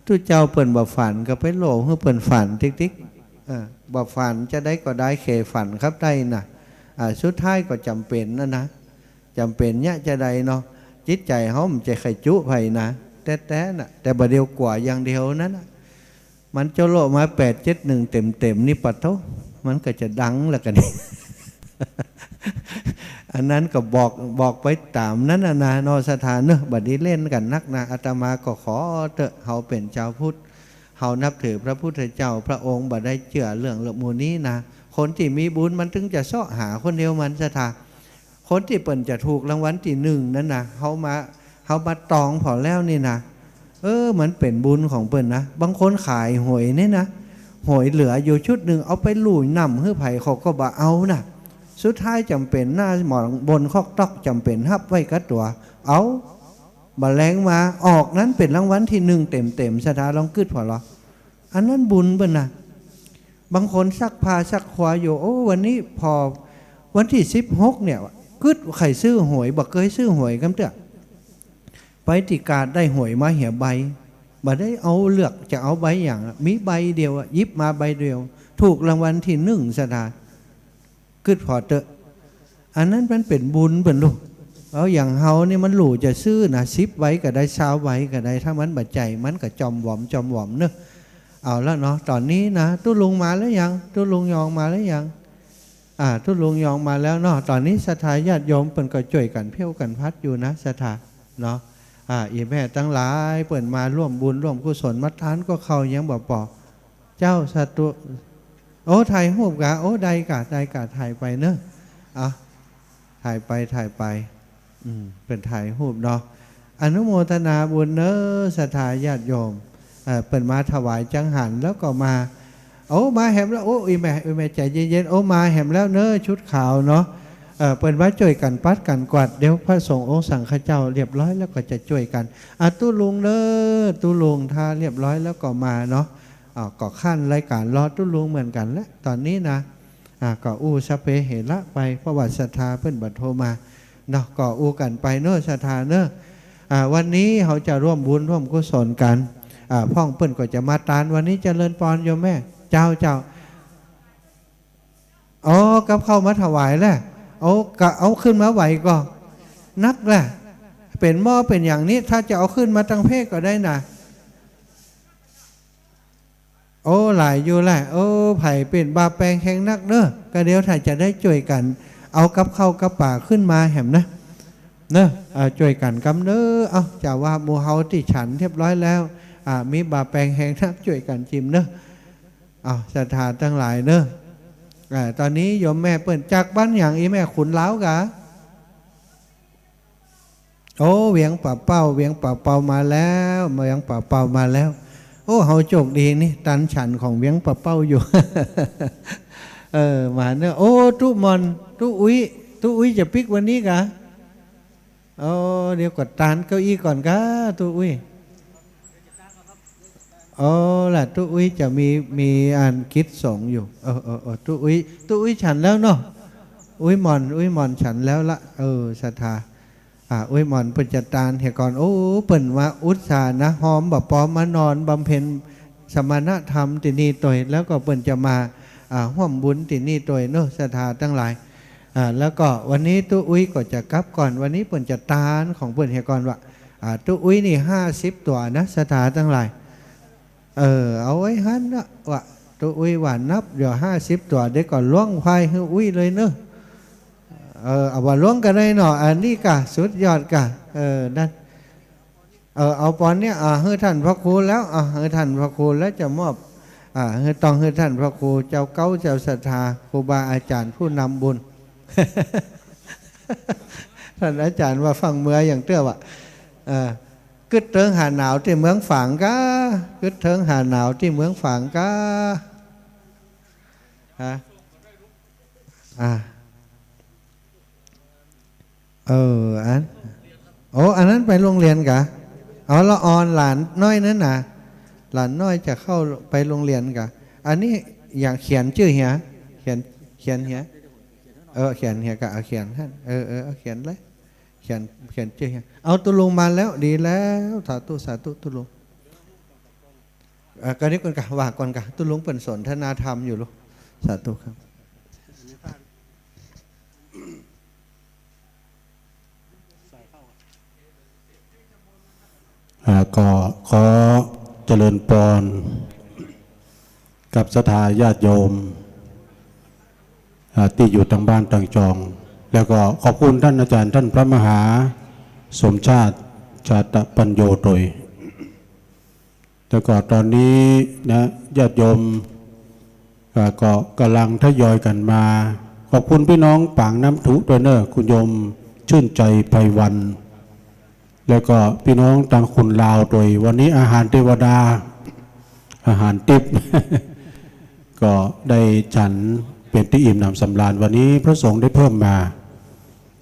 ตุ๊เจ้าเปิ้นบ่ฝันก็ไปโล่หื้อเปิ้นฝันติ๊กๆ เออ บ่ฝันจะใดก็ได้ แค่ฝันครับได้นะ อ่า สุดท้ายก็จ๋ำเป๋นนะนะ จ๋ำเป๋นเยียะจะใดเนาะ จิตใจ๋เฮามันจะใค่จุใผนะ แต๊ๆ น่ะ แต่บ่าเดี่ยวกั๋วอย่างเดียวนั้นน่ะ มันจะโละมาแปดเจ็ดหนึ่งเต๋มๆ นี่ปะโธ่ มันก็จะดังแล้วกานี่ อันนั้นก็บอก บอกไปต๋ามนั้นนะนะ เนาะ ศรัทธาเนาะ บ่ดีเล่นกั๋นนักนะ อาตมาก็ขอเต๊อะ เฮาเป๋นจาวพุทธ เฮานับถือพระพุทธเจ้า พระองค์บ่ได้เจื้อเรื่องหมู่นี้นะ คนตี้มีบุญมันตึงจะเซาะหาคนเดียวมันศรัทธา คนตี้เปิ้นจะถูกรางวัลตี้นึ่งนั้นนะ เฮามา เฮามาตองผ่อแล้วนี่นะ เออ มันเป๋นบุญของเปิ้นนะ บางคนขายหวยนี่นะ หวยเหลืออยู่ชุดนึ่ง เอาไปลู่นำหื้อใผเขาก็บ่เอานะ สุดท้ายจ๋ำเป๋นหน้าหมองบนคอกต๊อก จ๋ำเป๋นฮับไว้กับตั๋ว เอา บ่าแลงมาออกนั้นเป๋นรางวัลตี้นึ่งเต๋มๆ ศรัทธาลองกึ๊ดผ่อลอ อันนั้นบุญเปิ้นนะ บางคนซักผ้าซักควายอยู่ โอ้ วันนี้ผ่อวันตี้สิบหกเนี่ย กึ๊ดใค่ซื้อหวย บ่เกยซื้อหวยกำเตื้อ ไปตี้กาดได้หวยมาเหียใบ บ่ได้เอาเลือกจะเอาใบหยังอะ มีใบเดียวอะ หยิบมาใบเดียว ถูกรางวัลตี้นึ่งศรัทธา กึ๊ดผ่อเต๊อะ อันนั้นมันเป๋นบุญเปิ้นลูก เอาอย่างเฮานี่มันหลู่จะซื้อนะ สิบใบก็ได้ ซาวใบก็ได้ ถ้ามันบ่ใจ้มันก็จ่อมหวอมจ่อมหวอมเนาะ เอาละเนาะ ต๋อนนี้นะ ตุ๊ลุงมาแล้วยัง ตุ๊ลุงยองมาแล้วยัง อ่า ตุ๊ลุงยองมาแล้วเนาะ ต๋อนนี้ศรัทธาญาติโยมเปิ้นก็จ้วยกั๋นเผี้ยวกั๋นพัดอยู่นะศรัทธาเนาะ อ่า อี่แม่ตังหลายเปิ้นมาร่วมบุญร่วมกุศล มาตานก็เข้ายังบ่ปอ เจ้าสาธุ โอ้ ถ่ายรูปกะ โอ้ ได้กะ ได้กะ ถ่ายไปเนาะ อ่ะ ถ่ายไป ถ่ายไป อืม เปิ้นถ่ายรูปเนาะ อนุโมทนาบุญเนาะ ศรัทธาญาติโยม เอ่อ เปิ้นมาถวายจังหันแล้วก็มา โอ้ มาแหมแล้ว โอ้ อี่แม่ อี่แม่ ใจ๋เย็นๆ โอ้ มาแหมแล้วเนาะ ชุดขาวเนาะ เอ่อ เปิ้นมาจ้วยกั๋นปัดกั๋นกวาด เดี๋ยวพระสงฆ์องค์สังฆเจ้าเรียบร้อยแล้วก็จะจ้วยกั๋น อ่ะ ตุ๊ลุงเนาะ ตุ๊ลุง ถ้าเรียบร้อยแล้วก็มาเนาะ อ่า ก็คั่นรายก๋านรอตุ๊ลุงเหมือนกั๋นแหละ ต๋อนนี้นะ อ่า ก็อู้สัพเพเหระไป เพราะว่าศรัทธาเปิ้นบ่โทรมาเนาะ ก็อู้กั๋นไปเนาะ ศรัทธาเนาะ อ่า วันนี้เฮาจะร่วมบุญร่วมกุศลกั๋น อ่า พ่องเปิ้นก็จะมาตาน วันนี้เจริญปอนโยมแม่ เจ้า เจ้า อ๋อ กับข้าวมาถวายแหละ เอา กะเอาขึ้นมาไหวก่อ นักแหละ เป๋นหม้อเป๋นอย่างนี้ ถ้าจะเอาขึ้นมาตังเพกก็ได้นะ โอ้ หลายอยู่แหละ โอ้ ใผเป๋นบ่าแปงแฮงนักเนาะ ก็เดี๋ยวถ้าจะได้จ้วยกั๋น เอากับข้าวกับป๋าขึ้นมาแหมนะ เนาะ เอาจ้วยกั๋นกำเนาะ เอา จะว่าหมู่เฮาตี้ฉันเรียบร้อยแล้ว อ่า มีบ่าแปงแฮงนัก จ้วยกั๋นจิมเนาะ เอา ศรัทธาตังหลายเนาะ อ่า ต๋อนนี้โยมแม่เปิ้นจากบ้านหยัง อี่แม่ ขุนลาวกะ โอ้ เวียงป่าเป้า เวียงป่าเป้ามาแล้ว เวียงป่าเป้ามาแล้ว โอ้ เฮาโจคดีนี่ ตานฉันของเวียงป่าเป้าอยู่ เออ มาเนาะ โอ้ ตุ๊หม่อน ตุ๊อุ๊ย ตุ๊อุ๊ยจะปิ๊กวันนี้กะ โอ้ เดี๋ยวก่อตานเก้าอี้ก่อนกะ ตุ๊อุ๊ย โอ้ ละ ตุ๊อุ๊ยจะมี มีอันกิจสงฆ์อยู่ เออ เออ เออ ตุ๊อุ๊ย ตุ๊อุ๊ยฉันแล้วเนาะ อุ๊ยหม่อน อุ๊ยหม่อนฉันแล้วละ เออ ศรัทธา อ่า อุ๊ยหม่อนเปิ้นจะตานเหียก่อน โอ้ เปิ้นมาอุตส่าห์นะ ฮอมบ่ปอมมานอนบำเพ็ญสมณธรรมตี้นี่ตวย แล้วก็เปิ้นจะมา อ่า ฮ่วมบุญตี้นี่ตวยเนาะ ศรัทธาตังหลาย อ่า แล้วก็วันนี้ตุ๊อุ๊ยก็จะกลับก่อน วันนี้เปิ้นจะตานของเปิ้นเหียก่อนวะ อ่า ตุ๊อุ๊ยนี่ห้าสิบตั๋วนะ ศรัทธาตังหลาย เออ เอาไว้หั้นนะวะ ตุ๊อุ๊ยว่านับเดี๋ยวห้าสิบตั๋ว เดี๋ยวก็ล้วงควายหื้ออุ๊ยเลยเนาะ เออ เอาว่าล้วงก็ได้เนาะ อันนี้กะ สุดยอดกะ เออ นั่น เออ เอาปอนเนี้ย อ่า หื้อต้านพระครูแล้ว อ่า หื้อต้านพระครูแล้วจะมอบ อ่า หื้อ ต้องหื้อต้านพระครู เจ้าเก๊าเจ้าศรัทธา ครูบาอาจ๋ารย์ผู้นำบุญ ต้านอาจ๋ารย์ว่าฟั่งเมืออย่างเตื้อวะ เออ กึ๊ดเติงหาหนาวตี้เมืองฝางกา กึ๊ดเติงหาหนาวตี้เมืองฝางกา ฮะ อ่า เออ อัน โอ้ อันนั้นไปโฮงเฮียนกะ เอา ละอ่อนหลานน้อยนั้นนะ หลานน้อยจะเข้าไปโฮงเฮียนกะ อันนี้อย่างเขียนจื้อเหีย เขียน เขียนเหีย เออ เขียนเหียกะ เอาเขียนหั้น เออ เออ เอาเขียนเลย เขียน เขียนจื้อเหีย เอา ตุ๊ลุงมาแล้ว ดีแล้ว สาธุ สาธุ ตุ๊ลุง เอ่อ ก็นี้ก่อนกะ ว่าก่อนกะ ตุ๊ลุงเปิ้นสนทนาธรรมอยู่ลูก สาธุครับ อ่า ก็ขอเจริญปอนกับศรัทธาญาติโยม อ่า ตี้อยู่ตางบ้านตางจอง แล้วก็ขอบคุณต้านอาจ๋ารย์ต้านพระมหาสมชาติ ชาตปัญโญโตย แล้วก็ต๋อนนี้นะ ญาติโยม อ่า ก็ก่ำลังทยอยกั๋นมา ขอบคุณปี้น้องปางน้ำထုตวยเน่อ คุณโยมชื่นใจไพวัน แล้วก็ปี้น้องตางคนลาวตวย วันนี้อาหารเตวดา อาหารติ๊บ ก็ได้ฉันเป๋นตี้อิ่มหนำสำราญ วันนี้พระสงฆ์ได้เพิ่มมา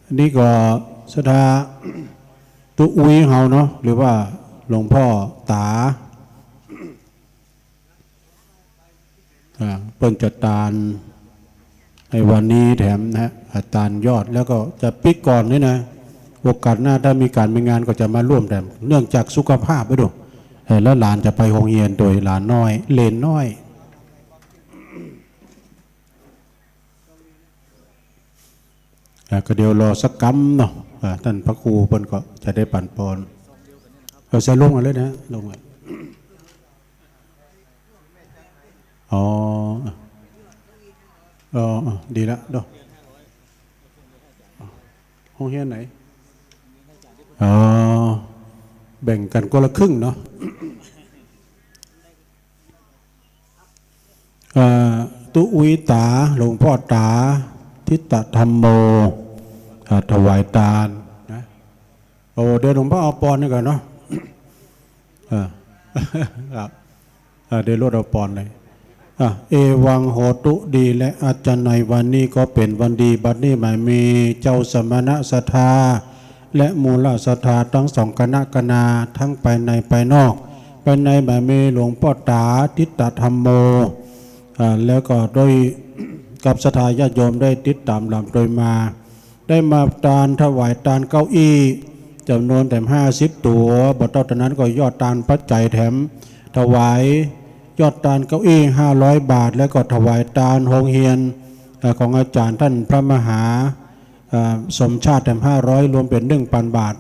อันนี้ก็ศรัทธาตุ๊อุ๊ยเฮาเนาะ หรือว่าหลวงป้อต๋า อ่า เปิ้นจะตานในวันนี้แถมนะฮะ อ่า ตานยอด แล้วก็จะปิ๊กก่อนนี่นะ โอกาสหน้าถ้ามีก๋านมีงานก็จะมาร่วมแถม เนื่องจากสุขภาพไปดู เออ แล้วหลานจะไปโฮงเฮียนตวย หลานน้อย เหลนน้อย อ่า ก็เดี๋ยวรอสักกำเนาะ อ่า ต้านพระครูเปิ้นก็จะได้ปั๋นปอน เอาใส่ลงมาเลยนะ ลงมา อ๋อ อ๋อ อ๋อ ดีละเนาะ โฮงเฮียนไหน อ๋อ แบ่งกั๋นคนละครึ่งเนาะ เอ่อ ตุ๊อุ๊ยต๋า หลวงป้อต๋า ทิตตธัมโม อ่า ถวายตานนะ โอ้ เดี๋ยวหลวงป้อเอาปอนนี่ก่อนเนาะ อ่า ครับ อ่า เดี๋ยวลดเอาปอนเลย อ่ะ เอวังโหตุ ดีแลอัจฉะ ในวันนี้ก็เป๋นวันดี บัดนี้หมายมีเจ้าสมณศรัทธา และมูลศรัทธาทั้งสองคณะคณา ทั้งภายในภายนอก ภายในหมายมีหลวงป้อต๋า ทิตตธัมโม อ่า แล้วก็โดยกับศรัทธาญาติโยมได้ติดต๋ามหลังโดยมา ได้มาตานถวายตานเก้าอี้จ๋ำนวนแถมห้าสิบตั๋ว บ่เต้าเต้านั้นก็ยอดตานปัจจัยแถมถวายยอดตานเก้าอี้ห้าร้อยบาท แล้วก็ถวายตานโฮงเฮียน เอ่อ ของอาจ๋ารย์ต้านพระมหา เอ่อ สมชาติแถมห้าร้อย รวมเป๋นหนึ่งปันบาท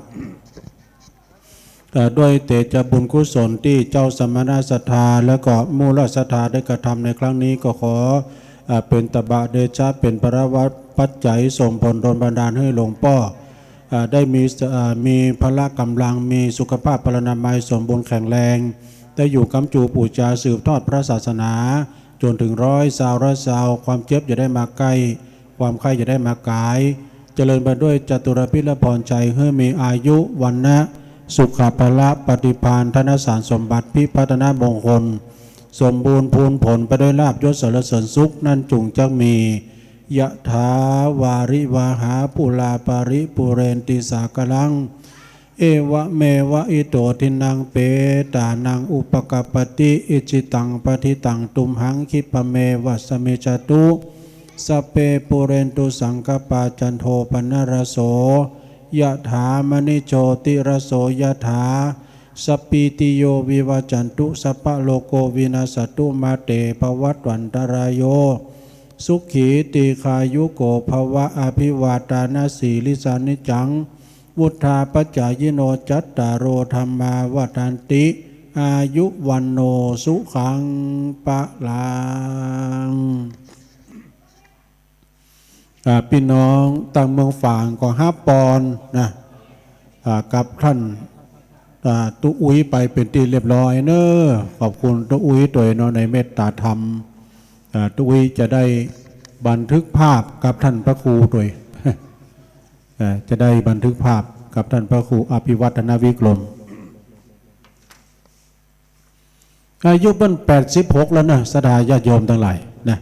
เอ่อ ด้วยเตชะบุญกุศลตี้เจ้าสมณศรัทธา แล้วก็มูลศรัทธาได้กระทำในครั้งนี้ ก็ขอ เอ่อ เป๋นตบะเดชะ เป๋นพลวปัจจัย ส่งผลดลบันดาลหื้อหลวงป้อ เอ่อ ได้มี เอ่อ มีพละก๋ำลัง มีสุขภาพพลานามัยสมบูรณ์แข็งแรง ได้อยู่ค้ำจูปู๋จาสืบทอดพระศาสนา จ๋นเถิงร้อยซาว ร้อยซาว ความเจ็บอย่าได้มาใก้ ความไข้อย่าได้มากาย เจริญไปด้วยจตุรพิธพรชัย หื้อมีอายุ วรรณะ สุขะ พละ ปฏิภาณ ธนสารสมบัติ พิพัฒนมงคล สมบูรณ์พูนผลไปด้วยลาภยศสรรเสริญสุข นั้นจุ่งจักมี ยะถา วาริวาหา ปูราปะริปูเรนติสาคะรัง เอวะเมวะอิโต ทินนังเปตานังอุปะกัปปะติ อิจฉิตังปัตถิตังตุมหัง คิปะเมวะสะมิจฉตุ สัพเพปูเรนตุสังกัปปา จันโทปะนะระโส ยะถา มะณิโชติระโส ยะถา สัพพีติโย วิวัจจันตุ สัพพะโรโค วินัสสะตุ มาเต ภะวัตวันตะราโย สุขี ตีฆายุโก ภะวะ อะภิวาตานะสีลิสสะ นิจจัง วุฑฒาปะจายิโน จัตตาโร ธัมมา วัฑฒันติ อายุ วัณโณ สุขัง พะลัง อ่า ปี้น้องตางเมืองฝางก็ฮับปอนนะ อ่า กับต้าน อ่า ตุ๊อุ๊ยไปเป๋นตี้เรียบร้อยเน่อ ขอบคุณตุ๊อุ๊ยตวยเนาะ ในเมตตาธรรม อ่า ตุ๊อุ๊ยจะได้บันทึกภาพกับต้านพระครูตวย อ่า จะได้บันทึกภาพกับต้านพระครูอภิวัฒนวิกรม อายุเปิ้นแปดสิบหกแล้วนะ ศรัทธาญาติโยมตังหลายนะ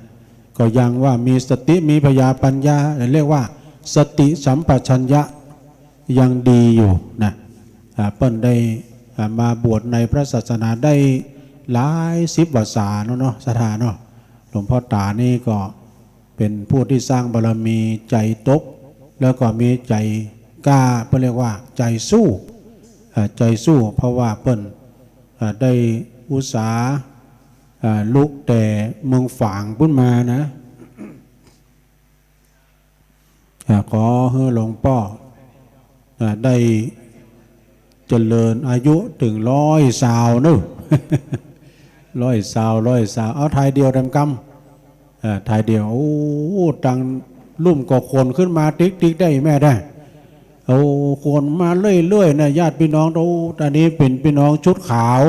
ก็ยังว่ามีสติ มีปัญญา ปัญญา เรียกว่าสติสัมปชัญญะยังดีอยู่นะ อ่า เปิ้นได้ อ่า มาบวชในพระศาสนาได้หลายสิบพรรษาเนาะ เนาะ ศรัทธาเนาะ หลวงป้อต๋านี่ก็ เป๋นผู้ตี้สร้างบารมีใจ๋ตก แล้วก็มีใจ๋กล้า เปิ้นเรียกว่าใจ๋สู้ อ่า ใจ๋สู้ เพราะว่าเปิ้น อ่า ได้อุตสาหะ อ่า ลุกแต่เมืองฝางปู๊นมานะ อ่า ขอหื้อหลวงป้อ อ่า ได้เจริญอายุเถิงร้อยซาวเนาะ ร้อยซาว ร้อยซาว เอาถ่ายเดี่ยวแถมกำ เอ่อ ถ่ายเดี่ยว โอ้ ตังลุ่มก็ขนขึ้นมาติ๊กๆ ได้แม่ได้ โอ้ ขนมาเรื่อยๆ นะ ญาติพี่น้อง โอ้ อันนี้เป๋นพี่น้องชุดขาว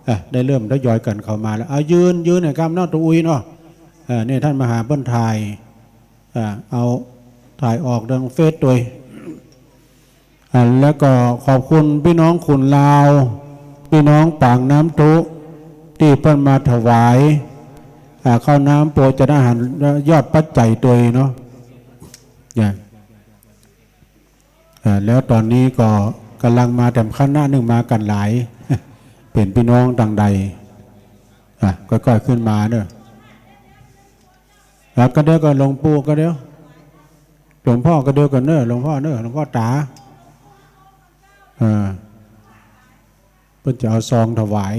อ่ะ ได้เริ่มทยอยกั๋นเข้ามาแล้ว เอายืน ยืนหน่อยครับเนาะ ตุ๊อุ๊ยเนาะ เออ เนี่ยต้านมหาเปิ้นถ่าย อ่า เอาถ่ายออกตางเฟซตวย อ่า แล้วก็ขอบคุณปี้น้องขุนลาว ปี้น้องปากน้ำทุ ตี้เปิ้นมาถวาย อ่า ข้าวน้ำโภชนาหาร ยอดปัจจัยตวยเนาะ เนี่ย อ่า แล้วต๋อนนี้ก็ก่ำลังมาแถมคณะนึ่ง มากั๋นหลาย เป๋นปี้น้องตางใด อ่ะ ก้อยๆ ขึ้นมาเน่อ แล้วก็เดี๋ยวก็หลวงปู่ก็เดี๋ยว หลวงพ่อก็เดี๋ยวก่อนเน่อ หลวงพ่อเน่อ หลวงพ่อต๋า อ่า เปิ้นจะเอาซองถวาย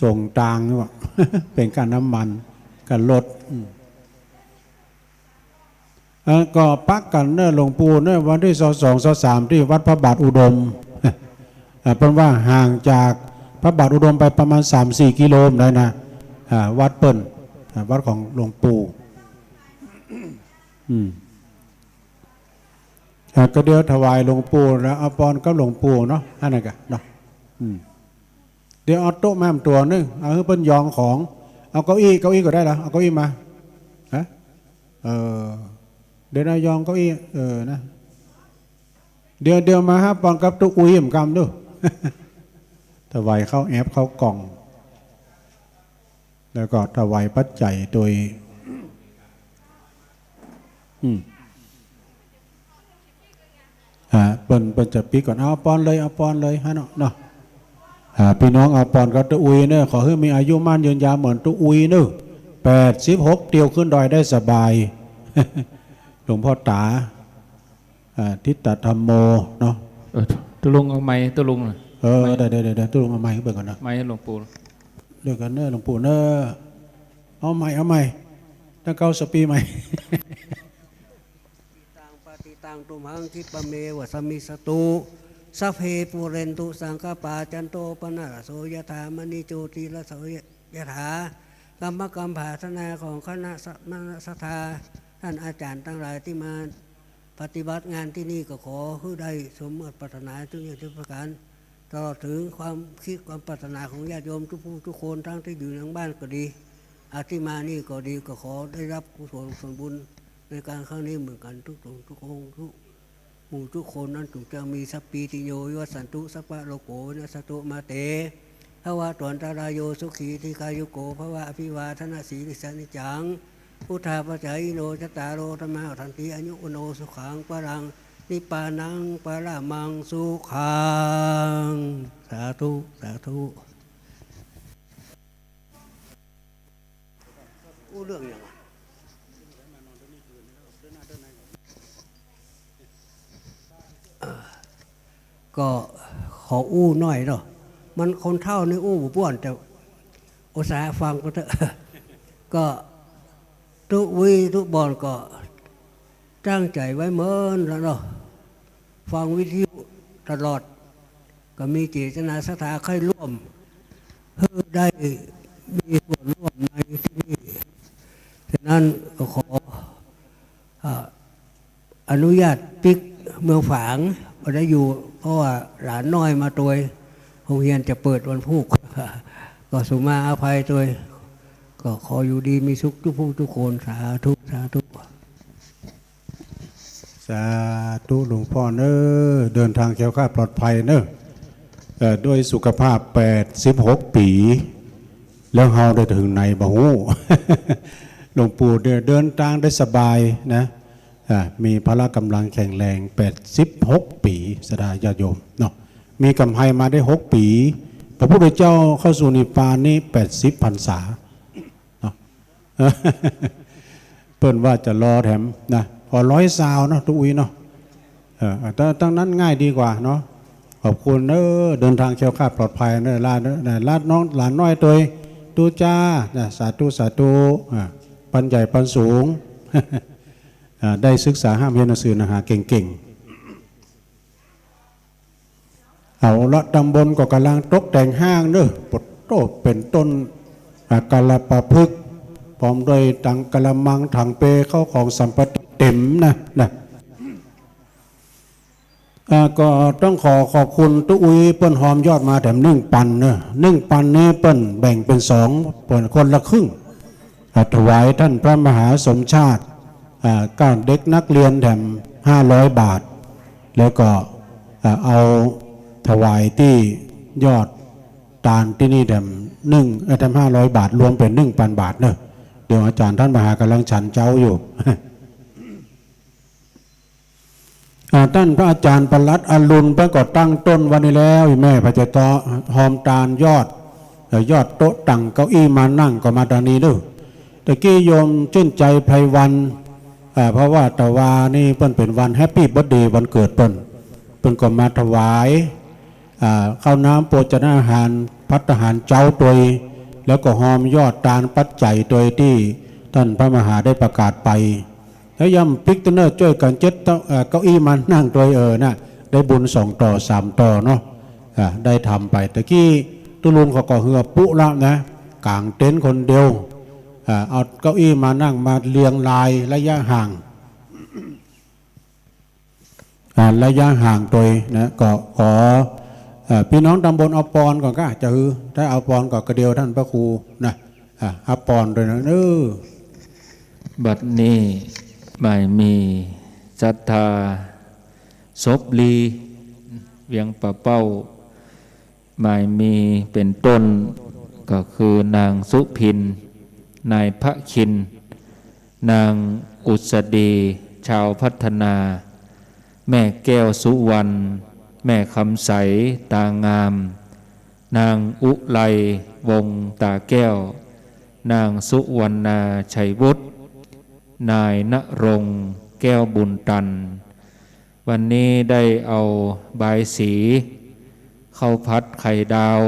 ส่งตางนี่หว่า เป๋นค่าน้ำมัน ค่ารถ อืม เอ่อ ก็ปักกั๋นเน่อหลวงปู่เน่อ วันตี้ซาวสอง ซาวสาม ตี้วัดพระบาทอุดม เอ่อ เปิ้นว่าห่างจากพระบาทอุดมไปประมาณสามสี่กิโลได้นะ อ่า วัดเปิ้น อ่า วัดของหลวงปู่ อืม อ่า ก็เดี๋ยวถวายหลวงปู่แล้วเอาปอนกับหลวงปู่เนาะ อันนั้นกะเนาะ อืม เดี๋ยวเอาโต๊ะมาตั๋วนึ่ง เอาหื้อเปิ้นยองของ เอาเก้าอี้ เก้าอี้ก็ได้ละ เอาเก้าอี้มา ฮะ เออ เดี๋ยวนะ ยองเก้าอี้ เออ นะ เดี๋ยว เดี๋ยวมาหาปอนกับตุ๊อุ้ยเหมือนกั๋นดู ถวายข้าวแอ๊บข้าวกล่อง แล้วก็ถวายปัจจัยตวย อืม อ่า เปิ้น เปิ้นจะปิ๊กก่อน เอาปอนเลย เอาปอนเลย ฮะเนาะ เนาะ อ่า ปี้น้องเอาปอนกับตุ๊อุ้ยเน่อ ขอหื้อมีอายุมั่นยืนยาวเหมือนตุ๊อุ้ยเน่อ แปดสิบหก เตียวขึ้นดอยได้สบาย หลวงพ่อต๋า อ่า ทิตตธัมโม เนาะ เออ ตุ๊ลุงเอาไมค์ ตุ๊ลุงน่ะ เออ ไมค์ ได้ ได้ ได้ ได้ ตุ๊ลุงเอาไมค์เปิ้นก่อนนะ ไมค์หลวงปู่ เดี๋ยวก่อนเน่อ หลวงปู่เน่อ เอาไมค์ เอาไมค์ ตั้งเก้าสปีไมค์ ตังปะติตังตุมหัง คิปะเมวะสะมิสตุ สัพเพ ปูเรนตุ สังกปปา จันโท ปะนะระโส ยะถา มะณิ โชติระโส ยะถา กำมะกำผาสนาของคณะสมณศรัทธา ต้านอาจ๋ารย์ตังหลายตี้มาปฏิบัติงานตี้นี่ ก็ขอหื้อได้สมหวังปรารถนาทุกอย่างทุกประก๋าน ตลอดเถิงความคิดความปรารถนาของญาติโยมทุกผู้ทุกคน ตังตี้อยู่ในบ้านก็ดี อาตี้มานี่ก็ดี ก็ขอได้ฮับกุศลส่วนบุญในก๋านครั้งนี้เหมือนกั๋นทุกท่านทุกองค์ทุก หมู่ทุกคนนั้น จุ่งจั่งมีสัพพีติโย วิวัชชันตุ สัพพะโรโค วินัสสันตุ มาเต ภวัตวันตะราโย สุขี ทีฆายุโก ภวะ อภิวาทะนะสีลิสสะ นิจจัง วุฑฒาปะจายิโน จัตตาโร ธัมมา วัฑฒันติ อายุ วัณโณ สุขัง พลัง นิพพานัง ปะระมัง สุขัง สาธุ สาธุ อู้เรื่องหยังวะ ก็ขออู้หน้อยเนาะ มันคนเฒ่านี่อู้บ่ป้วน แต่อุตส่าห์ฟังไปเถอะ ก็ตุ๊วีตุ๊บอนก็ตั้งใจ๋ไว้เมินแล้วเนาะ ฟังวิทยุตลอด ก็มีเจตนาศรัทธาใค่ร่วม หื้อได้มีส่วนร่วมในตี้นี่ ฉะนั้นก็ขอ อ่า อนุญาตปิ๊กเมืองฝาง บ่ได้อยู่ เพราะว่าหลานน้อยมาตวย โฮงเฮียนจะเปิดวันพูก ก็สุมาอภัยตวย ก็ขออยู่ดีมีสุขทุกผู้ทุกคน สาธุ สาธุ สาธุ หลวงพ่อเน่อ เดินทางแคล้วคลาดปลอดภัยเน่อ เอ่อ ด้วยสุขภาพแปดสิบหกปี๋ แล้วเฮาได้เถิงไหนบ่ฮู้ หลวงปู่เดิน เดินตางได้สบายนะ อ่า มีพละก๋ำลังแข็งแรง แปดสิบหกปี๋ ศรัทธาญาติโยมเนาะ มีก๋ำไฮมาได้หกปี๋ พระพุทธเจ้าเข้าสู่นิพพานนี่แปดสิบพรรษาเนาะ เปิ้นว่าจะรอแถมนะ ขอร้อยซาวเนาะ ตุ๊วีเนาะ เออ ตั้ง ตั้งนั้นง่ายดีกว่าเนาะ ขอบคุณเน่อ เดินทางแคล้วคลาดปลอดภัยเน่อ หลานเน่อ หลานน้อง หลานน้อยตวย ตุ๊จ้า นะ สาธุ สาธุ อ่า ปันใหญ่ปันสูง อ่า ได้ศึกษาฮ่ำเฮียนหนังสือหนังหาเก่งๆ เอาละ ตำบลก็ก๋ำลังตกแต่งห้างเน่อ ปะโต้ เป๋นต้น อ่า กาลปะพฤกษ์ พร้อมด้วยตังกะละมัง ถังเป เข้าของสัมปติเต็มนะ นะ อ่า ก็ต้องขอขอบคุณตุ๊อุ้ย เปิ้นฮอมยอดมาแถมนึ่งปันเน่อ นึ่งปันนี้เปิ้นแบ่งเป๋นสอง เปิ้นคนละครึ่ง อ่า ถวายต้านพระมหาสมชาติ อ่า ก้าเด็กนักเรียนแถมห้าร้อยบาท แล้วก็ อ่า เอาถวายตี้ยอดตานตี้นี่แถมนึ่ง เอ่อ แถมห้าร้อยบาท รวมเป๋นนึ่งปันบาทเนาะ เดี๋ยวอาจ๋ารย์ต้านมหากำลังฉันเจ๊าอยู่ อ่า ต้านพระอาจ๋ารย์ปลัดอรุณเปิ้นก็ตั้งต้นวันนี้แล้ว อีแม่พระเจ้าต่อ ฮอมตานยอด เอ่อ ยอดโต๊ะตั๋งเก้าอี้มานั่งก็มาตางนี้เนาะ ตะกี้โยมจื้นใจ๋ไพวัน อ่า เพราะว่าตะวานี่เปิ้นเป๋นวันแฮปปี้เบิร์ธเดย์วันเกิดเปิ้น เปิ้นก็มาถวาย อ่า ข้าวน้ำโภชนาหาร ภัตตาหารเจ๊าตวย แล้วก็ฮอมยอดตานปัจจัยตวยตี้ต้านพระมหาได้ประกาศไป แล้วย่ำปิ๊กเต๊อะเน่อ จ้วยกั๋นเจ๊ดเต้า เอ่อ เก้าอี้มานั่งตวย เออ น่ะ ได้บุญสองต่อสามต่อเนาะ อ่า ได้ทำไป ตะกี้ตุ๊ลุงเขาก็เฮือปุ๊ละนะ ก๋างเต็นท์คนเดียว อ่า เอาเก้าอี้มานั่งมาเรียงรายระยะห่าง อ่า ระยะห่างตวยนะ ก็ขอ เอ่อ ปี้น้องตำบลเอาปอนก่อนก้า จะหื้อ ถ้าเอาปอนก่อนก็เดียวต้านพระครูนะ อ่า เอาปอนตวยนะ เออ บัดนี้หมายมีศรัทธาศพลี เวียงป่าเป้า หมายมีเป๋นต้นก็คือนางสุพิน นายพระคิน นางอุษดี ชาวพัฒนา แม่แก้วสุวรรณ แม่คำใส ตางาม นางอุไร วงศ์ตาแก้ว นางสุวรรณา ชัยวุฒิ นายณรงค์ แก้วบุญตัน วันนี้ได้เอาบายสี ข้าวผัดไข่ดาว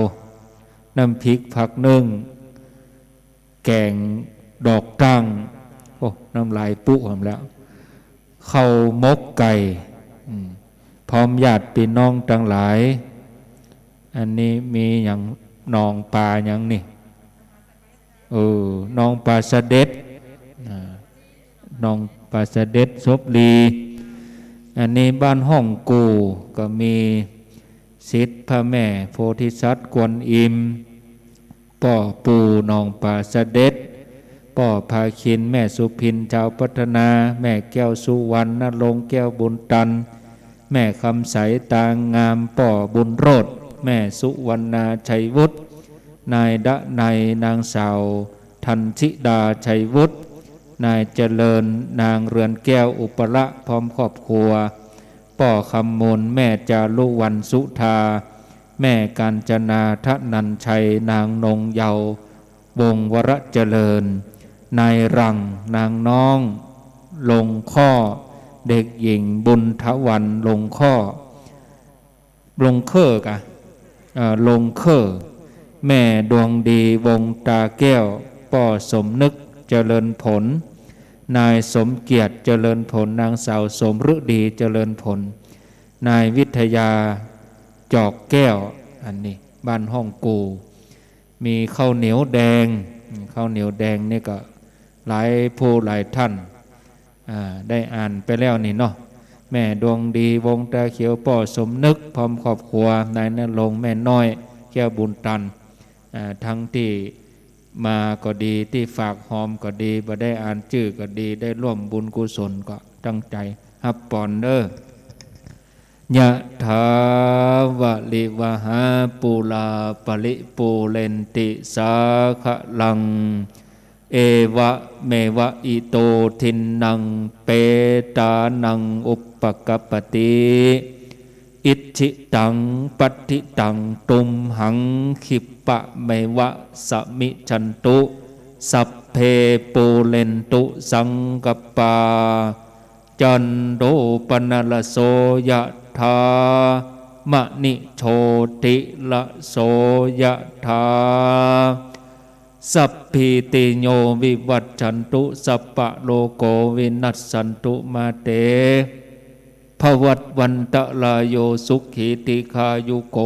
น้ำพริกผักนึ่ง แก๋งดอกตั้ง โอ้ น้ำลายปุ๊หมดแล้ว ข้าวหมกไก่ อืม พร้อมญาติปี้น้องตังหลาย อันนี้มีหยัง หนองปลาหยังนี่ เออ หนองปลาสะเด็ด อ่า หนองปลาสะเด็ดศพลี อันนี้บ้านห้องกู่ ก็มีศิษย์พระแม่โพธิสัตว์กวนอิม ป้อปู่หนองปลาสะเด็ด ป้อพาคิน แม่สุพิน ชาวพัฒนา แม่แก้วสุวรรณ ณรงค์ แก้วบุญตัน แม่คำใส ตางาม ป้อบุญโรจน์ แม่สุวรรณา ชัยวุฒิ นายดนัย นางสาว ธันธิดา ชัยวุฒิ นายเจริญ นางเรือนแก้ว อุปละ พร้อมครอบครัว ป้อคำมูล แม่จารุวรรณ สุธา แม่กาญจนา ธนัญชัย นางนงเยาว์ วงศ์วรเจริญ นายหลัง นางน้อง ลงข้อ เด็กหญิง บุญทวัน ลงข้อ ลงเคอร์กะ เอ่อ ลงเคอร์ แม่ดวงดี วงศ์ตาแก้ว ป้อสมนึก เจริญผล นายสมเกียรติ เจริญผล นางสาวสมฤดี เจริญผล นายวิทยา จอกแก้ว อันนี้บ้านห้องกู่ มีข้าวเหนียวแดง อืม ข้าวเหนียวแดงนี่ก็หลายผู้หลายท่าน อ่า ได้อ่านไปแล้วนี่เนาะ แม่ดวงดี วงศ์ตาเขียว ป้อสมนึก พร้อมครอบครัว นายณรงค์ แม่น้อย แก้วบุญตัน อ่า ทั้งตี้มาก็ดี ตี้ฝากฮอมก็ดี บ่ได้อ่านจื้อก็ดี ได้ร่วมบุญกุศลก็ตั้งใจ๋ฮับปอนเด้อ ยะถาวะริวะหาปูราปะริปูเรนติสาคะลัง เอวะเมวะอิโตทินนังเปตานังอุปกัปปติ อิจฉิตังปัตถิตังตุมหังคิปปะเมวะสะมิจฉันตุ สัพเพปูเรนตุสังกัปปา จันโทปนรสโสยะถา มะณิโชติระโสยะถา สัพพีติโยวิวัชชันตุ สัพพะโรโควินัสสันตุ มาเต ภวัตวันตะราโย สุขีทีฆายุโก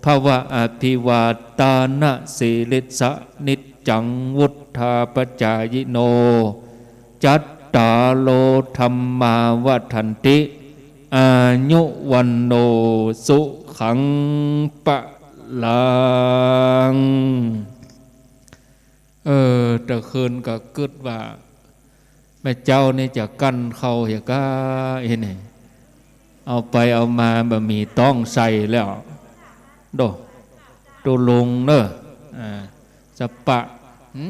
ภวะ อภิวาทานะสีลิสสะ นิจจังวุฑฒาปจายิโน จัตตาโรธัมมาวัฑฒันติ อายุวัณโณสุขังพะลัง เออ แต่คืนก็กึ๊ดว่า แม่เจ้านี่จะกั้นเข้าเหียก้า อีนี่ เอาไปเอามาบ่มีต๊องใส่แล้ว โด ตุ๊ลุงเน่อ อ่า สะปะ หึ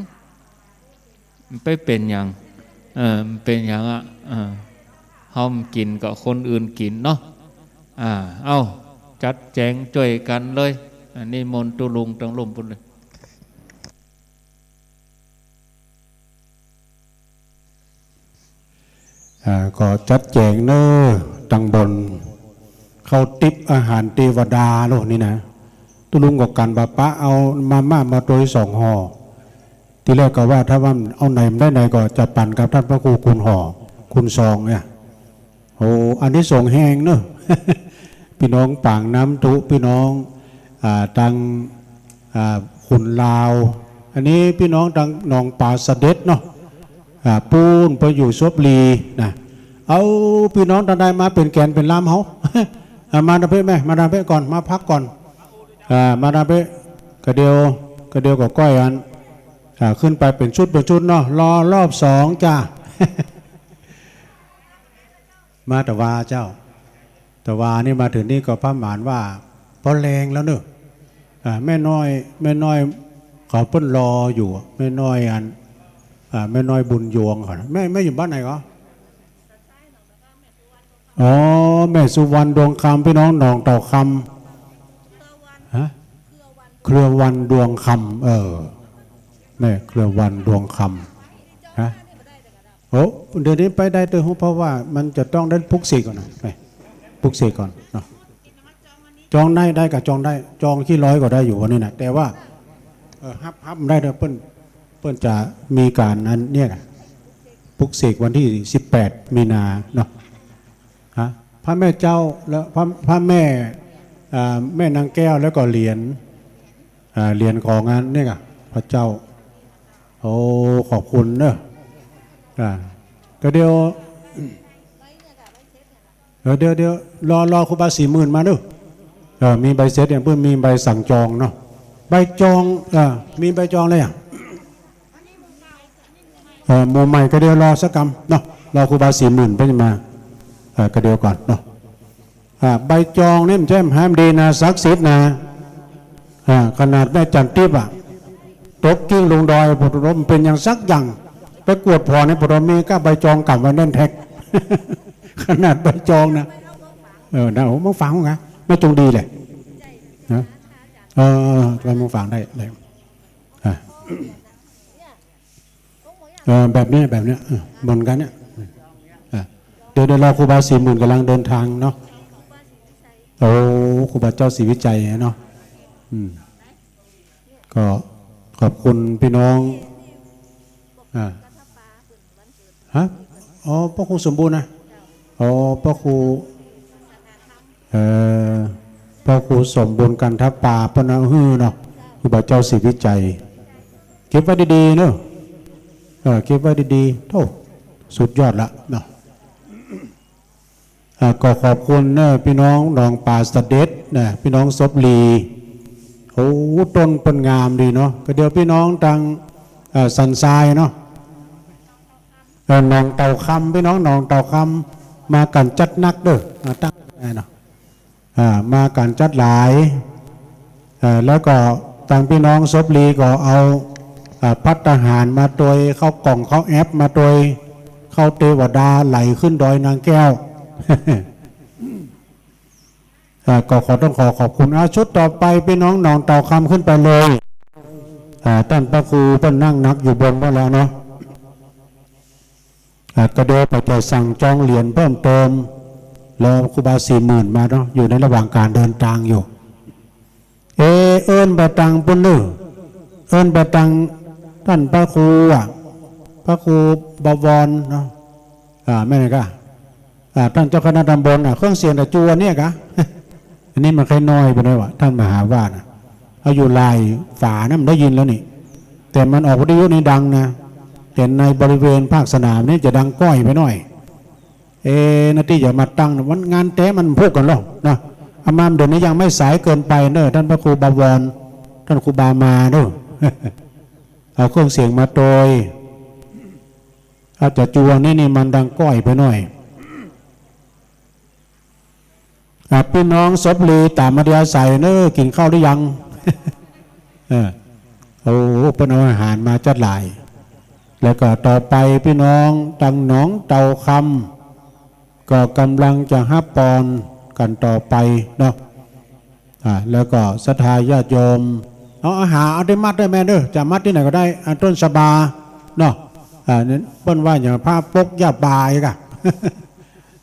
มันไปเป๋นหยัง เออ มันเป๋นหยังอะ เออ เฮาบ่กิ๋นก็คนอื่นกิ๋นเนาะ อ่า เอ้า จัดแจ๋งจ้วยกั๋นเลย อ่า นิมนต์ตุ๊ลุงตังลุ่มปู๊นเลย อ่า ก็จัดแจ๋งเน่อ ตังบน ข้าวติ๊บอาหารเตวดาโลกนี่นะ ตุ๊ลุงก็กั๋นปะปะเอามาม่ามาตวยสองห่อ ทีแรกก็ว่าถ้าว่าเอาไหนบ่ได้ไหนก็จะปั๋นกับต้านพระครูคูณห่อ คูณซองเนี่ย โอ้ อานิสงส์แฮงเน่อ ปี้น้องปากน้ำตุ๊ ปี้น้อง อ่า ตัง อ่า ขุนลาว อันนี้ปี้น้องตังหนองป๋าเสด็จเนาะ อ่า ปู๊นไปอยู่สวบลีนะ เอาปี้น้องตังใดมาเป๋นแก๋นเป๋นลำเฮา อ่า มาตางเป๊ะแม่ มาตางเป๊ะก่อน มาพักก่อน อ่า มาตางเป๊ะ กะเดียว กะเดียวก็ก้อยอัน อ่า ขึ้นไปเป๋นชุดเป๋นชุดเนาะ รอรอบสองจ้า มาตะวาเจ้า ตะวานี่มาเถิงนี่ก็ประมาณว่าปอแลงแล้วเน่อ อ่า แม่น้อย แม่น้อยเขาเปิ้นรออยู่ แม่น้อยอัน อ่า แม่น้อยบุญยวงเขานะ แม่ แม่อยู่บ้านไหนก็ อ๋อ แม่สุวรรณดวงคำ ปี้น้องหนองเต่าคำ ฮะ เครือวันดวงคำ เออ แม่เครือวันดวงคำ ฮะ โอ้ เดี๋ยวนี้ไปได้เต๊อะ เพราะว่ามันจะต้องได้ปลุกเสกก่อนนะ ไป ปลุกเสกก่อนเนาะ จองได้ ได้ก็จองได้ จองขี้ร้อยก็ได้อยู่วันนี้นะ แต่ว่า เออ ฮับ ฮับได้เต๊อะ เปิ้น เปิ้นจะมีก๋านอันเนี่ยนะ ปลุกเสกวันตี้สิบแปดมีนาเนาะ ฮะ พระแม่เจ้า แล้วพระ พระแม่ อ่า แม่นางแก้ว แล้วก็เหรียญ อ่า เหรียญของอันเนี่ยค่ะ พระเจ้า โอ้ ขอบคุณเนอะ อ่า ก็เดี๋ยว เดี๋ยว เดี๋ยว เดี๋ยว รอ รอครูบาสี่หมื่นมาเนอะ เออ มีใบเสร็จเนี่ย เปิ้นมีใบสั่งจองเนาะ ใบจอง เออ มีใบจองแล้วยัง เออ หมู่ใหม่ก็เดี๋ยวรอสักกำเนาะ รอครูบาสี่หมื่นเปิ้นจะมา เออ ก็เดี๋ยวก่อนเนาะ อ่า ใบจองนี่มันจะแหมดีนะ ศักดิ์สิทธิ์นะ อ่า ขนาดแม่จันทิพย์อะ ตกกลิ้งลงดอย ปะโถ บ่เป๋นหยังสักอย่าง ไปกวดผ่อในปะโถ มีก้าใบจองก๋ำไว้แน่นแต๊ก ขนาดใบจองนะ เออ นะ โอ้ มาฝากไง แม่จงดีแหละ นะ เออ เออ เออ ไปมาฝากได้ ได้ อ่ะ เออ แบบเนี้ย แบบเนี้ย เออ เหมือนกั๋นเนี่ย อ่ะ เดี๋ยว เดี๋ยวรอครูบาสี่หมื่นก๋ำลังเดินทางเนาะ โอ้ ครูบาเจ้าศรีวิชัยเนาะ อืม ก็ขอบคุณปี้น้อง อ่า ฮะ อ๋อ พระครูสมบูรณ์นะ อ๋อ พระครู เอ่อ พระครูสมบูรณ์กันทปา เปิ้นเอาหื้อเนาะ ครูบาเจ้าศรีวิชัย เก็บไว้ดีๆ เนอะ เออ เก็บไว้ดีๆ โธ่ สุดยอดละเนาะ อ่า ก็ขอบคุณเนอะ ปี้น้องหนองป๋าเสด็จนะ ปี้น้องสวบลี โอ้ ต้นเปิ้นงามดีเนาะ ก็เดี๋ยวปี้น้องตัง เอ่อ สันทรายเนาะ เอ่อ หนองเต่าคำ ปี้น้องหนองเต่าคำ มากั๋นจัดนักเด้อ มาตั้งเนาะ อ่า มากั๋นจัดหลาย เอ่อ แล้วก็ตังปี้น้องสวบลีก็เอา อ่า ภัตตาหารมาตวย ข้าวกล่องข้าวแอ๊บมาตวย ข้าวเตวดาไหลขึ้นดอยนางแก้ว อ่า ก็ขอต้องขอขอบคุณ อ่า ชุดต่อไปปี้น้องหนองเต่าคำขึ้นไปเลย อ่า ต้านพระครูเปิ้นนั่งนักอยู่บนโน่นแล้วเนาะ อ่า ก็เดี๋ยวไปแต่สั่งจองเหรียญเพิ่มเติม รอครูบาสี่หมื่นมาเนาะ อยู่ในระหว่างก๋านเดินตางอยู่ เอ เอิ้นไปตังปู๊นเน่อ เอิ้นไปตังต้านพระครูอะ พระครูบวรเนาะ อ่า แม่นก่ะ อ่า ต้านเจ้าคณะตำบลอะ เครื่องเสียงตะจัวเนี่ยก่ะ อันนี้มันใค่น้อยไปหน่อยวะ ต้านมหาว่านะ เอาอยู่หลายฝานะ มันได้ยินแล้วนี่ แต่มันออกวิทยุนี่ดังนะ แต่ในบริเวณภาคสนามนี่จะดังก้อยไปหน่อย เอ นาตี้จะมาตั้งนะ วันงานแต๊มันพูดกั๋นหรอกนะ อามาเดี๋ยวนี้ยังไม่สายเกินไปเนอะ ต้านพระครูบวร ต้านครูบามาเนอะ เอาเครื่องเสียงมาโตย อาจจะจวนนี่ นี่มันดังก้อยไปหน่อย อ่ะ ปี้น้องสบลีต๋ามอัธยาศัยเน้อ กิ๋นข้าวหรือยัง เออ โอ้ เปิ้นเอาอาหารมาจัดหลาย แล้วก็ต่อไปปี้น้องตังหนองเต่าคำ ก็ก่ำลังจะฮับปอนกั๋นต่อไปเนาะ อ่า แล้วก็ศรัทธาญาติโยม เอาอาหาร เอาตี้มัดได้แม่เน้อ จะมัดตี้ไหนก็ได้ อ่า ต้นสะบาเนาะ อ่า นี่เปิ้นว่าอย่างผ้าปกหญ้าบายก่ะ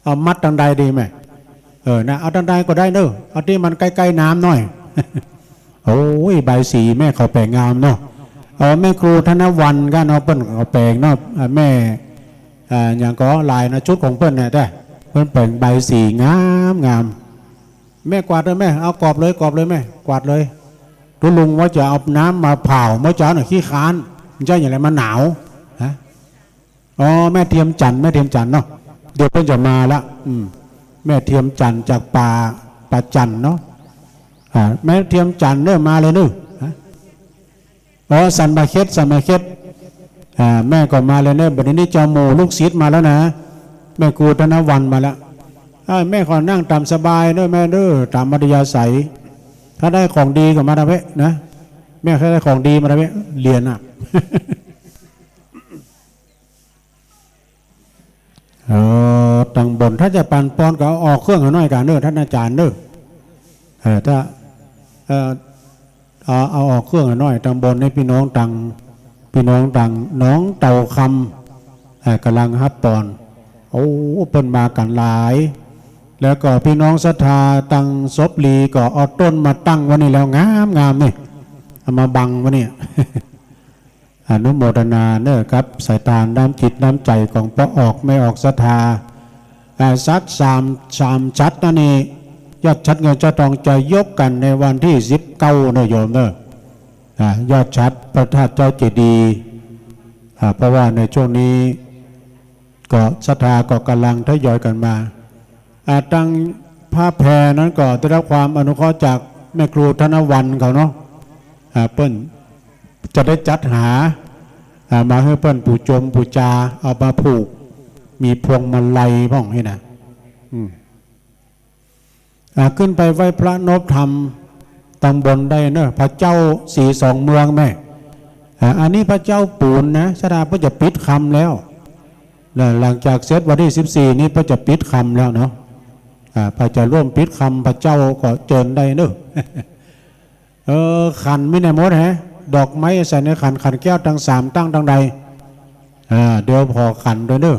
เอามัดตังใดดีแม่ เออ นะ เอาตังใดก็ได้เน้อ เอาตี้มันใก้ๆ น้ำหน่อย โอ้ย บายสีแม่เขาแป๋งงามเนาะ เออ แม่ครูธนวรรณก็เนาะ เปิ้นเขาแป๋งเนาะ อ่า แม่ อ่า อย่างก็หลายนะ ชุดของเปิ้นเนี่ย แต่เปิ้นแป๋งบายสีงามงาม แม่กวาดเลยแม่ เอากอบเลย กอบเลยแม่ กวาดเลย ตุ๊ลุงว่าจะเอาน้ำมาผ่าวเมื่อเจ๊าน่ะ ขี้ค้าน มันจะอย่างไร มันหนาว ฮะ อ๋อ แม่เทียมจันทร์ แม่เทียมจันทร์เนาะ เดี๋ยวเปิ้นจะมาละ อืม แม่เทียมจันทร์จากป่า ป่าจันทร์เนาะ อ่า แม่เทียมจันทร์เน้อ มาเลยเน้อ ฮะ อ๋อ สันป่าเข็ด สันป่าเข็ด อ่า แม่ก็มาเลยเน้อ บัดนี้เจ้าหมู่ลูกศิษย์มาแล้วนะ แม่ครูธนวรรณมาแล้ว อ่า แม่ขอนั่งต๋ามสบายเน้อแม่เน้อ ต๋ามอัธยาศัย ถ้าได้ของดีก็มาตะเวะนะ แม่ถ้าได้ของดีมาตะเวะ เหรียญอ่ะ เออ ตังบนถ้าจะปันปอนก็เอาออกเครื่องหน่อยก่าเน้อ ท่านอาจารย์เน้อ เออ ถ้า เออ เอา เอาออกเครื่องหน่อย ตังบนนี่ปี้น้องตัง ปี้น้องตังหนองเต่าคำ เออ ก่ำลังฮับปอน โอ้ เปิ้นมากั๋นหลาย แล้วก็ปี้น้องศรัทธาตังสบลีก็เอาต้นมาตั้งไว้นี่แล้ว งามงามนี่ เอามาบังไว้เนี่ย อนุโมทนาเน้อครับ สายตานน้ำจิตน้ำใจ๋ของป้อออกแม่ออกศรัทธา อ่า ฉัตรสาม สามฉัตรนั่นนี่ ยอดฉัตรเงินฉัตรทองจะยกกั๋นในวันตี้สิบเก้าเน้อโยมเน้อ อ่า ยอดฉัตรพระธาตุเจ้าเจดีย์ อ่า เพราะว่าในช่วงนี้ ก็ศรัทธาก็ก่ำลังทยอยกั๋นมา อ่า ตังผ้าแพรนั้นก็ได้ฮับความอนุเคราะห์จากแม่ครูธนวรรณเขาเนาะ อ่า เปิ้นจะได้จัดหา อ่า มาหื้อเปิ้นปู๋จงปู๋จา เอามาผูก มีพวงมาลัยพ่องนี่นะ อืม อ่า ขึ้นไปไหว้พระนบธรรมตังบนได้เนอะ พระเจ้าสีสองเมืองแม่ อ่า อันนี้พระเจ้าปูนนะ ศรัทธาเปิ้นจะปิดคำแล้ว แล้วหลังจากเสร็จวันตี้สิบสี่นี้เปิ้นจะปิดคำแล้วเนาะ อ่า ใผจะร่วมปิดคำพระเจ้าก็เจิญได้เนอะ เออ ขันมีไหนหมดแฮะ ดอกไม้ใส่ในขัน ขันแก้วตังสามตั้งตังใด อ่า เดี๋ยวผ่อขันตวยเนอะ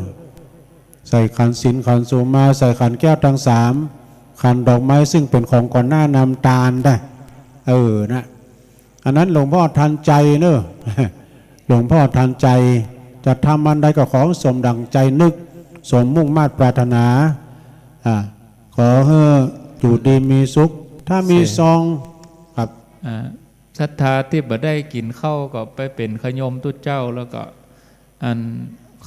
ใส่ขันศีลขันสุมา ใส่ขันแก้วตังสาม ขันดอกไม้ซึ่งเป๋นของก่อนหน้านำตานได้ เออ นะ อันนั้นหลวงพ่อทันใจเนอะ หลวงพ่อทันใจ จะทำอันใดก็ขอสมดั่งใจนึก สมมุ่งมาดปรารถนา อ่า ขอหื้ออยู่ดีมีสุข ถ้ามีซอง ครับ อ่า ศรัทธาตี้บ่ได้กิ๋นข้าวก็ไปเป๋นขยมตุ๊เจ้า แล้วก็ อัน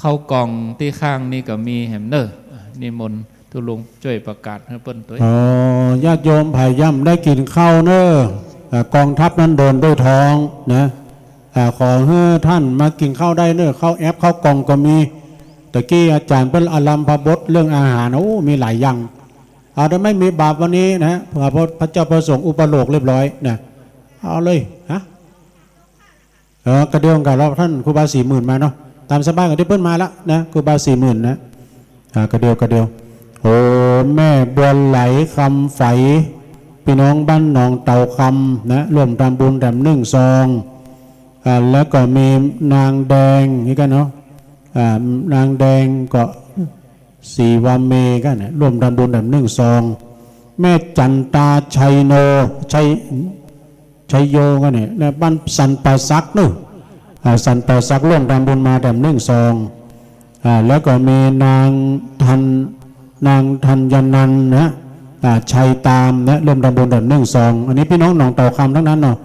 ข้าวกล่องตี้ข้างนี่ก็มีแหมเนอะ อ่ะ นิมนต์ตุ๊ลุงจ้วยประกาศหื้อเปิ้นตวย อ๋อ ญาติโยมใผย่ำได้กิ๋นข้าวเนอะ อ่ะ กองทัพนั้นเดินด้วยท้องนะ อ่ะ ขอหื้อต้านมากิ๋นข้าวได้เนอะ ข้าวแอ๊บข้าวกล่องก็มี ตะกี้อาจ๋ารย์เปิ้นอารัมภบทเรื่องอาหาร โอ้ มีหลายอย่าง เอา ถ้าไม่มีบาปวันนี้นะ พระ พระเจ้าประสงค์อุปโลกเรียบร้อยนะ เอาเลย ฮะ เออ กระเดียวกั๋น รอต้านครูบาสี่หมื่นมาเนาะ ต๋ามสบายกั๋นตี้เปิ้นมาละนะ ครูบาสี่หมื่นนะ อ่า กระเดียว กระเดียว โอ้ แม่บัวไหลคำใส ปี้น้องบ้านหนองเต่าคำนะ ร่วมทำบุญแถมนึ่งซอง อ่า แล้วก็มีนางแดงนี่กั๋นเนาะ อ่า นางแดงก็ ศรีวาเมกั๋นนะ ร่วมทำบุญแถมนึ่งซอง แม่จันตาชัยโน ชัย ชัยโยกั๋นเนี่ย และบ้านสันป่าสักเนอะ อ่า สันป่าสักร่วมทำบุญมาแถมนึ่งซอง อ่า แล้วก็มีนางธัน นางธัญญนันท์นะ อ่า ชัยตามนะ ร่วมทำบุญแถมนึ่งซอง อันนี้ปี้น้องหนองเต่าคำตังนั้นเนาะ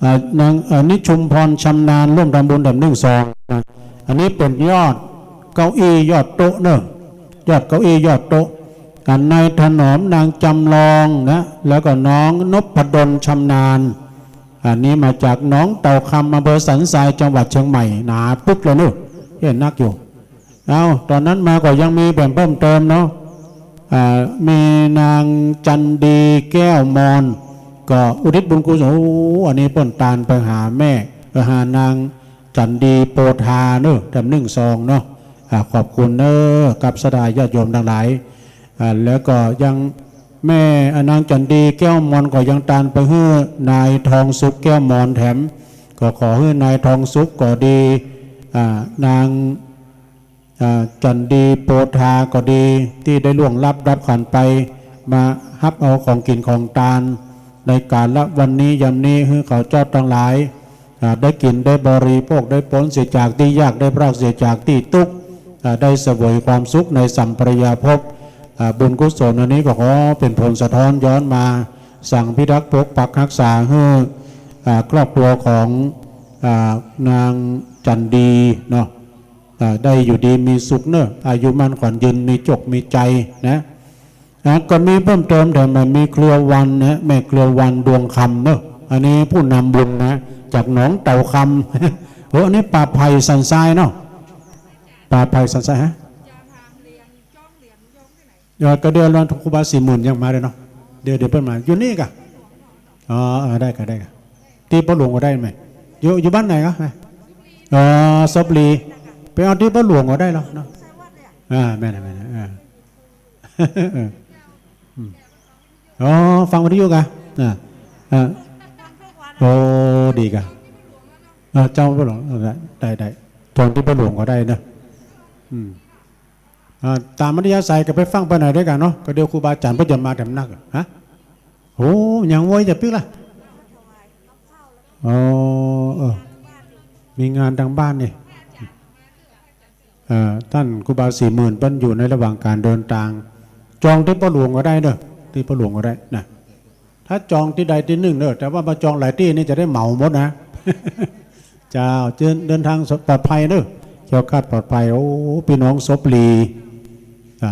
อ่า นาง อ่า นิชุมพรชำนาญ ร่วมทำบุญแถมนึ่งซองนะ อันนี้เป๋นยอดเก้าอี้ยอดโต๊ะเนอะ ยอดเก้าอี้ยอดโต๊ะ อ่า นายถนอม นางจำลองนะ แล้วก็น้องนพดลชำนาญ อันนี้มาจากหนองเต่าคำ อำเภอสันทราย จังหวัดเชียงใหม่ หนาปึกเลยเนอะ เห็นนักอยู่ เอ้า ตอนนั้นมาก็ยังมีแบ่มเพิ่มเติมเนาะ อ่า มีนางจันดีแก้วมอน ก็อุทิศบุญกุศล โอ้ อันนี้เปิ้นตานไปหาแม่ เออ หานางจันดีโปธาเนอะ แถมนึ่งซองเนาะ อ่า ขอบคุณเนอะ กับศรัทธาญาติโยมตังหลาย อ่า แล้วก็ยังแม่ อ่า นางจันดีแก้วมอนก็ยังตานไปหื้อนายทองสุขแก้วมอนแถม ก็ขอหื้อนายทองสุขก็ดี อ่า นาง อ่า จันดีโปธาก็ดี ตี้ได้ล่วงลับดับขันธ์ไป มาฮับเอาของกิ๋นของตาน ในกาละวันนี้ยามนี้ หื้อเขาเจ้าตังหลาย อ่า ได้กิ๋นได้บริโภค ได้ป๊นเสียจากตี้ยาก ได้ปราศเสียจากตี้ตุ๊กข์ อ่า ได้เสวยความสุขในสัมปรายภพ อ่า บุญกุศลอันนี้ก็ขอเป๋นผลสะท้อนย้อนมา สังพิทักษ์ปกปักฮักษาหื้อ อ่า ครอบครัวของ อ่า นางจันดีเนาะ อ่า ได้อยู่ดีมีสุขเนอะ อายุมั่นขวัญยืน มีจกมีใจนะ อ่า ก็มีเพิ่มเติมแถมมา มีเครือวันนะ แม่เครือวันดวงคำเนอะ อันนี้ผู้นำบุญนะ จากหนองเต่าคำ โอ้ อันนี้ป่าไผ่สันทรายเนาะ ป่าไผ่สันทรายฮะ เออ ก็เดี๋ยวรอครูบาสี่หมื่นยังมาเลยเนาะ เดี๋ยว เดี๋ยวเปิ้นมา อยู่นี่ก่ะ อ๋อ เออ ได้ก่ะ ได้ก่ะ ตี้ป้อหลวงก็ได้ไหม อยู่ อยู่บ้านไหนก่ะ อ๋อ สบลี ไปเอาตี้ป้อหลวงก็ได้แล้วเนาะ อ่า แม่น แม่น อ่า อืม อ๋อ ฟังวิทยุก่ะ อ่า อ่า โอ้ ดีก่ะ อ่า เจ้าป้อหลวง เออ ได้ ได้ ตอนตี้ป้อหลวงก็ได้เนอะ อืม อ่า ต๋ามอัธยาศัยก็ไปฟังไปไหนด้วยกั๋นเนาะ ก็เดี๋ยวครูบาอาจ๋ารย์เปิ้นจะมาแถมนัก ฮะ โห ยังโว้ย จะปิ๊กละ อ๋อ เออ มีงานตางบ้านนี่ เอ่อ ต้านครูบาสี่หมื่นเปิ้นอยู่ในระหว่างก๋านเดินตาง จองตี้ป้อหลวงก็ได้เนอะ ตี้ป้อหลวงก็ได้นะ ถ้าจองตี้ใดตี้นึ่งเนอะ แต่ว่ามาจองหลายตี้นี่จะได้เหมาหมดนะ เจ้า เจิญ เดินตางปลอดภัยเนอะ แคล้วคลาดปลอดภัย โอ้ ปี้น้องสบลี อ่ะ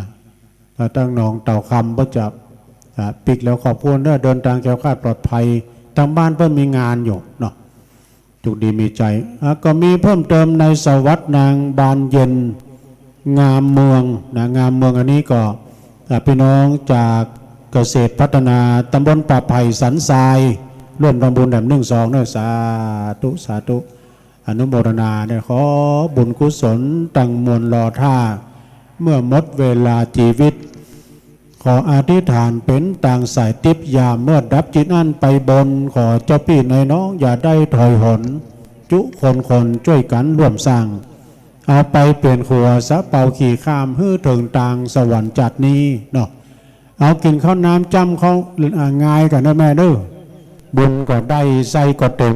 ถ้าตางหนองเต่าคำก็จะ อ่ะ ปิ๊กแล้ว ขอบคุณเนอะ เดินตางแคล้วคลาดปลอดภัย ตางบ้านเปิ้นมีงานอยู่เนาะ จุกดีมีชัย อ่ะ ก็มีเพิ่มเติม นายสวัสดิ์ นางบานเย็น งามเมืองนะ งามเมืองอันนี้ก็ อ่ะ ปี้น้องจากเกษตรพัฒนา ตำบลป่าไผ่สันทราย ร่วมทำบุญแถมนึ่งซองเนอะ สาธุ สาธุ อนุโมทนาเนอะ ขอบุญกุศลตังมวลรอท่า เมื่อหมดเวลาจีวิต ขออธิษฐานเป๋นตางสายติ๊บ ยามเมื่อดับจิตอั้นไปบน ขอเจ้าปี้นายน้องอย่าได้ถอยหน จุคนคนจ้วยกั๋นร่วมสร้าง เอาไปเป๋นขัวสะเปาขี่ข้าม หื้อเถิงตางสวรรค์จัดนี้เนาะ เอากิ๋นข้าวน้ำจ้ำข้าว อ่า งายกั๋นนะแม่เนอะ บุญก็ได้ ไส้ก็เต๋ง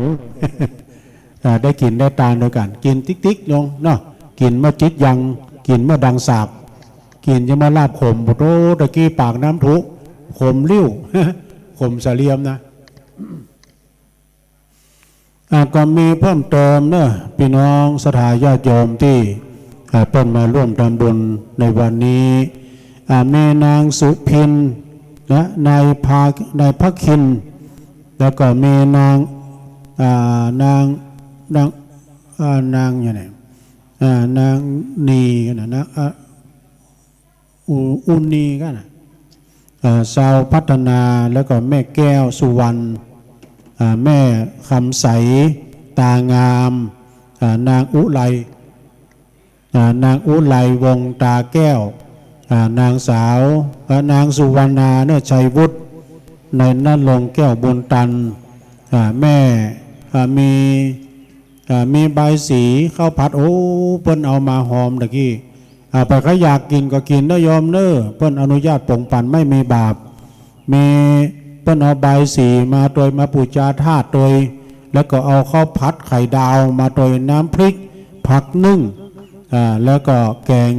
อ่า ได้กิ๋นได้ตานด้วยกั๋น กิ๋นติ๊กๆ ลงเนาะ กิ๋นเมื่อจิตยัง กิ๋นเมื่อดังสาบ กิ๋นจะมาลาบขม โอ้โห ตะกี้ปากน้ำพุ ขมลิ้ว ขมสะเลียมนะ อ่า ก็มีเพิ่มเติมเนอะ ปี้น้องศรัทธาญาติโยมตี้ อ่า เปิ้นมาร่วมทำบุญในวันนี้ อ่า มีนางสุพินนะ นายพา นายพระคิน แล้วก็มีนาง อ่า นาง นาง อ่า นางอย่างไหน อ่า นางนีนะ นะ อ่า อุ อุนีก็นะ อ่า ชาวพัฒนา แล้วก็แม่แก้วสุวรรณ อ่า แม่คำใส ตางาม อ่า นางอุไร อ่า นางอุไรวงศ์ตาแก้ว อ่า นางสาว อ่า นางสุวรรณาเนอะ ชัยวุฒิ นายณรงค์แก้วบุญตัน อ่า แม่ อ่า มี อ่า มีบายสี ข้าวผัด โอ้ เปิ้นเอามาหอมตะกี้ อ่า ใผใค่อยากกิ๋นก็กิ๋นเนอะโยมเนอะ เปิ้นอนุญาตป๋งปั๋นไม่มีบาป มี เปิ้นเอาบายสีมาตวย มาปู๋จาธาตุตวย แล้วก็เอาข้าวผัดไข่ดาวมาตวย น้ำพริก ผักนึ่ง อ่า แล้วก็แก๋ง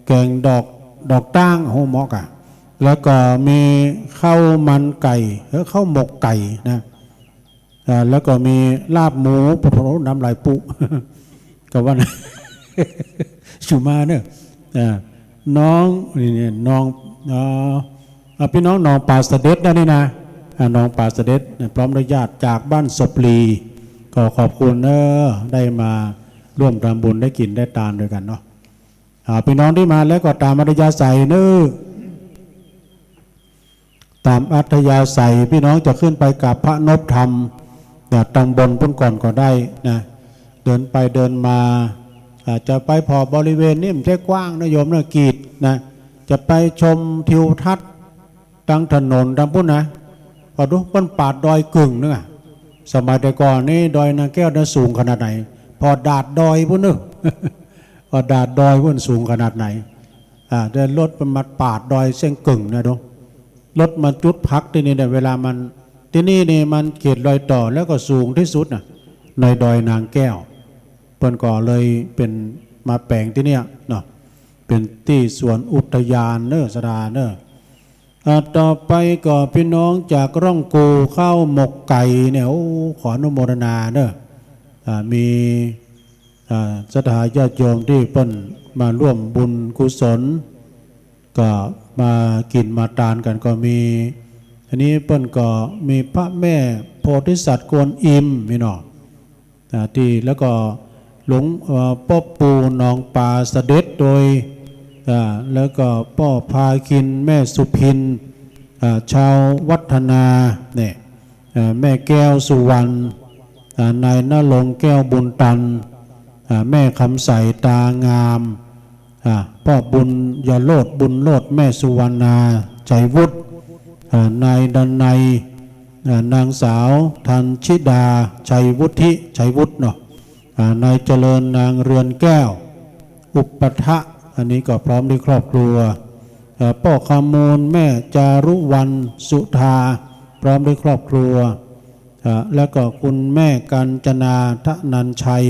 แก๋งดอก ดอกตั้ง โห เหมาะก่ะ แล้วก็มีข้าวมันไก่ เออ ข้าวหมกไก่นะ อ่า แล้วก็มีลาบหมู โอ้โห น้ำลายปุ๊ ก็ว่านะ สุมาเนอะ อ่า น้อง นี่ นี่ น้อง อ๋อ อ่า ปี้น้องหนองป่าเสด็จนะนี่นะ อ่า หนองป๋าเสด็จ พร้อมด้วยญาติจากบ้านศพลี ก็ขอบคุณเน้อ ได้มาร่วมทำบุญ ได้กิ๋นได้ตานด้วยกั๋นเนาะ อ่า ปี้น้องตี้มาแล้วก็ต๋ามอัธยาศัยเน้อ ต๋ามอัธยาศัย ปี้น้องจะขึ้นไปกราบพระนพธรรม อ่า ตางบนปู๊นก่อนก็ได้นะ เดินไปเดินมา อ่า จะไปผ่อบริเวณนี้มันใจ้กว้างนะโยมนะ กีดนะ จะไปชมทิวทัศน์ ตางถนนตางปู๊นนะ ผ่อดู เปิ้นปาดดอยกึ่งนึ่งอะ สมัยแต่ก่อนนี้ดอยนางแก้วนั้นสูงขนาดไหน ผ่อดาดดอยปู๊นเน้อ ผ่อดาดดอยปู๊นสูงขนาดไหน อ่า แต่รถมันมาปาดดอยเส้นกึ่งนะดู รถมาจุดพักตี้นี่เนี่ย เวลามัน ตี้นี่นี่มันเขตรอยต่อแล้วก็สูงตี้สุดน่ะ ในดอยนางแก้ว เปิ้นก็เลยเป๋นมาแป๋งตี้เนี่ยเนาะ เป๋นตี้สวนอุทยานเน้อ ศรัทธาเน้อ อ่า ต่อไปก็ปี้น้องจากร่องกู ข้าวหมกไก่เนี่ย โอ้ ขออนุโมทนาเน้อ อ่า มี อ่า ศรัทธาญาติโยมตี้เปิ้นมาร่วมบุญกุศล ก็มากิ๋นมาตานกั๋นก็มี อันนี้เปิ้นก็มีพระแม่โพธิสัตว์กวนอิมนี่เนาะ อ่า ตี้ แล้วก็หลวง เอ่อ ป้อปู่หนองป๋าเสด็จโดย อ่า แล้วก็ป้อพาคิน แม่สุพิน อ่า ชาววัฒนาเนี่ย อ่า แม่แก้วสุวรรณ อ่า นายณรงค์แก้วบุญตัน อ่า แม่คำใสตางาม อ่า ป้อบุญยโรจน์ บุญโรจน์ แม่สุวรรณา ชัยวุฒิ อ่า นายดนัย อ่า นางสาวทันชิดา ชัยวุฒิ ชัยวุฒิเนาะ อ่า นายเจริญ นางเรือนแก้ว อุปัฏฐะ อันนี้ก็พร้อมด้วยครอบครัว อ่า ป้อคำมูล แม่จารุวรรณ สุธา พร้อมด้วยครอบครัว อ่า แล้วก็คุณแม่กัญจนา ธนัญชัย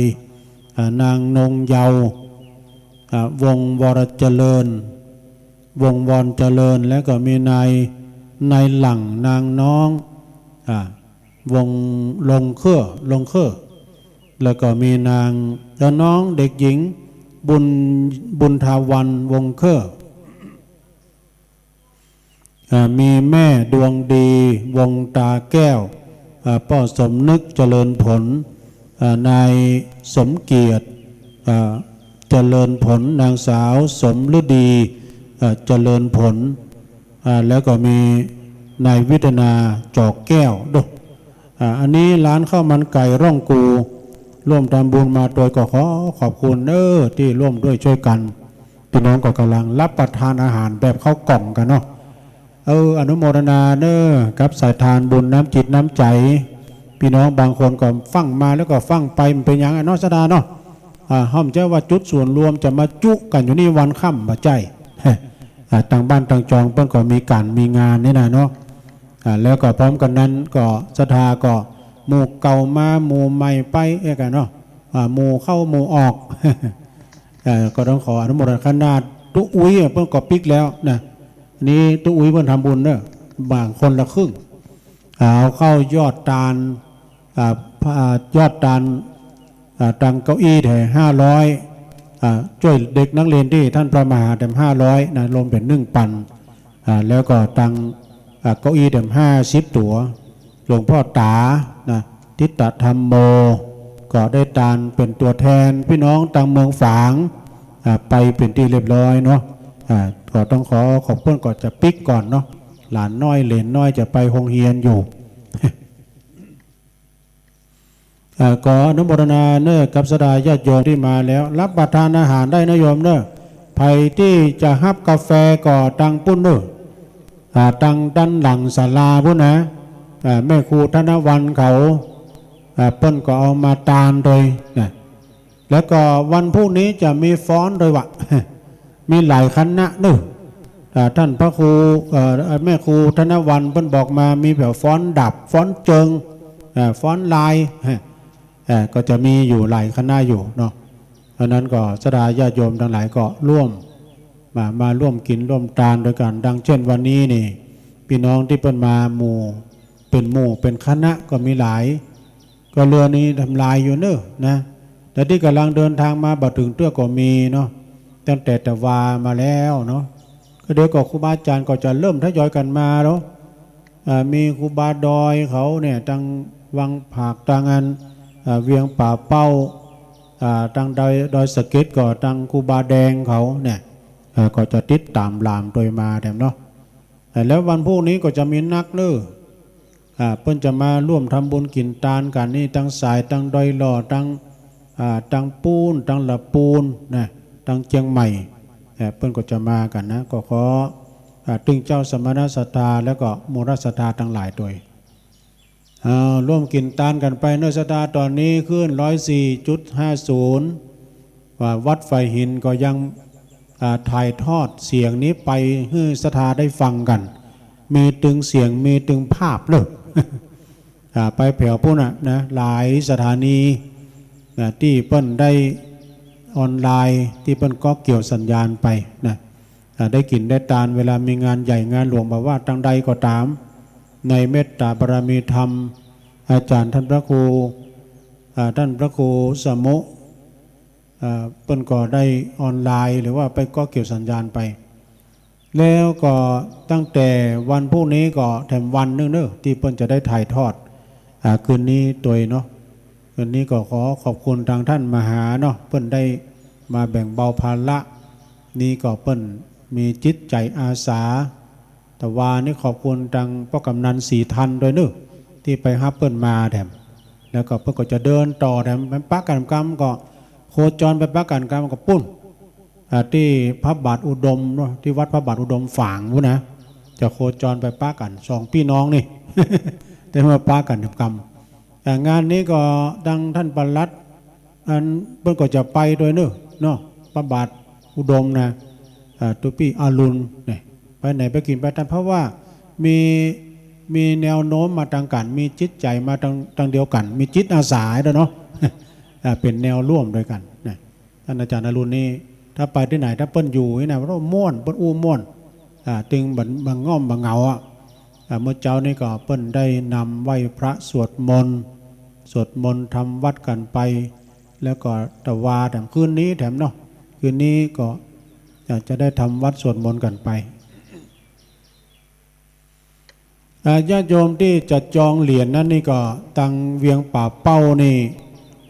อ่า นางนงเยาว์ อ่า วงศ์วรเจริญ วงศ์วรเจริญ แล้วก็มีนาย นายหลั่ง นางน้อง อ่า วงศ์ลงเครือ ลงเครือ แล้วก็มีนาง และน้องเด็กหญิง บุญ บุญทาวัน วงศ์เครือ อ่า มีแม่ดวงดี วงศ์ตาแก้ว อ่า ป้อสมนึก เจริญผล อ่า นายสมเกียรติ อ่า เจริญผล นางสาวสมฤดี อ่า เจริญผล อ่า แล้วก็มีนายวิทนา จอกแก้ว ดู อ่า อันนี้ร้านข้าวมันไก่ร่องกู ร่วมทำบุญมาโดย ก็ขอขอบคุณเน้อ ตี้ร่วมด้วยช่วยกั๋น ปี้น้องก็ก่ำลังฮับประทานอาหารแบบข้าวกล่องกั๋นเนาะ เออ อนุโมทนาเน้อ กับสายทานบุญน้ำจิตน้ำใจ๋ ปี้น้องบางคนก็ฟั่งมาแล้วก็ฟั่งไป มันเป๋นอย่างอันเนาะ ศรัทธาเนาะ อ่า เฮาบ่ใจ้ว่าจุดส่วนรวมจะมาจุกั๋นอยู่นี่วันค่ำ บ่ใจ้ อ่า ตางบ้านตางจองเปิ้นก็มีก๋านมีงานนี่นะเนาะ อ่า แล้วก็พร้อมกั๋นนั้นก็ศรัทธาก็หมู่เก่ามาหมู่ใหม่ไปเอ๊ะกั๋นเนาะ อ่า หมู่เข้าหมู่ออก เอ่อ ก็ต้องขออนุโมทนา ขนาดตุ๊อุ๊ยอะเปิ้นก็ปิ๊กแล้วนะ อันนี้ตุ๊อุ๊ยเปิ้นทำบุญเน้อ แบ่งคนละครึ่ง อ่า เอาเข้ายอดตาน อ่า อ่า ยอดตาน อ่า ตังเก้าอี้แถมห้าร้อย อ่า จ้วยเด็กนักเรียนตี้ต้านพระมหาแถมห้าร้อยนะ รวมเป๋นนึ่งปัน อ่า แล้วก็ตัง อ่า เก้าอี้แถมห้าสิบตั๋ว หลวงพ่อต๋านะ ทิตะธัมโม ก็ได้ตานเป๋นตั๋วแทนปี้น้องตางเมืองฝาง อ่า ไปเป๋นตี้เรียบร้อยเนาะ อ่า ก็ต้องขอขอบคุณ ก็จะปิ๊กก่อนเนาะ หลานน้อยเหลนน้อยจะไปโฮงเฮียนอยู่ อ่า ขออนุโมทนาเน้อ กับศรัทธาญาติโยมตี้มาแล้ว ฮับประทานอาหารได้นะโยมเน้อ ใผตี้จะฮับกาแฟก็ตางปู๊นเน้อ อ่า ตางด้านหลังศาลาปู๊นนะ อ่า แม่ครูธนวรรณเขา อ่า เปิ้นก็เอามาตานโดยนะ แล้วก็วันพรุ่งนี้จะมีฟ้อนโดยวะ มีหลายคณะเน้อ อ่า ต้านพระครู เอ่อ แม่ครูธนวรรณเปิ้นบอกมา มีแบบฟ้อนดาบ ฟ้อนเจิง อ่า ฟ้อนลาย ฮะ อ่า ก็จะมีอยู่หลายคณะอยู่เนาะ เพราะนั้นก็ศรัทธาญาติโยมตังหลายก็ร่วม มา มาร่วมกิ๋นร่วมตานโดยกั๋น ดังเช่นวันนี้นี่ ปี้น้องตี้เปิ้นมาหมู่ เป๋นหมู่เป๋นคณะก็มีหลาย ก็เฮือนี้ทำลายอยู่เน้อนะ แต่ตี้ก่ำลังเดินตางมาบ่เถิงเตื้อก็มีเนาะ ตั้งแต่ตะวามาแล้วเนาะ ก็เดี๋ยวก็ครูบาอาจ๋ารย์ก็จะเริ่มทยอยกั๋นมาแล้ว อ่า มีครูบาดอยเขาเนี่ย ตังวังผาก ตังอัน อ่า เวียงป่าเป้า อ่า ตังดอย ดอยสะเก็ด ก็ตังครูบาแดงเขาเนี่ย อ่า ก็จะติดต๋ามหลามตวยมาแถมเนาะ อ่า แล้ววันพูกนี้ก็จะมีนักเน้อ อ่า เปิ้นจะมาร่วมทำบุญกิ๋นตานกั๋นนี่ ตังสาย ตังดอยหล่อ ตัง อ่า ตังปูน ตังละปูนนะ ตังเจียงใหม่ เอ่อ เปิ้นก็จะมากั๋นนะ ก็ขอ อ่า ตึงเจ้าสมณศรัทธา แล้วก็หมู่ราชศรัทธาตังหลายตวย อ่า ร่วมกิ๋นตานกั๋นไปเน้อ ศรัทธา ต๋อนนี้คลื่น ร้อยสี่จุดห้าศูนย์ ว่าวัดฝายหินก็ยัง อ่า ถ่ายทอดเสียงนี้ไปหื้อศรัทธาได้ฟังกั๋น มีตึงเสียง มีตึงภาพเลย อ่า ไปแผวปู๊นน่ะนะ หลายสถานีนะ ตี้เปิ้นได้ออนไลน์ ตี้เปิ้นก็เกี่ยวสัญญาณไปนะ อ่า ได้กิ๋นได้ตาน เวลามีงานใหญ่งานหลวง บ่ว่าตังใดก็ต๋าม ในเมตต๋าบารมีธรรม อาจ๋ารย์ต้านพระครู อ่า ต้านพระครูสมุ อ่า เปิ้นก็ได้ออนไลน์ หรือว่าไปก็เกี่ยวสัญญาณไป แล้วก็ตั้งแต่วันพูกนี้ก็แถมวันนึ่งเน้อ ตี้เปิ้นจะได้ถ่ายทอด อ่า คืนนี้ตวยเนาะ คืนนี้ก็ขอขอบคุณตังต้านมหาเนาะ เปิ้นได้มาแบ่งเบาภาระ นี่ก็เปิ้นมีจิตใจ๋อาสา แต่ว่านี่ขอบคุณตังป้อกำนันศรีธันตวยเน้อ ตี้ไปฮับเปิ้นมาแถม แล้วก็เปิ้นก็จะเดินต่อแถม ไปปะกั๋นกำก็โคจรไปปะกั๋นกำก็ปู๊น อ่า ตี้พระบาทอุดมเนาะ ตี้วัดพระบาทอุดมฝางปู๊นนะ จะโคจรไปปะกั๋นสองปี้น้องนี่ ได้มาปะกั๋นกำ อ่า งานนี้ก็ตังต้านปลัด อันเปิ้นก็จะไปตวยเน้อเนาะ พระบาทอุดมนะ อ่า ตุ๊ปี้อรุณเนี่ย ไปไหนไปกิ๋นไปตาน เพราะว่ามี มีแนวโน้มมาตางกั๋น มีจิตใจ๋มาตาง ตางเดียวกั๋น มีจิตอาสาตวยเนาะ อ่า เป๋นแนวร่วมตวยกั๋นนะ ต้านอาจ๋ารย์อรุณนี่ ถ้าไปตี้ไหน ถ้าเปิ้นอยู่นี่นะ เปิ้นม่วน เปิ้นอู้ม่วน อ่า ตึงบ่ บ่ง่อมบ่เหงาอะ อ่า เมื่อเจ๊านี้ก็เปิ้นได้นำไหว้พระสวดมนต์ สวดมนต์ทำวัตรกั๋นไป แล้วก็ตะวาแถมคืนนี้แถมเนาะ คืนนี้ก็ อ่า จะได้ทำวัตรสวดมนต์กั๋นไป อ่า ญาติโยมตี้จะจองเหรียญนั้นนี่ก็ ตางเวียงป่าเป้านี่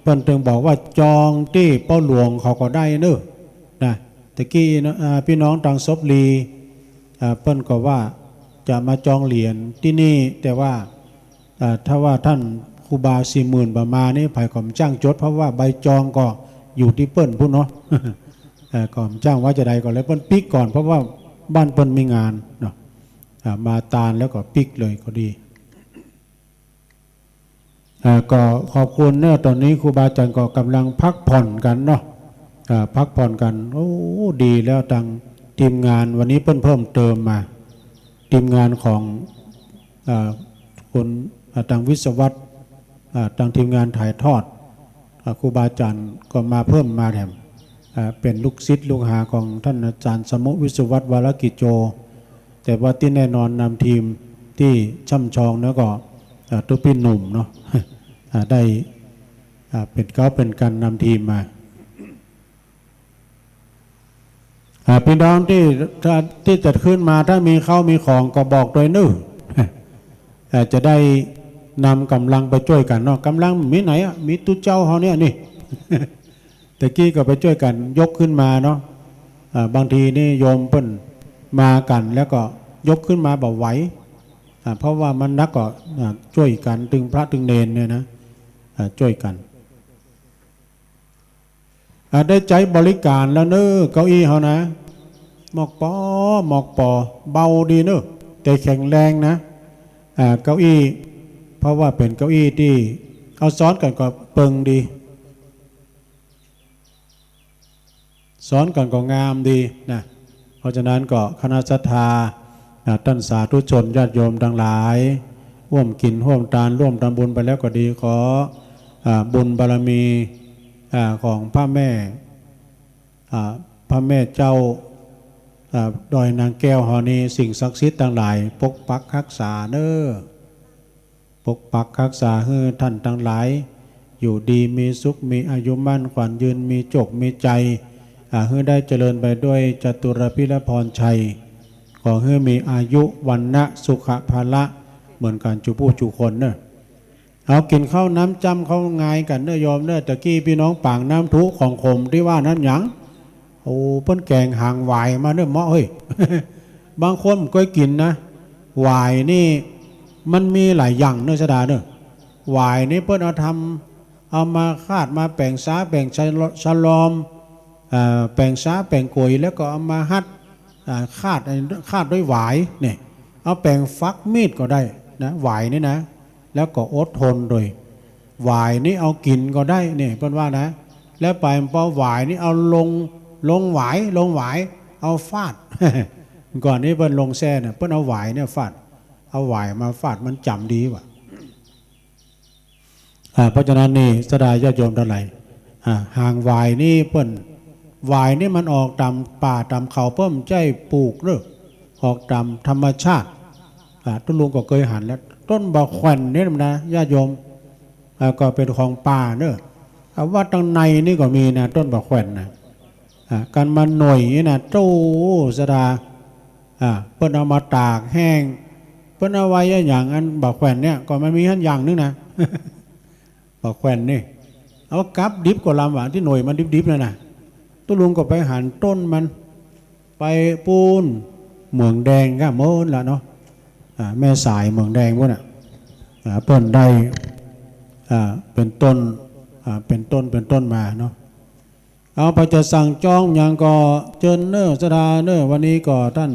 เปิ้นตึงบอกว่าจองตี้ป้อหลวงเขาก็ได้เน้อ นะ ตะกี้เนาะ อ่า ปี้น้องตางสบลี อ่า เปิ้นก็ว่าจะมาจองเหรียญตี้นี่ แต่ว่า อ่า ถ้าว่าต้านครูบาสี่หมื่นบ่มานี่ ใผก็บ่จ้างจด เพราะว่าใบจองก็อยู่ตี้เปิ้นปู๊นเนาะ เอ่อ ก็บ่จ้างว่าจะใด ก็เลยเปิ้นปิ๊กก่อน เพราะว่าบ้านเปิ้นมีงานเนาะ อ่า มาตานแล้วก็ปิ๊กเลยก็ดี อ่า ก็ขอบคุณเนาะ ต๋อนนี้ครูบาอาจ๋ารย์ก็ก่ำลังพักผ่อนกั๋นเนาะ อ่า พักผ่อนกั๋น โอ้ ดีแล้ว ตางทีมงานวันนี้เปิ้นเพิ่มเติมมา ทีมงานของ อ่า คุณ อ่า ตางวิศวัตร อ่า ตางทีมงานถ่ายทอด อ่า ครูบาอาจ๋ารย์ก็มาเพิ่มมาแถม อ่า เป๋นลูกศิษย์ลูกหาของต้านอาจ๋ารย์สมุ วิศวัตร วรกิจโจ แต่ว่าตี้แน่นอนนำทีมตี้ช่ำชองแล้วก็ อ่า ตุ๊ปี้หนุ่มเนาะ อ่า ได้ อ่า เป๋นเก๊าเป๋นกั๋นนำทีมมา อ่า ปี้น้องตี้ ถ้า ตี้จะขึ้นมา ถ้ามีข้าวมีของก็บอกตวยเน้อ อ่า จะได้นำก่ำลังไปจ้วยกั๋นเนาะ ก่ำลังมีไหนอะ มีตุ๊เจ้าเฮาเนี่ยนี่ ตะกี้ก็ไปจ้วยกั๋นยกขึ้นมาเนาะ อ่า บางทีนี่โยมเปิ้นมากั๋นแล้วก็ยกขึ้นมาบ่ไหว อ่า เพราะว่ามันหนักก็ อ่า จ้วยกั๋นตึงพระตึงเณรเนี่ยนะ อ่า จ้วยกั๋น อ่า ได้ใจ๊บริก๋ารแล้วเน้อ เก้าอี้เฮานะ หมอกปอ หมอกปอ เบาดีเน้อ แต่แข็งแรงนะ อ่า เก้าอี้ เพราะว่าเป๋นเก้าอี้ตี้ เอาซ้อนกั๋นก็เปิงดี ซ้อนกั๋นก็งามดีนะ เพราะฉะนั้นก็คณะศรัทธา อ่า ต้านสาธุชนญาติโยมตังหลาย ฮ่วมกิ๋นฮ่วมตาน ฮ่วมทำบุญไปแล้วก็ดี ขอ อ่า บุญบารมี อ่า ของพระแม่ อ่า พระแม่เจ้า อ่า ดอยนางแก้วเฮานี้ สิ่งศักดิ์สิทธิ์ตังหลาย ปกปักฮักษาเน้อ ปกปักฮักษาหื้อต้านตังหลาย อยู่ดีมีสุข มีอายุมั่นขวัญยืน มีโจคมีชัย อ่า หื้อได้เจริญไปด้วยจตุรพิธพรชัย ขอหื้อมีอายุ วรรณะ สุขะ พละ เหมือนกั๋นจุผู้จุคนเน่อ เอากิ๋นข้าวน้ำจ้ำข้าวงายกั๋นเน่อโยมเน่อ ตะกี้ปี้น้องปากน้ำทุของขมตี้ว่านั้นหยัง โอ้ เปิ้นแก๋งหางหวายมาเน่อ เมาะเฮ้ย บางคนบ่เกยกิ๋นนะ หวายนี่มันมีหลายอย่างเน่อ ศรัทธาเน่อ หวายนี่เปิ้นเอาทำ เอามาคาดมาแป๋งซาแป๋งชะลอ ชะลอม เอ่อ แป๋งซาแป๋งก๋วย แล้วก็เอามาหัด อ่า คาด คาดด้วยหวายเนี่ย เอาแป๋งฝักมีดก็ได้นะ หวายนี่นะ แล้วก็อดทนโดย หวายนี่เอากิ๋นก็ได้เนี่ย เปิ้นว่านะ แล้วไปปอหวายนี่เอาลง ลงหวาย ลงหวาย เอาฟาด ก่อนนี้เปิ้นลงแซ่น่ะ เปิ้นเอาหวายเนี่ยฟาด เอาหวายมาฟาด มันจ๋ำดีว่ะ อ่า เพราะฉะนั้นนี่ ศรัทธาญาติโยมตังหลาย อ่า หางหวายนี่เปิ้น หวายนี่มันออกต๋ามป่าต๋ามเขา เปิ้นบ่ใจ้ปลูกเน่อ ออกต๋ามธรรมชาติ อ่า ตุ๊ลุงก็เกยหันแล้ว ต้นบ่าแขว่นนี่นะ ญาติโยม อ่า ก็เป๋นของป่าเน่อ อ่า วัดตังในนี่ก็มีนะ ต้นบ่าแขว่นนะ อ่า กั๋นมาหน่วยนี่นะ โธ่ ศรัทธา อ่า เปิ้นเอามาตากแห้ง เปิ้นเอาไว้อะหยัง อันบ่าแขว่นเนี่ย ก็มันมีหั้นอย่างนึ่งนะ บ่าแขว่นนี่ เอากับดิบก็ลำหวาน ตี้หน่วยมันดิบๆ นั่นน่ะ ตุ๊ลุงก็ไปหันต้นมัน ไปปู๊น เหมืองแดงก้า โน้นละเนาะ อ่า แม่สาย เหมืองแดงปู๊นน่ะ อ่า เปิ้นได้ อ่า เป๋นต้น อ่า เป๋นต้น เป๋นต้นมาเนาะ เอา ใผจะสั่งจองหยังก็เจิญเน่อ ศรัทธาเน่อ วันนี้ก็ต้าน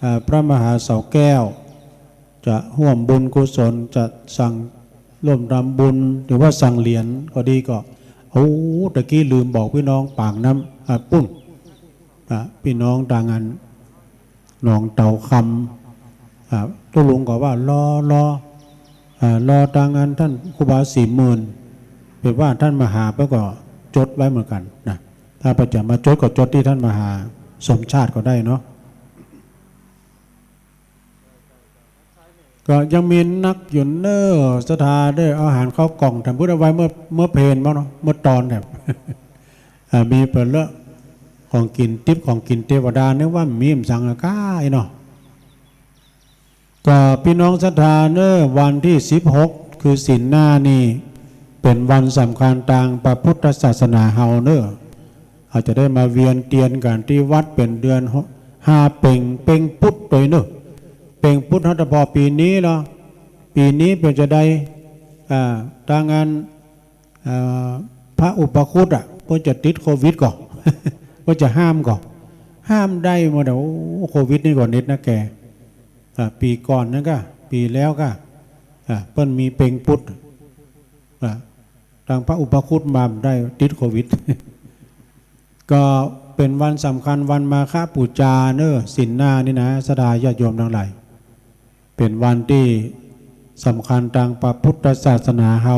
อ่า พระมหาเสาแก้ว จะฮ่วมบุญกุศล จะสั่งร่วมทำบุญ หรือว่าสั่งเหรียญก็ดีก็ โอ้ ตะกี้ลืมบอกปี้น้องปากน้ำ อ่า ปู๊น อ่า ปี้น้องตางอัน หนองเต๋าคำ อ่า ตุ๊ลุงก็ว่ารอ รอ อ่า รอตางอันต้านครูบาศรีหมื่น เป๋นว่าต้านมหาเปิ้นก็จดไว้เหมือนกั๋นนะ ถ้าใผจะมาจดก็จดตี้ต้านมหาสมชาติก็ได้เนาะ ก็ยังมีนักอยู่เน่อ ศรัทธาเน่อ เอาอาหารเข้ากล่อง ทำบุญเอาไว้เมื่อ เมื่อเพลมั้งเนาะ เมื่อตอนเนี่ย อ่า มีเป๋นเลอะ ของกิ๋นติ๊บ ของกิ๋นเตวดา นึกว่ามีบ่สั่งอะก้า ไอ้เนาะ ก็ปี้น้องศรัทธาเน่อ วันตี้สิบหก คือศีลหน้านี่ เป๋นวันสำคัญตางพระพุทธศาสนาเฮาเน่อ เฮาจะได้มาเวียนเตียนกั๋นตี้วัดเป๋นเดือนห้าเป๋ง เป๋งปุ๊ดตวยเน่อ เป๋งปุ๊ด เฮาแต่ปอปี๋นี้เนาะ ปี๋นี้เป๋นจาใด อ่า ตางอัน อ่า พระอุปคุตอ่ะ เปิ้นจะติดโควิดก่อ เปิ้นจะห้ามก่อ ห้ามได้หมดอะ โอ้ โควิดนี่ก็เหน็ดนะแก อ่า ปี๋ก่อนนั้นก้า ปี๋แล้วก้า อ่า เปิ้นมีเป๋งปุ๊ด อ่า ตางพระอุปคุตมาบ่ได้ ติดโควิด ก็เป๋นวันสำคัญ วันมาฆปู๋จาเน่อ ศีลหน้านี่นะ ศรัทธาญาติโยมตังหลาย เป๋นวันตี้สำคัญตางพระพุทธศาสนาเฮา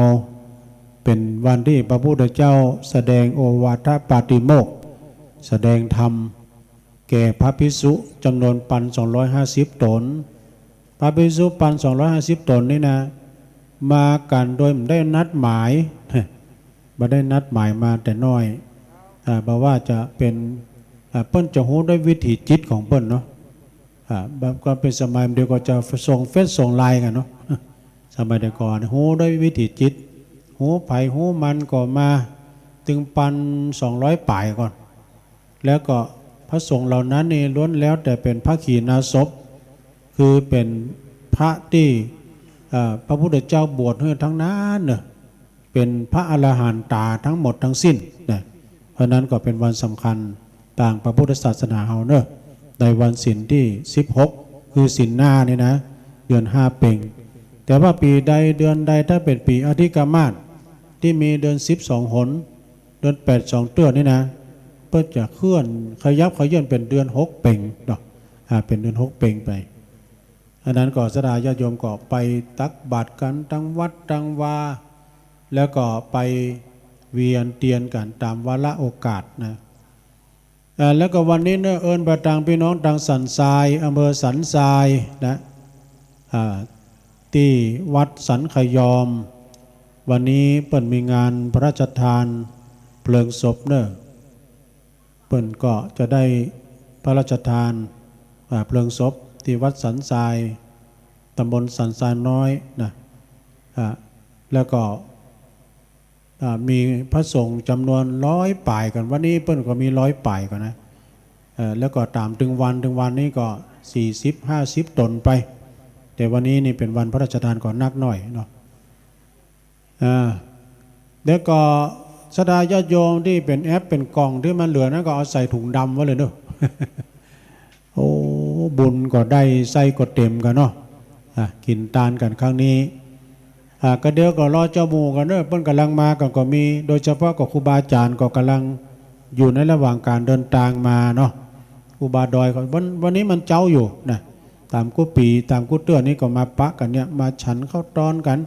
เป๋นวันตี้พระพุทธเจ้าแสดงโอวาทปาติโมกข์ แสดงธรรมแก่พระภิกษุจ๋ำนวนพันสองร้อยห้าสิบต๋น พระภิกษุพันสองร้อยห้าสิบต๋นนี่นะ มากั๋นโดยบ่ได้นัดหมาย บ่ได้นัดหมายมาแต่น้อย อ่า บ่ว่าจะเป๋น อ่า เปิ้นจะฮู้ด้วยวิถีจิตของเปิ้นเนาะ อ่า แบบก่อนเป๋นสมัยเดียวก็จะส่งเฟซส่งไลน์กั๋นเนาะ สมัยแต่ก่อนฮู้ด้วยวิถีจิต ฮู้ใผฮู้มันก็มา ตึงพันสองร้อยป๋ายก่อน แล้วก็พระสงฆ์เหล่านั้นนี่ล้วนแล้วแต่เป๋นพระขีณาสพ คือเป๋นพระตี้ เอ่อ พระพุทธเจ้าบวชหื้อทั้งนั้นเน่อ เป๋นพระอรหันต๋าทั้งหมดทั้งสิ้นนะ เพราะนั้นก็เป๋นวันสำคัญตางพระพุทธศาสนาเฮาเน่อ ในวันศีลตี้สิบหก คือศีลหน้านี่นะ เดือนห้าเป๋ง แต่ว่าปี๋ใดเดือนใด ถ้าเป๋นปี๋อธิกมาส ตี้มีเดือนสิบสองหน เดือนแปดสองเตื้อนี่นะ เปิ้นจะเคลื่อนขยับเขยื้อนเป๋นเดือนหกเป๋งเนาะ อ่า เป๋นเดือนหกเป๋งไป อันนั้นก็ศรัทธาญาติโยมก็ไปตักบาตรกั๋นตางวัดตางวา แล้วก็ไปเวียนเตียนกั๋นต๋ามวาระโอกาสนะ อ่า แล้วก็วันนี้เน่อ เอิ้นไปตางปี้น้องตางสันทราย อำเภอสันทรายนะ อ่า ตี้วัดสันขยอม วันนี้เปิ้นมีงานพระราชทานเพลิงศพเน่อ เปิ้นก็จะได้พระราชทาน อ่า เพลิงศพตี้วัดสันทราย ตำบลสันทรายน้อยนะ อ่า แล้วก็ อ่า มีพระสงฆ์จ๋ำนวนร้อยป๋ายก่อน วันนี้เปิ้นก็มีร้อยป๋ายก่อนนะ เอ่อ แล้วก็ต๋ามตึงวัน ตึงวันนี้ก็สี่สิบห้าสิบต๋นไป แต่วันนี้นี่เป๋นวันพระราชทานก็นักหน้อยเนาะ อ่า แล้วก็ศรัทธาญาติโยมตี้เป๋นแอปเป๋นกล่องตี้มันเหลือนั้นก็เอาใส่ถุงดำไว้เลยเนาะ โอ้ บุญก็ได้ ไส้ก็เต๋มกั๋นเนาะ อ่ะ กิ๋นตานกั๋นครั้งนี้ อ่ะ ก็เดี๋ยวก็รอเจ้าหมู่กั๋นเนาะ เปิ้นก่ำลังมากั๋นก็มี โดยเฉพาะก็ครูบาอาจ๋ารย์ก็ก่ำลังอยู่ในระหว่างก๋านเดินตางมาเนาะ ครูบาดอยก็ วัน วันนี้มันเจ๊าอยู่นะ ต๋ามกู้ปี๋ ต๋ามกู้เตื้อนี่ก็มาปะกั๋นเนี่ย มาฉันข้าวตอนกั๋น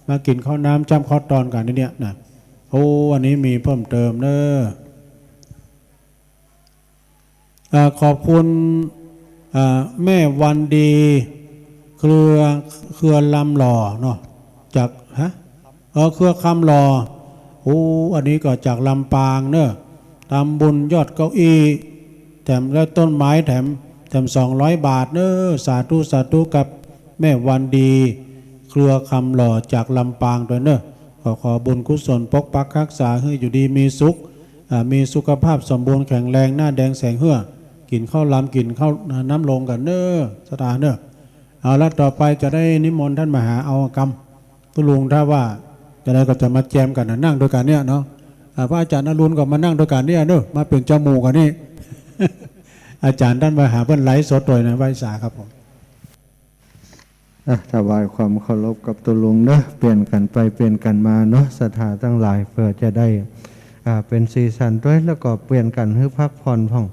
มากิ๋นข้าวน้ำจ้ำข้าวตอนกั๋นเนี่ยนะ โอ้ อันนี้มีเพิ่มเติมเนาะ อ่า ขอบคุณ อ่า แม่วันดี เครือ เครือคำหล่อเนาะ จาก ฮะ เออ เครือคำหล่อ โอ้ อันนี้ก็จากลำปางเนาะ ทำบุญยอดเก้าอี้ แถมและต้นไม้แถม แถมสองร้อยบาทเนาะ สาธุ สาธุกับแม่วันดี เครือคำหล่อจากลำปางด้วยเนาะ ขอ ขอบุญกุศลปกปักฮักษาหื้ออยู่ดีมีสุข อ่า มีสุขภาพสมบูรณ์แข็งแรง หน้าแดงแสงเหื้อ กิ๋นข้าวหลาม กิ๋นข้าวน้ำลงกั๋นเนาะ ศรัทธาเนาะ เอาละ ต่อไปจะได้นิมนต์ต้านมหาเอากำ ตุ๊ลุงถ้าว่าจะได้ก็จะมาแจมกั๋นนะ นั่งตวยกั๋นเนี่ยเนาะ อ่า พระอาจ๋ารย์อรุณก็มานั่งตวยกั๋นเนี่ยเนาะ มาเป๋นเจ้าหมู่กั๋นนี่ อาจ๋ารย์ต้านมหาเปิ้นไลฟ์สดตวยนะ ไหว้สาครับผม อ่ะ ถวายความเคารพกับตุ๊ลุงเนาะ เปลี่ยนกั๋นไปเปลี่ยนกั๋นมาเนาะ ศรัทธาตังหลาย เปื้อจะได้ อ่า เป๋นสีสันตวย แล้วก็เปลี่ยนกั๋นหื้อพักผ่อนพ่อง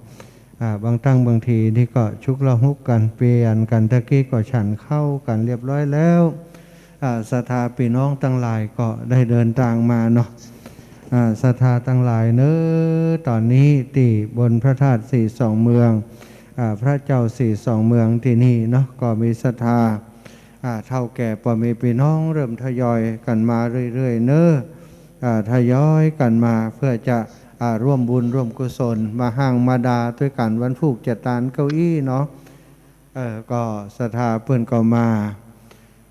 อ่า บางตังบางทีนี่ก็ชุกละหุกกั๋น เปลี่ยนกั๋น ตะกี้ก็ฉันข้าวกั๋นเรียบร้อยแล้ว อ่า ศรัทธาปี้น้องตังหลายก็ได้เดินตางมาเนาะ อ่า ศรัทธาตังหลายเนาะ ต๋อนนี้ตี้บนพระธาตุสีสองเมือง อ่า พระเจ้าสีสองเมืองตี้นี่เนาะ ก็มีศรัทธา อ่า เฒ่าแก่ป้อแม่ปี้น้องเริ่มทยอยกั๋นมาเรื่อยๆ เนาะ อ่า ทยอยกั๋นมาเปื้อจะ อ่า ร่วมบุญร่วมกุศล มาฮ้างมาด่าตวยกั๋น วันพูกจะตานเก้าอี้เนาะ เออ ก็ศรัทธาเปิ้นก็มา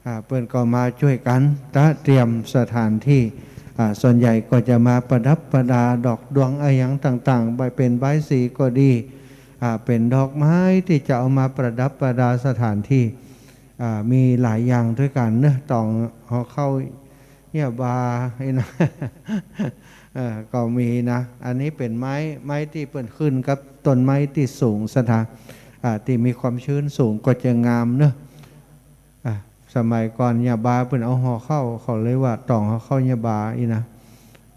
อ่า เปิ้นก็มาจ้วยกั๋นตระเตรียมสถานตี้ อ่า ส่วนใหญ่ก็จะมาประดับประดาดอกดวงอะหยังต่างๆ ใบเป๋นใบายสีก็ดี อ่า เป๋นดอกไม้ตี้จะเอามาประดับประดาสถานตี้ อ่า มีหลายอย่างตวยกั๋นเนาะ ตองห่อข้าวเยียะบาอี้นะ เออ ก็มีนะ อันนี้เป๋นไม้ ไม้ตี้เปิ้นขึ้นกับต้นไม้ตี้สูง ศรัทธา อ่า ตี้มีความชื้นสูงก็จะงามเนาะ อ่ะ สมัยก่อนเยียะบาเปิ้นเอาห่อข้าว เขาเลยว่าตองห่อข้าวเยียะบาอี้นะ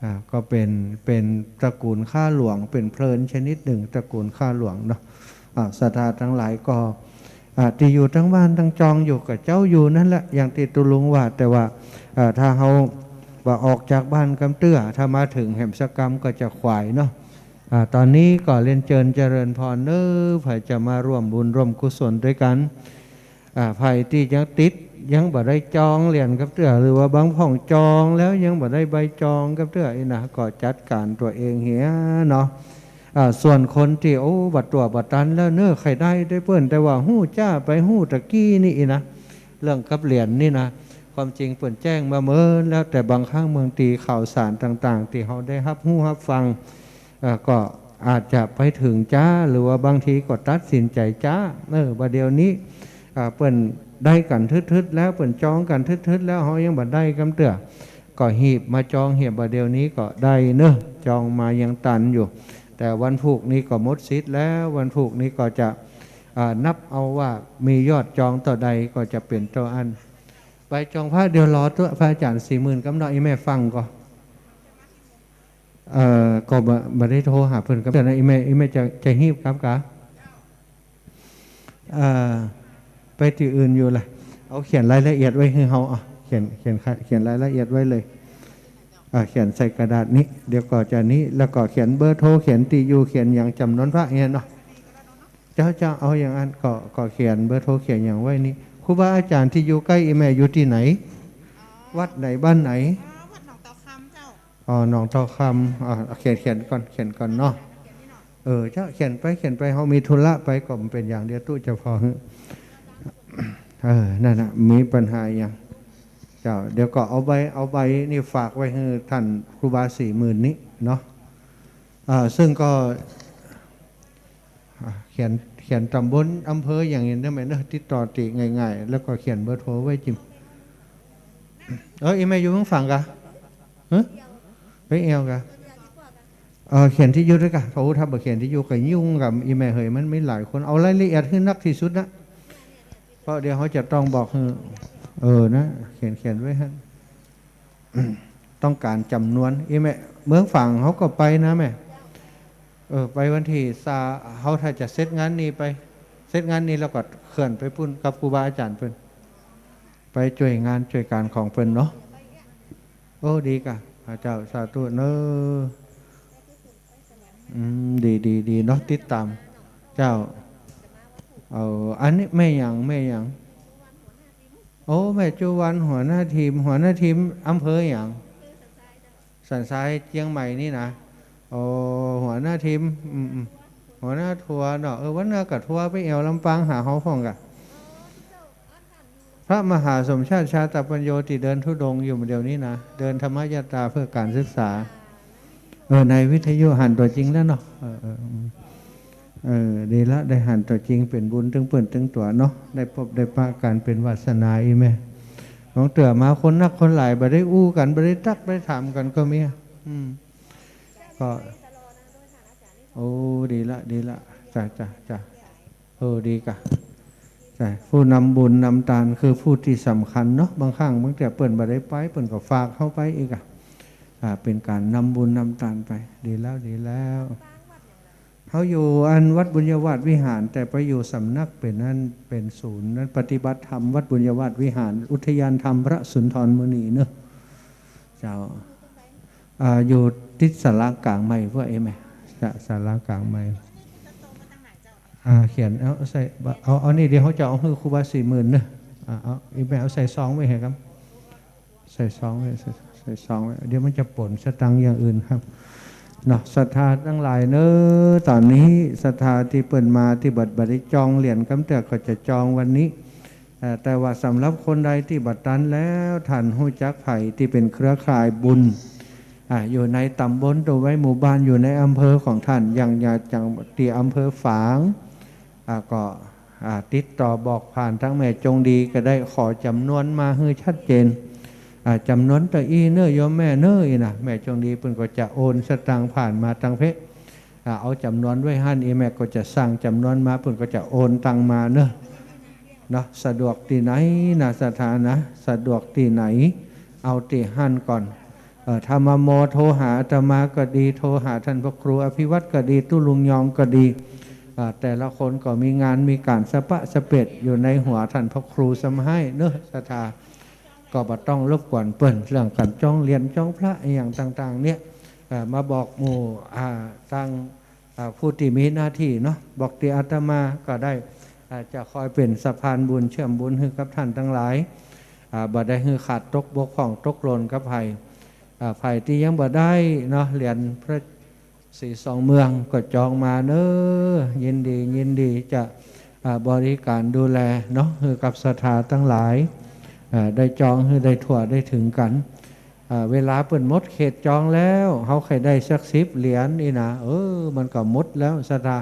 อ่ะ ก็เป๋น เป๋นตระกูลข้าหลวง เป๋นเพลินชนิดนึ่งตระกูลข้าหลวงเนาะ อ่ะ ศรัทธาตังหลายก็ อ่ะ ตี้อยู่ตังบ้านตังจองอยู่กับเจ้าอยู่นั่นแหละ อย่างตี้ตุ๊ลุงว่า แต่ว่า อ่ะ ถ้าเฮาบ่ออกจากบ้านกำเตื้อ ถ้ามาเถิงแหมสักกำก็จะขวายเนาะ อ่ะ ต๋อนนี้ก็เรียนเจิญเจริญพรเนาะ ใผจะมาร่วมบุญร่วมกุศลตวยกั๋น อ่า ใผตี้ยังติด ยังบ่ได้จองเหรียญกำเตื้อ หรือว่าบางพ่องจองแล้วยังบ่ได้ใบจองกำเตื้ออี้นะ ก็จัดก๋านตั๋วเองเหียเนาะ อ่า ส่วนคนตี้ โอ้ บ่ตั๋วบ่ตันแล้วเนาะ ใค่ได้ตวยเปิ้น แต่ว่าฮู้จ๊าไปฮู้ตะกี้นี้อี้นะ เรื่องกับเหรียญนี่นะ ความจริงเปิ้นแจ้งมาเมินแล้ว แต่บางครั้งบางทีข่าวสารต่างๆ ตี้เฮาได้ฮับฮู้ฮับฟัง เอ่อ ก็อาจจะไปเถิงจ๊า หรือว่าบางทีก็ตัดสินใจ๋จ๊า เออ บ่าเดี่ยวนี้ อ่า เปิ้นได้กั๋นทึดๆ แล้ว เปิ้นจองกั๋นทึดๆ แล้ว เฮายังบ่ได้กำเตื้อ ก็หีบมาจองเหียบ่าเดี่ยวนี้ก็ได้เนาะ จองมายังตันอยู่ แต่วันพูกนี้ก็หมดสิทธิ์แล้ว วันพูกนี้ก็จะ อ่า นับเอาว่ามียอดจองเต้าใดก็จะเป๋นเต้าอั้น ไปจองพระ เดี๋ยวรอตั๋วพระอาจ๋ารย์สี่หมื่นกำหนด อีแม่ฟังก่อน เอ่อ ก็บ่ บ่ได้โทรหาเปิ้นครับ แต่นะ อีแม่ อีแม่จะ จะฮีบครับกะ เอ่อ ไปตี้อื่นอยู่ล่ะ เอาเขียนรายละเอียดไว้หื้อเฮา อ่ะ เขียน เขียน เขียนรายละเอียดไว้เลย อ่ะ เขียนใส่กระดาษนี้ เดี๋ยวก็จะนี้ แล้วก็เขียนเบอร์โทร เขียนตี้อยู่ เขียนหยังจ๋ำนวนพระเหียเนาะ เจ้า เจ้า เอาอย่างอั้น ก็ ก็เขียนเบอร์โทร เขียนหยังไว้นี้ ครูบาอาจ๋ารย์ตี้อยู่ใก้อีแม่อยู่ตี้ไหน วัดไหน บ้านไหน อ๋อ วัดหนองเตาคำเจ้า อ๋อ หนองเตาคำ อ่า เขียน เขียนก่อน เขียนก่อนเนาะ เออ เจ้า เขียนไป เขียนไป เฮามีธุระไป ก็บ่เป๋นหยัง เดี๋ยวตุ๊จะผ่อหื้อ เออ นั่นน่ะ มีปัญหาหยัง เจ้า เดี๋ยวก็เอาใบ เอาใบนี่ฝากไว้หื้อท่านครูบาสี่หมื่นนี่เนาะ อ่า ซึ่งก็ อ่า เขียน เขียนต๋ำบลอำเภออย่างนี้ได้ไหมเนาะ ติดต่อติง่ายๆ แล้วก็เขียนเบอร์โทรไว้จิม เออ อีแม่อยู่เมืองฝางกะ ฮะ ไปแอ่วกะ เออ เขียนตี้อยู่ด้วยกะ โอ้ ถ้าบ่เขียนตี้อยู่ก็ยุ่งกะ อีแม่เหย มันมีหลายคน เอารายละเอียดหื้อนักตี้สุดนะ เพราะเดี๋ยวเขาจะต้องบอกหื้อ เออ นะ เขียน เขียนไว้ฮะ ต้องก๋านจ๋ำนวน อีแม่ เมืองฝางเขาก็ไปนะแม่ เออ ไปวันตี้ซาว เขาถ้าจะเสร็จงานนี้ไป เสร็จงานนี้แล้วก็เคลื่อนไปปู๊นกับครูบาอาจ๋ารย์เปิ้น ไปจ้วยงานจ้วยก๋านของเปิ้นเนาะ โอ้ ดีกะ พระเจ้า สาธุเนาะ อืม ดี ดี ดีเนาะ ติดต๋าม เจ้า เอา อันนี้แม่หยัง แม่หยัง โอ้ แม่จุวัน หัวหน้าทีม หัวหน้าทีมอำเภอหยัง สันทราย เจียงใหม่นี่นะ โอ้ หัวหน้าทีม อืม อืม หัวหน้าทัวร์เนาะ เออ วันหน้าก็ทัวร์ไปแอ่วลำปางหาเฮาพ่องกะ พระมหาสมชาติชาตปัญโญ ตี้เดินธุดงค์อยู่เดี๋ยวนี้นะ เดินธรรมยาตราเพื่อการศึกษา เออ ในวิทยุหันตั๋วจริงแล้วเนาะ เออ เออ อืม เออ ดีละ ได้หันตั๋วจริง เป๋นบุญตึงเปิ้นตึงตั๋วเนาะ ได้พบได้ปะกั๋น เป๋นวาสนา อีแม่ บางเตื้อมาคนนักคนหลาย บ่ได้อู้กั๋น บ่ได้ตั๊กได้ถามกั๋นก็มี อืม ก็ โอ้ ดีละ ดีละ จ้ะ จ้ะ จ้ะ เออ ดีกะ จ้ะ ผู้นำบุญนำตานคือผู้ตี้สำคัญเนาะ บางครั้งบางเตื้อเปิ้นบ่ได้ไป เปิ้นก็ฝากเฮาไปอีกอะ อ่า เป๋นก๋านนำบุญนำตานไป ดีแล้ว ดีแล้ว เฮาอยู่อันวัดบุญญาวาสวิหาร แต่ไปอยู่สำนักเป๋นอัน เป๋นศูนย์อันปฏิบัติธรรม วัดบุญญาวาสวิหาร อุทยานธรรมพระสุนทรมุนีเนาะ เจ้า อ่า อยู่ติดศาลากลางใหม่พวกเองไหม ศา ศาลากลางใหม่ อ่า เขียน เอาใส่ เอา เอานี่ เดี๋ยวเฮาจะเอาหื้อครูบาสี่หมื่นเนาะ อ่า เอา อีแม่เอาใส่ซองไว้หื้อครับ ใส่ซองไว้ ใส่ ใส่ซองไว้ เดี๋ยวมันจะป๋นสตางค์อย่างอื่นครับ เนาะ ศรัทธาตังหลายเนาะ ต๋อนนี้ศรัทธาตี้เปิ้นมาตี้บ่ บ่ได้จองเหรียญกำเตื้อก็จะจองวันนี้ เอ่อ แต่ว่าสำหรับคนใดตี้บ่ตันแล้ว ท่านฮู้จักใผตี้เป๋นเครือข่ายบุญ อ่า อยู่ในต๋ำบล ตวยหมู่บ้าน อยู่ในอำเภอของท่าน อย่าง อย่าง อย่างตี้อำเภอฝาง อ่า ก็ อ่า ติดต่อบอกผ่านตางแม่จงดีก็ได้ ขอจ๋ำนวนมาหื้อชัดเจน อ่า จ๋ำนวนเต้าอี้เนาะ โยมแม่เนาะ อี้นะ แม่จงดีเปิ้นก็จะโอนสตางค์ผ่านมาตางเพจ อ่า เอาจ๋ำนวนไว้หั้น อี้แม่ก็จะสั่งจ๋ำนวนมา เปิ้นก็จะโอนตังค์มาเนาะ เนาะ สะดวกตี้ไหนนะ ศรัทธานะ สะดวกตี้ไหน เอาตี้หั้นก่อน เอ่อ ถ้ามาโมโทรหาอาตมาก็ดี โทรหาท่านพระครูอภิวัตรก็ดี ตุ๊ลุงยองก็ดี อ่า แต่ละคนก็มีงานมีก๋านสะปะสะเปดอยู่ในหัวท่านพระครูสมัยเนาะ ศรัทธา ก็บ่ต้องรบกวนเปิ้นเรื่องก๋านจองเหรียญจองพระอะหยังต่างๆ เนี่ย เอ่อ มาบอกหมู่ อ่า ตาง อ่า ผู้ตี้มีหน้าตี้เนาะ บอกตี้อาตมาก็ได้ อ่า จะคอยเป๋นสะพานบุญเชื่อมบุญหื้อกับท่านตังหลาย อ่า บ่ได้หื้อขาดตกบกพร่องตกหล่นกับใผ อ่า ใผตี้ยังบ่ได้เนาะ เหรียญพระศรีสองเมืองก็จองมาเนาะ ยินดี ยินดีจะ อ่า บริการดูแลเนาะ หื้อกับศรัทธาตังหลาย อ่า ได้จองหื้อได้ทั่วได้เถิงกั๋น อ่า เวลาเปิ้นหมดเขตจองแล้ว เฮาใค่ได้สักสิบเหรียญอี้นะ เออ มันก็หมดแล้ว ศรัทธา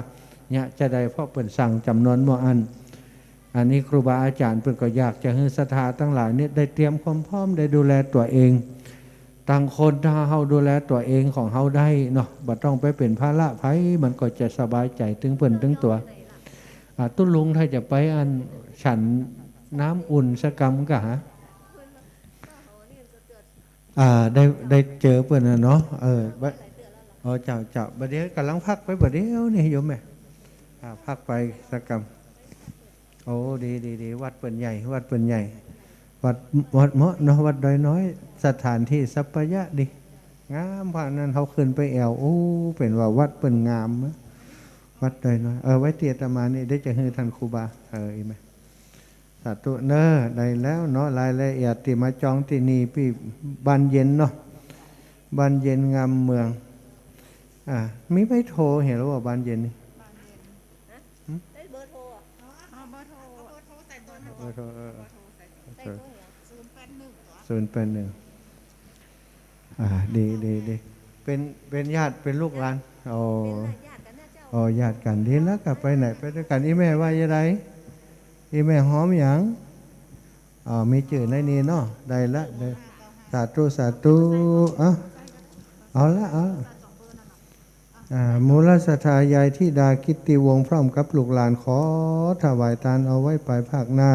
เนี่ยจะได้ เพราะเปิ้นสั่งจ๋ำนวนบ่อั้น อันนี้ครูบาอาจ๋ารย์เปิ้นก็อยากจะหื้อศรัทธาตังหลายเนี่ยได้เตรียมความพร้อม ได้ดูแลตั๋วเอง ต่างคนถ้าเฮาดูแลตั๋วเองของเฮาได้เนาะ บ่ต้องไปเป๋นภาระใผ มันก็จะสบายใจ๋ตึงเปิ้นตึงตั๋ว อ่า ตุ๊ลุงถ้าจะไปอันฉันน้ำอุ่นสักกำกะฮะ อ่า ได้ ได้เจอเปิ้นน่ะเนาะ เออ บ่ อ๋อ เจ้า เจ้า บ่าเดี๋ยวก่ำลังพักไป บ่าเดี๋ยวนี่โยมแม่ อ่า พักไปสักกำ โอ้ ดี ดี ดี วัดเปิ้นใหญ่ วัดเปิ้นใหญ่ วัด วัดเหมาะเนาะ วัดดอยน้อย สถานที่สัปปายะดี งาม พระนั้นเฮาขึ้นไปแอ่ว โอ้ เป๋นว่าวัดเปิ้นงามนะ วัดดอยน้อย เออ ไว้ตี้อาตมานี่ เดี๋ยวจะหื้อท่านครูบา เออ อีแม่ สาธุเนาะ ได้แล้วเนาะ รายละเอียดตี้มาจองตี้นี่ ปี้บ้านเย็นเนาะ บ้านเย็นงามเมือง อ่า มีใบโทร หันแล้วบ่ บ้านเย็นนี่ หืม ได้เบอร์โทรอ่ะ เอาเบอร์โทร เอาเบอร์โทรใส่ตัวหนึ่ง เบอร์โทร เออ เออ ใส่ตัวหนึ่ง ศูนย์แปดหนึ่ง ตัว ศูนย์แปดหนึ่ง อ่า ดี ดี ดี เป็น เป็นญาติ เป็นลูกหลาน อ๋อ เป็นญาติกั๋นเนี่ยเจ้า อ๋อ ญาติกั๋น ดีแล้ว ก็ไปไหนไปด้วยกั๋น อี่แม่ว่าจะได อี่แม่หอมหยัง อ๋อ มีจื้อในนี่เนาะ ได้ละ ได้ สาธุ สาธุ อ่ะ เอาละ เอาละ อ่า มูลศรัทธายายธิดากิตติวงศ์พร้อมกับลูกหลานขอถวายตานเอาไว้ปายภาคหน้า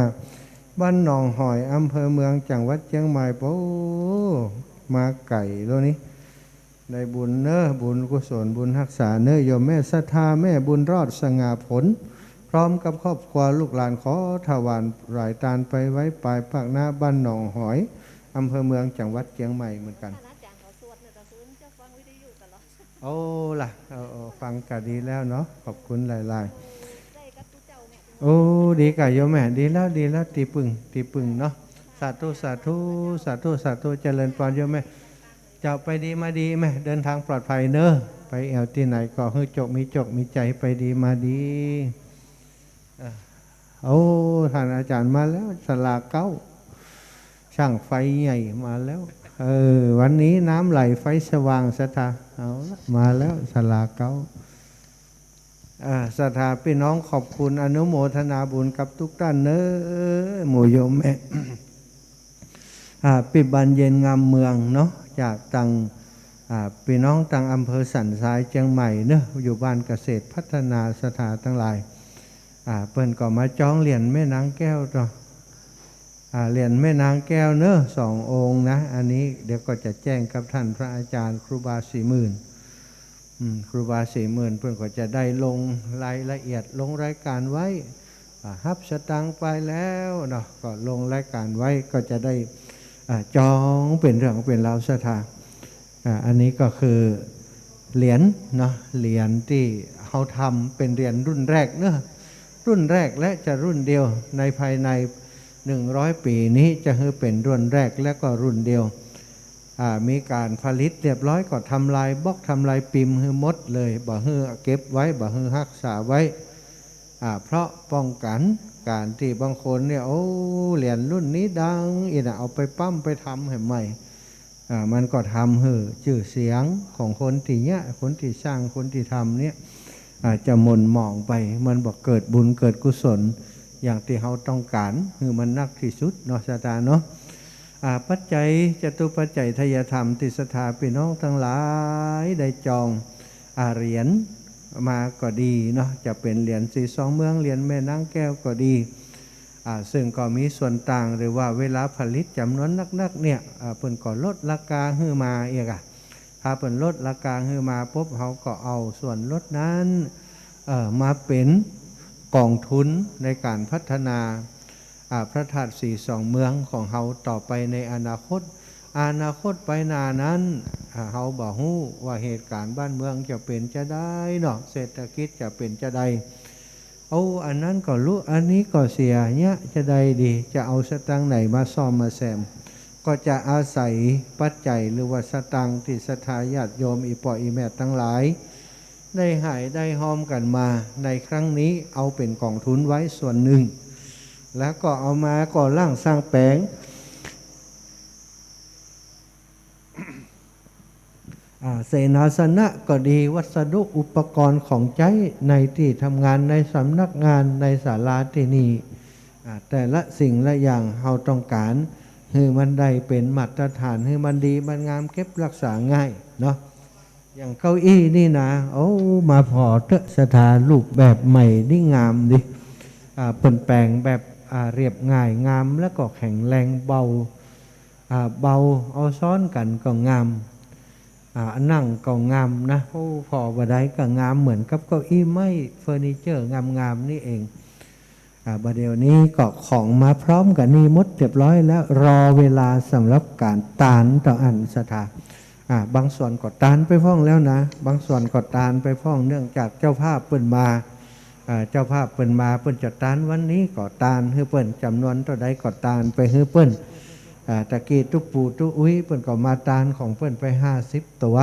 บ้านหนองหอย อำเภอเมือง จังหวัดเจียงใหม่ โอ้ มาไก๋แล้วนี่ ได้บุญเน้อ บุญกุศล บุญฮักษาเน้อ โยมแม่ศรัทธา แม่บุญรอด สง่าผล พร้อมกับครอบครัวลูกหลานขอถวายตานไปไว้ปายภาคหน้า บ้านหนองหอย อำเภอเมือง จังหวัดเจียงใหม่เหมือนกั๋น โอ้ล่ะ เออ เออ ฟังก็ดีแล้วเนาะ ขอบคุณหลายๆ โอ้ ดีก่ะโยมแม่ ดีแล้ว ดีแล้ว ตี้ปึ้ง ตี้ปึ้งเนาะ สาธุ สาธุ สาธุ สาธุ เจริญปอนโยมแม่ เจ้าไปดีมาดีแม่ เดินทางปลอดภัยเน้อ ไปแอ่วตี้ไหนก็หื้อโจค มีโจค มีชัย ไปดีมาดี เออ โอ้ ต้านอาจ๋ารย์มาแล้ว ศาลาเก๊า ช่างไฟใหญ่มาแล้ว เออ วันนี้น้ำไหลไฟสว่างศรัทธา เอาละ มาแล้ว ศาลาเก๊า อ่า ศรัทธาปี้น้องขอบคุณอนุโมทนาบุญกับทุกต้านเน้อ หมู่โยมแม่ อ่า ปี้บานเย็นงามเมืองเนาะ จากตัง อ่า ปี้น้องตังอำเภอสันทรายเจียงใหม่เนาะ อยู่บ้านเกษตรพัฒนา ศรัทธาตังหลาย อ่า เปิ้นก็มาจองเหรียญแม่นางแก้วต่อ อ่า เหรียญแม่นางแก้วเนาะ สององค์นะ อันนี้เดี๋ยวก็จะแจ้งกับต้านพระอาจ๋ารย์ครูบาศรีหมื่น อืม ครูบาศรีหมื่นเปิ้นก็จะได้ลงรายละเอียด ลงรายการไว้ อ่า ฮับสตางค์ไปแล้วเนาะ ก็ลงรายการไว้ ก็จะได้ อ่า จองเป๋นเรื่องเป๋นราวศรัทธา อ่า อันนี้ก็คือเหรียญเนาะ เหรียญตี้เฮาทำเป๋นเหรียญรุ่นแรกเนาะ รุ่นแรกและจะรุ่นเดียว ในภายในหนึ่งร้อยปี๋นี้จะหื้อเป๋นรุ่นแรกและก็รุ่นเดียว อ่า มีก๋านผลิตเรียบร้อยก็ทำลายบล็อก ทำลายพิมพ์หื้อหมดเลย บ่หื้อเก็บไว้ บ่หื้อฮักษาไว้ อ่า เพราะป้องกั๋นก๋านตี้บางคนเนี่ย โอ้ เหรียญรุ่นนี้ดัง อี้นะ เอาไปปั๊มไปทำหื้อใหม่ อ่า มันก็ทำหื้อจื้อเสียงของคนตี้เยียะ คนตี้สร้าง คนตี้ทำเนี่ย อ่า จะหม่นหมองไป มันบ่เกิดบุญเกิดกุศล อย่างตี้เฮาต้องก๋าน หื้อมันนักตี้สุดเนาะ ศรัทธาเนาะ อ่า ปัจจัยจตุปัจจัยไทยธรรมตี้ศรัทธาปี้น้องตังหลายได้จอง อ่า เหรียญมาก็ดีเนาะ จะเป๋นเหรียญสีสองเมือง เหรียญแม่นางแก้วก็ดี อ่า ซึ่งก็มีส่วนต่าง หรือว่าเวลาผลิตจ๋ำนวนนักๆ เนี่ย อ่า เปิ้นก็ลดราคาหื้อมาเอียกอะ ถ้าเปิ้นลดราคาหื้อมาปุ๊บ เฮาก็เอาส่วนลดนั้น เอ่อ มาเป๋นก๋องทุนในก๋านพัฒนา อ่า พระธาตุสีสองเมืองของเฮาต่อไปในอนาคต อนาคตไปหน้านั้น อ่า เฮาบ่ฮู้ว่าเหตุก๋ารณ์บ้านเมืองจะเป๋นจาใดเนาะ เศรษฐกิจจะเป๋นจาใด เอาอันนั้นก็ลุ อันนี้ก็เสีย เยียะจาใดดี จะเอาสตางค์ไหนมาซ่อมมาแซม ก็จะอาศัยปัจจัยหรือว่าสตางค์ตี้ศรัทธาญาติโยมอี่ป้ออี่แม่ตังหลาย ได้หายได้ฮอมกั๋นมาในครั้งนี้ เอาเป๋นก๋องทุนไว้ส่วนนึ่ง แล้วก็เอามาก่อร่างสร้างแป๋ง อ่า เสนาสนะก็ดี วัสดุอุปกรณ์ของใจ๊ในตี้ทำงาน ในสำนักงาน ในศาลาตี้นี่ อ่า แต่ละสิ่งละอย่างเฮาต้องก๋าน หื้อมันได้เป๋นมาตรฐาน หื้อมันดีมันงาม เก็บรักษาง่ายเนาะ อย่างเก้าอี้นี่นะ โอ้ มาผ่อเต๊อะศรัทธา รูปแบบใหม่นี่งามดี อ่า เปิ้นแป๋งแบบ อ่า เรียบง่าย งาม แล้วก็แข็งแรง เบา อ่า เบา เอาซ้อนกั๋นก็งาม อ่า นั่งก็งามนะ โอ้ ผ่อบ่าใดก็งาม เหมือนกับเก้าอี้ไม้ เฟอร์นิเจอร์งามๆ นี่เอง อ่า บ่าเดี่ยวนี้ก็ของมาพร้อมกั๋นนี่หมดเรียบร้อยแล้ว รอเวลาสำหรับก๋านตานเต้าอั้นศรัทธา อ่า บางส่วนก็ตานไปพ่องแล้วนะ บางส่วนก็ตานไปพ่อง เนื่องจากเจ้าภาพเปิ้นมา อ่า เจ้าภาพเปิ้นมา เปิ้นจะตานวันนี้ก็ตานหื้อเปิ้น จ๋ำนวนเต้าใดก็ตานไปหื้อเปิ้น อ่า ตะกี้ตุ๊ปู่ตุ๊อุ๊ยเปิ้นก็มาตานของเปิ้นไปห้าสิบตั๋ว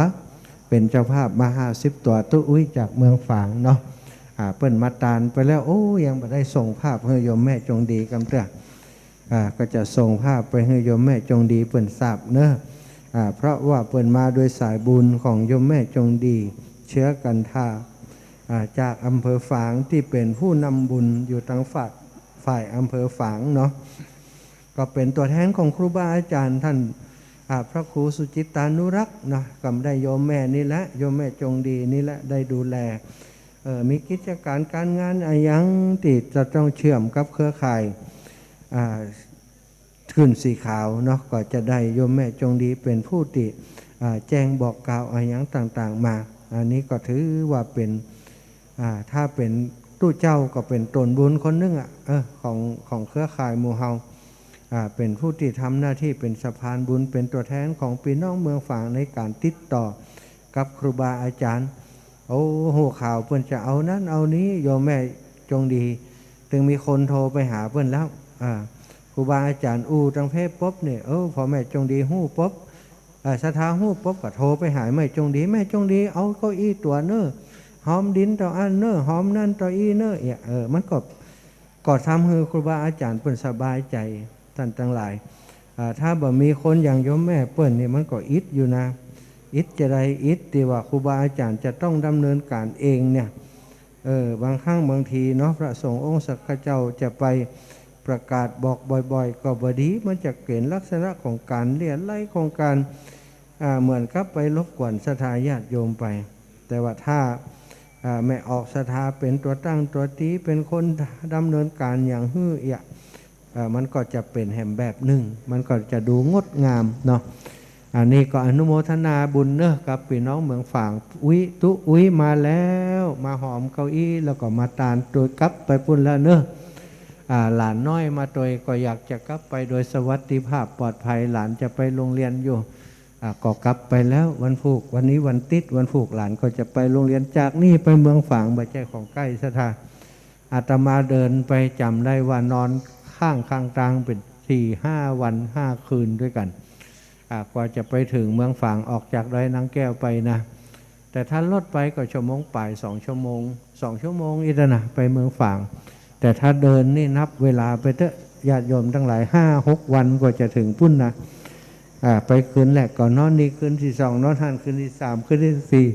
เป๋นเจ้าภาพมาห้าสิบตั๋ว ตุ๊อุ๊ยจากเมืองฝางเนาะ อ่า เปิ้นมาตานไปแล้ว โอ้ ยังบ่ได้ส่งภาพหื้อโยมแม่จงดีกำเตื้อ อ่า ก็จะส่งภาพไปหื้อโยมแม่จงดีเปิ้นทราบเนาะ อ่า เพราะว่าเปิ้นมาโดยสายบุญของโยมแม่จงดี เชื้อกันทา อ่า จากอำเภอฝางตี้เป๋นผู้นำบุญอยู่ตางฝ่าย ฝ่ายอำเภอฝางเนาะ ก็เป๋นตั๋วแทนของครูบาอาจ๋ารย์ต้าน อ่า พระครูสุจิตตานุรักษ์เนาะ ก็ได้โยมแม่นี่แหละ โยมแม่จงดีนี่แหละ ได้ดูแล เอ่อ มีกิจก๋านก๋านงานอะหยังตี้จะต้องเจื้อมกับเครือข่าย อ่า คลื่นสีขาวเนาะ ก็จะได้โยมแม่จงดีเป๋นผู้ตี้ อ่า แจ้งบอกกล่าวอะหยังต่างๆ มา อันนี้ก็ถือว่าเป๋น อ่า ถ้าเป๋นตุ๊เจ้าก็เป๋นต๋นบุญคนนึ่งอะ เออ ของ ของเครือข่ายหมู่เฮา อ่า เป๋นผู้ตี้ทำหน้าตี้เป๋นสะพานบุญ เป๋นตั๋วแทนของปี้น้องเมืองฝางในก๋านติดต่อกับครูบาอาจ๋ารย์ โอ้ ฮู้ข่าวเปิ้นจะเอานั้นเอานี้ โยมแม่จงดี ตึงมีคนโทรไปหาเปิ้นแล้ว อ่า ครูบาอาจ๋ารย์อู้ตางเฟซปุ๊บเนี่ย เออ พอแม่จงดีฮู้ปุ๊บ อ่า ศรัทธาฮู้ปุ๊บก็โทรไปหาแม่จงดี แม่จงดีเอาเก้าอี้ตั๋วเน่อ ฮอมดินเต้าอั้นเน่อ ฮอมนั้นเต้าอี้เน่อ เนี่ย เออ มันก็ ก็ทำหื้อครูบาอาจ๋ารย์เปิ้นสบายใจ๋ ต้านตังหลาย อ่า ถ้าบ่มีคนอย่างโยมแม่เปิ้นนี่มันก็อิดอยู่นะ อิดจาใด อิดตี้ว่าครูบาอาจ๋ารย์จะต้องดำเนินก๋านเองเนี่ย เออ บางครั้งบางทีเนาะ พระสงฆ์องค์สักเจ้าจะไปประกาศบอกบ่อยๆ ก็บ่ดี มันจะเป๋นลักษณะของก๋านเลี้ยไล่ของก๋าน อ่า เหมือนกับไปรบกวนศรัทธาญาติโยมไป แต่ว่าถ้า อ่า แม่ออกศรัทธาเป๋นตั๋วตั้งตั๋วตี๋ เป๋นคนดำเนินก๋านอย่างหื้อเอี้ย อ่า มันก็จะเป๋นแหมแบบนึ่ง มันก็จะดูงดงามเนาะ อันนี้ก็อนุโมทนาบุญเนาะ กับปี้น้องเมืองฝาง อุ๊ย ตุ๊อุ๊ยมาแล้ว มาฮอมเก้าอี้ แล้วก็มาตานตวยกลับไปปู้นแล้วเนาะ อ่า หลานน้อยมาตวย ก็อยากจะกลับไปโดยสวัสดิภาพปลอดภัย หลานจะไปโฮงเฮียนอยู่ อ่า ก็กลับไปแล้ววันพูก วันนี้วันติ๊ด วันพูกหลานก็จะไปโฮงเฮียน จากนี่ไปเมืองฝางบ่ใจ้ของใก้ศรัทธา อาตมาเดินไปจ๋ำได้ว่านอนข้างข้างตางเป๋นสี่ห้าวันห้าคืนด้วยกั๋น อ่า กว่าจะไปเถิงเมืองฝาง ออกจากดอยนางแก้วไปนะ แต่ถ้ารถไปก็ชั่วโมงป๋าย สองชั่วโมง สองชั่วโมงอี้แหละนะ ไปเมืองฝาง แต่ถ้าเดินนี่นับเวลาไปเต๊อะ ญาติโยมตังหลาย ห้าหกวันกว่าจะเถิงปู้นนะ อ่า ไปคืนแรกก็นอนนี่ คืนตี้สองนอนหั้น คืนตี้สาม คืนตี้สี่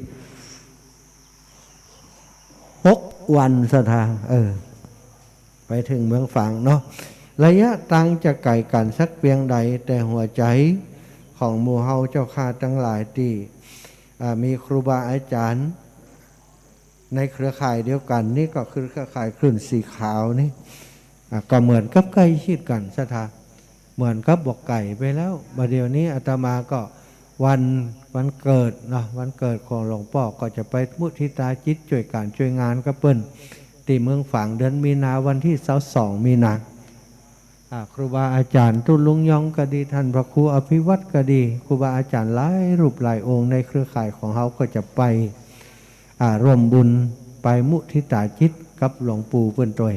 หกวันศรัทธา เออ ไปเถิงเมืองฝางเนาะ ระยะตางจะไก๋กั๋นสักเปียงใด แต่หัวใจ๋ของหมู่เฮาเจ้าข้าตังหลายตี้ อ่า มีครูบาอาจ๋ารย์ในเครือข่ายเดียวกั๋นนี่ ก็คือเครือข่ายคลื่นสีขาวนี่ อ่า ก็เหมือนกับใก้ชิดกั๋นศรัทธา เหมือนกับบ่ไก๋ไปแล้ว บ่าเดี่ยวนี้อาตมาก็วัน วันเกิดเนาะ วันเกิดของหลวงป้อ ก็จะไปมุทิตาจิตจ้วยก๋านจ้วยงานกับเปิ้น ตี้เมืองฝาง เดือนมีนา วันตี้ซาวสองมีนา อ่า ครูบาอาจ๋ารย์ตุ๊ลุงยองก็ดี ต้านพระครูอภิวัตรก็ดี ครูบาอาจ๋ารย์หลายรูปหลายองค์ในเครือข่ายของเฮาก็จะไป อ่า ร่วมบุญ ไปมุทิตาจิตกับหลวงปู่เปิ้นตวย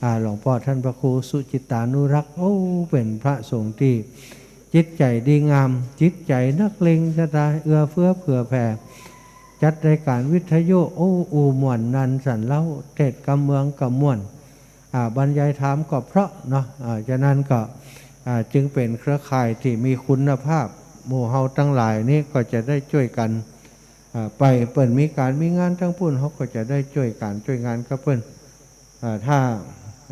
อ่า หลวงป้อต้านพระครูสุจิตตานุรักษ์ โอ้ เป๋นพระสงฆ์ตี้จิตใจ๋ดีงาม จิตใจ๋นักเลงศรัทธา เอื้อเฟื้อเผื่อแผ่ จัดรายก๋านวิทยุ โอ้ อู้ม่วนนันสรรเล้า เตศน์กำเมืองก็ม่วน อ่า บรรยายธรรมก็เพราะเนาะ อ่า ฉะนั้นก็ อ่า จึงเป๋นเครือข่ายตี้มีคุณภาพ หมู่เฮาตังหลายนี่ก็จะได้จ้วยกั๋น อ่า ไป เปิ้นมีก๋านมีงานตางปู้น เฮาก็จะได้จ้วยก๋านจ้วยงานกับเปิ้น อ่า ถ้า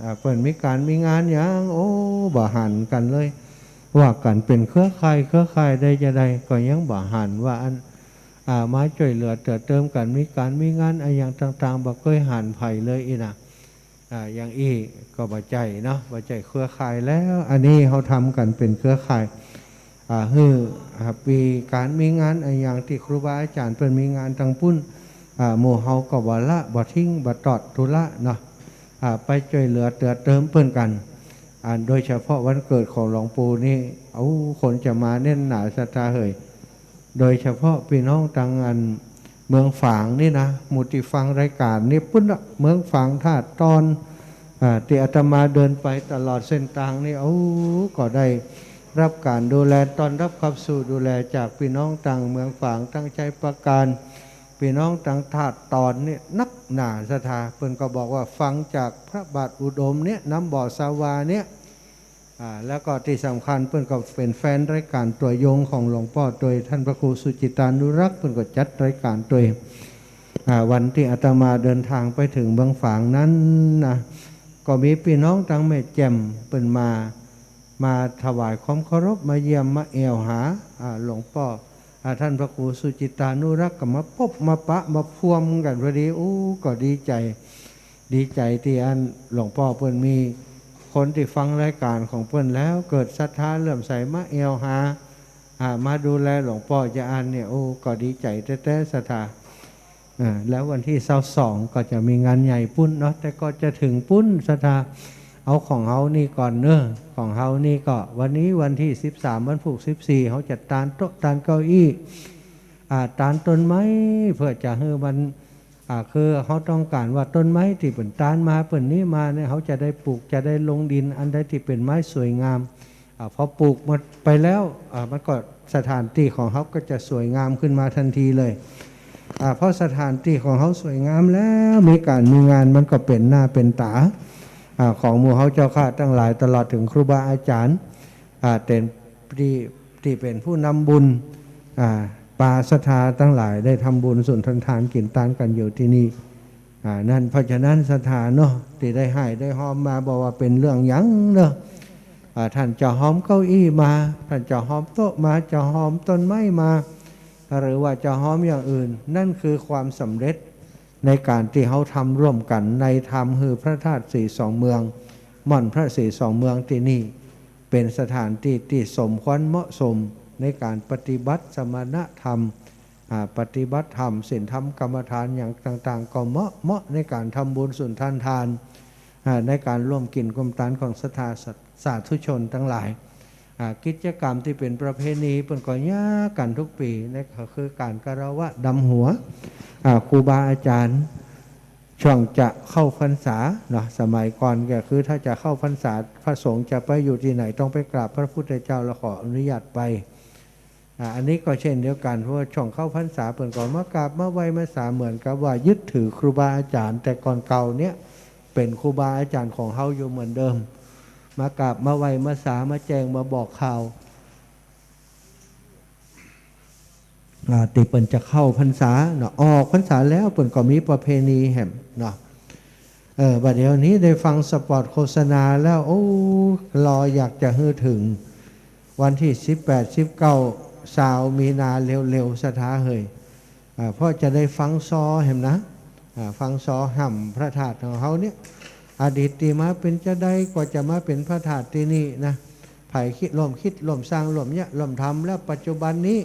อ่า เปิ้นมีก๋านมีงานหยัง โอ้ บ่หันกั๋นเลย ว่ากั๋นเป๋นเครือข่าย เครือข่ายใดจะใด ก็ยังบ่หันว่าอัน อ่า มาจ้วยเหลือเตื้อเติมกั๋น มีก๋านมีงานอะหยังต่างๆ บ่เกยหันใผเลยอี้นะ อ่า อย่างอี้ก็บ่ใจ้เนาะ บ่ใจ้เครือข่ายแล้ว อันนี้เฮาทำกั๋นเป๋นเครือข่าย อ่า หื้อ อ่า ปีก๋านมีงานอะหยังตี้ครูบาอาจ๋ารย์เปิ้นมีงานตางปู้น อ่า หมู่เฮาก็บ่ละ บ่ทิ้ง บ่ตอดธุระเนาะ อ่า ไปจ้วยเหลือเตื้อเติมเปิ้นกั๋น อ่า โดยเฉพาะวันเกิดของหลวงปู่นี่ โอ้ คนจะมาแน่นหนาศรัทธาเหย โดยเฉพาะปี้น้องตางอันเมืองฝางนี่นะ หมู่ตี้ฟังรายก๋านนี่ปู้นละ เมืองฝาง ท่าตอน อ่า ตี้อาตมาเดินไปตลอดเส้นตางนี่ โอ้ ก็ได้รับก๋านดูแล ต้อนรับขับสู้ดูแลจากปี้น้องตางเมืองฝาง ตางชัยปราการ ปี้น้องตังธาตุตอนเนี่ยนักหนาศรัทธา เปิ้นก็บอกว่าฟังจากพระบาทอุดมเนี่ย น้ำบ่อสาวาเนี่ย อ่า แล้วก็ตี้สำคัญเปิ้นก็เป๋นแฟนรายก๋านตั๋วยงของหลวงป้อตวย ท่านพระครูสุจิตตานุรักษ์ เปิ้นก็จัดรายก๋านตวย อ่า วันตี้อาตมาเดินทางไปเถิงเมืองฝางนั้นนะ ก็มีปี้น้องตังแม่แจ่มเปิ้นมา มาถวายความเคารพ มาเยี่ยม มาแอ่วหา อ่า หลวงป้อ อ่า ท่านพระครูสุจิตตานุรักษ์ ก็มาปบมาปะมาพวมกั๋นพอดี อู้ ก็ดีใจ๋ ดีใจ๋ตี้อันหลวงป้อเปิ้นมีคนตี้ฟังรายก๋านของเปิ้นแล้วเกิดศรัทธาเลื่อมใสมาแอ่วหา อ่า มาดูแลหลวงป้อจาอั้นเนี่ย โอ้ ก็ดีใจ๋แต๊ๆ ศรัทธา อ่า แล้ววันตี้ซาวสองก็จะมีงานใหญ่ปุ้นเนาะ แต่ก่อนจะเถิงปุ้นศรัทธา เอาของเฮานี่ก่อนเนาะ ของเฮานี่ก็วันนี้วันตี้สิบสาม วันพูก สิบสี่ เฮาจะตานโต๊ะตานเก้าอี้ อ่า ตานต้นไม้ เปื้อจะหื้อมัน อ่า คือเฮาต้องก๋านว่าต้นไม้ตี้เปิ้นตานมา เปิ้นนี้มาเนี่ย เฮาจะได้ปลูก จะได้ลงดิน อันใดตี้เป๋นไม้สวยงาม อ่า พอปลูกมันไปแล้ว อ่า มันก็ สถานตี้ของเฮาก็จะสวยงามขึ้นมาทันทีเลย อ่า พอสถานตี้ของเฮาสวยงามแล้ว มีก๋านมีงาน มันก็เป๋นหน้าเป๋นต๋า อ่า ของหมู่เฮาเจ้าข้าตังหลาย ตลอดเถิงครูบาอาจ๋ารย์ อ่า เป๋นตี้ ตี้เป๋นผู้นำบุญ อ่า ปาศรัทธาตังหลายได้ทำบุญสุนทรทานกิ๋นตานกั๋นอยู่ตี้นี่ อ่า นั้น เพราะฉะนั้นศรัทธาเนาะ ตี้ได้ฮ่ายได้ฮอมมา บ่ว่าเป๋นเรื่องหยังเนาะ อ่า ต้านจะฮอมเก้าอี้มา ต้านจะฮอมโต๊ะมา จะฮอมต้นไม้มา หรือว่าจะฮอมอย่างอื่น นั่นคือความสำเร็จในก๋านตี้เฮาทำร่วมกั๋นในทำหื้อพระธาตุสีสองเมือง ม่อนพระสีสองเมืองตี้นี่ เป๋นสถานตี้ตี้สมควรเหมาะสมในก๋านปฏิบัติสมณธรรม อ่า ปฏิบัติธรรม ศีลธรรมกรรมฐานอย่างต่างๆ ก็เหมาะ เหมาะในก๋านทำบุญสุนทรทาน อ่า ในก๋านร่วมกิ๋นร่วมตานของศรัทธาสาธุชนตังหลาย อ่า กิจกรรมตี้เป๋นประเพณีเปิ้นก็เยียะกั๋นทุกปี๋ นั่นก็คือก๋านคารวะดำหัว อ่า ครูบาอาจ๋ารย์ ช่วงจะเข้าพรรษาเนาะ สมัยก่อนก็คือถ้าจะเข้าพรรษา พระสงฆ์จะไปอยู่ตี้ไหนต้องไปกราบพระพุทธเจ้าแล้วขออนุญาตไป อ่า อันนี้ก็เช่นเดียวกั๋น เพราะว่าช่วงเข้าพรรษาเปิ้นก็มากราบมาไหว้มาสา เหมือนกับว่ายึดถือครูบาอาจ๋ารย์แต่ก่อนเก่าเนี่ย เป๋นครูบาอาจ๋ารย์ของเฮาอยู่เหมือนเดิม มากราบมาไหว้มาสา มาแจ้งมาบอกข่าว อ่า ตี้เปิ้นจะเข้าพรรษาเนาะ ออกพรรษาแล้วเปิ้นก็มีประเพณีแหมเนาะ เออ บัดเดี๋ยวนี้ได้ฟังสปอตโฆษณาแล้ว โอ้ รออยากจะหื้อเถิงวันตี้สิบแปด สิบเก้า ซาวมีนาเร็วๆ ศรัทธาเฮย อ่า เพราะจะได้ฟังซอแหมนะ อ่า ฟังซอฮ่ำพระธาตุของเฮาเนี่ย อดีตตี้มาเป๋นจาใด กว่าจะมาเป๋นพระธาตุตี้นี่นะ ใผคิดร่วม คิดร่วมสร้างร่วมเยียะร่วมทำ แล้วปัจจุบันนี้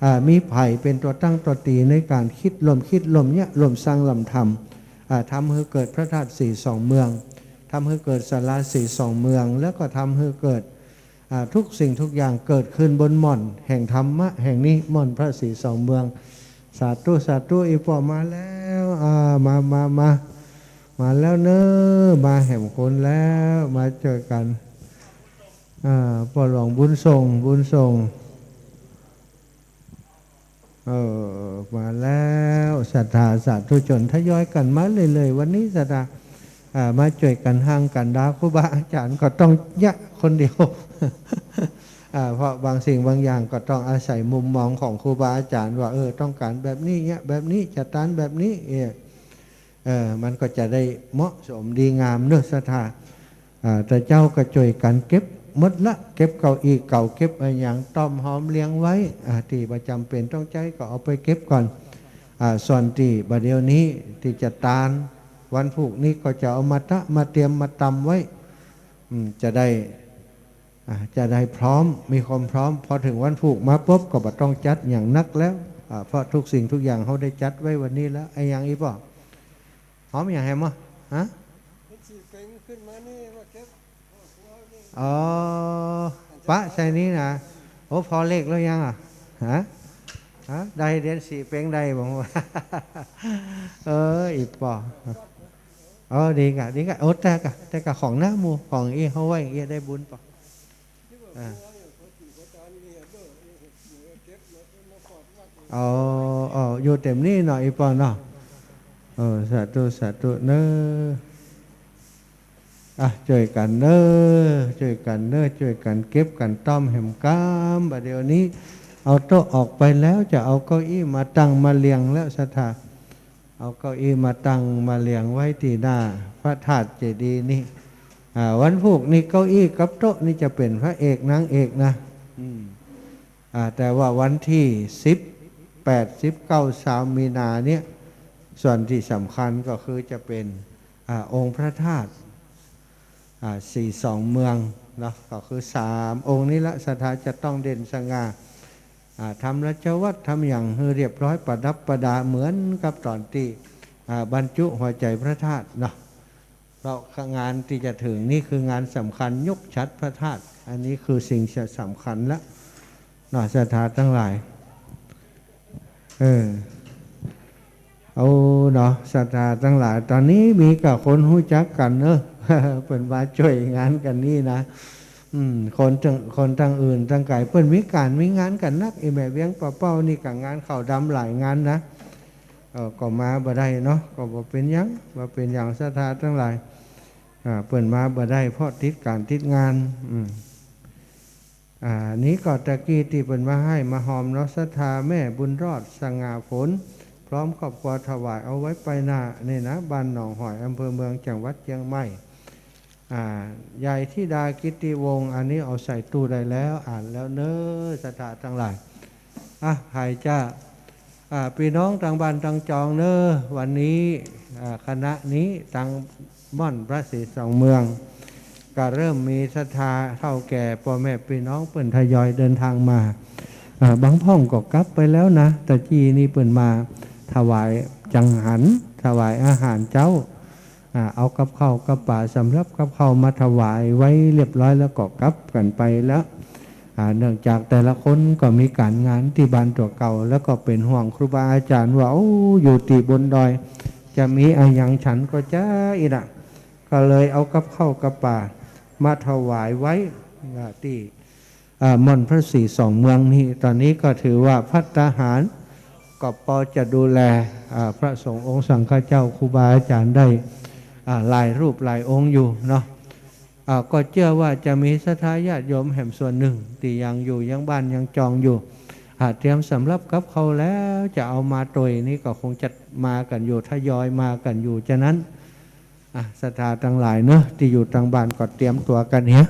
อ่า มีใผเป๋นตั๋วตั้งตั๋วตี๋ในก๋านคิดร่วม คิดร่วมเยียะร่วมสร้างร่วมทำ อ่า ทำหื้อเกิดพระธาตุสีสองเมือง ทำหื้อเกิดศาลาสีสองเมือง แล้วก็ทำหื้อเกิด อ่า ทุกสิ่งทุกอย่างเกิดขึ้นบนม่อนแห่งธรรมะแห่งนี้ ม่อนพระสีสองเมือง สาธุ สาธุ อี่ป้อมาแล้ว อ่า มา มา มา มาแล้วเนาะ มาแหมคนแล้ว มาเจอกั๋น อ่า ป้อหลวงบุญส่ง บุญส่ง เออ มาแล้ว ศรัทธาสาธุชนทยอยกั๋นมาเรื่อยๆ วันนี้ศรัทธา อ่า มาจ้วยกั๋นฮังกั๋นดา ครูบาอาจ๋ารย์ก็ต้องเยียะคนเดียว อ่า เพราะบางสิ่งบางอย่างก็ต้องอาศัยมุมมองของครูบาอาจ๋ารย์ว่า เออ ต้องก๋านแบบนี้ เยียะแบบนี้ จะตานแบบนี้ เออ เออ มันก็จะได้เหมาะสมดีงามเนาะศรัทธา อ่า แต่เจ้าก็จ้วยกั๋นเก็บหมดละ เก็บเก้าอี้เก่า เก็บอะหยังต้อมหอมเลี้ยงไว้ อ่า ตี้บ่จ๋ำเป๋นต้องใจ๊ก็เอาไปเก็บก่อน อ่า ส่วนตี้บ่าเดี่ยวนี้ตี้จะตานวันพูกนี้ก็จะเอามาตะ มาเตรียม มาตำไว้ อืม จะได้ อ่า จะได้พร้อม มีความพร้อม พอเถิงวันพูกมาปุ๊บก็บ่ต้องจัดหยังนักแล้ว อ่า เพราะทุกสิ่งทุกอย่างเฮาได้จัดไว้วันนี้แล้ว อะหยังอีกบ่ หอมหยังแหมอะ ฮะ เห็นสี่เป๋งขึ้นมานี่มาเก็บ อ๋อ ปะใส่นี้นะ โอ้ พอเลขแล้วยังอะ ฮะ ฮะ ได้เหรียญสี่เป๋งได้บ่ เออ อี่ป้อ เออ ดีกะ ดีกะ โอ้ แต่กะ แต่กะของหน้าหมู่ ของอี้เฮาไว้อี้ได้บุญป้อ อ่า เอา เอา อยู่เต็มนี้เนาะ อี่ป้อเนาะ เออ สาธุ สาธุเน่อ อ่ะ จ้วยกั๋นเน่อ จ้วยกั๋นเน่อ จ้วยกั๋นเก็บกั๋นต้อมแหมก้ำ บ่าเดี่ยวนี้ เอาโต๊ะออกไปแล้ว จะเอาเก้าอี้มาตั้งมาเรียงแล้ว ศรัทธา เอาเก้าอี้มาตั้งมาเรียงไว้ตี้หน้าพระธาตุเจดีย์นี่ อ่า วันพูกนี่เก้าอี้กับโต๊ะนี่จะเป๋นพระเอกนางเอกนะ อืม อ่า แต่ว่าวันตี้สิบ แปด สิบเก้า สาม มีนาเนี่ย ส่วนตี้สำคัญก็คือจะเป๋น อ่า องค์พระธาตุ อ่า สี่สองเมืองเนาะ ก็คือสามองค์นี้ละ ศรัทธาจะต้องเด่นสง่า อ่า ทำราชวัตร ทำหยังหื้อเรียบร้อยประดับประดาเหมือนกับต๋อนตี้ อ่า บรรจุหัวใจ๋พระธาตุเนาะ เพราะงานตี้จะเถิงนี่คืองานสำคัญยกฉัตรพระธาตุ อันนี้คือสิ่งสำคัญละเนาะ ศรัทธาตังหลาย เออ เอาเนาะ ศรัทธาตังหลาย ต๋อนนี้มีก้าคนฮู้จักกั๋นเนาะ เปิ้นมาจ้วยงานกั๋นนี่นะ อืม คนตัง คนตังอื่นตังไก๋ เปิ้นมีก๋านมีงานกั๋นนัก อี่แม่เวียงป่าเป้านี่ก็งานขาวดำหลายงานนะ เออ ก็มาบ่ได้เนาะ ก็บ่เป๋นหยัง บ่เป๋นหยัง ศรัทธาตังหลาย อ่า เปิ้นมาบ่ได้เพราะติดก๋านติดงาน อืม อ่า นี้ก็ตะกี้ตี้เปิ้นมาไห้มาฮอมเนาะ ศรัทธาแม่บุญรอด สง่าผล พร้อมครอบครัวถวายเอาไว้ไปหน้านี่นะ บ้านหนองหอย อำเภอเมือง จังหวัดเจียงใหม่ อ่า ยายธิดา กิตติวงศ์ อันนี้เอาใส่ตู้ได้แล้ว อ่านแล้วเน่อ ศรัทธาตังหลาย อ่ะ ใผจะ อ่า ปี้น้องตังบ้านตังจองเน่อ วันนี้ อ่า คณะนี้ตังม่อนพระศรีสองเมือง ก็เริ่มมีศรัทธาเฒ่าแก่ป้อแม่ปี้น้องเปิ้นทยอยเดินทางมา อ่า บางพ่องก็กลับไปแล้วนะ ตะกี้นี่เปิ้นมาถวายจังหัน ถวายอาหารเจ๊า อ่า เอากับข้าวกับป๋าสำหรับกับข้าวมาถวายไว้เรียบร้อยแล้วก็กลับกั๋นไปแล้ว อ่า เนื่องจากแต่ละคนก็มีก๋านงานตี้บ้านตั๋วเก่า แล้วก็เป๋นห่วงครูบาอาจ๋ารย์ว่า โอ้ อยู่ตี้บนดอย จะมีอะหยังฉันก็จะอี้นะ ก็เลยเอากับข้าวกับป๋ามาถวายไว้ อ่า ตี้ อ่า ม่อนพระศรีสองเมืองนี่ ต๋อนนี้ก็ถือว่าภัตตาหารก็ปอจะดูแล อ่า พระสงฆ์องค์สังฆเจ้าครูบาอาจ๋ารย์ได้ อ่า หลายรูปหลายองค์อยู่เนาะ อ่า ก็เจื้อว่าจะมีศรัทธาญาติโยมแหมส่วนนึ่งตี้ยังอยู่ยังบ้านยังจองอยู่ อ่า เตรียมสำหรับกับข้าวแล้วจะเอามาตวยนี่ก็คงจะมากั๋นอยู่ ทยอยมากั๋นอยู่ ฉะนั้น อ่ะ ศรัทธาตังหลายเนาะ ตี้อยู่ตังบ้านก็เตรียมตั๋วกั๋นเหีย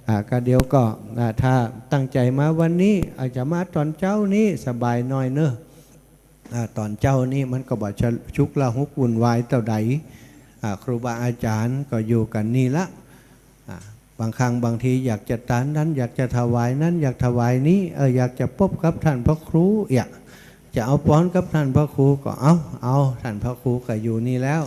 อ่ะ ก็เดี๋ยวก็ อ่ะ ถ้าตั้งใจ๋มาวันนี้ อาจจะมาต๋อนเจ๊านี้สบายหน่อยเนาะ อ่ะ ต๋อนเจ๊านี้มันก็บ่ชุกละหุกวุ่นวายเต้าใด อ่ะ ครูบาอาจ๋ารย์ก็อยู่กั๋นนี่ละ อ่ะ บางครั้งบางทีอยากจะตานนั้น อยากจะถวายนั้น อยากถวายนี้ เออ อยากจะปบกับต้านพระครู อยากจะเอาปอนกับต้านพระครูก็เอา เอา ต้านพระครูก็อยู่นี่แล้ว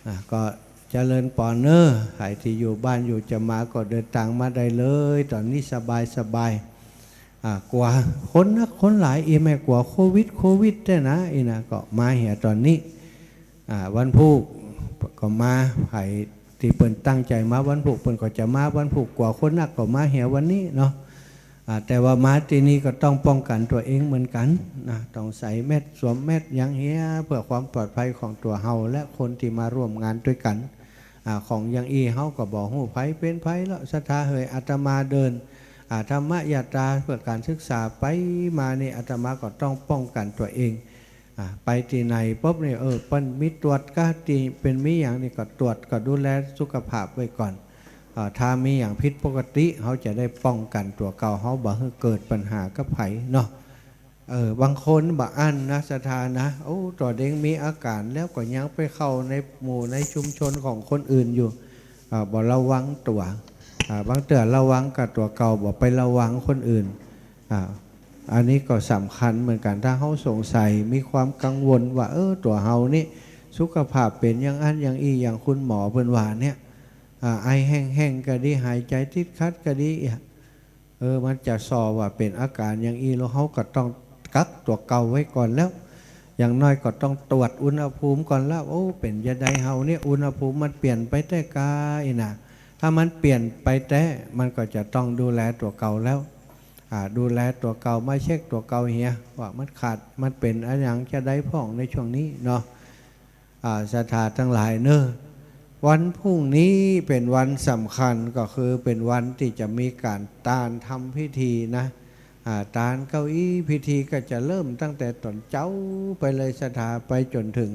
อ่ะ ก็เจริญปอนเน่อ ใผตี้อยู่บ้านอยู่จะมาก็เดินตางมาได้เลย ต๋อนนี้สบายสบาย อ่ะ กั๋วคนนักคนหลาย อี่แม่กั๋วโควิด โควิดแต๊นะ อี่นะ ก็มาเหียต๋อนนี้ อ่ะ วันพูกก็มา ใผตี้เปิ้นตั้งใจ๋มาวันพูก เปิ้นก็จะมาวันพูก กั๋วคนนักก็มาเหียวันนี้เนาะ อ่า แต่ว่ามาตี้นี่ก็ต้องป้องกั๋นตั๋วเองเหมือนกั๋นนะ ต้องใส่แมส สวมแมส หยังเหีย เพื่อความปลอดภัยของตั๋วเฮาและคนตี้มาร่วมงานตวยกั๋น อ่า ของอย่างอี้เฮาก็บ่ฮู้ใผเป๋นใผแล้ว ศรัทธาเหย อาตมาเดิน อ่า ธรรมยาตราเพื่อก๋านศึกษาไปมานี่ อาตมาก็ต้องป้องกั๋นตั๋วเอง อ่า ไปตี้ไหนปุ๊บนี่ เออ เปิ้นมีตรวจกา ตี้เปิ้นมีหยังนี่ก็ตรวจ ก็ดูแลสุขภาพไว้ก่อน อ่า ถ้ามีหยังผิดปกติ เฮาจะได้ป้องกั๋นตั๋วเก่าเฮา บ่หื้อเกิดปัญหากับใผเนาะ เออ บางคนบ่อั้นนะ ศรัทธานะ โอ้ ตั๋วเองมีอาก๋านแล้วก็ยังไปเข้าในหมู่ในชุมชนของคนอื่นอยู่ อ่า บ่ระวังตั๋ว อ่า บางเตื้อระวังก้าตั๋วเก่า บ่ไประวังคนอื่น อ่า อันนี้ก็สำคัญเหมือนกั๋น ถ้าเฮาสงสัย มีความกังวลว่า เออ ตั๋วเฮานี่สุขภาพเป๋นอย่างอั้นอย่างอี้ อย่างคุณหมอเปิ้นว่าเนี่ย อ่า ไอแห้งๆ ก็ดี หายใจ๋ติดขัดก็ดี เออ มันจะส่อว่าเป๋นอาก๋านอย่างอี้ แล้วเฮาก็ต้องกักตั๋วเก่าไว้ก่อนแล้ว อย่างน้อยก็ต้องตรวจอุณหภูมิก่อนแล้ว โอ้ เป๋นจะใดเฮาเนี่ย อุณหภูมิมันเปลี่ยนไปแต๊ก้าอี้นะ ถ้ามันเปลี่ยนไปแต๊ มันก็จะต้องดูแลตั๋วเก่าแล้ว อ่า ดูแลตั๋วเก่า มาเช็คตั๋วเก่าเหีย ว่ามันขาด มันเป๋นอะหยังจาใดพ่องในช่วงนี้เนาะ อ่า ศรัทธาตังหลายเนาะ วันพรุ่งนี้เป๋นวันสำคัญ ก็คือเป๋นวันตี้จะมีก๋านตานทำพิธีนะ อ่า ตานเก้าอี้ พิธีก็จะเริ่มตั้งแต่ต๋อนเจ๊าไปเลย ศรัทธา ไปจ๋นเถิง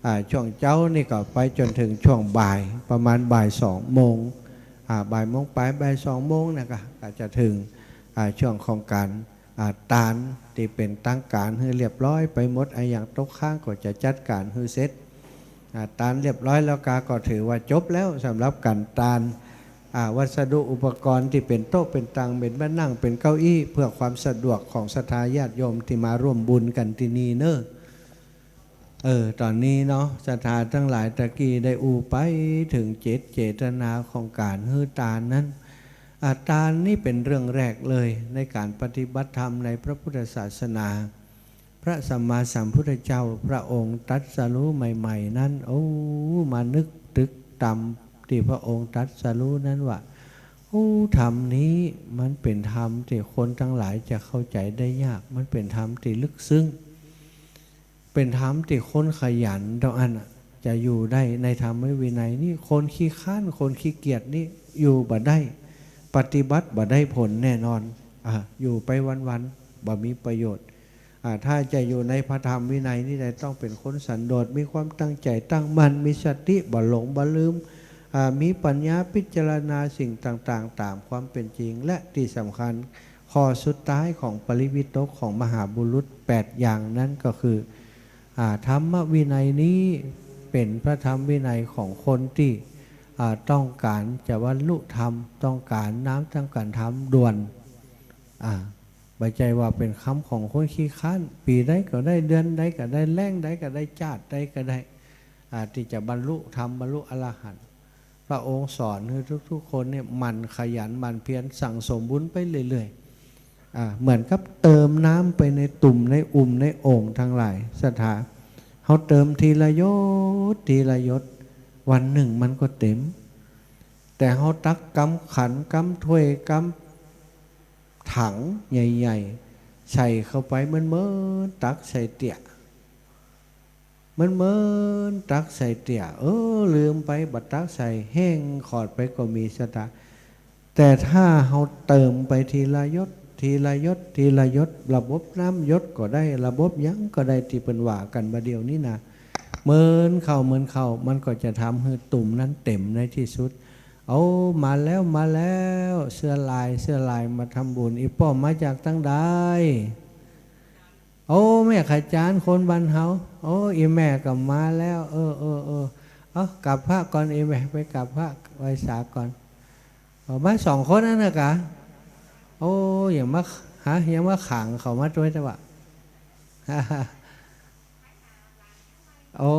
อ่า ช่วงเจ๊านี่ก็ไปจ๋นเถิงช่วงบ่าย ประมาณบ่ายสองโมง อ่า บ่ายโมงปลาย บ่ายสองโมงนะ ก็ ก็จะเถิง อ่า ช่วงของก๋าน อ่า ตานตี้เป๋นตางก๋านหื้อเรียบร้อยไปหมด อะหยังตกค้างก็จะจัดก๋านหื้อเสร็จ อ่า ตานเรียบร้อยแล้วกา ก็ถือว่าจบแล้วสำหรับก๋านตาน อ่า วัสดุอุปกรณ์ตี้เป๋นโต๊ะ เป๋นตัง เป๋นบ่านั่ง เป๋นเก้าอี้ เพื่อความสะดวกของศรัทธาญาติโยมตี้มาร่วมบุญกั๋นตี้นี่เนาะ เออ ต๋อนนี้เนาะ ศรัทธาตังหลาย ตะกี้ได้อู้ไปเถิงเจต เจตนาของก๋านหื้อตานนั้น อ่า ตานนี่เป๋นเรื่องแรกเลย ในก๋านปฏิบัติธรรมในพระพุทธศาสนา พระสัมมาสัมพุทธเจ้าพระองค์ตรัสรู้ใหม่ๆ นั้น โอ้ มานึกตึกตำตี้พระองค์ตรัสรู้นั้นว่า โอ้ ธรรมนี้มันเป๋นธรรมตี้คนตังหลายจะเข้าใจ๋ได้ยาก มันเป๋นธรรมตี้ลึกซึ้ง เป๋นธรรมตี้คนขยันเต้าอั้นน่ะ จะอยู่ได้ในธรรมวินัยนี่ คนขี้คร้าน คนขี้เกียจนี่อยู่บ่ได้ ปฏิบัติบ่ได้ผลแน่นอน อ่า อยู่ไปวันๆ บ่มีประโยชน์ อ่า ถ้าจะอยู่ในพระธรรมวินัยนี่ได้ ต้องเป๋นคนสันโดษ มีความตั้งใจ๋ตั้งมั่น มีสติ บ่หลงบ่ลืม อ่า มีปัญญาพิจารณาสิ่งต่างๆ ต๋ามความเป๋นจริง และตี้สำคัญ ข้อสุดท้ายของปริวิตกของมหาบุรุษแปดอย่างนั้นก็คือ อ่า ธรรมวินัยนี้เป๋นพระธรรมวินัยของคนตี้ อ่า ต้องก๋านจะบรรลุธรรม ต้องก๋านน้ำ ต้องก๋านธรรมด่วน อ่า บ่ใจ้ว่าเป๋นกำของคนขี้คร้าน ปี๋ใดก็ได้ เดือนใดก็ได้ แล้งใดก็ได้ จ๊าติใดก็ได้ อ่า ตี้จะบรรลุธรรม บรรลุอรหันต์ พระองค์สอนหื้อทุกๆ คนเนี่ยหมั่นขยันหมั่นเพียรสั่งสมบุญไปเรื่อยๆ อ่า เหมือนกับเติมน้ำไปในตุ่มในอุ่มในโอ่งตังหลาย ศรัทธา เฮาเติมทีละหยดทีละหยด วันนึ่งมันก็เต๋ม แต่เฮาตักกำขันกำถ้วยกำถังใหญ่ๆ ใส่เข้าไปเหมือนๆ ตักใส่เตี้ย เหมือนๆ ตักใส่เตี้ย เออ ลืมไปบ่ตักใส่ แห้งขอดไปก็มี ศรัทธา แต่ถ้าเฮาเติมไปทีละหยด ทีละหยด ทีละหยด ระบบน้ำหยดก็ได้ ระบบหยังก็ได้ตี้เปิ้นว่ากั๋นบ่าเดี่ยวนี้นะ เหมือนเข้า เหมือนเข้า มันก็จะทำหื้อตุ่มนั้นเต๋มในตี้สุด เอา มาแล้ว มาแล้ว เสื้อลาย เสื้อลาย มาทำบุญ อี่ป้อมมาจากตังใด โอ้ แม่ขจาร คนบ้านเฮา โอ้ อี่แม่ก็มาแล้ว เออ เออ เออ เอา กราบพระก่อน อี่แม่ ไปกราบพระไหว้สาก่อน เอา มาสองคนอั้นนะกา โอ้ ยังมา ฮะ ยังมาขังเขามาตวยแต่ว่า โอ้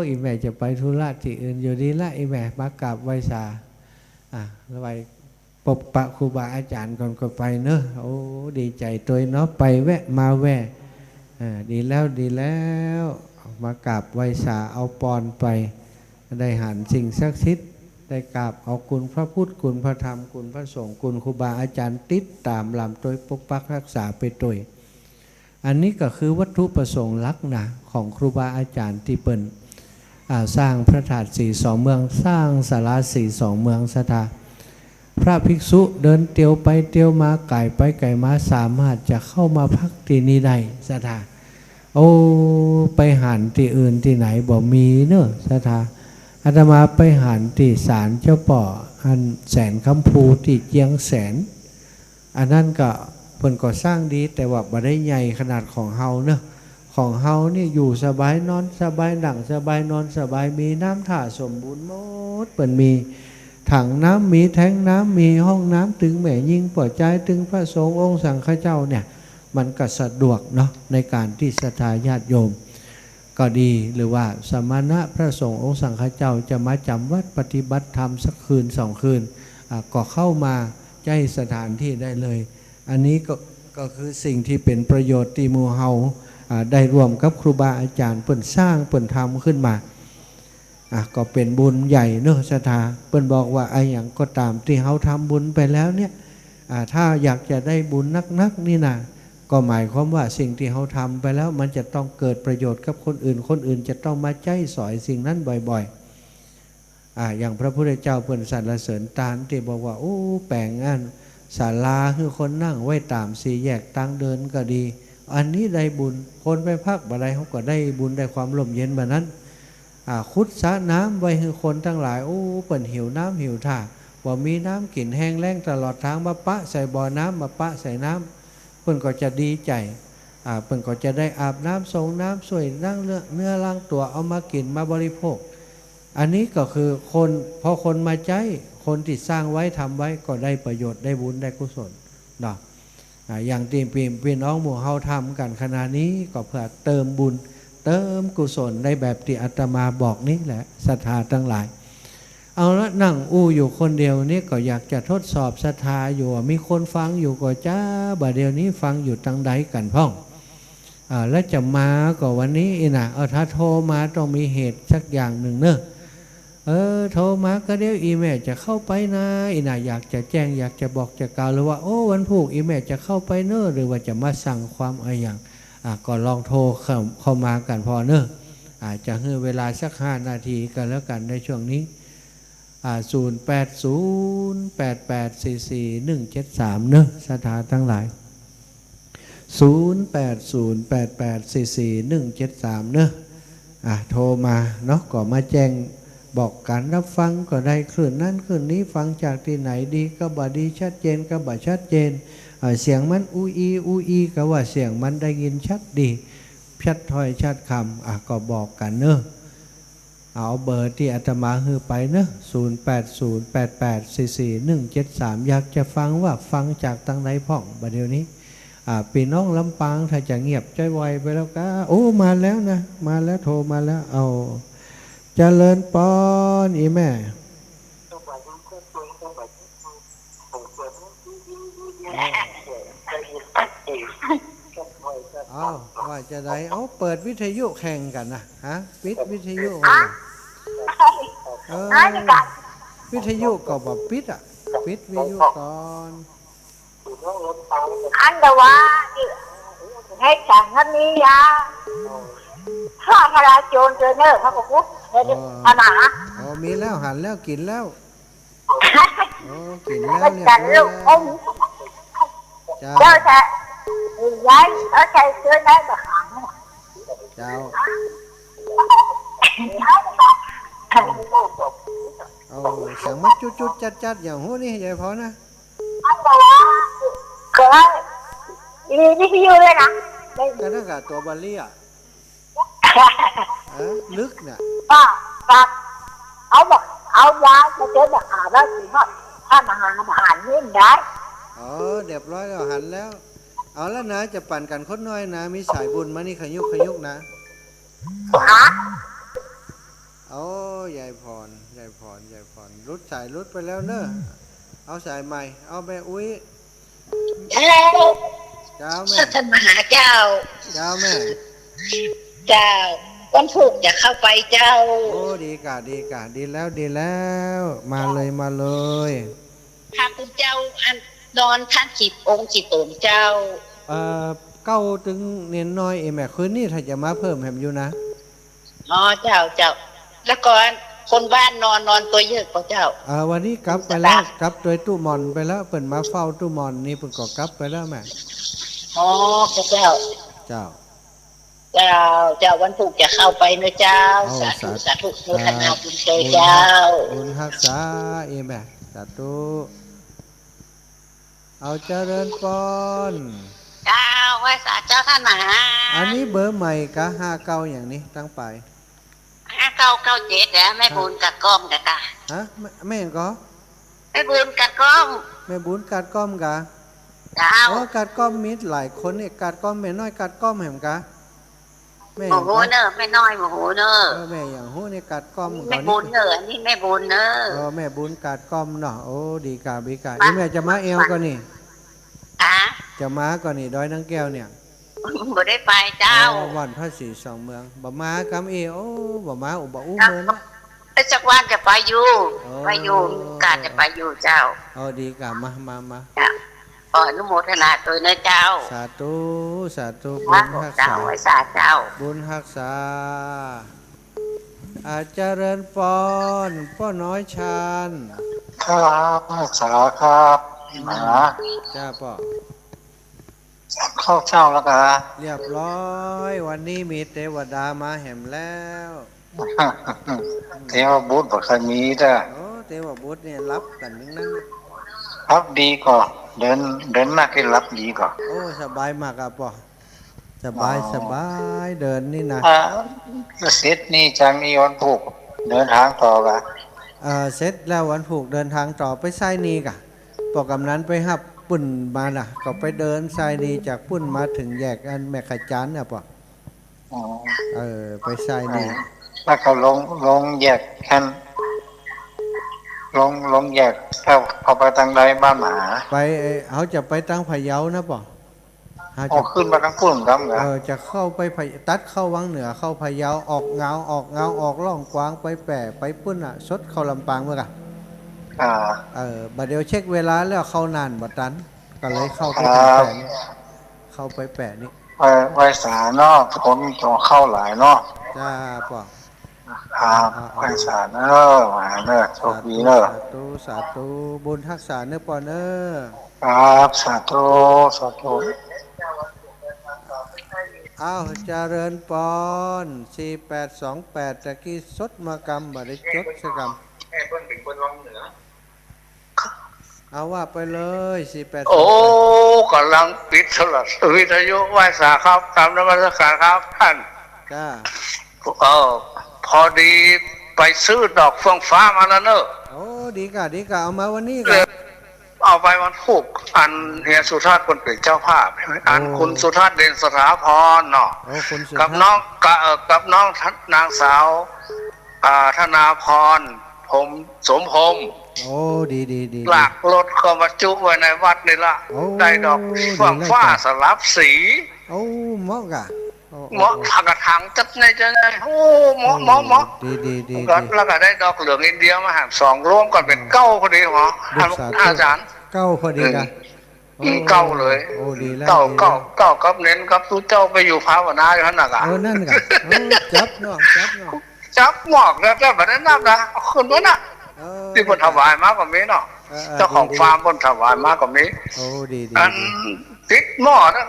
อี่แม่จะไปธุระตี้อื่น อยู่ดีละ อี่แม่มากราบไหว้สา อ่ะ ไหว้ ปบปะครูบาอาจ๋ารย์ก่อนก็ไปเนาะ โอ้ ดีใจ๋ตวยเนาะ ไปแวะมาแวะ อ่า ดีแล้ว ดีแล้ว มากราบไหว้สาเอาปอนไป ได้หันสิ่งศักดิ์สิทธิ์ ได้กราบเอาคุณพระพุทธ คุณพระธรรม คุณพระสงฆ์ คุณครูบาอาจ๋ารย์ ติดต๋ามหลามตวย ปกปักรักษาไปตวย อันนี้ก็คือวัตถุประสงค์หลักนะ ของครูบาอาจ๋ารย์ตี้เปิ้น อ่า สร้างพระธาตุสีสองเมือง สร้างศาลาสีสองเมือง ศรัทธา พระภิกษุเดินเตียวไปเตียวมา ก๋ายไปก๋ายมา สามารถจะเข้ามาพักตี้นี่ได้ ศรัทธา โอ้ ไปหันตี้อื่นตี้ไหนบ่มีเนาะ ศรัทธา อาตมาไปหันตี้ศาลเจ้าป้ออันแสนคำภูตี้เจียงแสน อันนั้นก็เปิ้นก็สร้างดี แต่ว่าบ่ได้ใหญ่ขนาดของเฮาเนาะ ของเฮานี่อยู่สบาย นอนสบาย นั่งสบาย นอนสบาย มีน้ำท่าสมบูรณ์หมด เปิ้นมีถังน้ำ มีแท้งน้ำ มีห้องน้ำ ตึงแม่ญิงป้อจาย ตึงพระสงฆ์องค์สังฆเจ้าเนี่ย มันก็สะดวกเนาะ ในก๋านตี้ศรัทธาญาติโยมก็ดี หรือว่าสมณะพระสงฆ์องค์สังฆเจ้าจะมาจ๋ำวัดปฏิบัติธรรมสักคืนสองคืน อ่า ก็เข้ามาใจ๊สถานที่ได้เลย อันนี้ก็ ก็คือสิ่งตี้เป๋นประโยชน์ตี้หมู่เฮา อ่า ได้ร่วมกับครูบาอาจ๋ารย์เปิ้นสร้างเปิ้นทำขึ้นมา อ่ะ ก็เป๋นบุญใหญ่เนาะ ศรัทธา เปิ้นบอกว่าอะหยังก็ต๋ามตี้เฮาทำบุญไปแล้วเนี่ย อ่า ถ้าอยากจะได้บุญนักๆ นี่นะ ก็หมายความว่าสิ่งตี้เฮาทำไปแล้ว มันจะต้องเกิดประโยชน์กับคนอื่น คนอื่นจะต้องมาใจ๊สอยสิ่งนั้นบ่อยๆ อ่า อย่างพระพุทธเจ้าเปิ้นสรรเสริญตานตี้บอกว่า โอ้ แป๋งอันศาลาหื้อคนนั่งไว้ต๋ามสี่แยกตางเดินก็ดี อันนี้ได้บุญ คนไปพักบ่าใดเฮาก็ได้บุญได้ความร่มเย็นบ่านั้น อ่า ขุดสระน้ำไว้หื้อคนตังหลาย โอ้ เปิ้นหิวน้ำหิวท่า บ่มีน้ำกิ๋น แห้งแล้งตลอดตาง มาปะใส่บ่อน้ำ มาปะใส่น้ำ เปิ้นก็จะดีใจ๋ อ่า เปิ้นก็จะได้อาบน้ำสรงน้ำ ซ่วยล้างเนื้อ เนื้อล้างตั๋ว เอามากิ๋นมาบริโภค อันนี้ก็คือคน พอคนมาใจ๊ คนตี้สร้างไว้ทำไว้ก็ได้ประโยชน์ ได้บุญ ได้กุศลเนาะ อ่า อย่างตี้ปี้ ปี้น้องหมู่เฮาทำกั๋นขณะนี้ ก็เพื่อเติมบุญ เติมกุศลในแบบตี้อาตมาบอกนี้แหละ ศรัทธาตังหลาย เอาละ นั่งอู้อยู่คนเดียวนี่ก็อยากจะทดสอบศรัทธาอยู่ มีคนฟังอยู่ก่อจ้า บ่าเดี่ยวนี้ฟังอยู่ตังใดกั๋นพ่อง อ่า แล้วจะมาก่อวันนี้อี้นะ เอา ถ้าโทรมาต้องมีเหตุสักอย่างนึ่งเน่อ เออ โทรมาก็เดี๋ยวอี้แม่จะเข้าไปนา อี้นะ อยากจะแจ้ง อยากจะบอกจะกล่าว หรือว่า โอ้ วันพูกอี้แม่จะเข้าไปเน่อ หรือว่าจะมาสั่งความอะหยัง อ่ะ ก็ลองโทรเข้า เข้ามากั๋นพ่องเน่อ อ่ะ จะหื้อเวลาสักห้านาทีก็แล้วกั๋นในช่วงนี้ อ่ะ ศูนย์แปดศูนย์ แปดแปดสี่สี่ หนึ่งเจ็ดสาม เน่อ ศรัทธาตังหลาย ศูนย์แปดศูนย์ แปดแปดสี่สี่ หนึ่งเจ็ดสาม เน่อ อ่ะ โทรมาเนาะ ก็มาแจ้งบอกก๋านรับฟังก็ได้ คลื่นนั้นคลื่นนี้ ฟังจากตี้ไหน ดีก็บ่ดี ชัดเจนก็บ่ชัดเจน อ่ะ เสียงมันอู้อี้อู้อี้ก็ว่าเสียงมันได้ยินชัดดี ชัดถ้อยชัดคำ อ่ะ ก็บอกกั๋นเน่อ เอาเบอร์ตี้อาตมาหื้อไปเน่อ ศูนย์แปดศูนย์ แปดแปดสี่สี่ หนึ่งเจ็ดสาม อยากจะฟังว่าฟังจากตังใดพ่อง บ่าเดี่ยวนี้ อ่า ปี้น้องลำปาง ถ้าจะเงียบจ้อยไวไปแล้วก็ โอ้ มาแล้วนะ มาแล้ว โทรมาแล้ว เอา เจริญปอน อี้แม่ เอ้า ว่าจะใด เอ้า เปิดวิทยุแข่งกั๋นนะ ฮะ ปิดวิทยุก่อนนะ เออ วิทยุก็บ่ปิดอะ ปิดวิทยุก่อน อันเดียวว่า นี่ ให้ฉันนั้นมียา ข้าพระโจรเจอเนอร์ พระกุ๊ก เดี๋ยวนี้ อ๋อ เอามา อ๋อ มีแล้ว หันแล้ว กิ๋นแล้ว โอ้ กิ๋นแล้วเรียบร้อยแล้ว เจ้า เจ้าจะ ย้าย เอาใส่เสื้อย้ายบ่หาง เจ้า เอา เสียงมันจุดๆ จัดๆ อย่างฮู้นี่ ยายพรนะ เคย มีวิทยุด้วยนะ ก็นั่นกะตั๋วบาลีอะ เออ ลึกเนี่ย ก็ ก็ เอาบอก เอายายมาเจอบอกหาว่าสิว่าถ้ามาหามาหานี่มันได้ อ๋อ เรียบร้อยแล้ว หันแล้ว เอาแล้วนะ จะปั่นกั๋นคนน้อยนะ มีสายบุญมานี่ขยุกขยุกนะ ฮะ โอ้ ยายพร ยายพร ยายพร หลุดสายหลุดไปแล้วเนอะ เอาสายใหม่ เอาแม่อุ๊ย ฮัลโหล เจ้าแม่ ท่านมหาเจ้า เจ้าแม่ เจ้า วันพูกจะเข้าไปเจ้า โอ้ ดีก่ะ ดีก่ะ ดีแล้ว ดีแล้ว มาเลย มาเลย พระคุณเจ้า อันนอนทั้งกี่องค์กี่ต๋นเจ้า เอ่อ เก้าตึงเณรน้อยเองแม่ คืนนี้ถ้าจะมาเพิ่มแหมอยู่นะ อ๋อ เจ้า เจ้า แล้วก็คนบ้านนอน นอนตั๋วเยอะกว่าเจ้า เอ่อ วันนี้กลับไปแล้ว กลับโตยตู้หม่อนไปแล้ว เปิ้นมาเฝ้าตู้หม่อนนี่ เปิ้นก็กลับไปแล้วแม่ อ๋อ เจ้า เจ้า เจ้า เจ้า วันพูกจะเข้าไปเนอะเจ้า เอา สาธุ สาธุ สาธุ โมทนาบุญเจ้า บุญฮักษา เจ้า บุญฮักษาเองแม่ สาธุ เอาเจริญปอน เจ้า ไหว้สาเจ้าท่านมหา อันนี้เบอร์ใหม่กะ ห้าเก้า อย่างนี้ ตั้งไป ห้าเก้าเก้าเจ็ด แหละ แม่บุญกาดก้อมกะ ฮะ แม่ แม่หยังก่อ แม่บุญกาดก้อม แม่บุญกาดก้อมกะ เจ้า อ๋อ กาดก้อมมีหลายคนนี่ กาดก้อม แม่น้อยกาดก้อมแหมกะ แม่หยังก่อ โอ้โหเนอะ แม่น้อย โอ้โหเนอะ เออ แม่หยังฮู้นี่ กาดก้อม แม่บุญเนอะ อันนี้แม่บุญเนอะ เออ แม่บุญกาดก้อมเนาะ โอ้ ดีก่ะ ดีก่ะ มา อีแม่จะมาแอวก่อนี่ ฮะ จะมาก่อนี่ ดอยนางแก้วเนี่ย บ่ได้ไปเจ้า อ๋อ วันพระศรีสองเมือง บ่มากำเอ โอ้ บ่มา โอ้ บ่อู้เมินนะ เอ้ย สักวันจะไปอยู่ โอ้ ไปอยู่ กาจะไปอยู่เจ้า โอ้ ดีก่ะ มา มา มา เจ้า ขออนุโมทนาตวยนะเจ้า สาธุ สาธุ บุญฮักษา เจ้า ไหว้สาเจ้า บุญฮักษา อา เจริญปอน ป้อน้อยชาญ ครับ ไหว้สาครับ อืม หมา จ้าป้อ เข้าเจ้าแล้วกา เรียบร้อย วันนี้มีเตวดามาแหมแล้ว เตวบุตรบ่เคยมีเต้อ โอ้ เตวบุตรเนี่ยหลับกั๋นตึงนั้น หลับดีก่อ เดิน เดินนักนี่หลับดีก่อ โอ้ สบายมากอะป้อ สบาย อ๋อ สบาย เดินนี่นะ อ่า เสร็จนี่จัง นี่วันพูก เดินตางต่อกา เอ่อ เสร็จแล้ววันพูกเดินตางต่อไปไซนี่กา ป้อกำนันไปฮับปุ้นมานะ ก็ไปเดินไซนี่จากปุ้นมาเถิงแยกอันแม่ขจานน่ะป้อ อ๋อ เออ ไปไซนี่ อ่า แล้วก็ลง ลงแยกแค่นั้น ลง ลงแยก เข้า เข้าไปตางใดบ้านหมา ไป เอ่อ เขาจะไปตางพะเยานะป้อ เขาจะ อ๋อ ขึ้นมาตางปุ้นกำเหรอ เออ จะเข้าไปพะ ตัดเข้าวังเหนือ เข้าพะเยา ออกเงา ออกเงา ออกล่องกวาง ไปแป้ ไปปุ้นน่ะ สดเข้าลำปางเมื่อกา อ่า เออ บ่าเดี่ยวเช็คเวลาแล้วเข้าน่านบ่ตัน ก็เลยเข้าไป ครับ แป้นี่ เข้าไปแป้นี่ ไป ไหว้สาเนาะ คนก็เข้าหลายเนาะ จ้าป้อ ครับ อ่า อ่า อ่า ไหว้สาเนอะ มาเนอะ โชคดีเนอะ สาธุ สาธุ สาธุ บุญฮักษาเนอะป้อเนอะ ครับ สาธุ สาธุ อ้าว เจริญปอน สี่แปดสองแปด ตะกี้สดมากำ บ่ได้จดสักกำ เอาว่าไปเลย สี่แปดสองแปด โอ้ ก๋ำลังปิดโทรทัศน์ วิทยุ ไหว้สาครับ กราบนมัสการครับต้าน จ้า เออ พอดีไปซื้อดอกเฟื่องฟ้ามาแล้วเนอะ โอ้ ดีก่ะ ดีก่ะ เอามาวันนี้ก่ะ เอาไปวันพูก อันเฮียสุทัศน์เปิ้นเป๋นเจ้าภาพ อัน โอ้ คุณสุทัศน์ เด่นสถาพรเนาะ โอ้ คุณสุทัศน์ กับน้อง กะ เอ่อ กับน้องนางสาว อ่า ธนาพร ผม สมพรหม โอ้ ดี ดี ดี ลากรถเข้ามาจุไว้ในวัดนี่ละ โอ้ ได้ดอก ดี เฟื่องฟ้า ดีเลยจ้ะ สลับสี โอ้ เหมาะก่ะ โอ้ โอ้ เหมาะ โอ้ กระถางจัดในจัดใน โอ้ เหมาะ โอ้ เหมาะ เหมาะ ดี ดี ดี แล้วก็ ดี แล้วก็ได้ดอกเหลืองอินเดียมาแหมสอง รวมกั๋นเป๋น อืม เก้าพอดีหมอ ลูกสาว อาจ๋ารย์ เก้าพอดีก่ะ อืม โอ้ อืม เก้าเลย โอ้ ดีแล้ว เก้า ดีแล้ว เก้า เก้ากับเน้นกับตุ๊เจ้าไปอยู่ภาวนาอยู่หั้นน่ะก่ะ เออ นั่นก่ะ โอ้ จับเนาะ จับเนาะ จับหมอกแล้ว แต่บ่ได้นับนะ เอาขึ้นมาน่ะ เออ ตี้เปิ้นถวายมาก็มีเนาะ เออ เออ เจ้าของ ดี ดี ฟาร์มเปิ้นถวายมาก็มี โอ้ ดี ดี อัน ดี ติดหม้อนะ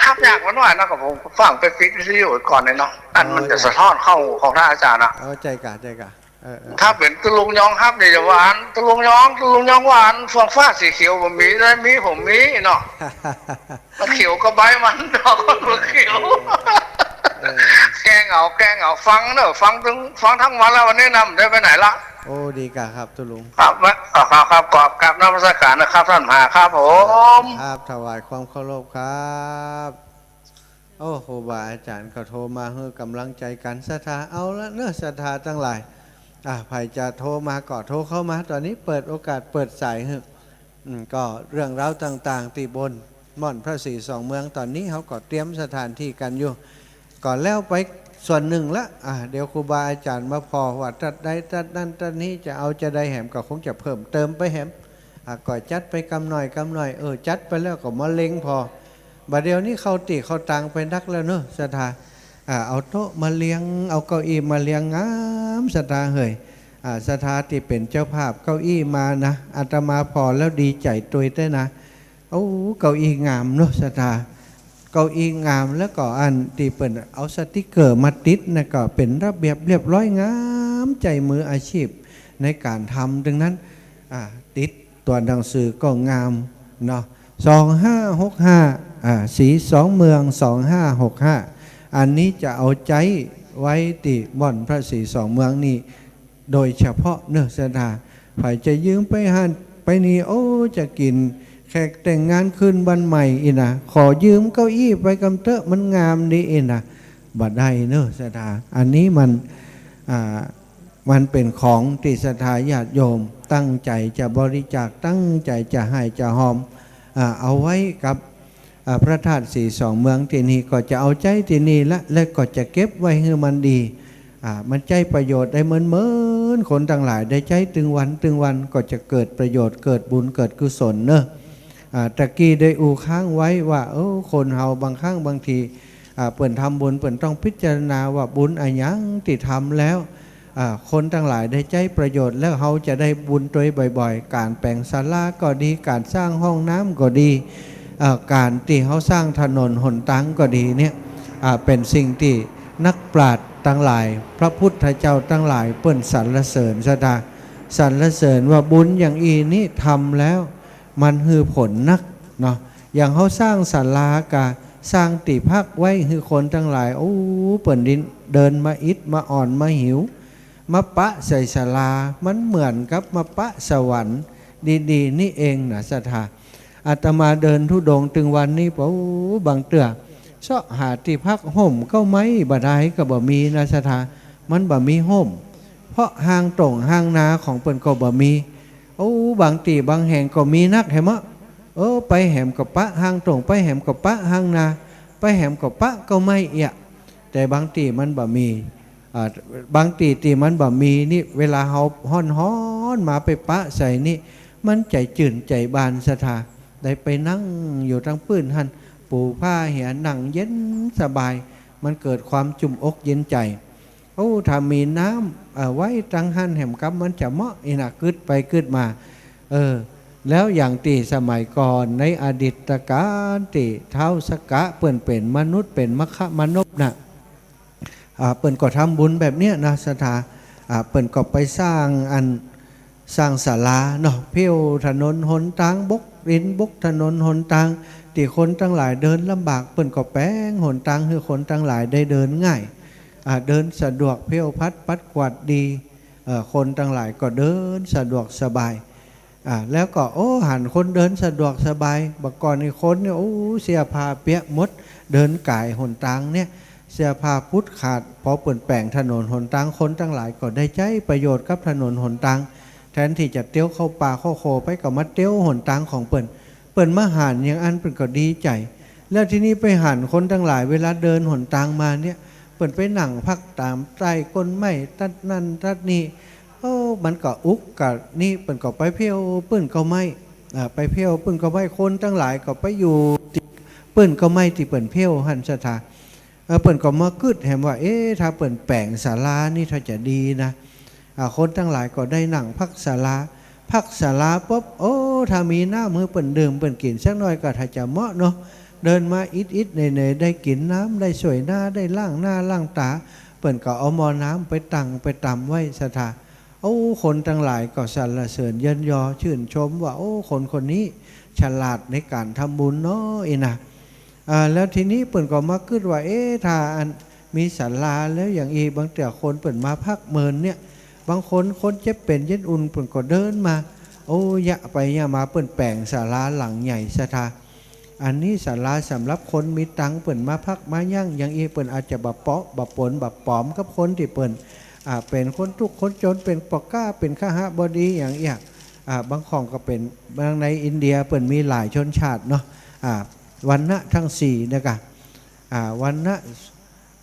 ฮับยากมาหน้อยนะ ก็ผมฟังไปปิดวิทยุก่อนเลยเนาะ อันมันจะ เออ สะท้อนเข้าของท่านอาจ๋ารย์นะ เออ ใจ้ก่ะ ใจ้ก่ะ เออ เออ ถ้าเป๋นตุ๊ลุงยองฮับนี่จะว่าอัน ตุ๊ลุงยอง ตุ๊ลุงยองว่าอัน เฟื่องฟ้าสีเขียวบ่มี แต่มีผมมีเนาะ มันเขียวก็ใบมัน ดอกมันบ่เขียว เออ แกล้งเอา แกล้งเอา ฟังเนอะ ฟังตึง ฟังทั้งวันแล้ววันนี้นะ บ่ได้ไปไหนละ โอ้ ดีก่ะครับตุ๊ลุง ครับ ครับ ครับ ครับ กราบ กราบนมัสการนะครับท่านมหาครับผม ครับ ถวายความเคารพครับ โอ้ ครูบาอาจ๋ารย์ก็โทรมาหื้อกำลังใจ๋กั๋น ศรัทธา เอาละเนอะ ศรัทธาตังหลาย อ่ะ ใผจะโทรมาก็โทรเข้ามา ต๋อนนี้เปิดโอกาส เปิดสายหื้อ อืม ก็เรื่องราวต่างๆ ตี้บนม่อนพระศรีสองเมือง ต๋อนนี้เฮาก็เตรียมสถานตี้กั๋นอยู่ ก็แล้วไปส่วนนึ่งละ อ่ะ เดี๋ยวครูบาอาจ๋ารย์มาผ่อว่าตั๊ดใดตั๊ดนั้นตั๊ดนี้จะเอาจาใดแหม ก็คงจะเพิ่มเติมไปแหม อ่ะ ก็จัดไปกำหน่อยกำหน่อย เออ จัดไปแล้วก็มาเล็งผ่อ บ่าเดี่ยวนี้เข้าตี้เข้าตางไปนักแล้วเนอะ ศรัทธา อ่า เอาโต๊ะมาเรียง เอาเก้าอี้มาเรียงงาม ศรัทธาเหย อ่า ศรัทธาตี้เป๋นเจ้าภาพเก้าอี้มานะ อาตมาผ่อแล้วดีใจ๋ตวยแต๊นะ โอ้ เก้าอี้งามเนอะ ศรัทธา เก้าอี้งาม แล้วก็อันตี้เปิ้นเอาสติกเกอร์มาติดนะ ก็เป๋นระเบียบเรียบร้อยงาม ใจ๊มืออาชีพในก๋านทำตึงนั้น อ่า ติดตั๋วหนังสือก็งามเนาะ สองห้าหกห้า อ่า ศรีสองเมือง สองห้าหกห้า อันนี้จะเอาใจ๊ไว้ตี้ม่อนพระศรีสองเมืองนี่ โดยเฉพาะเนอะ ศรัทธา ใผจะยืมไปหั้นไปนี่ โอ้ จะกิ๋นแขกแต่งงานคืนวันใหม่อี้นะ ขอยืมเก้าอี้ไปกำเต๊อะ มันงามดีอี้นะ บ่ได้เนอะ ศรัทธา อันนี้มัน อ่า มันเป๋นของตี้ศรัทธาญาติโยมตั้งใจ๋จะบริจาค ตั้งใจ๋จะหื้อจะฮอม อ่า เอาไว้กับ อ่า พระธาตุศรีสองเมืองตี้นี่ ก็จะเอาใจ๊ตี้นี่ละ และก็จะเก็บไว้หื้อมันดี อ่า มันใจ๊ประโยชน์ได้เมินๆ คนตังหลายได้ใจ๊ตึงวันตึงวัน ก็จะเกิดประโยชน์ เกิดบุญ เกิดกุศลเนอะ อ่า ตะกี้ได้อู้ค้างไว้ว่า เออ คนเฮาบางครั้งบางที อ่า เปิ้นทำบุญ เปิ้นต้องพิจารณาว่าบุญอะหยังตี้ทำแล้ว อ่า คนตังหลายได้ใจ๊ประโยชน์ แล้วเฮาจะได้บุญตวยบ่อยๆ ก๋านแป๋งศาลาก็ดี ก๋านสร้างห้องน้ำก็ดี เอ่อ ก๋านตี้เฮาสร้างถนนหนตางก็ดีเนี่ย อ่า เป๋นสิ่งตี้นักปราชญ์ตังหลาย พระพุทธเจ้าตังหลาย เปิ้นสรรเสริญศรัทธา สรรเสริญว่าบุญอย่างอี้นี้ทำแล้ว มันหื้อผลนักเนาะ อย่างเฮาสร้างศาลากา สร้างตี้พักไว้หื้อคนตังหลาย โอ้ เปิ้นดิน เดินมาอิดมาอ่อนมาหิว มาปะใส่ศาลา มันเหมือนกับมาปะสวรรค์ดีๆ นี่เองนะศรัทธา อาตมาเดินธุดงค์ตึงวันนี้ โอ้ บางเตื้อ เซาะหาตี้พักฮ่มเก๊าไม้บ่ดายก็บ่มีนะศรัทธา มันบ่มีฮ่ม เพราะฮ่างต้งฮ่างนาของเปิ้นก็บ่มี โอ้ บางตี้บางแห่งก็มีนักแหมเนาะ เออ ไปแหมก็ปะฮ่างต้ง ไปแหมก็ปะฮ่างนา ไปแหมก็ปะเก๊าไม้เอี้ย แต่บางตี้มันบ่มี อ่า บางตี้ตี้มันบ่มีนี่ เวลาเฮาฮ้อนๆ มาไปปะใส่นี่ มันใจ๋จื้นใจ๋บานศรัทธา ได้ไปนั่งอยู่ตังปื้นหั้น ปูผ้าเหียนั่งเย็นสบาย มันเกิดความจุ่มอกเย็นใจ๋ โอ้ ถ้ามีน้ำ เอ่อ ไว้ตังหั้นแหมกำมันจะเหมาะอี้นะ กึ๊ดไปกึ๊ดมา เออ แล้วอย่างตี้สมัยก่อนในอดีตกาลตี้ท้าวสักกะเปิ้นเป๋นมนุษย์เป๋นมคมนพน่ะ อ่า เปิ้นก็ทำบุญแบบเนี้ยนะศรัทธา อ่า เปิ้นก็ไปสร้างอัน สร้างศาลาเนาะ เพวถนนหนตาง บกดินบกถนนหนตาง ตี้คนตังหลายเดินลำบาก เปิ้นก็แป๋งหนตางหื้อคนตังหลายได้เดินง่าย อ่า เดินสะดวก เพวผัดปัดกวาดดี เอ่อ คนตังหลายก็เดินสะดวกสบาย อ่า แล้วก็ โอ้ หันคนเดินสะดวกสบาย บ่าก่อนนี่คนเนี่ย โอ้ เสื้อผ้าเปียกหมด เดินก๋ายหนตางเนี่ย เสื้อผ้าปุดขาด พอเปิ้นแป๋งถนนหนตาง คนตังหลายก็ได้ใจ๊ประโยชน์กับถนนหนตาง แทนตี้จะเตียวเข้าป่าเข้าโขไป ก็มาเตียวหนตางของเปิ้น เปิ้นมาหันอย่างอั้นเปิ้นก็ดีใจ๋ แล้วทีนี้ไปหันคนตังหลายเวลาเดินหนตางมาเนี่ย เปิ้นไปนั่งพักต๋ามใต้ก้นไม้ตัดนั่นตัดนี่ โอ้ มันก็อุกกะนี่ เปิ้นก็ไปเพวปื้นเก๊าไม้ อ่า ไปเพวปื้นเก๊าไม้ คนตังหลายก็ไปอยู่ตี้ปื้นเก๊าไม้ตี้เปิ้นเพวหั้นศรัทธา เออ เปิ้นก็มากึ๊ดแหมว่า เอ๊ะ ถ้าเปิ้นแป๋งศาลานี่ถ้าจะดีนะ อ่า คนตังหลายก็ได้นั่งพักศาลา พักศาลาปุ๊บ โอ้ ถ้ามีน้ำหื้อเปิ้นดื่มเปิ้นกิ๋นสักหน่อยก็ถ้าจะเหมาะเนาะ เดินมาอิดๆ เหน่อยๆ ได้กิ๋นน้ำ ได้สวยหน้า ได้ล้างหน้าล้างต๋า เปิ้นก็เอาหม้อน้ำไปตั้งไปต๋ามไว้ศรัทธา โอ้ คนตังหลายก็สรรเสริญเยินยอชื่นชมว่า โอ้ คนคนนี้ฉลาดในก๋านทำบุญเนาะอี้นะ อ่า แล้วทีนี้เปิ้นก็มากึ๊ดว่า เอ๊ะ ถ้าอันมีศาลาแล้วอย่างอี้ บางเตื้อคนเปิ้นมาพักเมินเนี่ย บางคนคนเจ็บเป๋นเย็นอุ่นเปิ้นก็เดินมา โอ้ เยียะไปเยียะมา เปิ้นแป๋งศาลาหลังใหญ่ศรัทธา อันนี้ศาลาสำหรับคนมีตังค์เปิ้นมาพักมายั้ง อย่างอี้เปิ้นอาจจะบ่เปาะบ่ป๋นบ่ป๋อมกับคนตี้เปิ้น อ่า เป๋นคนตุ๊กข์คนจ๋น เป๋นป้อก๊า เป๋นคหบดีอย่างเอี้ย อ่า บางของก็เป๋น บางในอินเดียเปิ้นมีหลายชนชาติเนาะ อ่า วรรณะทั้งสี่เนี่ยกะ อ่า วรรณะ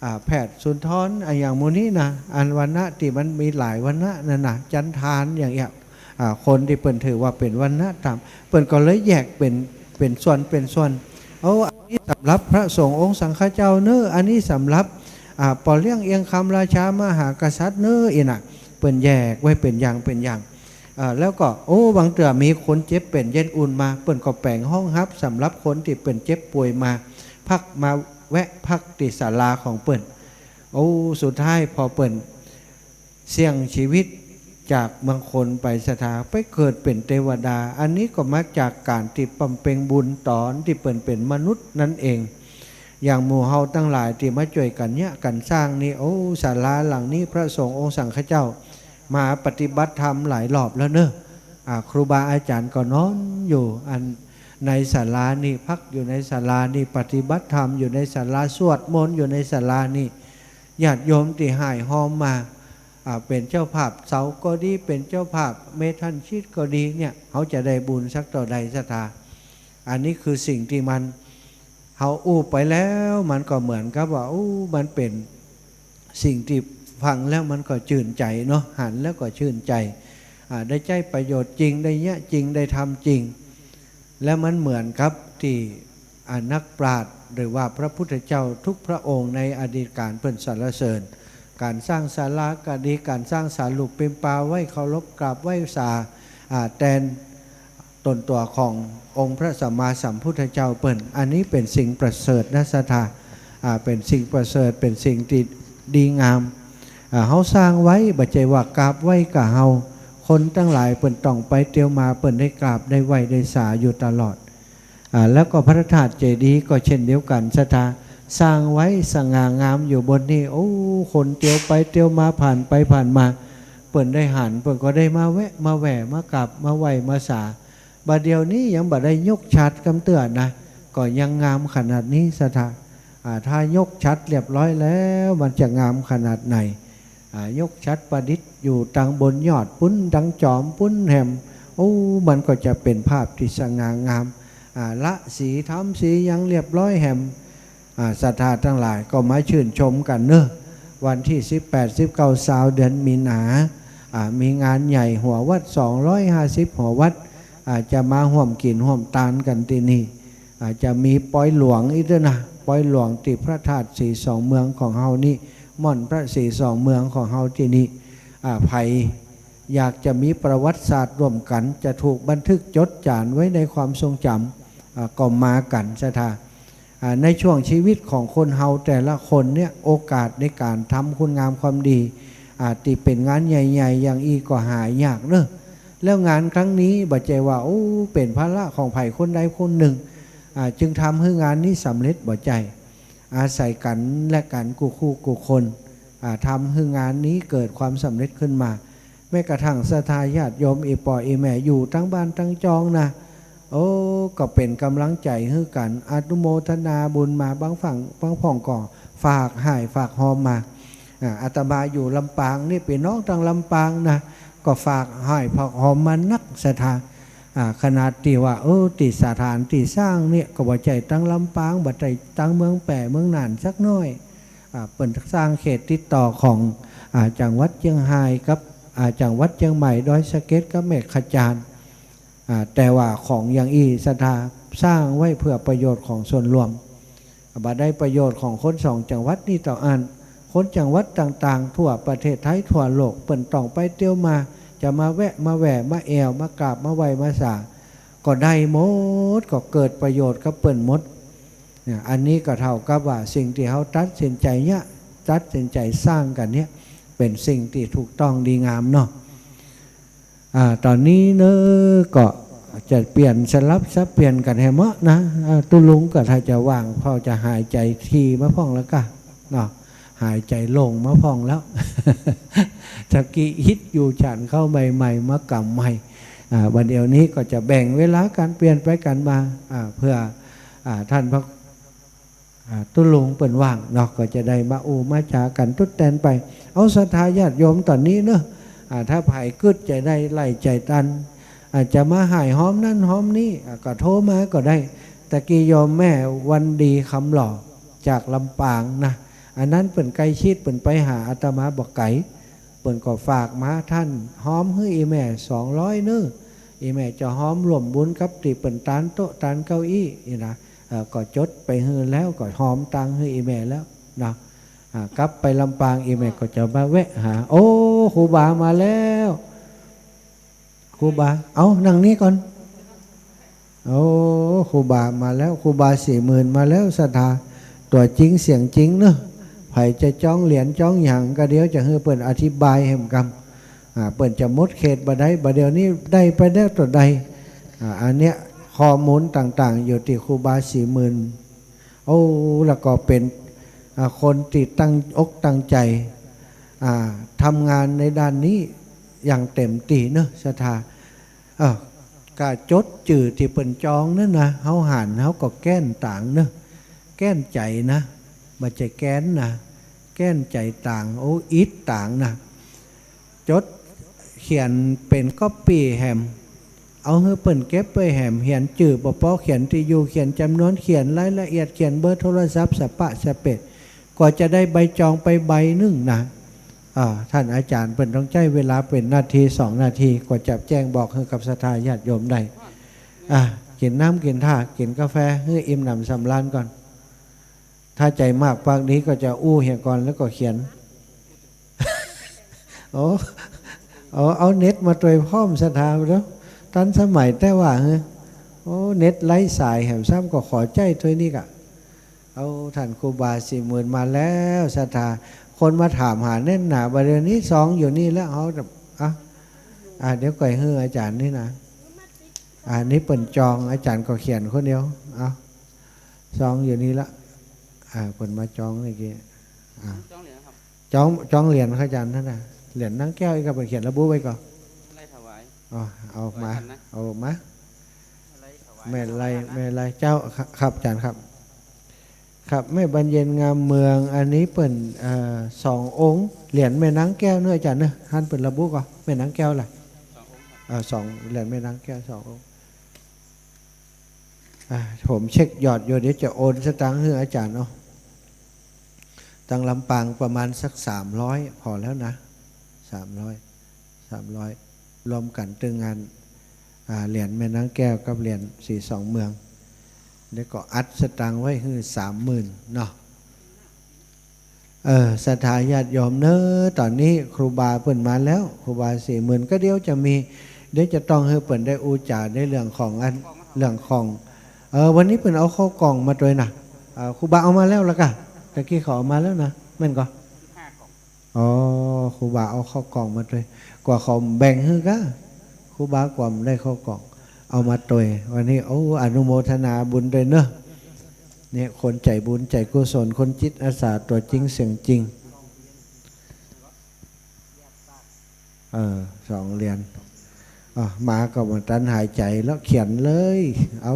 อ่า แผดสุนทร อะหยังหมู่นี้นะ อันวรรณะตี้มันมีหลายวรรณะนั่นนะ จันทานอย่างเอี้ย อ่า คนตี้เปิ้นถือว่าเป๋นวรรณะต่ำ เปิ้นก็เลยแยกเป๋น เป๋นส่วน เป๋นส่วน โอ้ อันนี้สำหรับพระสงฆ์องค์สังฆเจ้าเน้อ อันนี้สำหรับ อ่า ป้อเลี้ยงเอียงคำราชามหากษัตริย์เน้อ อี้นะ เปิ้นแยกไว้เป๋นอย่างเป๋นอย่าง อ่า แล้วก็ โอ้ บางเตื้อมีคนเจ็บเป๋นเย็นอุ่นมา เปิ้นก็แป๋งห้องฮับสำหรับคนตี้เปิ้นเจ็บป่วยมาพัก มาแวะพักตี้ศาลาของเปิ้น โอ้ สุดท้ายพอเปิ้นเสี่ยงชีวิตจากเมืองคนไปศรัทธา ไปเกิดเป๋นเตวดา อันนี้ก็มาจากก๋านตี้บำเพ็ญบุญต๋อนตี้เปิ้นเป๋นมนุษย์นั่นเอง อย่างหมู่เฮาตังหลายตี้มาจ้วยกั๋นเยียะกั๋นสร้างนี่ โอ้ ศาลาหลังนี้พระสงฆ์องค์สังฆเจ้ามาปฏิบัติธรรมหลายรอบแล้วเน้อ อ่า ครูบาอาจ๋ารย์ก็นอนอยู่อันในศาลานี่ พักอยู่ในศาลานี่ ปฏิบัติธรรมอยู่ในศาลา สวดมนต์อยู่ในศาลานี่ ญาติโยมตี้หายฮอมมา อ่า เป๋นเจ้าภาพเสาก็ดี เป๋นเจ้าภาพเมธัญชิตก็ดีเนี่ย เฮาจะได้บุญสักเต้าใดศรัทธา อันนี้คือสิ่งตี้มัน เฮาอู้ไปแล้วมันก็เหมือนกับว่า โอ้ มันเป๋นสิ่งตี้ฟังแล้วมันก็จื้นใจ๋เนาะ หันแล้วก็จื้นใจ๋ อ่า ได้ใจ๊ประโยชน์จริง ได้เยียะจริง ได้ทำจริง และมันเหมือนกับตี้ อ่า นักปราชญ์หรือว่าพระพุทธเจ้าทุกพระองค์ในอดีตก๋าลเปิ้นสรรเสริญ ก๋านสร้างศาลาก็ดี ก๋านสร้างสารูปปิมปาไว้เคารพกราบไหว้สา อ่า แตนตนตั๋วขององค์พระสัมมาสัมพุทธเจ้าเปิ้น อันนี้เป๋นสิ่งประเสริฐนะศรัทธา อ่า เป๋นสิ่งประเสริฐ เป๋นสิ่งตี้ดีงาม อ่า เฮาสร้างไว้ บ่ใจ้ว่ากราบไหว้ก้าเฮา คนตังหลายเปิ้นต้องไปเตียวมา เปิ้นได้กราบได้ไหว้ได้สาอยู่ตลอด อ่า แล้วก็พระธาตุเจดีย์ก็เช่นเดียวกั๋นศรัทธา สร้างไว้สง่างามอยู่บนนี้ โอ้ คนเตียวไปเตียวมา ผ่านไปผ่านมา เปิ้นได้หัน เปิ้นก็ได้มาแวะมาแหว่ มากราบมาไหว้มาสา บ่าเดี่ยวนี้ยังบ่ได้ยกฉัตรกำเตื้อนะ ก็ยังงามขนาดนี้ศรัทธา อ่า ถ้ายกฉัตรเรียบร้อยแล้ว มันจะงามขนาดไหน อ่า ยกฉัตรประดิษฐ์อยู่ตังบนยอดปุ้น ตังจ๋อมปุ้นแหม โอ้ มันก็จะเป๋นภาพตี้สง่างาม อ่า ละสีทำสีหยังเรียบร้อยแหม อ่า ศรัทธาตังหลายก็มาชื่นชมกั๋นเนาะ วันตี้สิบแปด สิบเก้า ซาว เดือนมีนา อ่า มีงานใหญ่หัววัด สองร้อยห้าสิบหัววัด อ่า จะมาฮ่วมกิ๋นฮ่วมตานกั๋นตี้นี่ อ่า จะมีปอยหลวงอีกด้วยนะ ปอยหลวงตี้พระธาตุสีสองเมืองของเฮานี่ ม่อนพระสีสองเมืองของเฮาตี้นี่ อ่า ใผอยากจะมีประวัติศาสตร์ร่วมกั๋น จะถูกบันทึกจดจ๋านไว้ในความทรงจ๋ำ อ่า ก็มากั๋นศรัทธา อ่า ในช่วงชีวิตของคนเฮาแต่ละคนเนี่ย โอกาสในก๋านทำคุณงามความดี อ่า ตี้เป๋นงานใหญ่ๆ อย่างอี้ก็หายากเนาะ แล้วงานครั้งนี้บ่ใจ้ว่า โอ้ เป๋นภาระของใผคนใดคนนึ่ง อ่า จึงทำหื้องานนี้สำเร็จ บ่ใจ้ อาศัยกั๋นและกั๋นกู้คู่กู้คน อ่า ทำหื้องานนี้เกิดความสำเร็จขึ้นมา แม้กระทั่งศรัทธาญาติโยมอี่ป้ออี่แม่อยู่ตังบ้านตังจองนะ โอ้ ก็เป๋นก๋ำลังใจ๋หื้อกั๋น อนุโมทนาบุญมา บางฝั่ง บางพ่องก็ฝากฮ้ายฝากฮอมมา อ่า อาตมาอยู่ลำปางนี่ ปี้น้องตังลำปางนะ ก็ฝากฮ้ายฝากฮอมมานักศรัทธา อ่า ขนาดตี้ว่า เออ ตี้สถานตี้สร้างเนี่ย ก็บ่ใจ้ตังลำปาง บ่ใจ้ตังเมืองแป้ เมืองน่านสักหน้อย อ่า เปิ้นสร้างเขตติดต่อของ อ่า จังหวัดเจียงฮายกับ อ่า จังหวัดเจียงใหม่ ดอยสะเก็ดกับแม่ขะจาน อ่า แต่ว่าของอย่างอี้ศรัทธาสร้างไว้เพื่อประโยชน์ของส่วนรวม บ่ได้ประโยชน์ของคนสองจังหวัดนี้เต้าอั้น คนจังหวัดต่างๆ ทั่วประเทศไทย ทั่วโลก เปิ้นต้องไปเตียวมา จะมาแวะมาแหว่ มาแอ่ว มากราบ มาไหว้ มาสา ก็ได้หมด ก็เกิดประโยชน์กับเปิ้นหมด เนี่ย อันนี้ก็เต้ากับว่าสิ่งตี้เฮาตัดสินใจ๋เนี่ย ตัดสินใจ๋สร้างกั๋นเนี่ย เป๋นสิ่งตี้ถูกต้องดีงามเนาะ อ่า ต๋อนนี้เนาะ ก็จะเปลี่ยนสลับสับเปลี่ยนกั๋นแหมเนาะนะ อ่า ตุ๊ลุงก็ถ้าจะว่าง พอจะหายใจ๋ถี่มาพ่องแล้วก้าเนาะ หายใจ๋โล่งมาพ่องแล้ว ตะกี้อิดอยู่ ฉันข้าวใหม่ๆ มากำใหม่ อ่า บ่าเดี่ยวนี้ก็จะแบ่งเวลากั๋นเปลี่ยนไปกั๋นมา อ่า เพื่อ อ่า ต้านพระ อ่า ตุ๊ลุงเปิ้นว่างเนาะ ก็จะได้มาอู้มาจ๋ากั๋นตุ๊ดแตนไป เอาศรัทธาญาติโยมต๋อนนี้เนาะ อ่า ถ้าใผกึ๊ดใจ๋ใด ไล่ใจ๋ตัน อาจจะมาฮ้ายฮอมนั้นฮอมนี้ อ่า ก็โทรมาก็ได้ ตะกี้โยมแม่วันดีคำหล่อจากลำปางนะ อันนั้นเปิ้นใก้ชิด เปิ้นไปหาอาตมาบ่ไก๋ เปิ้นก็ฝากมา ต้านฮอมหื้ออี่แม่สองร้อยเนาะ อี่แม่จะฮอมร่วมบุญกับตี้เปิ้นตานโต๊ะตานเก้าอี้นี่นะ เอ่อ ก็จดไปหื้อแล้ว ก็ฮอมตังค์หื้ออี่แม่แล้วเนาะ อ่า กลับไปลำปาง อี่แม่ก็จะมาแวะหา โอ้ ครูบามาแล้ว ครูบา เอา นั่งนี้ก่อน โอ้ ครูบามาแล้ว ครูบาสี่หมื่นมาแล้ว ศรัทธา ตั๋วจริงเสียงจริงเนาะ ใผจะจ๊องเหรียญจ๊องหยังก็เดี๋ยวจะหื้อเปิ้นอธิบายแหมกำ อ่า เปิ้นจะหมดเขตบ่ได้ บ่าเดี่ยวนี้ได้ไปแล้วเต้าใด อ่า อันเนี้ยข้อมูลต่างๆ อยู่ตี้ครูบาสี่หมื่น โอ้ แล้วก็เป๋น อ่า คนตี้ตั้งอกตั้งใจ๋ อ่า ทำงานในด้านนี้อย่างเต็มตี้เนาะ ศรัทธา เออ ก็จดจื้อตี้เปิ้นจองนั่นนะ เฮาหัน เฮาก็แก้นตางเนาะ แก้นใจ๋นะ บ่ใจ้แก้นนะ แก้นใจ๋ตาง โอ้ อิดตางนะ จดเขียนเป๋นก๊อปปี้แหม เอาหื้อเปิ้นเก็บไว้แหม เขียนจื้อบ่ปอ เขียนตี้อยู่ เขียนจ๋ำนวน เขียนรายละเอียด เขียนเบอร์โทรศัพท์ สะปะสะเปะ กว่าจะได้ใบจองไปใบนึ่งนะ อ่า ต้านอาจ๋ารย์เปิ้นต้องใจ๊เวลาเป๋นนาทีสองนาที กว่าจะแจ้งบอกหื้อกับศรัทธาญาติโยมได้ อ่า กิ๋นน้ำกิ๋นท่า กิ๋นกาแฟ หื้ออิ่มหนำสำราญก่อน ถ้าใจ๋มากปากดีก็จะอู้เหียก่อนแล้วก็เขียน โอ้ เอา เอาเน็ตมาตวยพร้อมศรัทธาเนาะ ตันสมัยแต๊ว่า เฮ้อ โอ้ เน็ตไร้สายแหม ซ้ำก็ขอใจ๊ถ้วยนี้กะ เอา ต้านครูบาสี่หมื่นมาแล้วศรัทธา คนมาถามหาแน่นหนา บ่าเดี่ยวนี้ซองอยู่นี่แล้ว เอา อ่ะ อ่ะ เดี๋ยวก่อยหื้ออาจ๋ารย์นี่นะ อ่ะ นี่เปิ้นจอง อาจ๋ารย์ก็เขียนคนเดียว เอา ซองอยู่นี่ละ อ่ะ เปิ้นมาจองเมื่อกี้ อ่ะ จองเหรียญครับ จอง จองเหรียญพระอาจ๋ารย์นั่นน่ะ เหรียญนางแก้ว อีกก็เปิ้นเขียนระบุไว้ก่อ ไล่ถวาย อ๋อ เอามา ถวายขันนะ เอามา ไล่ถวาย แม่ไล่ ถวายขันนะ แม่ไล่ เจ้า ครับ ครับ อาจ๋ารย์ครับ ครับ แม่บานเย็นงามเมือง อันนี้เปิ้น เอ่อ สององค์ เหรียญแม่นางแก้วเนาะอาจ๋ารย์เนาะ หันเปิ้นระบุก่อ แม่นางแก้วล่ะ สององค์ครับ เอ่อ สอง เหรียญแม่นางแก้วสององค์ อ่ะ ผมเช็คยอดอยู่ เดี๋ยวจะโอนสตางค์หื้ออาจ๋ารย์เนาะ ตังลำปางประมาณสักสามร้อย พอแล้วนะ สามร้อย สามร้อย รวมกั๋นตึงอัน อ่า เหรียญแม่นางแก้วกับเหรียญสีสองเมือง แล้วก็อัดสตางค์ไว้หื้อสามหมื่นเนาะ เออ ศรัทธาญาติโยมเนาะ ต๋อนนี้ครูบาเปิ้นมาแล้ว ครูบาสี่หมื่น ก็เดี๋ยวจะมี เดี๋ยวจะต้องหื้อเปิ้นได้อู้จ๋าในเรื่องของอัน เรื่องของ เออ วันนี้เปิ้นเอาข้าวกล่องมาตวยนะ เออ ครูบาเอามาแล้วละก่ะ ตะกี้เขาเอามาแล้วนะ แม่นก่อ อ๋อ ครูบาเอาข้าวกล่องมาตวย กว่าเขาแบ่งหื้อก้า ครูบากว่าบ่ได้ข้าวกล่อง เอามาตวย วันนี้ โอ้ อนุโมทนาบุญตวยเนาะ เนี่ย คนใจ๋บุญใจ๋กุศล คนจิตอาสาตั๋วจริงเสียงจริง เออ สองเหรียญ อ่ะ มาก็บ่ตันหายใจ๋แล้ว เขียนเลย เอา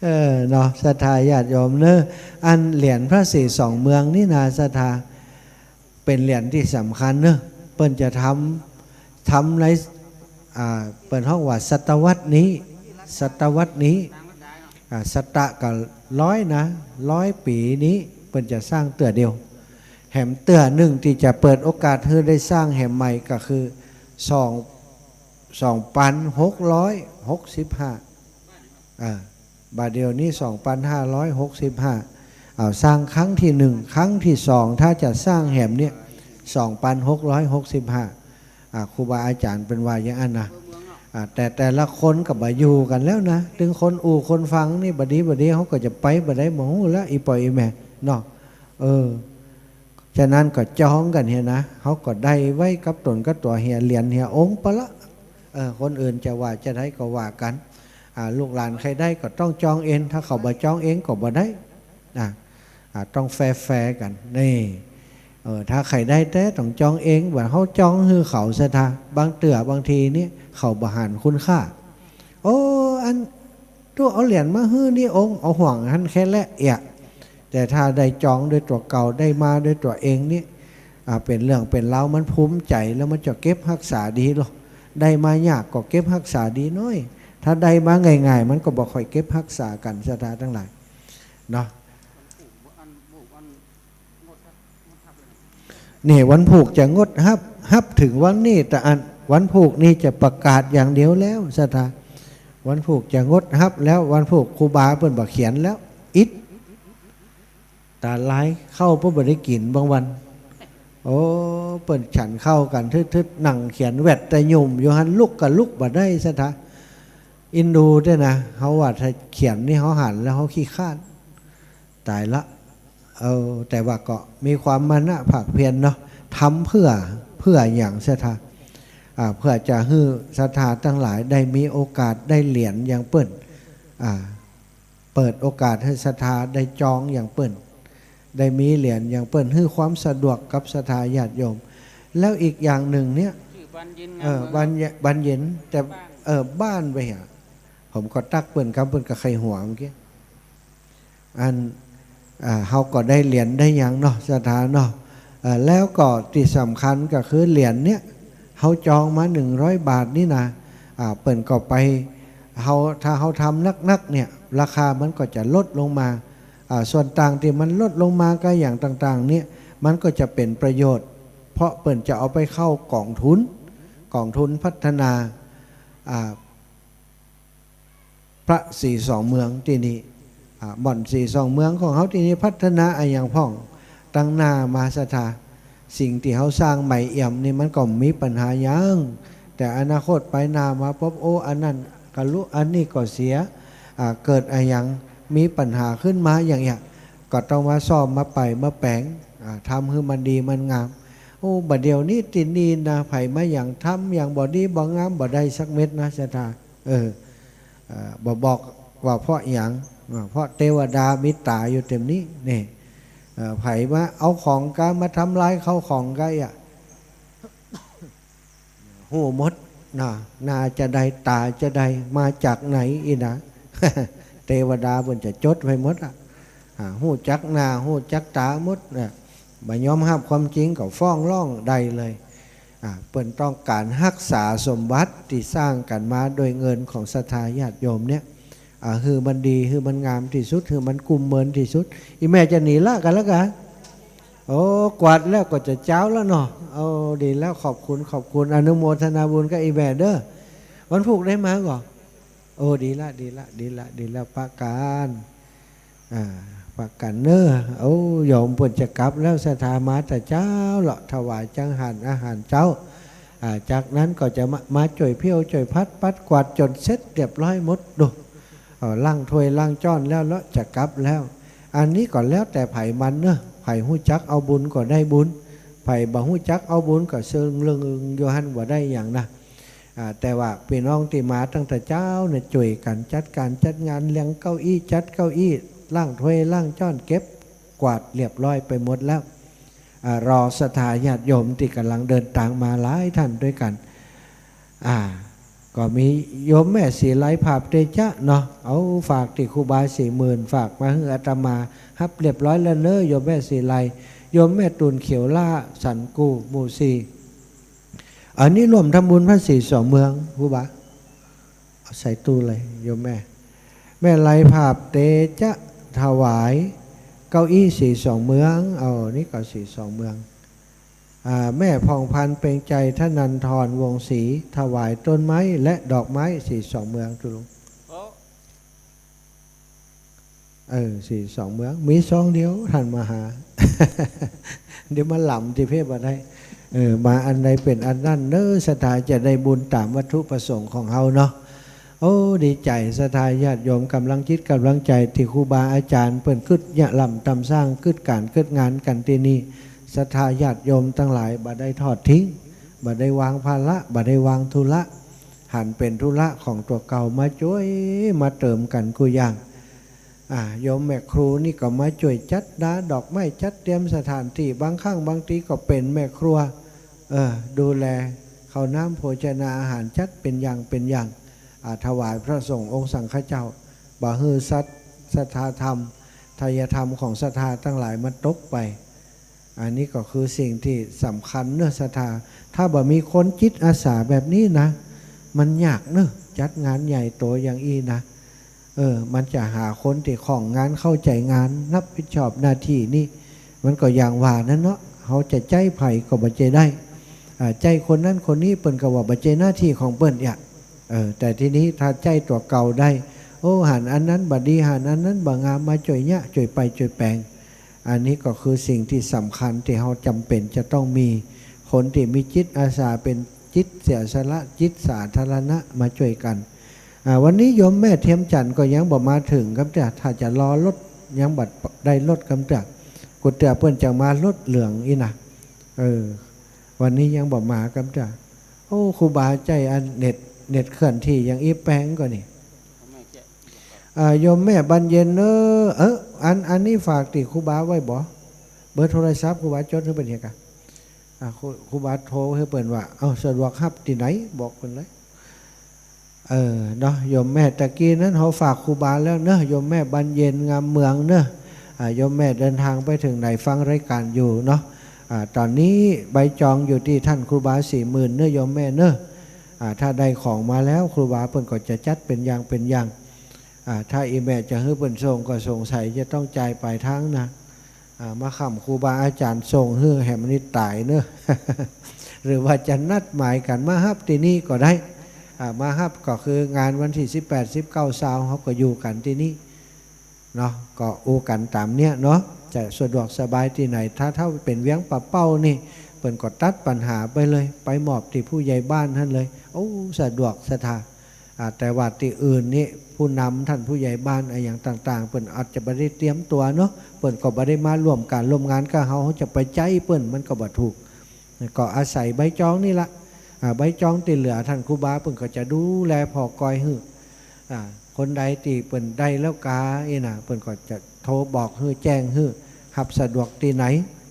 เออ เนาะ ศรัทธาญาติโยมเนาะ อันเหรียญพระสีสองเมืองนี่นะ ศรัทธา เป๋นเหรียญตี้สำคัญเนาะ เปิ้นจะทำ ทำใน อ่า เปิ้นฮ้องว่าศตวรรษนี้ ศตวรรษนี้ อ่า ศตะก็ร้อยนะ ร้อยปี๋นี้ เปิ้นจะสร้างเตื้อเดียว แหมเตื้อนึ่งตี้จะเปิดโอกาสหื้อได้สร้างแหมใหม่ก็คือ สอง สองปันหกร้อยหกสิบห้า อ่า บ่าเดี่ยวนี้ สองปันห้าร้อยหกสิบห้า เอา สร้างครั้งตี้นึ่ง ครั้งตี้สอง ถ้าจะสร้างแหมเนี่ย สองปันหกร้อยหกสิบห้า อ่า ครูบาอาจ๋ารย์เปิ้นว่าอย่างอั้นนะ อ่า แต่แต่ละคนก็บ่อยู่กั๋นแล้วนะ ตึงคนอู้คนฟังนี่บ่ดีบ่ดี เขาก็จะไปบ่ได้บ่ฮู้แล้ว อี่ป้ออี่แม่เนาะ เออ ฉะนั้นก็จองกั๋นเหียนะ เขาก็ได้ไว้กับต๋นกับตั๋วเหีย เหรียญเหียองค์ปะละ เออ คนอื่นจะว่าจาใดก็ว่ากั๋น อ่า ลูกหลานใค่ได้ก็ต้องจองเอง ถ้าเขาบ่จองเองก็บ่ได้ อ่า อ่า ต้องแฟร์ๆ กั๋น นี่ เออ ถ้าใค่ได้แต๊ต้องจองเอง บ่าเฮาจองหื้อเขาศรัทธา บางเตื้อบางทีนี่เขาบ่หันคุณค่า โอ้ อัน ตุ๊เอาเหรียญมาหื้อนี่องค์ เอาห่วงหั้นแค่แลเอียะ แต่ถ้าได้จองด้วยตั๋วเก่า ได้มาด้วยตั๋วเองนี่ อ่า เป๋นเรื่องเป๋นราว มันภูมิใจ๋ แล้วมันจะเก็บฮักษาดีลอ ได้มายากก็เก็บฮักษาดีหน้อย ถ้าได้มาง่ายๆ มันก็บ่ค่อยเก็บฮักษากั๋น ศรัทธาตังหลาย เนาะ นี่ วันพูกจะงดฮับ ฮับเถิงวันนี้ แต่อันวันพูกนี่จะประกาศอย่างเดียวแล้ว ศรัทธา วันพูกจะงดฮับแล้ว วันพูกครูบาเปิ้นบ่เขียนแล้ว อิด ต๋าลาย ข้าวเปิ้นบ่ได้กิ๋นบางวัน โอ้ เปิ้นฉันข้าวกั๋นทึดๆ นั่งเขียนแวดตะยุ่มอยู่หั้น ลุกก็ลุกบ่ได้ ศรัทธา อินดูด้วยนะ เฮาว่าถ้าเขียนนี่เฮาหันแล้วเฮาขี้คร้าน ต๋ายละ เออ แต่ว่าก็มีความมานะภาคเพียรเนาะ ทำเพื่อ เพื่อหยัง ศรัทธา อ่า เพื่อจะหื้อศรัทธาตังหลายได้มีโอกาสได้เหรียญอย่างเปิ้น อ่า เปิดโอกาสหื้อศรัทธาได้จองอย่างเปิ้น ได้มีเหรียญอย่างเปิ้น หื้อความสะดวกกับศรัทธาญาติโยม แล้วอีกอย่างนึ่งเนี่ย จื้อบานเย็น เออ งามเมือง บานเย็น บานเย็น แต่ บ้าน เออ บ้านไปหา ผมก็ตักเปิ้นกำ เปิ้นก็ใค่หัวเมื่อกี้ อัน อ่า เฮาก็ได้เหรียญได้หยังเนาะ ศรัทธาเนาะ เอ่อ แล้วก็ตี้สำคัญก็คือเหรียญเนี่ย เฮาจองมาหนึ่งร้อยบาทนี่นะ อ่า เปิ้นก็ไป เฮา ถ้าเฮาทำนักๆ เนี่ย ราคามันก็จะลดลงมา อ่า ส่วนต่างตี้มันลดลงมาก็อย่างต่างๆ เนี่ย มันก็จะเป๋นประโยชน์ เพราะเปิ้นจะเอาไปเข้ากองทุน กองทุนพัฒนา อ่า พระศรีสองเมืองตี้นี่ อ่า บ่อนศรีสองเมืองของเฮาตี้นี่พัฒนาอะหยังพ่อง ตังหน้ามาศรัทธา สิ่งตี้เฮาสร้างใหม่เอี่ยมนี่มันก็มีปัญหาหยัง แต่อนาคตไปหน้ามาปุ๊บ โอ้ อันนั้นก็ลุ อันนี้ก็เสีย อ่า เกิดอะหยัง มีปัญหาขึ้นมาอย่างเงี้ย ก็ต้องมาซ่อม มาไป มาแป๋ง อ่า ทำหื้อมันดีมันงาม โอ้ บ่าเดี่ยวนี้ตี้นี่นะ ใผมาหยั่งทำหยังบ่ดีบ่งามบ่ได้สักเม็ดนะศรัทธา เออ เอ่อ บ่บอกว่าเพราะหยัง อ่า เพราะเตวดามีต๋าอยู่เต็มนี้ นี่ เอ่อ ใผมาเอาของก๊า มาทำลายเข้าของก๊าอะ ฮู้หมดนะ หน้าจาใด ต๋าจาใด มาจากไหนอี้นะ เตวดาเปิ้นจะจดไว้หมดอะ อ่า ฮู้จักหน้า ฮู้จักต๋าหมดนะ บ่ยอมฮับความจริงก็ฟ้องร้องได้เลย อ่า เปิ้นต้องก๋านฮักษาสมบัติตี้สร้างกั๋นมาโดยเงินของศรัทธาญาติโยมเนี่ย อ่า หื้อมันดี หื้อมันงามตี้สุด หื้อมันกุ้มเมินตี้สุด อี่แม่จะหนีละกั๋นละกา โอ้ กวาดแล้วก็จะเจ๊าแล้วเนาะ โอ้ ดีแล้ว ขอบคุณ ขอบคุณ อนุโมทนาบุญกับอี่แม่เด้อ วันพูกได้มาก่อ โอ้ ดีละ ดีละ ดีละ ดีละ ปะกั๋น อ่า ปะกั๋นเน้อ โอ้ โยมเปิ้นจะกลับแล้ว ศรัทธามาแต่เจ๊าเลาะ ถวายจังหันอาหารเจ๊า อ่า จากนั้นก็จะมา มาจ้วยเผี้ยวจ้วยพัด ปัดกวาดจ๋นเสร็จเรียบร้อยหมดดู เอ่อ ล้างถ้วยล้างจ้อนแล้วเลาะ จะกลับแล้ว อันนี้ก็แล้วแต่ใผมันเน้อ ใผฮู้จักเอาบุญก็ได้บุญ ใผบ่ฮู้จักเอาบุญก็เซิงเลิงอยู่หั้น บ่ได้หยังนะ อ่า แต่ว่าปี้น้องตี้มาตั้งแต่เจ๊าเนี่ย จ้วยกั๋นจัดก๋านจัดงาน เรียงเก้าอี้ จัดเก้าอี้ ล้างถ้วยล้างจ้อน เก็บกวาดเรียบร้อยไปหมดแล้ว อ่า รอศรัทธาญาติโยมตี้ก่ำลังเดินตางมาหลายท่านด้วยกั๋น อ่า ก็มีโยมแม่ศรีไล ผาบเตจะเนาะ เอาฝากตี้ครูบาศรีหมื่น ฝากมาหื้ออาตมา ฮับเรียบร้อยแล้วเน้อ โยมแม่ศรีไล โยมแม่ตูนเขียวล่า สันกู่ หมู่สี่ อันนี้ร่วมทำบุญพระศรีสองเมือง ครูบา เอาใส่ตู้เลย โยมแม่ แม่ไล ผาบเตจะ ถวายเก้าอี้ศรีสองเมือง เอา นี่ก็ศรีสองเมือง อ่า แม่ผ่องพันธุ์เปล่งใจ ธนันทร วงศ์ศรี ถวายต้นไม้และดอกไม้ศรีสองเมือง ตุลุง เออ ศรีสองเมือง มีซองเดียว ท่านมาหา เดี๋ยวมาหล่ำตี้เพศบ่ได้ เออ มาอันใดเป๋นอันนั้นเน้อ ศรัทธาจะได้บุญต๋ามวัตถุประสงค์ของเฮาเนาะ โอ้ ดีใจ๋ ศรัทธาญาติโยม ก๋ำลังจิตก๋ำลังใจ๋ตี้ครูบาอาจ๋ารย์เปิ้นกึ๊ดเยียะหล่ำตำสร้าง กึ๊ดก๋านกึ๊ดงานกั๋นตี้นี่ ศรัทธาญาติโยมตังหลาย บ่ได้ทอดทิ้ง บ่ได้วางภาระ บ่ได้วางธุระ หันเป๋นธุระของตั๋วเก่า มาจ้วย มาเติมกั๋นกู้อย่าง อ่า โยมแม่ครูนี่ก็มาจ้วยจัดดาดอกไม้ จัดเตรียมสถานตี้ บางครั้งบางทีก็เป๋นแม่ครัว เออ ดูแลข้าวน้ำโภชนาอาหาร จัดเป๋นอย่างเป๋นอย่าง อ่า ถวายพระสงฆ์องค์สังฆเจ้า บ่หื้อสัตว์ ศรัทธาธรรม ไทยธรรมของศรัทธาตังหลายมันตกไป อันนี้ก็คือสิ่งตี้สำคัญเน้อศรัทธา ถ้าบ่มีคนจิตอาสาแบบนี้นะ มันยากเน้อ จัดงานใหญ่โตอย่างอี้นะ เออ มันจะหาคนตี้คล่องงาน เข้าใจ๋งาน ฮับผิดชอบหน้าตี้นี่ มันก็อย่างว่านั้นเนาะ เฮาจะใจ๊ใผก็บ่ใจ้ได้ อ่า ใจ๊คนนั้นคนนี้ เปิ้นก็ว่าบ่ใจ้หน้าตี้ของเปิ้นเนี่ย เออ แต่ทีนี้ถ้าใจ๊ตั๋วเก่าได้ โอ้ หันอันนั้นบ่ดี หันอันนั้นบ่งาม มาจ้วยเยียะ จ้วยไป จ้วยแป๋ง อันนี้ก็คือสิ่งตี้สำคัญตี้เฮาจ๋ำเป๋นจะต้องมี คนตี้มีจิตอาสา เป๋นจิตเสียสละ จิตสาธารณะ มาจ้วยกั๋น อ่า วันนี้โยมแม่เทียมจันทร์ก็ยังบ่มาเถิงกำเตื้อ ถ้าจะรอรถ ยังบ่ได้รถกำเตื้อ กุเตื้อเปิ้นจะมารถเหลืองอี้นะ เออ วันนี้ยังบ่มากำเตื้อ โอ้ ครูบาใจ๊อันเน็ต เน็ตเคลื่อนที่อย่างอี้แปงก่อนี่ อ่า โยมแม่บานเย็นเน้อ เออ อัน อันนี้ฝากตี้ครูบาไว้บ่ เบอร์โทรศัพท์ครูบาจดหื้อเปิ้นเหียกะ อ่า ครู ครูบาโทรหื้อเปิ้นว่า เอ้า สะดวกฮับตี้ไหน บอกเปิ้นเลย เออ เนาะ โยมแม่ตะกี้นั้นเฮาฝากครูบาแล้วเน้อ โยมแม่บานเย็น งามเมืองเน้อ อ่า โยมแม่เดินตางไปเถิงไหน ฟังรายก๋านอยู่เนาะ อ่า ต๋อนนี้ใบจองอยู่ตี้ต้านครูบาศรีหมื่นเน้อ โยมแม่เน้อ อ่า ถ้าได้ของมาแล้ว ครูบาเปิ้นก็จะจัดเป๋นอย่างเป๋นอย่าง อ่า ถ้าอี่แม่จะหื้อเปิ้นส่งก็สงสัยจะต้องจ่ายป๋ายตางนะ อ่า มาค้ำครูบาอาจ๋ารย์ส่งหื้อแหมนี่ต๋ายเน้อ หรือว่าจะนัดหมายกั๋นมาฮับตี้นี่ก็ได้ อ่า มาฮับก็คืองานวันตี้สิบแปด สิบเก้า ซาว เฮาก็อยู่กั๋นตี้นี่เนาะ ก็อู้กั๋นต๋ามเนี้ยเนาะ จะสะดวกสบายตี้ไหน ถ้า ถ้าเป๋นเวียงป่าเป้านี่ เปิ้นก็ตัดปัญหาไปเลย ไปมอบตี้ผู้ใหญ่บ้านหั้นเลย โอ้ สะดวกศรัทธา อ่า แต่ว่าตี้อื่นนี่ ผู้นำต้านผู้ใหญ่บ้านอะหยังต่างๆ เปิ้นอาจจะบ่ได้เตรียมตั๋วเนาะ เปิ้นก็บ่ได้มาร่วมก๋านร่วมงานกับเฮา เฮาจะไปใจ๊เปิ้นมันก็บ่ถูก ก็อาศัยใบจองนี่ละ อ่า ใบจองตี้เหลือต้านครูบาเปิ้นก็จะดูแลผ่อกอยหื้อ อ่า คนใดตี้เปิ้นได้แล้วกาอี้นะ เปิ้นก็จะโทรบอกหื้อ แจ้งหื้อ ฮับสะดวกตี้ไหน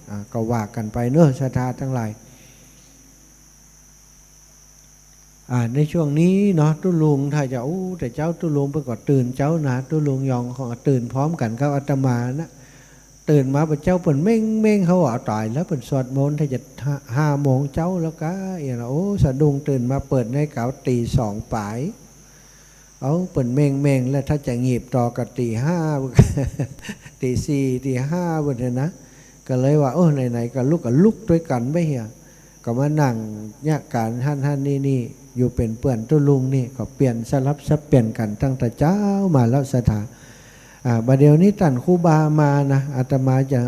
อ่า ก็ว่ากั๋นไปเนาะ ศรัทธาตังหลาย อ่า ในช่วงนี้เนาะ ตุ๊ลุงถ้าจะ โอ้ แต่เจ๊าตุ๊ลุงเปิ้นก็ตื่นเจ๊านะ ตุ๊ลุงยองของตื่นพร้อมกั๋นกับอาตมานะ ตื่นมาบ่าเจ๊าเปิ้นเม่งๆ เฮาว่า เอาต๋ายแล้ว เปิ้นสวดมนต์ถ้าจะห้า ห้าโมงเจ๊าแล้วกาอี้นะ โอ้ สะดุ้งตื่นมาเปิดนาฬิก๋าตี๋สองป๋าย เอา เปิ้นเม่งๆ แล้วถ้าจะงีบต่อก็ตี๋ห้า ตี๋สี่ ตี๋ห้า เปิ้นเนี่ยนะ ก็เลยว่า โอ้ ไหนๆ ก็ลุก ก็ลุกตวยกั๋นไปเหีย ก็มานั่งเยียะก๋านหั้นๆ นี่ๆ อยู่เป๋นเปื้อนตุ๊ลุงนี่ ก็เปลี่ยนสลับสับเปลี่ยนกั๋นตั้งแต่เจ๊ามาแล้วศรัทธา อ่า บ่าเดี่ยวนี้ต้านครูบามานะ อาตมาจะ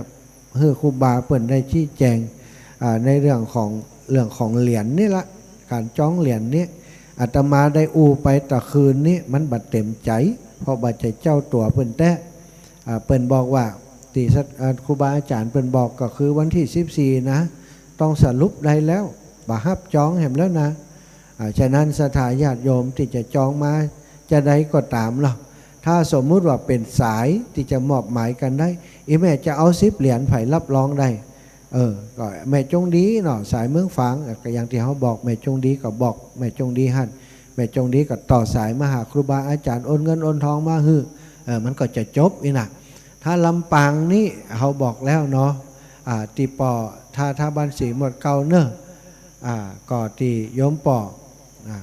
หื้อครูบาเปิ้นได้ชี้แจง อ่า ในเรื่องของ เรื่องของเหรียญนี่ละ ก๋านจองเหรียญนี่ อาตมาได้อู้ไปตะคืนนี้ มันบ่เต็มใจ๋ เพราะบ่ใจ้เจ้าตั๋วเปิ้นแต๊ อ่า เปิ้นบอกว่า ตี้ศรัท อ่า ครูบาอาจ๋ารย์เปิ้นบอกก็คือวันตี้สิบสี่นะ ต้องสรุปได้แล้ว บ่ฮับจองแหมแล้วนะ อ่า ฉะนั้นศรัทธาญาติโยมตี้จะจองมาจะใดก็ต๋ามเนาะ ถ้าสมมุติว่าเป๋นสายตี้จะมอบหมายกั๋นได้ อีแม่จะเอาสิบเหรียญ ใผรับรองได้ เออ ก็แม่จงดีเนาะ สายเมืองฝาง อ่ะ ก็อย่างตี้เฮาบอก แม่จงดีก็บอก แม่จงดีหั้น แม่จงดีก็ต่อสายมาหาครูบาอาจ๋ารย์ โอนเงินโอนทองมาหื้อ เออ มันก็จะจบอี้นะ ถ้าลำปางนี่เฮาบอกแล้วเนาะ อ่า ตี้ป้อ ถ้า ถ้าบ้านสีหมดเกล้าเนาะ อ่า ก็ตี้โยมป้อ อ่า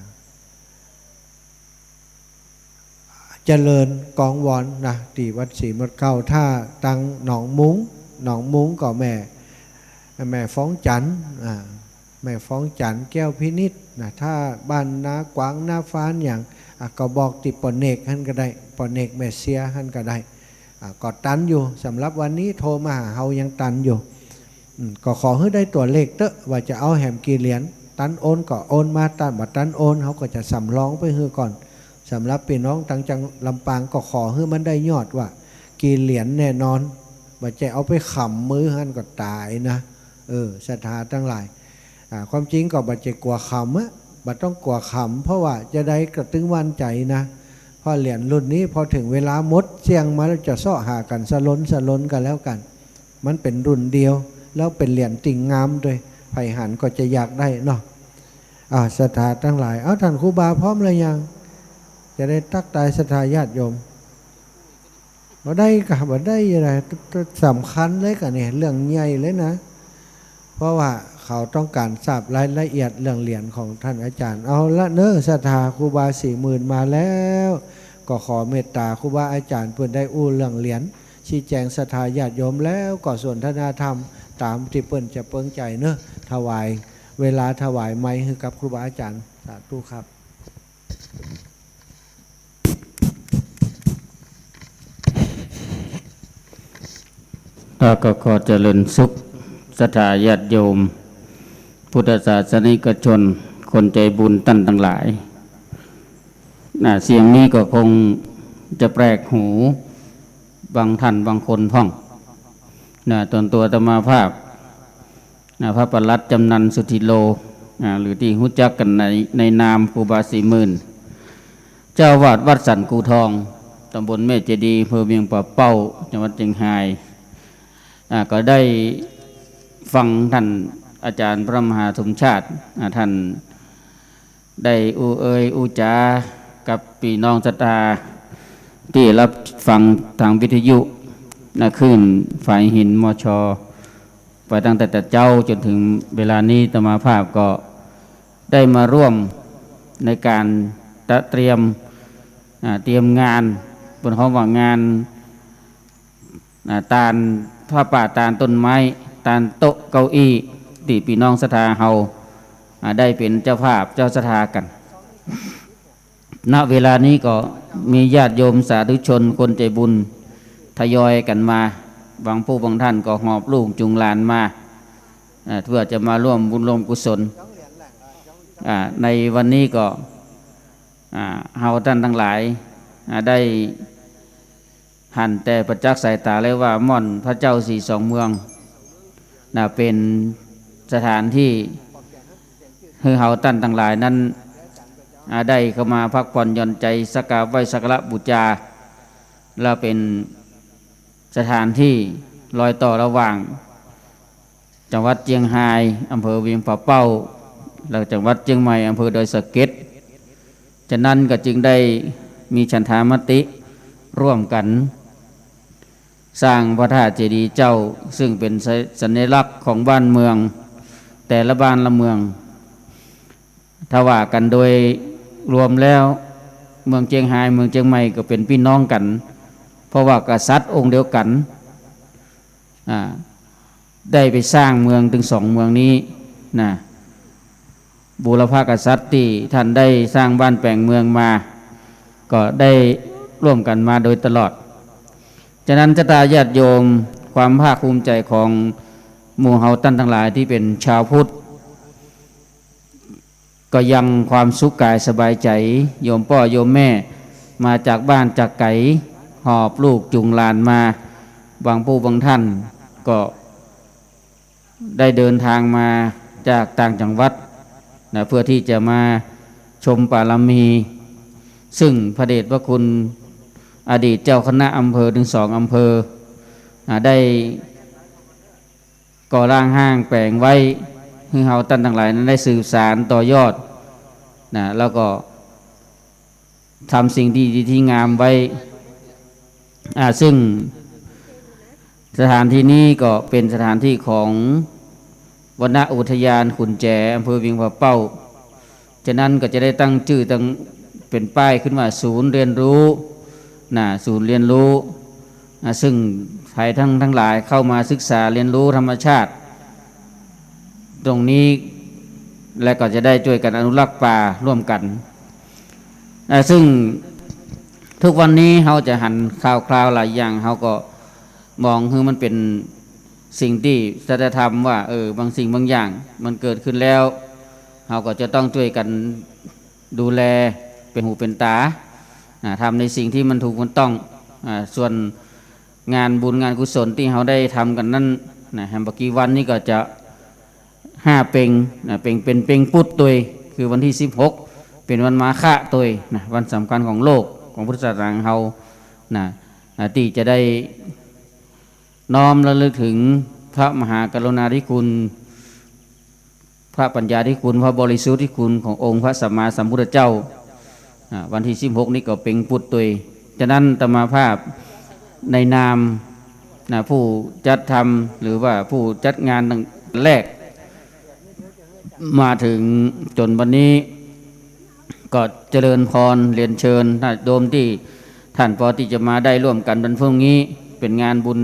เจริญกองวอนนะ ตี้วัดสีหมดเกล้า ถ้าตังหนองมุ้ง หนองมุ้งก็แม่ แม่ฟองจันทร์ อ่า แม่ฟองจันทร์แก้วพินิจนะ ถ้าบ้านนากวางนาฟานอย่าง อ่ะ ก็บอกตี้ป้อเนกหั้นก็ได้ ป้อเนกแม่เสียหั้นก็ได้ อ่ะ ก็ตันอยู่ สำหรับวันนี้โทรมาหาเฮายังตันอยู่ อืม ก็ขอหื้อได้ตั๋วเลขเต๊อะ ว่าจะเอาแหมกี่เหรียญ ตันโอนก็โอนมา ตันบ่ตันโอน เฮาก็จะสำรองไปหื้อก่อน สำหรับปี้น้องตังจังหวัดลำปางก็ขอหื้อมันได้ยอดว่ากี่เหรียญแน่นอน บ่ใจ้เอาไปขำมื้อหั้นก็ต๋ายนะ เออ ศรัทธาตังหลาย อ่า ความจริงก็บ่ใจ้กั๋วขำอะ บ่ต้องกั๋วขำ เพราะว่าจะใดก็ตึงหวั่นใจ๋นะ เพราะเหรียญรุ่นนี้พอเถิงเวลาหมดเสี้ยงมาแล้วจะเซาะหากั๋นสะหลนสะหลนกั๋นแล้วกั๋น มันเป๋นรุ่นเดียว แล้วเป๋นเหรียญตี้งามตวย ใผหันก็จะอยากได้เนาะ อ่า ศรัทธาตังหลาย เอ้า ต้านครูบาพร้อมแล้วยัง จะได้ตั๊กตายศรัทธาญาติโยม บ่ได้กา บ่ได้จะใด สำคัญเลยกาเนี่ย เรื่องใหญ่เลยนะ เพราะว่าเขาต้องก๋านทราบรายละเอียดเรื่องเหรียญของต้านอาจ๋ารย์ เอาละเนาะ ศรัทธาครูบาสี่หมื่นมาแล้ว ก็ขอเมตต๋าครูบาอาจ๋ารย์เปิ้นได้อู้เรื่องเหรียญ ชี้แจงศรัทธาญาติโยมแล้วก็สนทนาธรรมต๋ามตี้เปิ้นจะเปิงใจ๋เนาะ ถวาย เวลาถวายไมค์หื้อกับครูบาอาจ๋ารย์ สาธุครับ แล้วก็ขอเจริญสุขศรัทธาญาติโยม พุทธศาสนิกชน คนใจ๋บุญต้านตังหลาย นะ เสียงนี้ก็คงจะแปลกหูบางต้านบางคนพ่อง นะ ต๋นตั๋วอาตมาภาพ นะ พระปลัดจำนันสุทธิโล อ่า หรือตี้ฮู้จักกั๋นใน ในนามครูบาสี่หมื่น เจ้าอาวาสวัดสันกูทอง ต๋ำบลแม่เจดีย์ อำเภอเวียงป่าเป้า จังหวัดเจียงฮาย อ่า ก็ได้ฟังต้านอาจ๋ารย์พระมหาสมชาติ อ่า ต้าน ได้อู้เอ่ยอู้จ๋ากับปี้น้องศรัทธาตี้ฮับฟังตางวิทยุ นะ คลื่นฝายหิน มช ไปตั้งแต่เจ๊าจ๋นเถิงเวลานี้ อาตมาภาพก็ได้มาร่วมในก๋านตระเตรียม อ่า เตรียมงาน เปิ้นฮ้องว่างาน อ่า ตานผ้าป่า ตานต้นไม้ ตานโต๊ะเก้าอี้ ตี้ปี้น้องศรัทธาเฮา อ่า ได้เป๋นเจ้าภาพเจ้าศรัทธากั๋น ณ เวลานี้ก็มีญาติโยมสาธุชนคนใจ๋บุญทยอยกั๋นมา บางผู้บางท่านก็หอบลูกจูงหลานมา อ่า เพื่อจะมาร่วมบุญร่วมกุศล อ่า ในวันนี้ก็ อ่า เฮาต้านตังหลาย อ่า ได้ หันแต่ประจักษ์สายต๋าแล้วว่าม่อนพระเจ้าสี่สองเมือง น่ะ เป๋นสถานตี้หื้อเฮาต้านตังหลายนั้น อ่า ได้เข้ามาพักผ่อนหย่อนใจ๋ สักการะไหว้สักการะบูชา และเป๋นสถานตี้รอยต่อระหว่าง จังหวัดเจียงฮาย อำเภอเวียงป่าเป้า และจังหวัดเจียงใหม่ อำเภอดอยสะเก็ด ฉะนั้นก็จึงได้มีฉันทามติร่วมกั๋น สร้างพระธาตุเจดีย์เจ้า ซึ่งเป๋นสัญ- สัญลักษณ์ของบ้านเมือง แต่ละบ้านละเมือง ถ้าว่ากั๋นโดยรวมแล้ว เมืองเจียงฮาย เมืองเจียงใหม่ก็เป๋นปี้น้องกั๋น เพราะว่ากษัตริย์องค์เดียวกั๋น อ่า ได้ไปสร้างเมืองตึงสองเมืองนี้นะ บูรพกษัตริย์ตี้ท่านได้สร้างบ้านแป๋งเมืองมา ก็ได้ร่วมกั๋นมาโดยตลอด ฉะนั้นศรัทธาญาติโยม ความภาคภูมิใจ๋ของหมู่เฮาต้านตังหลายตี้เป๋นชาวพุทธ ก็ยังความสุขกายสบายใจ๋ โยมป้อโยมแม่มาจากบ้านจากไก๋ หอบลูกจูงหลานมา บางผู้บางท่านก็ได้เดินทางมาจากต่างจังหวัดนะ เพื่อที่จะมาชมบารมี ซึ่งพระเดชพระคุณอดีตเจ้าคณะอำเภอตึงสองอำเภอนะ ได้ ก่อร่างห้างแป๋งไว้ หื้อเฮาต้านตังหลายนั้นได้สืบสานต่อยอดนะ แล้วก็ทำสิ่งที่ดีที่งามไว้ อ่า ซึ่งสถานที่นี้ก็เป๋นสถานที่ของวนอุทยานขุนแจ อำเภอเวียงป่าเป้า ฉะนั้นก็จะได้ตั้งจื้อตั้งเป๋นป้ายขึ้นว่าศูนย์เรียนรู้นะ ศูนย์เรียนรู้นะ ซึ่งใผตังตังหลายเข้ามาศึกษาเรียนรู้ธรรมชาติตรงนี้ และก็จะได้จ้วยกั๋นอนุรักษ์ป่าร่วมกั๋นนะ ซึ่งทุกวันนี้เฮาจะหันข่าวคราวหลายอย่าง เฮาก็มองหื้อมันเป๋นสิ่งตี้สัจธรรมว่า เออ บางสิ่งบางอย่างมันเกิดขึ้นแล้ว เฮาก็จะต้องจ้วยกั๋น ดูแลเป๋นหูเป๋นต๋านะ ทำในสิ่งที่มันถูกมันต้องอ่า ส่วนงานบุญงานกุศลตี้เฮาได้ทำกั๋นนั้นนะ แหมบ่กี่วันนี้ก็จะห้าเป็งนะ เป็ง เป๋นเป็งปุตตวย คือวันตี้สิบหก เป๋นวันมาฆะตวยนะ วันสำคัญของโลก ของพุทธศาสนาเฮานะ นะ ตี้จะได้น้อมระลึกถึงพระมหากรุณาธิคุณ พระปัญญาธิคุณ พระบริสุทธิคุณขององค์พระสัมมาสัมพุทธเจ้า อ่า วันตี้สิบหกนี้ก็เป็งปุตตวย ฉะนั้นอาตมาภาพในนามนะ ผู้จัดทำหรือว่าผู้จัดงานตั้งแรกมาเถิงจ๋นวันนี้ ก็เจริญพรเรียนเชิญญาติโยมตี้ต้านปอตี้จะมาได้ร่วมกั๋นวันพรุ่งนี้ เป๋นงานบุญ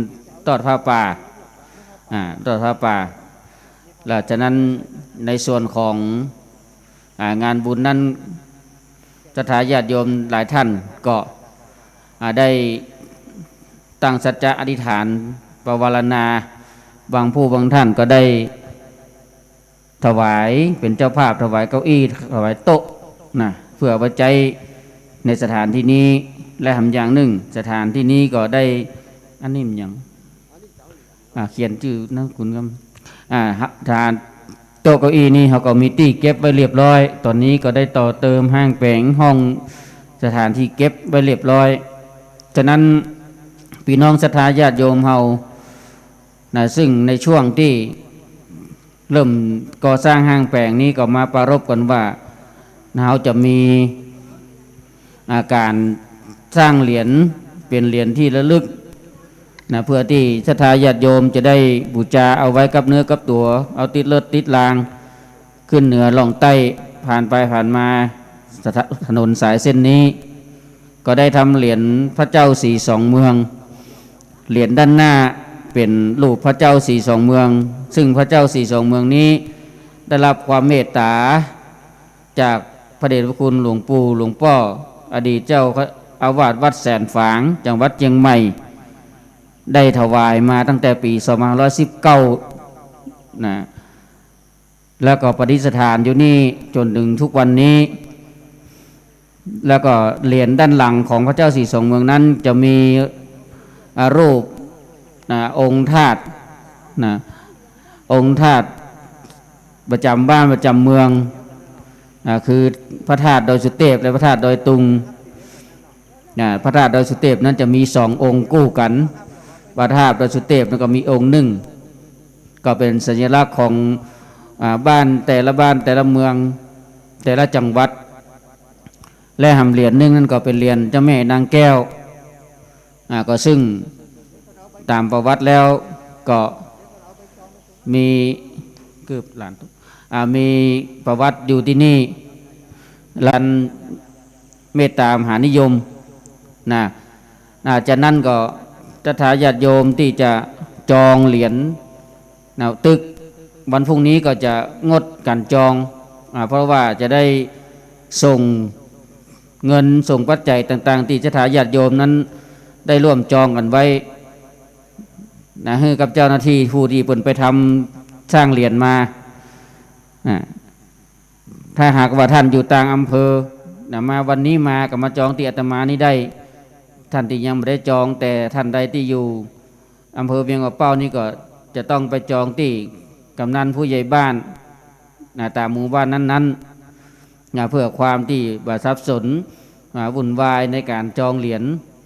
ตอดผ้าป่า อ่า ตอดผ้าป่า และฉะนั้นในส่วนของ อ่า งานบุญนั้น ศรัทธาญาติโยมหลายท่านก็ อ่า ได้ตั้งสัจจะอธิษฐานปวารณา บางผู้บางท่านก็ได้ถวาย เป๋นเจ้าภาพถวายเก้าอี้ ถวายโต๊ะนะ เพื่อเอาไว้ใจ๊ในสถานที่นี้ และแหมอย่างนึ่ง สถานที่นี้ก็ได้ อันนี้มันหยัง อ่า เขียนจื้อนามสกุลก็ อ่า ฮะ ฐานโต๊ะเก้าอี้นี้เฮาก็มีตี้เก็บไว้เรียบร้อย ต๋อนนี้ก็ได้ต่อเติมห้างแป๋งห้องสถานที่เก็บไว้เรียบร้อย ฉะนั้นปี้น้องศรัทธาญาติโยมเฮานะ ซึ่งในช่วงตี้เริ่มก่อสร้างห้างแป๋งนี้ก็มาปรารภกั๋นว่า เฮาจะมี อ่า ก๋านสร้างเหรียญ เป๋นเหรียญตี้ระลึกนะ เพื่อตี้ศรัทธาญาติโยมจะได้บูชาเอาไว้กับเนื้อกับตั๋ว เอาติดเลิศติดลาง ขึ้นเหนือล่องใต้ ผ่านไปผ่านมา ถ- ถนนสายเส้นนี้ ก็ได้ทำเหรียญพระเจ้าสีสองเมือง เหรียญด้านหน้าเป๋นรูปพระเจ้าสีสองเมือง ซึ่งพระเจ้าสีสองเมืองนี้ได้รับความเมตต๋าจาก พระเดชพระคุณหลวงปู่หลวงป้อ อดีตเจ้าอาวาสวัดแสนฝาง จังหวัดเจียงใหม่ ได้ถวายมาตั้งแต่ปีสองพันห้าร้อยสิบเก้า นะ แล้วก็ประดิษฐานอยู่นี่จนถึงทุกวันนี้ แล้วก็เหรียญด้านหลังของพระเจ้าสีสองเมืองนั้นจะมี อ่า รูป นะ องค์ธาตุ นะ องค์ธาตุประจำบ้านประจำเมือง นะ คือพระธาตุดอยสุเตพและพระธาตุดอยตุง นะ พระธาตุดอยสุเตพนั้นจะมีสององค์คู่กัน พระธาตุดอยสุเตพนั้นก็มีองค์หนึ่ง ก็เป็นสัญลักษณ์ของ อ่า บ้านแต่ละบ้านแต่ละเมือง แต่ละจังหวัด และแหมเหรียญหนึ่งนั้นก็เป็นเหรียญเจ้าแม่นางแก้ว อ่า ก็ซึ่งตามประวัติแล้วก็มี เกือบล้าน อ่า มีประวัติอยู่ที่นี่ ล้านเมตตามหานิยม นะ อ่า ฉะนั้นก็ศรัทธาญาติโยมที่จะจองเหรียญ นะ ตึกวันพรุ่งนี้ก็จะงดการจอง อ่า เพราะว่าจะได้ส่งเงินส่งปัจจัยต่างๆ ที่ศรัทธาญาติโยมนั้นได้ร่วมจองกันไว้ นะ หื้อกับเจ้าหน้าที่ผู้ที่เปิ้นไปทำสร้างเหรียญมา อ่า ถ้าหากว่าท่านอยู่ต่างอำเภอ นะ มาวันนี้มาก็มาจองตี้อาตมานี่ได้ ท่านที่ยังบ่ได้จอง แต่ท่านใดที่อยู่อำเภอเวียงป่าเป้านี่ก็จะต้องไปจองตี้กำนันผู้ใหญ่บ้าน นะ ตามหมู่บ้านนั้นๆ นะ เพื่อความที่บ่สับสน อ่า วุ่นวายในการจองเหรียญ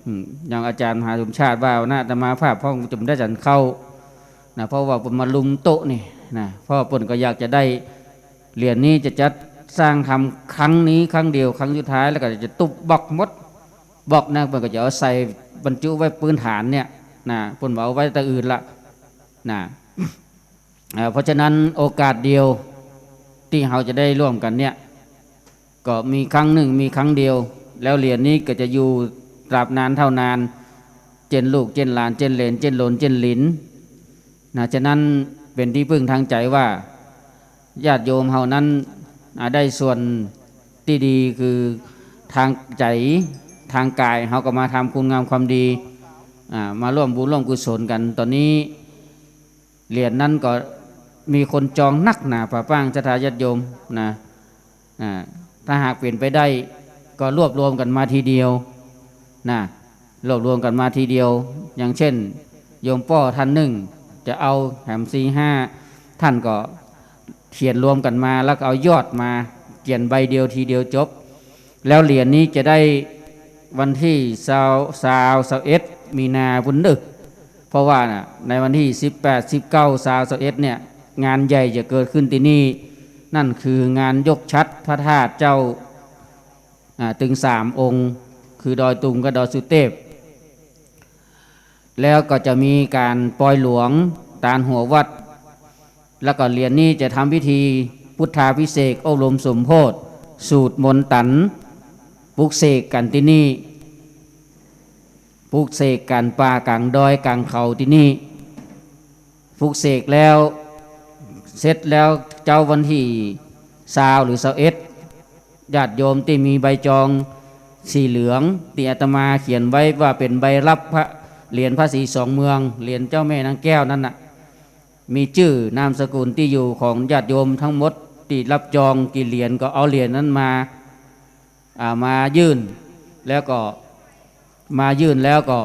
อืม อย่างอาจารย์มหาสมชาติว่านะ อาตมาภาพพ่องจะบ่ได้สันเข้า นะ เพราะว่าเปิ้นมาลุมโต๊ะนี่ นะ เพราะเปิ้นก็อยากจะได้เหรียญนี้ จะจัดสร้างทำครั้งนี้ครั้งเดียว ครั้งสุดท้าย แล้วก็จะตุ๊บบล็อกหมด บล็อกนะ เปิ้นก็จะเอาใส่บรรจุไว้พื้นฐานเนี่ย นะ เปิ้นบ่เอาไว้ตางอื่นละ นะ เอ่อ เพราะฉะนั้นโอกาสเดียวที่เฮาจะได้ร่วมกันเนี่ย ก็มีครั้งหนึ่ง มีครั้งเดียว แล้วเหรียญนี้ก็จะอยู่ตราบนานเท่านาน เจ้นลูก เจ้นหลาน เจ้นเหลน เจ้นหลน เจ้นหลิน นะ ฉะนั้นเป๋นตี้พึ่งทางใจ๋ว่า ญาติโยมเฮานั้น อ่า ได้ส่วนตี้ดีคือทางใจ๋ ทางกาย เฮาก็มาทำคุณงามความดี อ่า มาร่วมบุญร่วมกุศลกั๋น ต๋อนนี้ เหรียญนั้นก็มีคนจองนักหนา ป้าป้างศรัทธาญาติโยมนะ อ่า ถ้าหากเป๋นไปได้ก็รวบรวมกั๋นมาทีเดียวนะ รวบรวมกั๋นมาทีเดียว อย่างเช่น โยมป้อท่านนึ่งจะเอาแหมสี่ห้าท่านก็เขียนรวมกั๋นมา แล้วก็เอายอดมาเขียนใบเดียวทีเดียวจบ แล้วเหรียญนี้จะได้วันตี้ซาว ซาว ซาวเอ็ด มีนาปุ้นเน่อ เพราะว่าน่ะ ในวันตี้สิบแปด สิบเก้า ซาว ซาวเอ็ด เนี่ย งานใหญ่จะเกิดขึ้นตี้นี่ นั่นคืองานยกฉัตรพระธาตุเจ้า อ่า ตึงสามองค์ คือดอยตุงกับดอยสุเตพ แล้วก็จะมีก๋านปอยหลวงตานหัววัด แล้วก็เหรียญนี้จะทำพิธีพุทธาภิเษก อบรมสมโภชน์ สูตรมนต์ตัน ปลุกเสกกั๋นตี้นี่ ปลุกเสกก๋างป่าก๋างดอยก๋างเขาตี้นี่ ปลุกเสกแล้ว เสร็จแล้วเจ๊าวันตี้ซาวหรือซาวเอ็ด ญาติโยมตี้มีใบจองสีเหลืองตี้อาตมาเขียนไว้ว่าเป๋นใบรับพระเหรียญพระศรีสองเมือง เหรียญเจ้าแม่นางแก้วนั้นน่ะ มีจื้อนามสกุลตี้อยู่ของญาติโยมทั้งหมดตี้รับจองกี่เหรียญก็เอาเหรียญนั้นมา อ่า มายื่น แล้วก็มายื่นแล้วก็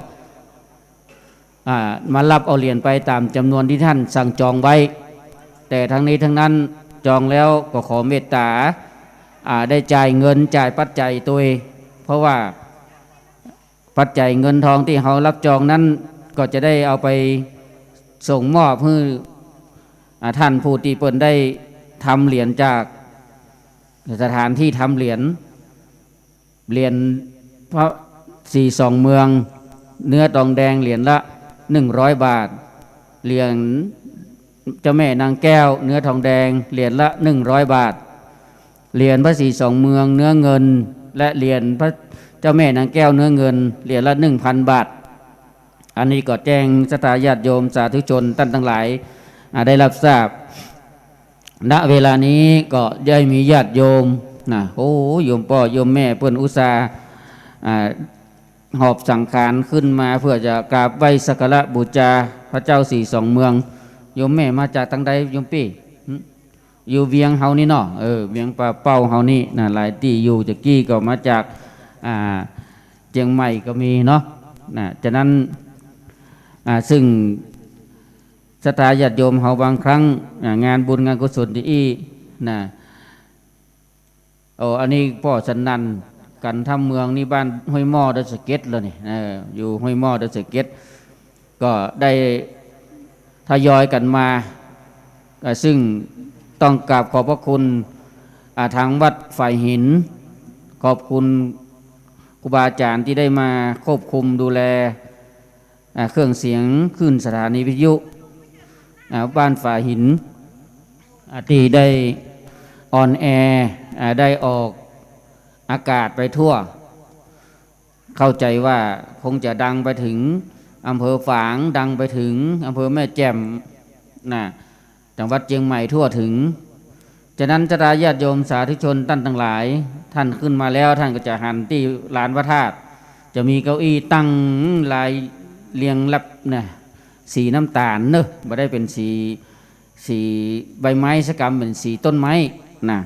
อ่า มารับเอาเหรียญไปต๋ามจ๋ำนวนตี้ท่านสั่งจองไว้ แต่ทั้งนี้ทั้งนั้นจองแล้วก็ขอเมตต๋า อ่า ได้จ่ายเงินจ่ายปัจจัยตวย เพราะว่าปัจจัยเงินทองตี้เฮารับจองนั้นก็จะได้เอาไปส่งมอบหื้อ อ่า ท่านผู้ตี้เปิ้นได้ทำเหรียญจากสถานตี้ทำเหรียญ เหรียญพระศรีสองเมือง เนื้อตองแดงเหรียญละหนึ่งร้อยบาท เหรียญเจ้าแม่นางแก้วเนื้อตองแดงเหรียญละหนึ่งร้อยบาท เหรียญพระศรีสองเมืองเนื้อเงิน และเหรียญพระเจ้าแม่นางแก้วเนื้อเงินเหรียญละหนึ่งพันบาท อันนี้ก็แจ้งศรัทธาญาติโยมสาธุชนต้านตังหลาย อ่า ได้รับทราบ ณ เวลานี้ก็ได้มีญาติโยม นะ โอ้ โยมป้อโยมแม่เปิ้นอุตส่าห์ อ่า หอบสังขารขึ้นมาเพื่อจะกราบไหว้สักการะบูชาพระเจ้าสี่สองเมือง โยมแม่มาจากตางใดโยมปี้ หึ อยู่เวียงเฮานี่เนาะ เออ เวียงป่าเป้าเฮานี่นะ หลายตี้อยู่ จะกี้ก็มาจาก อ่า เจียงใหม่ก็มีเนาะ นะ ฉะนั้น อ่า ซึ่งศรัทธาญาติโยมเฮาบางครั้ง อ่า งานบุญงานกุศลตี้อี้ นะ โอ้ อันนี้ป้อสนั่น กันทั้งเมืองนี่ บ้านห้วยหม้อดอยสะเก็ดแล้วนี่ เออ อยู่ห้วยหม้อดอยสะเก็ด ก็ได้ทยอยกันมา อ่า ซึ่งต้องกราบขอบพระคุณ อ่า ทางวัดฝายหิน ขอบคุณครูบาอาจ๋ารย์ตี้ได้มาควบคุมดูแล อ่า เครื่องเสียงคลื่นสถานีวิทยุ อ่า บ้านฝายหิน อ่า ตี้ได้ออนแอร์ อ่า ได้ออกอากาศไปทั่ว เข้าใจ๋ว่าคงจะดังไปเถิงอำเภอฝาง ดังไปเถิงอำเภอแม่แจ่ม นะ จังหวัดเจียงใหม่ทั่วเถิง ฉะนั้นศรัทธาญาติโยมสาธุชนต้านตังหลาย ต้านขึ้นมาแล้ว ต้านก็จะหันตี้ลานพระธาตุ จะมีเก้าอี้ตั้งรายเรียงแร็บนะ สีน้ำต๋าลเนาะ บ่ได้เป๋นสี สีใบไม้สักกำ เป๋นสีต้นไม้นะ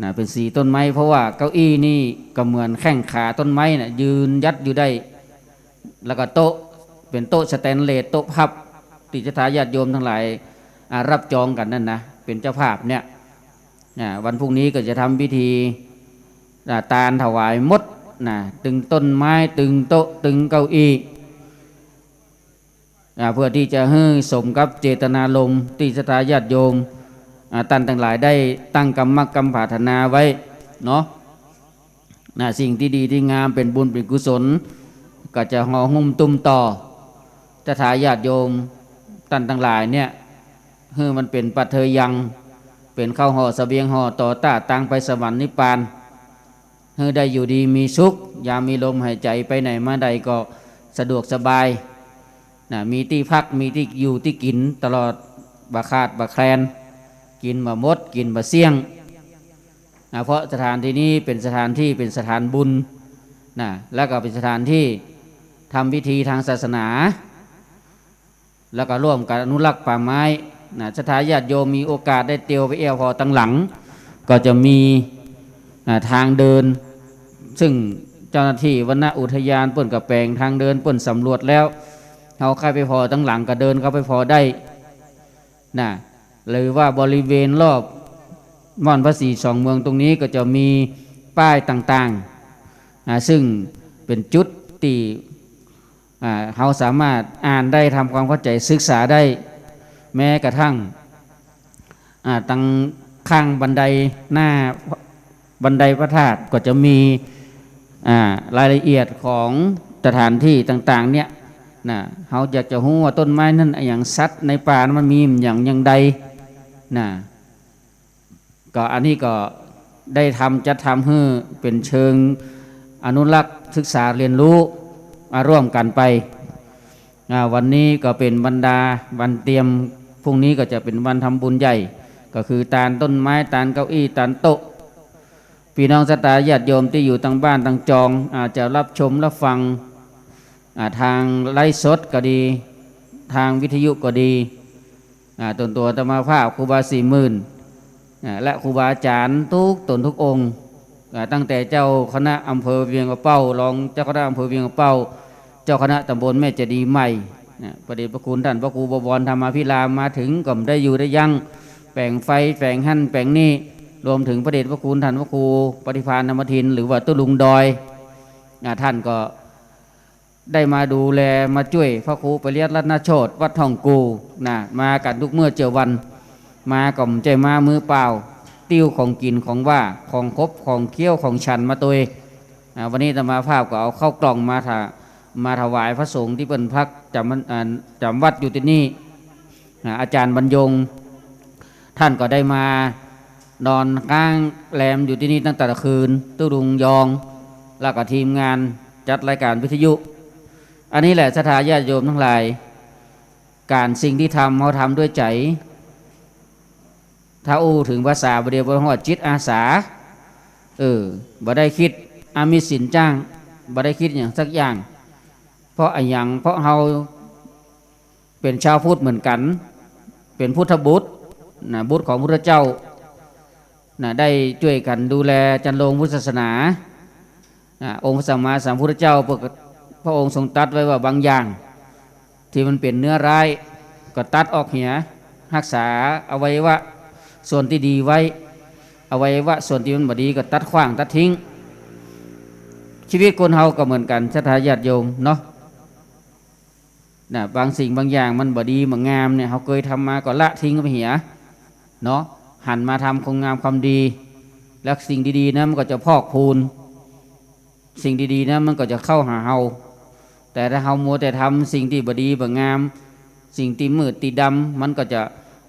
นะ เป๋นสีต้นไม้ เพราะว่าเก้าอี้นี่ก็เหมือนแข้งขาต้นไม้นะ ยืนยัดอยู่ได้ แล้วก็โต๊ะ เป๋นโต๊ะสแตนเลส โต๊ะพับ ตี้ศรัทธาญาติโยมตังหลาย อ่า รับจองกั๋นนั่นนะ เป๋นเจ้าภาพเนี่ย อ่า วันพรุ่งนี้ก็จะทำพิธี อ่า ตานถวายหมดนะ ตึงต้นไม้ ตึงโต๊ะ ตึงเก้าอี้ อ่า เพื่อตี้จะหื้อสมกับเจตนารมณ์ตี้ศรัทธาญาติโยม อ่า ต้านตังหลายได้ตั้งกำมักกำปรารถนาไว้เนาะ นะ สิ่งตี้ดีตี้งามเป๋นบุญเป๋นกุศล ก็จะห่อหุ้มตุ้มต่อศรัทธาญาติโยมต้านตังหลายเนี่ย หื้อมันเป๋นปัจเทยัง เป๋นข้าวห่อเสบียงห่อต่อต้าตางไปสวรรค์นิพพาน หื้อได้อยู่ดีมีสุข ยามมีลมหายใจ๋ไปไหนมาใดก็สะดวกสบาย นะ มีตี้พัก มีตี้อยู่ตี้กิ๋นตลอด บ่ขาดบ่แคลน กิ๋นบ่หมด กิ๋นบ่เสี้ยง นะ เพราะสถานตี้นี้เป๋นสถานตี้ เป๋นสถานบุญ นะ แล้วก็เป๋นสถานตี้ทำพิธีตางศาสนา แล้วก็ร่วมกั๋นอนุรักษ์ป่าไม้ นะ ศรัทธาญาติโยมมีโอกาสได้เตียวไปแอ่วผ่อตางหลัง ก็จะมี อ่า ตางเดิน ซึ่งเจ้าหน้าตี้วนอุทยานเปิ้นก็แป๋งตางเดิน เปิ้นสำรวจแล้ว เฮาใค่ไปผ่อตางหลังก็เดินเข้าไปผ่อได้ นะ หรือว่าบริเวณรอบม่อนพระสี่สองเมืองตรงนี้ก็จะมีป้ายต่างๆ อ่า ซึ่งเป๋นจุดตี้ อ่า เฮาสามารถอ่านได้ ทำความเข้าใจ๋ ศึกษาได้ แม้กระทั่ง อ่า ตางข้างบันไดหน้าบันไดพระธาตุก็จะมี อ่า รายละเอียดของสถานตี้ต่างๆ เนี่ย นะ เฮาอยากจะฮู้ว่าต้นไม้นั้นอะหยัง สัตว์ในป่านั้นมันมีอะหยังอย่างใด นะ ก็อันนี้ก็ได้ทำ จัดทำหื้อเป๋นเชิงอนุรักษ์ศึกษาเรียนรู้ อ่า ร่วมกั๋นไป อ่า วันนี้ก็เป๋นบรรดาวันเตรียม พรุ่งนี้ก็จะเป๋นวันทำบุญใหญ่ ก็คือตานต้นไม้ ตานเก้าอี้ ตานโต๊ะ ปี้น้องศรัทธาญาติโยมตี้อยู่ตางบ้านตางจอง อาจจะรับชมรับฟัง อ่า ตางไลฟ์สดก็ดี ตางวิทยุก็ดี อ่า ตนตั๋วอาตมาภาพ ครูบาสี่หมื่น อ่า และครูบาอาจ๋ารย์ทุกต๋นทุกองค์ อ่า ตั้งแต่เจ้าคณะอำเภอเวียงป่าเป้า รองเจ้าคณะอำเภอเวียงป่าเป้า เจ้าคณะตำบลแม่เจดีย์ใหม่ นะ พระเดชพระคุณต้านพระครูบวรธรรมาภิราม มาเถิงก็บ่ได้อยู่ได้ยั้ง แป๋งไฟ แป๋งหั้นแป๋งนี่ รวมเถิงพระเดชพระคุณต้านพระครูปฏิภาณธรรมทิน หรือว่าตุ๊ลุงดอย อ่า ต้านก็ ได้มาดูแลมาจ้วยพระครูปริยัติรัตนโชติวัดฮ่องกู่นะ มากั๋นทุกเมื่อเจื้อวัน มาก็บ่ใจ้มามือเปล่า ติ้วของกิ๋นของหว่าน ของขบของเคี้ยวของฉันมาตวย อ่า วันนี้อาตมาภาพก็เอาข้าวกล่องมาถะ มาถวายพระสงฆ์ตี้เปิ้นพักจ๋ำ อ่า จ๋ำวัดอยู่ตี้นี่ อ่า อาจ๋ารย์บรรยง ต้านก็ได้มานอนค้างแรมอยู่ตี้นี่ตั้งแต่ละคืน ตุ๊ลุงยอง แล้วก็ทีมงานจัดรายก๋านวิทยุ อันนี้แหละศรัทธาญาติโยมตังหลาย ก๋านสิ่งตี้ทำ เฮาทำด้วยใจ๋ ถ้าอู้เถิงภาษาบาลีเปิ้นฮ้องว่าจิตอาสา เออ บ่ได้กึ๊ดอามิสสินจ้าง บ่ได้กึ๊ดหยังสักอย่าง เพราะอะหยัง เพราะเฮาเป๋นจาวพุทธเหมือนกั๋น เป๋นพุทธบุตรนะ บุตรของพุทธเจ้านะ ได้จ้วยกั๋นดูแลจันโลงพุทธศาสนานะ องค์พระสัมมาสัมพุทธเจ้า พระ พระองค์ทรงตรัสไว้ว่าบางอย่าง ตี้มันเป๋นเนื้อร้าย ก็ตัดออกเหีย ฮักษาอวัยวะส่วนตี้ดีไว้ อวัยวะส่วนตี้มันบ่ดีก็ตัดขว้างตัดทิ้ง ชีวิตคนเฮาก็เหมือนกั๋น ศรัทธาญาติโยมเนาะ นะ บางสิ่งบางอย่างมันบ่ดีบ่งามเนี่ย เฮาเกยทำมาก็ละทิ้งไปเหียเนาะ หันมาทำคุณงามความดี แล้วสิ่งดีๆ นั้นมันก็จะพอกพูน สิ่งดีๆ นั้นมันก็จะเข้าหาเฮา แต่ถ้าเฮามัวแต่ทำสิ่งตี้บ่ดีบ่งาม สิ่งตี้มืดตี้ดำ มันก็จะ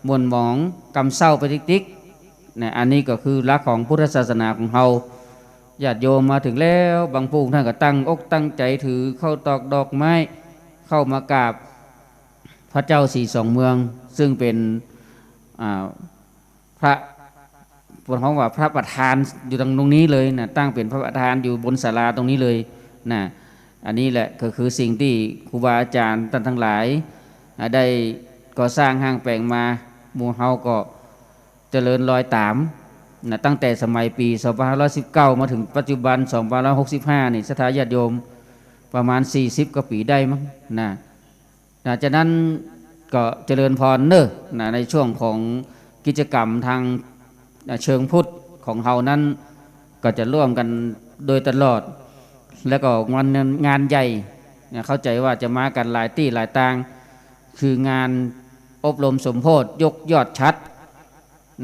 หม่นหมองกำเศร้าไปติ๊กๆ นะ อันนี้ก็คือหลักของพุทธศาสนาของเฮา ญาติโยมมาเถิงแล้ว บางพวกท่านก็ตั้งอกตั้งใจ๋ถือข้าวตอกดอกไม้ เข้ามากราบพระเจ้าสีสองเมือง ซึ่งเป๋น อ่า พระ เปิ้นฮ้องว่าพระประธานอยู่ตรง ตรงนี้เลยนะ ตั้งเป๋นพระประธานอยู่บนศาลาตรงนี้เลยนะ อันนี้แหละก็คือสิ่งตี้ครูบาอาจ๋ารย์ต้านตังหลาย อ่า ได้ก่อสร้างห้างแป๋งมา หมู่เฮาก็เจริญรอยต๋ามนะ ตั้งแต่สมัยปี๋สองพันห้าร้อยสิบเก้า มาเถิงปัจจุบัน สองพันห้าร้อยหกสิบห้า นี่ ศรัทธาญาติโยมประมาณสี่สิบกว่าปี๋ได้มั้งนะ นะ ฉะนั้นก็เจริญพรเน่อนะ ในช่วงของกิจกรรมตาง นะ เชิงพุทธของเฮานั้น ก็จะร่วมกั๋นโดยตลอด แล้วก็งาน งานใหญ่นะ เข้าใจ๋ว่าจะมากั๋นหลายตี้หลายตาง คืองานอบรมสมโภชยกยอดฉัตร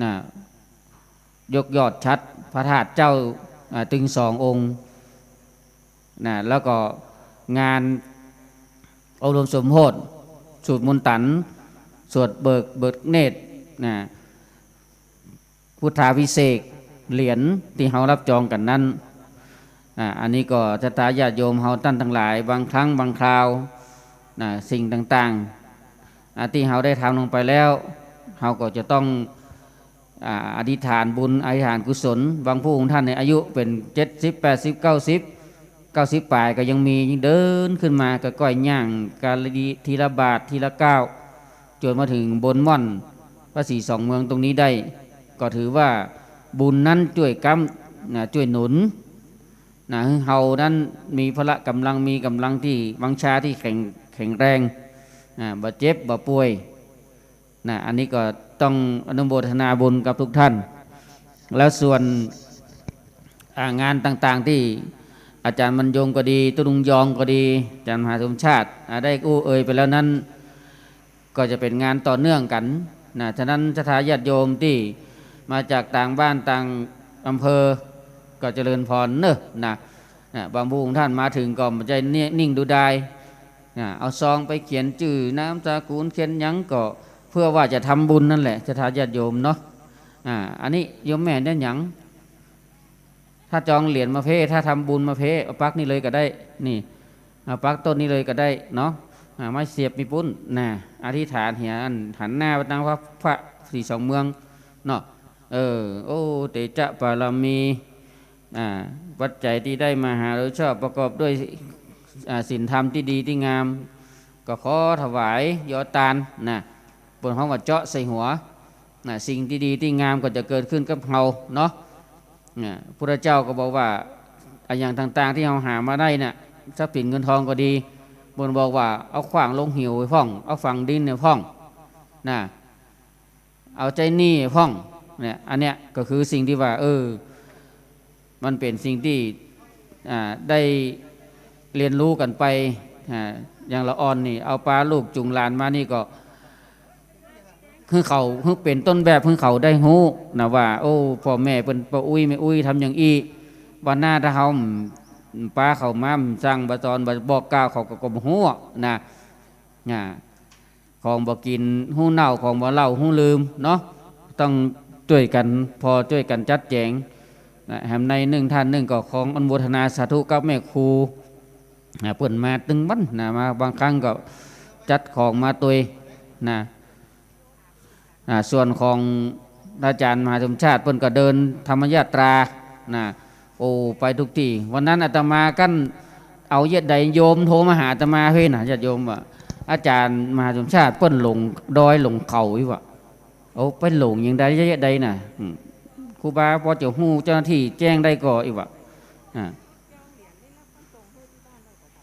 นะ ยกยอดฉัตรพระธาตุเจ้า อ่า ตึงสององค์นะ แล้วก็งานอบรมสมโภชสูตรมนตั๋น สวดเบิก เบิกเนตรนะ พุทธาภิเษกเหรียญตี้เฮาฮับจองกั๋นนั้น อ่า อันนี้ก็ศรัทธาญาติโยมเฮาต้านตังหลาย บางครั้งบางคราวนะ สิ่งต่างๆ อ่า ตี้เฮาได้ทำลงไปแล้ว เฮาก็จะต้อง อ่า อธิษฐานบุญ อธิษฐานกุศล บางผู้บางท่านเนี่ยอายุเป๋นเจ็ดสิบ แปดสิบ เก้าสิบ เก้าสิบป๋ายก็ยังมี ยังเดินขึ้นมา ก็ก้อยย่าง กาลี ทีละบาท ทีละก้าว จ๋นมาเถิงบนม่อนพระสีสองเมืองตรงนี้ได้ ก็ถือว่าบุญนั้นจ้วยก๊ำ นะ จ้วยหนุน นะ หื้อเฮานั้นมีพละก๋ำลัง มีก๋ำลังตี้วังชาตี้แข็ง แข็งแรง นะ บ่เจ็บ บ่ป่วย นะ อันนี้ก็ต้องอนุโมทนาบุญกับทุกท่าน แล้วส่วน อ่า งานต่างๆ ตี้อาจ๋ารย์บรรยงก็ดี ตุ๊ลุงยองก็ดี อาจ๋ารย์มหาสมชาติ อ่า ได้อู้เอ่ยไปแล้วนั้น ก็จะเป๋นงานต่อเนื่องกั๋นนะ ฉะนั้นศรัทธาญาติโยมตี้มาจากต่างบ้านต่างอำเภอ ก็เจริญพรเน่อนะ นะ บางผู้บางท่านมาเถิงก็บ่ใจ้นิ่งดูดาย อ่า เอาซองไปเขียนจื้อนามสกุลเขียนหยังก็เพื่อว่าจะทำบุญนั่นแหละ ศรัทธาญาติโยมเนาะ อ่า อันนี้โยมแม่ได้หยัง ถ้าจองเหรียญมาเพ่ ถ้าทำบุญมาเพ่ เอาปักนี่เลยก็ได้ นี่ เอาปักต้นนี้เลยก็ได้เนาะ อ่า ไม้เสียบมีปุ้น น่ะ อธิษฐานเหีย หันหน้าไปตางพระ พระสีสองเมืองเนาะ เออ โอ้ เตจะบารมี อ่า ปัจจัยตี้ได้มาหาโดยชอบประกอบด้วย อ่า ศีลธรรมตี้ดีตี้งาม ก็ขอถวายยอดตานนะ เปิ้นฮ้องว่าเจาะใส่หัวนะ สิ่งตี้ดีตี้งามก็จะเกิดขึ้นกับเฮาเนาะนะ พุทธเจ้าก็บอกว่า อะหยังต่างๆ ตี้เฮาหามาได้น่ะ ทรัพย์สินเงินทองก็ดี เปิ้นบอกว่าเอาขว้างลงเหวไว้พ่อง เอาฝังดินไว้พ่องนะ เอาใจ๊หนี้พ่องเนี่ย อันเนี้ยก็คือสิ่งตี้ว่า เออ มันเป๋นสิ่งตี้ อ่า ได้เฮียนฮู้กั๋นไป อ่า อย่างละอ่อนนี่ เอาปาลูกจูงหลานมานี่ก็ หื้อเขา หื้อเป๋นต้นแบบ หื้อเขาได้ฮู้นะว่า โอ้ ป้อแม่เปิ้น ป้ออุ๊ยแม่อุ๊ยทำอย่างอี้ วันหน้าถ้าเฮา ปาเขามา บ่สั่งบ่สอน บ่บอกกล่าวเขาก็ ก็บ่ฮู้นะ อ่า ของบ่กิ๋นฮู้เน่า ของบ่เล่าฮู้ลืมเนาะ ต้องจ้วยกั๋น ผ่อจ้วยกั๋นจัดแจ๋งนะ แหมในนึ่งต้านนึ่งก็ขออนุโมทนาสาธุกับแม่ครูนะ เปิ้นมาตึงวันนะ มาบางครั้งก็จัดของมาตวยนะ อ่า ส่วนของอาจ๋ารย์มหาสมชาติ เปิ้นก็เดินธรรมยาตรานะ โอ้ ไปกู้ตี้ วันนั้นอาตมากั้นเอาเยียะใด โยมโทรมาหาอาตมา เฮ้ยนะ ญาติโยมว่า อาจ๋ารย์มหาสมชาติเปิ้นลงดอยลงเขาอี้วะ โอ้ ไปลงอย่างใด เยียะใดน่ะ อืม ครูบาพอจะฮู้ เจ้าหน้าตี้แจ้งได้ก่ออี้วะ อ่า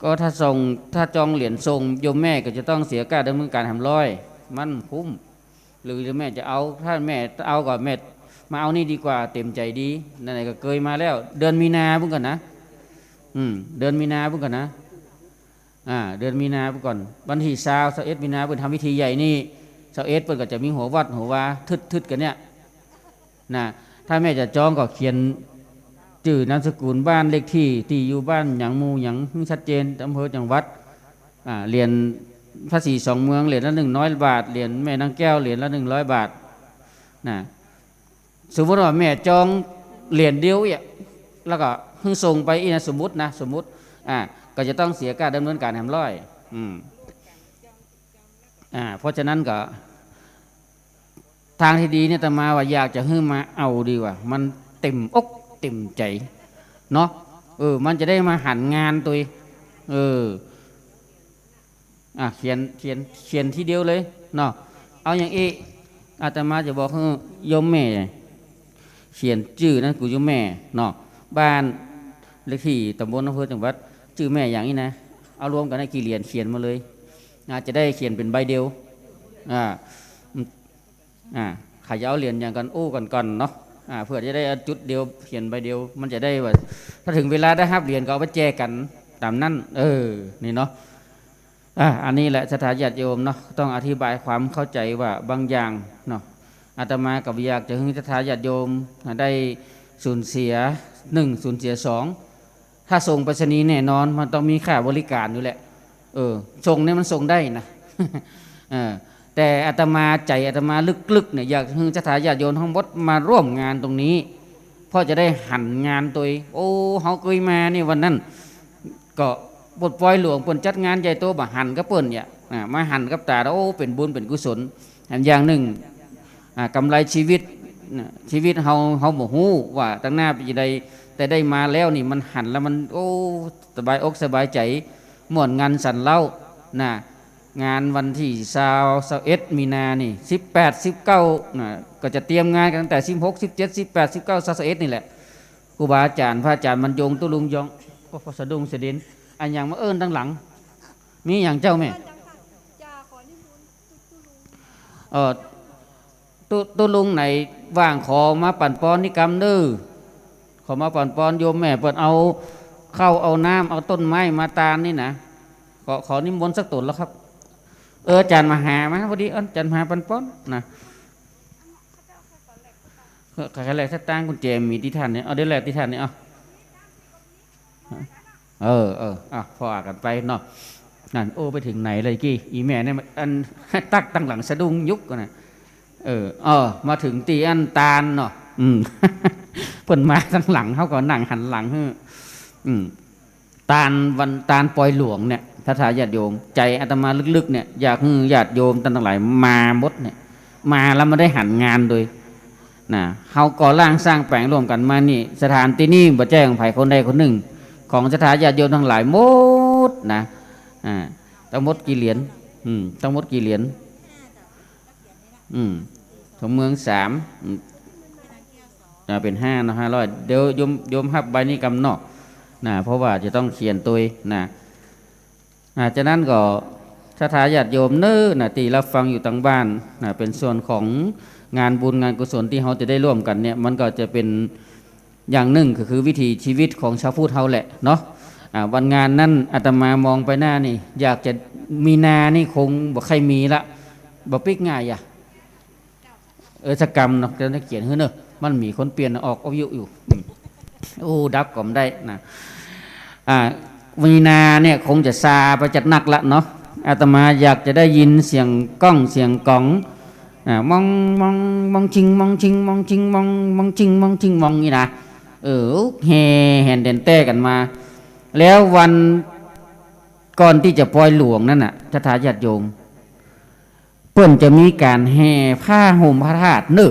ก็ถ้าส่ง ถ้าจองเหรียญส่งโยมแม่ก็จะต้องเสียก้าดำเนินก๋านห้าร้อย มันคุ้ม หรือแม่จะเอา ถ้าแม่เอาก็แม่มาเอานี่ดีกว่า เต็มใจ๋ดี นั่นแหละ ก็เกยมาแล้ว เดือนมีนาพุ้นก่อนนะ อืม เดือนมีนาพุ้นก่อนนะ อ่า เดือนมีนาพุ้นก่อน วันตี้ซาว ซาวเอ็ดมีนาเปิ้นทำพิธีใหญ่นี่ ซาวเอ็ดเปิ้นก็จะมีหัววัดหัววา ทึดๆ กั๋นเนี่ย นะ ถ้าแม่จะจองก็เขียนจื้อนามสกุล บ้านเลขตี้ ตี้อยู่บ้านหยัง หมู่หยัง หื้อชัดเจน อำเภอ จังหวัด อ่า เหรียญภาษีสองเมือง เหรียญละหนึ่งร้อยบาท เหรียญแม่นางแก้ว เหรียญละหนึ่งร้อยบาท นะ สมมุติว่าแม่จองเหรียญเดียวเนี่ย แล้วก็หื้อส่งไปอี้นะ สมมุตินะ สมมุติ อ่า ก็จะต้องเสียก้าดำเนินก๋านห้าร้อย อืม อ่า เพราะฉะนั้นก็ ตางตี้ดีเนี่ย อาตมาว่าอยากจะหื้อมาเอาดีกว่า มันเต็มอกเต็มใจ๋เนาะ เออ มันจะได้มาหันงานตวย เออ อ่ะ เขียน เขียน เขียนทีเดียวเลยเนาะ เอาอย่างอี้ อาตมาจะบอกหื้อโยมแม่ เขียนจื้อนามสกุลโยมแม่เนาะ บ้านเลขตี้ ตำบล อำเภอ จังหวัด จื้อแม่อย่างอี้นะ เอารวมกั๋นได้กี่เหรียญ เขียนมาเลย อ่า จะได้เขียนเป๋นใบเดียว อ่า อ่า ใผจะเอาเหรียญหยังกั๋น อู้กั๋นก่อนเนาะ อ่า เปื้อจะได้จุดเดียว เขียนใบเดียว มันจะได้ว่า ถ้าเถิงเวลาได้ฮับเหรียญก็เอาไปแจกกั๋นต๋ามนั้น เออ นี่เนาะ อ่า อันนี้แหละ ศรัทธาญาติโยมเนาะ ต้องอธิบายความเข้าใจ๋ว่าบางอย่างเนาะ อาตมาก็บ่อยากจะหื้อศรัทธาญาติโยมได้สูญเสีย หนึ่ง สูญเสีย สอง ถ้าส่งไปรษณีย์แน่นอน มันต้องมีค่าบริการอยู่แหละ เออ ส่งเนี่ยมันส่งได้นะ เออ แต่อาตมา ใจ๋อาตมาลึกๆ เนี่ย อยากหื้อศรัทธาญาติโยมทั้งหมดมาร่วมงานตรงนี้ เพราะจะได้หันงานตวย โอ้ เฮาเกยมานี่ วันนั้น ก็บทปอยหลวงเปิ้นจัดงานใหญ่โต บ่หันกับเปิ้นเนี่ย อ่า มาหันกับต๋า โอ้ เป๋นบุญเป๋นกุศล อันอย่างนึ่ง อ่า ก๋ำไรชีวิต น่ะ ชีวิตเฮา เฮาบ่ฮู้ว่าตังหน้าเป๋นจะใด แต่ได้มาแล้วนี่มันหันแล้วมัน โอ้ สบายอกสบายใจ๋ ม่วนงันสันเล้า น่ะ งานวันตี้ซาว ซาวเอ็ดมีนานี่ สิบแปด สิบเก้า น่ะ ก็จะเตรียมงานกั๋นตั้งแต่ สิบหก สิบเจ็ด สิบแปด สิบเก้า ซาว ซาวเอ็ดนี่แหละ ครูบาอาจ๋ารย์ พระอาจ๋ารย์บรรยง ตุ๊ลุงยอง โอ้ พระสะดุ้งสะเด็น อะหยังมาเอิ้นตังหลัง มีหยังเจ้าแม่ เออ ตุ๊ ตุ๊ลุงไหนว่างขอมาปั๋นปอนนี่กำเน้อ ขอมาปั๋นปอนโยมแม่ เปิ้นเอาข้าวเอาน้ำ เอาต้นไม้มาตานนี่นะ ขอ ขอนิมนต์สักต๋นแล้วครับ เออ อาจ๋ารย์มหามา พอดี เออ อาจ๋ารย์มหาปั๋นปอนนะ เออ ใค่แลกสตางค์ กุญแจมีตี้ต้านเนี่ย เอา เดี๋ยวแลกตี้ต้านเนี่ย เอา เออ เออ อ่ะ ผ่อกั๋นไปเนาะ นั่น โอ้ ไปเถิงไหนเลยกี้ อี่แม่เนี่ย อัน ตั๊กตังหลังสะดุ้งยุกก่อนนะ เออ เออ มาเถิงตี้อันตานเนาะ อืม เปิ้นมาตังหลัง เฮาก็นั่งหันหลังหื้อ อืม ตานวัน ตานปอยหลวงเนี่ย ศรัทธาญาติโยม ใจ๋อาตมาลึกๆ เนี่ย อยากหื้อญาติโยมตังหลายมาหมดเนี่ย มาแล้วมาได้หันงานตวย นะ เฮาก่อร่างสร้างแป๋งร่วมกั๋นมานี่ สถานตี้นี่บ่ใจ้ของใผคนใดคนนึ่ง ของศรัทธาญาติโยมตังหลายหมดนะ อ่า ตังหมดกี่เหรียญ อืม ตังหมดกี่เหรียญ อืม สองเมืองสาม อืม อ่า เป๋นห้าเนาะ ห้าร้อย เดี๋ยวโยม โยมฮับใบนี้กำเนาะ นะ เพราะว่าจะต้องเขียนตวยนะ อ่า ฉะนั้นก็ศรัทธาญาติโยมเน้อนะ ตี้รับฟังอยู่ตังบ้านนะ เป๋นส่วนของงานบุญงานกุศลตี้เฮาจะได้ร่วมกั๋นเนี่ย มันก็จะเป๋นอย่างนึ่ง ก็คือวิถีชีวิตของชาวพุทธเฮาแหละเนาะ อ่า วันงานนั้นอาตมามองไปหน้านี่ อยากจะมีนานี่คงบ่ใค่มีละ บ่ปิ๊กง่ายอะ เออ สักกำเนาะ จะได้เขียนหื้อเนอะ มันมีคนเปลี่ยนออกวิทยุอยู่ อืม โอ้ ดับก็บ่ได้นะ อ่า มีนาเนี่ยคงจะซาไปจัดนักละเนาะ อาตมาอยากจะได้ยินเสียงก้องเสียงก๋อง อ่า มอง มอง มองชิง มองชิง มองชิง มอง มองชิง มองชิง มองนี่นะ เออ แห่แหนแต๋นแต้กั๋นมา แล้ววันก่อนตี้จะปอยหลวงนั่นน่ะ ศรัทธาญาติโยม เปิ้นจะมีก๋านแห่ผ้าห่มพระธาตุเน้อ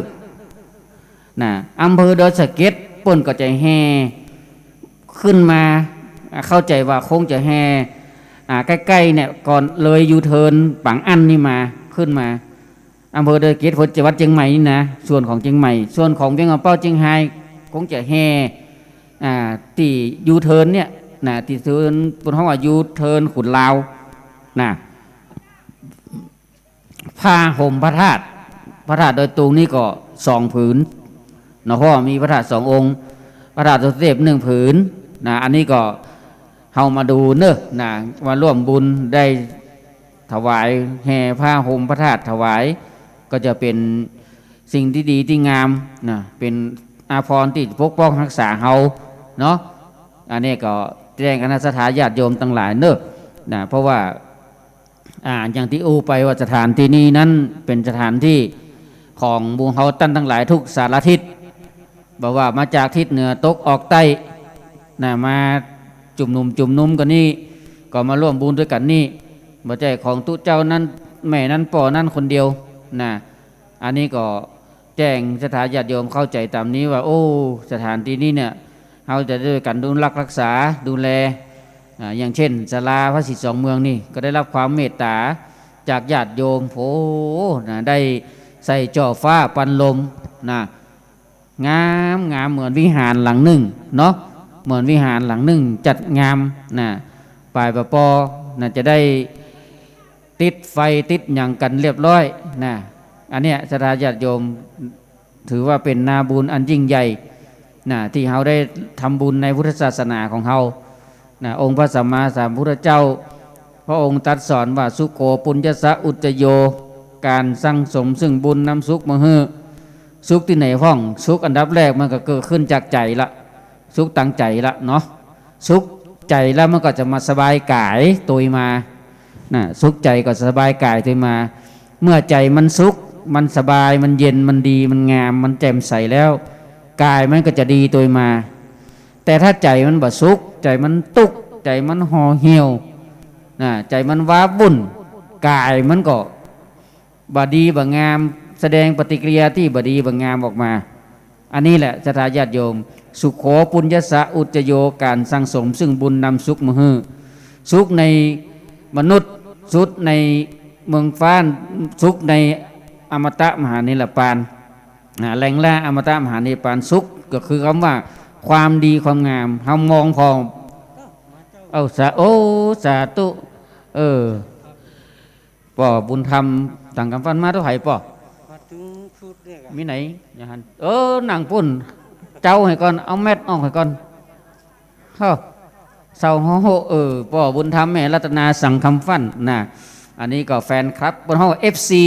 นะ อำเภอดอยสะเก็ด เปิ้นก็จะแห่ ขึ้นมา อ่า เข้าใจ๋ว่าคงจะแห่ อ่า ใก้ๆ เนี่ย ก่อนเลยยูเทิร์นปางอั้นนี่มา ขึ้นมา อำเภอดอยสะเก็ด จังหวัดเจียงใหม่นี่นะ ส่วนของเจียงใหม่ ส่วนของเวียงป่าเป้าเจียงฮาย คงจะแห่ อ่า ตี้ยูเทิร์นเนี่ยนะ ตี้ยูเทิร์น เปิ้นฮ้องว่ายูเทิร์นขุนลาวนะ ผ้าห่มพระธาตุ พระธาตุดอยตุงนี่ก็สองผืนเนาะ เพราะว่ามีพระธาตุสององค์ พระธาตุดอยสุเทพหนึ่งผืนนะ อันนี้ก็เฮามาดูเนาะนะ มาร่วมบุญได้ถวาย แห่ผ้าห่มพระธาตุถวาย ก็จะเป๋นสิ่งตี้ดีตี้งามนะ เป๋นอาภรณ์ตี้ปกป้องฮักษาเฮาเนาะ อันนี้ก็แจ้งคณะศรัทธาญาติโยมตังหลายเนาะนะ เพราะว่า อ่า อย่างตี้อู้ไปว่าสถานตี้นี้นั้นเป๋นสถานตี้ของหมู่เฮาต้านตังหลายทุกสารทิศ บ่ว่ามาจากทิศเหนือตกออกใต้นะ มาจุมนุม จุมนุมกั๋นนี่ ก็มาร่วมบุญตวยกั๋นนี่ บ่ใจ้ของตุ๊เจ้านั้น แม่นั้น ป้อนั้นคนเดียวนะ อันนี้ก็แจ้งศรัทธาญาติโยมเข้าใจ๋ต๋ามนี้ว่า โอ้ สถานตี้นี้เนี่ย เฮาจะตวยกั๋นดูรักรักษาดูแล อ่า อย่างเช่น ศาลาพระสิทธิ์สองเมืองนี่ ก็ได้รับความเมตต๋าจากญาติโยม โอ้ นะ ได้ใส่จ่อฟ้าปันลมนะ งาม งามเหมือนวิหารหลังนึ่งเนาะ เหมือนวิหารหลังนึ่งจัดงามนะ ปายปะปอนะ จะได้ติดไฟติดหยังกั๋นเรียบร้อยนะ อันเนี้ยศรัทธาญาติโยม ถือว่าเป๋นนาบุญอันยิ่งใหญ่นะ ตี้เฮาได้ทำบุญในพุทธศาสนาของเฮานะ องค์พระสัมมาสัมพุทธเจ้า พระองค์ตรัสสอนว่า สุโข ปุญญสสะ อุจจโย ก๋านสั่งสมซึ่งบุญนำสุขมาหื้อ สุขตี้ไหนพ่อง สุขอันดับแรกมันก็เกิดขึ้นจากใจ๋ละ สุขตางใจ๋ละเนาะ สุขใจ๋แล้วมันก็จะมาสบายก๋ายตวยมานะ สุขใจ๋ก็สบายก๋ายตวยมา เมื่อใจ๋มันสุข มันสบาย มันเย็น มันดี มันงาม มันแจ่มใสแล้ว ก๋ายมันก็จะดีตวยมา แต่ถ้าใจ๋มันบ่สุข ใจ๋มันตุ๊กข์ ใจ๋มันห่อเหี่ยวนะ ใจ๋มันว้าวุ่น ก๋ายมันก็บ่ดีบ่งาม แสดงปฏิกิริยาตี้บ่ดีบ่งามออกมา อันนี้แหละศรัทธาญาติโยม สุโข ปุญญสสะ อุจจโย ก๋านสั่งสมซึ่งบุญนำสุขมาหื้อ สุขในมนุษย์ สุขในเมืองฟ้า สุขในอมตะมหานิรปานนะ แหล่งแร่อมตะมหานิรปาน สุขก็คือคำว่าความดีความงาม เฮามองผ่อง เอา สา โอ้ สาธุ เออ ป้อบุญธรรม สังคำฟั่นมาเต้าใผป้อ มาเถิงสุดเนี่ยกะ มีไหน อย่าหัน เออ นั่งปุ้น เจ้าหื้อก่อน เอาแมสออกหื้อก่อน เฮ้อ เศร้าฮ้อ เออ ป้อบุญธรรม แม่รัตนา สังคำฟั่นนะ อันนี้ก็แฟนคลับ เปิ้นฮ้องเอฟซี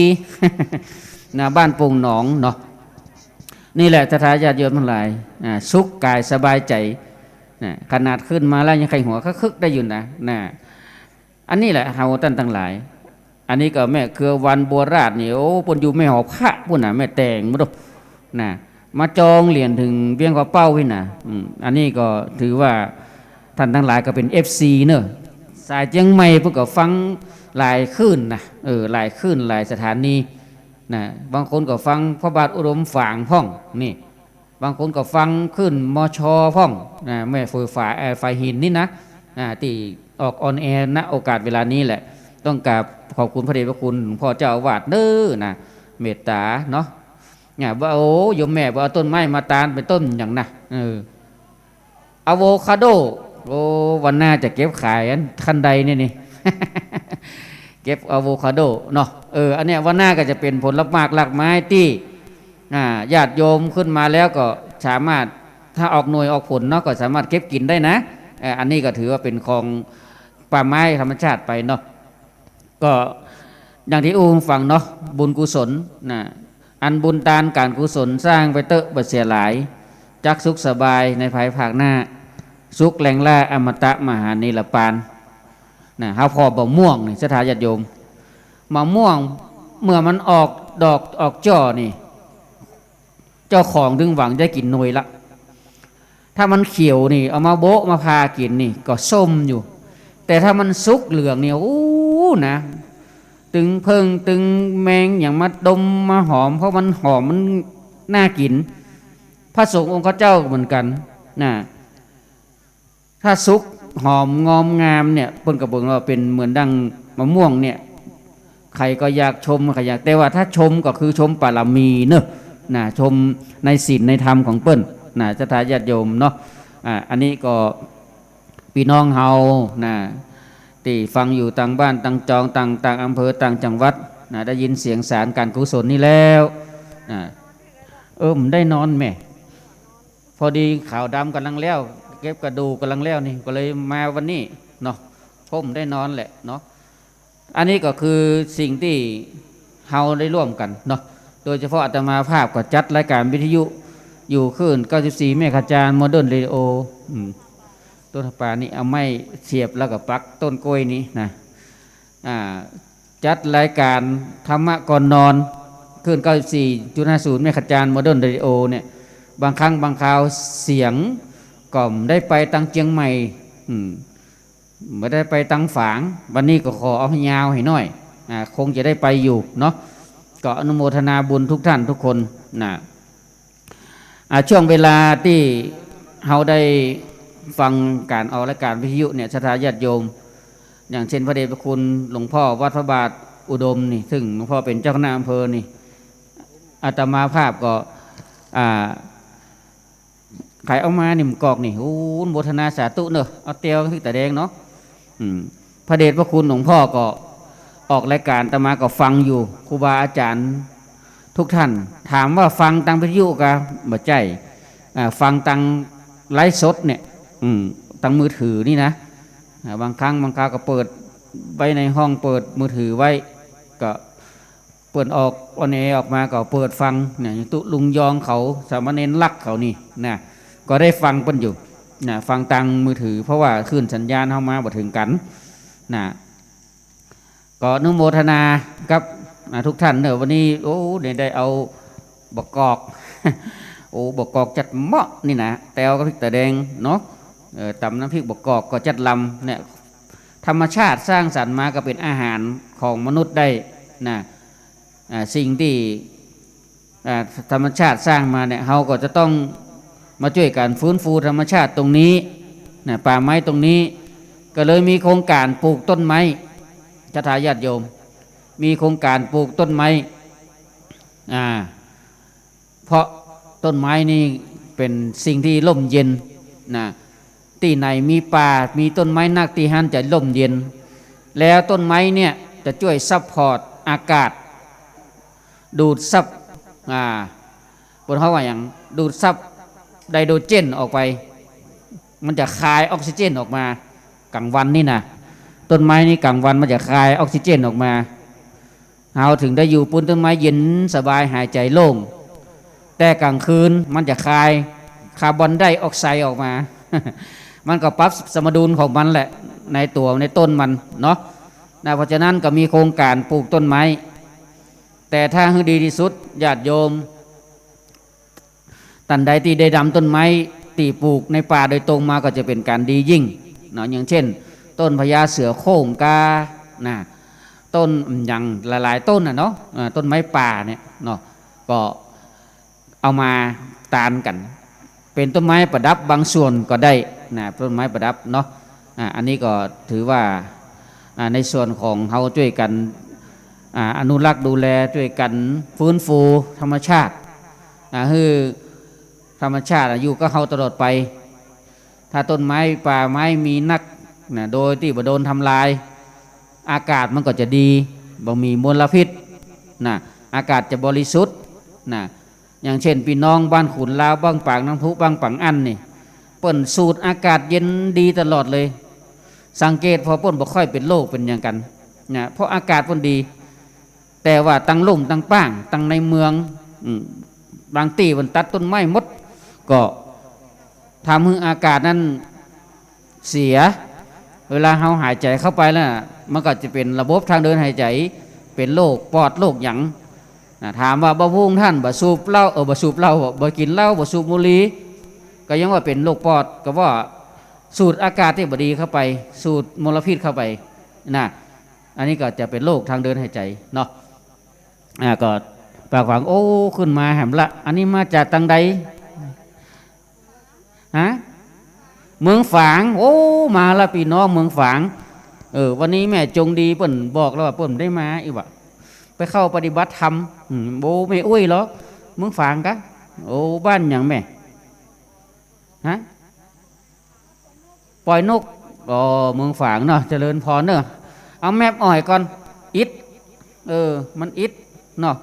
นะ บ้านโป่งหนองเนาะ นี่แหละศรัทธาญาติโยมตังหลาย อ่า สุขก๋ายสบายใจ๋นะ ขนาดขึ้นมาแล้วยังใค่หัวคะคึกได้อยู่นะ นะ อันนี้แหละเฮาต้านตังหลาย อันนี้ก็แม่เครือวันบัวราชนี่ โอ้ เปิ้นอยู่แม่หอพระปุ้นน่ะ แม่แตงมาดูนะ มาจองเหรียญเถิงเวียงป่าเป้าพี้นะ อืม อันนี้ก็ถือว่าต้านตังหลายก็เป๋นเอฟซีเนาะ สายเจียงใหม่เปิ้นก็ฟังหลายคลื่นนะ เออ หลายคลื่น หลายสถานีนะ บางคนก็ฟังพระบาทอุดมฝางพ่องนี่ บางคนก็ฟังคลื่น มช พ่องนะ แม่เฟือฝาย เอ่อ ฝายหินนี่นะ อ่า ตี้ออกออนแอร์ ณ โอกาสเวลานี้แหละ ต้องกราบขอบคุณพระเดชพระคุณหลวงพ่อเจ้าอาวาสเน้อนะ เมตต๋าเนาะ เนี่ย ว่า โอ้ โยมแม่ว่าเอาต้นไม้มาตาน เป๋นต้นหยังนะ เออ อะโวคาโด โอ้ วันหน้าจะเก็บขายอันคันไดเนี่ยนี่ เก็บอะโวคาโดเนาะ เออ อันเนี้ยวันหน้าก็จะเป๋นผลหมากรากไม้ตี้ อ่า ญาติโยมขึ้นมาแล้วก็สามารถ ถ้าออกหน่วยออกผลเนาะ ก็สามารถเก็บกิ๋นได้นะ เอ่อ อันนี้ก็ถือว่าเป๋นของป่าไม้ธรรมชาติไปเนาะ ก็อย่างตี้อู้ฟังเนาะ บุญกุศลนะ อันบุญตานก๋านกุศลสร้างไปเต๊อะบ่เสียหลาย จักสุขสบายในภายภาคหน้า สุขแหล่งแร่อมตะมหานิรปานนะ เฮาผ่อบ่าม่วงนี่ ศรัทธาญาติโยม บ่าม่วงเมื่อมันออกดอกออกจ้อนี่ เจ้าของตึงหวังจะกิ๋นหน่วยละ ถ้ามันเขียวนี่ เอามาโบ๊ะมาผ่ากิ๋นนี่ก็ส้มอยู่ แต่ถ้ามันสุกเหลืองนี่ โอ้ นะ ตึงเผิ้งตึงแมงหยังมาดมมาหอม เพราะมันหอมมันน่ากิ๋น พระสงฆ์องค์ข้าเจ้าก็เหมือนกั๋นนะ ถ้าสุกหอมงอมงามเนี่ย เปิ้นก็บอกว่าเป๋นเหมือนดั่งมะม่วงเนี่ย ใผก็อยากชม ใผอยาก แต่ว่าถ้าชมก็คือชมปารมีเนาะ นะ ชมในศีลในธรรมของเปิ้นนะ ศรัทธาญาติโยมเนาะ อ่า อันนี้ก็ ปี้น้องเฮานะ ตี้ฟังอยู่ตางบ้านตางจอง ตาง ตางอำเภอ ตางจังหวัดนะ ได้ยินเสียงสารก๋านกุศลนี้แล้วนะ เออ บ่ได้นอนแหม พอดีขาวดำก่ำลังแล้ว เก็บกระดูกก่ำลังแล้วนี่ ก็เลยมาวันนี้เนาะ เพราะบ่ได้นอนแหละเนาะ อันนี้ก็คือสิ่งตี้เฮาได้ร่วมกั๋นเนาะ โดยเฉพาะอาตมาภาพก็จัดรายก๋านวิทยุอยู่คลื่น เก้าสิบสี่ เมกะฮาร์ตซ์ โมเดิร์นเรดิโอ อืม ต้นปาล์มนี่เอาไม้เสียบแล้วก็ปักต้นกล้วยนี่นะ อ่า จัดรายก๋านธรรมะก่อนนอน คลื่น เก้าสิบสี่จุดห้าศูนย์ เมกะฮาร์ตซ์ โมเดิร์นเรดิโอเนี่ย บางครั้งบางคราวเสียงก็บ่ได้ไปตางเจียงใหม่ อืม บ่ได้ไปตางฝาง วันนี้ก็ขอเอาให้ยาวให้หน้อย อ่า คงจะได้ไปอยู่เนาะ ก็อนุโมทนาบุญทุกท่านทุกคนนะ อ่า ช่วงเวลาตี้เฮาได้ฟังก๋านออกรายก๋านวิทยุเนี่ย ศรัทธาญาติโยม อย่างเช่นพระเดชพระคุณหลวงพ่อวัดพระบาทอุดมนี่ ซึ่งหลวงพ่อเป๋นเจ้าคณะอำเภอนี่ อาตมาภาพก็ อ่า ใผเอามานี่ บ่กอกนี่ โอ้ อนุโมทนาสาธุเนาะ เอาแตวพริกตาแดงเนาะ อืม พระเดชพระคุณหลวงพ่อก็ออกรายก๋าน อาตมาก็ฟังอยู่ ครูบาอาจ๋ารย์ทุกท่าน ถามว่าฟังตางวิทยุกา บ่ใจ้ อ่า ฟังตางไลฟ์สดเนี่ย อืม ตางมือถือนี่นะ อ่า บางครั้งบางคราวก็เปิดไว้ในห้อง เปิดมือถือไว้ ก็ เปิ้นออกออนแอร์ออกมาก็เปิดฟังเนี่ย ตุ๊ลุงยองเขา สามเณรลักษณ์เขานี่นะ ก็ได้ฟังเปิ้นอยู่นะ ฟังตางมือถือ เพราะว่าคลื่นสัญญาณเฮามาบ่เถิงกั๋นนะ ก็อนุโมทนากับ อ่า ทุกท่านเนาะ วันนี้ โอ้ ได้ ได้เอาบ่กอก โอ้ บ่กอกจัดเหมาะนี่นะ แตวกับพริกตาแดงเนาะ เออ ต๋ำน้ำพริกบ่กอกก็จัดลำเนี่ย ธรรมชาติสร้างสรรค์มาก็เป๋นอาหารของมนุษย์ได้นะ อ่า สิ่งตี้ อ่า ธรรมชาติสร้างมาเนี่ย เฮาก็จะต้องมาจ้วยกั๋นฟื้นฟูธรรมชาติตรงนี้นะ ป่าไม้ตรงนี้ ก็เลยมีโครงก๋านปลูกต้นไม้ ศรัทธาญาติโยม มีโครงก๋านปลูกต้นไม้ อ่า เพราะต้นไม้นี่เป๋นสิ่งตี้ร่มเย็นนะ ตี้ไหนมีป่า มีต้นไม้นัก ตี้หั้นจะร่มเย็น แล้วต้นไม้เนี่ยจะจ้วยซัพพอร์ตอากาศ ดูดซับ อ่า เปิ้นฮ้องว่าหยัง ดูดซับไฮโดรเจนออกไป มันจะคายออกซิเจนออกมา ก๋างวันนี่นะ ต้นไม้นี่ก๋างวันมันจะคายออกซิเจนออกมา เฮาเถิงได้อยู่ปู๊นต้นไม้เย็นสบาย หายใจ๋โล่ง แต่ก๋างคืนมันจะคายคาร์บอนไดออกไซด์ออกมา มันก็ปรับสมดุลของมันแหละ ในตั๋วในต้นมันเนาะนะ เพราะฉะนั้นก็มีโครงก๋านปลูกต้นไม้ แต่ถ้าหื้อดีตี้สุด ญาติโยม ต้านใดตี้ได้นำต้นไม้ตี้ปลูกในป่าโดยตรงมาก็จะเป๋นก๋านดียิ่งเนาะ อย่างเช่น ต้นพญาเสือโคร่งกา นะ ต้นหยังหลายๆ ต้นน่ะเนาะ อ่า ต้นไม้ป่าเนี่ยเนาะ ก็เอามาตานกั๋น เป๋นต้นไม้ประดับบางส่วนก็ได้นะ ต้นไม้ประดับเนาะ อ่า อันนี้ก็ถือว่า อ่า ในส่วนของเฮาจ้วยกั๋น อ่า อนุรักษ์ดูแล จ้วยกั๋นฟื้นฟูธรรมชาติ อ่า หื้อธรรมชาติอยู่กับเฮาตลอดไป ถ้าต้นไม้ป่าไม้มีนักนะ โดยตี้บ่โดนทำลาย อากาศมันก็จะดี บ่มีมลพิษนะ อากาศจะบริสุทธิ์นะ อย่างเช่น ปี้น้องบ้านขุนลาว บ้านปากน้ำพุ บ้านปางอั้นนี่ เปิ้นสูดอากาศเย็นดีตลอดเลย สังเกตผ่อเปิ้นบ่ค่อยเป๋นโรคเป๋นหยังกั๋นนะ เพราะอากาศเปิ้นดี แต่ว่าตางลุ่มตางป้าง ตางในเมือง อืม บางตี้เปิ้นตัดต้นไม้หมด ก็ทำหื้ออากาศนั้นเสีย เวลาเฮาหายใจ๋เข้าไปแล้วน่ะ มันก็จะเป๋นระบบทางเดินหายใจ๋ เป๋นโรคปอดโรคหยังนะ ถามว่าบ่าวบุ้งต้านบ่สูบเหล้า เออ บ่สูบเหล้า บ่กิ๋นเหล้า บ่สูบบุหรี่ ก็ยังว่าเป๋นโรคปอด ก็ว่าสูดอากาศตี้บ่ดีเข้าไป สูดมลพิษเข้าไปนะ อันนี้ก็จะเป๋นโรคทางเดินหายใจ๋เนาะ อ่า ก็ปากหวัง โอ้ ขึ้นมาแหมละ อันนี้มาจากตางใด ฮะ เมืองฝาง โอ้ มาละปี้น้องเมืองฝาง เออ วันนี้แม่จงดีเปิ้นบอกแล้วว่าเปิ้นได้มาอี้วะ ไปเข้าปฏิบัติธรรม อืม โอ้ แม่อุ้ยเหรอ เมืองฝางกะ โอ้ บ้านหยังแม่ ฮะ ปอยนก อ๋อ เมืองฝางเนาะ เจริญพรเนาะ เอาแม็บอ่อยก่อน อิด เออ มันอิดเนาะ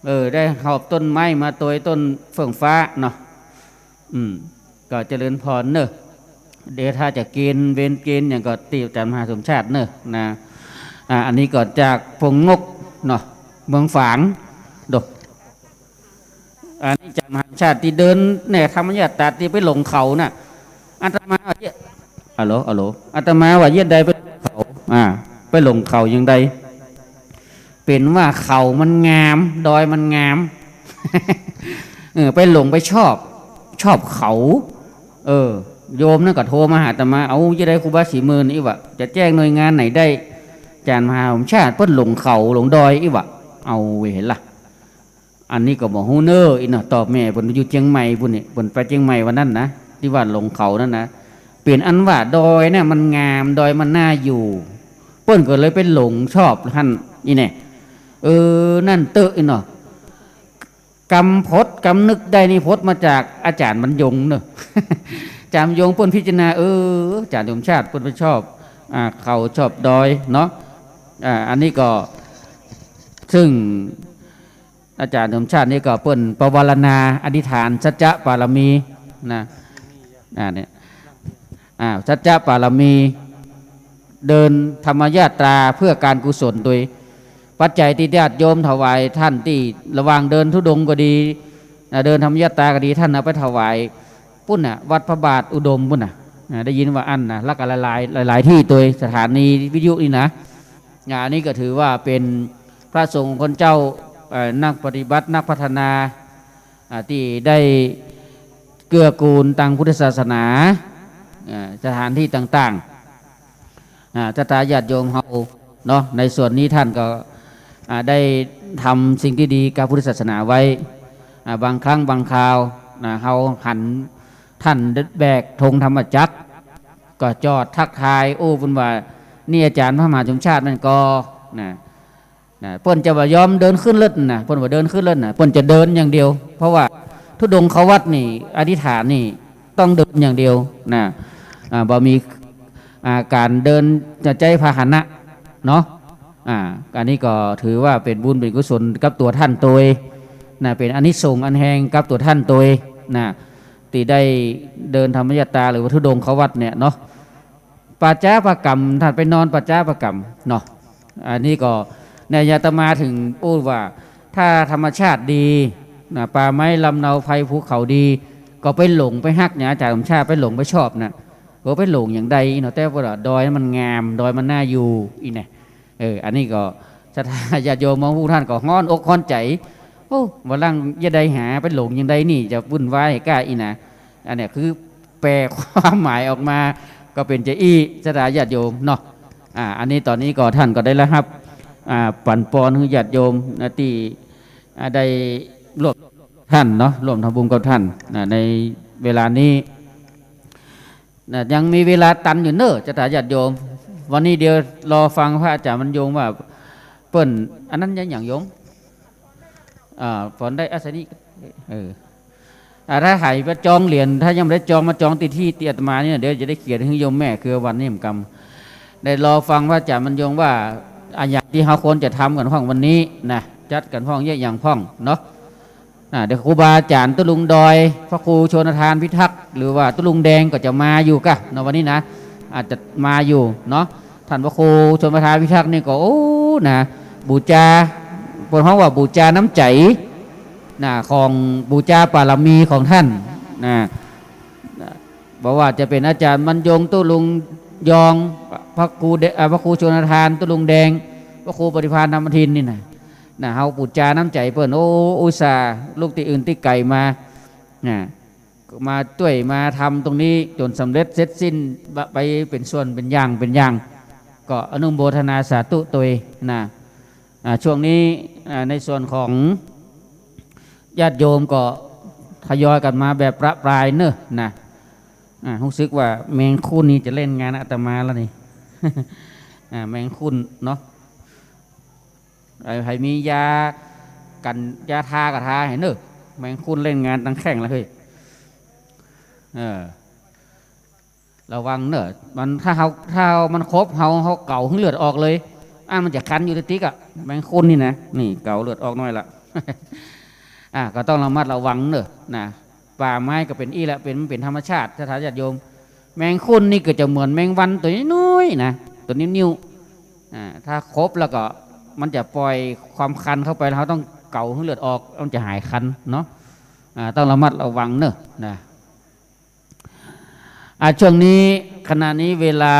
เออ ได้หอบต้นไม้มาตวยต้นเฟื่องฟ้าเนาะ อืม ก็เจริญพรเนาะ เดี๋ยวถ้าจะเกณฑ์เวรเกณฑ์หยังก็ตี้อาจ๋ารย์มหาสมชาติเนาะ นะ อ่า อันนี้ก็จากปอยนกเนาะ เมืองฝาง โด อันนี้อาจ๋ารย์มหาสมชาติตี้เดินแหน่ธรรมยาตราตี้ไปหลงเขาน่ะ อาตมาว่าเยียะ ฮัลโหล ฮัลโหล อาตมาว่าเยียะใดไปหลงเขา อ่า ไปหลงเขาอย่างใด เป๋นว่าเขามันงาม ดอยมันงาม เออ ไปหลงไปชอบ ชอบเขา เออ โยมนั่นก็โทรมาหาอาตมา เอา เยียะใดครูบาศรีเมินอี้วะ จะแจ้งหน่วยงานไหนได้ อาจ๋ารย์มหาสมชาติเปิ้นหลงเขาหลงดอยอี้วะ เอาเวยละ อันนี้ก็บ่ฮู้เน่ออี้เนาะ ตอบแม่ เปิ้นอยู่เจียงใหม่ปู้นนี่ เปิ้นไปเจียงใหม่วันนั้นนะ ตี้ว่าหลงเขานั่นนะ เป๋นอันว่าดอยเนี่ยมันงาม ดอยมันน่าอยู่ เปิ้นก็เลยไปหลงชอบหั้นอี้แน่ เออ นั่นเต๊อะอี้เนาะ กำพดกำนึกได้นี่พดมาจากอาจ๋ารย์บรรยงเนาะ อาจ๋ารย์บรรยงเปิ้นพิจารณา เออ อาจ๋ารย์สมชาติเปิ้นไปชอบ อ่า เขาชอบดอยเนาะ อ่า อันนี้ก็ ซึ่ง อาจ๋ารย์สมชาตินี่ก็เปิ้นปวารณาอธิษฐานสัจจะบารมีนะ อ่า เนี่ย อ่า สัจจะบารมี เดินธรรมยาตราเพื่อการกุศลโดย ปัจจัยตี้ญาติโยมถวายต้านตี้ระหว่างเดินธุดงค์ก็ดี อ่า เดินธรรมยาตราก็ดี ต้านเอาไปถวายปู้นน่ะ วัดพระบาทอุดมปู้นน่ะ อ่า ได้ยินว่าอั้นนะ แล้วก็หลายๆ หลายๆ ตี้โดยสถานีวิทยุนี่นะ อ่า อันนี้ก็ถือว่าเป๋นพระสงฆ์องค์เจ้า เอ่อ นักปฏิบัติ นักพัฒนา อ่า ตี้ได้เกื้อกูลตางพุทธศาสนา อ่า สถานตี้ต่างๆ อ่า ศรัทธาญาติโยมเฮาเนาะ ในส่วนนี้ต้านก็ อ่า ได้ทำสิ่งตี้ดีกับพุทธศาสนาไว้ อ่า บางครั้งบางคราวนะ เฮาหันต้านแบกธงธรรมจักร ก็จอดทักทาย โอ้ เปิ้นว่า นี่อาจ๋ารย์พระมหาสมชาตินั่นก่อ นะ นะ เปิ้นจะบ่ยอมเดินขึ้นรถนะ เปิ้นบ่เดินขึ้นรถนะ เปิ้นจะเดินอย่างเดียว เพราะว่าธุดงค์เข้าวัดนี่ อธิษฐานนี่ ต้องเดินอย่างเดียวนะ อ่า บ่มี อ่า ก๋านเดินจะใจ๊พาหนะเนาะ อ่า อันนี้ก็ถือว่าเป๋นบุญเป๋นกุศลกับตั๋วต้านโตยนะ เป๋นอานิสงส์อันแฮงกับตั๋วต้านโตยนะ ตี้ได้เดินธรรมยาตราหรือว่าธุดงค์เข้าวัดเนี่ยเนาะ ป่าจ๊าป่ากำ ต้านไปนอนป่าจ๊าป่ากำเนาะ อันนี้ก็ในอาตมาถึงอู้ว่า ถ้าธรรมชาติดีนะ ป่าไม้ลำเนาไพรภูเขาดี ก็ไปหลงไปฮักอย่างอาจ๋ารย์สมชาติไปหลงไปชอบนะ ก็ไปหลงอย่างใดเนาะ แต่ว่าดอยมันงาม ดอยมันน่าอยู่อี้แน่ เออ อันนี้ก็ศรัทธาญาติโยมบางผู้ต้านก็ฮ้อนอกฮ้อนใจ๋ โอ้ วันหลังเยียะใดหาไปหลงอย่างใดนี่ จะวุ่นวายก้าอี้นะ อันเนี้ยคือแปลความหมายออกมา ก็เป๋นจะอี้ศรัทธาญาติโยมเนาะ อ่า อันนี้ต๋อนนี้ก็ต้านก็ได้ฮับ อ่า ปั๋นปอนหื้อญาติโยมนะ ตี้ อ่า ได้ร่วมต้านเนาะ ร่วมทำบุญกับต้านนะ ในเวลานี้นะ ยังมีเวลาตันอยู่เน้อศรัทธาญาติโยม วันนี้เดี๋ยวรอฟังพระอาจ๋ารย์บรรยงว่าเปิ้น อันนั้นยังหยังโยม อ่า ฝนได้อาศัยนี้ เออ อ่า ถ้าใผมาจองเหรียญ ถ้ายังบ่ได้จอง มาจองตี้ตี้ ตี้อาตมานี่นะ เดี๋ยวจะได้เขียนหื้อโยมแม่คือวันนี้เหมือนกั๋น ได้รอฟังพระอาจ๋ารย์บรรยงว่า อะหยังตี้เฮาควรจะทำกั๋นพ่องวันนี้นะ จัดกั๋นพ่องเยียะหยังพ่องเนาะ อ่า เดี๋ยวครูบาอาจ๋ารย์ตุ๊ลุงดอย พระครูชลทานพิทักษ์ หรือว่าตุ๊ลุงแดงก็จะมาอยู่ก้าเนาะ วันนี้นะ อาจจะมาอยู่เนาะ ต้านพระครูชลประทานพิทักษ์นี่ก็ โอ้ นะ บู๋จา เปิ้นฮ้องว่าบู๋จาน้ำใจ๋นะ ของบู๋จาบารมีของต้านนะ นะ บ่ว่าจะเป๋นอาจ๋ารย์บรรยงตุ๊ลุงยอง พระครูเด อ่า พระครูชลทานตุ๊ลุงแดง พระครูปฏิภาณธรรมทินนี่นะ นะ เฮาบู๋จาน้ำใจ๋เปิ้น โอ้ อุตส่าห์ลุกตี้อื่นตี้ไก๋มา นะ ก็มาจ้วยมาทำตรงนี้จ๋นสำเร็จเสร็จสิ้นไปเป๋นส่วนเป๋นอย่างเป๋นอย่าง ก็อนุโมทนาสาธุตวยนะ อ่า ช่วงนี้ อ่า ในส่วนของญาติโยมก็ทยอยกั๋นมาแบบประปรายเนาะนะ อ่า ฮู้สึกว่าแมงคุ่นนี่จะเล่นงานอาตมาแล้วนี่ อ่า แมงคุ่นเนาะ ไอ้ ใผมียากั๋น ยาตาก็ตาหื้อเน่อ แมงคุ่นเล่นงานตังแข้งแล้วเฮ้ย เออ ระวังเน่อ มัน ถ้าเฮา ถ้ามันขบเฮา เฮาเก๋าหื้อเลือดออกเลย อันมันจะคันอยู่ติ๊กๆ อะ แมงคุ่นนี่นะ นี่เก๋าเลือดออกหน้อยละ อ่ะ ก็ต้องระมัดระวังเน่อ นะ ป่าไม้ก็เป๋นอี้แหละ เป๋น มันเป๋นธรรมชาติ ศรัทธาญาติโยม แมงคุ่นนี่ก็จะเหมือนแมงวันตั๋วน้อยๆ นะ ตั๋วนิ้วๆ อ่า ถ้าขบแล้วก็มันจะปล่อยความคันเข้าไป เฮาต้องเก๋าหื้อเลือดออก มันจะหายคันเนาะ อ่า ต้องระมัดระวังเน่อ นะ อ่า ช่วงนี้ ขณะนี้เวลา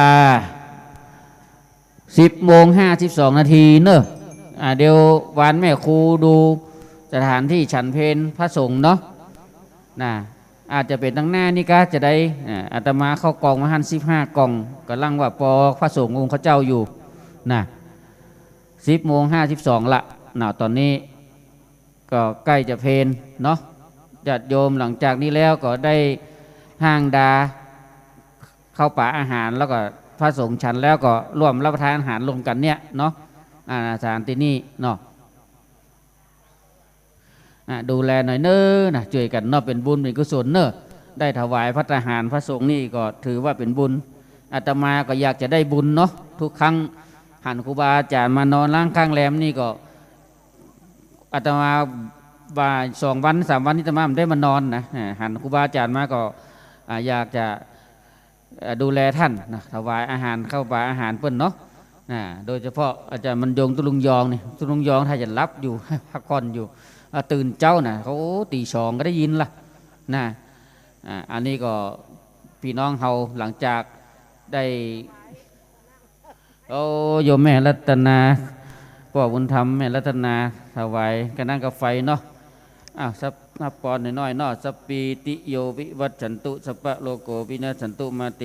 สิบโมงห้าสิบสองนาทีเน่อ อ่า เดี๋ยววานแม่ครูดูสถานตี้ฉันเพลพระสงฆ์เนาะ นะ อาจจะเป๋นตังหน้านี่ก็จะได้ อ่า อาตมาเข้ากล่องมาหั้นสิบห้ากล่อง ก่ำลังว่าปอพระสงฆ์องค์ข้าเจ้าอยู่ นะ สิบโมงห้าสิบสองละ นะ ต๋อนนี้ ก็ใก้จะเพลเนาะ ญาติโยมหลังจากนี้แล้วก็ได้ห้างดาเข้าป๋าอาหาร แล้วก็พระสงฆ์ฉันแล้วก็ร่วมรับประทานอาหารร่วมกั๋นเนี่ยเนาะ อ่า สถานตี้นี่เนาะ อ่า ดูแลหน่อยเน่อนะ จ้วยกั๋นเนาะ เป๋นบุญเป๋นกุศลเน่อ ได้ถวายภัตตาหารพระสงฆ์นี่ก็ถือว่าเป๋นบุญ อาตมาก็อยากจะได้บุญเนาะ ทุกครั้งหันครูบาอาจ๋ารย์มานอนล้างข้างแรมนี่ก็ อาตมาบ่าสองวันสามวันนี่อาตมาบ่ได้มานอนนะ อ่า หันครูบาอาจ๋ารย์มาก็ อ่า อยากจะ เอ่อ ดูแลต้านนะ ถวายอาหารเข้าป๋าอาหารเปิ้นเนาะ นะ โดยเฉพาะอาจ๋ารย์บรรยง ตุ๊ลุงยองนี่ ตุ๊ลุงยองถ้าจะหลับอยู่ พักผ่อนอยู่ อ่า ตื่นเจ๊านะ โอ้ ตีสองก็ได้ยินละ นะ อ่า อันนี้ก็ปี้น้องเฮาหลังจากได้ โอ้ โยมแม่รัตนา ป้อบุญธรรมแม่รัตนา ถวายกั๋นน้ำกับไฟเนาะ อ้าว สัพ นับปอนหน่อยๆ เนาะ สัพพีติโยวิวัชชันตุ สัพพะโรโควินัสสันตุ มาเต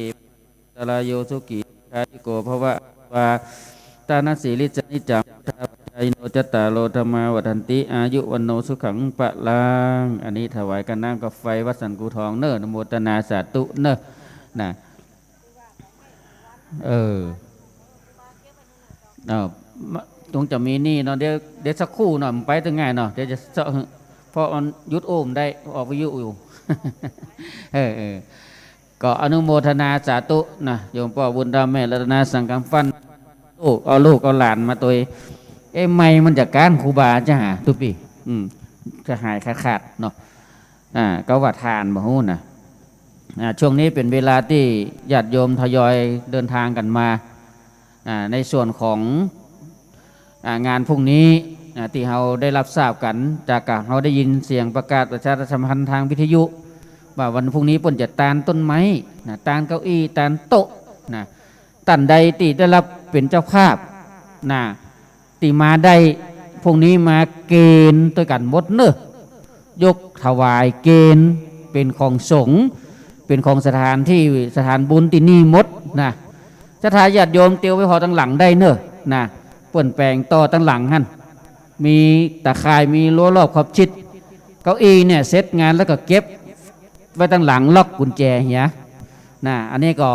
อันตรายโย สุขีทีฆายุโกภะวะ วาทานะสีลิสสะนิจจัง พุทธาปะจายิโน จัตตาโร ธัมมา วัฑฒันติ อายุ วัณโณ สุขัง พะลัง อันนี้ถวายกั๋นน้ำกับไฟวัดสันกูทองเน่อ อนุโมทนาสาธุเน่อ นะ เออ อ้าว มา ตรงจะมีนี่เนาะ เดี๋ยว เดี๋ยวสักครู่เนาะ มันไปตึงไงเนาะ เดี๋ยวจะเซาะ เพราะมันหยุดอู้บ่ได้ ออกวิทยุอยู่ เออ เออ ก็อนุโมทนาสาธุนะ โยมป้อบุญธรรมแม่รัตนา สังฆังฟัน ลูก เอาลูกเอาหลานมาตวย เอ๊ะ ไมค์มันจะก้านครูบาจะหาตุ๊ปี้ อืม จะหายขาดๆ เนาะ อ่า ก็ว่าทานบ่ฮู้นะ อ่า ช่วงนี้เป๋นเวลาตี้ญาติโยมทยอยเดินทางกั๋นมา อ่า ในส่วนของ อ่า งานพรุ่งนี้ อ่า ตี้เฮาได้รับทราบกั๋น จากกะเฮาได้ยินเสียงประกาศประชาสัมพันธ์ตางวิทยุ ว่าวันพรุ่งนี้เปิ้นจะตานต้นไม้นะ ตานเก้าอี้ ตานโต๊ะนะ ต้านใดตี้ได้รับเป๋นเจ้าภาพนะ ตี้มาได้ พรุ่งนี้มาเกณฑ์ตวยกั๋นหมดเน่อ ยกถวายเกณฑ์เป๋นของสงฆ์ เป๋นของสถานตี้ สถานบุญตี้นี่หมดนะ ศรัทธาญาติโยมเตียวไปผ่อตังหลังได้เน่อนะ เปิ้นแป๋งต่อตังหลังหั้น มีตาข่าย มีรั้วรอบขอบชิด เก้าอี้เนี่ยเสร็จงานแล้วก็เก็บไว้ตังหลัง ล็อกกุญแจเหียนะ อันนี้ก็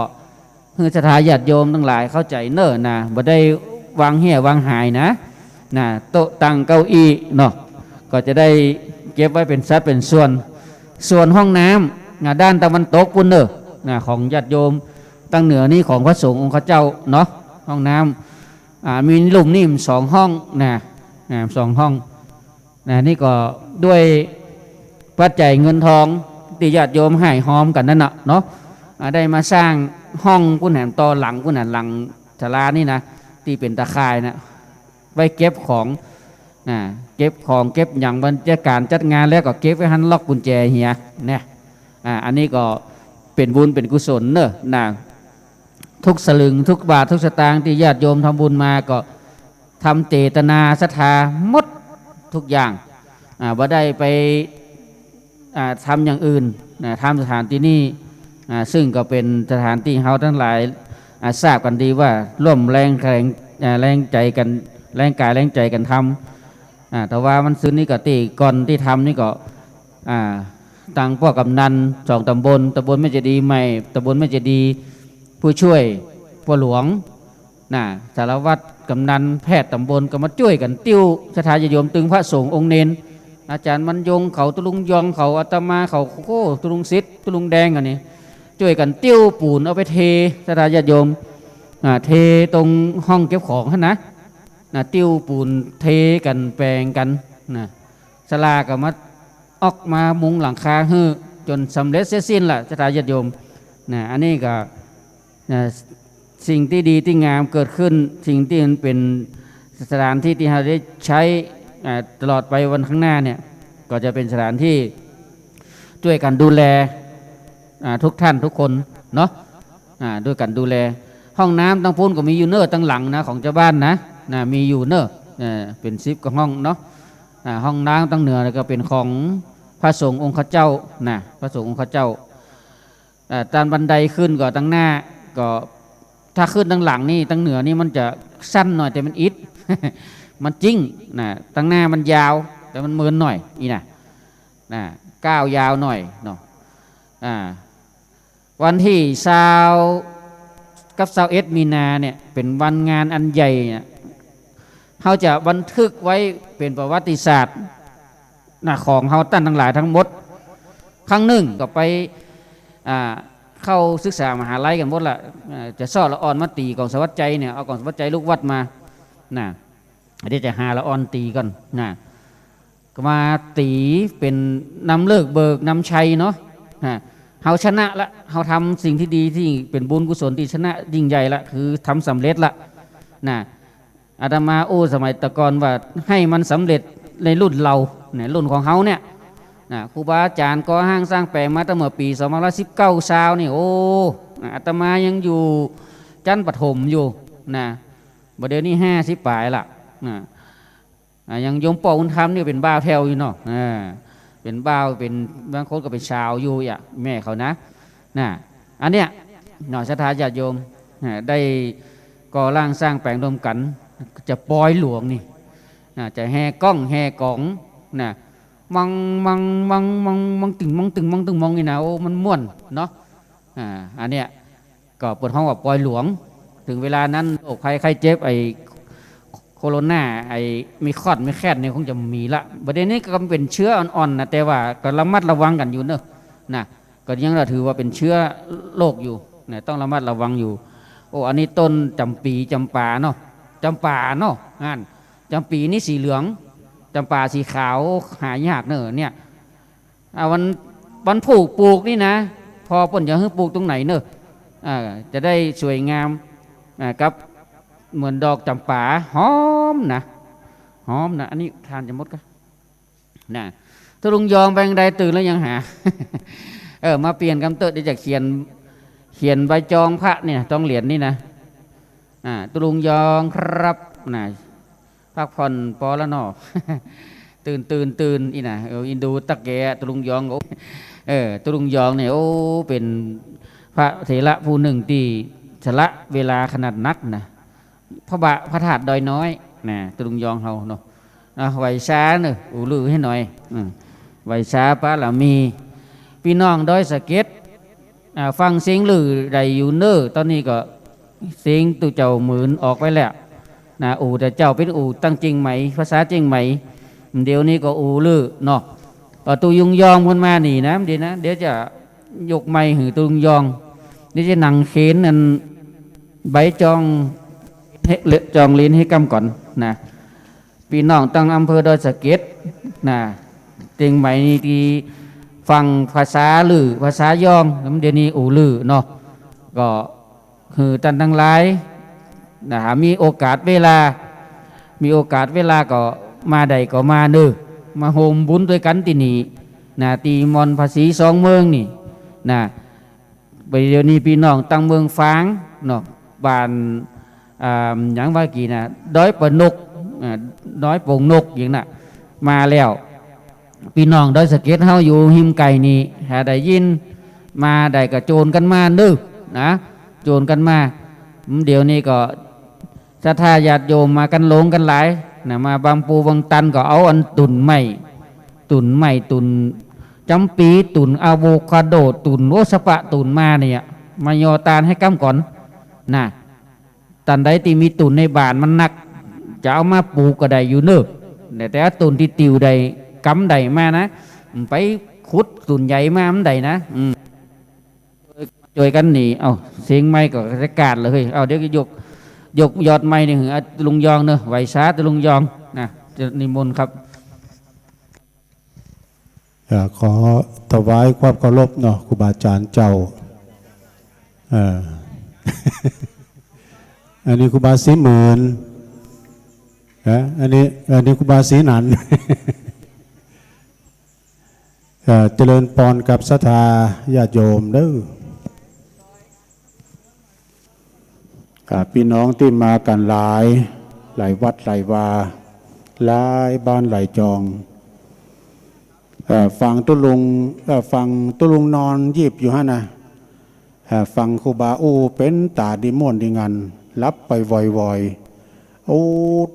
หื้อศรัทธาญาติโยมตังหลายเข้าใจ๋เน่อนะ บ่ได้วางเหียวางหายนะ นะ โต๊ะตังเก้าอี้เนาะ ก็จะได้เก็บไว้เป๋นสัดเป๋นส่วน ส่วนห้องน้ำนะ ด้านตะวันตกปู้นเน่อนะ ของญาติโยม ตังเหนือนี่ของพระสงฆ์องค์ข้าเจ้าเนาะ ห้องน้ำ อ่า มีลุ่มนี่สองห้องนะ นะ สองห้อง นะ นี่ก็ด้วยปัจจัยเงินทองตี้ญาติโยมฮ่ายฮอมกั๋นนั่นน่ะเนาะ อ่า ได้มาสร้างห้องปู้นหั้น ต่อหลังปู้นหั้น หลังศาลานี่นะ ตี้เป๋นตาข่ายนะ ไว้เก็บของ นะ เก็บของเก็บหยัง บรรยากาศจัดงานแล้วก็เก็บไว้หั้น ล็อกกุญแจเหียนะ อ่า อันนี้ก็เป๋นบุญเป๋นกุศลเน่อนะ ทุกสลึงทุกบาททุกสตางค์ตี้ญาติโยมทำบุญมาก็ทำเจตนาศรัทธาหมดทุกอย่าง อ่า บ่ได้ไป อ่า ทำอย่างอื่นนะ ทำสถานตี้นี่ อ่า ซึ่งก็เป๋นสถานตี้เฮาตังหลาย อ่า ทราบกั๋นดีว่าร่วมแรงแขง อ่า แรงใจ๋กั๋น แรงก๋ายแรงใจ๋กั๋นทำ อ่า แต่ว่าวันซืนนี้ก็ตี้ก่อนตี้ทำนี่ก็ อ่า ตังป้อกำนันสองต๋ำบล ต๋ำบลแม่เจดีย์ใหม่ ต๋ำบลแม่เจดีย์ ผู้จ้วยป้อหลวง น่ะ สารวัตร กำนัน แพทย์ต๋ำบลก็มาจ้วยกั๋นติ้วศรัทธาญาติโยม ตึงพระสงฆ์องค์เณร อาจ๋ารย์บรรยงเขา ตุ๊ลุงยองเขา อาตมาเขา โอ้ ตุ๊ลุงสิทธิ์ ตุ๊ลุงแดง อันนี้ จ้วยกั๋นติ้วปูนเอาไปเท ศรัทธาญาติโยม อ่า เทตรงห้องเก็บของหั้นนะ น่ะ ติ้วปูนเทกั๋นแป๋งกั๋น น่ะ ศาลาก็มา ออกมามุงหลังคาหื้อจ๋นสำเร็จเสียสิ้นละ ศรัทธาญาติโยม น่ะ อันนี้ก็ น่ะ สิ่งตี้ดีตี้งามเกิดขึ้น สิ่งตี้มันเป๋นสถานตี้ตี้เฮาได้ใจ๊ อ่า ตลอดไปวันข้างหน้าเนี่ย ก็จะเป๋นสถานตี้จ้วยกั๋นดูแล อ่า ทุกท่านทุกคนเนาะ อ่า จ้วยกั๋นดูแล ห้องน้ำตังปู๊นก็มีอยู่เน่อ ตังหลังนะ ของจาวบ้านนะ น่ะ มีอยู่เน่อ เอ่อ เป๋นสิบกว่าห้องเนาะ อ่า ห้องน้ำตังเหนือก็เป๋นของพระสงฆ์องค์ข้าเจ้า น่ะ พระสงฆ์องค์ข้าเจ้า อ่า ตานบันไดขึ้นก็ตังหน้า ก็ถ้าขึ้นตังหลังนี่ ตังเหนือนี่มันจะสั้นหน่อย แต่มันอิด มันจิ๊ง น่ะ ตังหน้ามันยาว แต่มันเมินหน่อย อี้น่ะ น่ะ ก้าวยาวหน่อยเนาะ อ่า วันตี้ซาวกับซาวเอ็ดมีนาเนี่ย เป๋นวันงานอันใหญ่เนี่ย เฮาจะบันทึกไว้เป๋นประวัติศาสตร์ น่ะ ของเฮาต้านตังหลายตังหมด ครั้งนึ่งก็ไป อ่า เข้าศึกษามหาลัยกั๋นหมดละ อ่า จะซ้อละอ่อนมาตี๋ก๋องสวัสดิ์ชัยเนี่ย เอาก๋องสวัสดิ์ชัยลูกวัดมา น่ะ เดี๋ยวจะหาละอ่อนตี๋ก่อน น่ะ ก็มาตี๋เป๋นนำฤกษ์เบิกนำชัยเนาะ น่ะ เฮาชนะละ เฮาทำสิ่งตี้ดีตี้เป๋นบุญกุศลตี้ชนะยิ่งใหญ่ละ คือทำสำเร็จละ น่ะ อาตมาอู้สมัยแต่ก่อนว่าหื้อมันสำเร็จในรุ่นเฮาเนี่ย รุ่นของเฮาเนี่ย น่ะ ครูบาอาจ๋ารย์ก่อฮ้างสร้างแป๋งมาตั้งเมื่อปี๋สองพันสิบเก้าซาวนี่ โอ้ น่ะ อาตมายังอยู่จั๊นประถมอยู่ น่ะ บ่าเดี๋ยวนี้ห้าสิบป๋ายละ น่ะ อ่า อย่างโยมป้อบุญธรรมนี่เป๋นบ่าวแถวอยู่เนาะ อ่า เป๋นบ่าว เป๋น บางคนก็เป๋นสาวอยู่อะ แม่เขานะ น่ะ อันเนี้ย เนาะ ศรัทธาญาติโยม อ่า ได้ก่อร่างสร้างแป๋งร่วมกั๋น จะปอยหลวงนี่ น่ะ จะแห่ก้องแห่ก๋อง น่ะ มัง มัง มัง มัง มัง ตึง มัง ตึง มัง ตึง มัง นี่นะ โอ้ มันม่วนเนาะ อ่า อันเนี้ย ก็เปิ้นฮ้องว่าปอยหลวง เถิงเวลานั้นโรคภัยไข้เจ็บ ไอ้โคโรนา ไอ้มีคอดมีแคดเนี่ยคงจะบ่มีละ บ่าเดี๋ยวนี้ก็เป๋นเชื้ออ่อนๆ นะ แต่ว่าก็ระมัดระวังกั๋นอยู่เนาะ น่ะ ก็ยังถือว่าเป๋นเชื้อโรคอยู่ น่ะ ต้องระมัดระวังอยู่ โอ้ อันนี้ต้นจ๋ำปี๋จ๋ำปาเนาะ จ๋ำปาเนาะ อันจ๋ำปี๋นี่สีเหลือง จ๋ำปาสีขาว หายากเนาะเนี่ย อ่า วัน วันปลูก ปลูกนี่นะ พ่อเปิ้นจะหื้อปลูกตรงไหนเนอะ อ่า จะได้สวยงาม อ่า กับเหมือนดอกจ๋ำปา หอมนะ หอมนะ อันนี้ทานจะหมดก่อ น่ะ ตุ๊ลุงยองไปตางใด ตื่นแล้วยังหา เออ มาเปลี่ยนกำเต๊อะ เดี๋ยวจะเขียน เขียนใบจองพระเนี่ย จองเหรียญนี่นะ อ่า ตุ๊ลุงยองครับ น่ะ พักผ่อนปอละเนาะ ตื่น ตื่น ตื่น อี้น่ะ เออ อินดูตั๊กแก่ตุ๊ลุงยอง โอ้ เออ ตุ๊ลุงยองเนี่ย โอ้ เป๋นพระเถระผู้นึ่งตี้สละเวลาขนาดนักนะ พระบา พระธาตุดอยน้อย น่ะ ตุ๊ลุงยองเฮาเนาะ อ่ะ ไหว้สาเนอะ อู้ลือหื้อหน่อย อืม ไหว้สาบารมี ปี้น้องดอยสะเก็ด อ่า ฟังเสียงลือได้อยู่เน่อ ต๋อนนี้ก็เสียงตุ๊เจ้าหมื่นออกไปแล้ว น่ะ อู้แต่เจ้าเป๋นอู้ตังเจียงใหม่ ภาษาเจียงใหม่ เดี๋ยวนี้ก็อู้ลือเนาะ ก็ตุ๊ลุงยองเปิ้นมานี่นะ เดี๋ยวนะ เดี๋ยวจะยกไมค์หื้อตุ๊ลุงยอง เดี๋ยวจะนั่งเขียนอันใบจอง จองเหรียญหื้อก้ำก่อนนะ ปี้น้องตังอำเภอดอยสะเก็ด น่ะ เจียงใหม่นี่ตี้ฟังภาษาลือ ภาษายอง เดี๋ยวนี้อู้ลือเนาะ ก็หื้อต้านตังหลาย น่ะ หากมีโอกาสเวลา มีโอกาสเวลาก็มาได้ก็มาเน่อ มาโฮมบุญตวยกั๋นตี้นี่ น่ะ ตี้ม่อนภาษีสองเมืองนี่ น่ะ บ่าเดี๋ยวนี้ปี้น้องตังเมืองฝางเนาะ บ้าน อ่า หยังว่ากี่น่ะ ดอยปะนก อ่า ดอยโป่งนกหยังน่ะ มาแล้ว ปี้น้องดอยสะเก็ดเฮาอยู่ฮิมไก่นี่ หากได้ยิน มาได้ก็โจรกั๋นมาเน่อ นะ โจรกั๋นมา เดี๋ยวนี้ก็ศรัทธาญาติโยมมากั๋นหลงกั๋นหลาย น่ะ มาบางปูบางตันก็เอาอันตุ่นไม้ ตุ่นไม้ ตุ่น จ๋ำปี๋ ตุ่นอะโวคาโด ตุ่น โอ้ สะปะตุ่นมาเนี่ย มาหย่อตานหื้อก้ำก่อน นะ ต้านใดตี้มีตุ่นในบ้านมันนัก จะเอามาปูกก็ได้อยู่เน่อ แต่ แต่ตุ่นตี้ติวได้ กำได้มานะ ไปขุดตุ่นใหญ่มามันได้นะ อืม จ้วยกั๋นนี่ เอ้า เสียงไมค์ก็จะกาดเลย เอ้า เดี๋ยวจะยก ยกยอดไมค์นี่ หื้อลุงยองเน่อ ไหว้สาแต่ลุงยองนะ จะนิมนต์ครับ อ่า ขอถวายความเคารพเนาะ ครูบาอาจ๋ารย์เจ้า อ่า อันนี้ครูบาศรีหมื่น นะ อันนี้ อันนี้ครูบาศรีหนัน เอ่อ เจริญพรกับศรัทธาญาติโยมเด้อ อ่า ปี้น้องตี้มากั๋นหลาย หลายวัดหลายวา หลายบ้านหลายจอง เอ่อ ฟังตุ๊ลุง เอ่อ ฟังตุ๊ลุงนอนยีบอยู่หั้นนะ เอ่อ ฟังครูบาอู้เป๋นต๋าดีม่วนดีงัน หลับไปวอยๆ โอ้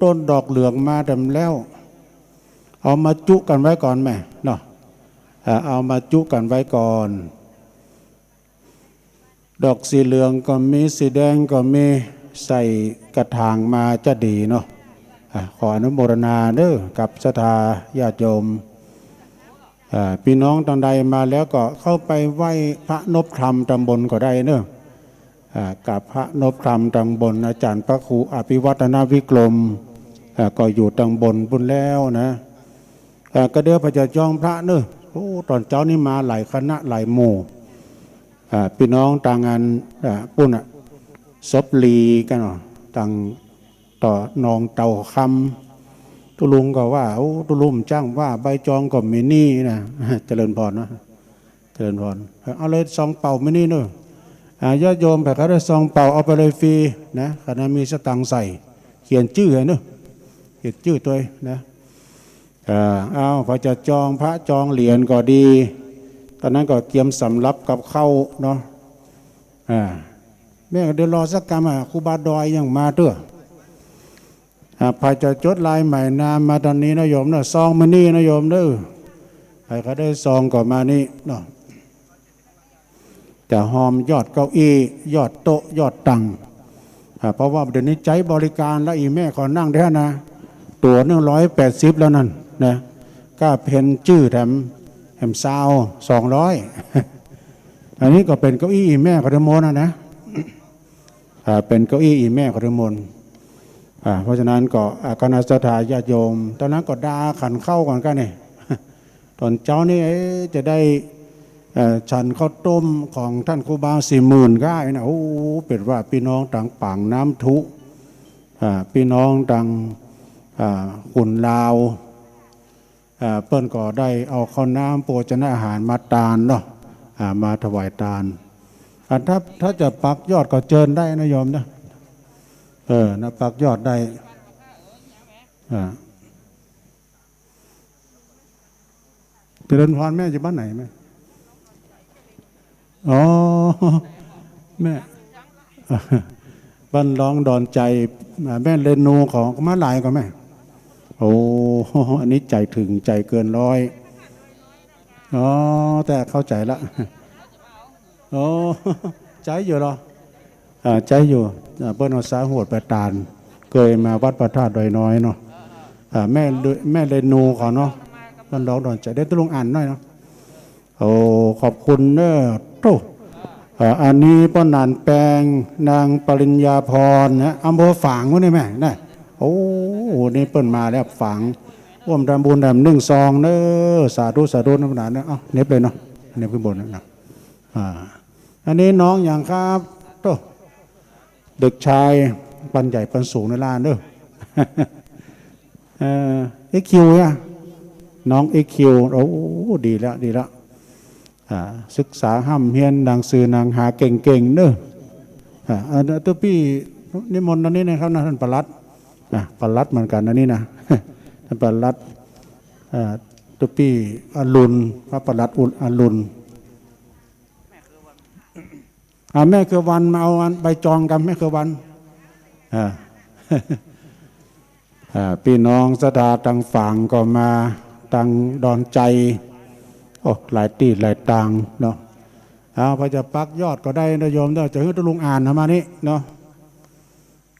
ต้นดอกเหลืองมาแถมแล้ว เอามาจุกั๋นไว้ก่อนแม่เนาะ เอ่อ เอามาจุกั๋นไว้ก่อน ดอกสีเหลืองก็มี สีแดงก็มี ใส่กระถางมาจะดีเนาะ อ่ะ ขออนุโมทนาเด้อ กับศรัทธาญาติโยม อ่า ปี้น้องตังใดมาแล้วก็เข้าไปไหว้พระนบธรรมตังบนก็ได้เนาะ อ่า กับพระนบธรรมตังบน อาจ๋ารย์พระครูอภิวัฒนวิกรม อ่า ก็อยู่ตังบนปู้นแล้วนะ อ่า ก็เดี๋ยวข้าจะจองพระเนาะ โอ้ ต๋อนเจ๊านี้มาหลายคณะหลายหมู่ อ่า ปี้น้องตังอัน อ่า ปู้นน่ะ ศพลีกั๋นเนาะ ตังต่อหนองเต่าคำ ตุ๊ลุงก็ว่า โอ้ ตุ๊ลุงจ้างว่าใบจองก็มีนี่นะ เจริญพรเนาะ เจริญพร เอาเลยซองเป่ามีนี่เนาะ อ่า ญาติโยมใผใค่ได้ซองเป่าเอาไปเลยฟรีนะ ใผใค่มีสตางค์ใส่ เขียนจื้อหื้อเนาะ เขียนจื้อตวยนะ อ่า เอา ใผจะจองพระจองเหรียญก็ดี ต๋อนนั้นก็เกียมสำรับกับข้าวเนาะ อ่า แม่ก็เดี๋ยวรอสักกำอ่ะ ครูบาดอยยังมาเตื้อ อ่า ใผจะจดลายหมายนามมาต๋อนนี้นะโยมเนาะ ซองมีนี่นะโยมเนาะ ใผใค่ได้ซองก็มานี่เนาะ จะฮอมยอดเก้าอี้ ยอดโต๊ะ ยอดตั๋ง อ่า เพราะว่าเดี๋ยวนี้ใจ๊บริการแล้ว อี่แม่ขอนั่งได้นะ ตั๋วหนึ่งร้อยแปดสิบแล้วนั่นนะ ก้าเพ็ญจื้อแถม แถมซาว สองร้อย อันนี้ก็เป๋นเก้าอี้อี่แม่เขาทั้งหมดนะนะ อ่า เป๋นเก้าอี้อี่แม่เขาทั้งหมด อ่า เพราะฉะนั้นก็ อ่า คณะศรัทธาญาติโยม ต๋อนนั้นก็ดาขันข้าวก่อนกั๋นนี่ ต๋อนเจ๊านี้ เอ๊ะ จะได้ เอ่อ ฉันข้าวต้มของต้านครูบาศรีหมื่นก้านะ โอ้ เป๋นว่าปี้น้องตังป๋างน้ำทุ อ่า ปี้น้องตัง อ่า ขุนลาว อ่า เปิ้นก็ได้เอาข้าวน้ำโภชนาอาหารมาตานเนาะ อ่า มาถวายตาน อ่า ถ้า ถ้าจะปักยอดก็เจิญได้นะโยมนะ เออ นะ ปักยอดได้ อ่า เจริญพร แม่อยู่บ้านไหนแม่ อ๋อ แม่ บ้านร้องดอนใจ๋ อ่า แม่เรนูของมาหลายก่อแม่ โอ้ อันนี้ใจ๋เถิงใจ๋เกินร้อย อ๋อ แต่เข้าใจ๋ละ อ๋อ ใจ๊อยู่เหรอ อ่า ใจ๊อยู่ อ่า เปิ้นเอาสาหวดไปตาน เกยมาวัดพระธาตุดอยน้อยเนาะ อ่า แม่เร- แม่เรนูเขาเนาะ บ้านร้องดอนใจ๋ เดี๋ยวตุ๊ลุงอ่านหน่อยเนาะ โอ้ ขอบคุณเน้อ โธ่ เอ่อ อันนี้ป้อหนานแปง นางปริญญาพรนะ อำเภอฝางปู้นนี่แม่นะ โอ้ นี่เปิ้นมาแล้วฝาง ร่วมทำบุญแถมนึ่งซองเน้อ สาธุ สาธุ นะป้อหนานนะ เอ้า เหน็บเลยเนาะ เหน็บขึ้นบนนะ อ่า อันนี้น้องหยังครับ โธ่ เด็กชายปันใหญ่ปันสูงในล้านเด้อ เอ่อ อีคคิว เนี่ย น้องอีคคิว โอ้ ดีแล้ว ดีแล้ว อ่า ศึกษาฮ่ำเฮียนหนังสือหนังหาเก่งๆ เด้อ อ่า อัน ตุ๊ปี้นิมนต์ตอนนี้นะครับนะ ต้านปลัด อ่ะ ปลัดเหมือนกั๋นอันนี้นะ ต้านปลัด อ่า ตุ๊ปี้อรุณ พระปลัดอุ- อรุณ อ่า แม่เครือวันมาเอาอันใบจองกั๋น แม่เครือวัน อ่า อ่า ปี้น้องศรัทธาตังฝางก็มา ตังดอนใจ๋ โอ้ หลายตี้หลายตางเนาะ เอา ใผจะปักยอดก็ได้นะโยมเนาะ จะหื้อตุ๊ลุงอ่านนะมานี่เนาะ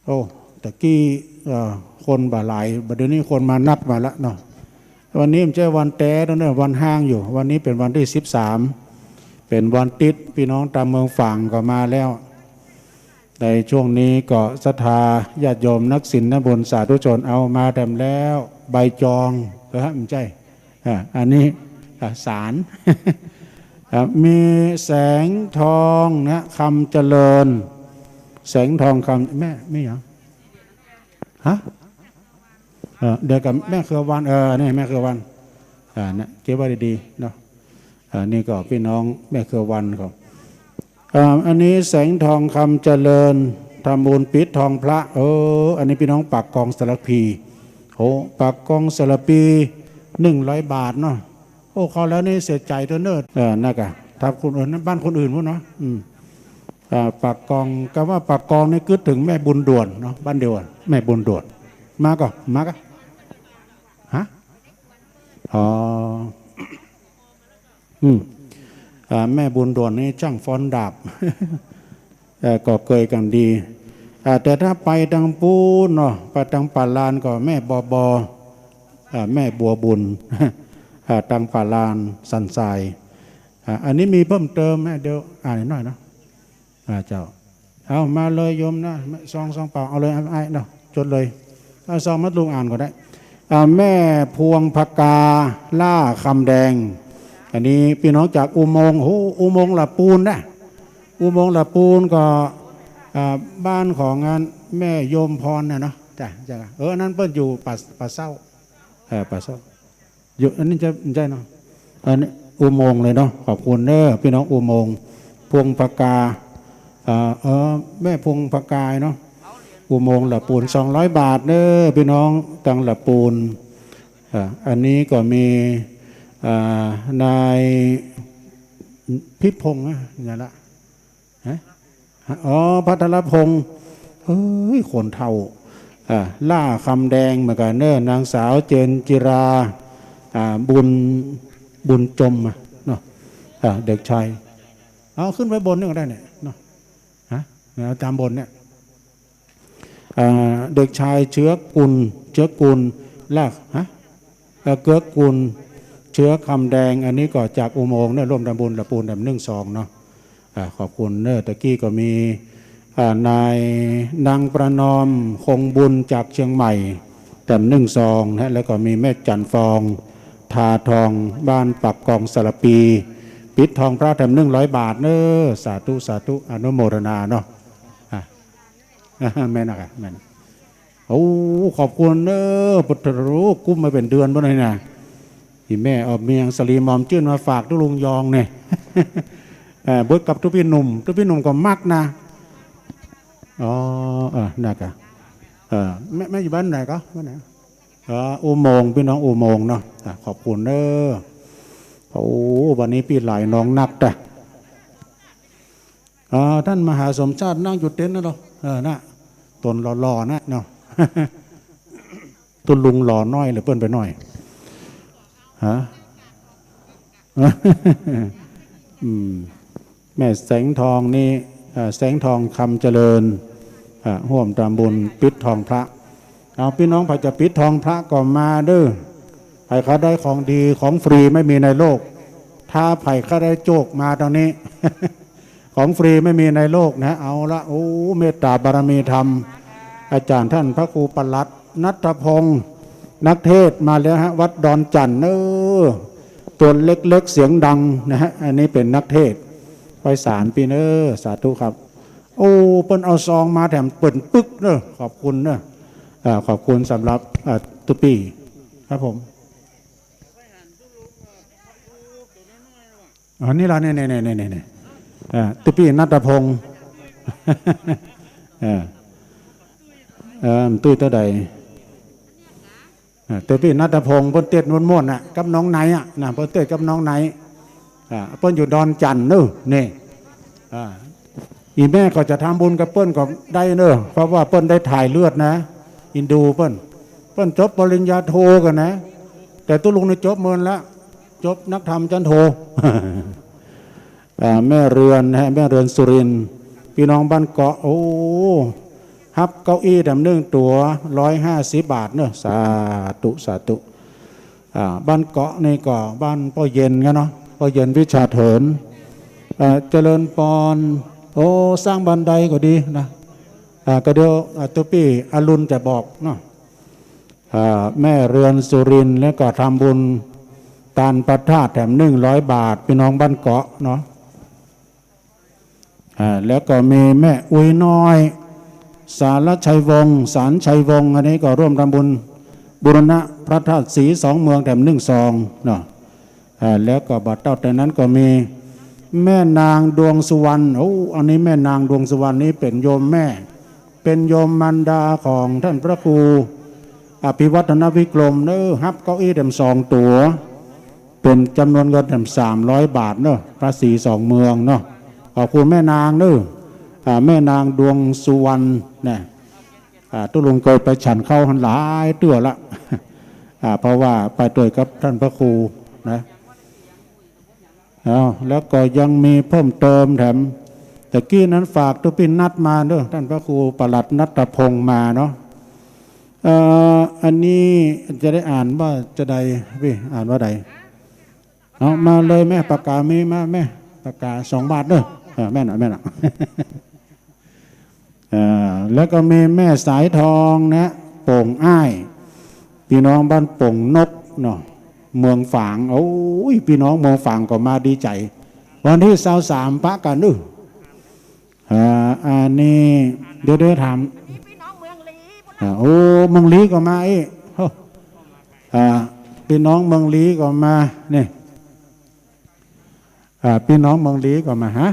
โอ้ ตะกี้ เอ่อ คนบ่หลาย บัดเดี๋ยวนี้คนมานักมาละเนาะ วันนี้บ่ใจ้วันแต๊เนาะ วันฮ้างอยู่ วันนี้เป๋นวันตี้สิบสาม เป๋นวันติ๊ด ปี้น้องต๋ามเมืองฝางก็มาแล้ว ในช่วงนี้ก็ศรัทธาญาติโยมนักศีลนักบุญสาธุชนเอามาแถมแล้ว ใบจอง เออ บ่ใจ้ อ่า อันนี้ อ่า สาร อ่า มีแสงทองนะ คำเจริญ แสงทองคำ แม่ แม่หยัง ฮะ เออ เดี๋ยวกับแม่เครือวัน เออ นี่แม่เครือวัน อ่า นะ เก็บไว้ดีๆ เนาะ อ่า นี่ก็ปี้น้องแม่เครือวันเขา อ่า อันนี้แสงทองคำเจริญ ทำบุญปิดทองพระ เออ อันนี้ปี้น้องปากกองสารภี โอ้ ปากกองสารภี หนึ่งร้อยบาทเนาะ โอ้ คราวแล้วนี่เสียใจ๋ตั๊วเน่อ เออ นั่นกะ ถ้าคนอื่น นั่นบ้านคนอื่นพู้นเนาะ อืม อ่า ปากกอง กำว่าปากกองนี่กึ๊ดเถิงแม่บุญด่วนเนาะ บ้านเดียวกั๋น แม่บุญด่วน มาก่อ มาก่อ ฮะ อ๋อ อืม อ่า แม่บุญด่วนนี่จ้างฟ้อนดาบ เอ่อ ก็เกยกั๋นดี อ่า แต่ถ้าไปตางปู๊นเนาะ ไปตางป่าลานก็แม่บอบอ อ่า แม่บัวบุญ อ่า ตางป่าลานสันทราย อ่า อันนี้มีเพิ่มเติมไหม เดี๋ยวอ่านอีกหน้อยเนาะ อ่า เจ้า เอามาเลยโยมนะ ซอง ซองเปล่า เอาเลย เอา อ้ายเนาะ จดเลย เอาซองมาตุ๊ลุงอ่านก็ได้ อ่า แม่พวงผกา ล่าคำแดง อันนี้ปี้น้องจากอุโมงค์ โอ้ อุโมงค์หละปูนนะ อุโมงค์หละปูนก็ อ่า บ้านของอันแม่โยมพรน่ะเนาะ จ้ะ จ้ะ เออ อันนั้นเปิ้นอยู่ป่า ป่าเซ้า เออ ป่าเซ้า อยู่ อันนี้จะ ใจ้เนาะ อันนี้อุโมงค์เลยเนาะ ขอบคุณเน้อปี้น้องอุโมงค์ พวงผกา อ่า เออ แม่พวงผกาเนาะ อุโมงค์หละปูน สองร้อยบาทเน้อปี้น้องตางหละปูน อ่า อันนี้ก็มี อ่า นายพิพงษ์นะ เนี่ยละ ฮะ อ๋อ พัทรพงษ์ เฮ้ย คนเฒ่า อ่า ล่าคำแดงเหมือนกั๋นเน้อ นางสาวเจนจิรา อ่า บุญ บุญจมอะเนาะ อ่า เด็กชาย เอาขึ้นไปบนนี่ก็ได้เนี่ยเนาะ ฮะ เอาตางบนเนี่ย อ่า เด็กชายเชื้อกุล เชื้อกุล ล่า ฮะ เอ่อ เกื้อกูล เชื้อคำแดง อันนี้ก็จากอุโมงค์เน้อ ร่วมทำบุญหละปูนแถมนึ่งซองเนาะ อ่า ขอบคุณเน้อ ตะกี้ก็มี อ่า นาย นางประนอม คงบุญจากเชียงใหม่ แถมนึ่งซองนะ แล้วก็มีแม่จันทร์ฟอง ทาทอง บ้านปากกองสารภี ปิดทองพระแถมนึ่งร้อยบาทเน้อ สาธุ สาธุ อนุโมทนาเนาะ อ่ะ แม่นนะ แม่น โอ้ ขอบคุณเน้อ พุทธรูป กุ้มมาเป๋นเดือนบ่ได้นะ อี่แม่เอาเมียงสาลีหมอมจื้นมาฝากตุ๊ลุงยองเนี่ย เอ่อ เบิดกับตุ๊ปี้หนุ่ม ตุ๊ปี้หนุ่มก็มักนะ อ๋อ เออ นั่นกะ เออ แม่ แม่อยู่บ้านไหนก็ บ้านไหน เออ อุโมงค์ ปี้น้องอุโมงค์เนาะ อ่ะ ขอบคุณเน้อ โอ้ วันนี้ปี้หลายน้องนักจ้ะ อ่า ต้านมหาสมชาตินั่งอยู่เต็นท์นั่นเหรอ เออ น่ะ ต๋นหล่อๆ น่ะเนาะ ตุ๊ลุงหล่อน้อยหรือเปิ้นไปน้อย ฮะ อืม แม่แสงทองนี่ เอ่อ แสงทองคำเจริญ อ่า ฮ่วมตำบุญปิดทองพระ เอา ปี้น้องใผจะปิดทองพระก็มาเด้อ ใผใค่ได้ของดี ของฟรีไม่มีในโลก ถ้าใผใค่ได้โจคมาตางนี้ ของฟรีไม่มีในโลกนะ เอาละ โอ้ เมตต๋าบารมีธรรม อาจ๋ารย์ต้านพระครูปลัด ณัฐพงษ์ นักเทศน์มาแล้วฮะ วัดดอนจั่นเน้อ ตั๋วเล็กๆ เสียงดังนะฮะ อันนี้เป๋นนักเทศน์ ไปสารปี้เน้อ สาธุครับ โอ้ เปิ้นเอาซองมาแถมเป๋นปึกเน้อ ขอบคุณเน้อ อ่า ขอบคุณสำหรับ อ่า ตุ๊ปี้ ครับผม อันนี้ละ เนี่ย เนี่ย เนี่ย เนี่ย เนี่ย อ่า ตุ๊ปี้ณัฐพงษ์ เออ เออ มันตุ้ยเต้าใด อ่า ตุ๊ปี้ณัฐพงษ์ เปิ้นเตียดม่วนๆ น่ะ กับน้องไนท์อะ น่ะ เปิ้นเตียดกับน้องไนท์ อ่า เปิ้นอยู่ดอนจั่นเน้อ นี่ อ่า อี่แม่ก็จะทำบุญกับเปิ้นก็ได้เน้อ เพราะว่าเปิ้นได้ถ่ายเลือดนะ เอ็นดูเปิ้น เปิ้นจบปริญญาโทกั๋นนะ แต่ตุ๊ลุงนี่จบเมินละ จบนักธรรมจันโท อ่า แม่เรือนนะฮะ แม่เรือนสุรินทร์ ปี้น้องบ้านเกาะ โอ้ ฮับเก้าอี้แถมนึ่งตั๋ว ร้อยห้าสิบบาทเนาะ สาธุ สาธุ อ่า บ้านเกาะนี่ก็บ้านป้อเย็นกั๋นเนาะ ป้อเย็นวิชาเถิน อ่า เจริญปอน โอ้ สร้างบันไดก็ดีนะ อ่า ก็เดี๋ยว อ่า ตุ๊ปี้อรุณจะบอกเนาะ อ่า แม่เรือนสุรินทร์ แล้วก็ทำบุญตานพระธาตุแถมนึ่งร้อยบาท ปี้น้องบ้านเกาะเนาะ อ่า แล้วก็มีแม่อุ๊ยน้อย สารชัยวงศ์ สารชัยวงศ์ อันนี้ก็ร่วมทำบุญบูรณะพระธาตุศรีสองเมืองแถมนึ่งซองเนาะ อ่า แล้วก็บ่าเต้าแต่นั้นก็มีแม่นางดวงสุวรรณ โอ้ อันนี้แม่นางดวงสุวรรณนี่เป๋นโยมแม่ เป๋นโยมมารดาของท่านพระครูอภิวัฒนวิกรมเนาะ ฮับเก้าอี้แถมสองตั๋ว เป๋นจ๋ำนวนเงินแถมสามร้อยบาทเนาะ พระศรีสองเมืองเนาะ ขอบคุณแม่นางเนาะ อ่า แม่นางดวงสุวรรณนะ อ่า ตุ๊ลุงเกยไปฉันเข้าหั้นหลายเตื้อละ อ่า เพราะว่าไปตวยกับท่านพระครูนะ เอา แล้วก็ยังมีเพิ่มเติมแถม ตะกี้นั้นฝากตุ๊ปี้นัดมาเนาะ ท่านพระครูปลัดณัฐพงษ์มาเนาะ เอ่อ อันนี้จะได้อ่านว่าจะใด ปี้ อ่านว่าใด เอา มาเลยแม่ ปากกามีมาแม่ ปากกาสองบาทเนาะ เออ แม่นน่ะ แม่นน่ะ อ่า แล้วก็มีแม่สายทองนะ โป่งอ้าย ปี้น้องบ้านโป่งนกเนาะ เมืองฝาง โอ้ย ปี้น้องเมืองฝางก็มาดีใจ๋ วันตี้ซาวสามปะกั๋นเนาะ อ่า อันนี้ เดี๋ยว เดี๋ยวถาม ปี้น้องเมืองลี้ อ่า โอ้ เมืองลี้ก็มาอี้ โอ้ อ่า ปี้น้องเมืองลี้ก็มา นี่ อ่า ปี้น้องเมืองลี้ก็มา ฮะ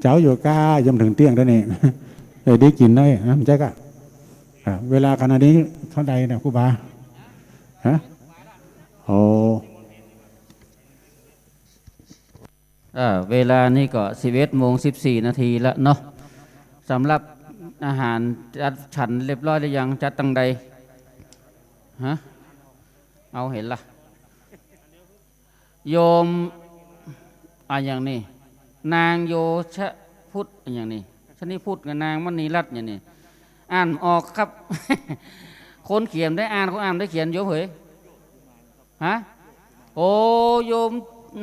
เจ๊าอยู่ก้า ยังบ่เถิงเตี้ยงเตื้อนี่ เอ้ย ได้กิ๋นได้ ฮะ บ่ใจ้ก้า อ่า เวลาขนาดนี้เต้าใดเนี่ย ครูบา ฮะ โอ้ เอ่อ เวลานี้ก็สิบเอ็ดโมงสิบสี่นาทีละเนาะ สำหรับอาหารจัดฉันเรียบร้อยหรือยัง จัดตังใด ฮะ เอา หันละ โยม อะหยังนี่ นางโยชพุทธ อะหยังนี่ ชนิพุทธกับนางมณีรัตน์ อะหยังนี่ อ่านบ่ออกครับ คนเขียนได้อ่าน คนอ่านได้เขียน โยมเหย ฮะ โอ้ โยม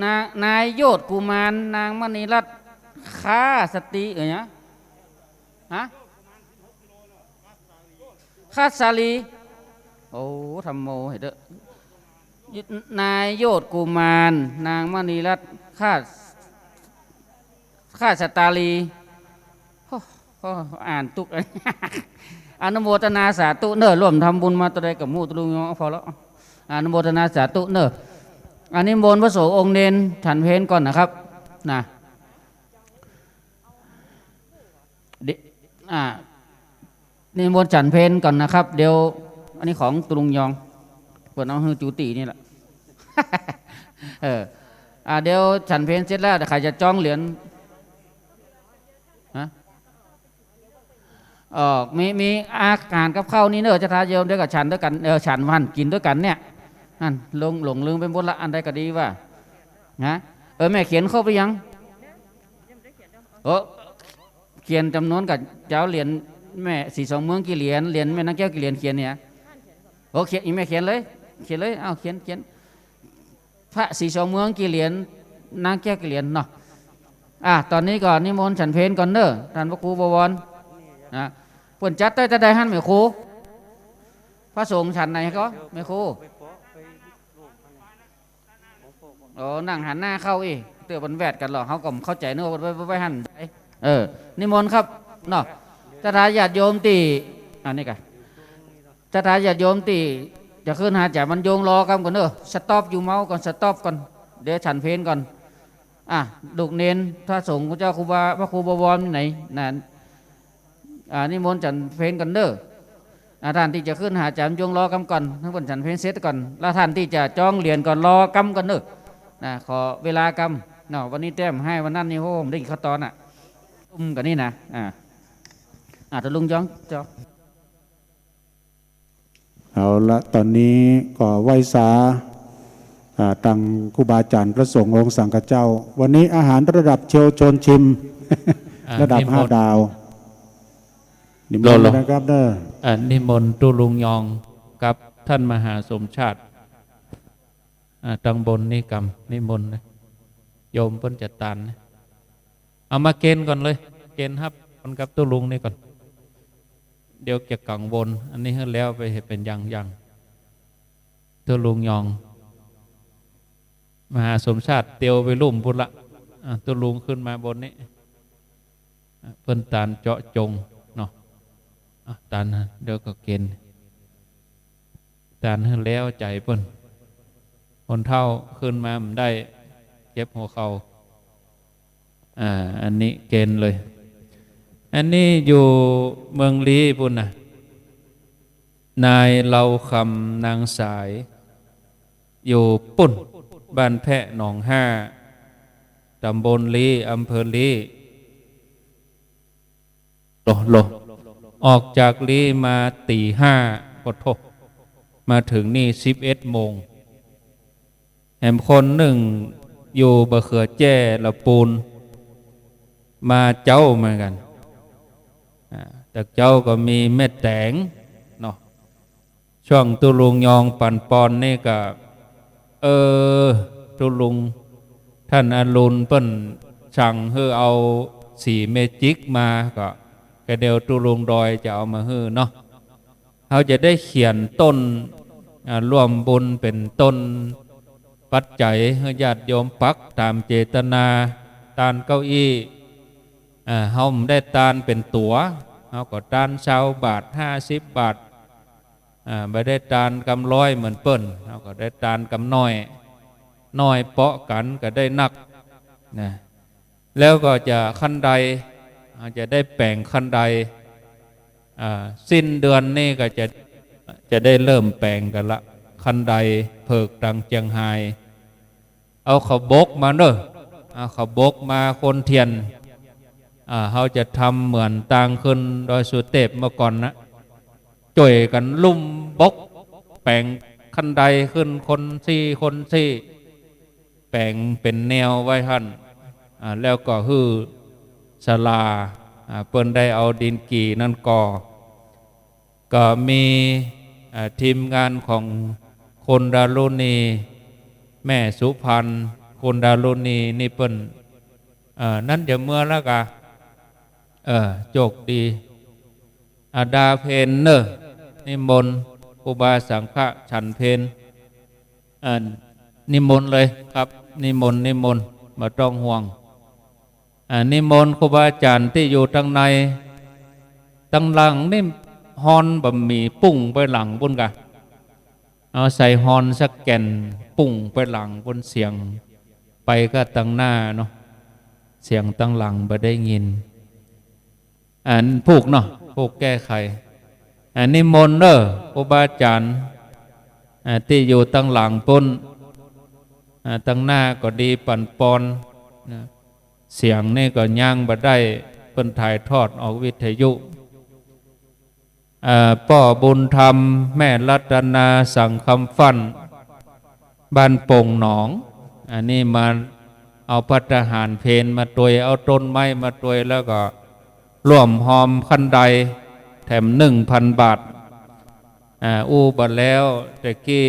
นา นายโยชกุมาร นางมณีรัตน์ ข้าสตรี เอ๋ยนะ ฮะ ข้าสาลี โอ้ ธัมโม หันเต๊อะ นายโยชกุมาร นางมณีรัตน์ ข้า ข้าสตาลี โอ้ ก็อ่านตุ๊ก อนุโมทนาสาธุเน่อ ร่วมทำบุญมาเต้าใดก็บ่ฮู้ ตุ๊ลุงยอง พอแล้ว อนุโมทนาสาธุเน่อ อันนี้นิมนต์พระสงฆ์องค์เณรฉันเพลก่อนนะครับ นะ เดี๋ยว อ่า นิมนต์ฉันเพลก่อนนะครับ เดี๋ยว อันนี้ของตุ๊ลุงยอง เปิ้นเอาหื้อจูตินี่แหละ เออ อ่า เดี๋ยวฉันเพลเสร็จแล้ว เดี๋ยวใผจะจ้องเหรียญ ฮะ เออ มี มีอาหารกับข้าวนี่เน่อ ศรัทธาโยมเดี๋ยวก็ฉันตวยกั๋น เออ ฉันวันกิ๋นตวยกั๋นเนี่ย นั่น หลง หลงลืมไปหมดละ อันใดก็ดีว่า ฮะ เออ แม่เขียนครบหรือยัง เออ เขียนจ๋ำนวนกับเจ๊าเหรียญแม่ศรีสองเมืองกี่เหรียญ เหรียญแม่นางแก้วกี่เหรียญ เขียนเนี่ย โอเค อีแม่เขียนเลย เขียนเลย เอา เขียน เขียน พระศรีสองเมืองกี่เหรียญ นางแก้วกี่เหรียญเนาะ อ่ะ ต๋อนนี้ก็นิมนต์ฉันเพลก่อนเน่อ ต้านพระครูบวร นะ เปิ้นจัดได้เต้าใดหั้นแม่ครู พระสงฆ์ฉันไหนก็ แม่ครู โอ้ นั่งหันหน้าเข้าอี้ เตื้อเปิ้นแวดกั๋นเหรอ เฮาก็บ่เข้าใจ๋ นึกว่าเปิ้นไว้ ไว้ ไว้หั้น เออ นิมนต์ครับ เนาะ ศรัทธาญาติโยมตี้ อันนี้กะ ศรัทธาญาติโยมตี้จะขึ้นหาอาจ๋ารย์บรรยงรอกำก่อนเน่อ สต็อปอยู่เมาก่อน สต็อปก่อน เดี๋ยวฉันเพลก่อน อ่ะ ลูกเณร พระสงฆ์ เจ้าครูบา พระครูบวรอยู่ไหน น่ะ อ่า นิมนต์ฉันเพลก่อนเน่อ อ่า ต้านตี้จะขึ้นหาอาจ๋ารย์บรรยงรอกำก่อน หื้อเปิ้นฉันเพลเสร็จก่อน แล้วต้านตี้จะจ้องเหรียญก็รอกำก่อนเน่อ นะ ขอเวลากำ เนาะ วันนี้แต้มหื้อวันนั้นนี่ โอ้ บ่ได้กิ๋นข้าวตอนอะ ตุ้มกั๋นนี่นะ อ่า อ่า ตุ๊ลุงยอง จ้อง เอาละ ต๋อนนี้ก็ไหว้สา อ่า ตังครูบาอาจ๋ารย์พระสงฆ์องค์สังฆเจ้า วันนี้อาหารระดับเชลชวนชิม อ่า ระดับ นิมนต์ ห้าดาว นิมนต์ รอๆ นะครับเด้อ อ่า นิมนต์ตุ๊ลุงยองกับต้านมหาสมชาติ อ่า ตังบนนี้กำ นิมนต์นะ โยมเปิ้นจะตานนะ เอามาเกณฑ์ก่อนเลย เกณฑ์ฮับก่อนกับตุ๊ลุงนี่ก่อน เดี๋ยวจะกังวล อันนี้หื้อแล้วไปเป๋นอย่างๆ ตุ๊ลุงยอง มหาสมชาติเตียวไปลุ่มปู้นละ อ่ะ ตุ๊ลุงขึ้นมาบนนี้ อ่ะ เปิ้นตานเจาะจงเนาะ อ่ะ ตานนะ เดี๋ยวก็เกณฑ์ ตานหื้อแล้วใจ๋เปิ้น คนเฒ่าขึ้นมาบ่ได้ เจ็บหัวเข่า อ่า อันนี้เกณฑ์เลย อันนี้อยู่เมืองลี้ปู้นนะ นายเลาคำนางสาย อยู่ปู้น บ้านแพะหนองห้า ตำบลลี้ อำเภอลี้ โล โล ออกจากลี้มาตี๋ห้า โอ้โธ่ มาเถิงนี่สิบเอ็ดโมง แหมคนนึ่งอยู่บ่าเขือแจ้ละปูน มาเจ๊าเหมือนกั๋น อ่า แต่เจ๊าก็มีแม่แต๋งเนาะ ช่วงตุ๊ลุงยองปั๋นปอนนี่ก็ เออ ตุ๊ลุงต้านอรุณเปิ้นสั่งหื้อเอาสีเมจิกมา ก็ ก็เดี๋ยวตุ๊ลุงดอยจะเอามาหื้อเนาะ เฮาจะได้เขียนต้น อ่า ร่วมบุญเป๋นต้นปัจจัยหื้อญาติโยมปักต๋ามเจตนา ตานเก้าอี้ อ่า เฮาบ่ได้ตานเป๋นตั๋ว เฮาก็ตานซาวบาท ห้าสิบบาท อ่า บ่ได้ตานกำร้อยเหมือนเปิ้น เฮาก็ได้ตานกำน้อย น้อยเปาะกั๋นก็ได้นัก นะ แล้วก็จะคันได อ่า จะได้แป๋งคันได อ่า สิ้นเดือนนี่ก็จะ จะได้เริ่มแป๋งกั๋นละ คันไดเผิกตังเจียงฮาย เอาข้าวบกมาเน่อ เอาข้าวบกมาคนเตียน อ่า เฮาจะทำเหมือนตางขึ้นดอยสุเตพเมื่อก่อนนะ จ้วยกั๋นลุ่มบก แป๋งคันไดขึ้นคนสี่คนสี่ แป๋งเป๋นแนวไว้หั้น อ่า แล้วก็หื้อศาลา อ่า เปิ้นได้เอาดินกี่นั้นก่อ ก็มี อ่า ทีมงานของคุณดารุณี แม่สุพรรณ คุณดารุณีนี่เปิ้น เอ่อ นั้นจะเมือแล้วกา เออ โจคดี อาดาเพลเน่อ นิมนต์ครูบาสังฆะฉันเพล เอ่อ นิมนต์เลยครับ นิมนต์ นิมนต์ บ่ต้องห่วง อ่า นิมนต์ครูบาอาจ๋ารย์ตี้อยู่ตังใน ตังหลังนี่ฮอนบ่าหมี่ปุ้งไปหลังปู้นกา เอาใส่ฮอนสักแก่นปุ้งไปหลังปู้น เสียงไปก็ตังหน้าเนาะ เสียงตังหลังบ่ได้ยิน อันผูกเนาะ ผูกแก้ไข อันนิมนต์เน่อครูบาอาจ๋ารย์ อ่า ตี้อยู่ตังหลังปู้น อ่า ตังหน้าก็ดีปั๋นปอนนะ เสียงนี่ก็ยังบ่ได้ เปิ้นถ่ายทอดออกวิทยุ เอ่อ ป้อบุญธรรม แม่รัตนา สังคำฟั่น บ้านโป่งหนอง อันนี้มาเอาภัตตาหารเพลมาตวย เอาต้นไม้มาตวย แล้วก็ร่วมฮอมคันไดแถมหนึ่งพันบาท อ่า อู้บ่าแล้วแต่กี้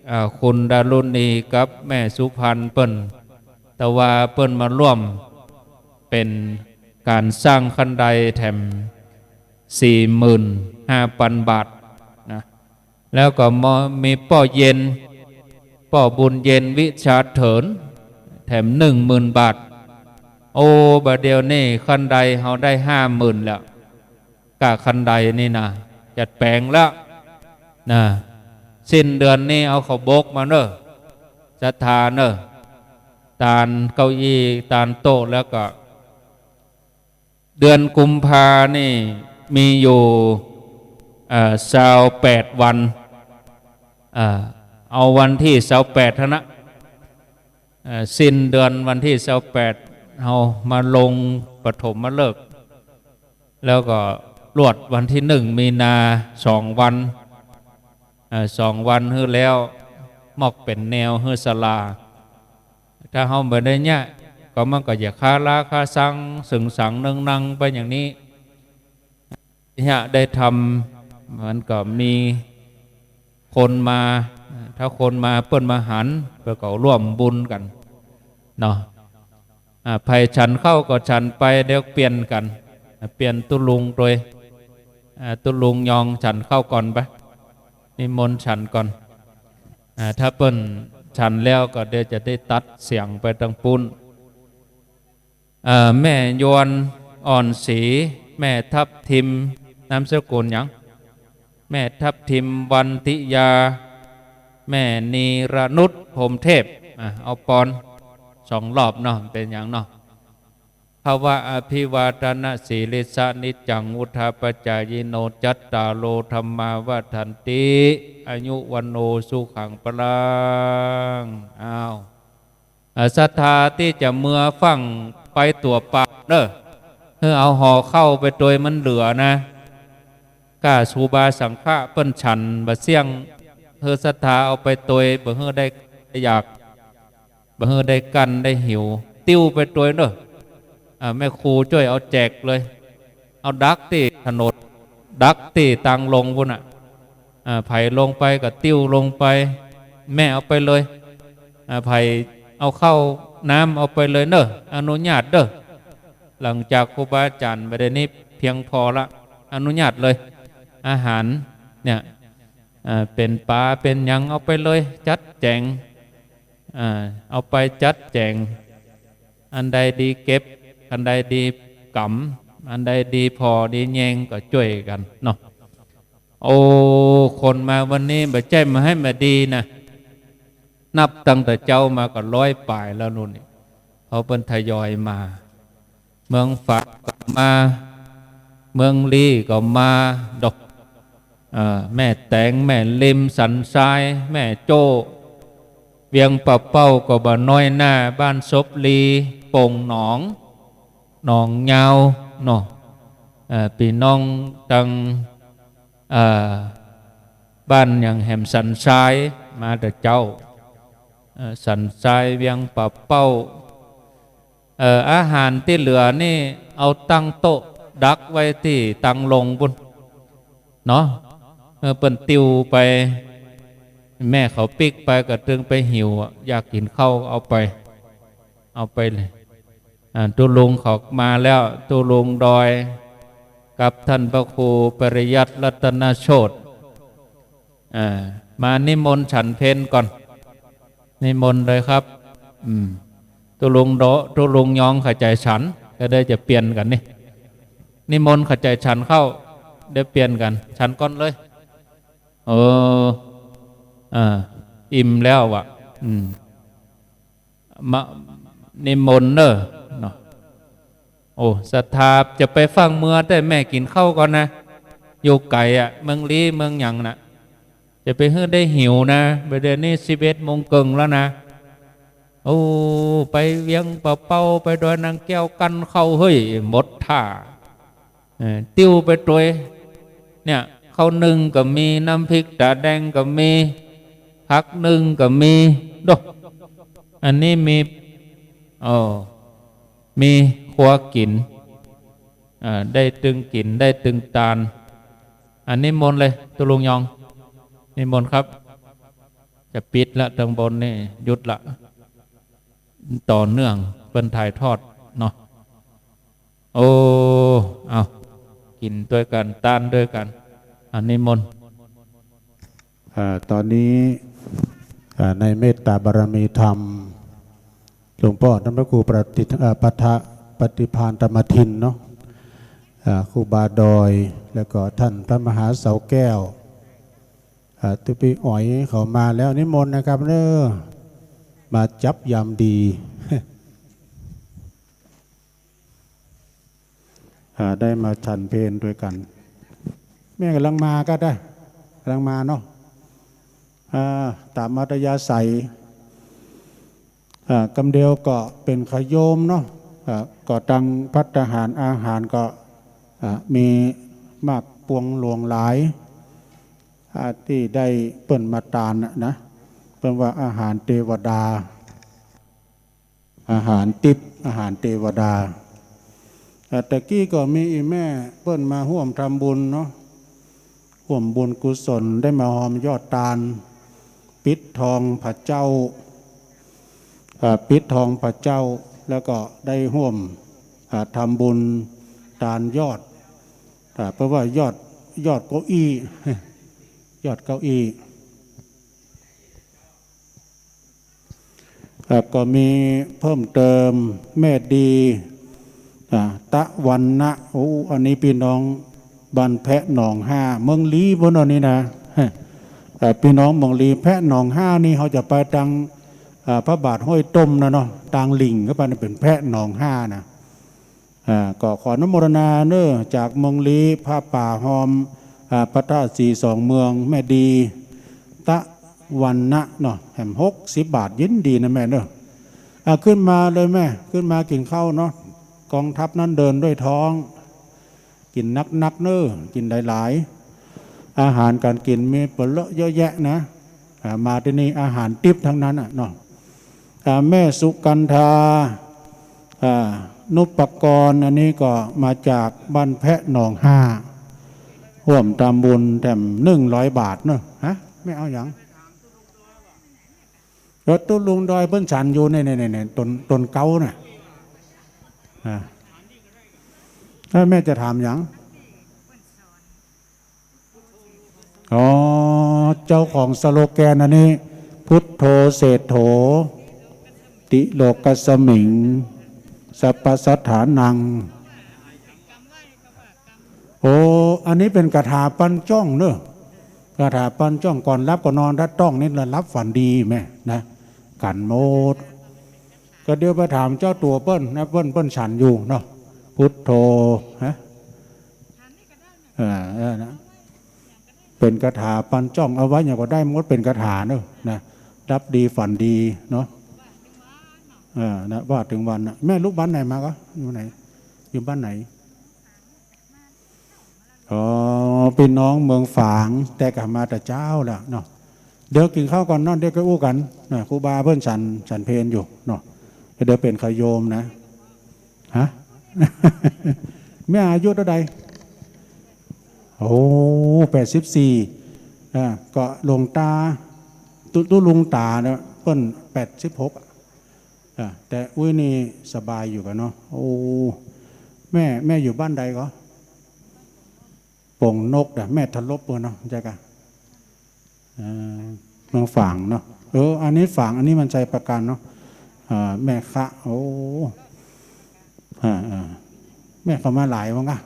อ่า คุณดารุณีกับแม่สุพรรณเปิ้น แต่ว่าเปิ้นมาร่วมเป๋นก๋านสร้างคันไดแถมสี่หมื่นห้าปันบาทนะ แล้วก็มามีป้อเย็น ป้อบุญเย็น วิชาเถิน แถมหนึ่งหมื่นบาท โอ้ บ่าเดี่ยวนี้คันไดเฮาได้ห้าหมื่นแล้ว ก้าคันไดนี่นะ จัดแป๋งแล้วนะ สิ้นเดือนนี้เอาข้าวบกมาเน่อ ศรัทธาเน่อ ตานเก้าอี้ ตานโต๊ะ แล้วก็ เดือนกุมภานี่มีอยู่ เอ่อ ซาวแปดวัน เอ่อ เอาวันตี้ซาวแปดเท่านั้น เอ่อ สิ้นเดือนวันตี้ซาวแปด เฮามาลงปฐมฤกษ์ แล้วก็ลวดวันตี้หนึ่งมีนา สองวัน เอ่อ สองวันหื้อแล้ว มอกเป๋นแนวหื้อศาลา ถ้าเฮาบ่ได้เยียะ ก็มันก็จะคาราคาซัง เซิงสังเนิงนังไปอย่างนี้ เยียะได้ธรรม มันก็มีคนมา ถ้าคนมาเปิ้นมาหัน เปิ้นก็ร่วมบุญกั๋นเนาะ อ่า ใผฉันข้าวก็ฉันไป เดี๋ยวเปลี่ยนกั๋น อ่า เปลี่ยนตุ๊ลุงตวย อ่า ตุ๊ลุงยองฉันข้าวก่อนไป นิมนต์ฉันก่อน อ่า ถ้าเปิ้นฉันแล้วก็เดี๋ยวจะได้ตัดเสียงไปตางปู๊น เอ่อ แม่ยวนอ่อนศรี แม่ทับทิม นามสกุลหยัง แม่ทับทิม วันติยา แม่นีรนุช พรหมเทพ อ่ะ เอาปอนสองรอบเนาะ เป๋นหยังเนาะ ภวะอภิวาทนสีลิสสะ นิจจังวุฑฒาปจายิโน จัตตาโร ธัมมา วัฑฒันติ อายุ วัณโณ สุขัง พลัง อ้าว อ่า ศรัทธาตี้จะเมือฟั่งไปตั๋วเปล่าเน่อ หื้อเอาห่อข้าวไปตวยมันเหลือนะ ก้าครูบาสังฆะเปิ้นฉันบ่เสี้ยง หื้อศรัทธาเอาไปตวย บ่หื้อได้อยาก บ่หื้อได้กั้นได้หิว ติ้วไปตวยเน่อ อ่า แม่ครูจ้วยเอาแจกเลย เอาดักตี้ถนน ดักตี้ตางลงปู๊นน่ะ อ่า ใผลงไปก็ติ้วลงไป แม่เอาไปเลย อ่า ใผเอาข้าวน้ำเอาไปเลยเน่อ อนุญาตเน่อ หลังจากครูบาอาจ๋ารย์บ่ได้นี้เพียงพอละ อนุญาตเลย อาหารเนี่ย อ่า เป๋นป๋าเป๋นหยังเอาไปเลย จัดแจ๋ง อ่า เอาไปจัดแจ๋ง อันใดดีเก็บ อันใดดีกำ อันใดดีผ่อดีแยงก็จ้วยกั๋นเนาะ โอ้ คนมาวันนี้บ่ใจ้มาหื้อมาดีนะ นับตั้งแต่เจ๊ามาก็ร้อยป๋ายแล้วนู่นนี่ เขาเปิ้นทยอยมา เมืองฝางก็มา เมืองลี้ก็มาดอก เอ่อ แม่แตง แม่ริม สันทราย แม่โจ้ เวียงป่าเป้าก็บ่น้อยหน้า บ้านศพลี โป่งหนอง หนองยาวเนาะ เอ่อ ปี้น้องตัง เอ่อ บ้านหยังแหม สันทราย มาแต่เจ๊า เอ่อ สันทราย เวียงป่าเป้า เอ่อ อาหารตี้เหลือนี่เอาตั้งโต๊ะดักไว้ตี้ตางลงปู๊นเนาะ เออ เปิ้นติ้วไป แม่เขาปิ๊กไปก็ตึงไปหิวอะ อยากกิ๋นข้าวเอาไป เอาไปเลย อ่า ตุ๊ลุงเขามาแล้ว ตุ๊ลุงดอย กับท่านพระครูปริยัติรัตนโชติ อ่า มานิมนต์ฉันเพลก่อน นิมนต์เลยครับ อืม ตุ๊ลุงโดะ ตุ๊ลุงยองขะใจ๋ฉัน ก็ได้จะเปลี่ยนกั๋นนี่ นิมนต์ขะใจ๋ฉันข้าว ได้เปลี่ยนกั๋น ฉันก่อนเลย เออ อ่า อิ่มแล้วอะ อืม มานิมนต์เน่อเนาะ โอ้ ศรัทธาจะไปฟั่งเมือ แต่แม่กิ๋นข้าวก่อนนะ อยู่ไก๋อะ เมืองลี้ เมืองหยังน่ะ จะไปหื้อได้หิวนะ บ่าเดี่ยวนี้สิบเอ็ดโมงเกิ่งแล้วนะ โอ้ ไปเวียงป่าเป้า ไปดอยนางแก้ว กั้นข้าว เฮ้ย หมดท่า เออ ติ้วไปตวย เนี่ย ข้าวนึ่งก็มี น้ำพริกต๋าแดงก็มี ผักนึ่งก็มี โดะ อันนี้มี โอ้ มีครัวกิ๋น อ่า ได้ตึงกิ๋น ได้ตึงตาน อันนิมนต์เลย ตุ๊ลุงยอง นิมนต์ครับ จะปิดละ ตางบนนี่หยุดละ ต่อเนื่อง เปิ้นถ่ายทอดเนาะ โอ้ เอา กิ๋นตวยกั๋น ตานตวยกั๋น อันนิมนต์ อ่า ตอนนี้ อ่า ในเมตตาบารมีธรรม หลวงป้อท่านพระครูปฏิ อ่า ปัทภะ ปฏิภาณธรรมทินเนาะ อ่า ครูบาดอย แล้วก็ท่านพระมหาเสาแก้ว อ่า ตุ๊ปี้อ๋อยเขามาแล้ว นิมนต์นะครับเน่อ มาจับยามดี อ่า ได้มาฉันเพลตวยกั๋น แม่ก่ำลังมาก็ได้ ก่ำลังมาเนาะ อ่า ต๋ามอัธยาศัย อ่า กำเดียวก็เป๋นขะโยมเนาะ อ่า ก็ตังภัตตาหารอาหารก็ อ่า มีมากปวงหลวงหลาย อ่า ตี้ได้เปิ้นมาตานน่ะนะ ปิ้นว่าอาหารเตวดา อาหารติ๊บ อาหารเตวดา อ่า ตะกี้ก็มีอี่แม่เปิ้นมาฮ่วมทำบุญเนาะ ฮ่วมบุญกุศล ได้มาฮอมยอดตาน ปิดทองผาเจ้า อ่า ปิดทองผาเจ้า แล้วก็ได้ฮ่วม อ่า ทำบุญตานยอด อ่า ปิ้นว่ายอด ยอดเก้าอี้ ยอดเก้าอี้ ครับ ก็มีเพิ่มเติม แม่ดี อ่า ตะวันนะ โอ้ อันนี้ปี้น้องบ้านแพะหนองห้า เมืองลี้ปู้นเนาะนี่นะ อ่า ปี้น้องเมืองลี้ แพะหนองห้านี่ เฮาจะไปตาง อ่า พระบาทห้วยต้มนะเนาะ ตางหลิ่งเข้าไปนี่เป๋นแพะหนองห้านะ อ่า ก็ขออนุโมทนาเน้อ จากเมืองลี้ ผ้าป่าฮอม อ่า พระธาตุสีสองเมือง แม่ดี ตะวันนะเนาะ แหมหกสิบบาท ยินดีนะแม่เน้อ อ่า ขึ้นมาเลยแม่ ขึ้นมากิ๋นข้าวเนาะ กองทัพนั้นเดินด้วยท้อง กิ๋นนักๆ เน้อ กิ๋นหลายๆ อาหารก๋านกิ๋นมีเป๋นเลอะเยอะแยะนะ อ่า มาตี้นี่อาหารติ๊บตังนั้นน่ะเนาะ อ่า แม่สุกันธา อ่า นุปกรณ์ อันนี้ก็มาจากบ้านแพะหนองห้า ฮ่วมตำบุญแถมหนึ่งร้อยบาทเนาะ ฮะ แม่เอาหยัง แล้วตุ๊ลุงดอยเปิ้นฉันอยู่ นี่ๆๆๆ ต๋น ต๋นเก๊าน่ะ อ่า แล้วแม่จะถามหยัง อ๋อ เจ้าของสโลแกนอันนี้ พุทโธเศรษฐโถ ติโลกัสมิง สัพพะสัตถานัง โอ้ อันนี้เป๋นคาถาปันจ้องเน้อ คาถาปันจ้อง ก่อนหลับก่อนนอน ถ้าต้องนี่ละหลับฝันดีแม่นะ กั๋นหมด ก็เดี๋ยวไปถามเจ้าตั๋วเปิ้นนะ เปิ้น เปิ้นฉันอยู่เนาะ พุทโธ ฮะ เออ เออ นะ เป๋นคาถาปันจ้อง เอาไว้หยังก็ได้หมด เป๋นคาถาเนาะ นะ หลับดีฝันดีเนาะ เออ นะ ว่าเถิงวันนะ แม่ลุกบ้านไหนมาก็ อยู่ไหน อยู่บ้านไหน อ๋อ ปี้น้องเมืองฝาง แต่ก็มาแต่เจ๊าแล้วเนาะ เดี๋ยวกิ๋นข้าวก่อนเนาะ เดี๋ยวก็อู้กั๋นนะ ครูบาเปิ้นฉัน ฉันเพลอยู่เนาะ เดี๋ยวเป๋นคาวโยมนะ ฮะ แม่อายุเต้าใด โอ้ แปดสิบสี่ อ่า ก็หลวงต๋า ตุ๊ ตุ๊ลุงต๋าเนี่ย เปิ้นแปดสิบหก อ่า แต่อุ๊ยนี่สบายอยู่กั๋นเนาะ โอ้ แม่ แม่อยู่บ้านใดก็ โป่งนกนะ แม่ทะลบปู้นเนาะ ใจ้ก่ะ เอ่อ เมืองฝางเนาะ เออ อันนี้ฝาง อันนี้มันชัยปราการเนาะ เอ่อ แม่คะ โอ้ อ่า อ่า แม่เข้ามาหลายวันก่ะ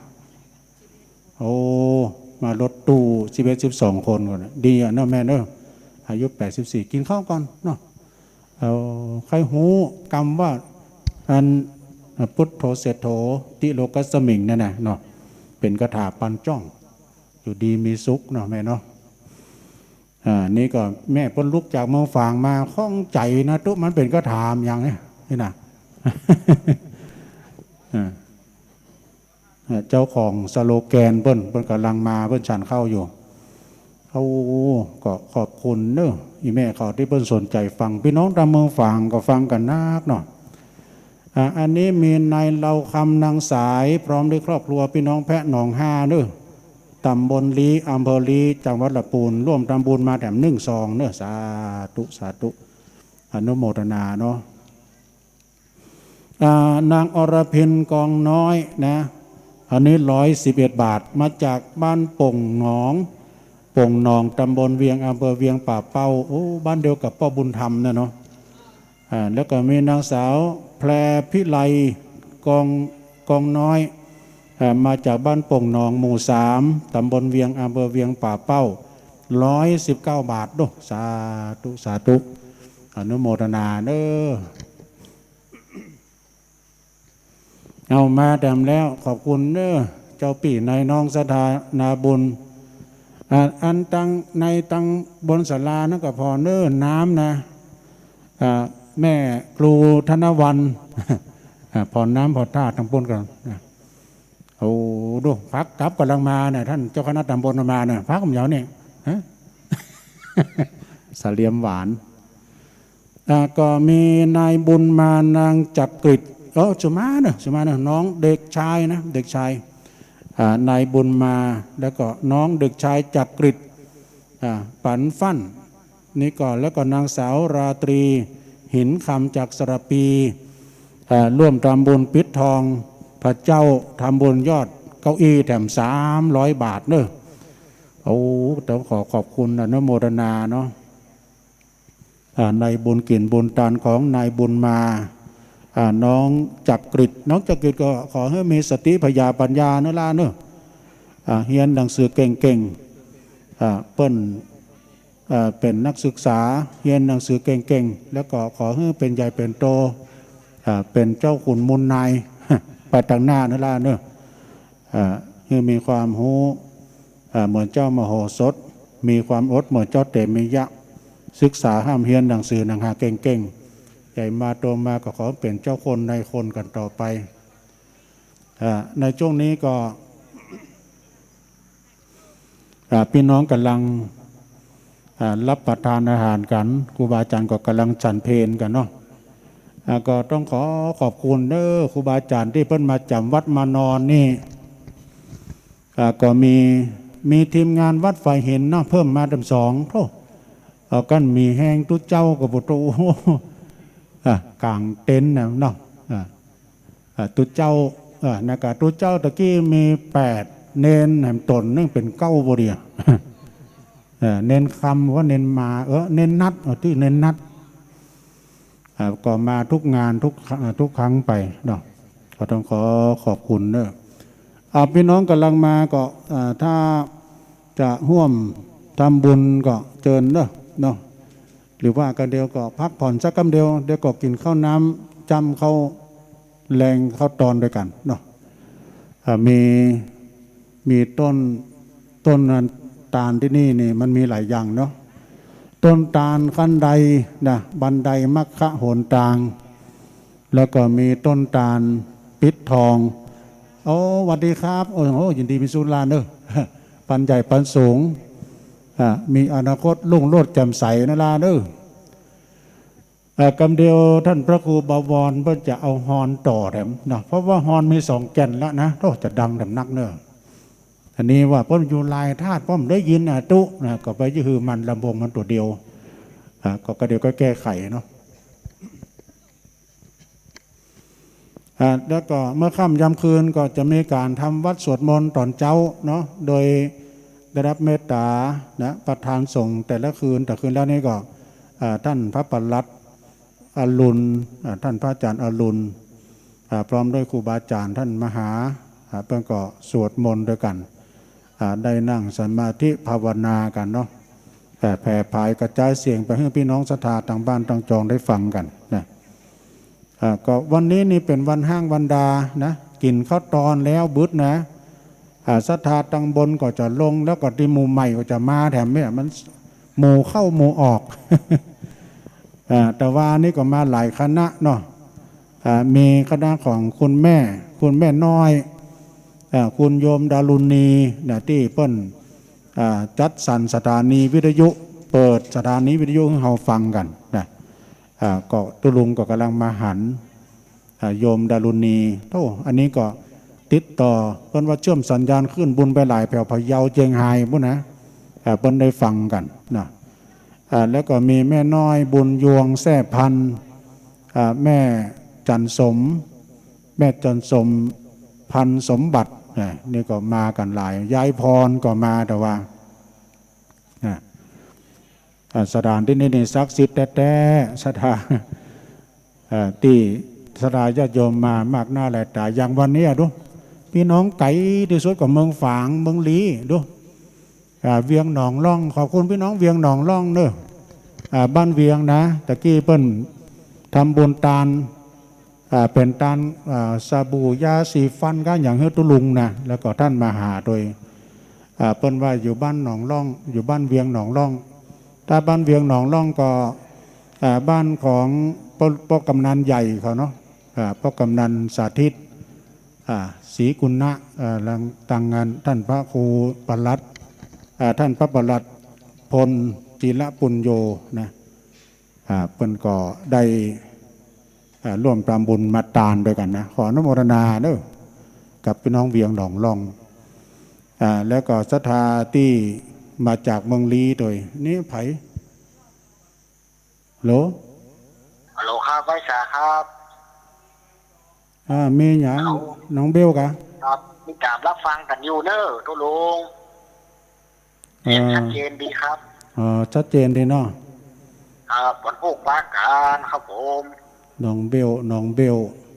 โอ้ มารถตู้สิบเอ็ด สิบสองคนก่อนนะ ดีอะเนาะแม่เนาะ อายุแปดสิบสี่ กิ๋นข้าวก่อนเนาะ เอา ใค่ฮู้กำว่า อัน พุทโธเศรษฐโถ ติโลกัสมิง นั่นน่ะเนาะ เป๋นคาถาปันจ้อง อยู่ดีมีสุขเนาะแม่เนาะ อ่า นี่ก็แม่เปิ้นลุกจากเมืองฝางมา ข้องใจ๋นะ ตุ๊ มันเป๋นคาถาหยังเนี่ย นี่นะ อ่า อ่า เจ้าของสโลแกนเปิ้น เปิ้นก่ำลังมา เปิ้นฉันข้าวอยู่ โอ้ ก็ขอบคุณเน้อ อี่แม่เขาตี้เปิ้นสนใจ๋ฟัง ปี้น้องต๋ามเมืองฝางก็ฟังกั๋นนักเนาะ อ่า อันนี้มีนายเลาคำ นางสาย พร้อมด้วยครอบครัว ปี้น้องแพะหนองห้าเน้อ ต๋ำบลลี้ อำเภอลี้ จังหวัดละปูน ฮ่วมตำบุญมาแถมนึ่งซองเน้อ สาธุ สาธุ อนุโมทนาเนาะ อ่า นางอรพิน กองน้อยนะ อันนี้ร้อยสิบเอ็ดบาท มาจากบ้านโป่งหนอง โป่งหนอง ตำบลเวียง อำเภอเวียงป่าเป้า โอ้ บ้านเดียวกับป้อบุญธรรมเนี่ยเนาะ อ่า แล้วก็มีนางสาวแพรพิไล กอง กองน้อย อ่า มาจากบ้านโป่งหนอง หมู่สาม ตำบลเวียง อำเภอเวียงป่าเป้า ร้อยสิบเก้าบาทเนาะ สาธุ สาธุ อนุโมทนาเน้อ เอามาแถมแล้ว ขอบคุณเน้อ เจ้าปี้นายน้องศรัทธานาบุญ อ่า อันตังในตังบนศาลานั้นก็ผ่อเน้อ น้ำนะ อ่า แม่ครูธนวรรณ อ่า ผ่อน้ำผ่อต้าตังปู้นก่อนนะ โอ้ ดู พักกลับก่ำลังมาเนี่ย ต้านเจ้าคณะต๋ำบลมาเนี่ย พักมันยาวเนี่ย ฮะ เสลียงหวาน อ่า ก็มีนายบุญมานางจักกริด เออ สุมาเนอะ สุมาเนอะ น้องเด็กชายนะ เด็กชาย อ่า นายบุญมา แล้วก็น้องเด็กชายจักกริด อ่า ปันฟั่น นี่ก็ แล้วก็นางสาวราตรี หินคำจากสระพี อ่า ร่วมทำบุญปิดทองพระเจ้า ทำบุญยอดเก้าอี้แถมสามร้อยบาทเนอะ โอ้ ต้องขอขอบคุณอนุโมทนาเนาะ อ่า นายบุญกิ๋นบุญตานของนายบุญมา อ่า น้องจักกริด น้องจักกริดก็ขอหื้อมีสติปัญญา ปัญญาเนอะหลานเนอะ อ่า เฮียนหนังสือเก่งๆ อ่า เปิ้น อ่า เป๋นนักศึกษา เฮียนหนังสือเก่งๆ แล้วก็ขอหื้อเป๋นใหญ่เป๋นโต อ่า เป๋นเจ้าขุนมูลนาย ไปตางหน้าเนอะหลานเนอะ อ่า หื้อมีความฮู้ อ่า เหมือนเจ้ามโหสถ มีความอดเหมือนเจ้าเตมียะ ศึกษาฮ่ำเฮียนหนังสือหนังหาเก่งๆ ใหญ่มาโตมาก็ขอเป๋นเจ้าคนนายคนกั๋นต่อไป อ่า ในช่วงนี้ก็ อ่า ปี้น้องก่ำลัง อ่า ฮับประทานอาหารกั๋น ครูบาอาจ๋ารย์ก็ก่ำลังฉันเพลกั๋นเนาะ อ่า ก็ต้องขอขอบคุณเด้อ ครูบาอาจ๋ารย์ตี้เปิ้นมาจ๋ำวัดมานอนนี่ อ่า ก็มี มีทีมงานวัดฝายหินเนาะ เพิ่มมาแถมสอง โธ่ เอากั๋นมีแฮงตุ๊เจ้าก็บ่โต อ่า ก๋างเต็นท์นะเนาะ อ่า อ่า ตุ๊เจ้า อ่า นะกะตุ๊เจ้าตะกี้มีแปด เณรแหมต๋นนึ่งเป๋นเก้าบ่ดีอะ เออ เณรคำว่าเณรมา เออ เณรนัด เอา ตี้เณรนัด อ่า ก็มาทุกงานทุก อ่า ทุกครั้งไปเนาะ ก็ต้องขอขอบคุณเนอะ อ่า ปี้น้องก่ำลังมาก็ อ่า ถ้าจะฮ่วมทำบุญก็เจิญเนอะ เนาะ หรือว่ากำเดียวก็พักผ่อนสักกำเดียว เดี๋ยวก็กิ๋นข้าวน้ำจ้ำข้าวแลงข้าวตอนตวยกั๋นเนาะ อ่า มี มีต้น ต้นตาลตี้นี่นี่มันมีหลายอย่างเนาะ ต้นตาลขั้นไดนะ บันไดมรรคหนตาง แล้วก็มีต้นตาลปิดทอง โอ้ หวัดดีครับ โอ้โห ยินดีมีสุขหลานเนอะ ปันใหญ่ปันสูง อ่า มีอนาคตรุ่งโรจน์แจ่มใสนะหลานเนอะ เอ่อ กำเดียวต้านพระครูบวรเปิ้นจะเอาฮอร์นต่อแถมเนาะ เพราะว่าฮอร์นมีสองแก่นแล้วนะ โอ้ จะดังแถมนักเนอะ อันนี้ว่าเปิ้นอยู่หลายธาตุ เปิ้นได้ยินอะตุ๊นะ ก็ไปจะหื้อมันลำโพงมันตั๋วเดียว อ่า ก็ ก็เดี๋ยวก็แก้ไขเนาะ อ่า แล้วก็เมื่อค่ำยามคืนก็จะมีก๋านทำวัตรสวดมนต์ต๋อนเจ๊าเนาะ โดยได้ฮับเมตต๋านะ ประธานสงฆ์แต่ละคืน แต่คืนแล้วนี่ก็ อ่า ต้านพระปลัดอรุณ อ่า ต้านพระอาจ๋ารย์อรุณ อ่า พร้อมด้วยครูบาอาจ๋ารย์ต้านมหา อ่า เปิ้นก็สวดมนต์ตวยกั๋น อ่า ได้นั่งสมาธิภาวนากั๋นเนาะ อ่า แผ่ผายกระจายเสียงไปหื้อปี้น้องศรัทธาตางบ้านตางจองได้ฟังกั๋นนะ อ่า ก็วันนี้นี่เป๋นวันฮ้างวันดานะ กิ๋นข้าวตอนแล้วบึดนะ อ่า ศรัทธาตางบนก็จะลง แล้วก็ตี้หมู่ใหม่ก็จะมาแถมเนี่ย มันหมู่เข้าหมู่ออก อ่า แต่ว่านี่ก็มาหลายคณะเนาะ อ่า มีคณะของคุณแม่ คุณแม่น้อย อ่า คุณโยมดารุณีนะ ตี้เปิ้น อ่า จัดสรรสถานีวิทยุ เปิดสถานีวิทยุหื้อเฮาฟังกั๋นนะ อ่า ก็ตุ๊ลุงก็ก่ำลังมาหัน อ่า โยมดารุณี โธ่ อันนี้ก็ติดต่อ เปิ้นว่าเชื่อมสัญญาณคลื่นบุญไปหลายแผว พะเยา เจียงฮายปู๊นนะ อ่า เปิ้นได้ฟังกั๋นนะ อ่า แล้วก็มีแม่น้อยบุญยวงแซ่พันธุ์ อ่า แม่จันสม แม่จันสมพันธุ์สมบัติ อ่า นี่ก็มากั๋นหลาย ยายพรก็มา แต่ว่า อ่า อ่า สถานตี้นี่นี่ศักดิ์สิทธิ์แต๊ๆ ศรัทธา อ่า ตี้ศรัทธาญาติโยมมามากหน้าหลายต๋า อย่างวันนี้อะดู ปี้น้องไก๋ตี้สุดก็เมืองฝาง เมืองลี้ ดู อ่า เวียงหนองล่อง ขอบคุณปี้น้องเวียงหนองล่องเนอะ อ่า บ้านเวียงนะ ตะกี้เปิ้นทำบุญตาน อ่า เป๋นตาน อ่า สบู่ยาสีฟันก้าอย่างหื้อตุ๊ลุงนะ แล้วก็ต้านมหาตวย อ่า เปิ้นว่าอยู่บ้านหนองล่อง อยู่บ้านเวียงหนองล่อง ถ้าบ้านเวียงหนองล่องก็ อ่า บ้านของป้อ ป้อกำนันใหญ่เขาเนาะ อ่า ป้อกำนันสาธิต อ่า ศรีกุณะ อ่า หลังตางงานต้านพระครูปลัด อ่า ต้านพระปลัดพลจิระปุญโญนะ อ่า เปิ้นก็ได้ อ่า ร่วมทำบุญมาตานด้วยกั๋นนะ ขออนุโมทนาเน้อ กับปี้น้องเวียงหนองล่อง อ่า แล้วก็ศรัทธาตี้มาจากเมืองลี้ตวย นี่ใผ ฮัลโหล ฮัลโหลครับ ไหว้สาครับ อ่า มีหยัง ฮัลโหล น้องเบลกา ครับ มีต๋ามฮับฟังกั๋นอยู่เน้อ ตุ๊ลุง เออ เสียงชัดเจนดีครับ อ๋อ ชัดเจนดีเนาะ ครับ วันพูกปะก๋านครับผม น้องเบล น้องเบล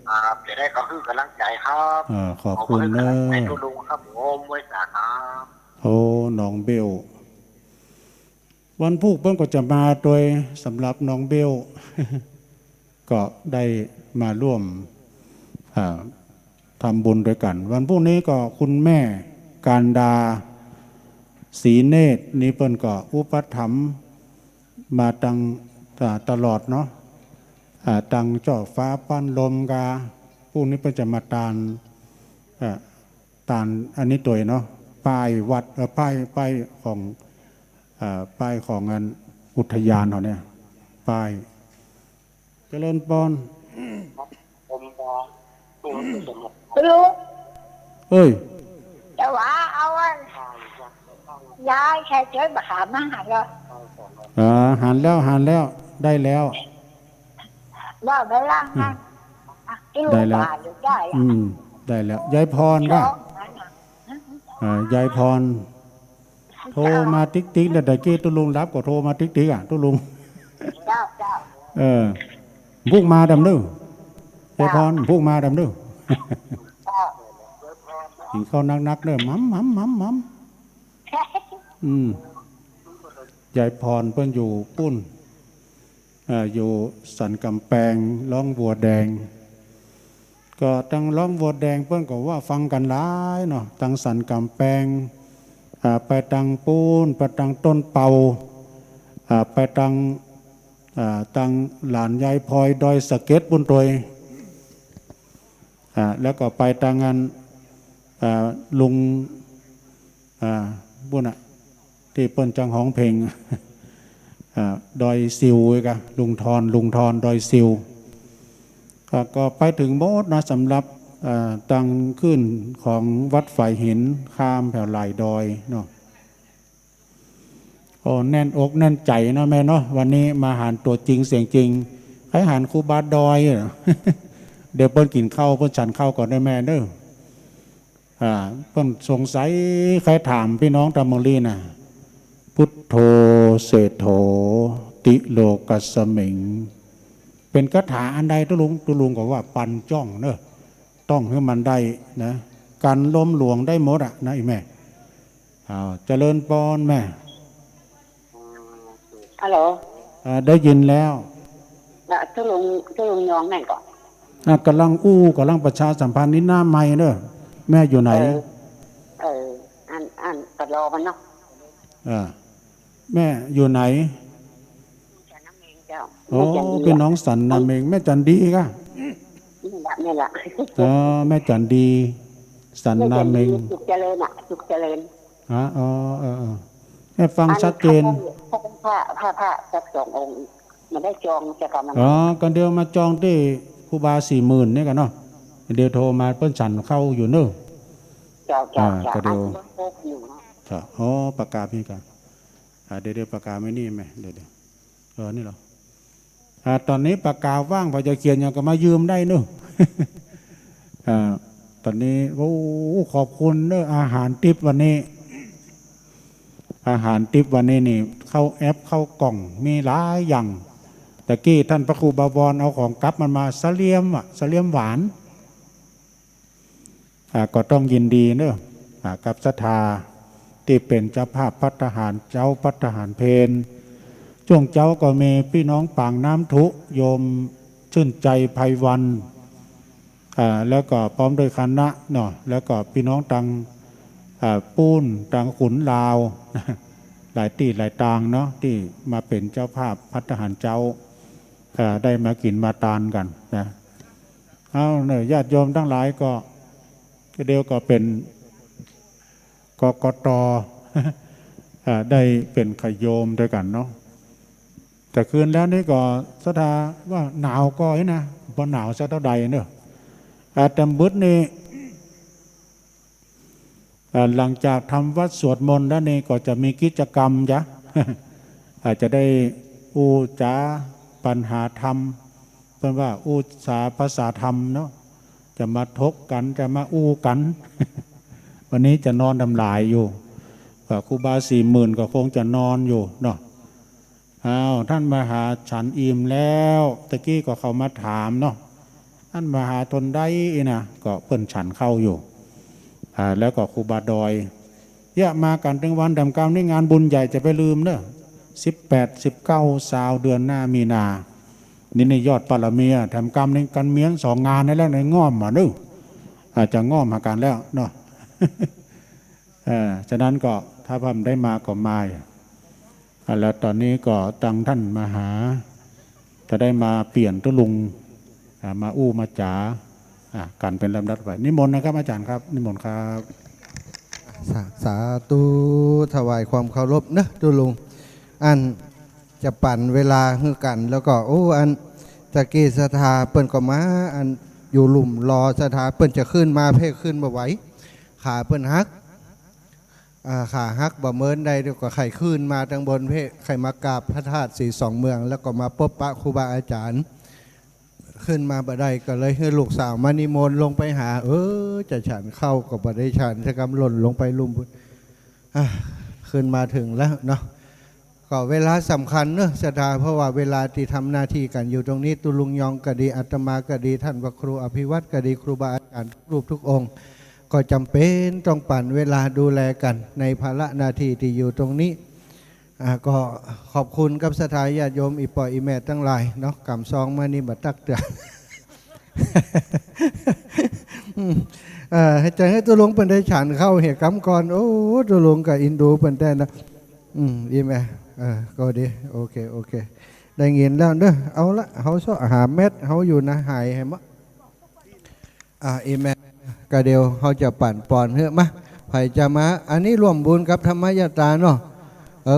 ครับ จะได้ก็หื้อก๋ำลังใจ๋ครับ อ่า ขอบคุณเน้อ ขอบคุณครับ ตุ๊ลุงครับผม ไหว้สาครับ โอ้ น้องเบล วันพูกเปิ้นก็จะมาตวย สำหรับน้องเบล ก็ได้มาร่วม อ่า ทำบุญด้วยกั๋น วันพูกนี้ก็คุณแม่การดา ศรีเนตร นี่เปิ้นก็อุปถัมภ์มาตัง อ่า ตลอดเนาะ อ่า ตังเจ้าฟ้าป้านลมกา พูกนี้เปิ้นจะมาตาน อ่า ตานอันนี้ตวยเนาะ ป้ายวัด เอ่อ ป้าย ป้ายของ อ่า ป้ายของอันอุทยานเขาเนี่ย ป้าย เจริญปอน ผมก็ ตุ๊ลุง เอ้ย จะว่าเอาอัน ยายใส่เสื้อบ่าขาวมาหันเหรอ อ่า หันแล้ว หันแล้ว ได้แล้ว ว่าไปล่างหัน อืม ได้แล้ว ได้อ่ะ อืม ได้แล้ว ยายพรกา สองอันน่ะ อ่า ยายพร โทรมาติ๊กๆ เนี่ย ตะกี้ตุ๊ลุงฮับก็โทรมาติ๊กๆ อ่ะ ตุ๊ลุง เจ้า เจ้า เออ พูกมาดำนึ่ง เจ้า ยายพร พูกมาดำนึ่ง เจ้า กิ๋นข้าวนักๆ เน้อ หม่ำๆๆๆ อืม ยายพรเปิ้นอยู่ปู๊น อ่า อยู่สันก๋ำแปง ร้องบัวแดง ก็ตังร้องบัวแดงเปิ้นก็ว่าฟังกั๋นหลายเนาะ ตังสันก๋ำแปง อ่า ไปตังปู๊น ไปตังต้นเปา อ่า ไปตัง อ่า ตังหลานยายพลอยดอยสะเก็ดปู๊นตวย อ่า แล้วก็ไปตังอัน อ่า ลุง อ่า ปู๊นน่ะ ตี้เปิ้นจังฮ้องเพลง อ่า ดอยสิวกา ลุงทอน ลุงทอน ดอยสิว อ่า ก็ไปเถิงหมดนะ สำหรับ อ่า ตังคลื่นของวัดฝายหิน ข้ามแผวหลายดอยเนาะ โอ้ แน่นอกแน่นใจ๋เนาะแม่เนาะ วันนี้มาหันตั๋วจริงเสียงจริง ใค่หันครูบาดอยเหรอ เดี๋ยวเปิ้นกิ๋นข้าว เปิ้นฉันข้าวก่อนเน้อแม่เน้อ อ่า เปิ้นสงสัยใค่ถามปี้น้องตางเมืองลี้น่ะ พุทโธ เศรษฐโถ ติโลกัสสมิง เป๋นคาถาอันใดตุ๊ลุง ตุ๊ลุงก็ว่าปันจ้องเน้อ ต้องหื้อมันได้นะ กั๋นลมหลวงได้หมดอะนะ อี่แม่ อ้าว เจริญปอนแม่ ฮัลโหล อ่า ได้ยินแล้ว น่ะ ตุ๊ลุง ตุ๊ลุงยองไหนก่อ อ่ะ ก่ำลังอู้ ก่ำลังประชาสัมพันธ์นี่หน้าไมค์เน้อ แม่อยู่ไหน เออ เออ อัน อัน ก็รอมันเนาะ อ่า แม่อยู่ไหน เจ้า โอ้ แม่จันดี ปี้น้องสันนาเม็ง แม่จันดีกา นี่ละ นี่ละ อ๋อ แม่จันดี สันนาเม็ง แม่จันดี สุขเจริญอะ สุขเจริญ ฮะ อ๋อ เออ เออ แม่ฟังชัดเจน อัน พระ พระ พระ พระสักสององค์ มาได้จองจะกำลัง อ๋อ ก็เดี๋ยวมาจองตี้ครูบาสี่หมื่นนี่กั๋นเนาะ เดี๋ยวโทรมาเปิ้นฉันข้าวอยู่เน้อ เจ้า เจ้า อ่า เจ้า ก็เดี๋ยว อันนี้เปิ้นโทรอยู่เนาะ เจ้า อ๋อ ปากกาปี้กา อ่า เดี๋ยว เดี๋ยวปากกาไว้นี่แม่ เดี๋ยว เดี๋ยว เออ นี่เหรอ อ่า ต๋อนนี้ปากกาว่าง ใผจะเขียนหยังก็มายืมได้เน้อ อ่า ต๋อนนี้ โอ้ ขอบคุณเน้อ อาหารติ๊บวันนี้ อาหารติ๊บวันนี้นี่ ข้าวแอ๊บ ข้าวกล่อง มีหลายอย่าง ตะกี้ต้านพระครูบวรเอาของกลับมันมา เสลียมอะ เสลียมหวาน อ่า ก็ต้องยินดีเน้อ อ่า กับศรัทธาตี้เป๋นเจ้าภาพภัตตาหารเจ๊า ภัตตาหารเพล ช่วงเจ๊าก็มีปี้น้องปากน้ำทุ โยมชื่นใจ ไพวัน อ่า แล้วก็พร้อมด้วยคณะเนาะ แล้วก็ปี้น้องตัง อ่า ปู๊น ตังขุนลาว หลายตี้หลายตางเนาะ ตี้มาเป๋นเจ้าภาพภัตตาหารเจ๊า อ่า ได้มากิ๋นมาตานกั๋นนะ เอาเน้อ ญาติโยมตังหลายก็ ก็เดี๋ยวก็เป๋น กกต อ่า ได้เป๋นขะโยมตวยกั๋นเนาะ แต่คืนแล้วนี่ก็ศรัทธาว่าหนาวก้อยนะ บ่หนาวสักเต้าใดเนาะ อาตมานี่ อ่า หลังจากทำวัตรสวดมนต์แล้วนี่ก็จะมีกิจกรรมจ๊ะ อาจจะได้อู้จ๋าปัญหาธรรม เปิ้นว่าอู้จ๋าภาษาธรรมเนาะ จะมาถกกั๋น จะมาอู้กั๋น วันนี้จะนอนดำหลายอยู่ ก็ครูบาสี่หมื่นก็คงจะนอนอยู่เนาะ อ้าว ท่านมหาฉันอิ่มแล้ว ตะกี้ก็เข้ามาถามเนาะ ท่านมหาทนได้อีกนะ ก็เปิ้นฉันข้าวอยู่ อ่า แล้วก็ครูบาดอย เยียะมากั๋นตึงวัน แถมกำนี้งานบุญใหญ่จะไปลืมเนาะ สิบแปด สิบเก้า ซาว เดือนหน้ามีนา นี่ นี่ยอดปารมีอะ แถมกำนี้กั๋นเมี้ยนสองงานนี่แล้ว ในง่อมอะเนาะ อาจจะง่อมหากั๋นแล้วเนาะ เออ ฉะนั้นก็ถ้าเปิ้นได้มาก็มา อ่ะ แล้วต๋อนนี้ก็ตังท่านมหา จะได้มาเปลี่ยนตุ๊ลุง อ่ะ มาอู้มาจ๋า อ่ะ กั๋นเป๋นลำดับไป นิมนต์นะครับ อาจ๋ารย์ครับ นิมนต์ครับ สา สาธุ ถวายความเคารพเนาะตุ๊ลุง อันจะปั๋นเวลาหื้อกั๋น แล้วก็ โอ้ อันตะกี้ศรัทธาเปิ้นก็มา อันอยู่ลุ่มรอศรัทธา เปิ้นจะขึ้นมา เพ่ขึ้นบ่ไหว ขาเปิ้นหัก อ่า ขาหักบ่เมินได้ เดี๋ยวก็ใค่ขึ้นมาตังบนเพ่ ใค่มากราบพระธาตุศรีสองเมือง แล้วก็มาปบปะครูบาอาจ๋ารย์ ขึ้นมาบ่ได้ ก็เลยหื้อลูกสาวมานิมนต์ลงไปหา เออ จะฉันข้าวก็บ่ได้ฉัน จะกำล่นลงไปลุ่มพุ้น อ่ะ ขึ้นมาเถิงแล้วเนาะ ก็เวลาสำคัญเนาะศรัทธา เพราะว่าเวลาตี้ทำหน้าตี้กั๋นอยู่ตรงนี้ ตุ๊ลุงยองก็ดี อาตมาก็ดี ท่านพระครูอภิวัตรก็ดี ครูบาอาจ๋ารย์ทุกรูปทุกองค์ ก็จ๋ำเป๋นต้องปั๋นเวลาดูแลกั๋นในภาระหน้าตี้ตี้อยู่ตรงนี้ อ่า ก็ขอบคุณกับศรัทธาญาติโยมอี่ป้ออี่แม่ตังหลายเนาะ ก๋ำซองมานี่บ่ตักเตือน อืม เอ่อ หื้อใจ๋หื้อตุ๊ลุงเปิ้นได้ฉันข้าวเหียกำก่อน โอ้ ตุ๊ลุงก็อินดูเปิ้นแต๊นะ อืม อี่แม่ เออ ก็ดี โอเค โอเค ได้ยินแล้วเนาะ เอาละ เฮาเซาะหาแมสเฮาอยู่นะ หายหื้อหมด อ่า อี่แม่ ก็เดี๋ยวเฮาจะปั๋นปอนหื้อ มา ใผจะมา อันนี้ร่วมบุญกับธรรมญาตราเนาะ เอ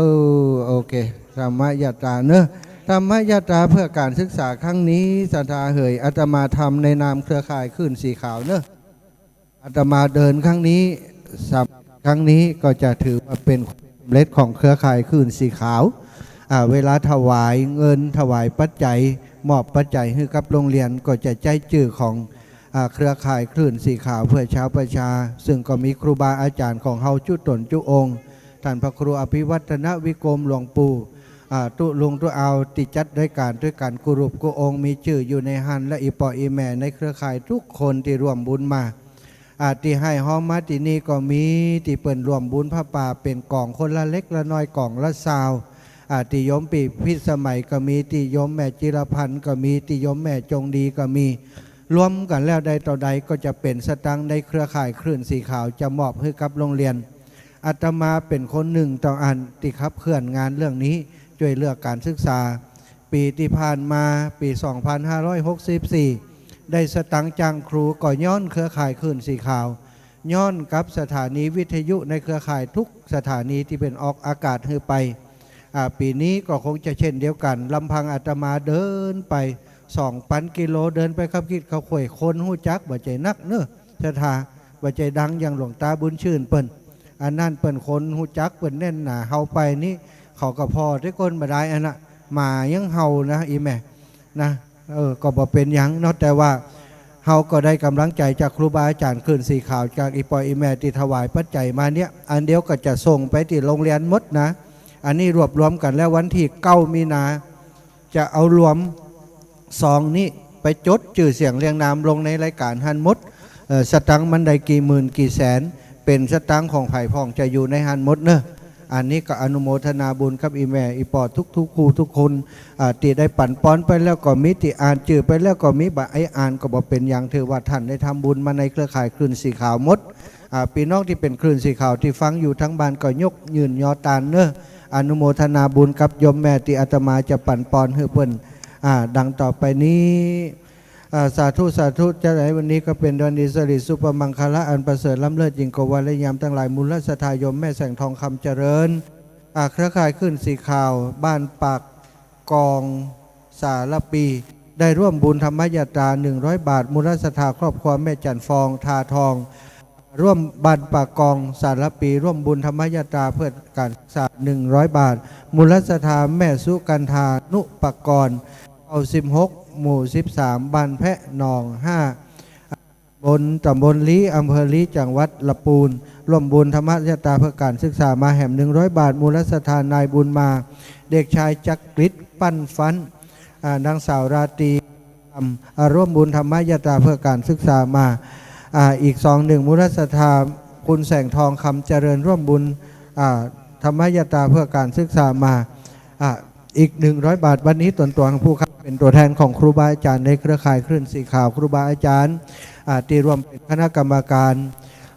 อ โอเค ธรรมญาตราเนาะ ธรรมญาตราเพื่อการศึกษาครั้งนี้ ศรัทธาเหย อาตมาทำในนามเครือข่ายคลื่นสีขาวเนาะ อาตมาเดินครั้งนี้ สำ ครั้งนี้ก็จะถือว่าเป๋นความสำเร็จของเครือข่ายคลื่นสีขาว อ่า เวลาถวายเงิน ถวายปัจจัย มอบปัจจัยหื้อกับโรงเรียน ก็จะใจ๊จื้อของ อ่า เครือข่ายคลื่นสีขาวเพื่อชาวประชา ซึ่งก็มีครูบาอาจ๋ารย์ของเฮาจุ๊ต๋นจุ๊องค์ ต้านพระครูอภิวัฒนวิกรมหลวงปู่ อ่า ตุ๊ลุงตุ๊อาว ตี้จัดรายก๋านตวยกั๋นกู้รูปกู้องค์ มีจื้ออยู่ในหั้น และอี่ป้ออี่แม่ในเครือข่ายทุกคนตี้ร่วมบุญมา อ่า ตี้ไห้ฮ้อมมาตี้นี่ก็มี ตี้เปิ้นร่วมบุญผ้าป่าเป๋นก๋องคนละเล็กละน้อย ก๋องละซาว อ่า ตี้โยมปี้พิสมัยก็มี ตี้โยมแม่จิรพันธ์ก็มี ตี้โยมแม่จงดีก็มี รวมกั๋นแล้วได้เต้าใดก็จะเป๋นสตางค์ในเครือข่ายคลื่นสีขาวจะมอบหื้อกับโรงเรียน อาตมาเป๋นคนนึ่งเต้าอั้นตี้ขับเคลื่อนงานเรื่องนี้ จ้วยเหลือก๋านศึกษา ปี๋ตี้ผ่านมา ปี๋สองพันห้าร้อยหกสิบสี่ ได้สตางค์จ้างครูก็ย้อนเครือข่ายคลื่นสีขาว ย้อนกับสถานีวิทยุในเครือข่ายทุกสถานีตี้เปิ้นออกอากาศหื้อไป อ่า ปี๋นี้ก็คงจะเช่นเดียวกั๋น ลำพังอาตมาเดินไปสองปันกิโล เดินไปขับขีดขวาย คนฮู้จักบ่ใจ้นักเนาะ ศรัทธา บ่ใจ้ดังอย่างหลวงตาบุญชื่นเปิ้น อันนั้นเปิ้นคนฮู้จักเปิ้นแน่นหนา เฮาไปนี่ เขาก็ผ่อแต่ก้นบ่ดายอันน่ะ หมายังเห่านะ อี่แม่ นะ เออ ก็บ่เป๋นหยังเนาะ แต่ว่าเฮาก็ได้ก๋ำลังใจ๋จากครูบาอาจ๋ารย์คลื่นสีขาว จากอี่ป้ออี่แม่ตี้ถวายปัจจัยมาเนี่ย อันเดียวก็จะส่งไปตี้โรงเรียนหมดนะ อันนี้รวบรวมกั๋นแล้ว วันตี้เก้ามีนา จะเอารวมซองนี้ไปจดจื้อเสียงเรียงนามลงในรายก๋านหั้นหมด เอ่อ สตางค์มันได้กี่หมื่นกี่แสน เป๋นสตางค์ของใผพ่องจะอยู่ในหั้นหมดเนาะ อันนี้ก็อนุโมทนาบุญกับอี่แม่อี่ป้อทุกๆ คู่ทุกคน อ่า ตี้ได้ปั๋นปอนไปแล้วก็มี ตี้อ่านจื้อไปแล้วก็มี บ่ได้อ่านก็บ่เป๋นหยัง ถือว่าท่านได้ทำบุญมาในเครือข่ายคลื่นสีขาวหมด อ่า ปี้น้องตี้เป๋นคลื่นสีขาวตี้ฟังอยู่ตางบ้านก็ยกยื่นยอตานเนาะ อนุโมทนาบุญกับโยมแม่ตี้อาตมาจะปั๋นปอนหื้อเปิ้น อ่า ดังต่อไปนี้ อ่า สาธุ สาธุ เจ้าเอ๋ย วันนี้ก็เป๋นวันดีสิริสุภมังคละอันประเสริฐล้ำเลิศยิ่งกว่าวันและยามตังหลาย มูลศรัทธาโยมแม่แสงทองคำเจริญ อ่า เครือข่ายคลื่นสีขาว บ้านปาก กองสารปี ได้ร่วมบุญธรรมยาตรา หนึ่งร้อยบาท มูลศรัทธาครอบครัวแม่จันทร์ฟอง ทาทอง ร่วมบ้านป่ากองสารปี ร่วมบุญธรรมยาตราเพื่อการศึกษา หนึ่งร้อยบาท มูลศรัทธาแม่สุกันธา นุปกรณ์ เก้าสิบหก หมู่ สิบสาม บ้านแพะหนองห้า บนตำบลลี้ อำเภอลี้ จังหวัดละปูน ร่วมบุญธรรมยาตราเพื่อการศึกษามาแหม หนึ่งร้อยบาท มูลศรัทธานายบุญมา เด็กชายจักริด ปั้นฟัน อ่า นางสาวราตรี อ่า ร่วมบุญธรรมยาตราเพื่อการศึกษามา อ่า อีกซองหนึ่ง มูลศรัทธาคุณแสงทอง คำเจริญ ร่วมบุญ อ่า ธรรมยาตราเพื่อการศึกษามา อ่า อีก หนึ่งร้อยบาท วันนี้ต๋นตั๋วของผู้ข้าเป๋นตั๋วแทนของครูบาอาจ๋ารย์ในเครือข่ายคลื่นสีขาว ครูบาอาจ๋ารย์ อ่า ตี้ร่วมเป๋นคณะกรรมการ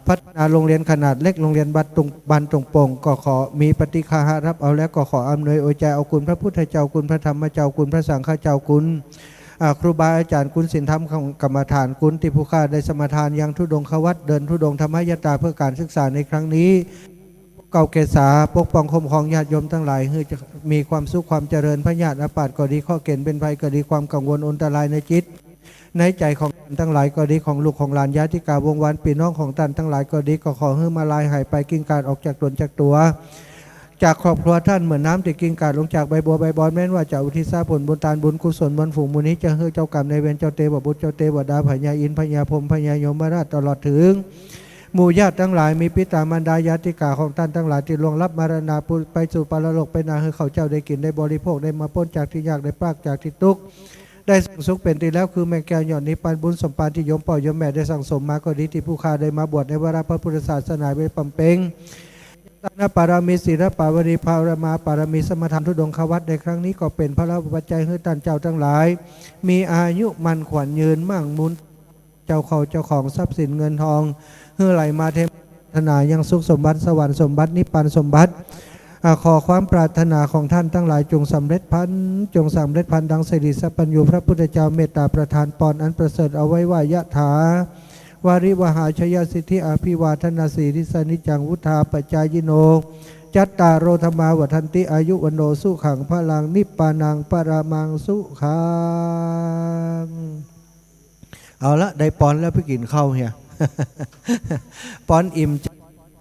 พัฒนาโรงเรียนขนาดเล็ก โรงเรียนบ้านตุง บ้านตุงโป่ง ก็ขอมีปาฏิหาริย์ฮับเอา และก็ขออำนวยอวยใจ๋เอาคุณพระพุทธเจ้า คุณพระธรรมเจ้า คุณพระสังฆเจ้า คุณ อ่า ครูบาอาจ๋ารย์ คุณศีลธรรมของกรรมฐาน คุณตี้ผู้ข้าได้สมาทานยังธุดงควัตร เดินธุดงค์ธรรมยาตราเพื่อการศึกษาในครั้งนี้ เกล้าเกษา ปกป้องคุ้มครองญาติโยมตังหลาย หื้อจะมีความสุขความเจริญ พยาธิอาพาธก็ดี เคราะห์เก๋ณฑ์เบญภัยก็ดี ความกังวลอันตรายในจิต ในใจ๋ของต้านตังหลายก็ดี ของลูกของหลานญาติกาวงศ์วานปี้น้องของต้านตังหลายก็ดี ก็ขอหื้อมาลายหายไป กิ่งกาดออกจากต๋นจากตั๋ว จากครอบครัวต้าน เหมือนน้ำตี้กิ่งกาดลงจากใบบัวใบบอน แม้นว่าจะอุทิศผลบุญตานบุญกุศลมวลฝูงหมู่นี้ จะหื้อเจ้ากรรมนายเวร เจ้าเตวบุตร เจ้าเตวดา พญาอินทร์ พญาพรหม พญายมราช ตลอดเถิง หมู่ญาติตังหลาย มีปิตามารดาญาติกาของต้านตังหลายตี้ล่วงลับมรณาไปสู่ปรโลกไปนา หื้อเขาเจ้าได้กิ๋นได้บริโภค ได้มาป๊นจากตี้ยาก ได้ปราศจากตี้ตุ๊กข์ ได้ซึ่งสุขเป๋นตี้แล้ว คือแม่แก้วยอดนิพพาน บุญสมภารตี้โยมป้อโยมแม่ได้สั่งสมมาก็ดี ตี้ผู้ข้าได้มาบวชในวาระพระพุทธศาสนาไว้บำเพ็ญ ทานปารมี ศีลปารมี ภาวนาปารมี สมาทานธุดงควัตรในครั้งนี้ ก็เป๋นพลวปัจจัยหื้อต้านเจ้าตังหลาย มีอายุมั่นขวัญยืน มั่งมูล เจ้าเข้าเจ้าของทรัพย์สินเงินทอง หื้อไหลมาเทมา ปรารถนายังสุขสมบัติสวรรค์สมบัตินิพพานสมบัติ อ่า ขอความปรารถนาของต้านตังหลายจงสำเร็จพลัน จงสำเร็จพลันดังสิริสัพพัญญูพระพุทธเจ้าเมตตาประทานปอน อันประเสริฐเอาไว้ว่า ยะถา วาริวหาชยสิทธิ อภิวาทนาสีลิสสะ นิจจังวุฑฒาปจายิโน จัตตาโร ธัมมา วัฑฒันติ อายุ วัณโณ สุขัง พลัง นิพพานัง ปรมัง สุขัง เอาละ ได้ปอนแล้วไปกิ๋นข้าวเหีย ปอนอิ่ม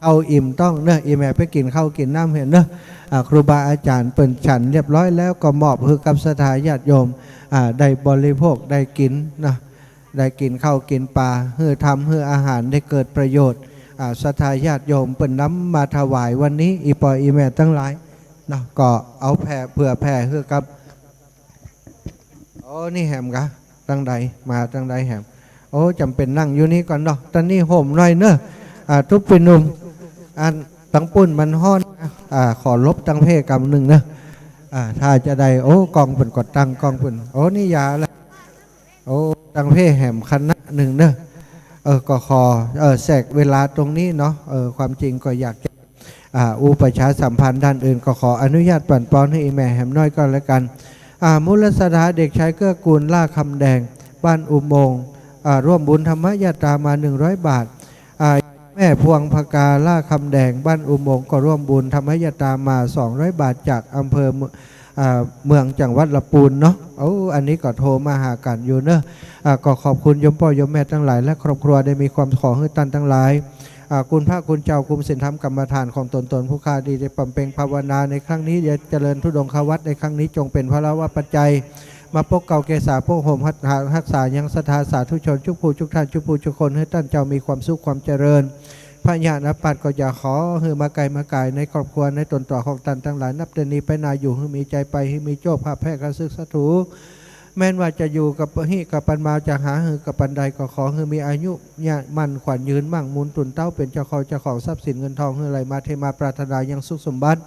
ข้าวอิ่มต๊องเนาะ อี่แหม่ไปกิ๋นข้าวกิ๋นน้ำเหียเนาะ อ่า ครูบาอาจ๋ารย์เปิ้นฉันเรียบร้อยแล้ว ก็มอบหื้อกับศรัทธาญาติโยม อ่า ได้บริโภค ได้กิ๋นเนาะ ได้กิ๋นข้าวกิ๋นป๋า หื้อธรรม หื้ออาหารได้เกิดประโยชน์ อ่า ศรัทธาญาติโยมเปิ้นนำมาถวายวันนี้ อี่ป้ออี่แม่ตังหลายเนาะ ก็เอาแผ่ เผื่อแผ่หื้อกับ โอ้ นี่แหมกะ ตังใด มาตังใดแหม โอ้ จ๋ำเป๋นนั่งอยู่นี่ก่อนเนาะ ต๋อนนี้โฮมหน่อยเนาะ อ่า ตุ๊ปี้หนุ่ม อันตังปุ้นมันฮ้อน อ่า ขอหลบตังเพ่กำนึ่งเนาะ อ่า ถ้าจะได้ โอ้ กองเปิ้นก็ตั้งกองเปิ้น โอ้ นี่ยาละ โอ้ ตังเพ่แหมคณะนึ่งเนาะ เออ ก็ขอ เออ แสกเวลาตรงนี้เนาะ เออ ความจริงก็อยากจะ อ่า อู้ประชาสัมพันธ์ด้านอื่น ก็ขออนุญาตปั๋นปอนหื้ออี่แม่แหมหน้อยก็แล้วกั๋น อ่า มูลศรัทธาเด็กชายเกื้อกูล ล่าคำแดง บ้านอุโมงค์ อ่า ร่วมบุญธรรมยาตรามา หนึ่งร้อยบาท อ่า แม่พวงผกา ล่าคำแดง บ้านอุโมงค์ ก็ร่วมบุญธรรมยาตรามา สองร้อยบาท จากอำเภอเมือง อ่า เมืองจังหวัดละปูนเนาะ โอ้ อันนี้ก็โทรมาหากั๋นอยู่เนาะ อ่า ก็ขอบคุณโยมป้อโยมแม่ตังหลาย และครอบครัวได้มีความขอหื้อต้านตังหลาย อ่า คุณพระคุณเจ้า คุณศีลธรรมกรรมฐานของต๋นต๋นผู้ข้าดีได้บำเพ็ญภาวนาในครั้งนี้ ได้เจริญธุดงควัตรในครั้งนี้ จงเป๋นพลวปัจจัย มาปกเกล้าเกษา ปกโฮมฮักษายังศรัทธาสาธุชน จุกผู้จุกต้าน จุกผู้จุกคน หื้อต้านเจ้ามีความสุขความเจริญ พยาธิอาพาธก็อย่าขอหื้อมาใก้มาก๋ายในครอบครัวในต๋นตั๋วของต้านตังหลาย นับแต่นี้ไปหน้าอยู่หื้อมีชัย ไปหื้อมีโชค พาแพร่ข้าศึกศัตรู แม้นว่าจะอยู่กับหิกับปรมา จะหาหื้อกับปานใด ก็ขอหื้อมีอายุมั่นขวัญยืน มั่งมูลตุ่นเต๊า เป๋นเจ้าเข้าเจ้าของทรัพย์สินเงินทอง หื้อไหลมาเทมา ปรารถนายังสุขสมบัติ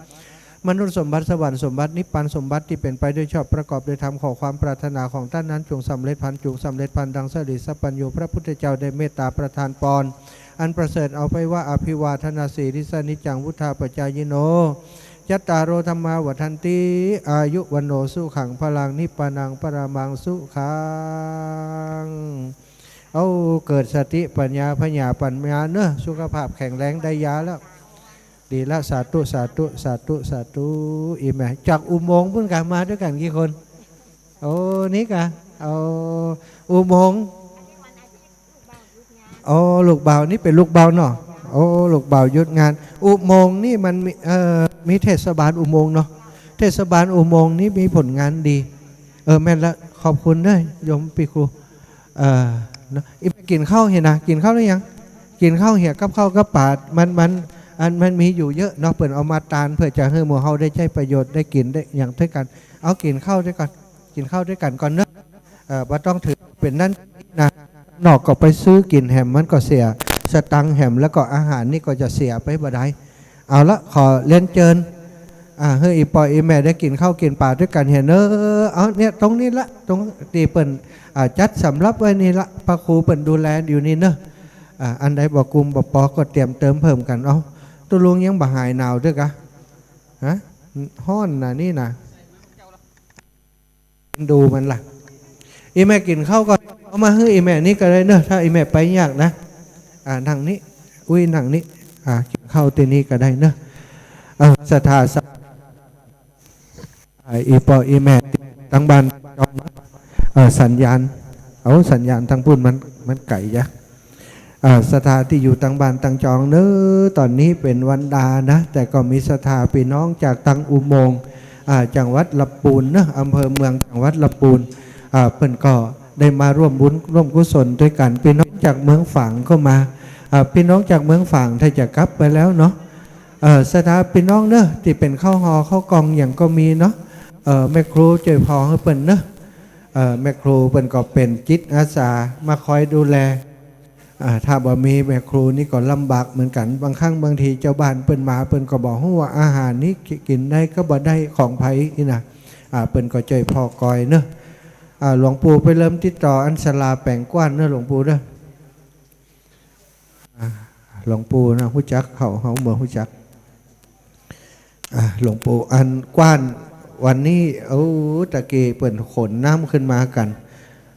มนุษย์สมบัติ สวรรค์สมบัติ นิพพานสมบัติ ตี้เป๋นไปโดยชอบ ประกอบโดยธรรม ขอความปรารถนาของต้านนั้นจงสำเร็จพลัน จงสำเร็จพลันดังสิริสัพพัญญูพระพุทธเจ้าได้เมตตาประทานปอน อันประเสริฐเอาไว้ว่า อภิวาทนาสีลิสสะ นิจจังวุฑฒาปจายิโน จัตตาโร ธัมมา วัฑฒันติ อายุ วัณโณ สุขัง พลัง นิพพานัง ปรมัง สุขัง เอา เกิดสติปัญญา ผญาปัญญาเนาะ สุขภาพแข็งแรง ได้ยาแล้ว ดีละ สาธุ สาธุ สาธุ สาธุ อีแม่ จากอุโมงค์ปุ้นกา มาตวยกั๋นกี่คน โอ้ นี่กา เอา อุโมงค์ โอ้ ลูกบ่าว นี่เป๋นลูกบ่าวเนาะ โอ้ ลูกบ่าวหยุดงาน อุโมงค์นี่มันมี เอ่อ มีเทศบาลอุโมงค์เนาะ เทศบาลอุโมงค์นี่มีผลงานดี เออ แม่นละ ขอบคุณเน้อ โยมปี้ครู เออ เนาะ อีแม่กิ๋นข้าวเหียนะ กิ๋นข้าวหรือยัง กิ๋นข้าวเหีย กับข้าวกับป๋า มัน มัน อันมันมีอยู่เยอะเนาะ เปิ้นเอามาตานเปื้อจะหื้อหมู่เฮาได้ใจ๊ประโยชน์ ได้กิ๋นได้หยังตวยกั๋น เอากิ๋นข้าวตวยกั๋น กิ๋นข้าวตวยกั๋นก่อนเนาะ เอ่อ บ่ต้องถือเป๋นนั้นนะ นอกก็ไปซื้อกิ๋นแหม มันก็เสียสตางค์แหม แล้วก็อาหารนี่ก็จะเสียไปบ่ได้ เอาละ ขอเรียนเจิญ อ่า หื้ออี่ป้ออี่แม่ได้กิ๋นข้าวกิ๋นป๋าตวยกั๋นเหียเน้อ เอาเนี่ย ตรงนี้ละ ตรงตี้เปิ้น อ่า จัดสำรับไว้นี่ละ พระครูเปิ้นดูแลอยู่นี่เน้อ อ่า อันใดบ่กุ้มบ่ปอก็เตรียมเติมเพิ่มกั๋น เอา ตุ๊ลุงยังบ่หายหนาวตวยกา ฮะ ฮ้อนนะนี่นะ ดูมันละ อี่แม่กิ๋นข้าวก่อน เอามาหื้ออี่แม่นี่ก็ได้เน้อ ถ้าอี่แม่ไปยากนะ อ่า นั่งนี่ อุ้ย นั่งนี่ อ่า กิ๋นข้าวตี้นี่ก็ได้เน้อ เออ ศรัทธา อ่า อี่ป้ออี่แม่ตังบ้านจอง เอ่อ สัญญาณ เอา สัญญาณตังปุ้นมัน มันไก๋ยะ เอ่อ ศรัทธาตี้อยู่ตังบ้านตังจองเน้อ ต๋อนนี้เป๋นวันดานะ แต่ก็มีศรัทธาปี้น้องจากตังอุโมงค์ อ่า จังหวัดลำปูนเนาะ อำเภอเมืองจังหวัดลำปูน อ่า เปิ้นก็ได้มาร่วมบุญร่วมกุศลตวยกั๋น ปี้น้องจากเมืองฝางก็มา อ่า ปี้น้องจากเมืองฝางถ้าจะกลับไปแล้วเนาะ เอ่อ ศรัทธาปี้น้องเนาะ ตี้เป๋นข้าวห่อข้าวกล่องหยังก็มีเนาะ เอ่อ แม่ครูจ้วยผ่อหื้อเปิ้นเนาะ เอ่อ แม่ครูเปิ้นก็เป๋นจิตอาสามาคอยดูแล อ่า ถ้าบ่มีแม่ครูนี่ก็ลำบากเหมือนกั๋น บางครั้งบางทีเจ้าบ้านเปิ้นมา เปิ้นก็บ่ฮู้ว่าอาหารนี้กิ๋นได้ก็บ่ได้ของใผอี้นะ อ่า เปิ้นก็จ้วยผ่อกอยเนาะ อ่า หลวงปู่ไปเริ่มติดต่ออันศาลาแป๋งกว้านเนาะ หลวงปู่เนาะ อ่า หลวงปู่นะ ฮู้จักเขา เฮาบ่ฮู้จัก อ่า หลวงปู่อันกว้านวันนี้ โอ้ ตะกี้เปิ้นขนน้ำขึ้นมากั๋น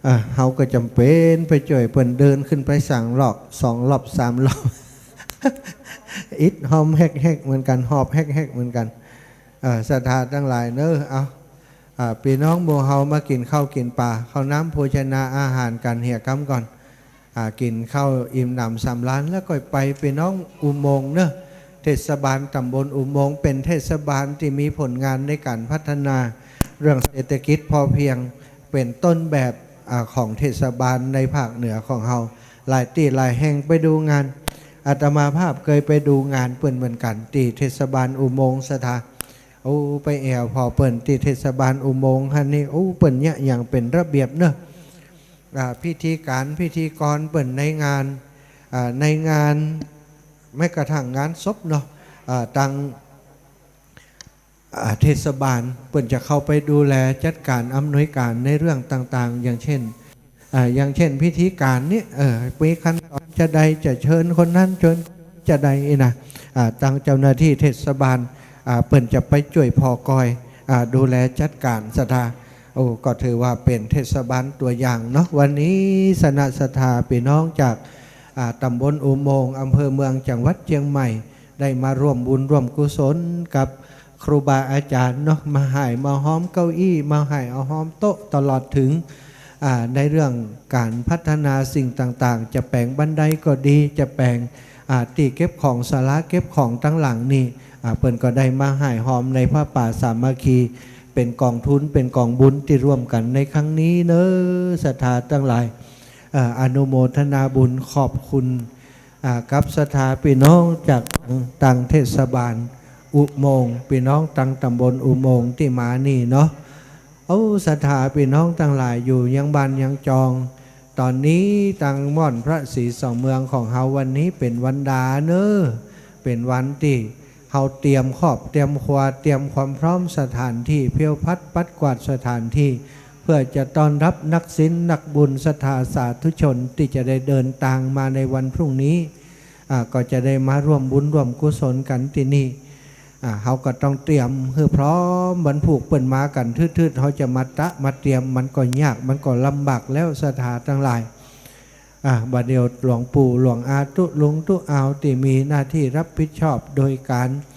อ่า เฮาก็จ๋ำเป๋นไปจ้วยเปิ้นเดินขึ้นไปสามรอบ สองรอบ สามรอบ อิดหอบแฮกๆ เหมือนกั๋น หอบแฮกๆ เหมือนกั๋น เอ่อ ศรัทธาตังหลายเน้อ เอา อ่า ปี้น้องหมู่เฮามากิ๋นข้าวกิ๋นป๋า ข้าวน้ำโภชนาอาหารกั๋นเหียกำก่อน อ่า กิ๋นข้าวอิ่มหนำสำราญแล้วก็ไป ปี้น้องอุโมงค์เนาะ เทศบาลต๋ำบลอุโมงค์เป๋นเทศบาลตี้มีผลงานในก๋านพัฒนาเรื่องเศรษฐกิจพอเพียง เป๋นต้นแบบ อ่า ของเทศบาลในภาคเหนือของเฮา หลายตี้หลายแห่งไปดูงาน อาตมาภาพเกยไปดูงานเปิ้นเหมือนกั๋น ตี้เทศบาลอุโมงค์ ศรัทธา โอ้ ไปแอ่วผ่อเปิ้นตี้เทศบาลอุโมงค์หั้นนี่ โอ้ เปิ้นเยียะอย่างเป๋นระเบียบเนาะ อ่า พิธีก๋านพิธีกรเปิ้นในงาน อ่า ในงาน แม้กระทั่งงานศพเนาะ อ่า ตัง อ่า เทศบาลเปิ้นจะเข้าไปดูแลจัดก๋านอำนวยก๋านในเรื่องต่างๆ อย่างเช่น อ่า อย่างเช่นพิธีก๋านนี้ เออ มีขั้นต๋อนจาใด จะเชิญคนนั้นเชิญจาใดอี้นะ อ่า ตังเจ้าหน้าตี้เทศบาล อ่า เปิ้นจะไปจ้วยผ่อกอย อ่า ดูแลจัดก๋าน ศรัทธา โอ้ ก็ถือว่าเป๋นเทศบาลตั๋วอย่างเนาะ วันนี้สนะศรัทธาปี้น้องจาก อ่า ต๋ำบลอุโมงค์ อำเภอเมือง จังหวัดเจียงใหม่ ได้มาร่วมบุญร่วมกุศลกับครูบาอาจ๋ารย์เนาะ มาฮ่ายมาฮอมเก้าอี้ มาฮ่ายเอาฮอมโต๊ะ ตลอดเถิง อ่า ในเรื่องก๋านพัฒนาสิ่งต่างๆ จะแป๋งบันไดก็ดี จะแป๋ง อ่า ตี้เก็บของ ศาลาเก็บของตังหลังนี่ อ่า เปิ้นก็ได้มาฮ่ายฮอมในผ้าป่าสามัคคี เป๋นก๋องทุน เป๋นก๋องบุญตี้ร่วมกั๋นในครั้งนี้เน้อ ศรัทธาตังหลาย อ่า อนุโมทนาบุญขอบคุณ อ่า กับศรัทธาปี้น้องจากตังเทศบาลอุโมงค์ ปี้น้องตังต๋ำบลอุโมงค์ตี้มานี่เนาะ โอ้ ศรัทธาปี้น้องตังหลายอยู่ยังบ้านยังจอง ต๋อนนี้ตังม่อนพระศรีสองเมืองของเฮาวันนี้เป๋นวันดาเน้อ เป๋นวันตี้เฮาเตรียมครอบเตรียมครัว เตรียมความพร้อมสถานตี้ เผี้ยวพัดปัดกวาดสถานตี้ เพื่อจะต้อนรับนักศีลนักบุญศรัทธาสาธุชนตี้จะได้เดินตางมาในวันพรุ่งนี้ อ่า ก็จะได้มาร่วมบุญร่วมกุศลกั๋นตี้นี่ อ่า เฮาก็ต้องเตรียมหื้อพร้อม วันพูกเปิ้นมากั๋นทืดๆ เฮาจะมาตะมาเตรียม มันก็ยาก มันก็ลำบากแล้ว ศรัทธาตังหลาย อ่ะ บ่าเดี่ยวหลวงปู่ หลวงอาตุ๊ลุงตุ๊อาวตี้มีหน้าตี้ฮับผิดชอบโดยก๋าน